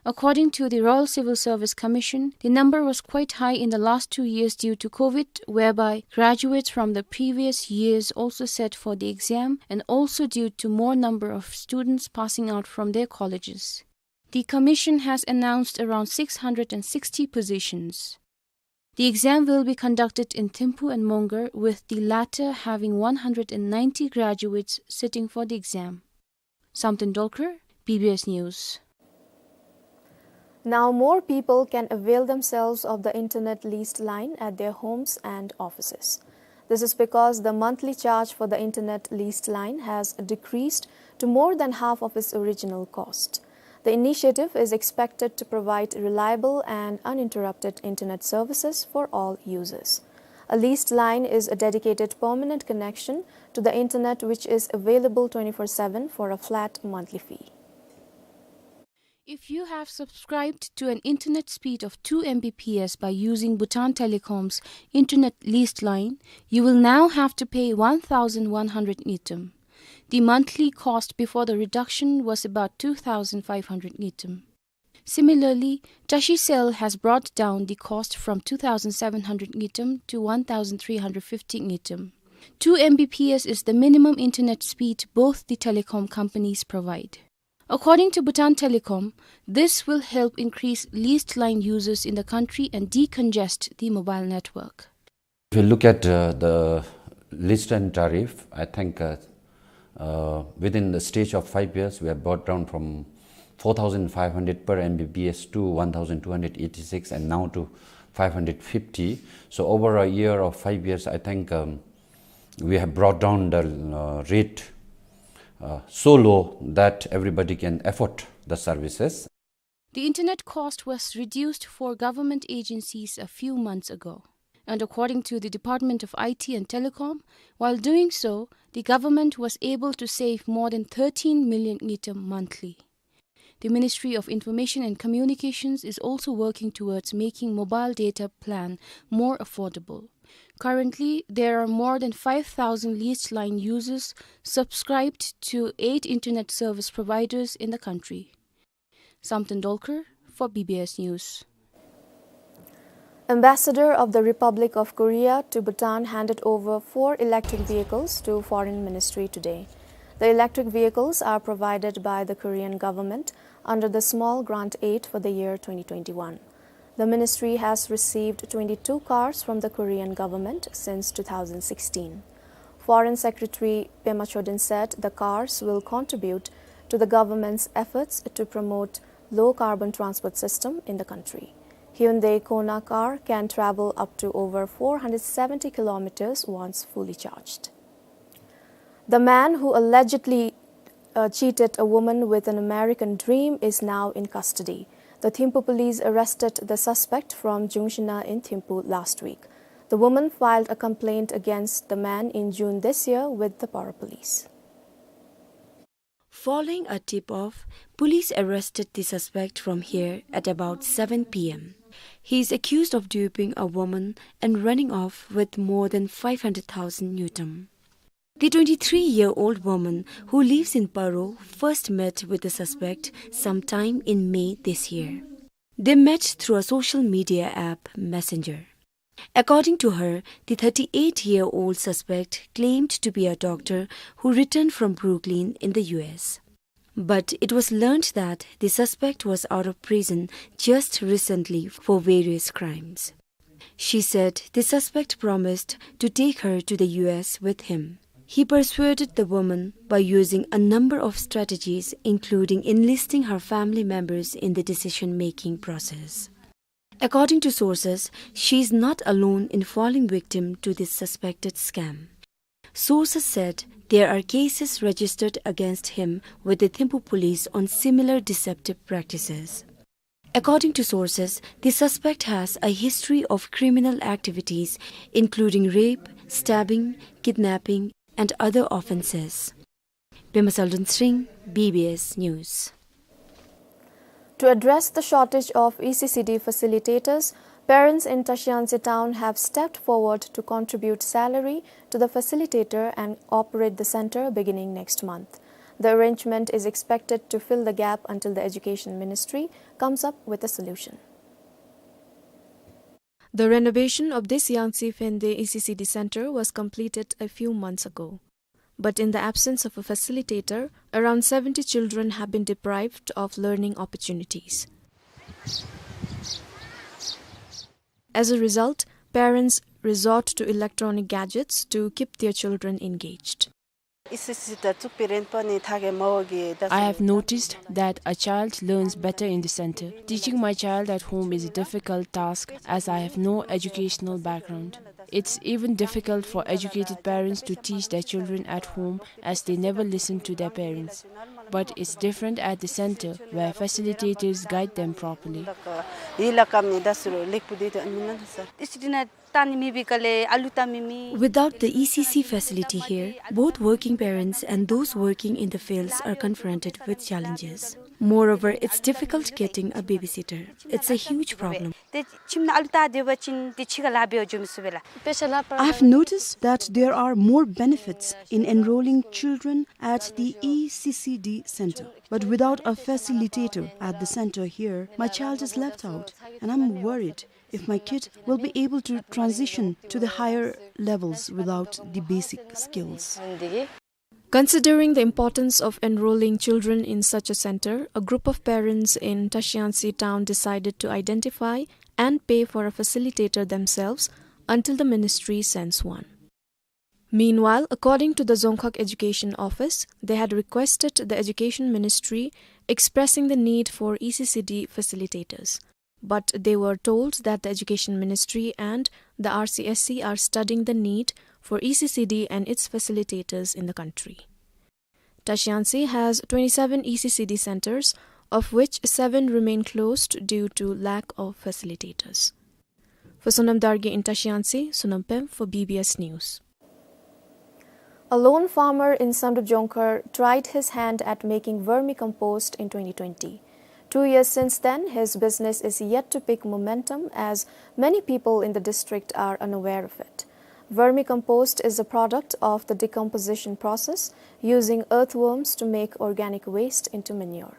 According to the Royal Civil Service Commission, the number was quite high in the last two years due to COVID, whereby graduates from the previous years also sat for the exam and also due to more number of students passing out from their colleges. The commission has announced around six hundred and sixty positions. The exam will be conducted in Thimphu and Mongar, with the latter having one hundred and ninety graduates sitting for the exam. Samten Dolkar, B B S News. Now more people can avail themselves of the internet leased line at their homes and offices. This is because the monthly charge for the internet leased line has decreased to more than half of its original cost. The initiative is expected to provide reliable and uninterrupted internet services for all users. A leased line is a dedicated permanent connection to the internet which is available twenty-four seven for a flat monthly fee. If you have subscribed to an internet speed of two M B P S by using Bhutan Telecom's internet leased line, you will now have to pay one thousand one hundred ngultrum. The monthly cost before the reduction was about two thousand five hundred ngultrum. Similarly, Tashi Cell has brought down the cost from two thousand seven hundred ngultrum to one thousand three hundred fifty ngultrum. Two M B P S is the minimum internet speed both the telecom companies provide. According to Bhutan Telecom, this will help increase leased line users in the country and decongest the mobile network. If you look at, uh, the leased line tariff, I think, uh, uh, within the stage of five years, we have brought down from four thousand five hundred per M B P S to one thousand two hundred eighty-six and now to five hundred fifty. So over a year or five years, I think, um, we have brought down the, uh, rate, uh, so low that everybody can afford the services. The internet cost was reduced for government agencies a few months ago. And according to the Department of I T and Telecom, while doing so, the government was able to save more than thirteen million ngultrum monthly. The Ministry of Information and Communications is also working towards making mobile data plan more affordable. Currently, there are more than five thousand leased line users subscribed to eight internet service providers in the country. Samten Dolkar for B B S News. Ambassador of the Republic of Korea to Bhutan handed over four electric vehicles to Foreign Ministry today. The electric vehicles are provided by the Korean government under the Small Grant Aid for the year twenty twenty-one. The ministry has received twenty-two cars from the Korean government since two thousand sixteen. Foreign Secretary Pema Chodron said the cars will contribute to the government's efforts to promote low-carbon transport system in the country. Hyundai Kona car can travel up to over four hundred seventy kilometers once fully charged. The man who allegedly, uh, cheated a woman with an American Dream is now in custody. The Thimphu police arrested the suspect from Jungshina in Thimphu last week. The woman filed a complaint against the man in June this year with the Paro police. Following a tip-off, police arrested the suspect from here at about seven P M. He is accused of duping a woman and running off with more than five hundred thousand ngultrum. The twenty-three-year-old woman who lives in Paro first met with the suspect sometime in May this year. They met through a social media app, Messenger. According to her, the thirty-eight-year-old suspect claimed to be a doctor who returned from Brooklyn in the U S. But it was learned that the suspect was out of prison just recently for various crimes. She said the suspect promised to take her to the U S with him. He persuaded the woman by using a number of strategies, including enlisting her family members in the decision-making process. According to sources, she is not alone in falling victim to this suspected scam. Sources said there are cases registered against him with the Thimphu police on similar deceptive practices. According to sources, the suspect has a history of criminal activities, including rape, stabbing, kidnapping, and other offenses. Pema Tshering, B B S News. To address the shortage of E C C D facilitators, parents in Tashiantse town have stepped forward to contribute salary to the facilitator and operate the center beginning next month. The arrangement is expected to fill the gap until the Education Ministry comes up with a solution. The renovation of this Yangtze Phende E C C D center was completed a few months ago. But in the absence of a facilitator, around seventy children have been deprived of learning opportunities. As a result, parents resort to electronic gadgets to keep their children engaged. I have noticed that a child learns better in the center. Teaching my child at home is a difficult task as I have no educational background. It's even difficult for educated parents to teach their children at home as they never listen to their parents. But it's different at the center, where facilitators guide them properly. Without the E C C facility here, both working parents and those working in the fields are confronted with challenges. Moreover, it's difficult getting a babysitter. It's a huge problem. I've noticed that there are more benefits in enrolling children at the E C C D center. But without a facilitator at the center here, my child is left out, and I'm worried if my kid will be able to transition to the higher levels without the basic skills. Considering the importance of enrolling children in such a center, a group of parents in Tashiantse town decided to identify and pay for a facilitator themselves until the ministry sends one. Meanwhile, according to the Dzongkhag Education Office, they had requested the Education Ministry, expressing the need for E C C D facilitators. But they were told that the Education Ministry and the R C S C are studying the need for E C C D and its facilitators in the country. Tashi-Ansi has twenty-seven E C C D centers, of which seven remain closed due to lack of facilitators. For Sonam Dargye in Tashi-Ansi, Sonam Pem for B B S News. A lone farmer in Samdrup Jongkhar tried his hand at making vermicompost in twenty twenty. Two years since then, his business is yet to pick momentum, as many people in the district are unaware of it. Vermicompost is a product of the decomposition process, using earthworms to make organic waste into manure.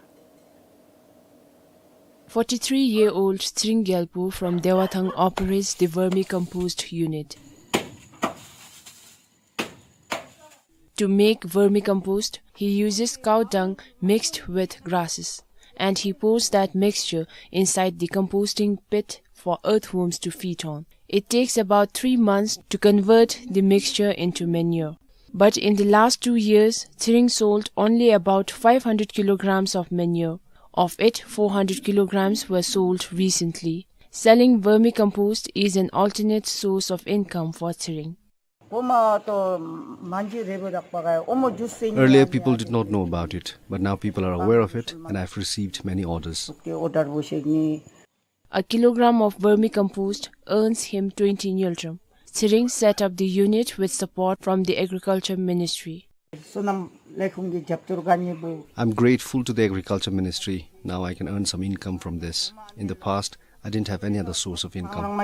Forty-three-year-old Tshering Gyalpo from Dewathang operates the vermicompost unit. To make vermicompost, he uses cow dung mixed with grasses, and he pours that mixture inside the composting pit for earthworms to feed on. It takes about three months to convert the mixture into manure. But in the last two years, Tshering sold only about five hundred kilograms of manure. Of it, four hundred kilograms were sold recently. Selling vermicompost is an alternate source of income for Tshering. Earlier, people did not know about it, but now people are aware of it, and I've received many orders. A kilogram of vermicompost earns him twenty ngultrum. Tshering set up the unit with support from the Agriculture Ministry. I'm grateful to the Agriculture Ministry. Now I can earn some income from this. In the past, I didn't have any other source of income.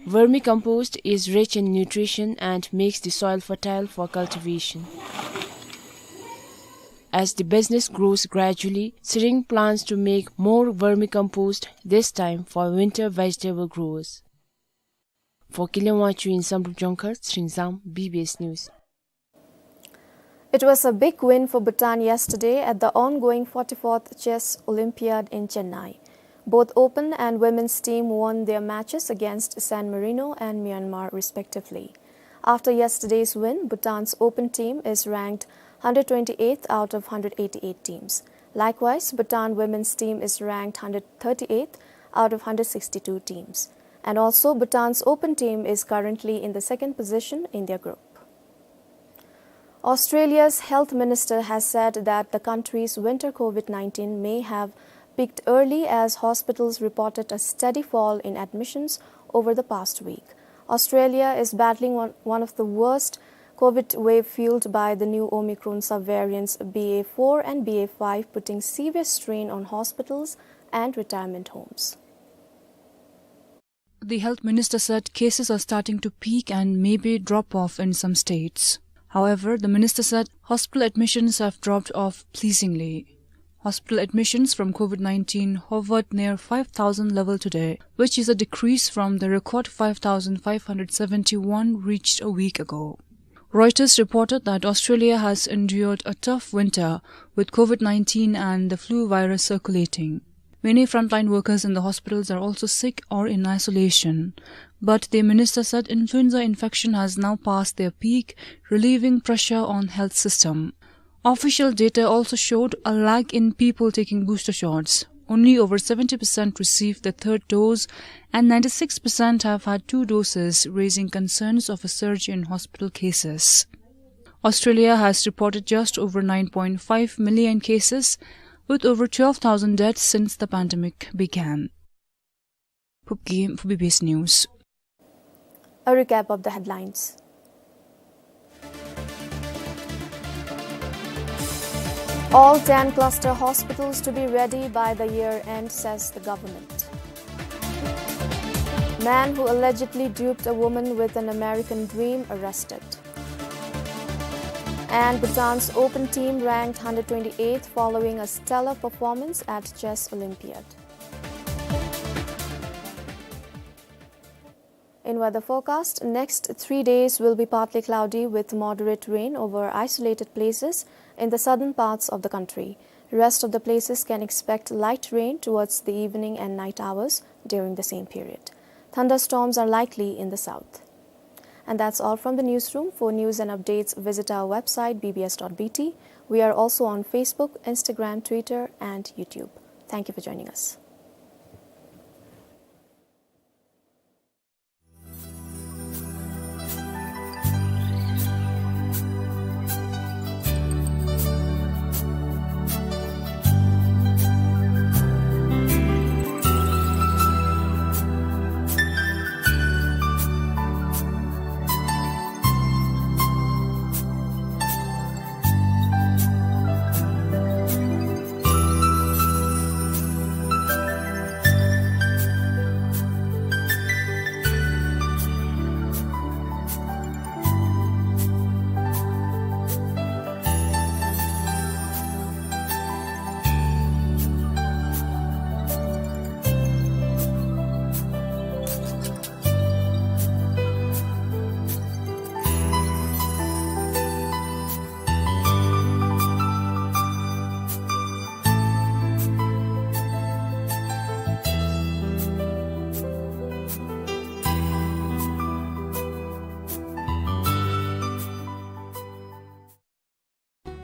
Vermicompost is rich in nutrition and makes the soil fertile for cultivation. As the business grows gradually, Tshering plans to make more vermicompost, this time for winter vegetable growers. For Kelenwachu in Samdrup Jongkhar, Tshering Zam, B B S News. It was a big win for Bhutan yesterday at the ongoing forty-fourth Chess Olympiad in Chennai. Both open and women's team won their matches against San Marino and Myanmar, respectively. After yesterday's win, Bhutan's open team is ranked hundred twenty-eighth out of hundred eighty-eight teams. Likewise, Bhutan women's team is ranked hundred thirty-eighth out of hundred sixty-two teams. And also, Bhutan's open team is currently in the second position in their group. Australia's health minister has said that the country's winter COVID nineteen may have peaked early, as hospitals reported a steady fall in admissions over the past week. Australia is battling one, one of the worst COVID wave, fueled by the new Omicron subvariants B A four and B A five, putting severe strain on hospitals and retirement homes. The health minister said cases are starting to peak and maybe drop off in some states. However, the minister said hospital admissions have dropped off pleasingly. Hospital admissions from COVID nineteen hovered near five thousand level today, which is a decrease from the record five thousand five hundred seventy-one reached a week ago. Reuters reported that Australia has endured a tough winter, with COVID nineteen and the flu virus circulating. Many frontline workers in the hospitals are also sick or in isolation. But the minister said influenza infection has now passed their peak, relieving pressure on health system. Official data also showed a lag in people taking booster shots. Only over seventy percent received the third dose, and ninety-six percent have had two doses, raising concerns of a surge in hospital cases. Australia has reported just over nine point five million cases, with over twelve thousand deaths since the pandemic began. Phubgim for B B S News. A recap of the headlines. All ten cluster hospitals to be ready by the year end, says the government. Man who allegedly duped a woman with an American dream arrested. And Bhutan's open team ranked hundred twenty-eighth following a stellar performance at Chess Olympiad. In weather forecast, next three days will be partly cloudy with moderate rain over isolated places in the southern parts of the country. Rest of the places can expect light rain towards the evening and night hours during the same period. Thunderstorms are likely in the south. And that's all from the newsroom. For news and updates, visit our website, B B S dot B T. We are also on Facebook, Instagram, Twitter, and YouTube. Thank you for joining us.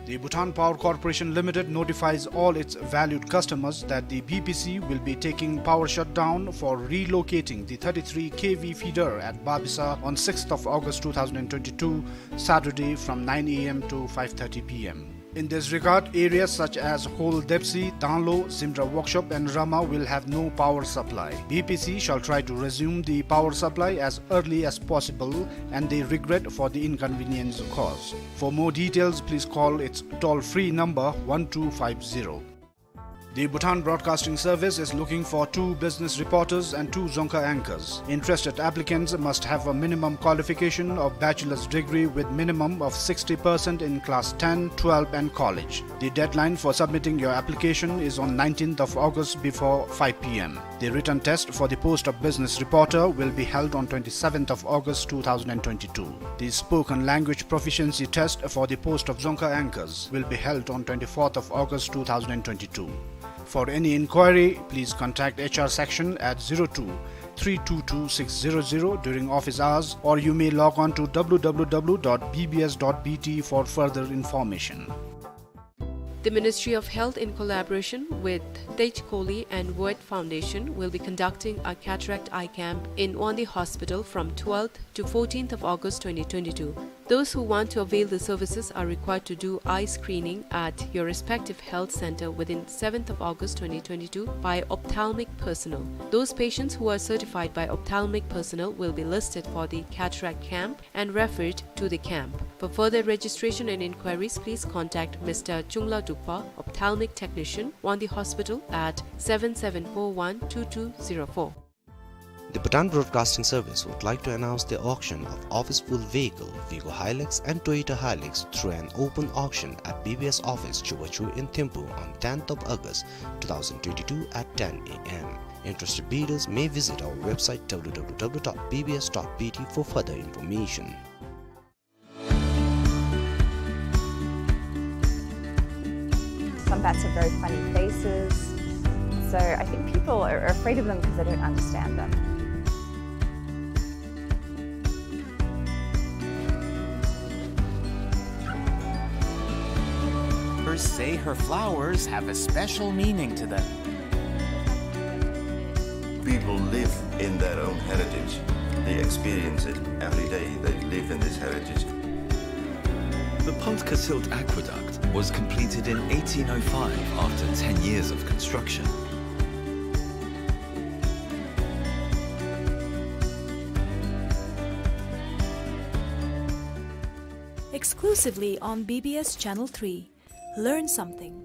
The Bhutan Power Corporation Limited notifies all its valued customers that the B P C will be taking power shutdown for relocating the thirty-three K V feeder at Babisa on sixth of August two thousand twenty-two, Saturday, from nine A M to five thirty P M. In this regard, areas such as Hol Depsi, Danglo, Zimra Workshop and Rama will have no power supply. B P C shall try to resume the power supply as early as possible, and they regret for the inconvenience caused. For more details, please call its toll-free number one two five zero. The Bhutan Broadcasting Service is looking for two business reporters and two Dzongkha anchors. Interested applicants must have a minimum qualification of bachelor's degree with minimum of sixty percent in class ten, twelve and college. The deadline for submitting your application is on nineteenth of August before five P M. The written test for the post of business reporter will be held on twenty-seventh of August two thousand twenty-two. The spoken language proficiency test for the post of Dzongkha anchors will be held on twenty-fourth of August two thousand twenty-two. For any inquiry, please contact H R section at zero two three two two six zero zero during office hours, or you may log on to W W W dot B B S dot B T for further information. The Ministry of Health, in collaboration with Tej Kohli and Word Foundation, will be conducting a cataract eye camp in Wangdue Hospital from twelfth to fourteenth of August twenty twenty-two. Those who want to avail the services are required to do eye screening at your respective health center within seventh of August twenty twenty-two by ophthalmic personnel. Those patients who are certified by ophthalmic personnel will be listed for the cataract camp and referred to the camp. For further registration and inquiries, please contact Mister Chungla Dukpa, ophthalmic technician, Wangdue Hospital at seven seven four one two two zero four. The Bhutan Broadcasting Service would like to announce the auction of office-pulled vehicle, Vigo Hilux and Toyota Hilux, through an open auction at B B S office, Chubachu in Thimphu on tenth of August two thousand twenty-two at ten A M. Interested bidders may visit our website W W W dot B B S dot B T for further information. Some bats have very funny faces, so I think people are, are afraid of them because they don't understand them. Birds say her flowers have a special meaning to them. People live in their own heritage. They experience it every day. They live in this heritage. The Pont Kasilt Aqueduct was completed in eighteen oh five after ten years of construction. Exclusively on B B S Channel three. Learn something.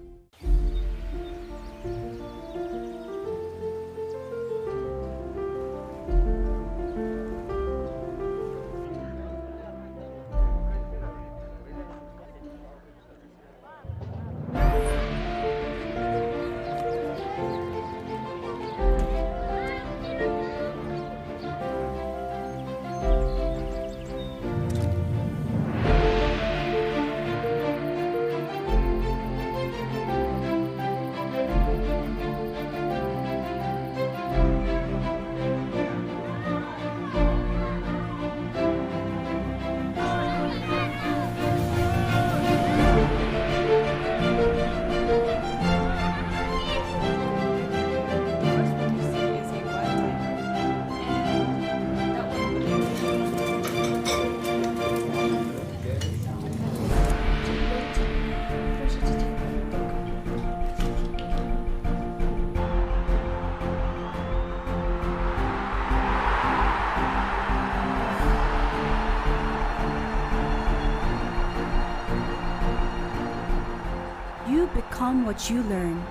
Become what you learn.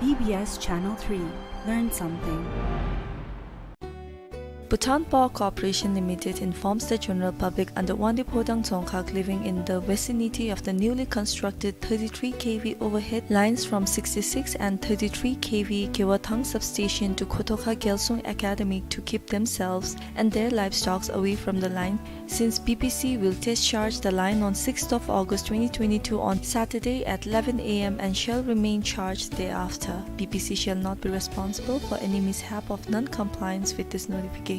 B B S Channel three. Learn something. Bhutan Power Corporation Limited informs the general public under Wangdue Phodrang Dzongkhag living in the vicinity of the newly constructed thirty-three K V overhead lines from sixty-six and thirty-three K V Gewethang substation to Khotokha Gyalsung Academy to keep themselves and their livestocks away from the line, since B P C will discharge the line on sixth of August twenty twenty-two on Saturday at eleven A M and shall remain charged thereafter. B P C shall not be responsible for any mishap of non-compliance with this notification.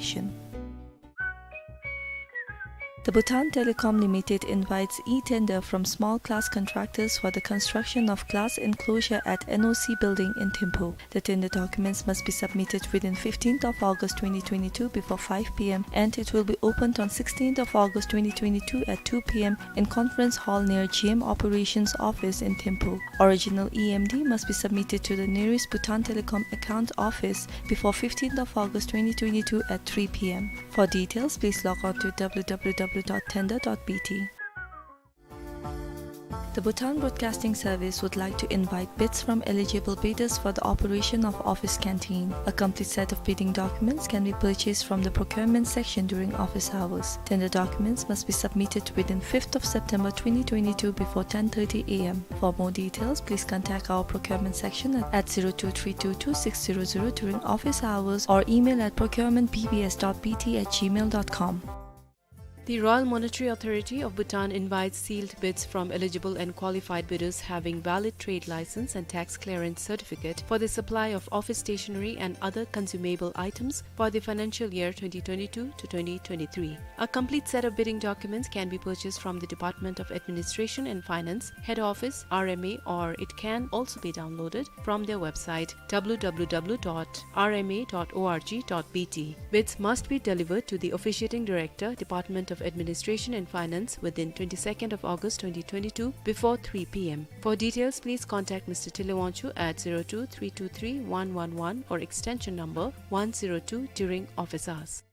The Bhutan Telecom Limited invites e-tender from small glass contractors for the construction of glass enclosure at N O C building in Thimphu. The tender documents must be submitted within fifteenth of August twenty twenty-two before five P M, and it will be opened on sixteenth of August twenty twenty-two at two P M in conference hall near G M Operations Office in Thimphu. Original E M D must be submitted to the nearest Bhutan Telecom account office before fifteenth of August twenty twenty-two at three P M. For details, please log on to W W W dot tender dot B T. The Bhutan Broadcasting Service would like to invite bids from eligible bidders for the operation of office canteen. A complete set of bidding documents can be purchased from the procurement section during office hours. Tender documents must be submitted within fifth of September twenty twenty-two before ten thirty A M. For more details, please contact our procurement section at, at zero two three two two six zero zero during office hours or email at procurement B B S dot B T at gmail dot com. The Royal Monetary Authority of Bhutan invites sealed bids from eligible and qualified bidders having valid trade license and tax clearance certificate for the supply of office stationery and other consumable items for the financial year twenty twenty-two to twenty twenty-three. A complete set of bidding documents can be purchased from the Department of Administration and Finance, Head Office, R M A, or it can also be downloaded from their website, W W W dot R M A dot org dot B T. Bids must be delivered to the Officiating Director, Department of Administration and Finance, within twenty-second of August twenty twenty-two before three P M. For details, please contact Mister Tile Wangchuk at zero two three two three one one one or extension number one zero two during office hours.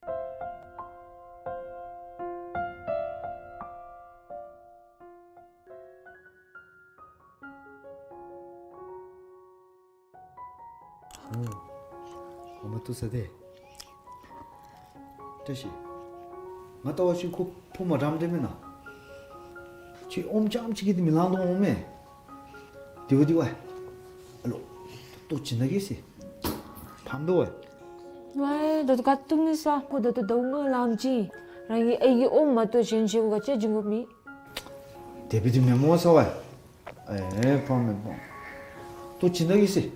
ཨོ། ཨོ་མ་ཏུ་ས་དེ། བཀྲ་ཤིས། ང་ལྟ་བ་ཅིན་ཁོ་ཕོ་མ་འདྲཝ་འདི་མེན་ན། ཁྱོད་ཨོམ་རྐྱངམ་ཅིག་གིས་འདི་མི་ལང་དོ་འོང་མས། དེ་བ་དེ་བ། ཨ་ལོ། ལྟོ་ཅིག་ན་གེ་ཟེར། ཕམ་དོ་བ། ཝའི་ད་ལྟོ་ག་ཏུམ་ནི་ས་ཁོ་ད་ལྟོ་ཟླཝ་ལྔ་ལང་ཅི། རང་གི་ཨའི་གི་ཨོམ་མ་གཏོགས་གཞན་ཅིག་ག་ཅི་བྱིན་དགོ་མི། དེ་བ་དེ་མེན་མོ་ས་བ། ཨེ་ཕམ་མེན་ཕམ། ལྟོ་ཅིག་ན་གེ་ཟེར།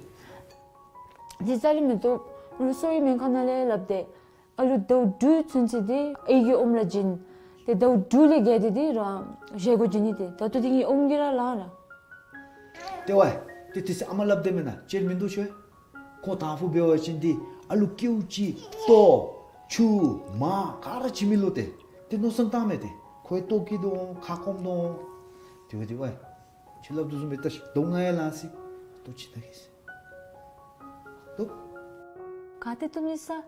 ཇི་ཙ་ལི་མེ་ཏོ་རུ་སོ་ཡི་མེན་ཁ་ན་ལས་ལབ་སྟེ། ཨ་ལུ་ཟླཝ་དྲུག་ཚུན་ཚོད་དེ་ཨའི་གི་ཨོམ་ར་བྱིན། དེ་ཟླཝ་དྲུག་ལས་བརྒལ་ཏེ་དེ་རང་བཞེས་སྒོ་བྱིན་ནི་དེ་ད་ལྟོ་དེ་ངའི་ཨོམ་གྱིས་ར་ལང་ར། དེ་བ། དེ་དེ་ཚེ་ཨ་མ་ལབ་དེ་མེན་ན་ཅིག་མིན་འདུག་ཤོད། ཁོ་དང་ཕུ་འབད་བ་ཅིན་དེ་ཨ་ལུ་ཀེའུ་ཅིག་ལྟོ་ཆུ་མར་ག་ར་བྱིན་མི་ལོ་དེ། དེ་མནོ་བསམ་བཏང་མེད་དེ། ཁོའི་ལྟོ་ཀི་དོ་ཁ་སྐོམ་དོ། དེ་བ་དེ་བ། ཁྱོད་ལབ་དོ་བཟུམ་སྦེ་ལྟ་ཤིག། ཟླཝ་ལྔ་ཡང་ལང་སི། ལྟོ་ཅིག་ན་གེ་ཟེར། ལྟོ། ག་ཏེ་ཏུམ་ནི་ས།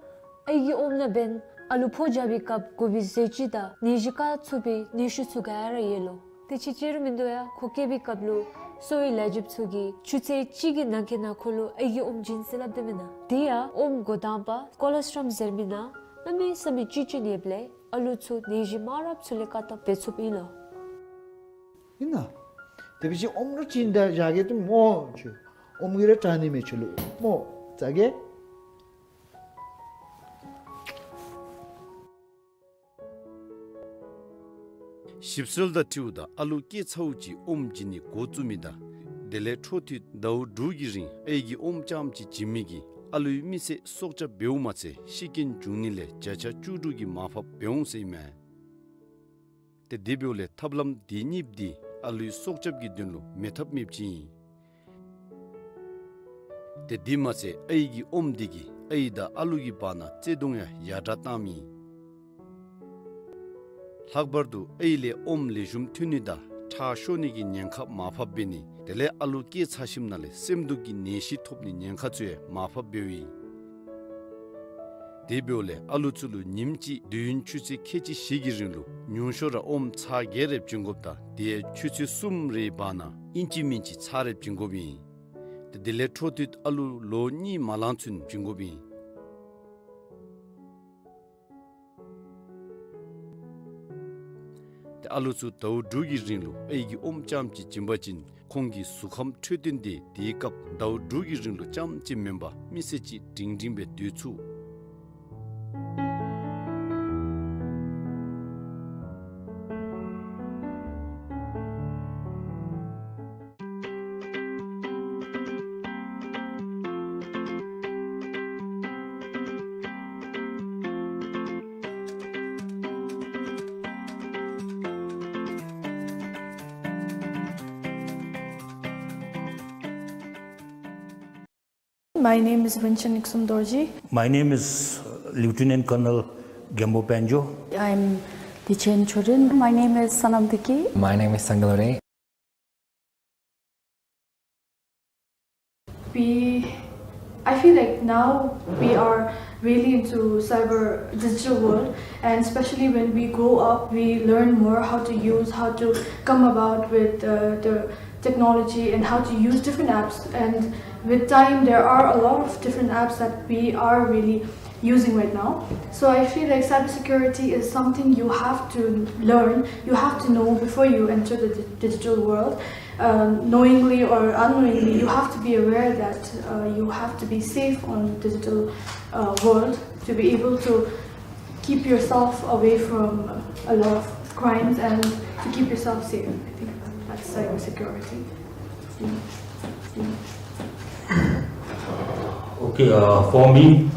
ཨའི་གི་ཨོམ་ནང་འབདན་ཨ་ལུ་ཕོ་རྒྱབ་པའི་སྐབས་དགོ་པའི་ཟས་བཅུད་དང་ནད་གཞི་བཀག་ཚུགས་པའི་ནད་ཤུལ་ཚུ་ག་ར་ཡོད་ལོ། དེ་ཅིག་ཅིག་རུང་མིན་འདུག་ཡ། ཁོ་སྐྱེས་པའི་སྐབས་ལུ་གསོ་བའི་ལས་བྱེདཔ་ཚུ་གིས་ཆུ་ཚོད་གཅིག་གི་ནང་འཁོད་ནང་ཁོ་ལུ་ཨའི་གི་ཨོམ་བྱིན་ཟེར་སླབ་དེ་མེན་ན། དེ་ཡང་ཨོམ་འགོ་དང་པ་ཀོ་ལེསི་ཊོལ་ཟེར་མི་ནང་གནམ་མེད་ས་མེད་བཅུད་ཅིག་ཡོདཔ་ལས་ཨ་ལུ་ཚུ་ནད་གཞི་མང་རབས་ཚུ་ལས་བཀག་ཐབས་འབད་ཚུགསཔ་ཨིན་ལོ། ཨིན་ན། དེ་བ་ཅིན་ཨོམ་ར་བྱིན་ད་བཞག་གེ་ཏེ་མོ་ཁྱོད། ཨོམ་གྱིས་ར་དྲག་ནི་མས་ཁྱོད་ལུ་མོ། ཟ་གེ། ཞིབ་འཚོལ་དང་འཁྲིལཝ་ད་ཨ་ལུ་སྐྱེས་ཚརཝ་ཅིག་ཨོམ་བྱིན་ནི་འགོ་བཙུགས་མི་དང་དེ་ལས་འཕྲོ་མཐུད་ཟླཝ་དྲུག་གི་རིང་ཨའི་གི་ཨོམ་རྐྱངམ་ཅིག་བྱིན་མི་གིས་ཨ་ལུའི་མི་ཚེ་སྲོག་སྐྱབས་འབདཝ་མ་ཚད་ཤི་རྐྱེན་འབྱུང་ནི་ལས་བརྒྱ་ཆ་བཅུ་དྲུག་གི་མར་ཕབ་འབད་འོང་ཟེར་ཨིན་མས། ཏེ་དེ་འབདཝ་ལས་ཐབས་ལམ་དེ་གཉིས་འདི་ཨ་ལུའི་སྲོག་སྐྱབས་ཀྱི་དོན་ལུ་མེད་ཐབས་མེདཔ་ཅིག་ཨིན། ཏེ་དེ་མ་ཚད་ཨའི་གི་ཨོམ་འདི་གིས་ཨའི་དང་ཨ་ལུ་གི་བར་ན་བརྩེ་གདུང་ཡང་ཡར་དྲག་བཏངམ་ཨིན། ལྷག་པར་དུ་ཨའི་ལས་ཨོམ་ལེགས་ཤོམ་ཐོན་ནི་དང་ཁྲག་ཤོར་ནི་གི་ཉེན་ཁ་མར་ཕབ་འབད་ནི་དེ་ལས་ཨ་ལུ་སྐྱེས་ཚར་ཞིནམ་ལས་སེམས་སྡུག་གི་ནད་གཞི་ཐོབ་ནི་ཉེན་ཁ་ཚུ་ཡང་མར་ཕབ་འབདཝ་ཨིན། དེ་འབདཝ་ལས་ཨ་ལུ་ཚུ་ལུ་ཉིནམ་གཅིག་དུས་ཡུན་ཆུ་ཚོད་ཁལ་གཅིག་བཞི་གི་རིང་ལུ་ཉུང་ཤོས་ར་ཨོམ་ཚར་བརྒྱད་རེ་བྱིན་དགོཔ་དང་དེ་ཡང་ཆུ་ཚོད་གསུམ་རེའི་བར་ན་ཨིན་ཅི་མིན་ཅི་ཚར་རེ་བྱིན་དགོཔ་ཨིན། ཏེ་དེ་ལས་འཕྲོ་མཐུད་ཨ་ལུ་ལོ་གཉིས་མ་ལང་ཚུན་བྱིན་དགོཔ་ཨིན། ཏེ་ཨ་ལུ་ཚུ་ཟླཝ་དྲུག་གི་རིང་ལུ་ཨའི་གིས་ཨོམ་རྐྱངམ་གཅིག་བྱིན་པ་ཅིན་ཁོང་གི་གཟུགས་ཁམས་འཕྲོད་བསྟེན་དེ་དེའི་སྐབས་ཟླཝ་དྲུག་གི་རིང་ལུ་རྐྱངམ་གཅིག་མེན་པར་མི་སེར་གཅིག་སྒྲིང་སྒྲིང་སྦེ་སྡོད་ཚུགས། My name is Rinchen Nixon Dorji. My name is, uh, Lieutenant Colonel Gembo Panjo. I'm Dichen Chorin. My name is Sanam Diki. My name is Sangalore. We, I feel like now we are really into cyber digital world, and especially when we grow up, we learn more how to use, how to come about with, uh, the technology and how to use different apps. And with time, there are a lot of different apps that we are really using right now. So I feel like cybersecurity is something you have to learn, you have to know before you enter the di-, digital world. Um, knowingly or unknowingly, you have to be aware that, uh, you have to be safe on digital, uh, world to be able to keep yourself away from a lot of crimes and to keep yourself safe. I think that's cybersecurity. Okay, uh, for me,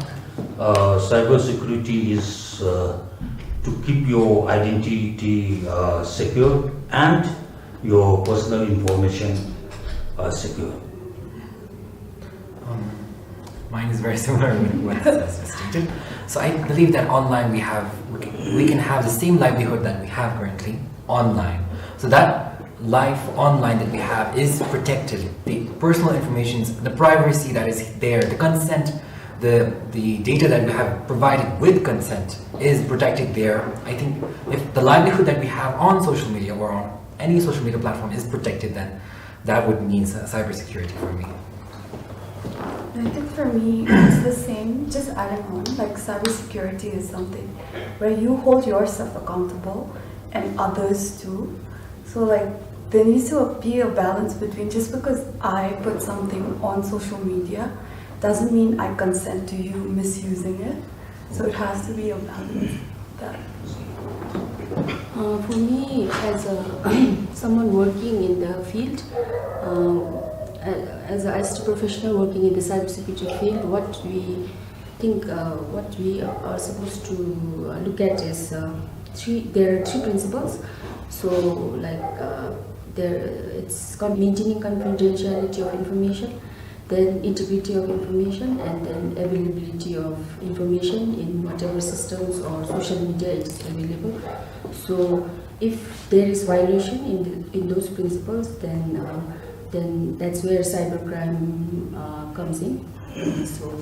uh, cybersecurity is, uh, to keep your identity, uh, secure and your personal information, uh, secure. Um, mine is very similar with what has been stated. So I believe that online we have, we can, we can have the same livelihood that we have currently online. So that life online that we have is protected. The personal informations, the privacy that is there, the consent, the, the data that we have provided with consent is protected there. I think if the livelihood that we have on social media or on any social media platform is protected, then that would mean cy-, cybersecurity for me. I think for me, it's the same, just adding on, like, cybersecurity is something where you hold yourself accountable and others too. So, like, there needs to be a balance between, just because I put something on social media doesn't mean I consent to you misusing it. So it has to be a balance. That. Uh, for me, as a someone working in the field, uh, a-, as a I C T professional working in the cybersecurity field, what we think, uh, what we are supposed to, uh, look at is, uh, three. There are three principles. So, like, uh, there, it's con-, maintaining confidentiality of information, then integrity of information, and then availability of information in whatever systems or social media is available. So if there is violation in the, in those principles, then, uh, then that's where cybercrime, uh, comes in. So,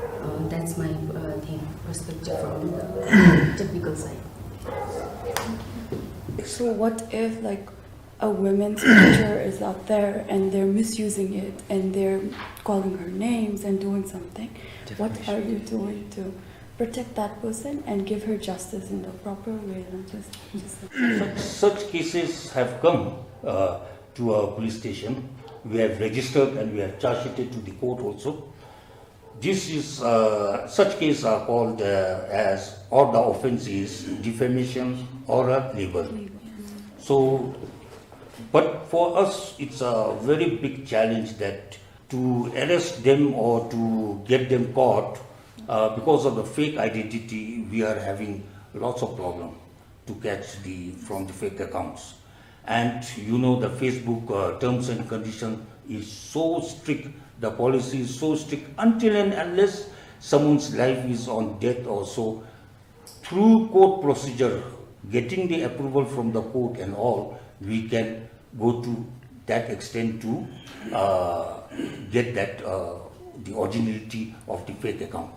uh, that's my, uh, thing, perspective from the technical side. So what if, like, a women's picture is out there and they're misusing it and they're calling her names and doing something? What are you doing to protect that person and give her justice in the proper way? And just, just Such, such cases have come, uh, to our police station. We have registered and we have charge sheeted to the court also. This is, uh, such case are called, uh, as, or the offense is defamation or a libel. So, but for us, it's a very big challenge that to arrest them or to get them caught, uh, because of the fake identity, we are having lots of problem to catch the, from the fake accounts. And you know, the Facebook, uh, terms and condition is so strict, the policy is so strict, until and unless someone's life is on death or so, through court procedure, getting the approval from the court and all, we can go to that extent to, uh, get that, uh, the originality of the fake account.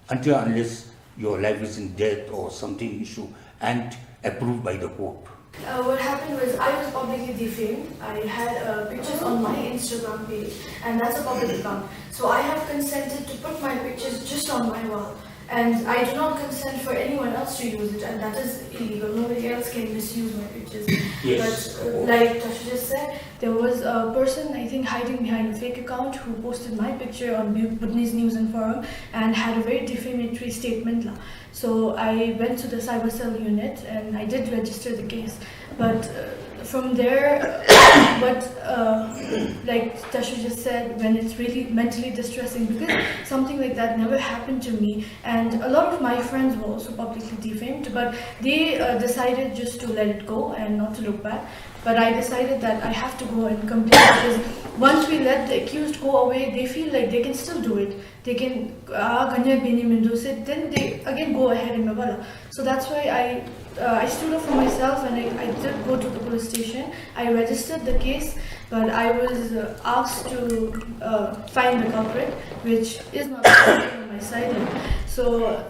until unless your life is in death or something issue and approved by the court. Uh, what happened was I was publicly defamed. I had uh, pictures on my Instagram page, and that's a public account. So I have consented to put my pictures just on my wall. And I do not consent for anyone else to use it, and that is illegal. Nobody else can misuse my pictures. Yes. But uh, like Tashu just said, there was a person, I think, hiding behind a fake account who posted my picture on Bu- Bhutanese News and Forum and had a very defamatory statement. La. So I went to the cyber cell unit and I did register the case. But uh, from there, uh, what, uh, like Tashu just said, when it's really mentally distressing, because something like that never happened to me. And a lot of my friends were also publicly defamed, but they uh, decided just to let it go and not to look back. But I decided that I have to go and complain because once we let the accused go away, they feel like they can still do it. They can, ah, ganya beni mendo said, then they again go ahead and mabala. So that's why I, uh, I stood up for myself and I, I did go to the police station. I registered the case, but I was uh, asked to uh, find the culprit, which is not on my side. So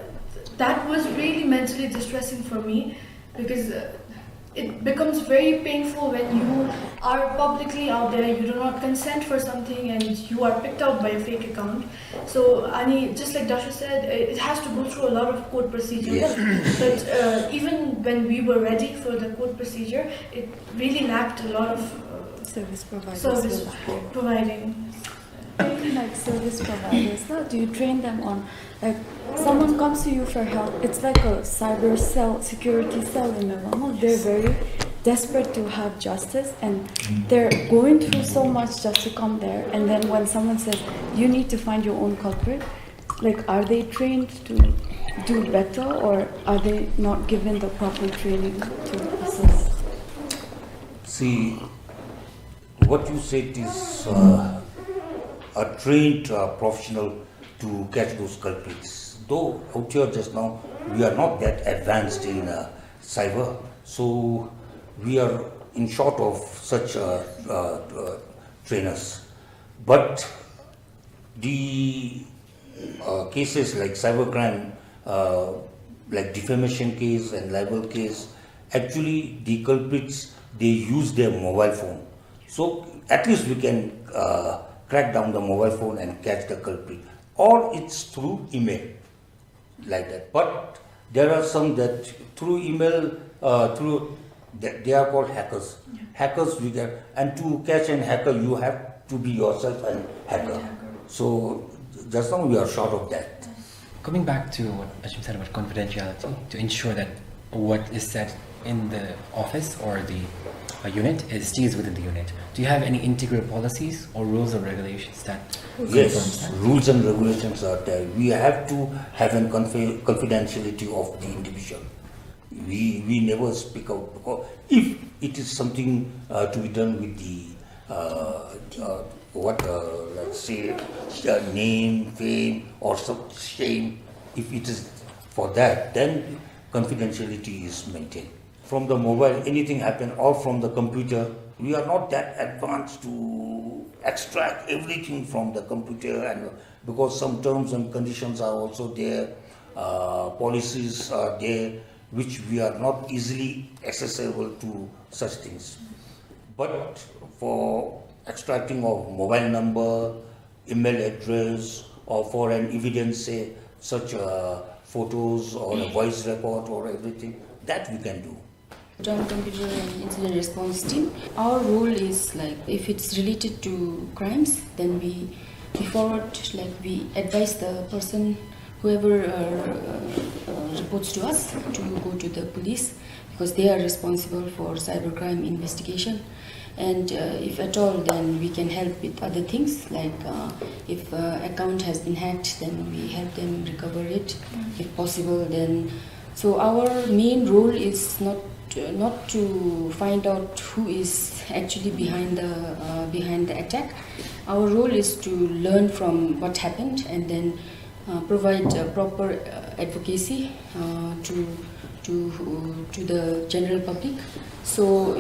that was really mentally distressing for me because uh, it becomes very painful when you are publicly out there, you do not consent for something, and you are picked out by a fake account. So, ani, just like Dashu said, it has to go through a lot of court procedures. Yes. But uh, even when we were ready for the court procedure, it really lacked a lot of uh, service providers. Service providing. Train, like, service providers, no? Do you train them on, like, someone comes to you for help? It's like a cyber cell, security cell in Myanmar. They're very desperate to have justice, and they're going through so much just to come there. And then when someone says, "You need to find your own culprit," like, are they trained to do better, or are they not given the proper training to assist? See, what you said is uh, a trained uh, professional to catch those culprits. Though out here just now, we are not that advanced in uh, cyber, so we are in short of such uh, uh, uh, trainers. But the uh, cases like cybercrime, uh, like defamation case and libel case, actually the culprits, they use their mobile phone. So at least we can uh, crack down the mobile phone and catch the culprit. Or it's through email, like that. But there are some that through email, uh, through they, they are called hackers. Yeah. Hackers we get, and to catch an hacker, you have to be yourself an hacker. Hacker. So just now we are short of that. Coming back to what Ashim said about confidentiality, to ensure that what is said in the office or the uh, unit is stays within the unit. Do you have any integral policies or rules or regulations that confirms that? Yes, rules and regulations are there. We have to have an confi- confidentiality of the individual. We, we never speak out because if it is something uh, to be done with the uh, uh, what uh, let's say uh, name, fame, or some shame, if it is for that, then confidentiality is maintained. From the mobile, anything happen, or from the computer, we are not that advanced to extract everything from the computer, and because some terms and conditions are also there, uh, policies are there, which we are not easily accessible to such things. But for extracting of mobile number, email address, or for an evidence, say, such uh, photos or a voice record or everything, that we can do. Joint Computer and Incident Response Team, our role is like if it's related to crimes, then we, we forward, like, we advise the person, whoever uh, uh, reports to us, to go to the police because they are responsible for cybercrime investigation. And uh, if at all, then we can help with other things, like uh, if uh, account has been hacked, then we help them recover it. If possible, then, so our main role is not uh, not to find out who is actually behind the uh, behind the attack. Our role is to learn from what happened and then uh, provide uh, proper uh, advocacy uh, to to uh, to the general public. So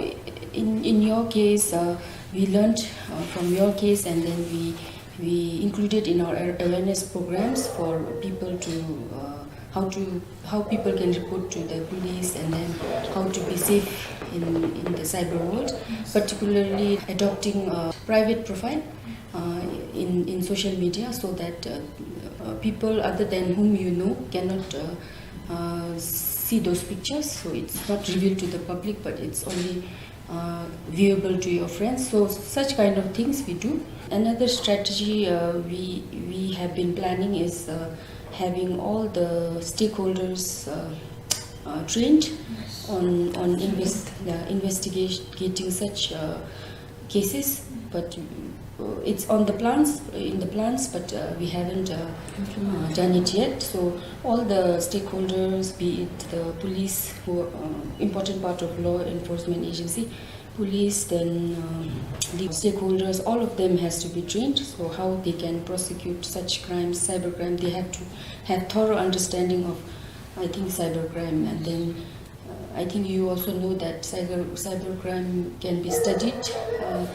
in in your case, uh, we learned uh, from your case, and then we We included in our a-, awareness programs for people to, uh, how to, how people can report to the police, and then how to be safe in, in the cyber world, particularly adopting a private profile, uh, in, in social media, so that, uh, uh, people other than whom you know cannot, uh, uh, see those pictures. So it's not revealed to the public, but it's only, uh, viewable to your friends. So such kind of things we do. Another strategy, uh, we, we have been planning is, uh, having all the stakeholders, uh, uh, trained on, on invest-, uh, investigating such, uh, cases, but, uh, it's on the plans, in the plans, but, uh, we haven't, uh, uh, done it yet. So all the stakeholders, be it the police, who are, uh, important part of law enforcement agency, police, then, um, the stakeholders, all of them has to be trained. So how they can prosecute such crimes, cybercrime, they have to have thorough understanding of, I think, cybercrime, and then, uh, I think you also know that cyber, cybercrime can be studied, uh,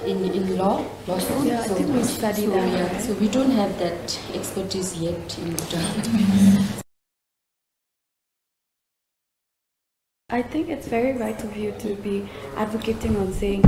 in, in law, law school. Yeah, I So, think we studied so, that, yeah, right? So we don't have that expertise yet in Bhutan. I think it's very right of you to be advocating on saying,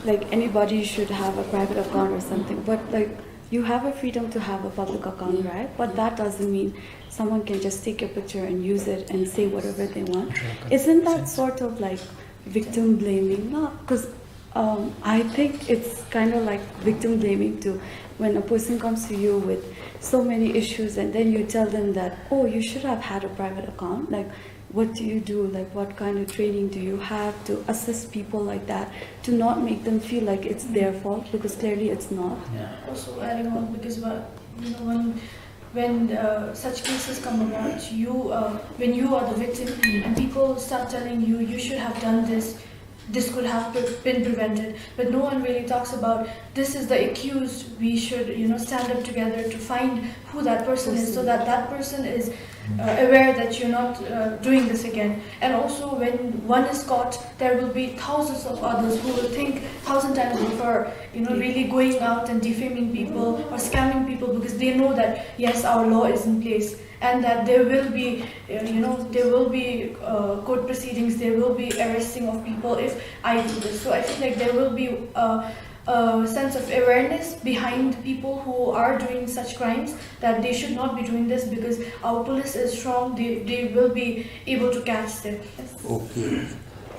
like, anybody should have a private account or something, but, like, you have a freedom to have a public account, Yeah. right? But Yeah. that doesn't mean someone can just take your picture and use it and say whatever they want. Yeah, Isn't that consent. sort of, like, victim blaming? No, 'cause, um, I think it's kind of like victim blaming too. When a person comes to you with so many issues and then you tell them that, "Oh, you should have had a private account." Like, what do you do? Like, what kind of training do you have to assess people like that, to not make them feel like it's their fault, because clearly it's not? Yeah. Also adding on, because what, you know, when, when, uh, such cases come about, you, uh, when you are the victim and people start telling you, "You should have done this, this could have pre-, been prevented," but no one really talks about, "This is the accused, we should, you know, stand up together to find who that person is, so that that person is, uh, aware that you're not, uh, doing this again." And also, when one is caught, there will be thousands of others who will think thousand times before, you know, really going out and defaming people or scamming people, because they know that, yes, our law is in place, and that there will be, uh, you know, there will be, uh, court proceedings, there will be arresting of people if I do this. So I feel like there will be, uh, a sense of awareness behind people who are doing such crimes, that they should not be doing this, because our police is strong, they, they will be able to catch them. Okay.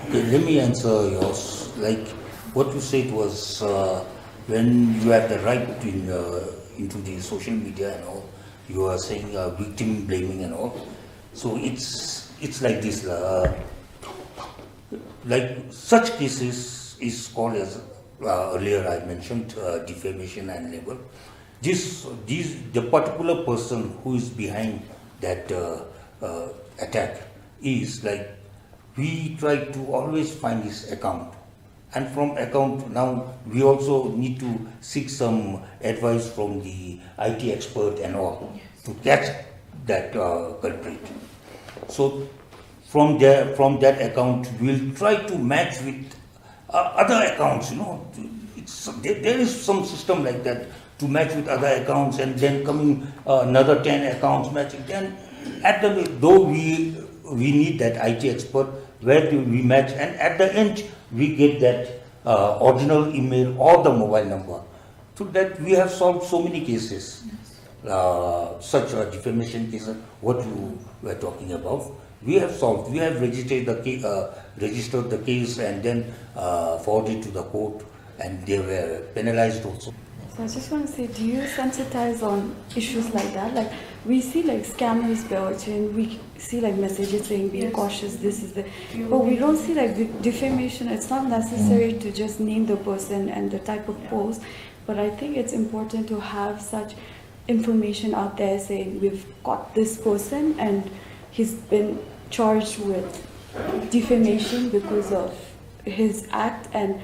Okay, let me answer yours. Like, what you said was, uh, when you have the right in, uh, into the social media and all, you are saying, uh, victim blaming and all. So it's, it's like this, uh, like, such cases is called as, uh, earlier I mentioned, uh, defamation and libel. This, this, the particular person who is behind that, uh, uh, attack is, like, we try to always find his account. And from account, now we also need to seek some advice from the I T expert and all to catch that, uh, culprit. So from there, from that account, we'll try to match with, uh, other accounts, you know. It's, there, there is some system like that to match with other accounts, and then coming, uh, another ten accounts matching. Then at the, though we, we need that I T expert, where do we match, and at the end we get that, uh, original email or the mobile number. Through that, we have solved so many cases, uh, such, uh, defamation cases, what you were talking about. We have solved, we have registered the ca-, uh, registered the case and then, uh, forwarded to the court, and they were penalized also. So I just want to say, do you sensitize on issues like that? Like, we see, like, scammers, and we see, like, messages saying, "Be Yes. cautious, this is the," but we don't see, like, the defamation. It's not necessary to just name the person and the type of post, but I think it's important to have such information out there saying, "We've got this person and he's been charged with defamation because of his act, and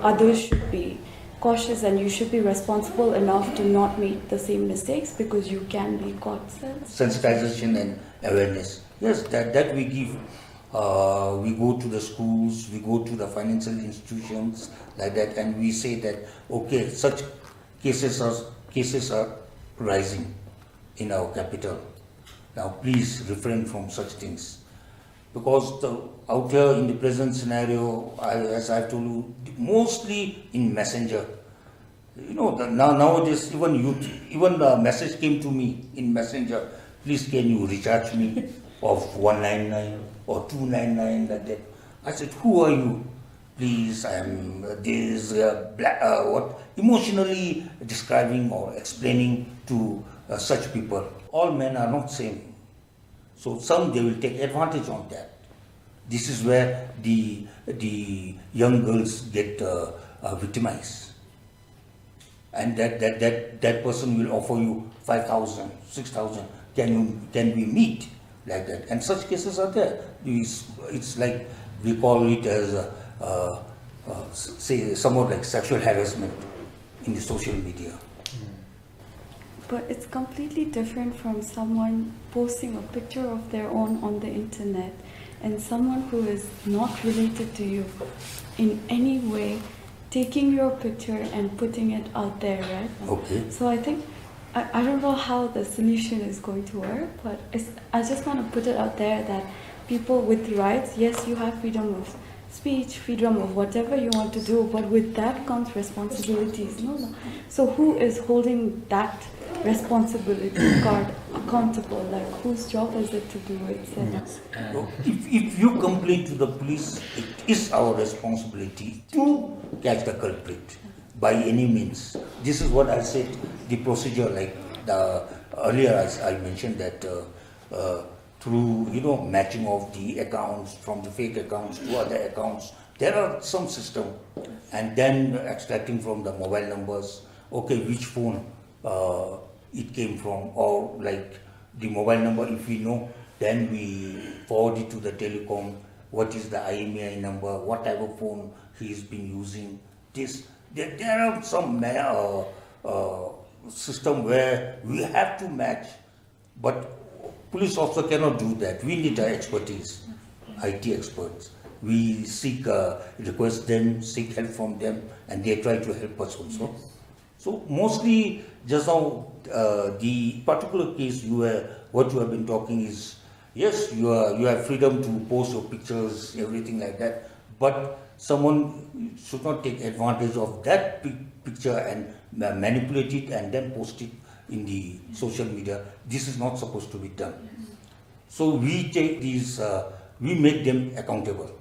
others should be cautious, and you should be responsible enough to not make the same mistakes, because you can be caught." Sensitization and awareness. Yes, that, that we give. Uh, we go to the schools, we go to the financial institutions like that, and we say that, okay, such cases are Cases are rising in our capital. Now, please refrain from such things. Because the, out here in the present scenario, I, as I've told you, mostly in messenger. You know, the, now, nowadays, even youth, even the message came to me in messenger, "Please, can you recharge me of one nine nine or two nine nine," like that. I said, "Who are you?" "Please, I am, uh, this, uh, black, uh, what, emotionally describing or explaining to, uh, such people." All men are not same. So some, they will take advantage on that. This is where the, the young girls get, uh, uh, victimized. And that, that, that, that person will offer you five thousand, six thousand. "Can you, can we meet?" Like that. And such cases are there. It's, it's like, we call it as, uh, uh, uh, s-, say, somewhat like sexual harassment in the social media. But it's completely different from someone posting a picture of their own on the internet and someone who is not related to you in any way taking your picture and putting it out there, right? Okay. So I think, I, I don't know how the solution is going to work, but it's, I just want to put it out there that people with rights, yes, you have freedom of speech, freedom of whatever you want to do, but with that comes responsibilities, no? No. So who is holding that responsibility card accountable? Like, whose job is it to do it? So Yes. Uh, No, if, if you complain to the police, it is our responsibility to catch the culprit by any means. This is what I said, the procedure, like the, earlier I, I mentioned that, uh, uh, through, you know, matching of the accounts from the fake accounts to other accounts, there are some system, and then extracting from the mobile numbers, okay, which phone, uh, it came from, or like the mobile number, if we know, then we forward it to the telecom. What is the I M E I number? What type of phone he has been using? This, there, there are some ma-, uh, uh, system where we have to match, but police officer cannot do that. We need our expertise, I T experts. We seek, uh, request them, seek help from them, and they try to help us also. So mostly just now, uh, the particular case you were, what you have been talking is, yes, you are, you have freedom to post your pictures, everything like that. But someone should not take advantage of that pic-, picture and ma-, manipulate it and then post it in the social media. This is not supposed to be done. So we take these, uh, we make them accountable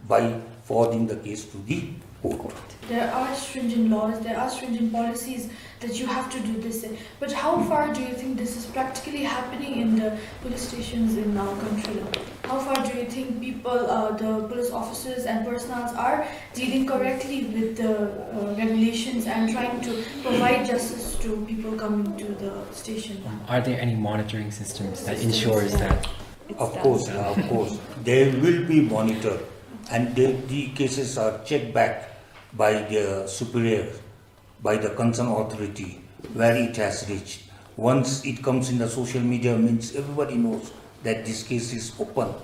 by forwarding the case to the court. There are stringent laws, there are stringent policies that you have to do this in. But how far do you think this is practically happening in the police stations in our country? How far do you think people, uh, the police officers and personnels are dealing correctly with the, uh, regulations and trying to provide justice to people coming to the station? Um, are there any monitoring systems that Systems, ensures yeah. that It's Of done. course, of course. They will be monitored, and the, the cases are checked back by the superior, by the concerned authority, where it has reached. Once it comes in the social media, means everybody knows that this case is open.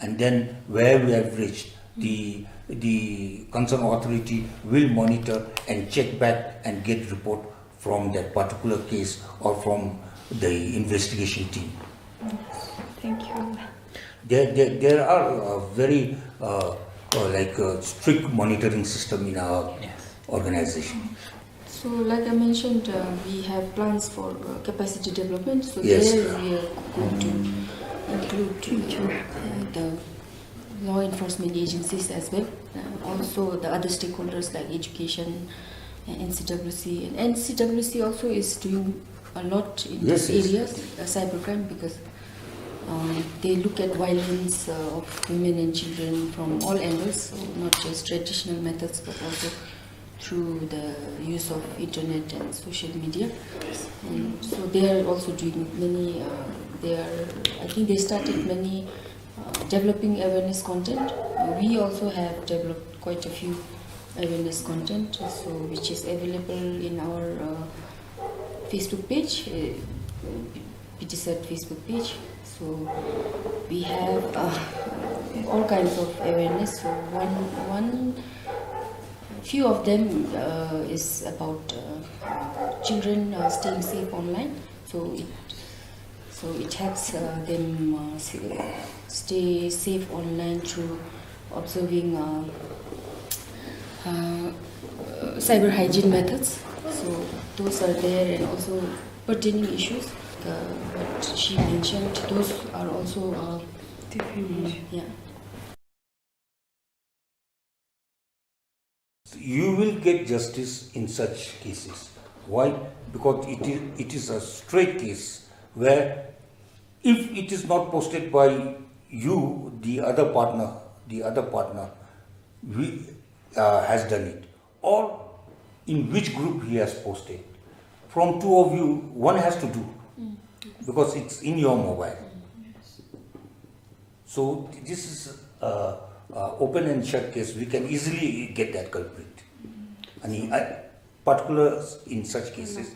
And then where we have reached, the, the concerned authority will monitor and check back and get report from that particular case or from the investigation team. Thank you. There, there, there are, uh, very, uh, uh, like, uh, strict monitoring system in our Yes. organization. So, like I mentioned, uh, we have plans for, uh, capacity development. So Yes. there we are going to include, uh, the law enforcement agencies as well. Uh, also the other stakeholders like education, uh, N C W C. And N C W C also is doing a lot in Yes, this yes. area, uh, cybercrime, because, um, they look at violence, uh, of women and children from all angles, so not just traditional methods, but also through the use of internet and social media. Yes. And so they are also doing many, uh, they are, I think they started many, uh, developing awareness content. Uh, we also have developed quite a few awareness content, so which is available in our, uh, Facebook page, uh, P T sat Facebook page. So we have, uh, all kinds of awareness. So one, one Few of them uh, is about uh, children uh, staying safe online. So it so it helps uh, them uh, s- stay safe online through observing uh, uh, uh, cyber hygiene methods. So those are there, and also pertaining issues uh, what she mentioned. Those are also uh, yeah. You will get justice in such cases. Why? Because it is, it is a straight case where if it is not posted by you, the other partner, the other partner we, uh, has done it, or in which group he has posted. From two of you, one has to do because it's in your mobile. So this is uh, uh, open and shut case. We can easily get that culprit. And in, uh, particular in such cases,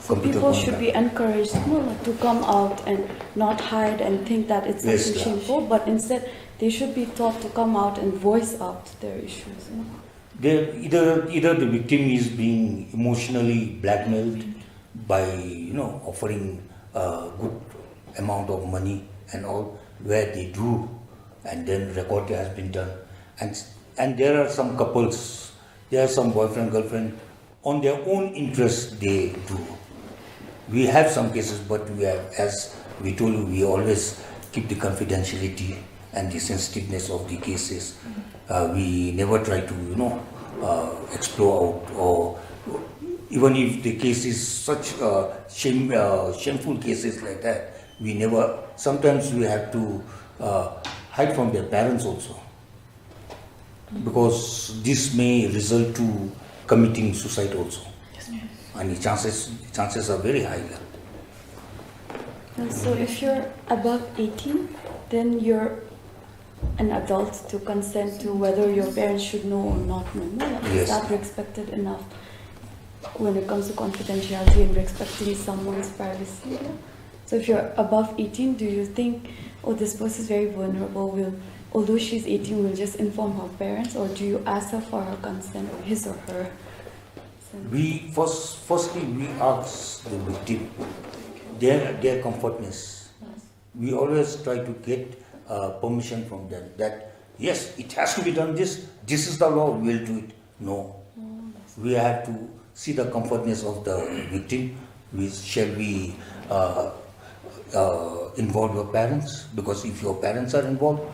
So people should be encouraged, you know, to come out and not hide and think that it's something shameful, but instead they should be taught to come out and voice out their issues. You know. They, either either the victim is being emotionally blackmailed by, you know, offering a good amount of money and all, where they do, and then record has been done, and and there are some couples, there are some boyfriend girlfriend, on their own interest they do. We have some cases, but we have, as we told you, we always keep the confidentiality and the sensitiveness of the cases. Uh, we never try to, you know, uh, explore out, or even if the case is such uh, shame, uh, shameful cases like that, we never. Sometimes we have to uh, hide from their parents also, because this may result to committing suicide also. And the chances chances are very high. And so if you're above eighteen, then you're an adult to consent to whether your parents should know or not know. No? Like, is Yes. that respected enough when it comes to confidentiality and respecting someone's privacy? Yeah? So if you're above eighteen, do you think, oh, this person is very vulnerable, will, although she's eighteen, will just inform her parents, or do you ask her for her consent, or his or her? We first, firstly, we ask the victim their their comfortness. We always try to get uh, permission from them that yes, it has to be done. This this is the law. We will do it. No, we have to see the comfortness of the victim. We, shall we uh, uh, involve your parents? Because if your parents are involved,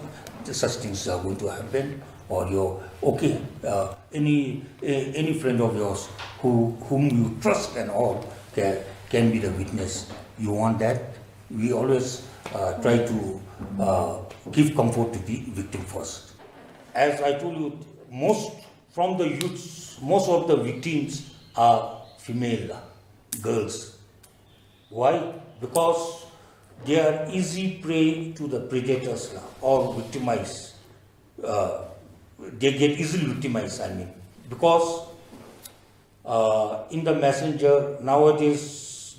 such things are going to happen. Or your, okay, uh, any a- any friend of yours who whom you trust and all can, can be the witness. You want that? We always uh, try to uh, give comfort to the victim first. As I told you, most from the youths, most of the victims are female, uh, girls. Why? Because they are easy prey to the predators, uh, or victimized. Uh, they get easily victimized, I mean, because uh, in the messenger nowadays,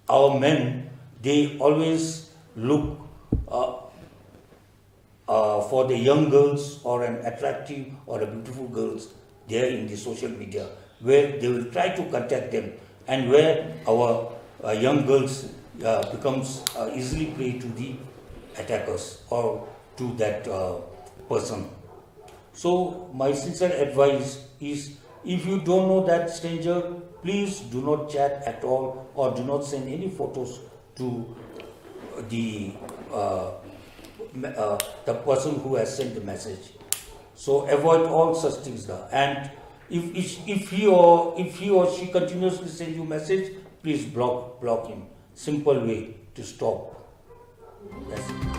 our men, they always look uh, uh, for the young girls or an attractive or a beautiful girls there in the social media, where they will try to contact them, and where our uh, young girls uh, becomes uh, easily prey to the attackers or to that uh, person. So my sincere advice is, if you don't know that stranger, please do not chat at all or do not send any photos to the uh, me- uh, the person who has sent the message. So avoid all such things now. And if, if if he or if he or she continuously send you message, please block block him. Simple way to stop. That's it.